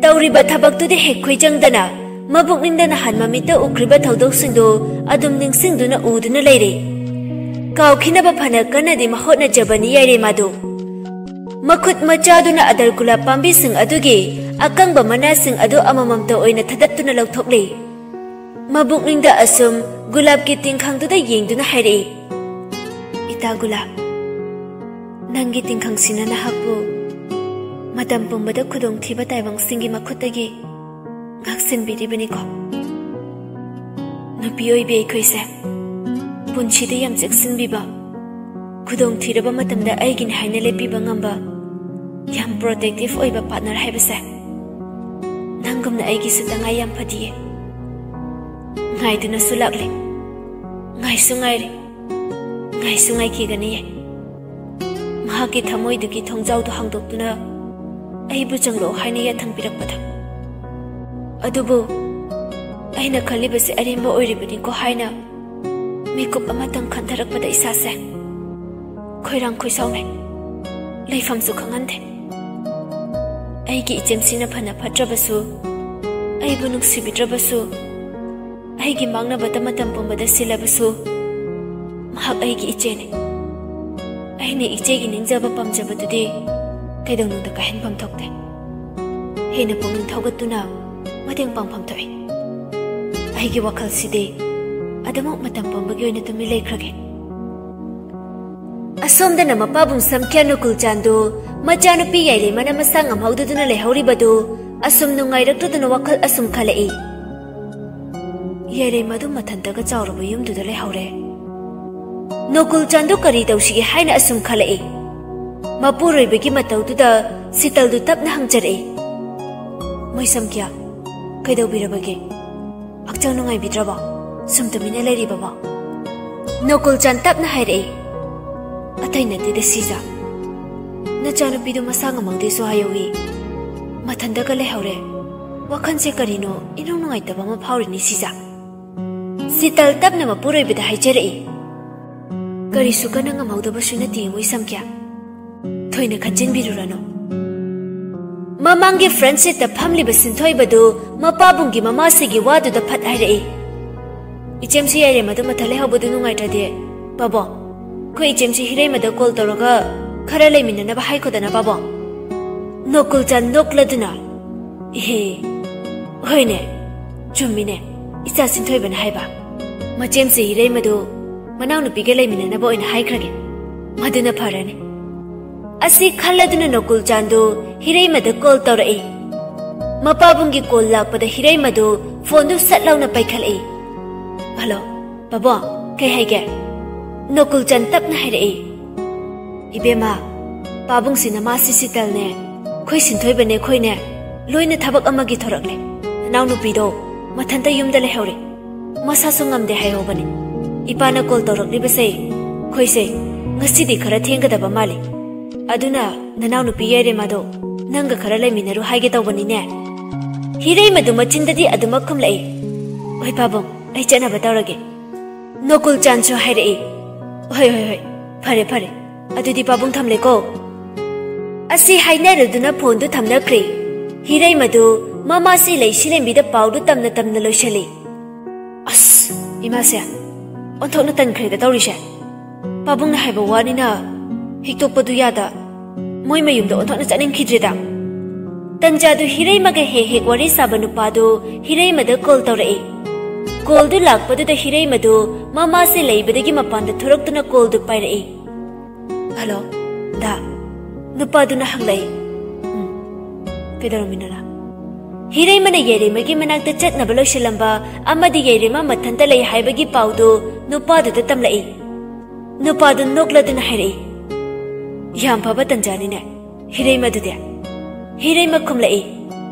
ꯇꯧꯔꯤꯕ ꯊꯕꯛꯇꯨꯗꯤ ꯍꯦꯛ ꯈꯣꯏꯖꯪꯗꯅ ꯃꯕꯨꯛꯅꯤꯡꯗ ꯅꯍꯥꯟ ꯃꯃꯤꯠꯇ ꯎꯈ꯭ꯔꯤꯕ ꯊꯧꯗꯣꯛꯁꯤꯡꯗꯨ ꯑꯗꯨꯝ ꯅꯤꯡꯁꯤꯡꯗꯨꯅ ꯎꯗꯨꯅ ꯂꯩꯔꯦ꯫ ꯀꯥꯎꯈꯤꯅꯕ ꯐꯅ ꯀꯟꯅꯗꯤ ꯃꯍꯣꯠꯅꯖꯕꯅꯤ ꯌꯥꯏꯔꯩꯃꯥꯗꯨ꯫ ꯃꯈꯨꯠ ꯃꯆꯥꯗꯨꯅ ꯑꯗꯔ ꯒꯨꯂꯥꯞ ꯄꯥꯝꯕꯤꯁꯤꯡ ꯑꯗꯨꯒꯤ ꯑꯀꯪꯕ ꯃꯅꯥꯁꯤꯡ ꯑꯗꯨ ꯑꯃꯃꯝꯇ ꯑꯣꯏꯅ ꯊꯗꯠꯇꯨꯅ ꯂꯧꯊꯣꯛꯂꯦ꯫ ꯃꯕꯨꯛꯅꯤꯡꯗ ꯑꯁꯨꯝ ꯒꯨꯂꯥꯞꯀꯤ ꯇꯤꯡꯈꯪꯗꯨꯗ ꯌꯦꯡꯗꯨꯅ ꯍꯥꯏꯔꯛꯏ, "ꯏꯇꯥ ꯒꯨꯂꯥꯞ, ꯅꯪꯒꯤ ꯇꯤꯡꯈꯪꯁꯤꯅ ꯅꯍꯥꯛꯄꯨ ꯃꯇꯝ ꯄꯨꯝꯕꯗ ꯈꯨꯗꯣꯡꯊꯤꯕ ꯇꯥꯏꯕꯪꯁꯤꯡꯒꯤ ꯃꯈꯨꯠꯇꯒꯤ ꯉꯥꯛꯁꯦꯟꯕꯤꯔꯤꯕꯅꯤꯀꯣ꯫ ꯅꯨꯄꯤ ꯑꯣꯏꯕꯤ ꯑꯩꯈꯣꯏꯁꯦ ꯄꯨꯟꯁꯤꯗ ꯌꯥꯝ ꯆꯦꯛꯁꯤꯟꯕꯤꯕ, ꯈꯨꯗꯣꯡꯊꯤꯔꯕ ꯃꯇꯝꯗ ꯑꯩꯒꯤꯅꯤ ꯍꯥꯏꯅ ꯂꯦꯞꯄꯤꯕ ꯉꯝꯕ, ꯌꯥꯝ ꯄ꯭ꯔꯣꯇꯦꯛꯇꯤꯚ ꯑꯣꯏꯕ ꯄꯥꯔꯠꯅꯔ ꯍꯥꯏꯕꯁꯦ ꯅꯪꯒꯨꯝꯅ ꯑꯩꯒꯤꯁꯨ ꯇꯉꯥꯏ ꯌꯥꯝ ꯐꯗꯤꯌꯦ꯫" ꯉꯥꯏꯗꯨꯅꯁꯨ ꯂꯥꯛꯂꯦ, ꯉꯥꯏꯁꯨ ꯉꯥꯏꯔꯦ, ꯉꯥꯏꯁꯨ ꯉꯥꯏꯈꯤꯒꯅꯤꯌꯦ꯫ ꯃꯍꯥꯛꯀꯤ ꯊꯃꯣꯏꯗꯨꯒꯤ ꯊꯣꯡꯖꯥꯎꯗꯨ ꯍꯥꯡꯗꯣꯛꯇꯨꯅ ꯑꯩꯕꯨ ꯆꯪꯂꯛꯑꯣ ꯍꯥꯏꯅ ꯌꯥꯊꯪ ꯄꯤꯔꯛꯄꯗ꯫ ꯑꯗꯨꯕꯨ ꯑꯩꯅ ꯈꯜꯂꯤꯕꯁꯤ ꯑꯔꯦꯝꯕ ꯑꯣꯏꯔꯤꯕꯅꯤꯀꯣ ꯍꯥꯏꯅ ꯃꯤꯀꯨꯞ ꯑꯃꯇꯪ ꯈꯟꯊꯔꯛꯄꯗ ꯏꯁꯥꯁꯦ ꯈꯣꯏꯔꯥꯡ ꯈꯣꯏꯁꯥꯎꯅꯩ꯫ ꯂꯩꯐꯝꯁꯨ ꯈꯪꯍꯟꯗꯦ꯫ ꯑꯩꯒꯤ ꯏꯆꯦꯝꯁꯤꯅ ꯐꯅ ꯐꯠꯇ꯭ꯔꯕꯁꯨ, ꯑꯩꯕꯨ ꯅꯨꯡꯁꯤꯕꯤꯗ꯭ꯔꯕꯁꯨ, ꯑꯩꯒꯤ ꯃꯥꯡꯅꯕꯗ ꯃꯇꯝ ꯄꯨꯝꯕꯗ ꯁꯤꯜꯂꯕꯁꯨ, ꯃꯍꯥꯛ ꯑꯩꯒꯤ ꯏꯆꯦꯅꯤ꯫ ꯑꯩꯅ ꯏꯆꯦꯒꯤ ꯅꯤꯡꯖꯕ ꯄꯥꯝꯖꯕꯗꯨꯗꯤ ꯀꯩꯗꯧꯅꯨꯡꯗ ꯀꯥꯏꯍꯟꯐꯝ ꯊꯣꯛꯇꯦ꯫ ꯍꯦꯟꯅ ꯄꯨꯛꯅꯤꯡ ꯊꯧꯒꯠꯇꯨꯅ ꯃꯇꯦꯡ ꯄꯥꯡꯐꯝ ꯊꯣꯛꯏ꯫ ꯑꯩꯒꯤ ꯋꯥꯈꯜꯁꯤꯗꯤ ꯑꯗꯨꯃꯛ ꯃꯇꯝ ꯄꯨꯝꯕꯒꯤ ꯑꯣꯏꯅ ꯇꯨꯃꯤꯟ ꯂꯩꯈ꯭ꯔꯒꯦ꯫ ꯑꯁꯣꯝꯗꯅ ꯃꯄꯥꯕꯨꯡ ꯁꯝꯈ꯭ꯌꯥ ꯅꯨꯀꯨꯜ ꯆꯥꯟꯗꯨ ꯃꯆꯥꯅꯨꯄꯤ ꯌꯥꯏꯔꯦꯃꯅ ꯃꯁꯥ ꯉꯝꯍꯧꯗꯗꯨꯅ ꯂꯩꯍꯧꯔꯤꯕꯗꯨ ꯑꯁꯨꯝ ꯅꯨꯡꯉꯥꯏꯔꯛꯇꯗꯨꯅ ꯋꯥꯈꯜ ꯑꯁꯨꯝ ꯈꯜꯂꯛꯏ꯫ ꯌꯥꯏꯔꯦꯃꯗꯨ ꯃꯊꯟꯇꯒ ꯆꯥꯎꯔꯕ ꯌꯨꯝꯗꯨꯗ ꯂꯩꯍꯧꯔꯦ꯫ ꯅꯣꯀꯨꯜ ꯆꯥꯟꯗꯨ ꯀꯔꯤ ꯇꯧꯁꯤꯒꯦ ꯍꯥꯏꯅ ꯑꯁꯨꯝ ꯈꯜꯂꯛꯏ꯫ ꯃꯄꯨꯔꯣꯏꯕꯒꯤ ꯃꯇꯧꯗꯨꯗ ꯁꯤꯇꯜꯗꯨ ꯇꯞꯅ ꯍꯪꯖꯔꯛꯏ, "ꯃꯣꯏꯁꯝ ꯀ꯭ꯌꯥ, ꯀꯩꯗꯧꯕꯤꯔꯕꯒꯦ? ꯍꯛꯆꯥꯡ ꯅꯨꯡꯉꯥꯏꯕꯤꯗ꯭ꯔꯕꯣ? ꯁꯨꯝ ꯇꯨꯃꯤꯟꯅ ꯂꯩꯔꯤꯕꯕꯣ?" ꯅꯣꯀꯨꯜ ꯆꯥꯟ ꯇꯞꯅ ꯍꯥꯏꯔꯛꯏ, "ꯑꯇꯩ ꯅꯠꯇꯦꯗ ꯁꯤꯖꯥ, ꯅꯆꯥꯅꯨꯄꯤꯗꯨ ꯃꯁꯥ ꯉꯝꯍꯧꯗꯦꯁꯨ ꯍꯥꯏꯍꯧꯋꯤ꯫ ꯃꯊꯟꯇꯒ ꯂꯩꯍꯧꯔꯦ꯫ ꯋꯥꯈꯜꯁꯦ ꯀꯔꯤꯅꯣ ꯏꯅꯨꯡ ꯅꯨꯡꯉꯥꯏꯇꯕ ꯑꯃ ꯐꯥꯎꯔꯤꯅꯤ ꯁꯤꯖꯥ꯫" ꯁꯤꯇꯜ ꯇꯞꯅ ꯃꯄꯨꯔꯣꯏꯕꯗ ꯍꯥꯏꯖꯔꯛꯏ, "ꯀꯔꯤꯁꯨ ꯀꯟꯅ ꯉꯝꯍꯧꯗꯕꯁꯨ ꯅꯠꯇꯦ ꯃꯣꯏꯁꯝ ꯀ꯭ꯌꯥ꯫ ꯊꯣꯏꯅ ꯈꯟꯖꯤꯟꯕꯤꯔꯨꯔꯅꯨ꯫" ꯃꯃꯥꯡꯒꯤ ꯐ꯭ꯔꯟꯠ ꯁꯤꯠꯇ ꯐꯝꯂꯤꯕ ꯁꯤꯟꯊꯣꯏꯕꯗꯨ ꯃꯄꯥꯕꯨꯡꯒꯤ ꯃꯃꯥꯁꯤꯒꯤ ꯋꯥꯗꯨꯗ ꯐꯠ ꯍꯥꯏꯔꯛꯏ, "ꯏꯆꯦꯝꯁꯤ ꯌꯥꯏꯔꯦꯝ ꯑꯗꯨ ꯃꯊꯜ ꯂꯩꯍꯧꯕꯗꯨ ꯅꯨꯡꯉꯥꯏꯇ꯭ꯔꯗꯤ, ꯄꯥꯕꯨꯡ, ꯑꯩꯈꯣꯏ ꯏꯆꯦꯝꯁꯤ ꯍꯤꯔꯩꯃꯗ ꯀꯣꯜ ꯇꯧꯔꯒ ꯈꯔ ꯂꯩꯃꯤꯟꯅꯅꯕ ꯍꯥꯏꯈꯣꯗꯅ, ꯄꯥꯕꯨꯡ꯫" ꯅꯣꯀꯨꯜꯆꯥꯟ ꯅꯣꯛꯂꯗꯨꯅ, "ꯏꯍꯦ, ꯍꯣꯏꯅꯦ, ꯆꯨꯝꯃꯤꯅꯦ, ꯏꯆꯥ ꯁꯤꯟꯊꯣꯏꯕꯅ ꯍꯥꯏꯕ꯫ ꯃꯆꯦꯝꯁꯤ ꯍꯤꯔꯩꯃꯗꯨ ꯃꯅꯥꯎꯅꯨꯄꯤꯒ ꯂꯩꯃꯤꯟꯅꯅꯕ ꯑꯣꯏꯅ ꯍꯥꯏꯈ꯭ꯔꯒꯦ꯫ ꯃꯗꯨꯅ ꯐꯔꯅꯤ꯫" ꯑꯁꯤ ꯈꯜꯂꯗꯨꯅ ꯅꯣꯀꯨꯜꯆꯥꯟꯗꯨ ꯍꯤꯔꯩꯃꯗ ꯀꯣꯜ ꯇꯧꯔꯛꯏ꯫ ꯃꯄꯥꯕꯨꯡꯒꯤ ꯀꯣꯜ ꯂꯥꯛꯄꯗ ꯍꯤꯔꯩꯃꯗꯨ ꯐꯣꯟꯗꯨ ꯁꯠ ꯂꯥꯎꯅ ꯄꯥꯏꯈꯠꯂꯛꯏ꯫ "ꯍꯜꯂꯣ, ꯄꯥꯕꯨꯡ, ꯀꯩ ꯍꯥꯏꯒꯦ?" ꯅꯣꯀꯨꯜꯆꯥꯟ ꯇꯞꯅ ꯍꯥꯏꯔꯛꯏ꯫ "ꯏꯕꯦꯝꯃ, ꯄꯥꯕꯨꯡꯁꯤ ꯅꯃꯥꯁꯤ ꯁꯤꯇꯜꯅꯦ, ꯑꯩꯈꯣꯏ ꯁꯤꯟꯊꯣꯏꯕꯅꯦ, ꯑꯩꯈꯣꯏꯅꯦ ꯂꯣꯏꯅ ꯊꯕꯛ ꯑꯃꯒꯤ ꯊꯣꯔꯛꯂꯦ꯫ ꯅꯅꯥꯎꯅꯨꯄꯤꯗꯣ ꯃꯊꯟꯇ ꯌꯨꯝꯗ ꯂꯩꯍꯧꯔꯦ꯫ ꯃꯁꯥꯁꯨ ꯉꯝꯗꯦ ꯍꯥꯏꯍꯧꯕꯅꯤ꯫ ꯏꯄꯥꯅ ꯀꯣꯜ ꯇꯧꯔꯛꯂꯤꯕꯁꯦ, ꯑꯩꯈꯣꯏꯁꯦ ꯉꯁꯤꯗꯤ ꯈꯔ ꯊꯦꯡꯒꯗꯕ ꯃꯥꯜꯂꯤ꯫ ꯑꯗꯨꯅ ꯅꯅꯥꯎꯅꯨꯄꯤ ꯌꯥꯏꯔꯦꯝꯃꯗꯣ ꯅꯪꯒ ꯈꯔ ꯂꯩꯃꯤꯟꯅꯔꯨ ꯍꯥꯏꯒꯦ ꯇꯧꯕꯅꯤꯅꯦ꯫" ꯍꯤꯔꯩꯃꯗꯨ ꯃꯆꯤꯟꯗꯗꯤ ꯑꯗꯨꯃꯛ ꯈꯨꯝꯂꯛꯏ, "ꯍꯣꯏ ꯄꯥꯕꯨꯡ, ꯑꯩ ꯆꯠꯅꯕ ꯇꯧꯔꯒꯦ꯫" ꯅꯣꯀꯨꯜꯆꯥꯟꯁꯨ ꯍꯥꯏꯔꯛꯏ, "ꯍꯣꯏ, ꯍꯣꯏ, ꯍꯣꯏ, ꯐꯔꯦ, ꯐꯔꯦ, ꯑꯗꯨꯗꯤ ꯄꯥꯕꯨꯡ ꯊꯝꯂꯦꯀꯣ꯫" ꯑꯁꯤ ꯍꯥꯏꯅꯔꯗꯨꯅ ꯐꯣꯟꯗꯨ ꯊꯝꯅꯈ꯭ꯔꯦ꯫ ꯍꯤꯔꯩꯃꯗꯨ ꯃꯃꯥꯁꯤ ꯂꯩꯁꯤ ꯂꯦꯝꯕꯤꯗ ꯄꯥꯎꯗꯨ ꯇꯝꯅ ꯇꯝꯅ ꯂꯣꯏꯁꯤꯜꯂꯤ꯫ "ꯑꯁ, ꯏꯃꯥꯁꯦ ꯑꯣꯟꯊꯣꯛꯅ ꯇꯟꯈ꯭ꯔꯦꯗ ꯇꯧꯔꯤꯁꯦ꯫ ꯄꯥꯕꯨꯡꯅ ꯍꯥꯏꯕ ꯋꯥꯅꯤꯅ ꯍꯤꯛꯇꯣꯛꯄꯗꯨ ꯌꯥꯗ꯫ ꯃꯣꯏ ꯃꯌꯨꯝꯗ ꯑꯣꯟꯊꯣꯛꯅ ꯆꯠꯅꯤꯡꯈꯤꯗ꯭ꯔꯦꯗ꯫" ꯇꯟꯖꯥꯗꯨ ꯍꯤꯔꯩꯃꯒ ꯍꯦꯛ ꯍꯦꯛ ꯋꯥꯔꯤ ꯁꯥꯕ ꯅꯨꯄꯥꯗꯨ ꯍꯤꯔꯩꯃꯗ ꯀꯣꯜ ꯇꯧꯔꯛꯏ꯫ ꯀꯣꯜꯗꯨ ꯂꯥꯛꯄꯗꯨꯗ ꯍꯤꯔꯩꯃꯗꯨ ꯃꯃꯥꯁꯦ ꯂꯩꯕꯗꯒꯤ ꯃꯄꯥꯟꯗ ꯊꯣꯔꯛꯇꯨꯅ ꯀꯣꯜꯗꯨ ꯄꯥꯏꯔꯛꯏ꯫ "ꯍꯜꯂꯣ, ꯗꯥ꯫" ꯅꯨꯄꯥꯗꯨꯅ ꯍꯪꯂꯛꯏ꯫ "ꯎꯝ, ꯀꯩꯗꯧꯔꯝꯃꯤꯅꯣ ꯅꯪ?" ꯍꯤꯔꯩꯃꯅ ꯌꯥꯏꯔꯦꯝꯃꯒꯤ ꯃꯅꯥꯛꯇ ꯆꯠꯅꯕ ꯂꯣꯏꯁꯤꯜꯂꯝꯕ ꯑꯃꯗꯤ ꯌꯥꯏꯔꯦꯝꯃ ꯃꯊꯟꯇ ꯂꯩ ꯍꯥꯏꯕꯒꯤ ꯄꯥꯎꯗꯨ ꯅꯨꯄꯥꯗꯨꯗ ꯇꯝꯂꯛꯏ꯫ ꯅꯨꯄꯥꯗꯨ ꯅꯣꯛꯂꯗꯨꯅ ꯍꯥꯏꯔꯛꯏ, "ꯌꯥꯝ ꯐꯕ ꯇꯟꯖꯥꯅꯤꯅꯦ ꯍꯤꯔꯩꯃꯗꯨꯗꯤ꯫" ꯍꯤꯔꯩꯃ ꯈꯨꯝꯂꯛꯏ,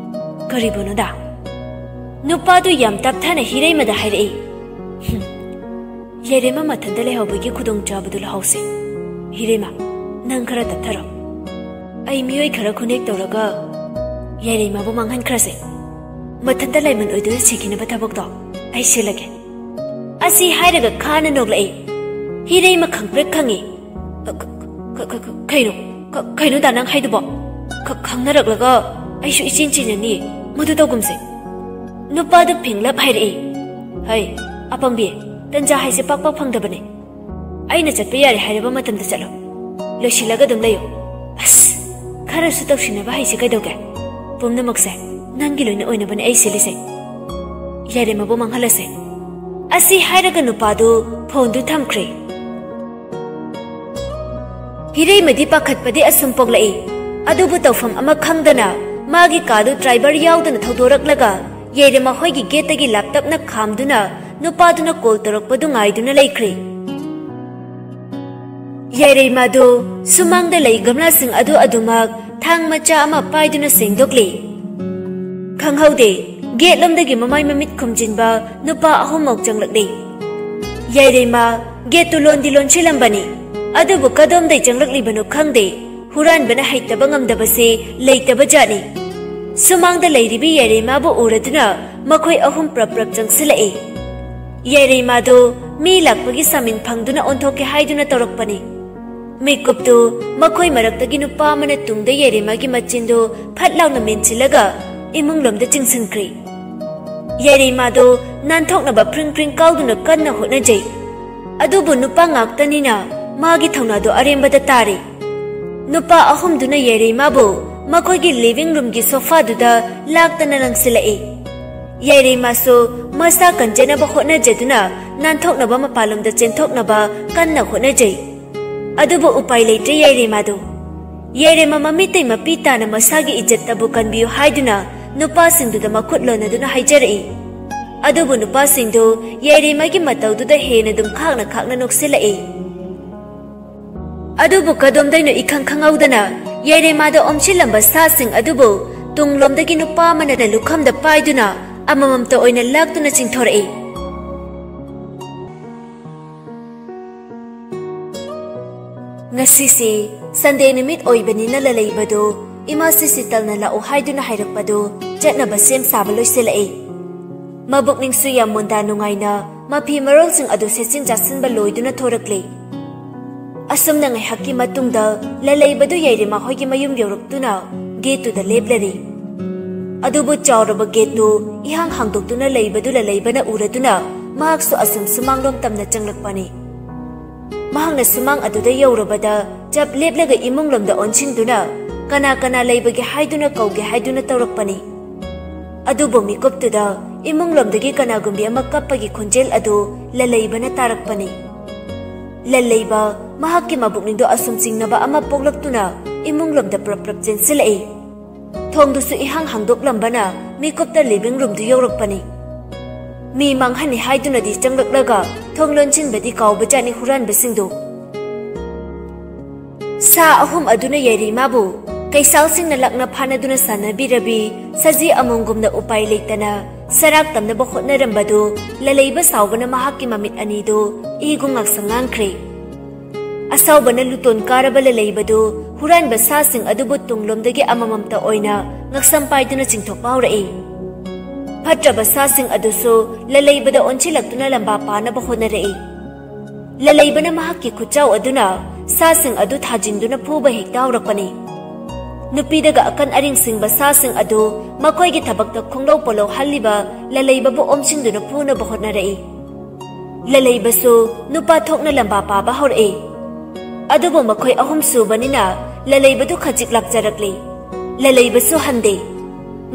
"ꯀꯔꯤꯕꯨꯅꯣꯗ?" ꯅꯨꯄꯥꯗꯨ ꯌꯥꯝ ꯇꯞꯊꯅ ꯍꯤꯔꯩꯃꯗ ꯍꯥꯏꯔꯛꯏ, "ꯍꯨꯝ, ꯌꯥꯏꯔꯩꯃ ꯃꯊꯟꯇ ꯂꯩꯍꯧꯕꯒꯤ ꯈꯨꯗꯣꯡꯆꯥꯕꯗꯨ ꯂꯧꯍꯧꯁꯤ꯫ ꯍꯤꯔꯩꯃ, ꯅꯪ ꯈꯔ ꯇꯞꯊꯔꯣ꯫ ꯑꯩ ꯃꯤꯑꯣꯏ ꯈꯔ ꯈꯨꯅꯦꯛ ꯇꯧꯔꯒ ꯌꯥꯏꯔꯩꯃꯕꯨ ꯃꯥꯡꯍꯟꯈ꯭ꯔꯁꯦ꯫ ꯃꯊꯟꯇ ꯂꯥꯏꯃꯟ ꯑꯣꯏꯗꯨꯅ ꯁꯤꯈꯤꯅꯕ ꯊꯕꯛꯇꯣ ꯑꯩ ꯁꯤꯜꯂꯒꯦ꯫" ꯑꯁꯤ ꯍꯥꯏꯔꯒ ꯈꯥꯅ ꯅꯣꯛꯂꯛꯏ꯫ ꯍꯤꯔꯩꯃ ꯈꯪꯄ꯭ꯔꯦꯛ ꯈꯪꯉꯤ꯫ "ꯀ-, ꯀ-, ꯀ-, ꯀ-, ꯀ-, ꯀꯩꯅꯣ? ꯀ-, ꯀꯩꯅꯣ ꯗꯥ ꯅꯪ ꯍꯥꯏꯗꯨꯕꯣ? ꯈ-, ꯈꯪꯅꯔꯛꯂꯒ ꯑꯩꯁꯨ ꯏꯆꯦꯟ ꯆꯦꯟꯅꯅꯤ꯫ ꯃꯗꯨ ꯇꯧꯒꯨꯝꯁꯦ꯫" ꯅꯨꯄꯥꯗꯨ ꯐꯤꯡꯂꯞ ꯍꯥꯏꯔꯛꯏ, "ꯍꯩ, ꯑꯄꯪꯕꯤ, ꯇꯟꯖꯥ ꯍꯥꯏꯁꯦ ꯄꯥꯛ ꯄꯥꯛ ꯐꯪꯗꯕꯅꯦ꯫ ꯑꯩꯅ ꯆꯠꯄ ꯌꯥꯔꯦ ꯍꯥꯏꯔꯕ ꯃꯇꯝꯗ ꯆꯠꯂꯣ꯫ ꯂꯣꯏꯁꯤꯜꯂꯒ ꯑꯗꯨꯝ ꯂꯩꯌꯨ꯫ ꯑꯁ, ꯈꯔꯁꯨ ꯇꯧꯁꯤꯟꯅꯕ ꯍꯩꯁꯤ ꯀꯩꯗꯧꯒꯦ? ꯄꯨꯝꯅꯃꯛꯁꯦ ꯅꯪꯒꯤ ꯂꯣꯏꯅ ꯑꯣꯏꯅꯕꯅꯦ ꯑꯩ ꯁꯤꯜꯂꯤꯁꯦ꯫ ꯌꯥꯏꯔꯦꯝꯃꯕꯨ ꯃꯥꯡꯍꯜꯂꯁꯦ꯫" ꯑꯁꯤ ꯍꯥꯏꯔꯒ ꯅꯨꯄꯥꯗꯨ ꯐꯣꯟꯗꯨ ꯊꯝꯈ꯭ꯔꯦ꯫ ꯍꯤꯔꯩꯃꯗꯤ ꯄꯥꯈꯠꯄꯗꯤ ꯑꯁꯨꯝ ꯄꯣꯛꯂꯛꯏ꯫ ꯑꯗꯨꯕꯨ ꯇꯧꯐꯝ ꯑꯃ ꯈꯪꯗꯅ ꯃꯥꯒꯤ ꯀꯥꯗꯨ ꯗ꯭ꯔꯥꯏꯚꯔ ꯌꯥꯎꯗꯅ ꯊꯧꯗꯣꯔꯛꯂꯒ ꯌꯥꯏꯔꯦꯝꯃ ꯍꯣꯏꯒꯤ ꯒꯦꯠꯇꯒꯤ ꯂꯥꯞꯇꯛꯅ ꯈꯥꯝꯗꯨꯅ ꯅꯨꯄꯥꯗꯨꯅ ꯀꯣꯜ ꯇꯧꯔꯛꯄꯗꯨ ꯉꯥꯏꯗꯨꯅ ꯂꯩꯈ꯭ꯔꯦ꯫ ꯌꯥꯏꯔꯩꯃꯥꯗꯨ ꯁꯨꯃꯥꯡꯗ ꯂꯩ ꯒꯝꯂꯥꯁꯤꯡ ꯑꯗꯨ ꯑꯗꯨꯃꯛ ꯊꯥꯡ ꯃꯆꯥ ꯑꯃ ꯄꯥꯏꯗꯨꯅ ꯁꯦꯡꯗꯣꯛꯂꯤ꯫ ꯈꯪꯍꯧꯗꯦ, ꯒꯦꯠꯂꯣꯝꯗꯒꯤ ꯃꯃꯥꯏ ꯃꯃꯤꯠ ꯈꯨꯝꯖꯤꯟꯕ ꯅꯨꯄꯥ ꯑꯍꯨꯝꯃꯛ ꯆꯪꯂꯛꯂꯤ꯫ ꯌꯥꯏꯔꯩꯃꯥ ꯒꯦꯠꯇꯨ ꯂꯣꯟꯗꯤ ꯂꯣꯟꯁꯤꯜꯂꯝꯕꯅꯤ, ꯑꯗꯨꯕꯨ ꯀꯗꯣꯝꯗꯩ ꯆꯪꯂꯛꯂꯤꯕꯅꯣ ꯈꯪꯗꯦ꯫ ꯍꯨꯔꯥꯟꯕꯅ ꯍꯩꯇꯕ ꯉꯝꯗꯕꯁꯦ ꯂꯩꯇꯕ ꯖꯥꯠꯅꯤ꯫ ꯁꯨꯃꯥꯡꯗ ꯂꯩꯔꯤꯕꯤ ꯌꯥꯏꯔꯩꯃꯥꯕꯨ ꯎꯔꯗꯨꯅ ꯃꯈꯣꯏ ꯑꯍꯨꯝ ꯄ꯭ꯔꯞ ꯄ꯭ꯔꯞ ꯆꯪꯁꯤꯜꯂꯛꯏ꯫ ꯌꯥꯏꯔꯩꯃꯥꯗꯨ ꯃꯤ ꯂꯥꯛꯄꯒꯤ ꯁꯥꯃꯤꯟ ꯐꯪꯗꯨꯅ ꯑꯣꯟꯊꯣꯛꯀꯦ ꯍꯥꯏꯗꯨꯅ ꯇꯧꯔꯛꯄꯅꯤ꯫ ꯃꯤꯀꯨꯞꯇꯨ ꯃꯈꯣꯏ ꯃꯔꯛꯇꯒꯤ ꯅꯨꯄꯥ ꯑꯃꯅ ꯇꯨꯡꯗ ꯌꯥꯏꯔꯩꯃꯥꯒꯤ ꯃꯆꯤꯟꯗꯨ ꯐꯠ ꯂꯥꯎꯅ ꯃꯦꯟꯁꯤꯜꯂꯒ ꯏꯃꯨꯡꯂꯣꯝꯗ ꯆꯤꯡꯁꯤꯟꯈ꯭ꯔꯦ꯫ ꯌꯥꯏꯔꯩꯃꯥꯗꯨ ꯅꯥꯟꯊꯣꯛꯅꯕ ꯐ꯭ꯔꯤꯡ ꯐ꯭ꯔꯤꯡ ꯀꯥꯎꯗꯨꯅ ꯀꯟꯅ ꯍꯣꯠꯅꯖꯩ꯫ ꯑꯗꯨꯕꯨ ꯅꯨꯄꯥ ꯉꯥꯛꯇꯅꯤꯅ ꯃꯥꯒꯤ ꯊꯧꯅꯥꯗꯨ ꯑꯔꯦꯝꯕꯗ ꯇꯥꯔꯦ꯫ ꯅꯨꯄꯥ ꯑꯍꯨꯝꯗꯨꯅ ꯌꯥꯏꯔꯩꯃꯥꯕꯨ ꯃꯈꯣꯏꯒꯤ ꯂꯤꯚꯤꯡ ꯔꯨꯝꯒꯤ ꯁꯣꯐꯥꯗꯨꯗ ꯂꯥꯛꯇꯅ ꯂꯪꯁꯤꯜꯂꯛꯏ꯫ ꯌꯥꯏꯔꯩꯃꯥꯁꯨ ꯃꯁꯥ ꯀꯟꯖꯅꯕ ꯍꯣꯠꯅꯖꯗꯨꯅ ꯅꯥꯟꯊꯣꯛꯅꯕ ꯃꯄꯥꯟꯂꯣꯝꯗ ꯆꯦꯟꯊꯣꯛꯅꯕ ꯀꯟꯅ ꯍꯣꯠꯅꯖꯩ꯫ ꯑꯗꯨꯕꯨ ꯎꯄꯥꯏ ꯂꯩꯇ꯭ꯔꯦ ꯌꯥꯏꯔꯩꯃꯥꯗꯨ꯫ ꯌꯥꯏꯔꯩꯃ ꯃꯃꯤꯠꯇꯩ ꯃꯄꯤ ꯇꯥꯅ ꯃꯁꯥꯒꯤ ꯏꯖꯠꯇꯕꯨ ꯀꯟꯕꯤꯌꯨ ꯍꯥꯏꯗꯨꯅ ꯅꯨꯄꯥꯁꯤꯡꯗꯨꯗ ꯃꯈꯨꯠ ꯂꯣꯟꯅꯗꯨꯅ ꯍꯥꯏꯖꯔꯛꯏ꯫ ꯑꯗꯨꯕꯨ ꯅꯨꯄꯥꯁꯤꯡꯗꯨ ꯌꯥꯏꯔꯩꯃꯒꯤ ꯃꯇꯧꯗꯨꯗ ꯍꯦꯟꯅ ꯑꯗꯨꯝ ꯈꯥꯛꯅ ꯈꯥꯛꯅ ꯅꯣꯛꯁꯤꯜꯂꯛꯏ꯫ ꯑꯗꯨꯕꯨ ꯀꯗꯣꯝꯗꯩꯅꯣ ꯏꯈꯪ ꯈꯪꯍꯧꯗꯅ ꯌꯥꯏꯔꯦꯃꯥꯗ ꯑꯣꯝꯁꯤꯜꯂꯝꯕ ꯁꯥꯁꯤꯡ ꯑꯗꯨꯕꯨ ꯇꯨꯡꯂꯣꯝꯗꯒꯤ ꯅꯨꯄꯥ ꯑꯃꯅ ꯂꯨꯈꯝꯗ ꯄꯥꯏꯗꯨꯅ ꯑꯃꯃꯝꯇ ꯑꯣꯏꯅ ꯂꯥꯛꯇꯨꯅ ꯆꯤꯡꯊꯣꯔꯛꯏ꯫ ꯉꯁꯤꯁꯤ ꯁꯟꯗꯦ ꯅꯨꯃꯤꯠ ꯑꯣꯏꯕꯅꯤꯅ ꯂꯂꯩꯕꯗꯨ ꯏꯃꯥ ꯁꯤꯁꯤꯇꯜꯅ ꯂꯥꯛꯎ ꯍꯥꯏꯗꯨꯅ ꯍꯥꯏꯔꯛꯄꯗꯨ ꯆꯠꯅꯕ ꯁꯦꯝ ꯁꯥꯕ ꯂꯣꯏꯁꯤꯜꯂꯛꯏ꯫ ꯃꯕꯨꯛꯅꯤꯡꯁꯨ ꯌꯥꯝ ꯃꯣꯟꯗꯥ ꯅꯨꯡꯉꯥꯏꯅ ꯃꯐꯤ ꯃꯔꯣꯜꯁꯤꯡ ꯑꯗꯨ ꯁꯦꯠꯆꯤꯟ ꯆꯥꯁꯤꯟꯕ ꯂꯣꯏꯗꯨꯅ ꯊꯣꯔꯛꯂꯤ꯫ ꯑꯁꯨꯝꯅ ꯉꯥꯏꯍꯥꯛꯀꯤ ꯃꯇꯨꯡꯗ ꯂꯂꯩꯕꯗꯨ ꯌꯥꯏꯔꯦꯃꯥ ꯍꯣꯏꯒꯤ ꯃꯌꯨꯝ ꯌꯧꯔꯛꯇꯨꯅ ꯒꯦꯠꯇꯨꯗ ꯂꯦꯞꯂꯔꯤ꯫ ꯑꯗꯨꯕꯨ ꯆꯥꯎꯔꯕ ꯒꯦꯠꯇꯨ ꯏꯍꯥꯡ ꯍꯥꯡꯗꯣꯛꯇꯨꯅ ꯂꯩꯕꯗꯨ ꯂꯂꯩꯕꯅ ꯎꯔꯗꯨꯅ ꯃꯍꯥꯛꯁꯨ ꯑꯁꯨꯝ ꯁꯨꯃꯥꯡꯂꯣꯝ ꯇꯝꯅ ꯆꯪꯂꯛꯄꯅꯤ꯫ ꯃꯍꯥꯛꯅ ꯁꯨꯃꯥꯡ ꯑꯗꯨꯗ ꯌꯧꯔꯕꯗ ꯆꯞ ꯂꯦꯞꯂꯒ ꯏꯃꯨꯡꯂꯣꯝꯗ ꯑꯣꯟꯁꯤꯟꯗꯨꯅ ꯀꯅꯥ ꯀꯅꯥ ꯂꯩꯕꯒꯦ ꯍꯥꯏꯗꯨꯅ ꯀꯧꯒꯦ ꯍꯥꯏꯗꯨꯅ ꯇꯧꯔꯛꯄꯅꯤ꯫ ꯑꯗꯨꯕꯨ ꯃꯤꯀꯨꯞꯇꯨꯗ ꯏꯃꯨꯡꯂꯣꯝꯗꯒꯤ ꯀꯅꯥꯒꯨꯝꯕꯤ ꯑꯃ ꯀꯞꯄꯒꯤ ꯈꯣꯟꯖꯦꯜ ꯑꯗꯨ ꯂꯂꯩꯕꯅ ꯇꯥꯔꯛꯄꯅꯤ꯫ ꯂꯂꯩꯕ ꯃꯍꯥꯛꯀꯤ ꯃꯕꯨꯛꯅꯤꯡꯗꯣ ꯑꯁꯨꯝ ꯆꯤꯡꯅꯕ ꯑꯃ ꯄꯣꯛꯂꯛꯇꯨꯅ ꯏꯃꯨꯡꯂꯣꯝꯗ ꯄ꯭ꯔꯞ ꯄ꯭ꯔꯞ ꯆꯦꯟꯁꯤꯜꯂꯛꯏ꯫ ꯊꯣꯡꯗꯨꯁꯨ ꯏꯍꯥꯡ ꯍꯥꯡꯗꯣꯛꯂꯝꯕꯅ ꯃꯤꯀꯨꯞꯇ ꯂꯤꯚꯤꯡ ꯔꯨꯝꯗꯨ ꯌꯧꯔꯛꯄꯅꯤ꯫ ꯃꯤ ꯃꯥꯡꯍꯟꯅꯤ ꯍꯥꯏꯗꯨꯅꯗꯤ ꯆꯪꯂꯛꯂꯒ ꯊꯣꯡ ꯂꯣꯟꯁꯤꯟꯕꯗꯤ ꯀꯥꯎꯕꯖꯥꯠꯅꯤ ꯍꯨꯔꯥꯟꯕꯁꯤꯡꯗꯨ꯫ ꯁꯥ ꯑꯍꯨꯝ ꯑꯗꯨꯅ ꯌꯥꯏꯔꯤꯃꯥꯕꯨ ꯀꯩꯁꯥꯜꯁꯤꯡꯅ ꯂꯥꯛꯅ ꯐꯥꯅꯗꯨꯅ ꯁꯥꯟꯅꯕꯤꯔꯕꯤ ꯁꯖꯤ ꯑꯃꯣꯝꯒꯨꯝꯅ ꯎꯄꯥꯏ ꯂꯩꯇꯅ ꯁꯔꯥꯛ ꯇꯝꯅꯕ ꯍꯣꯠꯅꯔꯝꯕꯗꯨ ꯂꯂꯩꯕ ꯁꯥꯎꯕꯅ ꯃꯍꯥꯛꯀꯤ ꯃꯃꯤꯠ ꯑꯅꯤꯗꯨ ꯏꯒꯨꯝ ꯉꯥꯛꯁꯪ ꯉꯥꯡꯈ꯭ꯔꯦ꯫ ꯑꯁꯥꯎꯕꯅ ꯂꯨꯇꯣꯟ ꯀꯥꯔꯕ ꯂꯂꯩꯕꯗꯨ ꯍꯨꯔꯥꯟꯕ ꯁꯥꯁꯤꯡ ꯑꯗꯨꯕꯨ ꯇꯨꯡꯂꯣꯝꯗꯒꯤ ꯑꯃꯃꯝꯇ ꯑꯣꯏꯅ ꯉꯛꯁꯝ ꯄꯥꯏꯗꯨꯅ ꯆꯤꯡꯊꯣꯛꯄ ꯍꯧꯔꯛꯏ꯫ ꯐꯠꯇ꯭ꯔꯕ ꯁꯥꯁꯤꯡ ꯑꯗꯨꯁꯨ ꯂꯂꯩꯕꯗ ꯑꯣꯟꯁꯤꯜꯂꯛꯇꯨꯅ ꯂꯝꯕꯥ ꯄꯥꯅꯕ ꯍꯣꯠꯅꯔꯛꯏ꯫ ꯂꯂꯩꯕꯅ ꯃꯍꯥꯛꯀꯤ ꯈꯨꯠꯆꯥꯎ ꯑꯗꯨꯅ ꯁꯥꯁꯤꯡ ꯑꯗꯨ ꯊꯥꯖꯤꯟꯗꯨꯅ ꯐꯨꯕ ꯍꯦꯛꯇ ꯍꯧꯔꯛꯄꯅꯤ꯫ ꯅꯨꯄꯤꯗꯒ ꯑꯀꯟ ꯑꯔꯤꯡ ꯁꯤꯡꯕ ꯁꯥꯁꯤꯡ ꯑꯗꯨ ꯃꯈꯣꯏꯒꯤ ꯊꯕꯛꯇ ꯈꯣꯡꯂꯧ ꯄꯣꯂꯧ ꯍꯜꯂꯤꯕ ꯂꯂꯩꯕꯕꯨ ꯑꯣꯝꯁꯤꯟꯗꯨꯅ ꯐꯨꯅꯕ ꯍꯣꯠꯅꯔꯛꯏ꯫ ꯂꯂꯩꯕꯁꯨ ꯅꯨꯄꯥ ꯊꯣꯛꯅ ꯂꯝꯕꯥ ꯄꯥꯕ ꯍꯧꯔꯛꯏ꯫ ꯑꯗꯨꯕꯨ ꯃꯈꯣꯏ ꯑꯍꯨꯝ ꯁꯨꯕꯅꯤꯅ ꯂꯂꯩꯕꯗꯨ ꯈꯖꯤꯛ ꯂꯥꯛꯆꯔꯛꯂꯤ꯫ ꯂꯂꯩꯕꯁꯨ ꯍꯟꯗꯦ꯫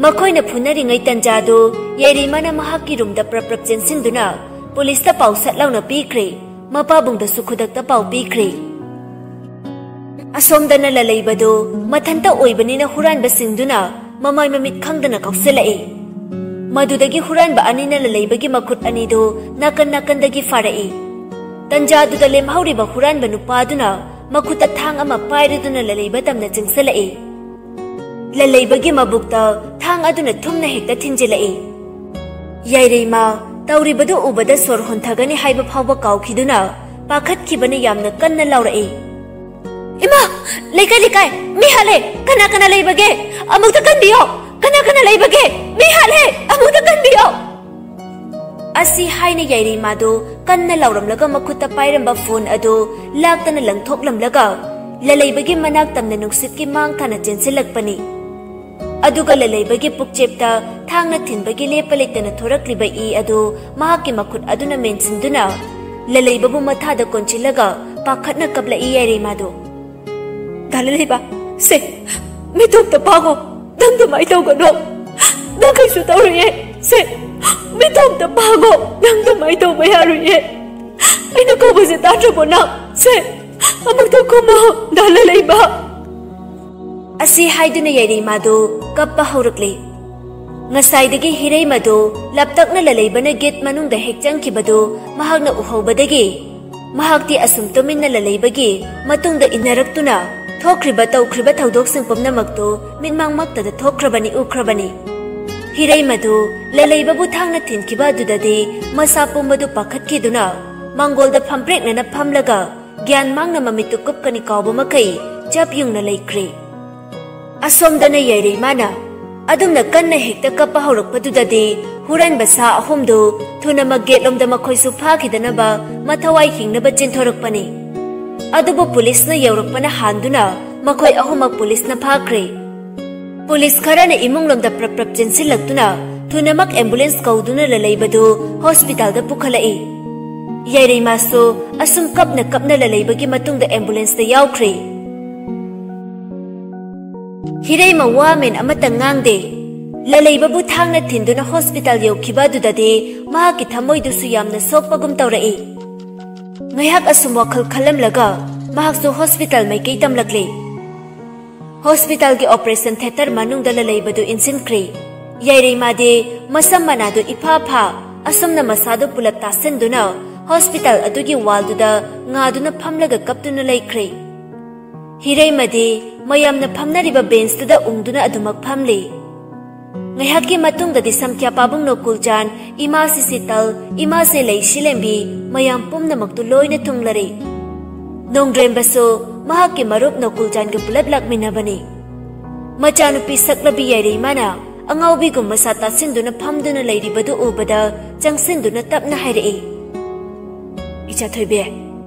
ꯃꯈꯣꯏꯅ ꯐꯨꯅꯔꯤꯉꯩ ꯇꯟꯖꯥꯗꯨ ꯌꯥꯏꯔꯤꯃꯥꯅ ꯃꯍꯥꯛꯀꯤ ꯔꯨꯝꯗ ꯄ꯭ꯔꯞ ꯄ꯭ꯔꯞ ꯆꯦꯟꯁꯤꯟꯗꯨꯅ ꯄꯨꯂꯤꯁꯇ ꯄꯥꯎ ꯁꯠ ꯂꯥꯎꯅ ꯄꯤꯈ꯭ꯔꯦ꯫ ꯃꯄꯥꯕꯨꯡꯗꯁꯨ ꯈꯨꯗꯛꯇ ꯄꯥꯎ ꯄꯤꯈ꯭ꯔꯦ꯫ ꯑꯁꯣꯝꯗꯅ ꯂꯂꯩꯕꯗꯨ ꯃꯊꯟꯇ ꯑꯣꯏꯕꯅꯤꯅ ꯍꯨꯔꯥꯟꯕꯁꯤꯡꯗꯨꯅ ꯃꯃꯥꯏ ꯃꯃꯤꯠ ꯈꯪꯗꯅ ꯀꯥꯎꯁꯤꯜꯂꯛꯏ꯫ ꯃꯗꯨꯗꯒꯤ ꯍꯨꯔꯥꯟꯕ ꯑꯅꯤꯅ ꯂꯂꯩꯕꯒꯤ ꯃꯈꯨꯠ ꯑꯅꯤꯗꯨ ꯅꯥꯀꯟ ꯅꯥꯀꯟꯗꯒꯤ ꯐꯥꯔꯛꯏ꯫ ꯇꯟꯖꯥꯗꯨꯗ ꯂꯦꯝꯍꯧꯔꯤꯕ ꯍꯨꯔꯥꯟꯕ ꯅꯨꯄꯥꯗꯨꯅ ꯃꯈꯨꯠꯇ ꯊꯥꯡ ꯑꯃ ꯄꯥꯏꯔꯗꯨꯅ ꯂꯂꯩꯕ ꯇꯝꯅ ꯆꯪꯁꯤꯜꯂꯛꯏ꯫ ꯂꯂꯩꯕꯒꯤ ꯃꯕꯨꯛꯇ ꯊꯥꯡ ꯑꯗꯨꯅ ꯊꯨꯝꯅ ꯍꯦꯛꯇ ꯊꯤꯟꯖꯤꯜꯂꯛꯏ꯫ ꯌꯥꯏꯔꯩꯃ ꯇꯧꯔꯤꯕꯗꯨ ꯎꯕꯗ ꯁꯣꯔ ꯍꯣꯟꯊꯒꯅꯤ ꯍꯥꯏꯕ ꯐꯥꯎꯕ ꯀꯥꯎꯈꯤꯗꯨꯅ ꯄꯥꯈꯠꯈꯤꯕꯅ ꯌꯥꯝꯅ ꯀꯟꯅ ꯂꯥꯎꯔꯛꯏ, "ꯏꯃꯥ! ꯂꯩꯀꯥꯏ ꯂꯩꯀꯥꯏ! ꯃꯤ ꯍꯥꯠꯂꯦ! ꯀꯅꯥ ꯀꯅꯥ ꯂꯩꯕꯒꯦ? ꯑꯃꯨꯛꯇ ꯀꯟꯕꯤꯌꯣ! ꯀꯅꯥ ꯀꯅꯥ ꯂꯩꯕꯒꯦ? ꯃꯤ ꯍꯥꯠꯂꯦ! ꯑꯃꯨꯛꯇ ꯀꯟꯕꯤꯌꯣ!" ꯑꯁꯤ ꯍꯥꯏꯅ ꯌꯥꯏꯔꯩꯃꯥꯗꯨ ꯀꯟꯅ ꯂꯥꯎꯔꯝꯂꯒ ꯃꯈꯨꯠꯇ ꯄꯥꯏꯔꯝꯕ ꯐꯣꯟ ꯑꯗꯨ ꯂꯥꯛꯇꯅ ꯂꯪꯊꯣꯛꯂꯝꯂꯒ ꯂꯂꯩꯕꯒꯤ ꯃꯅꯥꯛ ꯇꯝꯅ ꯅꯨꯡꯁꯤꯠꯀꯤ ꯃꯥꯡ ꯊꯥꯅ ꯆꯦꯟꯁꯤꯜꯂꯛꯄꯅꯤ꯫ ꯑꯗꯨꯒ ꯂꯂꯩꯕꯒꯤ ꯄꯨꯛꯆꯦꯞꯇ ꯊꯥꯡꯅ ꯊꯤꯟꯕꯒꯤ ꯂꯦꯞꯄ ꯂꯩꯇꯅ ꯊꯣꯔꯛꯂꯤꯕ ꯏ ꯑꯗꯨ ꯃꯍꯥꯛꯀꯤ ꯃꯈꯨꯠ ꯑꯗꯨꯅ ꯃꯦꯟꯁꯤꯟꯗꯨꯅ ꯂꯂꯩꯕꯕꯨ ꯃꯊꯥꯗ ꯀꯣꯟꯁꯤꯜꯂꯒ ꯄꯥꯈꯠꯅ ꯀꯞꯂꯛꯏ ꯌꯥꯏꯔꯩꯃꯥꯗꯨ꯫ "ꯗꯥ ꯂꯂꯩꯕ, ꯁꯦ, ꯃꯤꯠꯊꯣꯛꯇ ꯄꯥꯡꯉꯣ, ꯅꯪ ꯑꯗꯨꯃꯥꯏ ꯇꯧꯒꯅꯣ, ꯅꯪ ꯀꯩꯁꯨ ꯇꯧꯔꯣꯏꯌꯦ, ꯁꯦ, ꯃꯤꯠꯊꯣꯛꯇ ꯄꯥꯡꯉꯣ, ꯅꯪ ꯑꯗꯨꯃꯥꯏ ꯇꯧꯕ ꯌꯥꯔꯣꯏꯌꯦ, ꯑꯩꯅ ꯀꯧꯕꯁꯦ ꯇꯥꯗ꯭ꯔꯕꯣ ꯅꯪ? ꯁꯦ, ꯑꯃꯨꯛꯇ ꯈꯨꯝꯃꯣ, ꯗꯥ ꯂꯂꯩꯕ!" ꯑꯁꯤ ꯍꯥꯏꯗꯨꯅ ꯌꯥꯏꯔꯩꯃꯥꯗꯨ ꯀꯞꯄ ꯍꯧꯔꯛꯂꯤ꯫ ꯉꯁꯥꯏꯗꯒꯤ ꯍꯤꯔꯩꯃꯗꯨ ꯂꯞꯇꯛꯅ ꯂꯂꯩꯕꯅ ꯒꯦꯠ ꯃꯅꯨꯡꯗ ꯍꯦꯛ ꯆꯪꯈꯤꯕꯗꯨ ꯃꯍꯥꯛꯅ ꯎꯍꯧꯕꯗꯒꯤ ꯃꯍꯥꯛꯇꯤ ꯑꯁꯨꯝ ꯇꯨꯃꯤꯟꯅ ꯂꯂꯩꯕꯒꯤ ꯃꯇꯨꯡꯗ ꯏꯟꯅꯔꯛꯇꯨꯅ ꯊꯣꯛꯈ꯭ꯔꯤꯕ ꯇꯧꯈ꯭ꯔꯤꯕ ꯊꯧꯗꯣꯛꯁꯤꯡ ꯄꯨꯝꯅꯃꯛꯇꯨ ꯃꯤꯠꯃꯥꯡꯃꯛꯇꯗ ꯊꯣꯛꯈ꯭ꯔꯕꯅꯤ, ꯎꯈ꯭ꯔꯕꯅꯤ꯫ ꯍꯤꯔꯩꯃꯗꯨ ꯂꯂꯩꯕꯕꯨ ꯊꯥꯡꯅ ꯊꯤꯟꯈꯤꯕ ꯑꯗꯨꯗꯗꯤ ꯃꯁꯥ ꯄꯨꯝꯕꯗꯨ ꯄꯥꯈꯠꯈꯤꯗꯨꯅ ꯃꯥꯡꯒꯣꯜꯗ ꯐꯝꯄ꯭ꯔꯦꯛꯅꯅ ꯐꯝꯂꯒ ꯒ꯭ꯌꯥꯟ ꯃꯥꯡꯅ ꯃꯃꯤꯠꯇꯨ ꯀꯨꯞꯀꯅꯤ ꯀꯥꯎꯕ ꯃꯈꯩ ꯆꯞ ꯌꯨꯡꯅ ꯂꯩꯈ꯭ꯔꯦ꯫ ꯑꯁꯣꯝꯗꯅ ꯌꯥꯏꯔꯩꯃꯥꯅ ꯑꯗꯨꯝꯅ ꯀꯟꯅ ꯍꯦꯛꯇ ꯀꯞꯄ ꯍꯧꯔꯛꯄꯗꯨꯗꯗꯤ ꯍꯨꯔꯥꯟꯕ ꯁꯥ ꯑꯍꯨꯝꯗꯨ ꯊꯨꯅꯃꯛ ꯒꯦꯠꯂꯣꯝꯗ ꯃꯈꯣꯏꯁꯨ ꯐꯥꯈꯤꯗꯅꯕ ꯃꯊꯋꯥꯏ ꯍꯤꯡꯅꯕ ꯆꯦꯟꯊꯣꯔꯛꯄꯅꯤ꯫ ꯑꯗꯨꯕꯨ ꯄꯨꯂꯤꯁꯅ ꯌꯧꯔꯛꯄꯅ ꯍꯥꯟꯗꯨꯅ ꯃꯈꯣꯏ ꯑꯍꯨꯝꯃꯛ ꯄꯨꯂꯤꯁꯅ ꯐꯥꯈ꯭ꯔꯦ꯫ ꯄꯨꯂꯤꯁ ꯈꯔꯅ ꯏꯃꯨꯡꯂꯣꯝꯗ ꯄ꯭ꯔꯞ ꯄ꯭ꯔꯞ ꯆꯦꯟꯁꯤꯜꯂꯛꯇꯨꯅ ꯊꯨꯅꯃꯛ ꯑꯦꯝꯕꯨꯂꯦꯟꯁ ꯀꯧꯗꯨꯅ ꯂꯂꯩꯕꯗꯨ ꯍꯣꯁꯄꯤꯇꯥꯜꯗ ꯄꯨꯈꯠꯂꯛꯏ꯫ ꯌꯥꯏꯔꯩꯃꯥꯁꯨ ꯑꯁꯨꯝ ꯀꯞꯅ ꯀꯞꯅ ꯂꯂꯩꯕꯒꯤ ꯃꯇꯨꯡꯗ ꯑꯦꯝꯕꯨꯂꯦꯟꯁꯇ ꯌꯥꯎꯈ꯭ꯔꯦ꯫ ꯍꯤꯔꯩꯃ ꯋꯥ ꯃꯦꯟ ꯑꯃꯠꯇ ꯉꯥꯡꯗꯦ꯫ ꯂꯂꯩꯕꯕꯨ ꯊꯥꯡꯅ ꯊꯤꯟꯗꯨꯅ ꯍꯣꯁꯄꯤꯇꯥꯜ ꯌꯧꯈꯤꯕ ꯑꯗꯨꯗꯗꯤ ꯃꯍꯥꯛꯀꯤ ꯊꯃꯣꯏꯗꯨꯁꯨ ꯌꯥꯝꯅ ꯁꯣꯛꯄꯒꯨꯝ ꯇꯧꯔꯛꯏ꯫ ꯉꯥꯏꯍꯥꯛ ꯑꯁꯨꯝ ꯋꯥꯈꯜ ꯈꯜꯂꯝꯂꯒ ꯃꯍꯥꯛꯁꯨ ꯍꯣꯁꯄꯤꯇꯥꯜ ꯃꯥꯏꯀꯩ ꯇꯝꯂꯛꯂꯦ꯫ ꯍꯣꯁꯄꯤꯇꯥꯜꯒꯤ ꯑꯣꯄꯔꯦꯁꯟ ꯊꯦꯇꯔ ꯃꯅꯨꯡꯗ ꯂꯂꯩꯕꯗꯨ ꯏꯟꯁꯤꯟꯈ꯭ꯔꯦ꯫ ꯌꯥꯏꯔꯩꯃꯥꯗꯤ ꯃꯁꯝ ꯃꯅꯥꯗꯨ ꯏꯐꯥ ꯐꯥ, ꯑꯁꯨꯝꯅ ꯃꯁꯥꯗꯨ ꯄꯨꯂꯞ ꯇꯥꯁꯤꯟꯗꯨꯅ ꯍꯣꯁꯄꯤꯇꯥꯜ ꯑꯗꯨꯒꯤ ꯋꯥꯜꯗꯨꯗ ꯉꯥꯗꯨꯅ ꯐꯝꯂꯒ ꯀꯞꯇꯨꯅ ꯂꯩꯈ꯭ꯔꯦ꯫ ꯍꯤꯔꯩꯃꯗꯤ ꯃꯌꯥꯝꯅ ꯐꯝꯅꯔꯤꯕ ꯕꯦꯟꯁꯇꯨꯗ ꯎꯪꯗꯨꯅ ꯑꯗꯨꯃꯛ ꯐꯝꯂꯤ꯫ ꯉꯥꯏꯍꯥꯛꯀꯤ ꯃꯇꯨꯡꯗꯗꯤ ꯁꯝꯈ꯭ꯌꯥ ꯄꯥꯕꯨꯡ ꯅꯣꯀꯨꯜꯆꯥꯟ, ꯏꯃꯥꯁꯤ ꯁꯤꯇꯜ, ꯏꯃꯥꯁꯤ ꯂꯩꯁꯤꯂꯦꯝꯕꯤ, ꯃꯌꯥꯝ ꯄꯨꯝꯅꯃꯛꯇꯨ ꯂꯣꯏꯅ ꯊꯨꯡꯂꯔꯦ꯫ ꯅꯣꯡꯗ꯭ꯔꯦꯝꯕꯁꯨ ꯃꯍꯥꯛꯀꯤ ꯃꯔꯨꯞ ꯅꯣꯀꯨꯜꯆꯥꯟꯒ ꯄꯨꯂꯞ ꯂꯥꯛꯃꯤꯟꯅꯕꯅꯤ꯫ ꯃꯆꯥꯅꯨꯄꯤ ꯁꯛꯂꯕꯤ ꯌꯥꯏꯔꯩꯃꯥꯅ ꯑꯉꯥꯎꯕꯤꯒꯨꯝ ꯃꯁꯥ ꯇꯥꯁꯤꯟꯗꯨꯅ ꯐꯝꯗꯨꯅ ꯂꯩꯔꯤꯕꯗꯨ ꯎꯕꯗ ꯆꯪꯁꯤꯟꯗꯨꯅ ꯇꯞꯅ ꯍꯥꯏꯔꯛꯏ, "ꯏꯆꯥ ꯊꯣꯏꯕꯤ,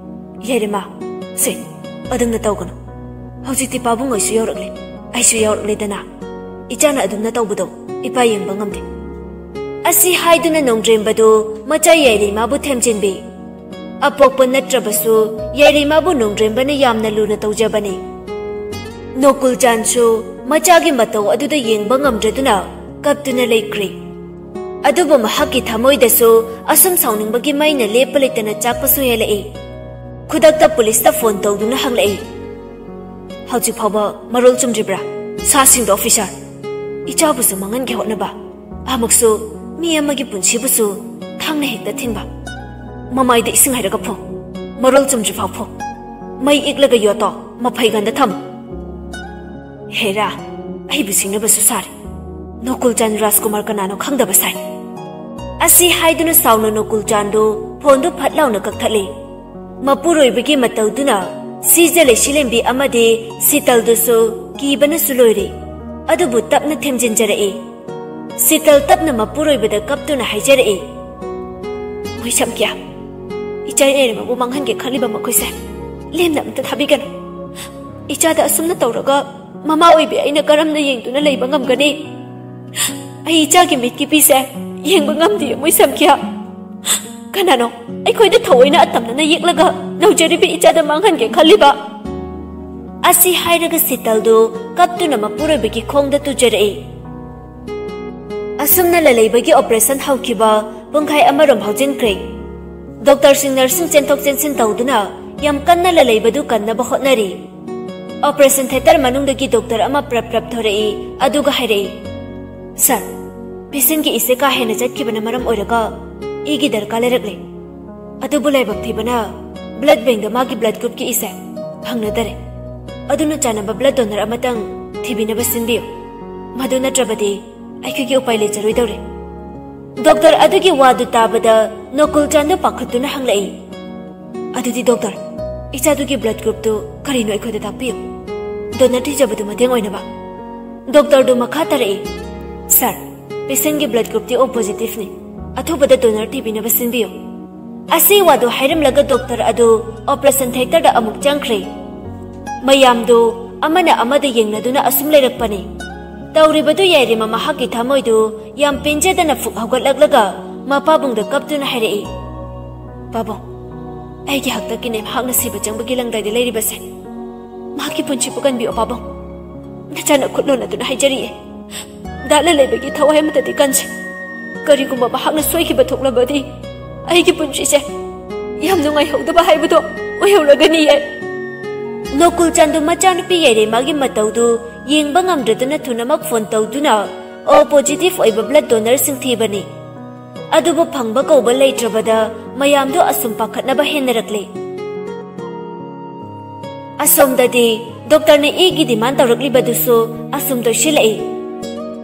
ꯌꯥꯏꯔꯩꯃꯥ, ꯁꯦ, ꯑꯗꯨꯝꯅ ꯇꯧꯒꯅꯨ꯫ ꯍꯧꯖꯤꯛꯇꯤ ꯄꯥꯕꯨꯡ ꯍꯣꯏꯁꯨ ꯌꯧꯔꯛꯂꯦ, ꯑꯩꯁꯨ ꯌꯧꯔꯛꯂꯦꯗꯅ꯫ ꯏꯆꯥꯅ ꯑꯗꯨꯝꯅ ꯇꯧꯕꯗꯣ ꯏꯄꯥ ꯌꯦꯡꯕ ꯉꯝꯗꯦ"꯫ ꯑꯁꯤ ꯍꯥꯏꯗꯨꯅ ꯅꯣꯡꯗ꯭ꯔꯦꯝꯕꯗꯨ ꯃꯆꯥ ꯌꯥꯏꯔꯩꯃꯥꯕꯨ ꯊꯦꯝꯖꯤꯟꯕꯤ꯫ ꯑꯄꯣꯛꯄ ꯅꯠꯇ꯭ꯔꯕꯁꯨ ꯌꯥꯏꯔꯩꯃꯥꯕꯨ ꯅꯣꯡꯗ꯭ꯔꯦꯝꯕꯅ ꯌꯥꯝꯅ ꯂꯨꯅ ꯇꯧꯖꯕꯅꯤ꯫ ꯅꯣꯀꯨꯜꯆꯥꯟꯁꯨ ꯃꯆꯥꯒꯤ ꯃꯇꯧ ꯑꯗꯨꯗ ꯌꯦꯡꯕ ꯉꯝꯗ꯭ꯔꯗꯨꯅ ꯀꯞꯇꯨꯅ ꯂꯩꯈ꯭ꯔꯦ꯫ ꯑꯗꯨꯕꯨ ꯃꯍꯥꯛꯀꯤ ꯊꯃꯣꯏꯗꯁꯨ ꯑꯁꯨꯝ ꯁꯥꯎꯅꯤꯡꯕꯒꯤ ꯃꯩꯅ ꯂꯦꯞꯄ ꯂꯩꯇꯅ ꯆꯥꯛꯄꯁꯨ ꯍꯦꯜꯂꯛꯏ꯫ ꯈꯨꯗꯛꯇ ꯄꯨꯂꯤꯁꯇ ꯐꯣꯟ ꯇꯧꯗꯨꯅ ꯍꯪꯂꯛꯏ, "ꯍꯧꯖꯤꯛ ꯐꯥꯎꯕ ꯃꯔꯣꯜ ꯆꯨꯝꯗ꯭ꯔꯤꯕ꯭ꯔꯥ?" "ꯁꯥꯁꯤꯡꯗꯣ ꯑꯣꯐꯤꯁꯥꯔ, ꯏꯆꯥꯕꯨꯁꯨ ꯃꯥꯡꯍꯟꯒꯦ ꯍꯣꯠꯅꯕ, ꯑꯃꯨꯛꯁꯨ ꯃꯤ ꯑꯃꯒꯤ ꯄꯨꯟꯁꯤꯕꯨꯁꯨ ꯊꯥꯡꯅ ꯍꯦꯛꯇ ꯊꯤꯟꯕ꯫ ꯃꯃꯥꯏꯗ ꯏꯁꯤꯡ ꯍꯩꯔꯒ ꯐꯨ, ꯃꯔꯣꯜ ꯆꯨꯝꯗ꯭ꯔꯤ ꯐꯥꯎ ꯐꯨ꯫ ꯃꯩ ꯏꯛꯂꯒ ꯌꯣꯠꯇꯣ ꯃꯐꯩꯒꯟꯗ ꯊꯝꯃꯨ"꯫ ꯍꯦꯔꯥ, ꯑꯩꯕꯨ ꯁꯤꯡꯅꯕꯁꯨ ꯁꯥꯔꯤ꯫ ꯅꯣꯀꯨꯜꯆꯥꯟ ꯔꯥꯖꯀꯨꯃꯥꯔ ꯀꯅꯥꯅꯣ ꯈꯪꯗꯕ ꯁꯥꯏ꯫ ꯑꯁꯤ ꯍꯥꯏꯗꯨꯅ ꯁꯥꯎꯅ ꯅꯣꯀꯨꯜꯆꯥꯟꯗꯨ ꯐꯣꯟꯗꯨ ꯐꯠ ꯂꯥꯎꯅ ꯀꯛꯊꯠꯂꯤ꯫ ꯃꯄꯨꯔꯣꯏꯕꯒꯤ ꯃꯇꯧꯗꯨꯅ ꯁꯤꯖ ꯂꯩꯁꯤꯂꯦꯝꯕꯤ ꯑꯃꯗꯤ ꯁꯤꯇꯜꯗꯨꯁꯨ ꯀꯤꯕꯅꯁꯨ ꯂꯣꯏꯔꯦ꯫ ꯑꯗꯨꯕꯨ ꯇꯞꯅ ꯊꯦꯝꯖꯤꯟꯖꯔꯛꯏ꯫ ꯁꯤꯇꯜ ꯇꯞꯅ ꯃꯄꯨꯔꯣꯏꯕꯗ ꯀꯞꯇꯨꯅ ꯍꯥꯏꯖꯔꯛꯏ, "ꯃꯣꯏꯁꯝꯀꯤꯌꯥ, ꯏꯆꯥ ꯌꯥꯏꯔꯩꯃꯥꯕꯨ ꯃꯥꯡꯍꯟꯒꯦ ꯈꯜꯂꯤꯕ ꯃꯈꯣꯏꯁꯦ ꯂꯦꯝꯅ ꯑꯝꯇ ꯊꯥꯕꯤꯒꯅꯨ꯫ ꯏꯆꯥꯗ ꯑꯁꯨꯝꯅ ꯇꯧꯔꯒ ꯃꯃꯥ ꯑꯣꯏꯕꯤ ꯑꯩꯅ ꯀꯔꯝꯅ ꯌꯦꯡꯗꯨꯅ ꯂꯩꯕ ꯉꯝꯒꯅꯤ? ꯑꯩ ꯏꯆꯥꯒꯤ ꯃꯤꯠꯀꯤ ꯄꯤꯁꯦ ꯌꯦꯡꯕ ꯉꯝꯗꯦ, ꯃꯣꯏꯁꯝꯀꯤꯌꯥ꯫ ꯀꯅꯥꯅꯣ ꯑꯩꯈꯣꯏꯗ ꯊꯑꯣꯏꯅ ꯑꯇꯝꯅꯅ ꯌꯦꯛꯂꯒ ꯂꯧꯖꯔꯤꯕ ꯏꯆꯥꯗ ꯃꯥꯡꯍꯟꯒꯦ ꯈꯜꯂꯤꯕ?" ꯑꯁꯤ ꯍꯥꯏꯔꯒ ꯁꯤꯇꯜꯗꯨ ꯀꯞꯇꯨꯅ ꯃꯄꯨꯔꯣꯏꯕꯒꯤ ꯈꯣꯡꯗ ꯇꯨꯖꯔꯛꯏ꯫ ꯑꯁꯨꯝꯅ ꯂꯂꯩꯕꯒꯤ ꯑꯣꯄꯔꯦꯁꯟ ꯍꯧꯈꯤꯕ ꯄꯨꯡꯈꯥꯏ ꯑꯃꯔꯣꯝ ꯍꯧꯖꯤꯟꯈ꯭ꯔꯦ꯫ ꯗꯣꯛꯇꯔꯁꯤꯡ, ꯅꯔꯁꯁꯤꯡ ꯆꯦꯟꯊꯣꯛ ꯆꯦꯟꯁꯤꯟ ꯇꯧꯗꯨꯅ ꯌꯥꯝ ꯀꯟꯅ ꯂꯂꯩꯕꯗꯨ ꯀꯟꯅꯕ ꯍꯣꯠꯅꯔꯤ꯫ ꯑꯣꯄꯔꯦꯁꯟ ꯊꯤꯌꯦꯇꯔ ꯃꯅꯨꯡꯗꯒꯤ ꯗꯣꯛꯇꯔ ꯑꯃ ꯄ꯭ꯔꯞ ꯄ꯭ꯔꯞ ꯊꯣꯔꯛꯏ, ꯑꯗꯨꯒ ꯍꯥꯏꯔꯛꯏ, "ꯁꯥꯔ, ꯄꯦꯁꯦꯟꯒꯤ ꯏꯁꯦ ꯀꯥ ꯍꯦꯟꯅ ꯆꯠꯈꯤꯕꯅ ꯃꯔꯝ ꯑꯣꯏꯔꯒ ꯏꯒꯤ ꯗꯔꯀꯥꯔ ꯂꯩꯔꯛꯂꯦ꯫ ꯑꯗꯨꯕꯨ ꯂꯥꯏꯕꯛ ꯊꯤꯕꯅ blood bankꯗ ꯃꯥꯒꯤ blood groupꯀꯤ ꯏꯁꯦ ꯐꯪꯅꯗꯔꯦ꯫ ꯑꯗꯨꯅ ꯆꯥꯟꯅꯕ blood donor ꯑꯃꯇꯪ ꯊꯤꯕꯤꯅꯕ ꯁꯤꯟꯕꯤꯌꯨ꯫ ꯃꯗꯨ ꯅꯠꯇ꯭ꯔꯕꯗꯤ ꯑꯩꯈꯣꯏꯒꯤ ꯎꯄꯥꯏ ꯂꯩꯖꯔꯣꯏꯗꯧꯔꯦ꯫ ꯗꯣꯛꯇꯔ ꯑꯗꯨꯒꯤ ꯋꯥꯗꯨ ꯇꯥꯕꯗ ꯅꯣꯀꯨꯜ ꯆꯥꯟꯗꯨ ꯄꯥꯈꯠꯇꯨꯅ ꯍꯪꯂꯛꯏ, "ꯑꯗꯨꯗꯤ ꯗꯣꯛꯇꯔ, ꯏꯆꯥꯗꯨꯒꯤ blood groupꯇꯨ ꯀꯔꯤꯅꯣ ꯑꯩꯈꯣꯏꯗ ꯇꯥꯛꯄꯤꯌꯨ꯫ Donor ꯊꯤꯖꯕꯗꯨ ꯃꯇꯦꯡ ꯑꯣꯏꯅꯕ꯫" ꯗꯣꯛꯇꯔꯗꯨ ꯃꯈꯥ ꯇꯥꯔꯛꯏ, "Sir, patientꯀꯤ blood groupꯇꯤ O positiveꯅꯤ꯫ ꯑꯊꯨꯕꯗ donor ꯊꯤꯕꯤꯅꯕ ꯁꯤꯟꯕꯤꯌꯨ꯫" ꯑꯁꯤ ꯋꯥꯗꯨ ꯍꯥꯏꯔꯝꯂꯒ ꯗꯣꯛꯇꯔ ꯑꯗꯨ operation theatreꯗ ꯑꯃꯨꯛ ꯆꯪꯈ꯭ꯔꯦ꯫ ꯃꯌꯥꯝꯗꯨ ꯑꯃꯅ ꯑꯃꯗ ꯌꯦꯡꯅꯗꯨꯅ ꯑꯁꯨꯝ ꯂꯩꯔꯛꯄꯅꯤ꯫ ꯇꯧꯔꯤꯕꯗꯨ ꯌꯥꯏꯔꯦꯝꯃ ꯃꯍꯥꯛꯀꯤ ꯊꯃꯣꯏꯗꯨ ꯌꯥꯝ ꯄꯦꯟꯖꯗꯅ ꯐꯨꯛ ꯍꯧꯒꯠꯂꯛꯂꯒ ꯃꯄꯥꯕꯨꯡꯗ ꯀꯞꯇꯨꯅ ꯍꯥꯏꯔꯛꯏ, "ꯄꯥꯕꯨꯡ, ꯑꯩꯒꯤ ꯍꯥꯛꯇꯛꯀꯤꯅꯦ ꯃꯍꯥꯛꯅ ꯁꯤꯕ ꯆꯪꯕꯒꯤ ꯂꯪꯗꯥꯏꯗ ꯂꯩꯔꯤꯕꯁꯦ꯫ ꯃꯍꯥꯛꯀꯤ ꯄꯨꯟꯁꯤꯕꯨ ꯀꯟꯕꯤꯌꯣ ꯄꯥꯕꯨꯡ꯫ ꯅꯆꯥꯅ ꯈꯨꯠ ꯂꯣꯟꯅꯗꯨꯅ ꯍꯥꯏꯖꯔꯤꯑꯦ꯫ ꯗꯥ ꯂꯂꯩꯕꯒꯤ ꯊꯋꯥꯏ ꯑꯃꯠꯇꯗꯤ ꯀꯟꯁꯦ꯫ ꯀꯔꯤꯒꯨꯝꯕ ꯃꯍꯥꯛꯅ ꯁꯣꯏꯈꯤꯕ ꯊꯣꯛꯂꯕꯗꯤ ꯑꯩꯒꯤ ꯄꯨꯟꯁꯤꯁꯦ ꯌꯥꯝ ꯅꯨꯡꯉꯥꯏꯍꯧꯗꯕ ꯍꯥꯏꯕꯗꯣ ꯑꯣꯏꯍꯧꯔꯒꯅꯤꯌꯦ꯫" ꯅꯣꯀꯨꯜ ꯆꯥꯟꯗꯨ ꯃꯆꯥꯅꯨꯄꯤ ꯌꯥꯏꯔꯦꯝꯃꯒꯤ ꯃꯇꯧꯗꯨ ꯌꯦꯡꯕ ꯉꯝꯗ꯭ꯔꯗꯨꯅ ꯊꯨꯅꯃꯛ phone ꯇꯧꯗꯨꯅ O positive ꯑꯣꯏꯕ blood donorꯁꯤꯡ ꯊꯤꯕꯅꯤ꯫ ꯑꯗꯨꯕꯨ ꯐꯪꯕ ꯀꯧꯕ ꯂꯩꯇ꯭ꯔꯕꯗ ꯃꯌꯥꯝꯗꯨ ꯑꯁꯨꯝ ꯄꯥꯈꯠꯅꯕ ꯍꯦꯟꯅꯔꯛꯂꯦ꯫ ꯑꯁꯣꯝꯗꯗꯤ ꯗꯣꯛꯇꯔꯅ ꯏꯒꯤ demand ꯇꯧꯔꯛꯂꯤꯕꯗꯨꯁꯨ ꯑꯁꯨꯝ ꯇꯣꯏꯁꯤꯜꯂꯛꯏ꯫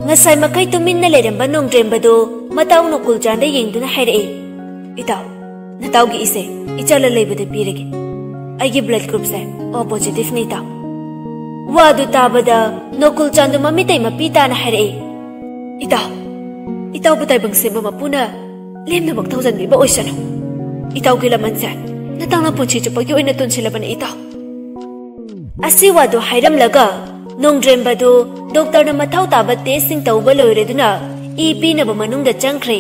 ꯉꯁꯥꯏ ꯃꯈꯩ ꯇꯨꯃꯤꯟꯅ ꯂꯩꯔꯝꯕ ꯅꯣꯡꯗ꯭ꯔꯦꯝꯕꯗꯨ ꯃꯇꯥꯎ ꯅꯣꯀꯨꯜ ꯆꯥꯟꯗ ꯌꯦꯡꯗꯨꯅ ꯍꯥꯏꯔꯛꯏ, "ꯏꯇꯥꯎ, ꯅꯇꯥꯎꯒꯤ ꯏꯁꯦ ꯏꯆꯥ ꯂꯂꯩꯕꯗ ꯄꯤꯔꯒꯦ꯫ ꯑꯩꯒꯤ blood groupꯁꯦ O positiveꯅꯤ ꯏꯇꯥꯎ꯫" ꯋꯥꯗꯨ ꯇꯥꯕꯗ ꯅꯣꯀꯨꯜ ꯆꯥꯟꯗꯨ ꯃꯃꯤꯇꯩ ꯃꯄꯤ ꯇꯥꯅ ꯍꯥꯏꯔꯛꯏ, "ꯏꯇꯥꯎ, ꯏꯇꯥꯎꯕꯨ ꯇꯥꯏꯕꯪ ꯁꯦꯝꯕ ꯃꯄꯨꯅ ꯂꯦꯝꯅꯃꯛ ꯊꯧꯖꯟꯕꯤꯕ ꯑꯣꯏꯁꯅꯨ꯫ ꯏꯇꯥꯎꯒꯤ ꯂꯃꯟꯁꯦ ꯅꯇꯥꯎꯅ ꯄꯨꯟꯁꯤ ꯆꯨꯞꯄꯒꯤ ꯑꯣꯏꯅ ꯇꯣꯟꯁꯤꯜꯂꯕꯅꯤ ꯏꯇꯥꯎ꯫" ꯑꯁꯤ ꯋꯥꯗꯨ ꯍꯥꯏꯔꯝꯂꯒ ꯅꯣꯡꯗ꯭ꯔꯦꯝꯕꯗꯨ ꯗꯣꯛꯇꯔꯅ ꯃꯊꯧ ꯇꯥꯕ testꯁꯤꯡ ꯇꯧꯕ ꯂꯣꯏꯔꯗꯨꯅ ꯏ ꯄꯤꯅꯕ ꯃꯅꯨꯡꯗ ꯆꯪꯈ꯭ꯔꯦ꯫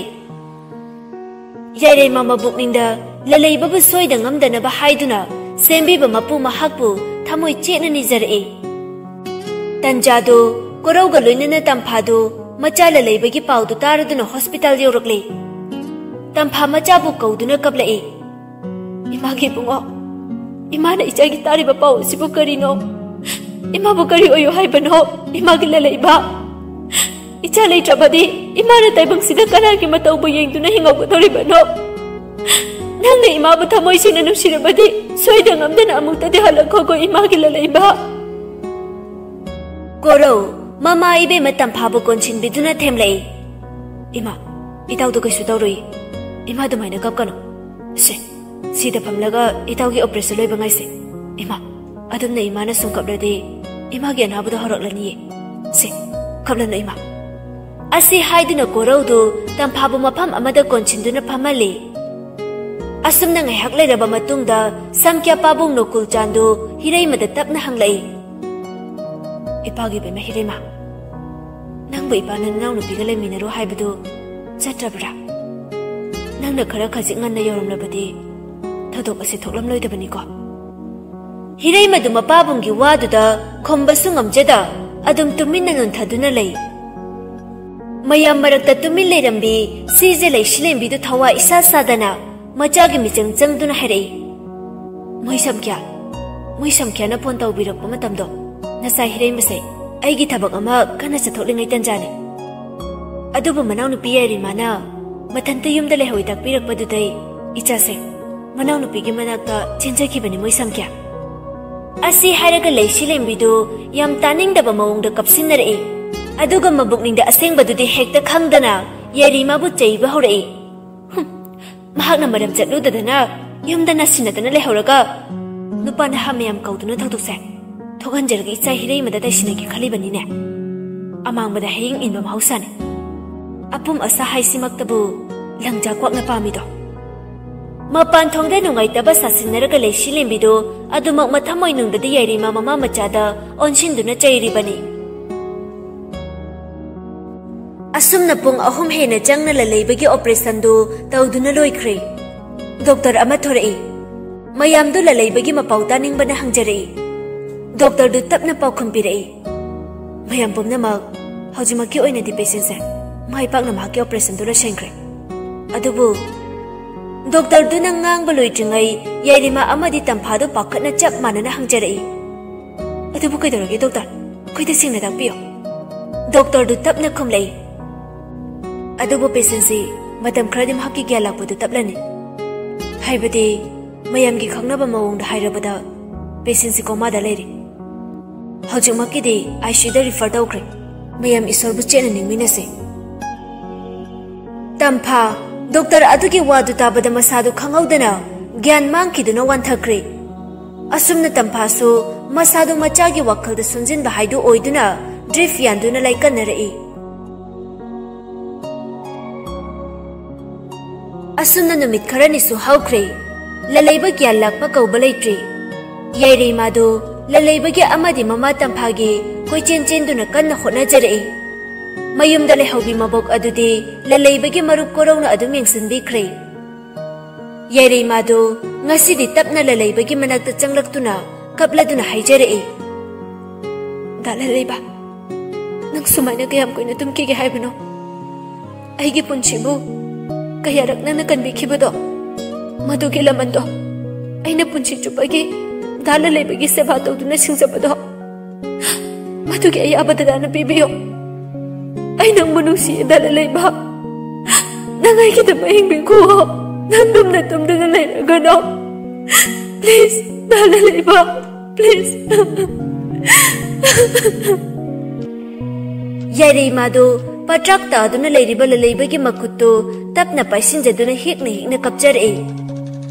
ꯌꯥꯏꯔꯦꯝꯃ ꯃꯕꯨꯛꯅꯤꯡꯗ ꯂꯂꯩꯕꯕꯨ ꯁꯣꯏꯗ ꯉꯝꯗꯅꯕ ꯍꯥꯏꯗꯨꯅ ꯁꯦꯝꯕꯤꯕ ꯃꯄꯨ ꯃꯍꯥꯛꯄꯨ ꯊꯃꯣꯏ ꯆꯦꯠꯅ ꯅꯤꯖꯔꯛꯏ꯫ ꯇꯟꯖꯥꯗꯨ ꯀꯣꯔꯧꯒ ꯂꯣꯏꯅꯅ ꯇꯝꯐꯥꯗꯨ ꯃꯆꯥ ꯂꯂꯩꯕꯒꯤ ꯄꯥꯎꯗꯨ ꯇꯥꯔꯗꯨꯅ hospital ꯌꯧꯔꯛꯂꯦ꯫ ꯇꯝꯐꯥ ꯃꯆꯥꯕꯨ ꯀꯧꯗꯨꯅ ꯀꯞꯂꯛꯏ꯫ "ꯏꯃꯥꯒꯤ ꯏꯕꯨꯡꯉꯣ, ꯏꯃꯥꯅ ꯏꯆꯥꯒꯤ ꯇꯥꯔꯤꯕ ꯄꯥꯎ ꯑꯁꯤꯕꯨ ꯀꯔꯤꯅꯣ? ꯏꯃꯥꯕꯨ ꯀꯔꯤ ꯑꯣꯏꯌꯨ ꯍꯥꯏꯕꯅꯣ? ꯏꯃꯥꯒꯤ ꯂꯂꯩꯕ, ꯏꯆꯥ ꯂꯩꯇ꯭ꯔꯕꯗꯤ ꯏꯃꯥꯅ ꯇꯥꯏꯕꯪꯁꯤꯗ ꯀꯅꯥꯒꯤ ꯃꯇꯧꯕꯨ ꯌꯦꯡꯗꯨꯅ ꯍꯤꯡꯍꯧꯒꯗꯧꯔꯤꯕꯅꯣ?" ꯅꯪꯅ ꯏꯃꯥꯕꯨ ꯊꯃꯣꯏ ꯁꯦꯡꯅ ꯅꯨꯡꯁꯤꯔꯕꯗꯤ ꯁꯣꯏꯗ ꯉꯝꯗꯅ ꯑꯃꯨꯛꯇꯗꯤ ꯍꯜꯂꯛꯈꯣꯀꯣ, ꯏꯃꯥꯒꯤ ꯂꯂꯩꯕ꯫ ꯀꯣꯔꯧ, ꯃꯃꯥ ꯏꯕꯦꯝꯃ ꯇꯝꯐꯥꯕꯨ ꯀꯣꯟꯁꯤꯟꯕꯤꯗꯨꯅ ꯊꯦꯝꯂꯛꯏ꯫ ꯏꯃꯥ, ꯏꯇꯥꯎꯗꯣ ꯀꯩꯁꯨ ꯇꯧꯔꯣꯏ꯫ ꯏꯃꯥ ꯑꯗꯨꯃꯥꯏꯅ ꯀꯞꯀꯅꯨ꯫ ꯁꯦ, ꯁꯤꯗ ꯐꯝꯂꯒ ꯏꯇꯥꯎꯒꯤ operation ꯂꯣꯏꯕ ꯉꯥꯏꯁꯦ꯫ ꯏꯃꯥ, ꯑꯗꯨꯝꯅ ꯏꯃꯥꯅ ꯁꯨꯝ ꯀꯞꯂꯗꯤ ꯏꯃꯥꯒꯤ ꯑꯅꯥꯕꯗꯣ ꯍꯧꯔꯛꯂꯅꯤꯌꯦ꯫ ꯁꯦ, ꯀꯞꯂꯅꯨ ꯏꯃꯥ꯫ ꯑꯁꯤ ꯍꯥꯏꯗꯨꯅ ꯀꯣꯔꯧꯗꯨ ꯇꯝꯐꯥꯕꯨ ꯃꯐꯝ ꯑꯃꯗ ꯀꯣꯟꯁꯤꯟꯗꯨꯅ ꯐꯝꯍꯜꯂꯤ꯫ ꯑꯁꯨꯝꯅ ꯉꯥꯏꯍꯥꯛ ꯂꯩꯔꯕ ꯃꯇꯨꯡꯗ ꯁꯝꯀ꯭ꯌꯥ ꯄꯥꯕꯨꯡ ꯅꯣꯀꯨꯜ ꯆꯥꯟꯗꯨ ꯍꯤꯔꯩꯃꯗ ꯇꯞꯅ ꯍꯪꯂꯛꯏ꯫ ꯏꯄꯥꯒꯤ ꯏꯕꯦꯝꯃ ꯍꯤꯔꯩꯃ, ꯅꯪꯕꯨ ꯏꯄꯥꯅ ꯅꯅꯥꯎꯅꯨꯄꯤꯒ ꯂꯩꯃꯤꯟꯅꯔꯨ ꯍꯥꯏꯕꯗꯨ ꯆꯠꯇ꯭ꯔꯕ꯭ꯔꯥ? ꯅꯪꯅ ꯈꯔ ꯈꯖꯤꯛ ꯉꯟꯅ ꯌꯧꯔꯝꯂꯕꯗꯤ ꯊꯧꯗꯣꯛ ꯑꯁꯤ ꯊꯣꯛꯂꯝꯂꯣꯏꯗꯕꯅꯤꯀꯣ꯫ ꯍꯤꯔꯩꯃꯗꯨ ꯃꯄꯥꯕꯨꯡꯒꯤ ꯋꯥꯗꯨꯗ ꯈꯨꯝꯕꯁꯨ ꯉꯝꯖꯗ ꯑꯗꯨꯝ ꯇꯨꯃꯤꯟꯅ ꯅꯣꯟꯊꯗꯨꯅ ꯂꯩ꯫ ꯃꯌꯥꯝ ꯃꯔꯛꯇ ꯇꯨꯃꯤꯟ ꯂꯩꯔꯝꯕꯤ ꯁꯤꯖꯦ ꯂꯩꯁꯤꯂꯦꯝꯕꯤꯗꯨ ꯊꯋꯥ ꯏꯁꯥ ꯁꯥꯗꯅ ꯃꯆꯥꯒꯤ ꯃꯤꯆꯪ ꯆꯪꯗꯨꯅ ꯍꯥꯏꯔꯛꯏ, "ꯃꯣꯏ ꯁꯝꯈ꯭ꯌꯥ, ꯃꯣꯏ ꯁꯝꯈ꯭ꯌꯥꯅ ꯐꯣꯟ ꯇꯧꯕꯤꯔꯛꯄ ꯃꯇꯝꯗꯣ ꯅꯆꯥ ꯍꯤꯔꯩꯃꯁꯦ ꯑꯩꯒꯤ ꯊꯕꯛ ꯑꯃ ꯀꯟꯅ ꯆꯠꯊꯣꯛꯂꯤꯉꯩ ꯇꯟꯖꯥꯅꯤ꯫ ꯑꯗꯨꯕꯨ ꯃꯅꯥꯎꯅꯨꯄꯤ ꯌꯥꯏꯔꯤꯃꯥꯅ ꯃꯊꯟꯇ ꯌꯨꯝꯗ ꯂꯩꯍꯧꯏ ꯇꯥꯛꯄꯤꯔꯛꯄꯗꯨꯗꯩ ꯏꯆꯥꯁꯦ ꯃꯅꯥꯎꯅꯨꯄꯤꯒꯤ ꯃꯅꯥꯛꯇ ꯆꯦꯟꯖꯈꯤꯕꯅꯤ ꯃꯣꯏ ꯁꯝꯈ꯭ꯌꯥ꯫" ꯑꯁꯤ ꯍꯥꯏꯔꯒ ꯂꯩꯁꯤꯂꯦꯝꯕꯤꯗꯨ ꯌꯥꯝ ꯇꯥꯅꯤꯡꯗꯕ ꯃꯑꯣꯡꯗ ꯀꯞꯁꯤꯟꯅꯔꯛꯏ꯫ ꯑꯗꯨꯒ ꯃꯕꯨꯛꯅꯤꯡꯗ ꯑꯁꯦꯡꯕꯗꯨꯗꯤ ꯍꯦꯛꯇ ꯈꯪꯗꯅ ꯌꯥꯏꯔꯤꯃꯥꯕꯨ ꯆꯩꯕ ꯍꯧꯔꯛꯏ꯫ "ꯍꯨꯝ, ꯃꯍꯥꯛꯅ ꯃꯔꯝ ꯆꯠꯂꯨꯗꯗꯅ ꯌꯨꯝꯗ ꯅꯥꯁꯤꯟꯅꯗꯅ ꯂꯩꯍꯧꯔꯒ ꯅꯨꯄꯥ ꯅꯍꯥ ꯃꯌꯥꯝ ꯀꯧꯗꯨꯅ ꯊꯧꯗꯣꯛꯁꯦ ꯊꯣꯛꯍꯟꯖꯔꯒ ꯏꯆꯥ ꯍꯤꯔꯩꯃꯗ ꯇꯩꯁꯤꯟꯅꯒꯦ ꯈꯜꯂꯤꯕꯅꯤꯅꯦ꯫ ꯑꯃꯥꯡꯕꯗ ꯍꯌꯦꯡ ꯏꯟꯕ ꯃꯍꯧꯁꯥꯅꯤ꯫ ꯑꯄꯨꯝ ꯑꯁꯥ ꯍꯥꯏꯁꯤꯃꯛꯇꯕꯨ ꯂꯪꯖꯥ ꯀ꯭ꯋꯥꯛꯅ ꯄꯥꯝꯃꯤꯗꯣ꯫" ꯃꯄꯥꯟ ꯊꯣꯡꯗ ꯅꯨꯡꯉꯥꯏꯇꯕ ꯁꯥꯁꯤꯟꯅꯔꯒ ꯂꯩꯁꯤꯂꯦꯝꯕꯤꯗꯣ ꯑꯗꯨꯃꯛ ꯃꯊꯃꯣꯏ ꯅꯨꯡꯗꯗꯤ ꯌꯥꯏꯔꯤꯃꯥ ꯃꯃꯥ ꯃꯆꯥꯗ ꯑꯣꯟꯁꯤꯟꯗꯨꯅ ꯆꯩꯔꯤꯕꯅꯤ꯫ ꯑꯁꯨꯝꯅ ꯄꯨꯡ ꯑꯍꯨꯝ ꯍꯦꯟꯅ ꯆꯪꯅ ꯂꯂꯩꯕꯒꯤ operationꯗꯨ ꯇꯧꯗꯨꯅ ꯂꯣꯏꯈ꯭ꯔꯦ꯫ ꯗꯣꯛꯇꯔ ꯑꯃ ꯊꯣꯔꯛꯏ꯫ ꯃꯌꯥꯝꯗꯨ ꯂꯂꯩꯕꯒꯤ ꯃꯄꯥꯎ ꯇꯥꯅꯤꯡꯕꯅ ꯍꯪꯖꯔꯛꯏ꯫ ꯗꯣꯛꯇꯔꯗꯨ ꯇꯞꯅ ꯄꯥꯎꯈꯨꯝ ꯄꯤꯔꯛꯏ, "ꯃꯌꯥꯝ ꯄꯨꯝꯅꯃꯛ ꯍꯧꯖꯤꯛꯃꯛꯀꯤ ꯑꯣꯏꯅꯗꯤ patientꯁꯦ ꯃꯥꯏ ꯄꯥꯛꯅ ꯃꯍꯥꯛꯀꯤ operationꯗꯨ ꯂꯣꯏꯁꯤꯟꯈ꯭ꯔꯦ꯫ ꯑꯗꯨꯕꯨ," ꯗꯣꯛꯇꯔꯗꯨꯅ ꯉꯥꯡꯕ ꯂꯣꯏꯗ꯭ꯔꯤꯉꯩ ꯌꯥꯏꯔꯤꯃꯥ ꯑꯃꯗꯤ ꯇꯝꯐꯥꯗꯨ ꯄꯥꯈꯠꯅ ꯆꯞ ꯃꯥꯟꯅꯅ ꯍꯪꯖꯔꯛꯏ, "ꯑꯗꯨꯕꯨ ꯀꯩꯗꯧꯔꯒꯦ ꯗꯣꯛꯇꯔ? ꯑꯩꯈꯣꯏꯗ ꯁꯦꯡꯅ ꯇꯥꯛꯄꯤꯌꯨ꯫" ꯗꯣꯛꯇꯔꯗꯨ ꯇꯞꯅ ꯈꯨꯝꯂꯛꯏ, "ꯑꯗꯨꯕꯨ patientꯁꯤ ꯃꯇꯝ ꯈꯔꯗꯤ ꯃꯍꯥꯛꯀꯤ ꯒ꯭ꯌꯥꯟ ꯂꯥꯛꯄꯗꯨ ꯇꯞꯂꯅꯤ꯫ ꯍꯥꯏꯕꯗꯤ, ꯃꯌꯥꯝꯒꯤ ꯈꯪꯅꯕ ꯃꯑꯣꯡꯗ ꯍꯥꯏꯔꯕꯗ, ꯄꯦꯁꯦꯟꯁꯤ ꯀꯣꯃꯥꯗ ꯂꯩꯔꯤ꯫ ꯍꯧꯖꯤꯛꯃꯛꯀꯤꯗꯤ ꯑꯥꯏ ꯁꯤ ꯌꯨꯗ ꯔꯤꯐꯔ ꯇꯧꯈ꯭ꯔꯦ꯫ ꯃꯌꯥꯝ ꯏꯁꯣꯔꯕꯨ ꯆꯦꯠꯅ ꯅꯤꯡꯃꯤꯟꯅꯁꯤ꯫ ꯇꯝꯐꯥ, ꯗꯣꯛꯇꯔ ꯑꯗꯨꯒꯤ ꯋꯥꯗꯨ ꯇꯥꯕꯗ ꯃꯁꯥꯗꯨ ꯈꯪꯍꯧꯗꯅ ꯒ꯭ꯌꯥꯟ ꯃꯥꯡꯈꯤꯗꯨꯅ ꯋꯥꯟꯊꯈ꯭ꯔꯦ꯫ ꯑꯁꯨꯝꯅ ꯇꯝꯐꯥꯁꯨ ꯃꯁꯥꯗꯨ ꯃꯆꯥꯒꯤ ꯋꯥꯈꯜꯗ ꯁꯣꯟꯖꯤꯟꯕ ꯍꯥꯏꯗꯨ ꯑꯣꯏꯗꯨꯅ ꯗ꯭ꯔꯤꯐ ꯌꯥꯟꯗꯨꯅ ꯂꯩꯀꯠꯅꯔꯛꯏ꯫ ꯑꯁꯨꯝꯅ ꯅꯨꯃꯤꯠ ꯈꯔꯅꯤꯁꯨ ꯍꯧꯈ꯭ꯔꯦ꯫ ꯂꯂꯩꯕ ꯒ꯭ꯌꯥꯟ ꯂꯥꯛꯄ ꯀꯧꯕ ꯂꯩꯇ꯭ꯔꯤ꯫ ꯌꯥꯏꯔꯩꯃꯥꯗꯨ ꯂꯂꯩꯕꯒꯤ ꯑꯃꯗꯤ ꯃꯃꯥ ꯇꯝꯐꯥꯒꯤ ꯀꯣꯏꯆꯦꯟ ꯆꯦꯟꯗꯨꯅ ꯀꯟꯅ ꯍꯣꯠꯅꯖꯔꯛꯏ꯫ ꯃꯌꯨꯝꯗ ꯂꯩꯍꯧꯕꯤ ꯃꯕꯣꯛ ꯑꯗꯨꯗꯤ ꯂꯂꯩꯕꯒꯤ ꯃꯔꯨꯞ ꯀꯣꯔꯧꯅ ꯑꯗꯨꯝ ꯌꯦꯡꯁꯤꯟꯕꯤꯈ꯭ꯔꯦ꯫ ꯌꯥꯏꯔꯩꯃꯥꯗꯨ ꯉꯁꯤꯗꯤ ꯇꯞꯅ ꯂꯂꯩꯕꯒꯤ ꯃꯅꯥꯛꯇ ꯆꯪꯂꯛꯇꯨꯅ ꯀꯞꯂꯗꯨꯅ ꯍꯥꯏꯖꯔꯛꯏ, "ꯗꯥ ꯂꯂꯩꯕ, ꯅꯪ ꯁꯨꯃꯥꯏꯅ ꯀꯌꯥꯝ ꯀꯨꯏꯅ ꯇꯨꯝꯈꯤꯒꯦ ꯍꯥꯏꯕꯅꯣ? ꯑꯩꯒꯤ ꯄꯨꯟꯁꯤꯕꯨ ꯀꯌꯥꯔꯛ ꯅꯪꯅ ꯀꯟꯕꯤꯈꯤꯕꯗꯣ, ꯃꯗꯨꯒꯤ ꯂꯃꯟꯗꯣ ꯑꯩꯅ ꯄꯨꯟꯁꯤ ꯆꯨꯞꯄꯒꯤ ꯗꯥ ꯂꯂꯩꯕꯒꯤ ꯁꯦꯕꯥ ꯇꯧꯗꯨꯅ ꯁꯤꯡꯖꯕꯗꯣ, ꯃꯗꯨꯒꯤ ꯑꯌꯥꯕ ꯗꯗꯥꯅ ꯄꯤꯕꯤꯌꯨ꯫ ꯑꯩ ꯅꯪꯕꯨ ꯅꯨꯡꯁꯤꯌꯦ, ꯗꯥ ꯂꯂꯩꯕ꯫ ꯅꯪ ꯑꯩꯒꯤꯗꯃꯛ ꯍꯤꯡꯕꯤꯈꯣ꯫ ꯅꯪ ꯇꯨꯝꯅ ꯇꯨꯝꯗꯅ ꯂꯩꯔꯒꯅꯣ꯫ Please, the ꯂꯂꯩꯕ, please." ꯌꯥꯏꯔꯩꯃꯥꯗꯨ ꯄꯇ꯭ꯔꯥꯛ ꯇꯥꯗꯨꯅ ꯂꯩꯔꯤꯕ ꯂꯂꯩꯕꯒꯤ ꯃꯈꯨꯠꯇꯨ ꯇꯞꯅ ꯄꯥꯏꯁꯤꯟꯖꯗꯨꯅ ꯍꯤꯛꯅ ꯍꯤꯛꯅ ꯀꯞꯆꯔꯛꯏ꯫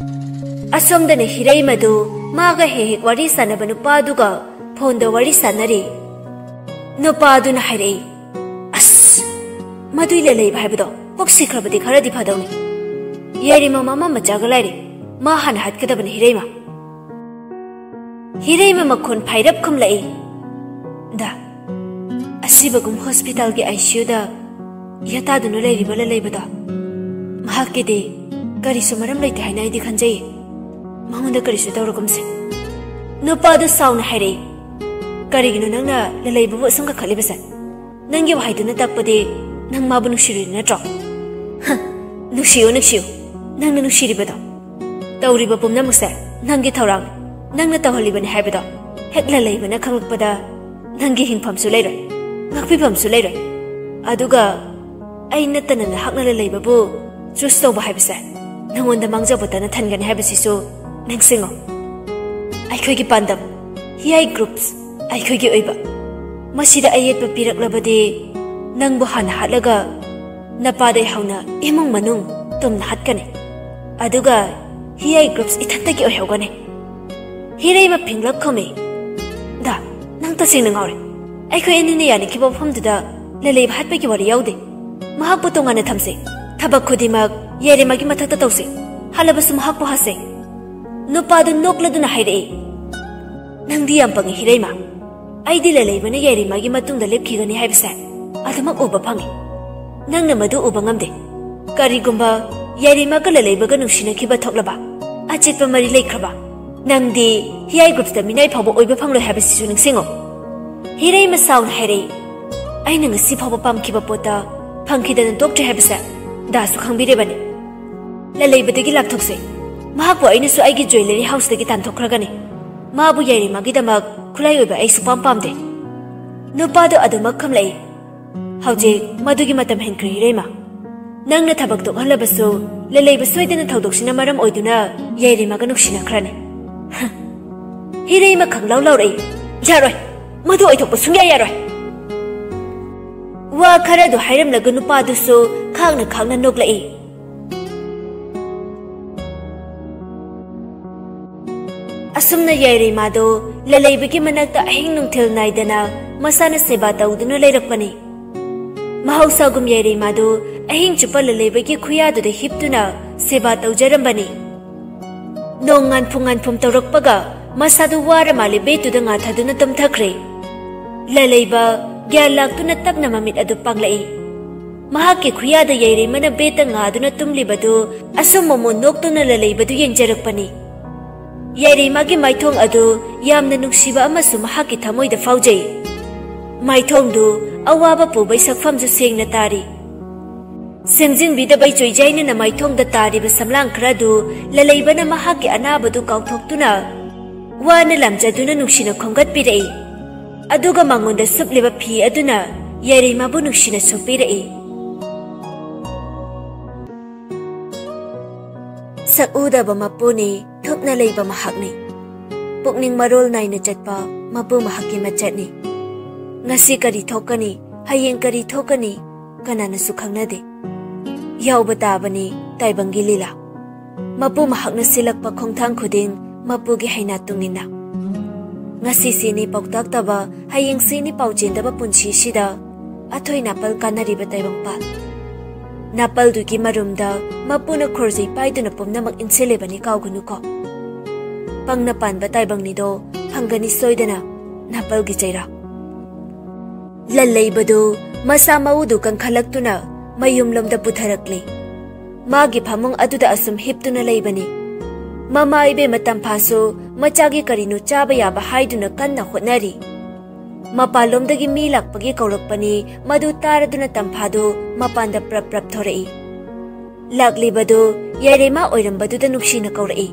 ꯑꯁꯣꯝꯗꯅ ꯍꯤꯔꯩꯃꯗꯨ ꯃꯥꯒ ꯍꯦꯛ ꯍꯦꯛ ꯋꯥꯔꯤ ꯁꯥꯟꯅꯕ ꯅꯨꯄꯥꯗꯨꯒ ꯐꯣꯟꯗ ꯋꯥꯔꯤ ꯁꯥꯟꯅꯔꯤ꯫ ꯅꯨꯄꯥꯗꯨꯅ ꯍꯥꯏꯔꯛꯏ, "ꯑꯁ, ꯃꯗꯨꯏ ꯂꯂꯩꯕ ꯍꯥꯏꯕꯗꯣ ꯀꯣꯛ ꯁꯤꯈ꯭ꯔꯕꯗꯤ ꯈꯔꯗꯤ ꯐꯗꯧꯅꯤ꯫ ꯌꯥꯏꯔꯩꯃ ꯃꯃꯥ ꯃꯆꯥꯒ ꯂꯥꯏꯔꯤ, ꯃꯥ ꯍꯥꯟꯅ ꯍꯥꯠꯀꯗꯕꯅꯤ ꯍꯤꯔꯩꯃ꯫" ꯍꯤꯔꯩꯃ ꯃꯈꯣꯟ ꯐꯥꯏꯔꯞ ꯈꯨꯝꯂꯛꯏ, "ꯗꯥ, ꯑꯁꯤꯕꯒꯨꯝ ꯍꯣꯁꯄꯤꯇꯥꯜꯒꯤ ꯑꯥꯏ ꯁꯤ ꯌꯨꯗ ꯌꯥꯇꯥꯗꯨꯅ ꯂꯩꯔꯤꯕ ꯂꯂꯩꯕꯗꯣ, ꯃꯍꯥꯛꯀꯤꯗꯤ ꯀꯔꯤꯁꯨ ꯃꯔꯝ ꯂꯩꯇꯦ ꯍꯥꯏꯅ ꯑꯩꯗꯤ ꯈꯟꯖꯩ꯫ ꯃꯉꯣꯟꯗ ꯀꯔꯤꯁꯨ ꯇꯧꯔꯒꯨꯝꯁꯦ꯫" ꯅꯨꯄꯥꯗꯨ ꯁꯥꯎꯅ ꯍꯥꯏꯔꯛꯏ, "ꯀꯔꯤꯒꯤꯅꯣ ꯅꯪꯅ ꯂꯂꯩꯕꯕꯨ ꯑꯁꯨꯝ ꯀꯟꯈꯠꯂꯤꯕꯁꯦ? ꯅꯪꯒꯤ ꯋꯥꯍꯩꯗꯨꯅ ꯇꯥꯛꯄꯗꯤ ꯅꯪ ꯃꯥꯕꯨ ꯅꯨꯡꯁꯤꯔꯨꯔꯤ ꯅꯠꯇ꯭ꯔꯣ? ꯍ, ꯅꯨꯡꯁꯤꯌꯨ, ꯅꯨꯡꯁꯤꯌꯨ, ꯅꯪꯅ ꯅꯨꯡꯁꯤꯔꯤꯕꯗꯣ꯫ ꯇꯧꯔꯤꯕ ꯄꯨꯝꯅꯃꯛꯁꯦ ꯅꯪꯒꯤ ꯊꯧꯔꯥꯡꯅꯤ, ꯅꯪꯅ ꯇꯧꯍꯜꯂꯤꯕꯅꯤ ꯍꯥꯏꯕꯗꯣ ꯍꯦꯛ ꯂꯂꯩꯕꯅ ꯈꯪꯂꯛꯄꯗ ꯅꯪꯒꯤ ꯍꯤꯡꯐꯝꯁꯨ ꯂꯩꯔꯣꯏ, ꯉꯥꯛꯄꯤꯐꯝꯁꯨ ꯂꯩꯔꯣꯏ꯫ ꯑꯗꯨꯒ ꯑꯩ ꯅꯠꯇꯅ ꯅꯍꯥꯛꯅ ꯂꯂꯩꯕꯕꯨ ꯆꯨꯁ ꯇꯧꯕ ꯍꯥꯏꯕꯁꯦ ꯅꯉꯣꯟꯗ ꯃꯥꯡꯖꯕꯇ ꯅꯊꯟꯒꯅꯤ ꯍꯥꯏꯕꯁꯤꯁꯨ ꯅꯤꯡꯁꯤꯡꯉꯨ꯫ ꯑꯩꯈꯣꯏꯒꯤ ꯄꯥꯟꯗꯝ, ꯍꯤꯌꯥꯏ ꯒ꯭ꯔꯨꯞꯁ, ꯑꯩꯈꯣꯏꯒꯤ ꯑꯣꯏꯕ꯫ ꯃꯁꯤꯗ ꯑꯌꯦꯠꯄ ꯄꯤꯔꯛꯂꯕꯗꯤ ꯅꯪꯕꯨ ꯍꯥꯟꯅ ꯍꯥꯠꯂꯒ ꯅꯄꯥꯗꯩ ꯍꯧꯅ ꯏꯃꯨꯡ ꯃꯅꯨꯡ ꯇꯨꯝꯅ ꯍꯥꯠꯀꯅꯤ꯫ ꯑꯗꯨꯒ ꯍꯤꯌꯥꯏ ꯒ꯭ꯔꯨꯞꯁ ꯏꯊꯟꯇꯒꯤ ꯑꯣꯏꯍꯧꯒꯅꯤ꯫ ꯍꯤꯔꯩꯃ ꯐꯤꯡꯂꯞ ꯈꯨꯝꯃꯤ꯫ ꯗꯥ, ꯅꯪ ꯇꯁꯦꯡꯅ ꯉꯥꯎꯔꯦ꯫ ꯑꯩꯈꯣꯏ ꯑꯅꯤꯅ ꯌꯥꯅꯈꯤꯕ ꯋꯥꯐꯝꯗꯨꯗ ꯂꯂꯩꯕ ꯍꯥꯠꯄꯒꯤ ꯋꯥꯔꯤ ꯌꯥꯎꯗꯦ꯫ ꯃꯍꯥꯛꯄꯨ ꯇꯣꯉꯥꯟꯅ ꯊꯝꯁꯤ꯫ ꯊꯕꯛ ꯈꯨꯗꯤꯡꯃꯛ ꯌꯥꯏꯔꯦꯃꯥꯒꯤ ꯃꯊꯛꯇ ꯇꯧꯁꯤ꯫ ꯍꯜꯂꯕꯁꯨ ꯃꯍꯥꯛꯄꯨ ꯍꯥꯠꯁꯤ꯫ ꯅꯨꯄꯥꯗꯨ ꯅꯣꯛꯂꯗꯨꯅ ꯍꯥꯏꯔꯛꯏ꯫ ꯅꯪꯗꯤ ꯌꯥꯝ ꯄꯪꯉꯤ ꯍꯤꯔꯩꯃ꯫ ꯑꯩꯗꯤ ꯂꯂꯩꯕꯅ ꯌꯥꯏꯔꯦꯃꯥꯒꯤ ꯃꯇꯨꯡꯗ ꯂꯦꯞꯈꯤꯒꯅꯤ ꯍꯥꯏꯕꯁꯦ ꯑꯗꯨꯃꯛ ꯎꯕ ꯐꯪꯉꯤ꯫ ꯅꯪꯅ ꯃꯗꯨ ꯎꯕ ꯉꯝꯗꯦ꯫ ꯀꯔꯤꯒꯨꯝꯕ ꯌꯥꯏꯔꯦꯃꯥꯒ ꯂꯂꯩꯕꯒ ꯅꯨꯡꯁꯤꯅꯈꯤꯕ ꯊꯣꯛꯂꯕ, ꯑꯆꯦꯠꯄ ꯃꯔꯤ ꯂꯩꯈ꯭ꯔꯕ, ꯅꯪꯗꯤ ꯍꯤꯌꯥꯏ ꯒ꯭ꯔꯨꯞꯁꯇ ꯃꯤꯅꯥꯏ ꯐꯥꯎꯕ ꯑꯣꯏꯕ ꯐꯪꯂꯣꯏ ꯍꯥꯏꯕꯁꯤꯁꯨ ꯅꯤꯡꯁꯤꯡꯉꯨ꯫ ꯍꯤꯔꯩꯃ ꯁꯥꯎꯅ ꯍꯥꯏꯔꯛꯏ꯫ ꯑꯩꯅ ꯉꯁꯤ ꯐꯥꯎꯕ ꯄꯥꯝꯈꯤꯕ ꯄꯣꯠꯇ ꯐꯪꯈꯤꯗꯅ ꯇꯣꯛꯇ꯭ꯔꯤ ꯍꯥꯏꯕꯁꯦ ꯗꯥꯁꯨ ꯈꯪꯕꯤꯔꯤꯕꯅꯤ꯫ ꯂꯂꯩꯕꯗꯒꯤ ꯂꯥꯞꯊꯣꯛꯁꯦ꯫ ꯃꯍꯥꯛꯄꯨ ꯑꯩꯅꯁꯨ ꯑꯩꯒꯤ ꯖ꯭ꯋꯦꯂꯔꯤ ꯍꯥꯎꯁꯇꯒꯤ ꯇꯥꯟꯊꯣꯛꯈ꯭ꯔꯒꯅꯤ꯫ ꯃꯥꯕꯨ ꯌꯥꯏꯔꯦꯃꯥꯒꯤꯗꯃꯛ ꯈꯨꯠꯂꯥꯏ ꯑꯣꯏꯕ ꯑꯩ ꯁꯨꯄꯥꯝ ꯄꯥꯝꯗꯦ꯫ ꯅꯨꯄꯥꯗꯨ ꯑꯗꯨꯃꯛ ꯈꯨꯝꯂꯛꯏ꯫ ꯍꯧꯖꯤꯛ ꯃꯗꯨꯒꯤ ꯃꯇꯝ ꯍꯦꯟꯈ꯭ꯔꯦ ꯍꯤꯔꯩꯃ꯫ ꯅꯪꯅ ꯊꯕꯛ ꯇꯣꯛꯍꯜꯂꯕꯁꯨ ꯂꯂꯩꯕ ꯁꯣꯏꯗꯅ ꯊꯧꯗꯣꯛꯁꯤꯅ ꯃꯔꯝ ꯑꯣꯏꯗꯨꯅ ꯌꯥꯏꯔꯦꯃꯥꯒ ꯅꯨꯡꯁꯤꯅꯈ꯭ꯔꯅꯤ꯫ ꯍꯤꯔꯩꯃ ꯈꯪꯂꯥꯎ ꯂꯥꯎꯔꯛꯏ꯫ ꯌꯥꯔꯣꯏ, ꯃꯗꯨ ꯑꯣꯏꯊꯣꯛꯄ ꯁꯨꯡꯌꯥ ꯌꯥꯔꯣꯏ꯫ ꯋꯥ ꯈꯔꯗꯨ ꯍꯥꯏꯔꯝꯂꯒ ꯅꯨꯄꯥꯗꯨꯁꯨ ꯈꯥꯡꯅ ꯈꯥꯡꯅ ꯅꯣꯛꯂꯛꯏ꯫ ꯑꯁꯨꯝꯅ ꯌꯥꯏꯔꯦꯃꯥꯗꯣ ꯂꯂꯩꯕꯒꯤ ꯃꯅꯥꯛꯇ ꯑꯍꯤꯡ ꯅꯨꯡꯊꯤꯜ ꯅꯥꯏꯗꯅ ꯃꯁꯥꯅ ꯁꯦꯕꯥ ꯇꯧꯗꯨꯅ ꯂꯩꯔꯛꯄꯅꯤ꯫ ꯃꯍꯧꯁꯥꯒꯨꯝ ꯌꯥꯏꯔꯦꯃꯥꯗꯣ ꯑꯍꯤꯡ ꯆꯨꯞꯄ ꯂꯂꯩꯕꯒꯤ ꯈꯨꯌꯥꯗꯨꯗ ꯍꯤꯞꯇꯨꯅ ꯁꯦꯕꯥ ꯇꯧꯖꯔꯝꯕꯅꯤ꯫ ꯅꯣꯡ ꯉꯥꯟꯐꯨ ꯉꯥꯟꯐꯨꯝ ꯇꯧꯔꯛꯄꯒ ꯃꯁꯥꯗꯨ ꯋꯥꯔ ꯃꯥꯜꯂꯦ ꯕꯦꯠꯇꯨꯗ ꯉꯥꯊꯗꯨꯅ ꯇꯨꯝꯊꯈ꯭ꯔꯦ꯫ ꯂꯂꯩꯕ ꯒ꯭ꯌꯥꯟ ꯂꯥꯛꯇꯨꯅ ꯇꯞꯅ ꯃꯃꯤꯠ ꯑꯗꯨ ꯄꯥꯡꯂꯛꯏ꯫ ꯃꯍꯥꯛꯀꯤ ꯈꯨꯌꯥꯗ ꯌꯥꯏꯔꯦꯃꯅ ꯕꯦꯠꯇ ꯉꯥꯗꯨꯅ ꯇꯨꯝꯂꯤꯕꯗꯨ ꯑꯁꯨꯝ ꯃꯣꯃꯣꯟ ꯅꯣꯛꯇꯨꯅ ꯂꯂꯩꯕꯗꯨ ꯌꯦꯡꯖꯔꯛꯄꯅꯤ꯫ ꯌꯥꯏꯔꯦꯃꯥꯒꯤ ꯃꯥꯏꯊꯣꯡ ꯑꯗꯨ ꯌꯥꯝꯅ ꯅꯨꯡꯁꯤꯕ ꯑꯃꯁꯨ ꯃꯍꯥꯛꯀꯤ ꯊꯃꯣꯏꯗ ꯐꯥꯎꯖꯩ꯫ ꯃꯥꯏꯊꯣꯡꯗꯨ ꯑꯋꯥꯕ ꯄꯨꯕꯩ ꯁꯛꯐꯝꯁꯨ ꯁꯦꯡꯅ ꯇꯥꯔꯤ꯫ ꯁꯦꯝꯖꯤꯟꯕꯤꯗꯕꯩ ꯆꯣꯏꯖꯥꯏꯅꯅ ꯃꯥꯏꯊꯣꯡꯗ ꯇꯥꯔꯤꯕ ꯁꯝꯂꯥꯡ ꯈꯔꯗꯨ ꯂꯂꯩꯕꯅ ꯃꯍꯥꯛꯀꯤ ꯑꯅꯥꯕꯗꯨ ꯀꯥꯎꯊꯣꯛꯇꯨꯅ ꯋꯥꯅ ꯂꯥꯝꯖꯗꯨꯅ ꯅꯨꯡꯁꯤꯅ ꯈꯣꯝꯒꯠꯄꯤꯔꯛꯏ꯫ ꯑꯗꯨꯒ ꯃꯉꯣꯟꯗ ꯁꯨꯞꯂꯤꯕ ꯐꯤ ꯑꯗꯨꯅ ꯌꯥꯏꯔꯦꯃꯥꯕꯨ ꯅꯨꯡꯁꯤꯅ ꯁꯨꯞꯄꯤꯔꯛꯏ꯫ ꯁꯛ ꯎꯗꯕ ꯃꯄꯨꯅꯤ, ꯊꯨꯞꯅ ꯂꯩꯕ ꯃꯍꯥꯛꯅꯤ꯫ ꯄꯨꯛꯅꯤꯡ ꯃꯔꯣꯜ ꯅꯥꯏꯅ ꯆꯠꯄ ꯃꯄꯨ ꯃꯍꯥꯛꯀꯤ ꯃꯆꯠꯅꯤ꯫ ꯉꯁꯤ ꯀꯔꯤ ꯊꯣꯛꯀꯅꯤ, ꯍꯌꯦꯡ ꯀꯔꯤ ꯊꯣꯛꯀꯅꯤ, ꯀꯅꯥꯅꯁꯨ ꯈꯪꯅꯗꯦ꯫ ꯌꯥꯎꯕ ꯇꯥꯕꯅꯤ ꯇꯥꯏꯕꯪꯒꯤ ꯂꯤꯂꯥ꯫ ꯃꯄꯨ ꯃꯍꯥꯛꯅ ꯁꯤꯜꯂꯛꯄ ꯈꯣꯡꯊꯥꯡ ꯈꯨꯗꯤꯡ ꯃꯄꯨꯒꯤ ꯍꯩꯅꯥ ꯇꯨꯡꯏꯟꯅ꯫ ꯉꯁꯤ ꯁꯤꯅꯤ ꯄꯥꯎꯇꯥꯛꯇꯕ, ꯍꯌꯦꯡ ꯁꯤꯅꯤ ꯄꯥꯎ ꯆꯦꯟꯗꯕ ꯄꯨꯟꯁꯤꯁꯤꯗ ꯑꯊꯣꯏ ꯅꯥꯄꯜ ꯀꯥꯟꯅꯔꯤꯕ ꯇꯥꯏꯕꯪꯄꯥꯜ꯫ ꯅꯥꯄꯜꯗꯨꯒꯤ ꯃꯔꯨꯝꯗ ꯃꯄꯨꯅ ꯈꯣꯔꯖꯩ ꯄꯥꯏꯗꯨꯅ ꯄꯨꯝꯅꯃꯛ ꯏꯟꯁꯤꯜꯂꯤꯕꯅꯤ, ꯀꯥꯎꯒꯅꯨꯀꯣ꯫ ꯄꯪꯅ ꯄꯥꯟꯕ ꯇꯥꯏꯕꯪꯅꯤꯗꯣ, ꯐꯪꯒꯅꯤ ꯁꯣꯏꯗꯅ ꯅꯥꯄꯜꯒꯤ ꯆꯩꯔꯥꯛ꯫ ꯂꯜꯂꯩꯕꯗꯨ ꯃꯁꯥ ꯃꯎꯗꯨ ꯀꯟꯈꯠꯂꯛꯇꯨꯅ ꯃꯌꯨꯝꯂꯣꯝꯗ ꯄꯨꯊꯔꯛꯂꯤ꯫ ꯃꯥꯒꯤ ꯐꯃꯨꯡ ꯑꯗꯨꯗ ꯑꯁꯨꯝ ꯍꯤꯞꯇꯨꯅ ꯂꯩꯕꯅꯤ꯫ ꯃꯃꯥ ꯏꯕꯦꯝꯃ ꯇꯝꯐꯥꯁꯨ ꯃꯆꯥꯒꯤ ꯀꯔꯤꯅꯣ ꯆꯥꯕ ꯌꯥꯕ ꯍꯥꯏꯗꯨꯅ ꯀꯟꯅ ꯍꯣꯠꯅꯔꯤ꯫ ꯃꯄꯥꯟꯂꯣꯝꯗꯒꯤ ꯃꯤ ꯂꯥꯛꯄꯒꯤ ꯀꯧꯔꯛꯄꯅꯤ꯫ ꯃꯗꯨ ꯇꯥꯔꯗꯨꯅ ꯇꯝꯐꯥꯗꯨ ꯃꯄꯥꯟꯗ ꯄ꯭ꯔꯞ ꯄ꯭ꯔꯞ ꯊꯣꯔꯛꯏ꯫ ꯂꯥꯛꯂꯤꯕꯗꯨ ꯌꯥꯏꯔꯩꯃꯥ ꯑꯣꯏꯔꯝꯕꯗꯨꯗ ꯅꯨꯡꯁꯤꯅ ꯀꯧꯔꯛꯏ꯫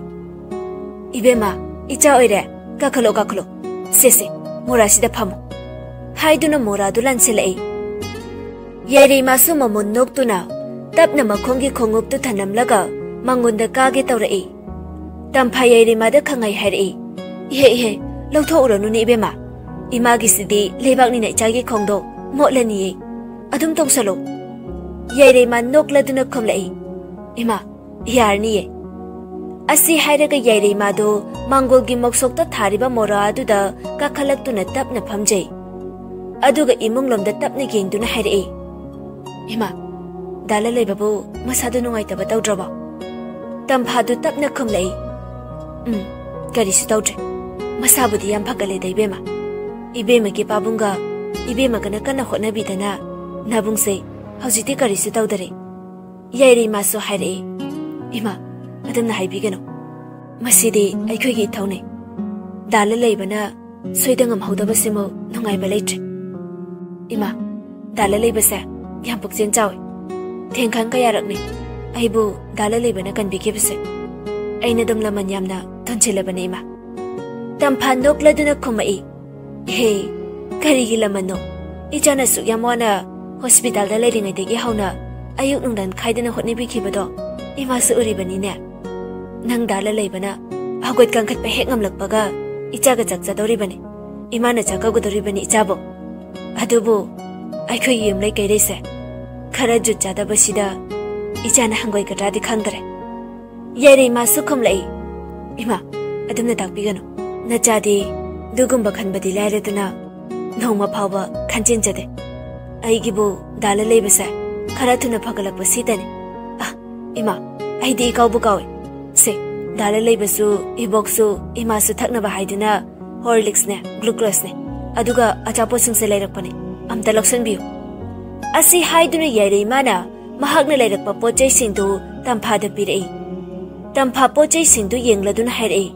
"ꯏꯕꯦꯝꯃ, ꯏꯆꯥ ꯑꯣꯏꯔꯦ, ꯀꯥꯈꯠꯂꯣ, ꯀꯥꯈꯠꯂꯣ꯫ ꯁꯦ, ꯁꯦ, ꯃꯣꯔꯥꯁꯤꯗ ꯐꯝꯃꯨ," ꯍꯥꯏꯗꯨꯅ ꯃꯣꯔꯥꯗꯨ ꯂꯥꯟꯁꯤꯜꯂꯛꯏ꯫ ꯌꯥꯏꯔꯩꯃꯥꯁꯨ ꯃꯃꯣꯟ ꯅꯣꯛꯇꯨꯅ ꯇꯞꯅ ꯃꯈꯣꯡꯒꯤ ꯈꯣꯡꯎꯞꯇꯨ ꯊꯅꯝꯂꯒ ꯃꯉꯣꯟꯗ ꯀꯥꯒꯦ ꯇꯧꯔꯛꯏ꯫ ꯇꯝꯐꯥ ꯌꯥꯏꯔꯩꯃꯥꯗ ꯈꯪꯍꯩ ꯍꯥꯏꯔꯛꯏ, "ꯏꯍꯦ, ꯏꯍꯦ, ꯂꯧꯊꯣꯛꯎꯔꯅꯨꯅꯦ ꯏꯕꯦꯝꯃ꯫ ꯏꯃꯥꯒꯤꯁꯤꯗꯤ ꯂꯩꯕꯥꯛꯅꯤꯅ ꯏꯆꯥꯒꯤ ꯈꯣꯡꯗꯣ ꯃꯣꯠꯂꯅꯤꯌꯦ꯫ ꯑꯗꯨꯝ ꯇꯣꯡꯁꯜꯂꯨ꯫" ꯌꯥꯏꯔꯩꯃꯥ ꯅꯣꯛꯂꯗꯨꯅ ꯈꯨꯝꯂꯛꯏ, "ꯏꯃꯥ, ꯌꯥꯔꯅꯤꯌꯦ꯫" ꯑꯁꯤ ꯍꯥꯏꯔꯒ ꯌꯥꯏꯔꯩꯃꯥꯗꯣ ꯃꯥꯡꯒꯣꯜꯒꯤ ꯃꯣꯛꯁꯣꯛꯇ ꯊꯥꯔꯤꯕ ꯃꯣꯔꯥ ꯑꯗꯨꯗ ꯀꯥꯈꯠꯂꯛꯇꯨꯅ ꯇꯞꯅ ꯐꯝꯖꯩ꯫ ꯑꯗꯨꯒ ꯏꯃꯨꯡꯂꯣꯝꯗ ꯇꯞꯅ ꯌꯦꯡꯗꯨꯅ ꯍꯥꯏꯔꯛꯏ, "ꯏꯃꯥ, ꯗꯥ ꯂꯜꯂꯩꯕꯕꯨ ꯃꯁꯥꯗꯨ ꯅꯨꯡꯉꯥꯏꯇꯕ ꯇꯧꯗ꯭ꯔꯕꯣ?" ꯇꯝꯐꯥꯗꯨ ꯇꯞꯅ ꯈꯨꯝꯂꯛꯏ, "ꯎꯝ, ꯀꯔꯤꯁꯨ ꯇꯧꯗ꯭ꯔꯦ꯫ ꯃꯁꯥꯕꯨꯗꯤ ꯌꯥꯝ ꯐꯒꯠꯂꯦꯗ ꯏꯕꯦꯝꯃ꯫ ꯏꯕꯦꯝꯃꯒꯤ ꯄꯥꯕꯨꯡꯒ ꯏꯕꯦꯝꯃꯒꯅ ꯀꯟꯅ ꯍꯣꯠꯅꯕꯤꯗꯅ ꯅꯥꯕꯨꯡꯁꯦ ꯍꯧꯖꯤꯛꯇꯤ ꯀꯔꯤꯁꯨ ꯇꯧꯗꯔꯦ꯫" ꯌꯥꯏꯔꯩꯃꯥꯁꯨ ꯍꯥꯏꯔꯛꯏ, "ꯏꯃꯥ, ꯑꯗꯨꯝꯅ ꯍꯥꯏꯕꯤꯒꯅꯨ꯫ ꯃꯁꯤꯗꯤ ꯑꯩꯈꯣꯏꯒꯤ ꯏꯊꯧꯅꯤ꯫ ꯗꯥ ꯂꯜꯂꯩꯕꯅ ꯁꯣꯏꯗ ꯉꯝꯍꯧꯗꯕꯁꯤꯃꯨꯛ ꯅꯨꯡꯉꯥꯏꯕ ꯂꯩꯇ꯭ꯔꯦ꯫ ꯏꯃꯥ, ꯗꯥ ꯂꯜꯂꯩꯕꯁꯦ ꯌꯥꯝ ꯄꯨꯛꯆꯦꯜ ꯆꯥꯎꯏ꯫ ꯊꯦꯡꯈꯥꯡ ꯀꯌꯥꯔꯛꯅꯤ ꯑꯩꯕꯨ ꯗꯥ ꯂꯜꯂꯩꯕꯅ ꯀꯟꯕꯤꯈꯤꯕꯁꯦ꯫ ꯑꯩꯅ ꯑꯗꯨꯝ ꯂꯃꯟ ꯌꯥꯝꯅ ꯊꯣꯟꯁꯤꯜꯂꯕꯅꯤ, ꯏꯃꯥ꯫" ꯇꯝꯐꯥ ꯅꯣꯛꯂꯗꯨꯅ ꯈꯨꯝꯃꯛꯏ, "ꯏꯍꯦ, ꯀꯔꯤꯒꯤ ꯂꯃꯟꯅꯣ? ꯏꯆꯥꯅ ꯑꯁꯨꯛ ꯌꯥꯝ ꯋꯥꯅ ꯍꯣꯁꯄꯤꯇꯥꯜꯗ ꯂꯩꯔꯤꯉꯩꯗꯒꯤ ꯍꯧꯅ ꯑꯌꯨꯛ ꯅꯨꯡꯗꯥꯡ ꯈꯥꯏꯗꯅ ꯍꯣꯠꯅꯕꯤꯈꯤꯕꯗꯣ ꯏꯃꯥꯁꯨ ꯎꯔꯤꯕꯅꯤꯅꯦ꯫ ꯅꯪ ꯗꯥ ꯂꯂꯩꯕꯅ ꯍꯧꯒꯠ ꯀꯥꯡꯈꯠꯄ ꯍꯦꯛ ꯉꯝꯂꯛꯄꯒ ꯏꯆꯥꯒ ꯆꯥꯛ ꯆꯥꯗꯧꯔꯤꯕꯅꯤ꯫ ꯏꯃꯥꯅ ꯆꯥꯛ ꯀꯧꯒꯗꯧꯔꯤꯕꯅꯤ ꯏꯆꯥꯕꯨ꯫ ꯑꯗꯨꯕꯨ ꯑꯩꯈꯣꯏꯒꯤ ꯌꯨꯝꯂꯩ ꯀꯩꯔꯩꯁꯦ ꯈꯔ ꯖꯨꯠ ꯆꯥꯗꯕꯁꯤꯗ ꯏꯆꯥꯅ ꯍꯪꯒꯣꯏꯒꯗ꯭ꯔꯥꯗꯤ ꯈꯪꯗ꯭ꯔꯦ꯫ ꯌꯥꯏꯔꯩꯃꯥꯁꯨ ꯈꯨꯝꯂꯛꯏ, "ꯏꯃꯥ, ꯑꯗꯨꯝꯅ ꯇꯥꯛꯄꯤꯒꯅꯨ꯫ ꯅꯆꯥꯗꯤ ꯑꯗꯨꯒꯨꯝꯕ ꯈꯟꯕꯗꯤ ꯂꯥꯏꯔꯗꯅ ꯅꯣꯡꯃ ꯐꯥꯎꯕ ꯈꯟꯖꯤꯟꯖꯗꯦ꯫ ꯑꯩꯒꯤꯕꯨ ꯗꯥ ꯂꯂꯩꯕꯁꯦ ꯈꯔ ꯊꯨꯅ ꯐꯒꯠꯂꯛꯄ ꯁꯤꯗꯅꯤ꯫ ꯑ, ꯏꯃꯥ, ꯑꯩꯗꯤ ꯏꯀꯥꯎꯕꯨ ꯀꯥꯎꯏ꯫ ꯁꯦ, ꯗꯥ ꯂꯂꯩꯕꯁꯨ, ꯏꯕꯣꯛꯁꯨ, ꯏꯃꯥꯁꯨ ꯊꯛꯅꯕ ꯍꯥꯏꯗꯨꯅ ꯍꯣꯔꯂꯤꯛꯁꯅꯦ, ꯒ꯭ꯂꯨꯀꯣꯁꯅꯦ, ꯑꯗꯨꯒ ꯑꯆꯥꯄꯣꯠꯁꯤꯡꯁꯦ ꯂꯩꯔꯛꯄꯅꯦ꯫ ꯑꯝꯇ ꯂꯧꯁꯟꯕꯤꯌꯨ꯫" ꯑꯁꯤ ꯍꯥꯏꯗꯨꯅ ꯌꯥꯏꯔꯩꯃꯥꯅ ꯃꯍꯥꯛꯅ ꯂꯩꯔꯛꯄ ꯄꯣꯠ ꯆꯩꯁꯤꯡꯗꯨ ꯇꯝꯐꯥꯗ ꯄꯤꯔꯛꯏ꯫ ꯇꯝꯐꯥ ꯄꯣꯠ ꯆꯩꯁꯤꯡꯗꯨ ꯌꯦꯡꯂꯗꯨꯅ ꯍꯥꯏꯔꯛꯏ,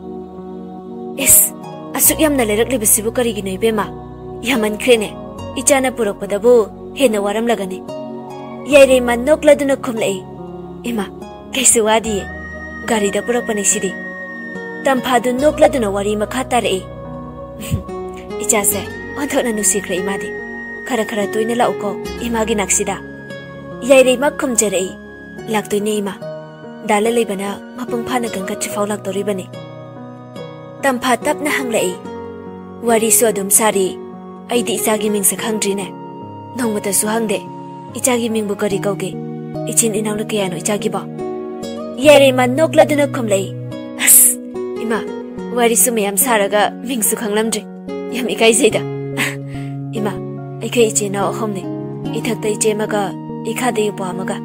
"ꯏꯁ, ꯑꯁꯨꯛ ꯌꯥꯝꯅ ꯂꯩꯔꯛꯂꯤꯕꯁꯤꯕꯨ ꯀꯔꯤꯒꯤꯅꯣ ꯏꯕꯦꯝꯃ? ꯌꯥꯝꯃꯟꯈ꯭ꯔꯦꯅꯦ꯫ ꯏꯆꯥꯅ ꯄꯨꯔꯛꯄꯗꯕꯨ ꯍꯦꯟꯅ ꯋꯥꯔꯝꯂꯒꯅꯤ꯫" ꯌꯥꯏꯔꯩꯃ ꯅꯣꯛꯂꯗꯨꯅ ꯈꯨꯝꯂꯛꯏ, "ꯏꯃꯥ, ꯀꯩꯁꯨ ꯋꯥꯗꯤꯌꯦ꯫ ꯒꯥꯔꯤꯗ ꯄꯨꯔꯛꯄꯅꯦ ꯁꯤꯗꯤ꯫" ꯇꯝꯐꯥꯗꯨ ꯅꯣꯛꯂꯗꯨꯅ ꯋꯥꯔꯤ ꯃꯈꯥ ꯇꯥꯔꯛꯏ, "ꯏꯆꯥꯁꯦ ꯑꯣꯟꯊꯣꯛꯅ ꯅꯨꯡꯁꯤꯈ꯭ꯔꯦ ꯏꯃꯥꯗꯤ꯫ ꯈꯔ ꯈꯔ ꯇꯣꯏꯅ ꯂꯥꯛꯎꯀꯣ ꯏꯃꯥꯒꯤ ꯅꯥꯛꯁꯤꯗ꯫" ꯌꯥꯏꯔꯩꯃ ꯈꯨꯝꯖꯔꯛꯏ, "ꯂꯥꯛꯇꯣꯏꯅꯦ ꯏꯃꯥ꯫ ꯗꯥ ꯂꯂꯩꯕꯅ ꯃꯄꯨꯡ ꯐꯥꯅ ꯀꯟꯈꯠꯇ꯭ꯔꯤꯐꯥꯎ ꯂꯥꯛꯇꯧꯔꯤꯕꯅꯤ꯫" ꯇꯝꯐꯥ ꯇꯞꯅ ꯍꯪꯂꯛꯏ, "ꯋꯥꯔꯤꯁꯨ ꯑꯗꯨꯝ ꯁꯥꯔꯤ꯫ ꯑꯩꯗꯤ ꯏꯆꯥꯒꯤ ꯃꯤꯡꯁꯦ ꯈꯪꯗ꯭ꯔꯤꯅꯦ꯫ ꯅꯣꯡꯃꯇꯁꯨ ꯍꯪꯗꯦ꯫ ꯏꯆꯥꯒꯤ ꯃꯤꯡꯕꯨ ꯀꯔꯤ ꯀꯧꯒꯦ? ꯏꯆꯤꯟ ꯏꯅꯥꯎꯅ ꯀꯌꯥꯅꯣ ꯏꯆꯥꯒꯤꯕꯣ?" ꯌꯥꯏꯔꯩꯃ ꯅꯣꯛꯂꯗꯨꯅ ꯈꯨꯝꯂꯛꯏ, "ꯑꯁ, ꯏꯃꯥ, ꯋꯥꯔꯤꯁꯨ ꯃꯌꯥꯝ ꯁꯥꯔꯒ ꯃꯤꯡꯁꯨ ꯈꯪꯂꯝꯗ꯭ꯔꯦ꯫ ꯌꯥꯝ ꯏꯀꯥꯏꯖꯩꯗ꯫" "ꯏꯃꯥ, ꯑꯩꯈꯣꯏ ꯏꯆꯤꯟ ꯏꯅꯥꯎ ꯑꯍꯨꯝꯅꯤ꯫ ꯏꯊꯛꯇ ꯏꯆꯦ ꯑꯃꯒ, ꯏꯈꯥꯗ ꯏꯄ꯭ꯋꯥ ꯑꯃꯒ꯫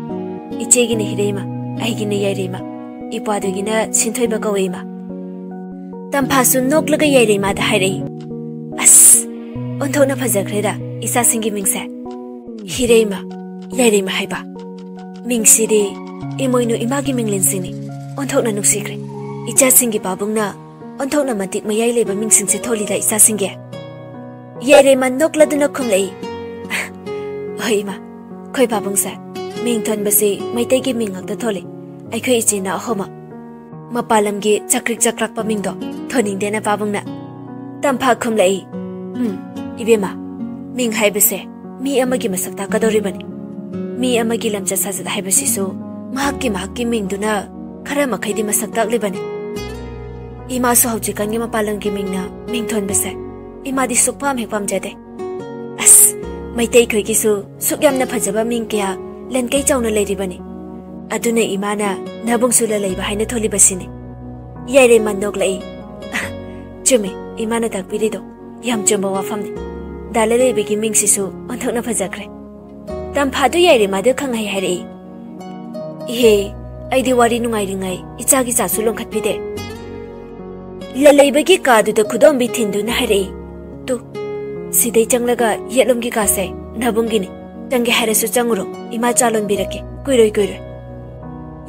ꯏꯆꯦꯒꯤꯅ ꯍꯤꯔꯩꯃ, ꯑꯩꯒꯤꯅ ꯌꯥꯏꯔꯩꯃ, ꯏꯄ꯭ꯋꯥꯗꯨꯒꯤꯅ ꯁꯤꯟꯊꯣꯏꯕ ꯀꯧꯋꯦ ꯏꯃꯥ꯫" ꯇꯝꯐꯥꯁꯨ ꯅꯣꯛꯂꯒ ꯌꯥꯏꯔꯩꯃꯥꯗ ꯍꯥꯏꯔꯛꯏ, "ꯑꯁ, ꯑꯣꯟꯊꯣꯛꯅ ꯐꯖꯈ꯭ꯔꯦꯗ ꯏꯆꯥꯁꯤꯡꯒꯤ ꯃꯤꯡꯁꯦ꯫ ꯍꯤꯔꯩꯃ, ꯌꯥꯏꯔꯩꯃ ꯍꯥꯏꯕ꯫ ꯃꯤꯡꯁꯤꯗꯤ ꯏꯃꯣꯏꯅꯨ ꯏꯃꯥꯒꯤ ꯃꯤꯡꯂꯦꯟꯁꯤꯡꯅꯤ꯫ ꯑꯣꯟꯊꯣꯛꯅ ꯅꯨꯡꯁꯤꯈ꯭ꯔꯦ꯫ ꯏꯆꯥꯁꯤꯡꯒꯤ ꯄꯥꯕꯨꯡꯅ ꯑꯣꯟꯊꯣꯛꯅ ꯃꯇꯤꯛ ꯃꯌꯥꯏ ꯂꯩꯕ ꯃꯤꯡꯁꯤꯡꯁꯦ ꯊꯣꯜꯂꯤꯗ ꯏꯆꯥꯁꯤꯡꯒꯤ꯫" ꯌꯥꯏꯔꯩꯃ ꯅꯣꯛꯂꯗꯨꯅ ꯈꯨꯝꯂꯛꯏ, "ꯍꯣꯏ ꯏꯃꯥ, ꯑꯩꯈꯣꯏ ꯄꯥꯕꯨꯡꯁꯦ ꯃꯤꯡ ꯊꯣꯟꯕꯁꯤ ꯃꯩꯇꯩꯒꯤ ꯃꯤꯡ ꯉꯥꯛꯇ ꯊꯣꯜꯂꯤ꯫ ꯑꯩꯈꯣꯏ ꯏꯆꯤꯟ ꯏꯅꯥꯎ ꯑꯍꯨꯝꯃꯛ꯫ ꯃꯄꯥꯟ ꯂꯝꯒꯤ ꯆꯥꯛꯀ꯭ꯔꯤꯛ ꯆꯥꯛꯀ꯭ꯔꯥꯛꯄ ꯃꯤꯡꯗꯣ ꯊꯣꯟꯅꯤꯡꯗꯦꯅ ꯄꯥꯕꯨꯡꯅ꯫" ꯇꯝꯐꯥ ꯈꯨꯝꯂꯛꯏ, "ꯎꯝ, ꯏꯕꯦꯝꯃ, ꯃꯤꯡ ꯍꯥꯏꯕꯁꯦ ꯃꯤ ꯑꯃꯒꯤ ꯃꯁꯛ ꯇꯥꯛꯀꯗꯧꯔꯤꯕꯅꯤ꯫ ꯃꯤ ꯑꯃꯒꯤ ꯂꯝꯆꯠ ꯁꯥꯖꯠ ꯍꯥꯏꯕꯁꯤꯁꯨ ꯃꯍꯥꯛꯀꯤ ꯃꯍꯥꯛꯀꯤ ꯃꯤꯡꯗꯨꯅ ꯈꯔ ꯃꯈꯩꯗꯤ ꯃꯁꯛ ꯇꯥꯛꯂꯤꯕꯅꯤ꯫ ꯏꯃꯥꯁꯨ ꯍꯧꯖꯤꯛꯀꯥꯟꯒꯤ ꯃꯄꯥꯟ ꯂꯝꯒꯤ ꯃꯤꯡꯅ ꯃꯤꯡ ꯊꯣꯟꯕꯁꯦ ꯏꯃꯥꯗꯤ ꯁꯨꯛꯄꯥꯝ ꯍꯦꯛ ꯄꯥꯝꯖꯗꯦ꯫ ꯑꯁ, ꯃꯩꯇꯩꯈꯣꯏꯒꯤꯁꯨ ꯁꯨꯛ ꯌꯥꯝꯅ ꯐꯖꯕ ꯃꯤꯡ ꯀꯌꯥ ꯂꯟꯀꯩ ꯆꯥꯎꯅ ꯂꯩꯔꯤꯕꯅꯤ꯫ ꯑꯗꯨꯅ ꯏꯃꯥꯅ ꯅꯕꯨꯡꯁꯨ ꯂꯂꯩꯕ ꯍꯥꯏꯅ ꯊꯣꯜꯂꯤꯕꯁꯤꯅꯤ꯫ ꯌꯥꯏꯔꯦꯝꯃ ꯅꯣꯛꯂꯛꯏ꯫ "ꯑ, ꯆꯨꯝꯃꯤ, ꯏꯃꯥꯅ ꯇꯥꯛꯄꯤꯔꯤꯗꯣ ꯌꯥꯝ ꯆꯨꯝꯕ ꯋꯥꯐꯝꯅꯤ꯫ ꯗꯥ ꯂꯂꯩꯕꯒꯤ ꯃꯤꯡꯁꯤꯁꯨ ꯑꯣꯟꯊꯣꯛꯅ ꯐꯖꯈ꯭ꯔꯦ꯫" ꯇꯝꯐꯥꯗꯨ ꯌꯥꯏꯔꯦꯝꯃꯗ ꯈꯪꯍꯩ ꯍꯥꯏꯔꯛꯏ꯫ "ꯏꯍꯦ, ꯑꯩꯗꯤ ꯋꯥꯔꯤ ꯅꯨꯡꯉꯥꯏꯔꯤꯉꯩ ꯏꯆꯥꯒꯤ ꯆꯥꯁꯨ ꯂꯣꯟꯈꯠꯄꯤꯗꯦ꯫" ꯂꯂꯩꯕꯒꯤ ꯀꯥꯗꯨꯗ ꯈꯨꯗꯣꯝꯕꯤ ꯊꯤꯟꯗꯨꯅ ꯍꯥꯏꯔꯛꯏ꯫ "ꯇꯨ, ꯁꯤꯗꯩ ꯆꯪꯂꯒ ꯌꯦꯠꯂꯣꯝꯒꯤ ꯀꯥꯁꯦ ꯅꯕꯨꯡꯒꯤꯅꯤ꯫ ꯆꯪꯒꯦ ꯍꯥꯏꯔꯁꯨ ꯆꯪꯉꯨꯔꯣ, ꯏꯃꯥ ꯆꯥ ꯂꯣꯟꯕꯤꯔꯛꯀꯦ, ꯀꯨꯏꯔꯣꯏ ꯀꯨꯏꯔꯣꯏ꯫"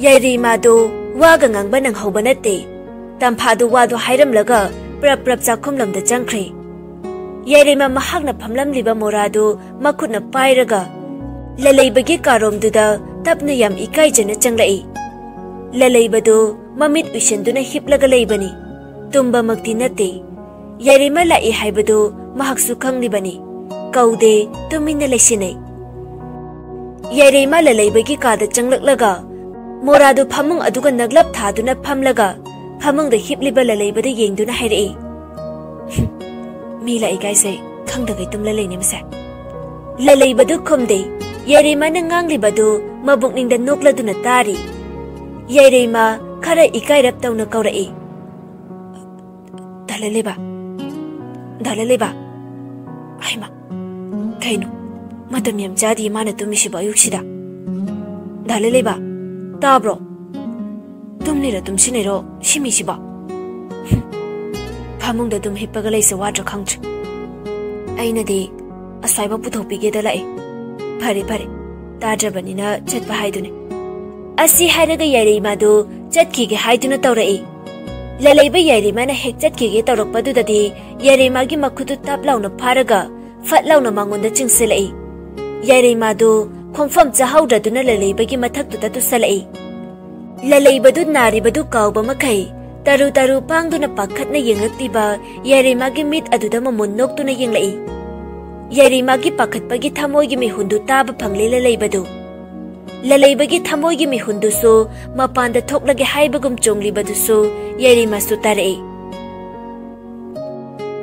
ꯌꯥꯏꯔꯦꯝꯃꯗꯨ ꯋꯥꯒ ꯉꯥꯡꯕ ꯅꯪꯍꯧꯕ ꯅꯠꯇꯦ꯫ ꯇꯝꯐꯥꯗꯨ ꯋꯥꯗꯨ ꯍꯥꯏꯔꯝꯂꯒ ꯄ꯭ꯔꯞ ꯄ꯭ꯔꯞ ꯆꯥꯛꯈꯨꯝꯂꯣꯝꯗ ꯆꯪꯈ꯭ꯔꯦ꯫ ꯌꯥꯏꯔꯦꯝꯃ ꯃꯍꯥꯛꯅ ꯐꯝꯂꯝꯂꯤꯕ ꯃꯣꯔꯥꯗꯨ ꯃꯈꯨꯠꯅ ꯄꯥꯏꯔꯒ ꯂꯂꯩꯕꯒꯤ ꯀꯥꯔꯣꯝꯗꯨꯗ ꯇꯞꯅ ꯌꯥꯝ ꯏꯀꯥꯏꯖꯅ ꯆꯪꯂꯛꯏ꯫ ꯂꯂꯩꯕꯗꯨ ꯃꯃꯤꯠ ꯎꯏꯁꯤꯟꯗꯨꯅ ꯍꯤꯞꯂꯒ ꯂꯩꯕꯅꯤ꯫ ꯇꯨꯝꯕꯃꯛꯇꯤ ꯅꯠꯇꯦ꯫ ꯌꯥꯏꯔꯦꯝꯃ ꯂꯥꯛꯏ ꯍꯥꯏꯕꯗꯨ ꯃꯍꯥꯛꯁꯨ ꯈꯪꯂꯤꯕꯅꯤ꯫ ꯀꯧꯗꯦ, ꯇꯨꯃꯤꯟꯅ ꯂꯩꯁꯤꯟꯅꯩ꯫ ꯌꯥꯏꯔꯦꯝꯃ ꯂꯂꯩꯕꯒꯤ ꯀꯥꯗ ꯆꯪꯂꯛꯂꯒ ꯃꯣꯔꯥꯗꯨ ꯐꯃꯨꯡ ꯑꯗꯨꯒ ꯅꯛꯂꯞ ꯊꯥꯗꯨꯅ ꯐꯝꯂꯒ ꯐꯃꯨꯡꯗ ꯍꯤꯞꯂꯤꯕ ꯂꯂꯩꯕꯗ ꯌꯦꯡꯗꯨꯅ ꯍꯥꯏꯔꯛꯏ, "ꯃꯤ ꯂꯥꯛꯏ ꯀꯥꯏꯁꯦ ꯈꯪꯗꯈꯩ ꯇꯨꯝꯂ ꯂꯩꯅꯦ ꯃꯁꯦ꯫" ꯂꯂꯩꯕꯗꯨ ꯈꯨꯝꯗꯦ꯫ ꯌꯥꯏꯔꯦꯝꯃꯅ ꯉꯥꯡꯂꯤꯕꯗꯨ ꯃꯕꯨꯛꯅꯤꯡꯗ ꯅꯣꯛꯂꯗꯨꯅ ꯇꯥꯔꯤ꯫ ꯌꯥꯏꯔꯦꯝꯃ ꯈꯔ ꯏꯀꯥꯏꯔꯞ ꯇꯧꯅ ꯀꯧꯔꯛꯏ, "ꯗꯥ ꯂꯂꯩꯕ, ꯗꯥ ꯂꯂꯩꯕ꯫" ꯍꯩꯃꯥ, ꯀꯩꯅꯣ? ꯃꯇꯝ ꯌꯥꯝ ꯆꯥꯗꯤꯌꯦ ꯃꯥꯅ ꯇꯨꯝꯃꯤꯁꯤꯕꯣ ꯑꯌꯨꯛꯁꯤꯗ꯫ ꯗꯥ ꯂꯂꯩꯕ, ꯇꯥꯕ꯭ꯔꯣ? ꯇꯨꯝꯂꯤꯔ ꯇꯨꯝꯁꯤꯟꯅꯩꯔꯣ ꯁꯤ ꯃꯤꯁꯤꯕꯣ? ꯐꯃꯨꯡꯗ ꯑꯗꯨꯝ ꯍꯤꯞꯄꯒ ꯂꯩꯁꯦ ꯋꯥꯗ꯭ꯔꯥ ꯈꯪꯗ꯭ꯔꯦ꯫ ꯑꯩꯅꯗꯤ ꯑꯁ꯭ꯋꯥꯏꯕ ꯄꯨꯊꯣꯛꯄꯤꯒꯦꯗ ꯂꯥꯛꯑꯦ꯫ ꯐꯔꯦ, ꯐꯔꯦ, ꯇꯥꯗ꯭ꯔꯕꯅꯤꯅ ꯆꯠꯄ ꯍꯥꯏꯗꯨꯅꯤ꯫ ꯑꯁꯤ ꯍꯥꯏꯔꯒ ꯌꯥꯏꯔꯦꯝꯃꯗꯨ ꯆꯠꯈꯤꯒꯦ ꯍꯥꯏꯗꯨꯅ ꯇꯧꯔꯛꯏ꯫ ꯂꯂꯩꯕ ꯌꯥꯏꯔꯦꯝꯃꯅ ꯍꯦꯛ ꯆꯠꯈꯤꯒꯦ ꯇꯧꯔꯛꯄꯗꯨꯗꯗꯤ ꯌꯥꯏꯔꯦꯝꯃꯒꯤ ꯃꯈꯨꯠꯇꯨ ꯇꯞ ꯂꯥꯎꯅ ꯐꯥꯔꯒ ꯐꯠ ꯂꯥꯎꯅ ꯃꯉꯣꯟꯗ ꯆꯤꯡꯁꯤꯜꯂꯛꯏ꯫ ꯌꯥꯏꯔꯦꯝꯃꯗꯨ ꯈꯣꯡꯐꯝ ꯆꯥꯍꯧꯗ꯭ꯔꯗꯨꯅ ꯂꯂꯩꯕꯒꯤ ꯃꯊꯛꯇꯨꯗ ꯇꯨꯁꯜꯂꯛꯏ꯫ ꯂꯂꯩꯕꯗꯨ ꯅꯥꯔꯤꯕꯗꯨ ꯀꯥꯎꯕ ꯃꯈꯩ ꯇꯔꯨ ꯇꯔꯨ ꯄꯥꯡꯗꯨꯅ ꯄꯥꯈꯠꯅ ꯌꯦꯡꯂꯛꯂꯤꯕ ꯌꯥꯏꯔꯦꯝꯃꯒꯤ ꯃꯤꯠ ꯑꯗꯨꯗ ꯃꯃꯣꯟ ꯅꯣꯛꯇꯨꯅ ꯌꯦꯡꯂꯛꯏ꯫ ꯌꯥꯏꯔꯦꯝꯃꯒꯤ ꯄꯥꯈꯠꯄꯒꯤ ꯊꯃꯣꯏꯒꯤ ꯃꯤꯍꯨꯟꯗꯨ ꯇꯥꯕ ꯐꯪꯂꯦ ꯂꯂꯩꯕꯗꯨ꯫ ꯂꯂꯩꯕꯒꯤ ꯊꯃꯣꯏꯒꯤ ꯃꯤꯍꯨꯟꯗꯨꯁꯨ ꯃꯄꯥꯟꯗ ꯊꯣꯛꯂꯒꯦ ꯍꯥꯏꯕꯒꯨꯝ ꯆꯣꯡꯂꯤꯕꯗꯨꯁꯨ ꯌꯥꯏꯔꯤꯃꯥꯁꯨ ꯇꯥꯔꯛꯏ꯫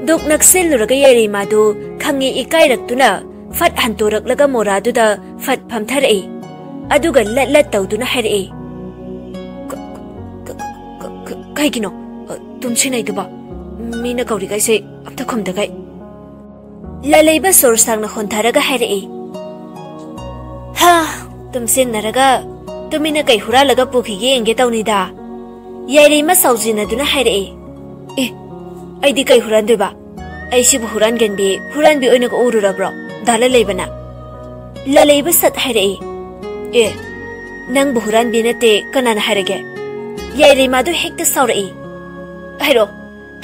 ꯗꯨꯛ ꯅꯛꯁꯤꯜꯂꯨꯔꯒ ꯌꯥꯏꯔꯤꯃꯥꯗꯨ ꯈꯪꯉꯦ ꯏꯀꯥꯏꯔꯛꯇꯨꯅ ꯐꯠ ꯍꯟꯇꯣꯔꯛꯂꯒ ꯃꯣꯔꯥꯗꯨꯗ ꯐꯠ ꯐꯝꯊꯔꯛꯏ꯫ ꯑꯗꯨꯒ ꯂꯠ ꯂꯠ ꯇꯧꯗꯨꯅ ꯍꯥꯏꯔꯛꯏ, "ꯀ-, ꯀ-, ꯀ-, ꯀ-, ꯀꯩꯒꯤꯅꯣ? ꯑ, ꯇꯨꯝꯁꯤꯟꯅꯩꯗꯨꯕꯣ? ꯃꯤꯅ ꯀꯧꯔꯤꯈꯩꯁꯦ ꯑꯝꯇ ꯈꯨꯝꯗꯈꯩ?" ꯂꯂꯩꯕ ꯁꯣꯔ ꯁꯥꯡꯅ ꯍꯣꯟꯊꯔꯒ ꯍꯥꯏꯔꯛꯏ, "ꯍꯥ, ꯇꯨꯝꯁꯤꯟꯅꯔꯒ ꯇꯨꯃꯤꯟꯅ ꯀꯩ ꯍꯨꯔꯥꯜꯂꯒ ꯄꯨꯈꯤꯒꯦ ꯌꯦꯡꯒꯦ ꯇꯧꯅꯤꯗ꯫" ꯌꯥꯏꯔꯤꯃ ꯁꯥꯎꯖꯤꯟꯅꯗꯨꯅ ꯍꯥꯏꯔꯛꯏ, "ꯑꯦ, ꯑꯩꯗꯤ ꯀꯩ ꯍꯨꯔꯥꯟꯗꯣꯏꯕ? ꯑꯩꯁꯤꯕꯨ ꯍꯨꯔꯥꯟꯒꯟꯕꯤ, ꯍꯨꯔꯥꯟꯕꯤ ꯑꯣꯏꯅꯒ ꯎꯔꯨꯔꯕ꯭ꯔꯣ ꯗꯥ ꯂꯂꯩꯕꯅ?" ꯂꯂꯩꯕ ꯁꯠ ꯍꯥꯏꯔꯛꯏ, "ꯑꯦ, ꯅꯪꯕꯨ ꯍꯨꯔꯥꯟꯕꯤ ꯅꯠꯇꯦ ꯀꯅꯥꯅ ꯍꯥꯏꯔꯒꯦ?" ꯌꯥꯏꯔꯤꯃꯥꯗꯨ ꯍꯦꯛꯇ ꯁꯥꯎꯔꯛꯏ, "ꯍꯥꯏꯔꯛꯑꯣ,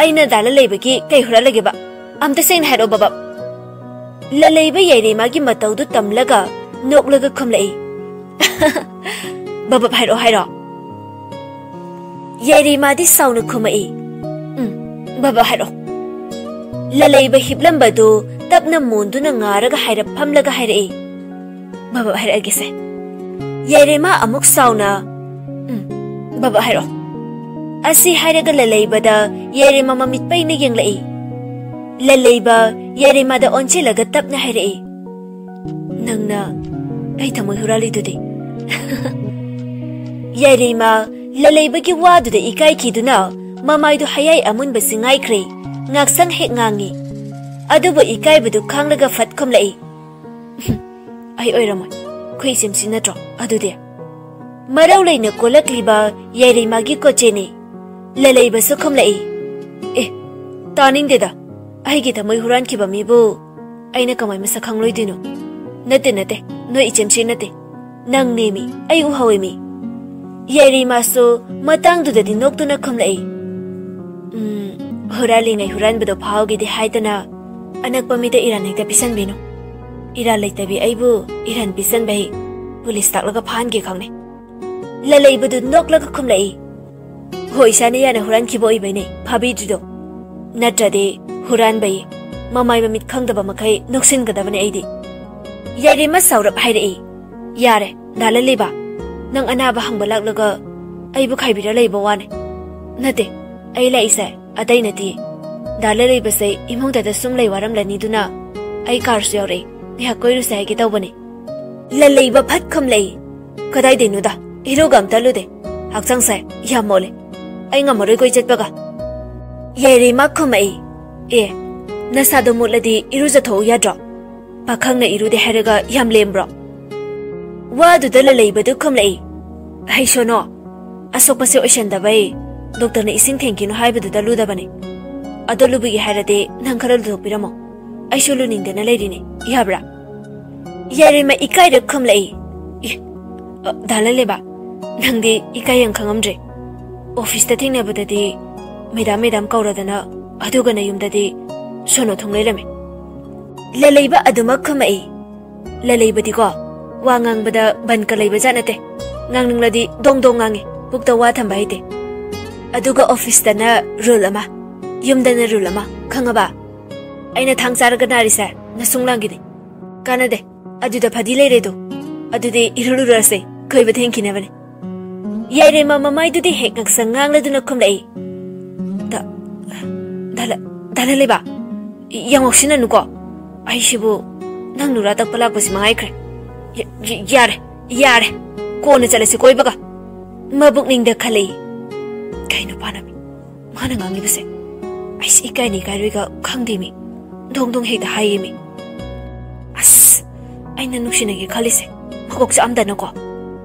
ꯑꯩꯅ ꯗꯥ ꯂꯂꯩꯕꯒꯤ ꯀꯩ ꯍꯨꯔꯥꯜꯂꯒꯦꯕ? ꯑꯝꯇ ꯁꯦꯡꯅ ꯍꯥꯏꯔꯛꯑꯣ, ꯕꯕꯞ꯫" ꯂꯂꯩꯕ ꯌꯥꯏꯔꯤꯃꯥꯒꯤ ꯃꯇꯧꯗꯨ ꯇꯝꯂꯒ ꯅꯣꯛꯂꯒ ꯈꯨꯝꯂꯛꯏ, "ꯕꯕꯞ ꯍꯥꯏꯔꯛꯑꯣ ꯍꯥꯏꯔꯣ?" ꯌꯥꯏꯔꯤꯃꯥꯗꯤ ꯁꯥꯎꯅ ꯈꯨꯝꯃꯛꯏ, "ꯎꯝ, ꯕꯕꯞ ꯍꯥꯏꯔꯛꯑꯣ꯫" ꯂꯂꯩꯕ ꯍꯤꯞꯂꯝꯕꯗꯨ ꯇꯞꯅ ꯃꯣꯟꯗꯨꯅ ꯉꯥꯔꯒ ꯍꯥꯏꯔꯞ ꯐꯝꯂꯒ ꯍꯥꯏꯔꯛꯏ, "ꯕꯕꯞ ꯍꯥꯏꯔꯛꯑꯒꯦꯁꯦ꯫" ꯌꯥꯏꯔꯤꯃꯥ ꯑꯃꯨꯛ ꯁꯥꯎꯅ, "ꯎꯝ, ꯕꯕꯞ ꯍꯥꯏꯔꯛꯑꯣ꯫" ꯑꯁꯤ ꯍꯥꯏꯔꯒ ꯂꯂꯩꯕꯗ ꯌꯥꯏꯔꯤꯃꯥ ꯃꯃꯤꯠ ꯄꯩꯅ ꯌꯦꯡꯂꯛꯏ꯫ ꯂꯂꯩꯕ ꯌꯥꯏꯔꯤꯃꯥꯗ ꯑꯣꯟꯁꯤꯜꯂꯒ ꯇꯞꯅ ꯍꯥꯏꯔꯛꯏ, "ꯅꯪꯅ ꯑꯩ ꯊꯃꯣꯏ ꯍꯨꯔꯥꯜꯂꯤꯗꯨꯗꯤ?" ꯌꯥꯏꯔꯤꯃꯥ ꯂꯂꯩꯕꯒꯤ ꯋꯥꯗꯨꯗ ꯏꯀꯥꯏꯈꯤꯗꯨꯅ ꯃꯃꯥꯏꯗꯨ ꯍꯌꯥꯏ ꯑꯃꯨꯟꯕꯁꯤ ꯉꯥꯏꯈ꯭ꯔꯦ꯫ ꯉꯥꯛꯁꯪ ꯍꯦꯛ ꯉꯥꯡꯉꯤ꯫ ꯑꯗꯨꯕꯨ ꯏꯀꯥꯏꯕꯗꯨ ꯈꯥꯡꯂꯒ ꯐꯠ ꯈꯨꯝꯂꯛꯏ, "ꯑꯩ ꯑꯣꯏꯔꯝꯃꯣꯏ꯫ ꯑꯩꯈꯣꯏ ꯏꯆꯦꯝꯁꯤ ꯅꯠꯇ꯭ꯔꯣ ꯑꯗꯨꯗꯤ?" ꯃꯔꯧ ꯂꯩꯅ ꯀꯣꯜꯂꯛꯂꯤꯕ ꯌꯥꯏꯔꯤꯃꯥꯒꯤ ꯀꯣꯆꯦꯅꯤ꯫ ꯂꯂꯩꯕꯁꯨ ꯈꯨꯝꯂꯛꯏ, "ꯑꯦ, ꯇꯥꯅꯤꯡꯗꯦꯗ꯫ ꯑꯩꯒꯤ ꯊꯃꯣꯏ ꯍꯨꯔꯥꯟꯈꯤꯕ ꯃꯤꯕꯨ ꯑꯩꯅ ꯀꯃꯥꯏ ꯃꯁꯛ ꯈꯪꯂꯣꯏꯗꯣꯏꯅꯣ? ꯅꯠꯇꯦ, ꯅꯠꯇꯦ, ꯅꯣꯏ ꯏꯆꯦꯝꯁꯤ ꯅꯠꯇꯦ꯫ ꯅꯪ ꯅꯦꯃꯤ, ꯑꯩ ꯎꯍꯧꯋꯦꯃꯤ꯫" ꯌꯥꯏꯔꯤꯃꯥꯁꯨ ꯃꯇꯥꯡꯗꯨꯗꯗꯤ ꯅꯣꯛꯇꯨꯅ ꯈꯨꯝꯂꯛꯏ, "ꯎꯝ, ꯍꯨꯔꯥꯜꯂꯤꯉꯩ ꯍꯨꯔꯥꯟꯕꯗꯣ ꯐꯥꯍꯧꯒꯦꯗꯤ ꯍꯥꯏꯗꯅ ꯑꯅꯛꯄ ꯃꯤꯗ ꯏꯔꯥꯟ ꯍꯦꯛꯇ ꯄꯤꯁꯟꯕꯤꯅꯨ꯫ ꯏꯔꯥꯟ ꯂꯩꯇꯕꯤ ꯑꯩꯕꯨ ꯏꯔꯥꯟ ꯄꯤꯁꯟꯕꯩ ꯄꯨꯂꯤꯁ ꯇꯥꯛꯂꯒ ꯐꯥꯍꯟꯒꯦ ꯈꯪꯅꯩ꯫" ꯂꯂꯩꯕꯗꯨ ꯅꯣꯛꯂꯒ ꯈꯨꯝꯂꯛꯏ, "ꯍꯣꯏ, ꯏꯁꯥꯅ ꯌꯥꯅ ꯍꯨꯔꯥꯟꯈꯤꯕ ꯑꯣꯏꯕꯩꯅꯦ ꯐꯥꯕꯤꯗ꯭ꯔꯤꯗꯣ꯫ ꯅꯠꯇ꯭ꯔꯗꯤ ꯍꯨꯔꯥꯟꯕꯩ ꯃꯃꯥꯏ ꯃꯃꯤꯠ ꯈꯪꯗꯕ ꯃꯈꯩ ꯅꯣꯛꯁꯤꯟꯒꯗꯕꯅꯦ ꯑꯩꯗꯤ꯫" ꯌꯥꯏꯔꯤꯃ ꯁꯥꯎꯔꯞ ꯍꯥꯏꯔꯛꯏ, ꯌꯥꯔꯦ, ꯗꯥ ꯂꯩꯕ꯫ ꯅꯪ ꯑꯅꯥꯕ ꯍꯪꯕ ꯂꯥꯛꯂꯒ ꯑꯩꯕꯨ ꯈꯥꯏꯕꯤꯔ ꯂꯩꯕ ꯋꯥꯅꯦ꯫ ꯅꯠꯇꯦ, ꯑꯩ ꯂꯥꯛꯏꯁꯦ ꯑꯇꯩ ꯅꯠꯇꯦ꯫ ꯗꯥ ꯂꯩꯕꯁꯦ ꯏꯃꯨꯡꯗꯗ ꯁꯨꯝ ꯂꯩ ꯋꯥꯔꯝꯂꯅꯤꯗꯨꯅ ꯑꯩ ꯀꯥꯔꯁꯨ ꯌꯥꯎꯔꯛꯏ꯫ ꯉꯥꯏꯍꯥꯛ ꯀꯣꯏꯔꯨꯁꯦ ꯍꯥꯏꯒꯦ ꯇꯧꯕꯅꯤ꯫ ꯂꯂꯩꯕ ꯐꯠ ꯈꯨꯝꯂꯛꯏ꯫ ꯀꯗꯥꯏꯗꯩꯅꯣꯗ? ꯏꯔꯨꯒ ꯑꯝꯇ ꯂꯨꯗꯦ꯫ ꯍꯛꯆꯥꯡꯁꯦ ꯌꯥꯝ ꯃꯣꯠꯂꯦ꯫ ꯑꯩ ꯉꯝꯃꯔꯣꯏ ꯀꯣꯏ ꯆꯠꯄꯒ꯫ ꯌꯥꯏꯔꯩꯃ ꯈꯨꯝꯃꯛꯏ꯫ ꯑꯦ, ꯅꯁꯥꯗꯣ ꯃꯣꯠꯂꯗꯤ ꯏꯔꯨꯖꯊꯣꯛꯎ ꯌꯥꯗ꯭ꯔꯣ? ꯄꯥꯈꯪꯅ ꯏꯔꯨꯗꯦ ꯍꯥꯏꯔꯒ ꯌꯥꯝ ꯂꯦꯝꯕ꯭ꯔꯣ? ꯋꯥꯗꯨꯗ ꯂꯂꯩꯕꯗꯨ ꯈꯨꯝꯂꯛꯏ꯫ ꯍꯩꯁꯣꯅꯣ, ꯑꯁꯣꯛꯄꯁꯦ ꯑꯣꯏꯁꯟꯗꯕꯩ ꯗꯣꯛꯇꯔꯅ ꯏꯁꯤꯡ ꯊꯦꯡꯈꯤꯅꯨ ꯍꯥꯏꯕꯗꯨꯗ ꯂꯨꯗꯕꯅꯤ꯫ ꯑꯗꯣ ꯂꯨꯕꯒꯤ ꯍꯥꯏꯔꯗꯤ ꯅꯪ ꯈꯔ ꯂꯨꯊꯣꯛꯄꯤꯔꯝꯃꯣ꯫ ꯑꯩꯁꯨ ꯂꯨꯅꯤꯡꯗꯅ ꯂꯩꯔꯤꯅꯤ, ꯌꯥꯕ꯭ꯔꯥ? ꯌꯥꯏꯔꯩꯃ ꯏꯀꯥꯏꯔ ꯈꯨꯝꯂꯛꯏ꯫ ꯏ, ꯑ, ꯗꯥ ꯂꯂꯩꯕ, ꯅꯪꯗꯤ ꯏꯀꯥꯏ ꯌꯥꯝ ꯈꯪꯉꯝꯗ꯭ꯔꯦ꯫ ꯑꯣꯐꯤꯁꯇ ꯊꯦꯡꯅꯕꯗꯗꯤ ꯃꯦꯗꯥꯝ, ꯃꯦꯗꯥꯝ ꯀꯧꯔꯗꯅ, ꯑꯗꯨꯒꯅ ꯌꯨꯝꯗꯗꯤ ꯁꯣꯅꯣ ꯊꯨꯡ ꯂꯩꯔꯝꯃꯤ꯫ ꯂꯂꯩꯕ ꯑꯗꯨꯃꯛ ꯈꯨꯝꯃꯛꯏ꯫ ꯂꯂꯩꯕꯗꯤꯀꯣ, ꯋꯥ ꯉꯥꯡꯕꯗ ꯕꯟꯀ ꯂꯩꯕ ꯖꯥꯠ ꯅꯠꯇꯦ꯫ ꯉꯥꯡꯅꯤꯡꯂꯗꯤ ꯗꯣꯡ ꯗꯣꯡ ꯉꯥꯡꯉꯤ, ꯄꯨꯛꯇ ꯋꯥ ꯊꯝꯕ ꯍꯩꯇꯦ꯫ ꯑꯗꯨꯒ ꯑꯣꯐꯤꯁꯇꯅ ꯔꯨꯜ ꯑꯃ, ꯌꯨꯝꯗꯅ ꯔꯨꯜ ꯑꯃ, ꯈꯪꯉꯕ? ꯑꯩꯅ ꯊꯥꯡ ꯆꯥꯔꯒ ꯅꯥꯔꯤꯁꯦ ꯅꯁꯨꯡ ꯂꯥꯡꯒꯤꯅꯤ꯫ ꯀꯥꯟꯅꯗꯦ, ꯑꯗꯨꯗ ꯐꯗꯤ ꯂꯩꯔꯦꯗꯣ꯫ ꯑꯗꯨꯗꯤ ꯏꯔꯨꯂꯨꯔꯁꯦ, ꯀꯣꯏꯕ ꯊꯦꯡꯈꯤꯅꯕꯅꯤ꯫ ꯌꯥꯏꯔꯩꯃ ꯃꯃꯥꯏꯗꯨꯗꯤ ꯍꯦꯛ ꯉꯛꯁꯪ ꯉꯥꯡꯂꯗꯨꯅ ꯈꯨꯝꯂꯛꯏ꯫ ꯗ-, ꯗꯥ ꯂ-, ꯗꯥ ꯂꯂꯩꯕ, ꯌꯥꯝ ꯉꯥꯎꯁꯤꯟꯅꯅꯨꯀꯣ꯫ ꯑꯩꯁꯤꯕꯨ ꯅꯪ ꯅꯨꯔꯥ ꯇꯛꯄ ꯂꯥꯛꯄꯁꯤ ꯃꯉꯥꯏꯈ꯭ꯔꯦ꯫ ꯌ-, ꯌ-, ꯌꯥꯔꯦ, ꯌꯥꯔꯦ꯫ ꯀꯣꯟꯅ ꯆꯠꯂꯁꯤ ꯀꯣꯏꯕꯒ꯫ ꯃꯕꯨꯛꯅꯤꯡꯗ ꯈꯜꯂꯛꯏ꯫ ꯀꯩꯅꯣ ꯄꯥꯅꯕꯤ? ꯃꯥꯅ ꯉꯥꯡꯉꯤꯕꯁꯦ? ꯑꯩꯁꯦ ꯏꯀꯥꯏꯅꯤ ꯏꯀꯥꯏꯔꯣꯏꯒ ꯈꯪꯗꯦꯃꯤ꯫ ꯗꯣꯡ ꯗꯣꯡ ꯍꯦꯛꯇ ꯍꯥꯏꯌꯦꯃꯤ꯫ ꯑꯁ, ꯑꯩꯅ ꯅꯨꯡꯁꯤꯅꯒꯦ ꯈꯜꯂꯤꯁꯦ ꯃꯀꯣꯛ ꯆꯥꯛꯑꯝꯗꯅꯀꯣ꯫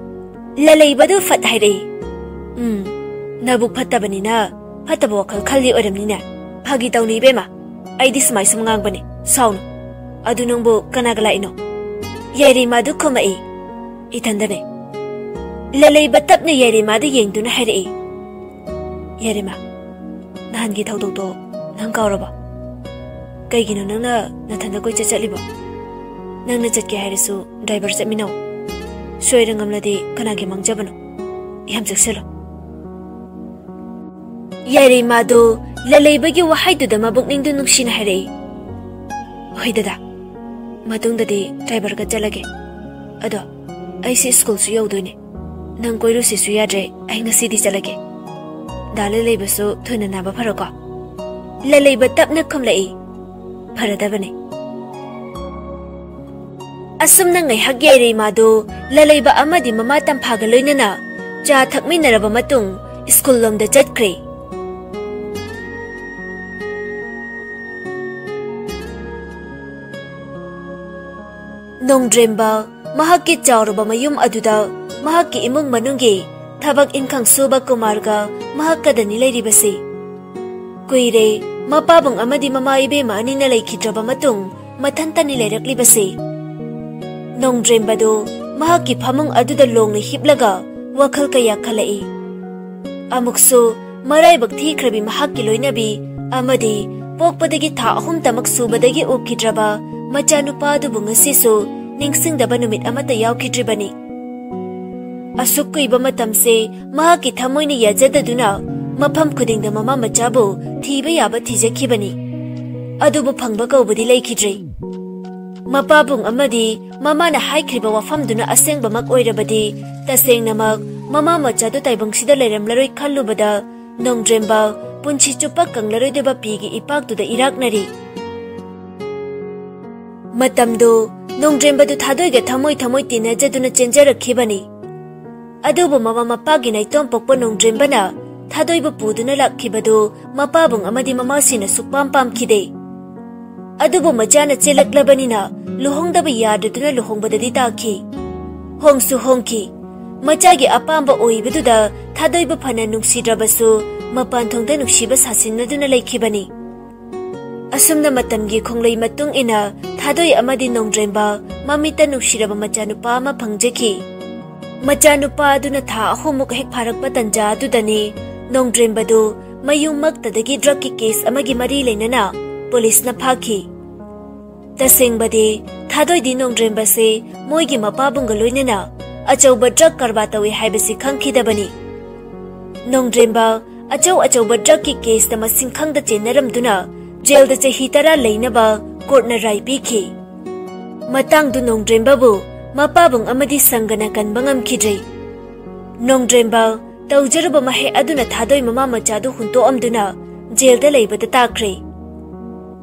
ꯂꯂꯩꯕꯗꯨ ꯐꯠ ꯍꯥꯏꯔꯛꯏ꯫ ꯎꯝ, ꯅꯕꯨꯛ ꯐꯠꯇꯕꯅꯤꯅ ꯐꯠꯇꯕ ꯋꯥꯈꯜ ꯈꯜꯂꯤ ꯑꯣꯏꯔꯝꯅꯤꯅꯦ꯫ ꯐꯥꯒꯤ ꯇꯧꯅꯤ ꯏꯕꯦꯝꯃ, ꯑꯩꯗꯤ ꯁꯨꯃꯥꯏ ꯁꯨꯝ ꯉꯥꯡꯕꯅꯤ, ꯁꯥꯎꯅꯨ꯫ ꯑꯗꯨ ꯅꯪꯕꯨ ꯀꯅꯥꯒ ꯂꯥꯛꯏꯅꯣ? ꯌꯥꯏꯔꯩꯃꯥꯗꯨ ꯈꯨꯝꯃꯛꯏ꯫ ꯏꯊꯟꯗꯅꯦ꯫ ꯂꯂꯩꯕ ꯇꯞꯅ ꯌꯥꯏꯔꯩꯃꯥꯗ ꯌꯦꯡꯗꯨꯅ ꯍꯥꯏꯔꯛꯏ꯫ ꯌꯥꯏꯔꯩꯃꯥ, ꯅꯍꯥꯟꯒꯤ ꯊꯧꯗꯣꯛꯇꯣ ꯅꯪ ꯀꯥꯎꯔꯕꯣ? ꯀꯩꯒꯤꯅꯣ ꯅꯪꯅ ꯅꯊꯟꯗ ꯀꯣꯏꯆꯠ ꯆꯠꯂꯤꯕꯣ? ꯅꯪꯅ ꯆꯠꯀꯦ ꯍꯥꯏꯔꯁꯨ ꯗ꯭ꯔꯥꯏꯚꯔ ꯆꯠꯃꯤꯟꯅꯧ꯫ ꯁꯣꯏꯔ ꯉꯝꯂꯗꯤ ꯀꯅꯥꯒꯤ ꯃꯥꯡꯖꯕꯅꯣ? ꯌꯥꯝ ꯆꯦꯛꯁꯤꯜꯂꯣ꯫ ꯌꯥꯏꯔꯩꯃꯥꯗꯨ ꯂꯂꯩꯕꯒꯤ ꯋꯥꯍꯩꯗꯨꯗ ꯃꯕꯨꯛꯅꯤꯡꯗꯨ ꯅꯨꯡꯁꯤꯅ ꯍꯥꯏꯔꯛꯏ꯫ ꯍꯣꯏ ꯗꯗꯥ, ꯃꯇꯨꯡꯗꯗꯤ ꯗ꯭ꯔꯥꯏꯚꯔꯒ ꯆꯠꯂꯒꯦ꯫ ꯑꯗꯣ ꯑꯩꯁꯦ ꯁ꯭ꯀꯨꯜꯁꯨ ꯌꯧꯗꯣꯏꯅꯦ꯫ ꯅꯪ ꯀꯣꯏꯔꯨꯁꯤꯁꯨ ꯌꯥꯗ꯭ꯔꯦ꯫ ꯑꯩ ꯉꯁꯤꯗꯤ ꯆꯠꯂꯒꯦ꯫ ꯗꯥ ꯂꯂꯩꯕꯁꯨ ꯊꯨꯅ ꯅꯥꯕ ꯐꯔꯣꯀꯣ꯫ ꯂꯂꯩꯕ ꯇꯞꯅ ꯈꯨꯝꯂꯛꯏ, "ꯐꯔꯗꯕꯅꯤ"꯫ ꯑꯁꯨꯝꯅ ꯉꯥꯏꯍꯥꯛ ꯌꯥꯏꯔꯩꯃꯥꯗꯨ ꯂꯂꯩꯕ ꯑꯃꯗꯤ ꯃꯃꯥ ꯇꯝꯐꯥꯒ ꯂꯣꯏꯅꯅ ꯆꯥ ꯊꯛꯃꯤꯟꯅꯔꯕ ꯃꯇꯨꯡ ꯁ꯭ꯀꯨꯜ ꯂꯣꯝꯗ ꯆꯠꯈ꯭ꯔꯦ꯫ ꯅꯣꯡꯗ꯭ꯔꯦꯝꯕ ꯃꯍꯥꯛꯀꯤ ꯆꯥꯎꯔꯕ ꯃꯌꯨꯝ ꯑꯗꯨꯗ ꯃꯍꯥꯛꯀꯤ ꯏꯃꯨꯡ ꯃꯅꯨꯡꯒꯤ ꯊꯕꯛ ꯏꯟꯈꯥꯡ ꯁꯨꯕ ꯀꯨꯃꯥꯔꯒ ꯃꯍꯥꯛꯀꯗꯅꯤ ꯂꯩꯔꯤꯕꯁꯤ꯫ ꯀꯨꯏꯔꯦ ꯃꯄꯥꯕꯨꯡ ꯑꯃꯗꯤ ꯃꯃꯥ ꯏꯕꯦꯝꯃ ꯑꯅꯤꯅ ꯂꯩꯈꯤꯗ꯭ꯔꯕ ꯃꯇꯨꯡ ꯃꯊꯟꯇꯅꯤ ꯂꯩꯔꯛꯂꯤꯕꯁꯤ꯫ ꯅꯣꯡꯗ꯭ꯔꯦꯝꯕꯗꯨ ꯃꯍꯥꯛꯀꯤ ꯐꯃꯨꯡ ꯑꯗꯨꯗ ꯂꯣꯡꯅ ꯍꯤꯞꯂꯒ ꯋꯥꯈꯜ ꯀꯌꯥ ꯈꯜꯂꯛꯏ꯫ ꯑꯃꯨꯛꯁꯨ ꯃꯔꯥꯏꯕꯛ ꯊꯤꯈ꯭ꯔꯕꯤ ꯃꯍꯥꯛꯀꯤ ꯂꯣꯏꯅꯕꯤ ꯑꯃꯗꯤ ꯄꯣꯛꯄꯗꯒꯤ ꯊꯥ ꯑꯍꯨꯝꯇꯃꯛ ꯁꯨꯕꯗꯒꯤ ꯎꯈꯤꯗ꯭ꯔꯕ ꯃꯆꯥꯅꯨꯄꯥ ꯑꯗꯨꯕꯨ ꯉꯁꯤꯁꯨ ꯅꯤꯡꯁꯤꯡꯗꯕ ꯅꯨꯃꯤꯠ ꯑꯃꯠꯇ ꯌꯥꯎꯈꯤꯗ꯭ꯔꯤꯕꯅꯤ꯫ ꯑꯁꯨꯛ ꯀꯨꯏꯕ ꯃꯇꯝꯁꯦ ꯃꯍꯥꯛꯀꯤ ꯊꯃꯣꯏꯅ ꯌꯥꯖꯗꯗꯨꯅ ꯃꯐꯝ ꯈꯨꯗꯤꯡꯗ ꯃꯃꯥ ꯃꯆꯥꯕꯨ ꯊꯤꯕ ꯌꯥꯕ ꯊꯤꯖꯈꯤꯕꯅꯤ꯫ ꯑꯗꯨꯕꯨ ꯐꯪꯕ ꯀꯧꯕꯗꯤ ꯂꯩꯈꯤꯗ꯭ꯔꯦ꯫ ꯃꯄꯥꯕꯨꯡ ꯑꯃꯗꯤ ꯃꯃꯥꯅ ꯍꯥꯏꯈ꯭ꯔꯤꯕ ꯋꯥꯐꯝꯗꯨꯅ ꯑꯁꯦꯡꯕꯃꯛ ꯑꯣꯏꯔꯕꯗꯤ, ꯇꯁꯦꯡꯅꯃꯛ ꯃꯃꯥ ꯃꯆꯥꯗꯨ ꯇꯥꯏꯕꯪꯁꯤꯗ ꯂꯩꯔꯝꯂꯔꯣꯏ ꯈꯜꯂꯨꯕꯗ ꯅꯣꯡꯗ꯭ꯔꯦꯝꯕ ꯄꯨꯟꯁꯤ ꯆꯨꯞꯄ ꯀꯪꯂꯔꯣꯏꯗꯕ ꯄꯤꯒꯤ ꯏꯄꯥꯛꯇꯨꯗ ꯏꯔꯥꯛꯅꯔꯤ꯫ ꯃꯇꯝꯗꯨ ꯅꯣꯡꯗ꯭ꯔꯦꯝꯕꯗꯨ ꯊꯥꯗꯣꯏꯒ ꯊꯃꯣꯏ ꯊꯃꯣꯏ ꯇꯤꯟꯅꯖꯗꯨꯅ ꯆꯦꯟꯖꯔꯛꯈꯤꯕꯅꯤ꯫ ꯑꯗꯨꯕꯨ ꯃꯃꯥ ꯃꯄꯥꯒꯤ ꯅꯥꯏꯇꯣꯝ ꯄꯣꯛꯄ ꯅꯣꯡꯗ꯭ꯔꯦꯝꯕꯅ ꯊꯥꯗꯣꯏꯕꯨ ꯄꯨꯗꯨꯅ ꯂꯥꯛꯈꯤꯕꯗꯨ ꯃꯄꯥꯕꯨꯡ ꯑꯃꯗꯤ ꯃꯃꯥꯁꯤꯅ ꯁꯨꯛꯄꯥꯝ ꯄꯥꯝꯈꯤꯗꯦ꯫ ꯑꯗꯨꯕꯨ ꯃꯆꯥꯅ ꯆꯦꯜꯂꯛꯂꯕꯅꯤꯅ ꯂꯨꯍꯣꯡꯗꯕ ꯌꯥꯗꯗꯨꯅ ꯂꯨꯍꯣꯡꯕꯗꯗꯤ ꯇꯥꯈꯤ꯫ ꯍꯣꯡꯁꯨ ꯍꯣꯡꯈꯤ꯫ ꯃꯆꯥꯒꯤ ꯑꯄꯥꯝꯕ ꯑꯣꯏꯕꯗꯨꯗ ꯊꯥꯗꯣꯏꯕ ꯐꯅ ꯅꯨꯡꯁꯤꯗ꯭ꯔꯕꯁꯨ ꯃꯄꯥꯟ ꯊꯣꯡꯗ ꯅꯨꯡꯁꯤꯕ ꯁꯥꯁꯤꯟꯅꯗꯨꯅ ꯂꯩꯈꯤꯕꯅꯤ꯫ ꯑꯁꯨꯝꯅ ꯃꯇꯝꯒꯤ ꯈꯣꯡꯂꯩ ꯃꯇꯨꯡ ꯏꯟꯅ ꯊꯥꯗꯣꯏ ꯑꯃꯗꯤ ꯅꯣꯡꯗ꯭ꯔꯦꯝꯕ ꯃꯃꯤꯠꯇ ꯅꯨꯡꯁꯤꯔꯕ ꯃꯆꯥꯅꯨꯄꯥ ꯑꯃ ꯐꯪꯖꯈꯤ꯫ ꯃꯆꯥꯅꯨꯄꯥ ꯑꯗꯨꯅ ꯊꯥ ꯑꯍꯨꯝꯃꯨꯛ ꯍꯦꯛ ꯐꯥꯔꯛꯄ ꯇꯟꯖꯥ ꯑꯗꯨꯗꯅꯤ ꯅꯣꯡꯗ꯭ꯔꯦꯝꯕꯗꯨ ꯃꯌꯨꯝꯃꯛꯇꯗꯒꯤ ꯗ꯭ꯔꯒꯀꯤ ꯀꯦꯁ ꯑꯃꯒꯤ ꯃꯔꯤ ꯂꯩꯅꯅ ꯄꯨꯂꯤꯁꯅ ꯐꯥꯈꯤ꯫ ꯇꯁꯦꯡꯕꯗꯤ ꯊꯥꯗꯣꯏꯗꯤ ꯅꯣꯡꯗ꯭ꯔꯦꯝꯕꯁꯦ ꯃꯣꯏꯒꯤ ꯃꯄꯥꯕꯨꯡꯒ ꯂꯣꯏꯅꯅ ꯑꯆꯧꯕ ꯗ꯭ꯔꯒ ꯀꯔꯕꯥꯔ ꯇꯧꯏ ꯍꯥꯏꯕꯁꯤ ꯈꯪꯈꯤꯗꯕꯅꯤ꯫ ꯅꯣꯡꯗ꯭ꯔꯦꯝꯕ ꯑꯆꯧ ꯑꯆꯧꯕ ꯗ꯭ꯔꯒꯀꯤ ꯀꯦꯁꯇ ꯃꯁꯤꯡ ꯈꯪꯗ ꯆꯦꯟꯅꯔꯝꯗꯨꯅ ꯖꯦꯜꯗ ꯆꯍꯤ ꯇꯔꯥ ꯂꯩꯅꯕ ꯀꯣꯔꯠꯅ ꯔꯥꯏ ꯄꯤꯈꯤ꯫ ꯃꯇꯥꯡꯗꯨ ꯅꯣꯡꯗ꯭ꯔꯦꯝꯕꯕꯨ ꯃꯄꯥꯕꯨꯡ ꯑꯃꯗꯤ ꯁꯪꯒꯅ ꯀꯟꯕ ꯉꯝꯈꯤꯗ꯭ꯔꯦ꯫ ꯅꯣꯡꯗ꯭ꯔꯦꯝꯕ ꯇꯧꯖꯔꯨꯕ ꯃꯍꯩ ꯑꯗꯨꯅ ꯊꯥꯗꯣꯏ ꯃꯃꯥ ꯃꯆꯥꯗꯨ ꯍꯨꯟꯇꯣꯛꯑꯝꯗꯨꯅ ꯖꯦꯜꯗ ꯂꯩꯕꯗ ꯇꯥꯈ꯭ꯔꯦ꯫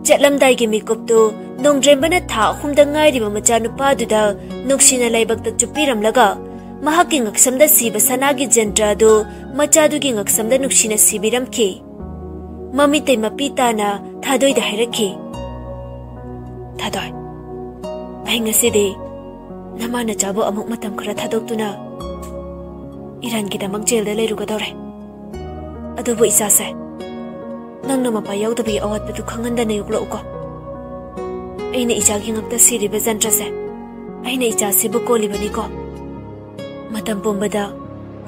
ꯆꯠꯂꯝꯗꯥꯏꯒꯤ ꯃꯤꯀꯨꯞꯇꯨ ꯅꯣꯡꯗ꯭ꯔꯦꯝꯕꯅ ꯊꯥ ꯑꯍꯨꯝꯗ ꯉꯥꯏꯔꯤꯕ ꯃꯆꯥꯅꯨꯄꯥꯗꯨꯗ ꯅꯨꯡꯁꯤꯅ ꯂꯥꯏꯕꯛꯇ ꯆꯨꯞꯄꯤꯔꯝꯂꯒ, ꯃꯍꯥꯛꯀꯤ ꯉꯛꯁꯝꯗ ꯁꯤꯕ ꯁꯅꯥꯒꯤ ꯖꯟꯇ꯭ꯔ ꯑꯗꯨ ꯃꯆꯥꯗꯨꯒꯤ ꯉꯛꯁꯝꯗ ꯅꯨꯡꯁꯤꯅ ꯁꯤꯕꯤꯔꯝꯈꯤ꯫ ꯃꯃꯤꯠꯇꯩ ꯃꯄꯤ ꯇꯥꯅ ꯊꯥꯗꯣꯏꯗ ꯍꯥꯏꯔꯛꯈꯤ, "ꯊꯥꯗꯣꯏ, ꯑꯩ ꯉꯁꯤꯗꯤ ꯅꯃꯥ ꯅꯆꯥꯕꯨ ꯑꯃꯨꯛ ꯃꯇꯝ ꯈꯔ ꯊꯥꯗꯣꯛꯇꯨꯅ ꯏꯔꯥꯟꯒꯤꯗꯃꯛ ꯖꯦꯜꯗ ꯂꯩꯔꯨꯒꯗꯧꯔꯦ꯫ ꯑꯗꯨꯕꯨ ꯏꯆꯥꯁꯦ, ꯅꯪꯅ ꯃꯄꯥ ꯌꯥꯎꯗꯕꯒꯤ ꯑꯋꯥꯠꯄꯗꯨ ꯈꯪꯍꯟꯗꯅ ꯌꯣꯛꯂꯛꯎꯀꯣ꯫ ꯑꯩꯅ ꯏꯆꯥꯒꯤ ꯉꯛꯇ ꯁꯤꯔꯤꯕ ꯖꯟꯇ꯭ꯔꯁꯦ, ꯑꯩꯅ ꯏꯆꯥꯁꯤꯕꯨ ꯀꯣꯜꯂꯤꯕꯅꯤꯀꯣ꯫ ꯃꯇꯝ ꯄꯨꯝꯕꯗ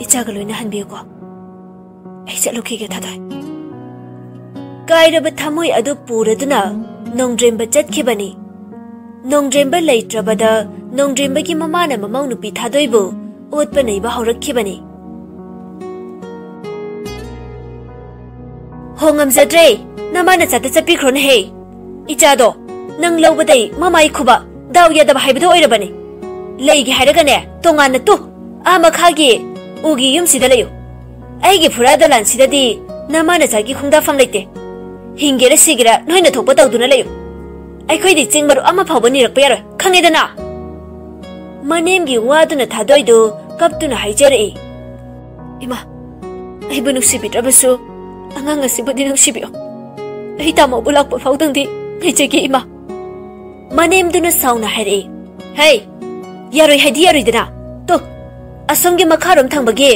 ꯏꯆꯥꯒ ꯂꯣꯏꯅ ꯍꯟꯕꯤꯌꯨꯀꯣ꯫" "ꯑꯩ ꯆꯠꯂꯨꯈꯤꯒꯦ, ꯊꯥꯗꯣꯏ꯫" ꯀꯥꯏꯔꯕ ꯊꯃꯣꯏ ꯑꯗꯨ ꯄꯨꯔꯗꯨꯅ ꯅꯣꯡꯗ꯭ꯔꯦꯝꯕ ꯆꯠꯈꯤꯕꯅꯤ꯫ ꯅꯣꯡꯗ꯭ꯔꯦꯝꯕ ꯂꯩꯇ꯭ꯔꯕꯗ ꯅꯣꯡꯗ꯭ꯔꯦꯝꯕꯒꯤ ꯃꯃꯥꯅ ꯃꯃꯧ ꯅꯨꯄꯤ ꯊꯥꯗꯣꯏꯕꯨ ꯑꯣꯠꯄ ꯅꯩꯕ ꯍꯧꯔꯛꯈꯤꯕꯅꯤ꯫ "ꯍꯣ, ꯉꯝꯖꯗ꯭ꯔꯦ, ꯅꯃꯥ ꯅꯆꯥꯗ ꯆꯠꯄꯤꯈ꯭ꯔꯣꯅꯦꯍꯦ꯫ ꯏꯆꯥꯗꯣ ꯅꯪ ꯂꯧꯕꯗꯩ ꯃꯃꯥꯏ ꯈꯨꯕ, ꯗꯥꯎ ꯌꯥꯗꯕ ꯍꯥꯏꯕꯗꯣ ꯑꯣꯏꯔꯕꯅꯤ꯫ ꯂꯩꯒꯦ ꯍꯥꯏꯔꯒꯅꯦ, ꯇꯣꯉꯥꯟꯅ ꯇꯨ, ꯑꯥ ꯃꯈꯥꯒꯤ ꯎꯒꯤ ꯌꯨꯝꯁꯤꯗ ꯂꯩꯌꯨ꯫ ꯑꯩꯒꯤ ꯐꯨꯔꯥ ꯗꯂꯥꯟꯁꯤꯗꯗꯤ ꯅꯃꯥ ꯅꯆꯥꯒꯤ ꯈꯣꯡꯗꯥꯐꯝ ꯂꯩꯇꯦ꯫ ꯍꯤꯡꯒꯦꯔꯥ ꯁꯤꯒꯦꯔꯥ ꯅꯣꯏꯅ ꯊꯣꯛꯄ ꯇꯧꯗꯨꯅ ꯂꯩꯌꯨ꯫ ꯑꯩꯈꯣꯏꯗꯤ ꯆꯦꯡ ꯃꯔꯨ ꯑꯃ ꯐꯥꯎꯕ ꯅꯤꯔꯛꯄ ꯌꯥꯔꯣꯏ, ꯈꯪꯉꯦꯗꯅ?" ꯃꯅꯦꯝꯒꯤ ꯋꯥꯗꯨꯅ ꯊꯥꯗꯣꯏꯗꯨ ꯀꯞꯇꯨꯅ ꯍꯥꯏꯖꯔꯛꯏ, "ꯏꯃꯥ, ꯑꯩꯕꯨ ꯅꯨꯡꯁꯤꯕꯤꯗ꯭ꯔꯕꯁꯨ ꯑꯉꯥꯡ ꯑꯁꯤꯕꯨꯗꯤ ꯅꯨꯡꯁꯤꯕꯤꯌꯣ꯫ ꯑꯩ ꯇꯥꯃꯣꯕꯨ ꯂꯥꯛꯄ ꯐꯥꯎꯗꯪꯗꯤ ꯉꯥꯏꯖꯒꯦ, ꯏꯃꯥ꯫" ꯃꯅꯦꯝꯗꯨꯅ ꯁꯥꯎꯅ ꯍꯥꯏꯔꯛꯏ, "ꯍꯩ, ꯌꯥꯔꯣꯏ ꯍꯥꯏꯗꯤ ꯌꯥꯔꯣꯏꯗꯅ꯫ ꯇꯨ, ꯑꯁꯣꯝꯒꯤ ꯃꯈꯥꯔꯣꯝ ꯊꯪꯕꯒꯤ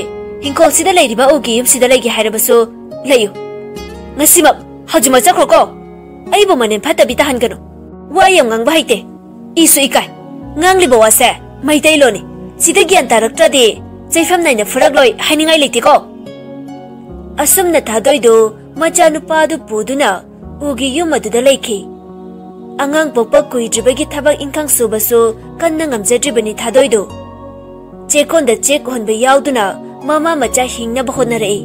ꯍꯤꯡꯈꯣꯜꯁꯤꯗ ꯂꯩꯔꯤꯕ ꯎꯒꯤ ꯌꯨꯝꯁꯤꯗ ꯂꯩꯒꯦ ꯍꯥꯏꯔꯕꯁꯨ ꯂꯩꯌꯨ꯫ ꯉꯁꯤꯃꯛ ꯍꯧꯖꯤꯛꯃꯛ ꯆꯠꯈ꯭ꯔꯣꯀꯣ꯫ ꯑꯩꯕꯨ ꯃꯅꯦꯝ ꯐꯠꯇꯕꯤ ꯇꯥꯍꯟꯒꯅꯨ꯫ ꯋꯥ ꯌꯥꯝ ꯉꯥꯡꯕ ꯍꯩꯇꯦ꯫ ꯏꯁꯨ ꯏꯀꯥꯏ꯫ ꯉꯥꯡꯂꯤꯕ ꯋꯥꯁꯦ ꯃꯩꯇꯩꯂꯣꯟꯅꯤ꯫ ꯁꯤꯗ ꯒ꯭ꯌꯥꯟ ꯇꯥꯔꯛꯇ꯭ꯔꯗꯤ ꯆꯩꯐꯝ ꯅꯥꯏꯅ ꯐꯨꯔꯛꯂꯣꯏ ꯍꯥꯏꯅꯤꯡꯉꯥꯏ ꯂꯩꯇꯦꯀꯣ꯫" ꯑꯁꯨꯝꯅ ꯊꯥꯗꯣꯏꯗꯨ ꯃꯆꯥꯅꯨꯄꯥꯗꯨ ꯄꯨꯗꯨꯅ ꯎꯒꯤ ꯌꯨꯝ ꯑꯗꯨꯗ ꯂꯩꯈꯤ꯫ ꯑꯉꯥꯡ ꯄꯣꯛꯄ ꯀꯨꯏꯗ꯭ꯔꯤꯕꯒꯤ ꯊꯕꯛ ꯏꯪꯈꯥꯡ ꯁꯨꯕꯁꯨ ꯀꯟꯅ ꯉꯝꯖꯗ꯭ꯔꯤꯕꯅꯤ ꯊꯥꯗꯣꯏꯗꯨ꯫ ꯆꯦꯛꯀꯣꯟꯗ ꯆꯦꯛ ꯍꯣꯟꯕ ꯌꯥꯎꯗꯨꯅ ꯃꯃꯥ ꯃꯆꯥ ꯍꯤꯡꯅꯕ ꯍꯣꯠꯅꯔꯛꯏ꯫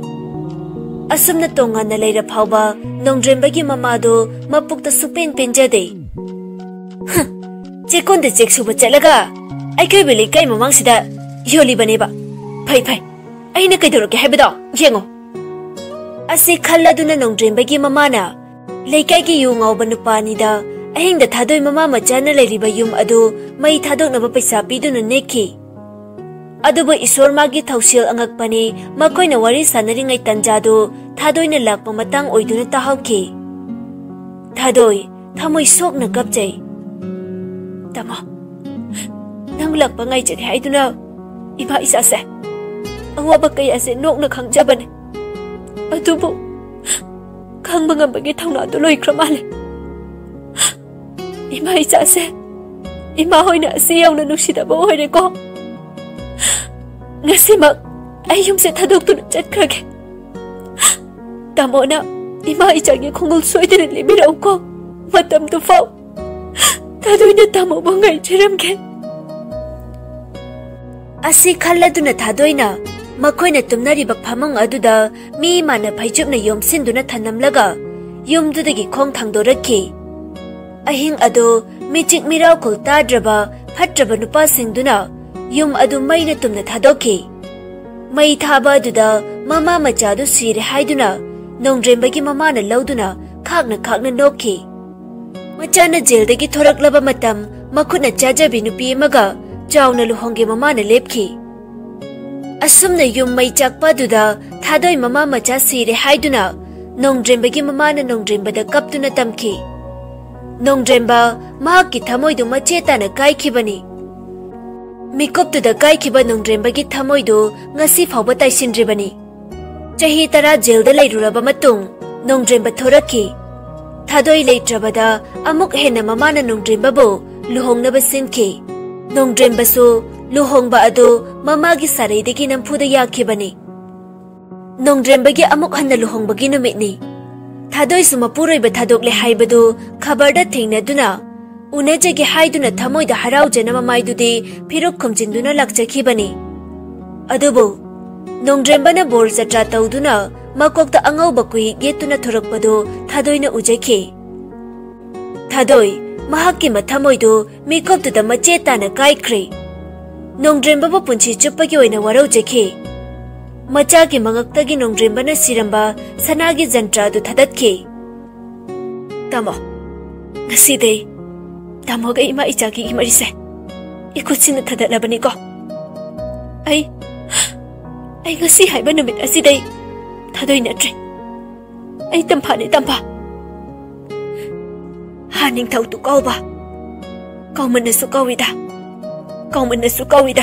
ꯑꯁꯨꯝꯅ ꯇꯣꯉꯥꯟꯅ ꯂꯩꯔ ꯐꯥꯎꯕ ꯅꯣꯡꯗ꯭ꯔꯦꯝꯕꯒꯤ ꯃꯃꯥꯗꯨ ꯃꯄꯨꯛꯇ ꯁꯨꯛꯄꯦꯟ ꯄꯦꯟꯖꯗꯦ꯫ "ꯍ, ꯆꯦꯛꯀꯣꯟꯗ ꯆꯦꯛ ꯁꯨꯕ ꯆꯠꯂꯒ ꯑꯩꯈꯣꯏꯕꯨ ꯂꯩꯀꯥꯏ ꯃꯃꯥꯡꯁꯤꯗ ꯌꯣꯜꯂꯤꯕꯅꯦꯕ꯫ ꯐꯩ ꯐꯩ, ꯑꯩꯅ ꯀꯩꯗꯧꯔꯛꯀꯦ ꯍꯥꯏꯕꯗꯣ ꯌꯦꯡꯉꯣ꯫ ꯑꯁꯤ ꯈꯜꯂꯗꯨꯅ ꯅꯣꯡꯗ꯭ꯔꯦꯝꯕꯒꯤ ꯃꯃꯥꯅ ꯂꯩꯀꯥꯏꯒꯤ ꯌꯨ ꯉꯥꯎꯕ ꯅꯨꯄꯥ ꯑꯅꯤꯗ ꯑꯍꯤꯡꯗ ꯊꯥꯗꯣꯏ ꯃꯃꯥ ꯃꯆꯥꯅ ꯂꯩꯔꯤꯕ ꯌꯨꯝ ꯑꯗꯨ ꯃꯩ ꯊꯥꯗꯣꯛꯅꯕ ꯄꯩꯁꯥ ꯄꯤꯗꯨꯅ ꯅꯦꯛꯈꯤ꯫ ꯑꯗꯨꯕꯨ ꯏꯁꯣꯔ ꯃꯥꯒꯤ ꯊꯧꯁꯤꯜ ꯑꯉꯛꯄꯅꯤ, ꯃꯈꯣꯏꯅ ꯋꯥꯔꯤ ꯁꯥꯟꯅꯔꯤꯉꯩ ꯇꯟꯖꯥꯗꯨ ꯊꯥꯗꯣꯏꯅ ꯂꯥꯛꯄ ꯃꯇꯥꯡ ꯑꯣꯏꯗꯨꯅ ꯇꯥꯍꯧꯈꯤ꯫ ꯊꯥꯗꯣꯏ ꯊꯃꯣꯏ ꯁꯣꯛꯅ ꯀꯞꯆꯩ꯫ "ꯇꯥꯃꯣ, ꯅꯪ ꯂꯥꯛꯄ ꯉꯥꯏꯖꯔꯦ ꯍꯥꯏꯗꯨꯅ ꯏꯃꯥ ꯏꯆꯥꯁꯦ ꯑꯋꯥꯕ ꯀꯌꯥꯁꯦ ꯅꯣꯛꯅ ꯈꯪꯖꯕꯅꯦ꯫ ꯑꯗꯨꯕꯨ ꯈꯪꯕ ꯉꯝꯕꯒꯤ ꯊꯧꯅꯥꯗꯨ ꯂꯣꯏꯈ꯭ꯔ ꯃꯥꯜꯂꯦ꯫ ꯏꯃꯥ ꯏꯆꯥꯁꯦ ꯏꯃꯥ ꯍꯣꯏꯅ ꯑꯁꯤ ꯌꯧꯅ ꯅꯨꯡꯁꯤꯗꯕ ꯑꯣꯏꯔꯦꯀꯣ꯫ ꯉꯁꯤꯃꯛ ꯑꯩ ꯌꯨꯝꯁꯦ ꯊꯥꯗꯣꯛꯇꯨꯅ ꯆꯠꯈ꯭ꯔꯒꯦ꯫ ꯇꯥꯃꯣꯅ ꯏꯃꯥ ꯏꯆꯥꯒꯤ ꯈꯣꯡꯎꯞ ꯁꯣꯏꯗꯅ ꯂꯩꯕꯤꯔꯛꯎꯀꯣ꯫ ꯃꯇꯝꯗꯨ ꯐꯥꯎ ꯊꯥꯗꯣꯏꯅ ꯇꯥꯃꯣꯕꯨ ꯉꯥꯏꯖꯔꯝꯒꯦ꯫" ꯑꯁꯤ ꯈꯜꯂꯗꯨꯅ ꯊꯥꯗꯣꯏꯅ ꯃꯈꯣꯏꯅ ꯇꯨꯝꯅꯔꯤꯕ ꯐꯃꯨꯡ ꯑꯗꯨꯗ ꯃꯤ ꯃꯥꯅ ꯐꯩꯖꯨꯞꯅ ꯌꯣꯝꯁꯤꯟꯗꯨꯅ ꯊꯅꯝꯂꯒ ꯌꯨꯝꯗꯨꯗꯒꯤ ꯈꯣꯡ ꯊꯥꯡꯗꯣꯔꯛꯈꯤ꯫ ꯑꯍꯤꯡ ꯑꯗꯨ ꯃꯤꯆꯤꯛ ꯃꯤꯔꯥꯎꯈꯣꯜ ꯇꯥꯗ꯭ꯔꯕ ꯐꯠꯇ꯭ꯔꯕ ꯅꯨꯄꯥꯁꯤꯡꯗꯨꯅ ꯌꯨꯝ ꯑꯗꯨ ꯃꯩꯅ ꯇꯨꯝꯅ ꯊꯥꯗꯣꯛꯈꯤ꯫ ꯃꯩ ꯊꯥꯕ ꯑꯗꯨꯗ ꯃꯃꯥ ꯃꯆꯥꯗꯨ ꯁꯤꯔꯦ ꯍꯥꯏꯗꯨꯅ ꯅꯣꯡꯗ꯭ꯔꯦꯝꯕꯒꯤ ꯃꯃꯥꯅ ꯂꯧꯗꯨꯅ ꯈꯥꯛꯅ ꯈꯥꯛꯅ ꯅꯣꯛꯈꯤ꯫ ꯃꯆꯥꯅ ꯖꯦꯜꯗꯒꯤ ꯊꯣꯔꯛꯂꯕ ꯃꯇꯝ ꯃꯈꯨꯠꯅ ꯆꯥꯖꯕꯤ ꯅꯨꯄꯤ ꯑꯃꯒ ꯆꯥꯎꯅ ꯂꯨꯍꯣꯡꯒꯦ ꯃꯃꯥꯅ ꯂꯦꯞꯈꯤ꯫ ꯑꯁꯨꯝꯅ ꯌꯨꯝ ꯃꯩ ꯆꯥꯛꯄ ꯑꯗꯨꯗ ꯊꯥꯗꯣꯏ ꯃꯃꯥ ꯃꯆꯥ ꯁꯤꯔꯦ ꯍꯥꯏꯗꯨꯅ ꯅꯣꯡꯗ꯭ꯔꯦꯝꯕꯒꯤ ꯃꯃꯥꯅ ꯅꯣꯡꯗ꯭ꯔꯦꯝꯕꯗ ꯀꯞꯇꯨꯅ ꯇꯝꯈꯤ꯫ ꯅꯣꯡꯗ꯭ꯔꯦꯝꯕ ꯃꯍꯥꯛꯀꯤ ꯊꯃꯣꯏꯗꯨ ꯃꯆꯦ ꯇꯥꯅ ꯀꯥꯏꯈꯤꯕꯅꯤ꯫ ꯃꯤꯀꯨꯞꯇꯨꯗ ꯀꯥꯏꯈꯤꯕ ꯅꯣꯡꯗ꯭ꯔꯦꯝꯕꯒꯤ ꯊꯃꯣꯏꯗꯨ ꯉꯁꯤ ꯐꯥꯎꯕ ꯇꯥꯏꯁꯤꯟꯗ꯭ꯔꯤꯕꯅꯤ꯫ ꯆꯍꯤ ꯇꯔꯥ ꯖꯦꯜꯗ ꯂꯩꯔꯨꯔꯕ ꯃꯇꯨꯡ ꯅꯣꯡꯗ꯭ꯔꯦꯝꯕ ꯊꯣꯔꯛꯈꯤ꯫ ꯊꯥꯗꯣꯏ ꯂꯩꯇ꯭ꯔꯕꯗ ꯑꯃꯨꯛ ꯍꯦꯟꯅ ꯃꯃꯥꯅ ꯅꯣꯡꯗ꯭ꯔꯦꯝꯕꯕꯨ ꯂꯨꯍꯣꯡꯅꯕ ꯁꯤꯟꯈꯤ꯫ ꯅꯣꯡꯗ꯭ꯔꯦꯝꯕꯁꯨ ꯂꯨꯍꯣꯡꯕ ꯑꯗꯨ ꯃꯃꯥꯒꯤ ꯁꯥꯔꯩꯗꯒꯤ ꯅꯝꯐꯨꯗ ꯌꯥꯈꯤꯕꯅꯤ꯫ ꯅꯣꯡꯗ꯭ꯔꯦꯝꯕꯒꯤ ꯑꯃꯨꯛ ꯍꯟꯅ ꯂꯨꯍꯣꯡꯕꯒꯤ ꯅꯨꯃꯤꯠꯅꯤ꯫ ꯊꯥꯗꯣꯏꯁꯨ ꯃꯄꯨꯔꯣꯏꯕ ꯊꯥꯗꯣꯛꯂꯦ ꯍꯥꯏꯕꯗꯨ ꯈꯕꯔꯗ ꯊꯦꯡꯅꯗꯨꯅ ꯎꯅꯖꯒꯦ ꯍꯥꯏꯗꯨꯅ ꯊꯃꯣꯏꯗ ꯍꯔꯥꯎꯖꯅ ꯃꯃꯥꯏꯗꯨꯗꯤ ꯐꯤꯔꯨꯛ ꯈꯨꯝꯖꯤꯟꯗꯨꯅ ꯂꯥꯛꯆꯈꯤꯕꯅꯤ꯫ ꯑꯗꯨꯕꯨ ꯅꯣꯡꯗ꯭ꯔꯦꯝꯕꯅ ꯕꯣꯔ ꯖꯇ꯭ꯔꯥ ꯇꯧꯗꯨꯅ ꯃꯀꯣꯛꯇ ꯑꯉꯧꯕ ꯀꯨꯏ ꯌꯦꯠꯇꯨꯅ ꯊꯣꯔꯛꯄꯗꯨ ꯊꯥꯗꯣꯏꯅ ꯎꯖꯈꯤ꯫ ꯊꯥꯗꯣꯏ ꯃꯍꯥꯛꯀꯤ ꯃꯊꯃꯣꯏꯗꯨ ꯃꯤꯀꯨꯞꯇꯨꯗ ꯃꯆꯦ ꯇꯥꯅ ꯀꯥꯏꯈ꯭ꯔꯦ꯫ ꯅꯣꯡꯗ꯭ꯔꯦꯝꯕꯕꯨ ꯄꯨꯟꯁꯤ ꯆꯨꯞꯄꯒꯤ ꯑꯣꯏꯅ ꯋꯥꯔꯧꯖꯈꯤ꯫ ꯃꯆꯥꯒꯤ ꯃꯉꯛꯇꯒꯤ ꯅꯣꯡꯗ꯭ꯔꯦꯝꯕꯅ ꯁꯤꯔꯝꯕ ꯁꯅꯥꯒꯤ ꯖꯟꯇ꯭ꯔ ꯑꯗꯨ ꯊꯥꯗꯠꯈꯤ꯫ ꯇꯥꯃꯣ, ꯉꯁꯤꯗꯩ ꯇꯥꯃꯣꯒ ꯏꯃꯥ ꯏꯆꯥꯒꯤ ꯃꯔꯤꯁꯦ ꯏꯈꯨꯠꯁꯤꯅ ꯊꯥꯗꯠꯂꯕꯅꯤꯀꯣ꯫ ꯑꯩ, ꯑꯩ ꯉꯁꯤ ꯍꯥꯏꯕ ꯅꯨꯃꯤꯠ ꯑꯁꯤꯗꯩ ꯊꯥꯗꯣꯏꯅꯗ꯭ꯔꯦ꯫ ꯑꯩ ꯇꯝꯐꯥꯅꯤ, ꯇꯝꯐꯥ꯫ ꯍꯥ, ꯅꯤꯡꯊꯧꯗꯨ ꯀꯥꯎꯕ꯫ ꯀꯥꯎꯃꯟꯅꯁꯨ ꯀꯥꯎꯏꯗ꯫ ꯀꯥꯎꯃꯟꯅꯁꯨ ꯀꯥꯎꯏꯗ꯫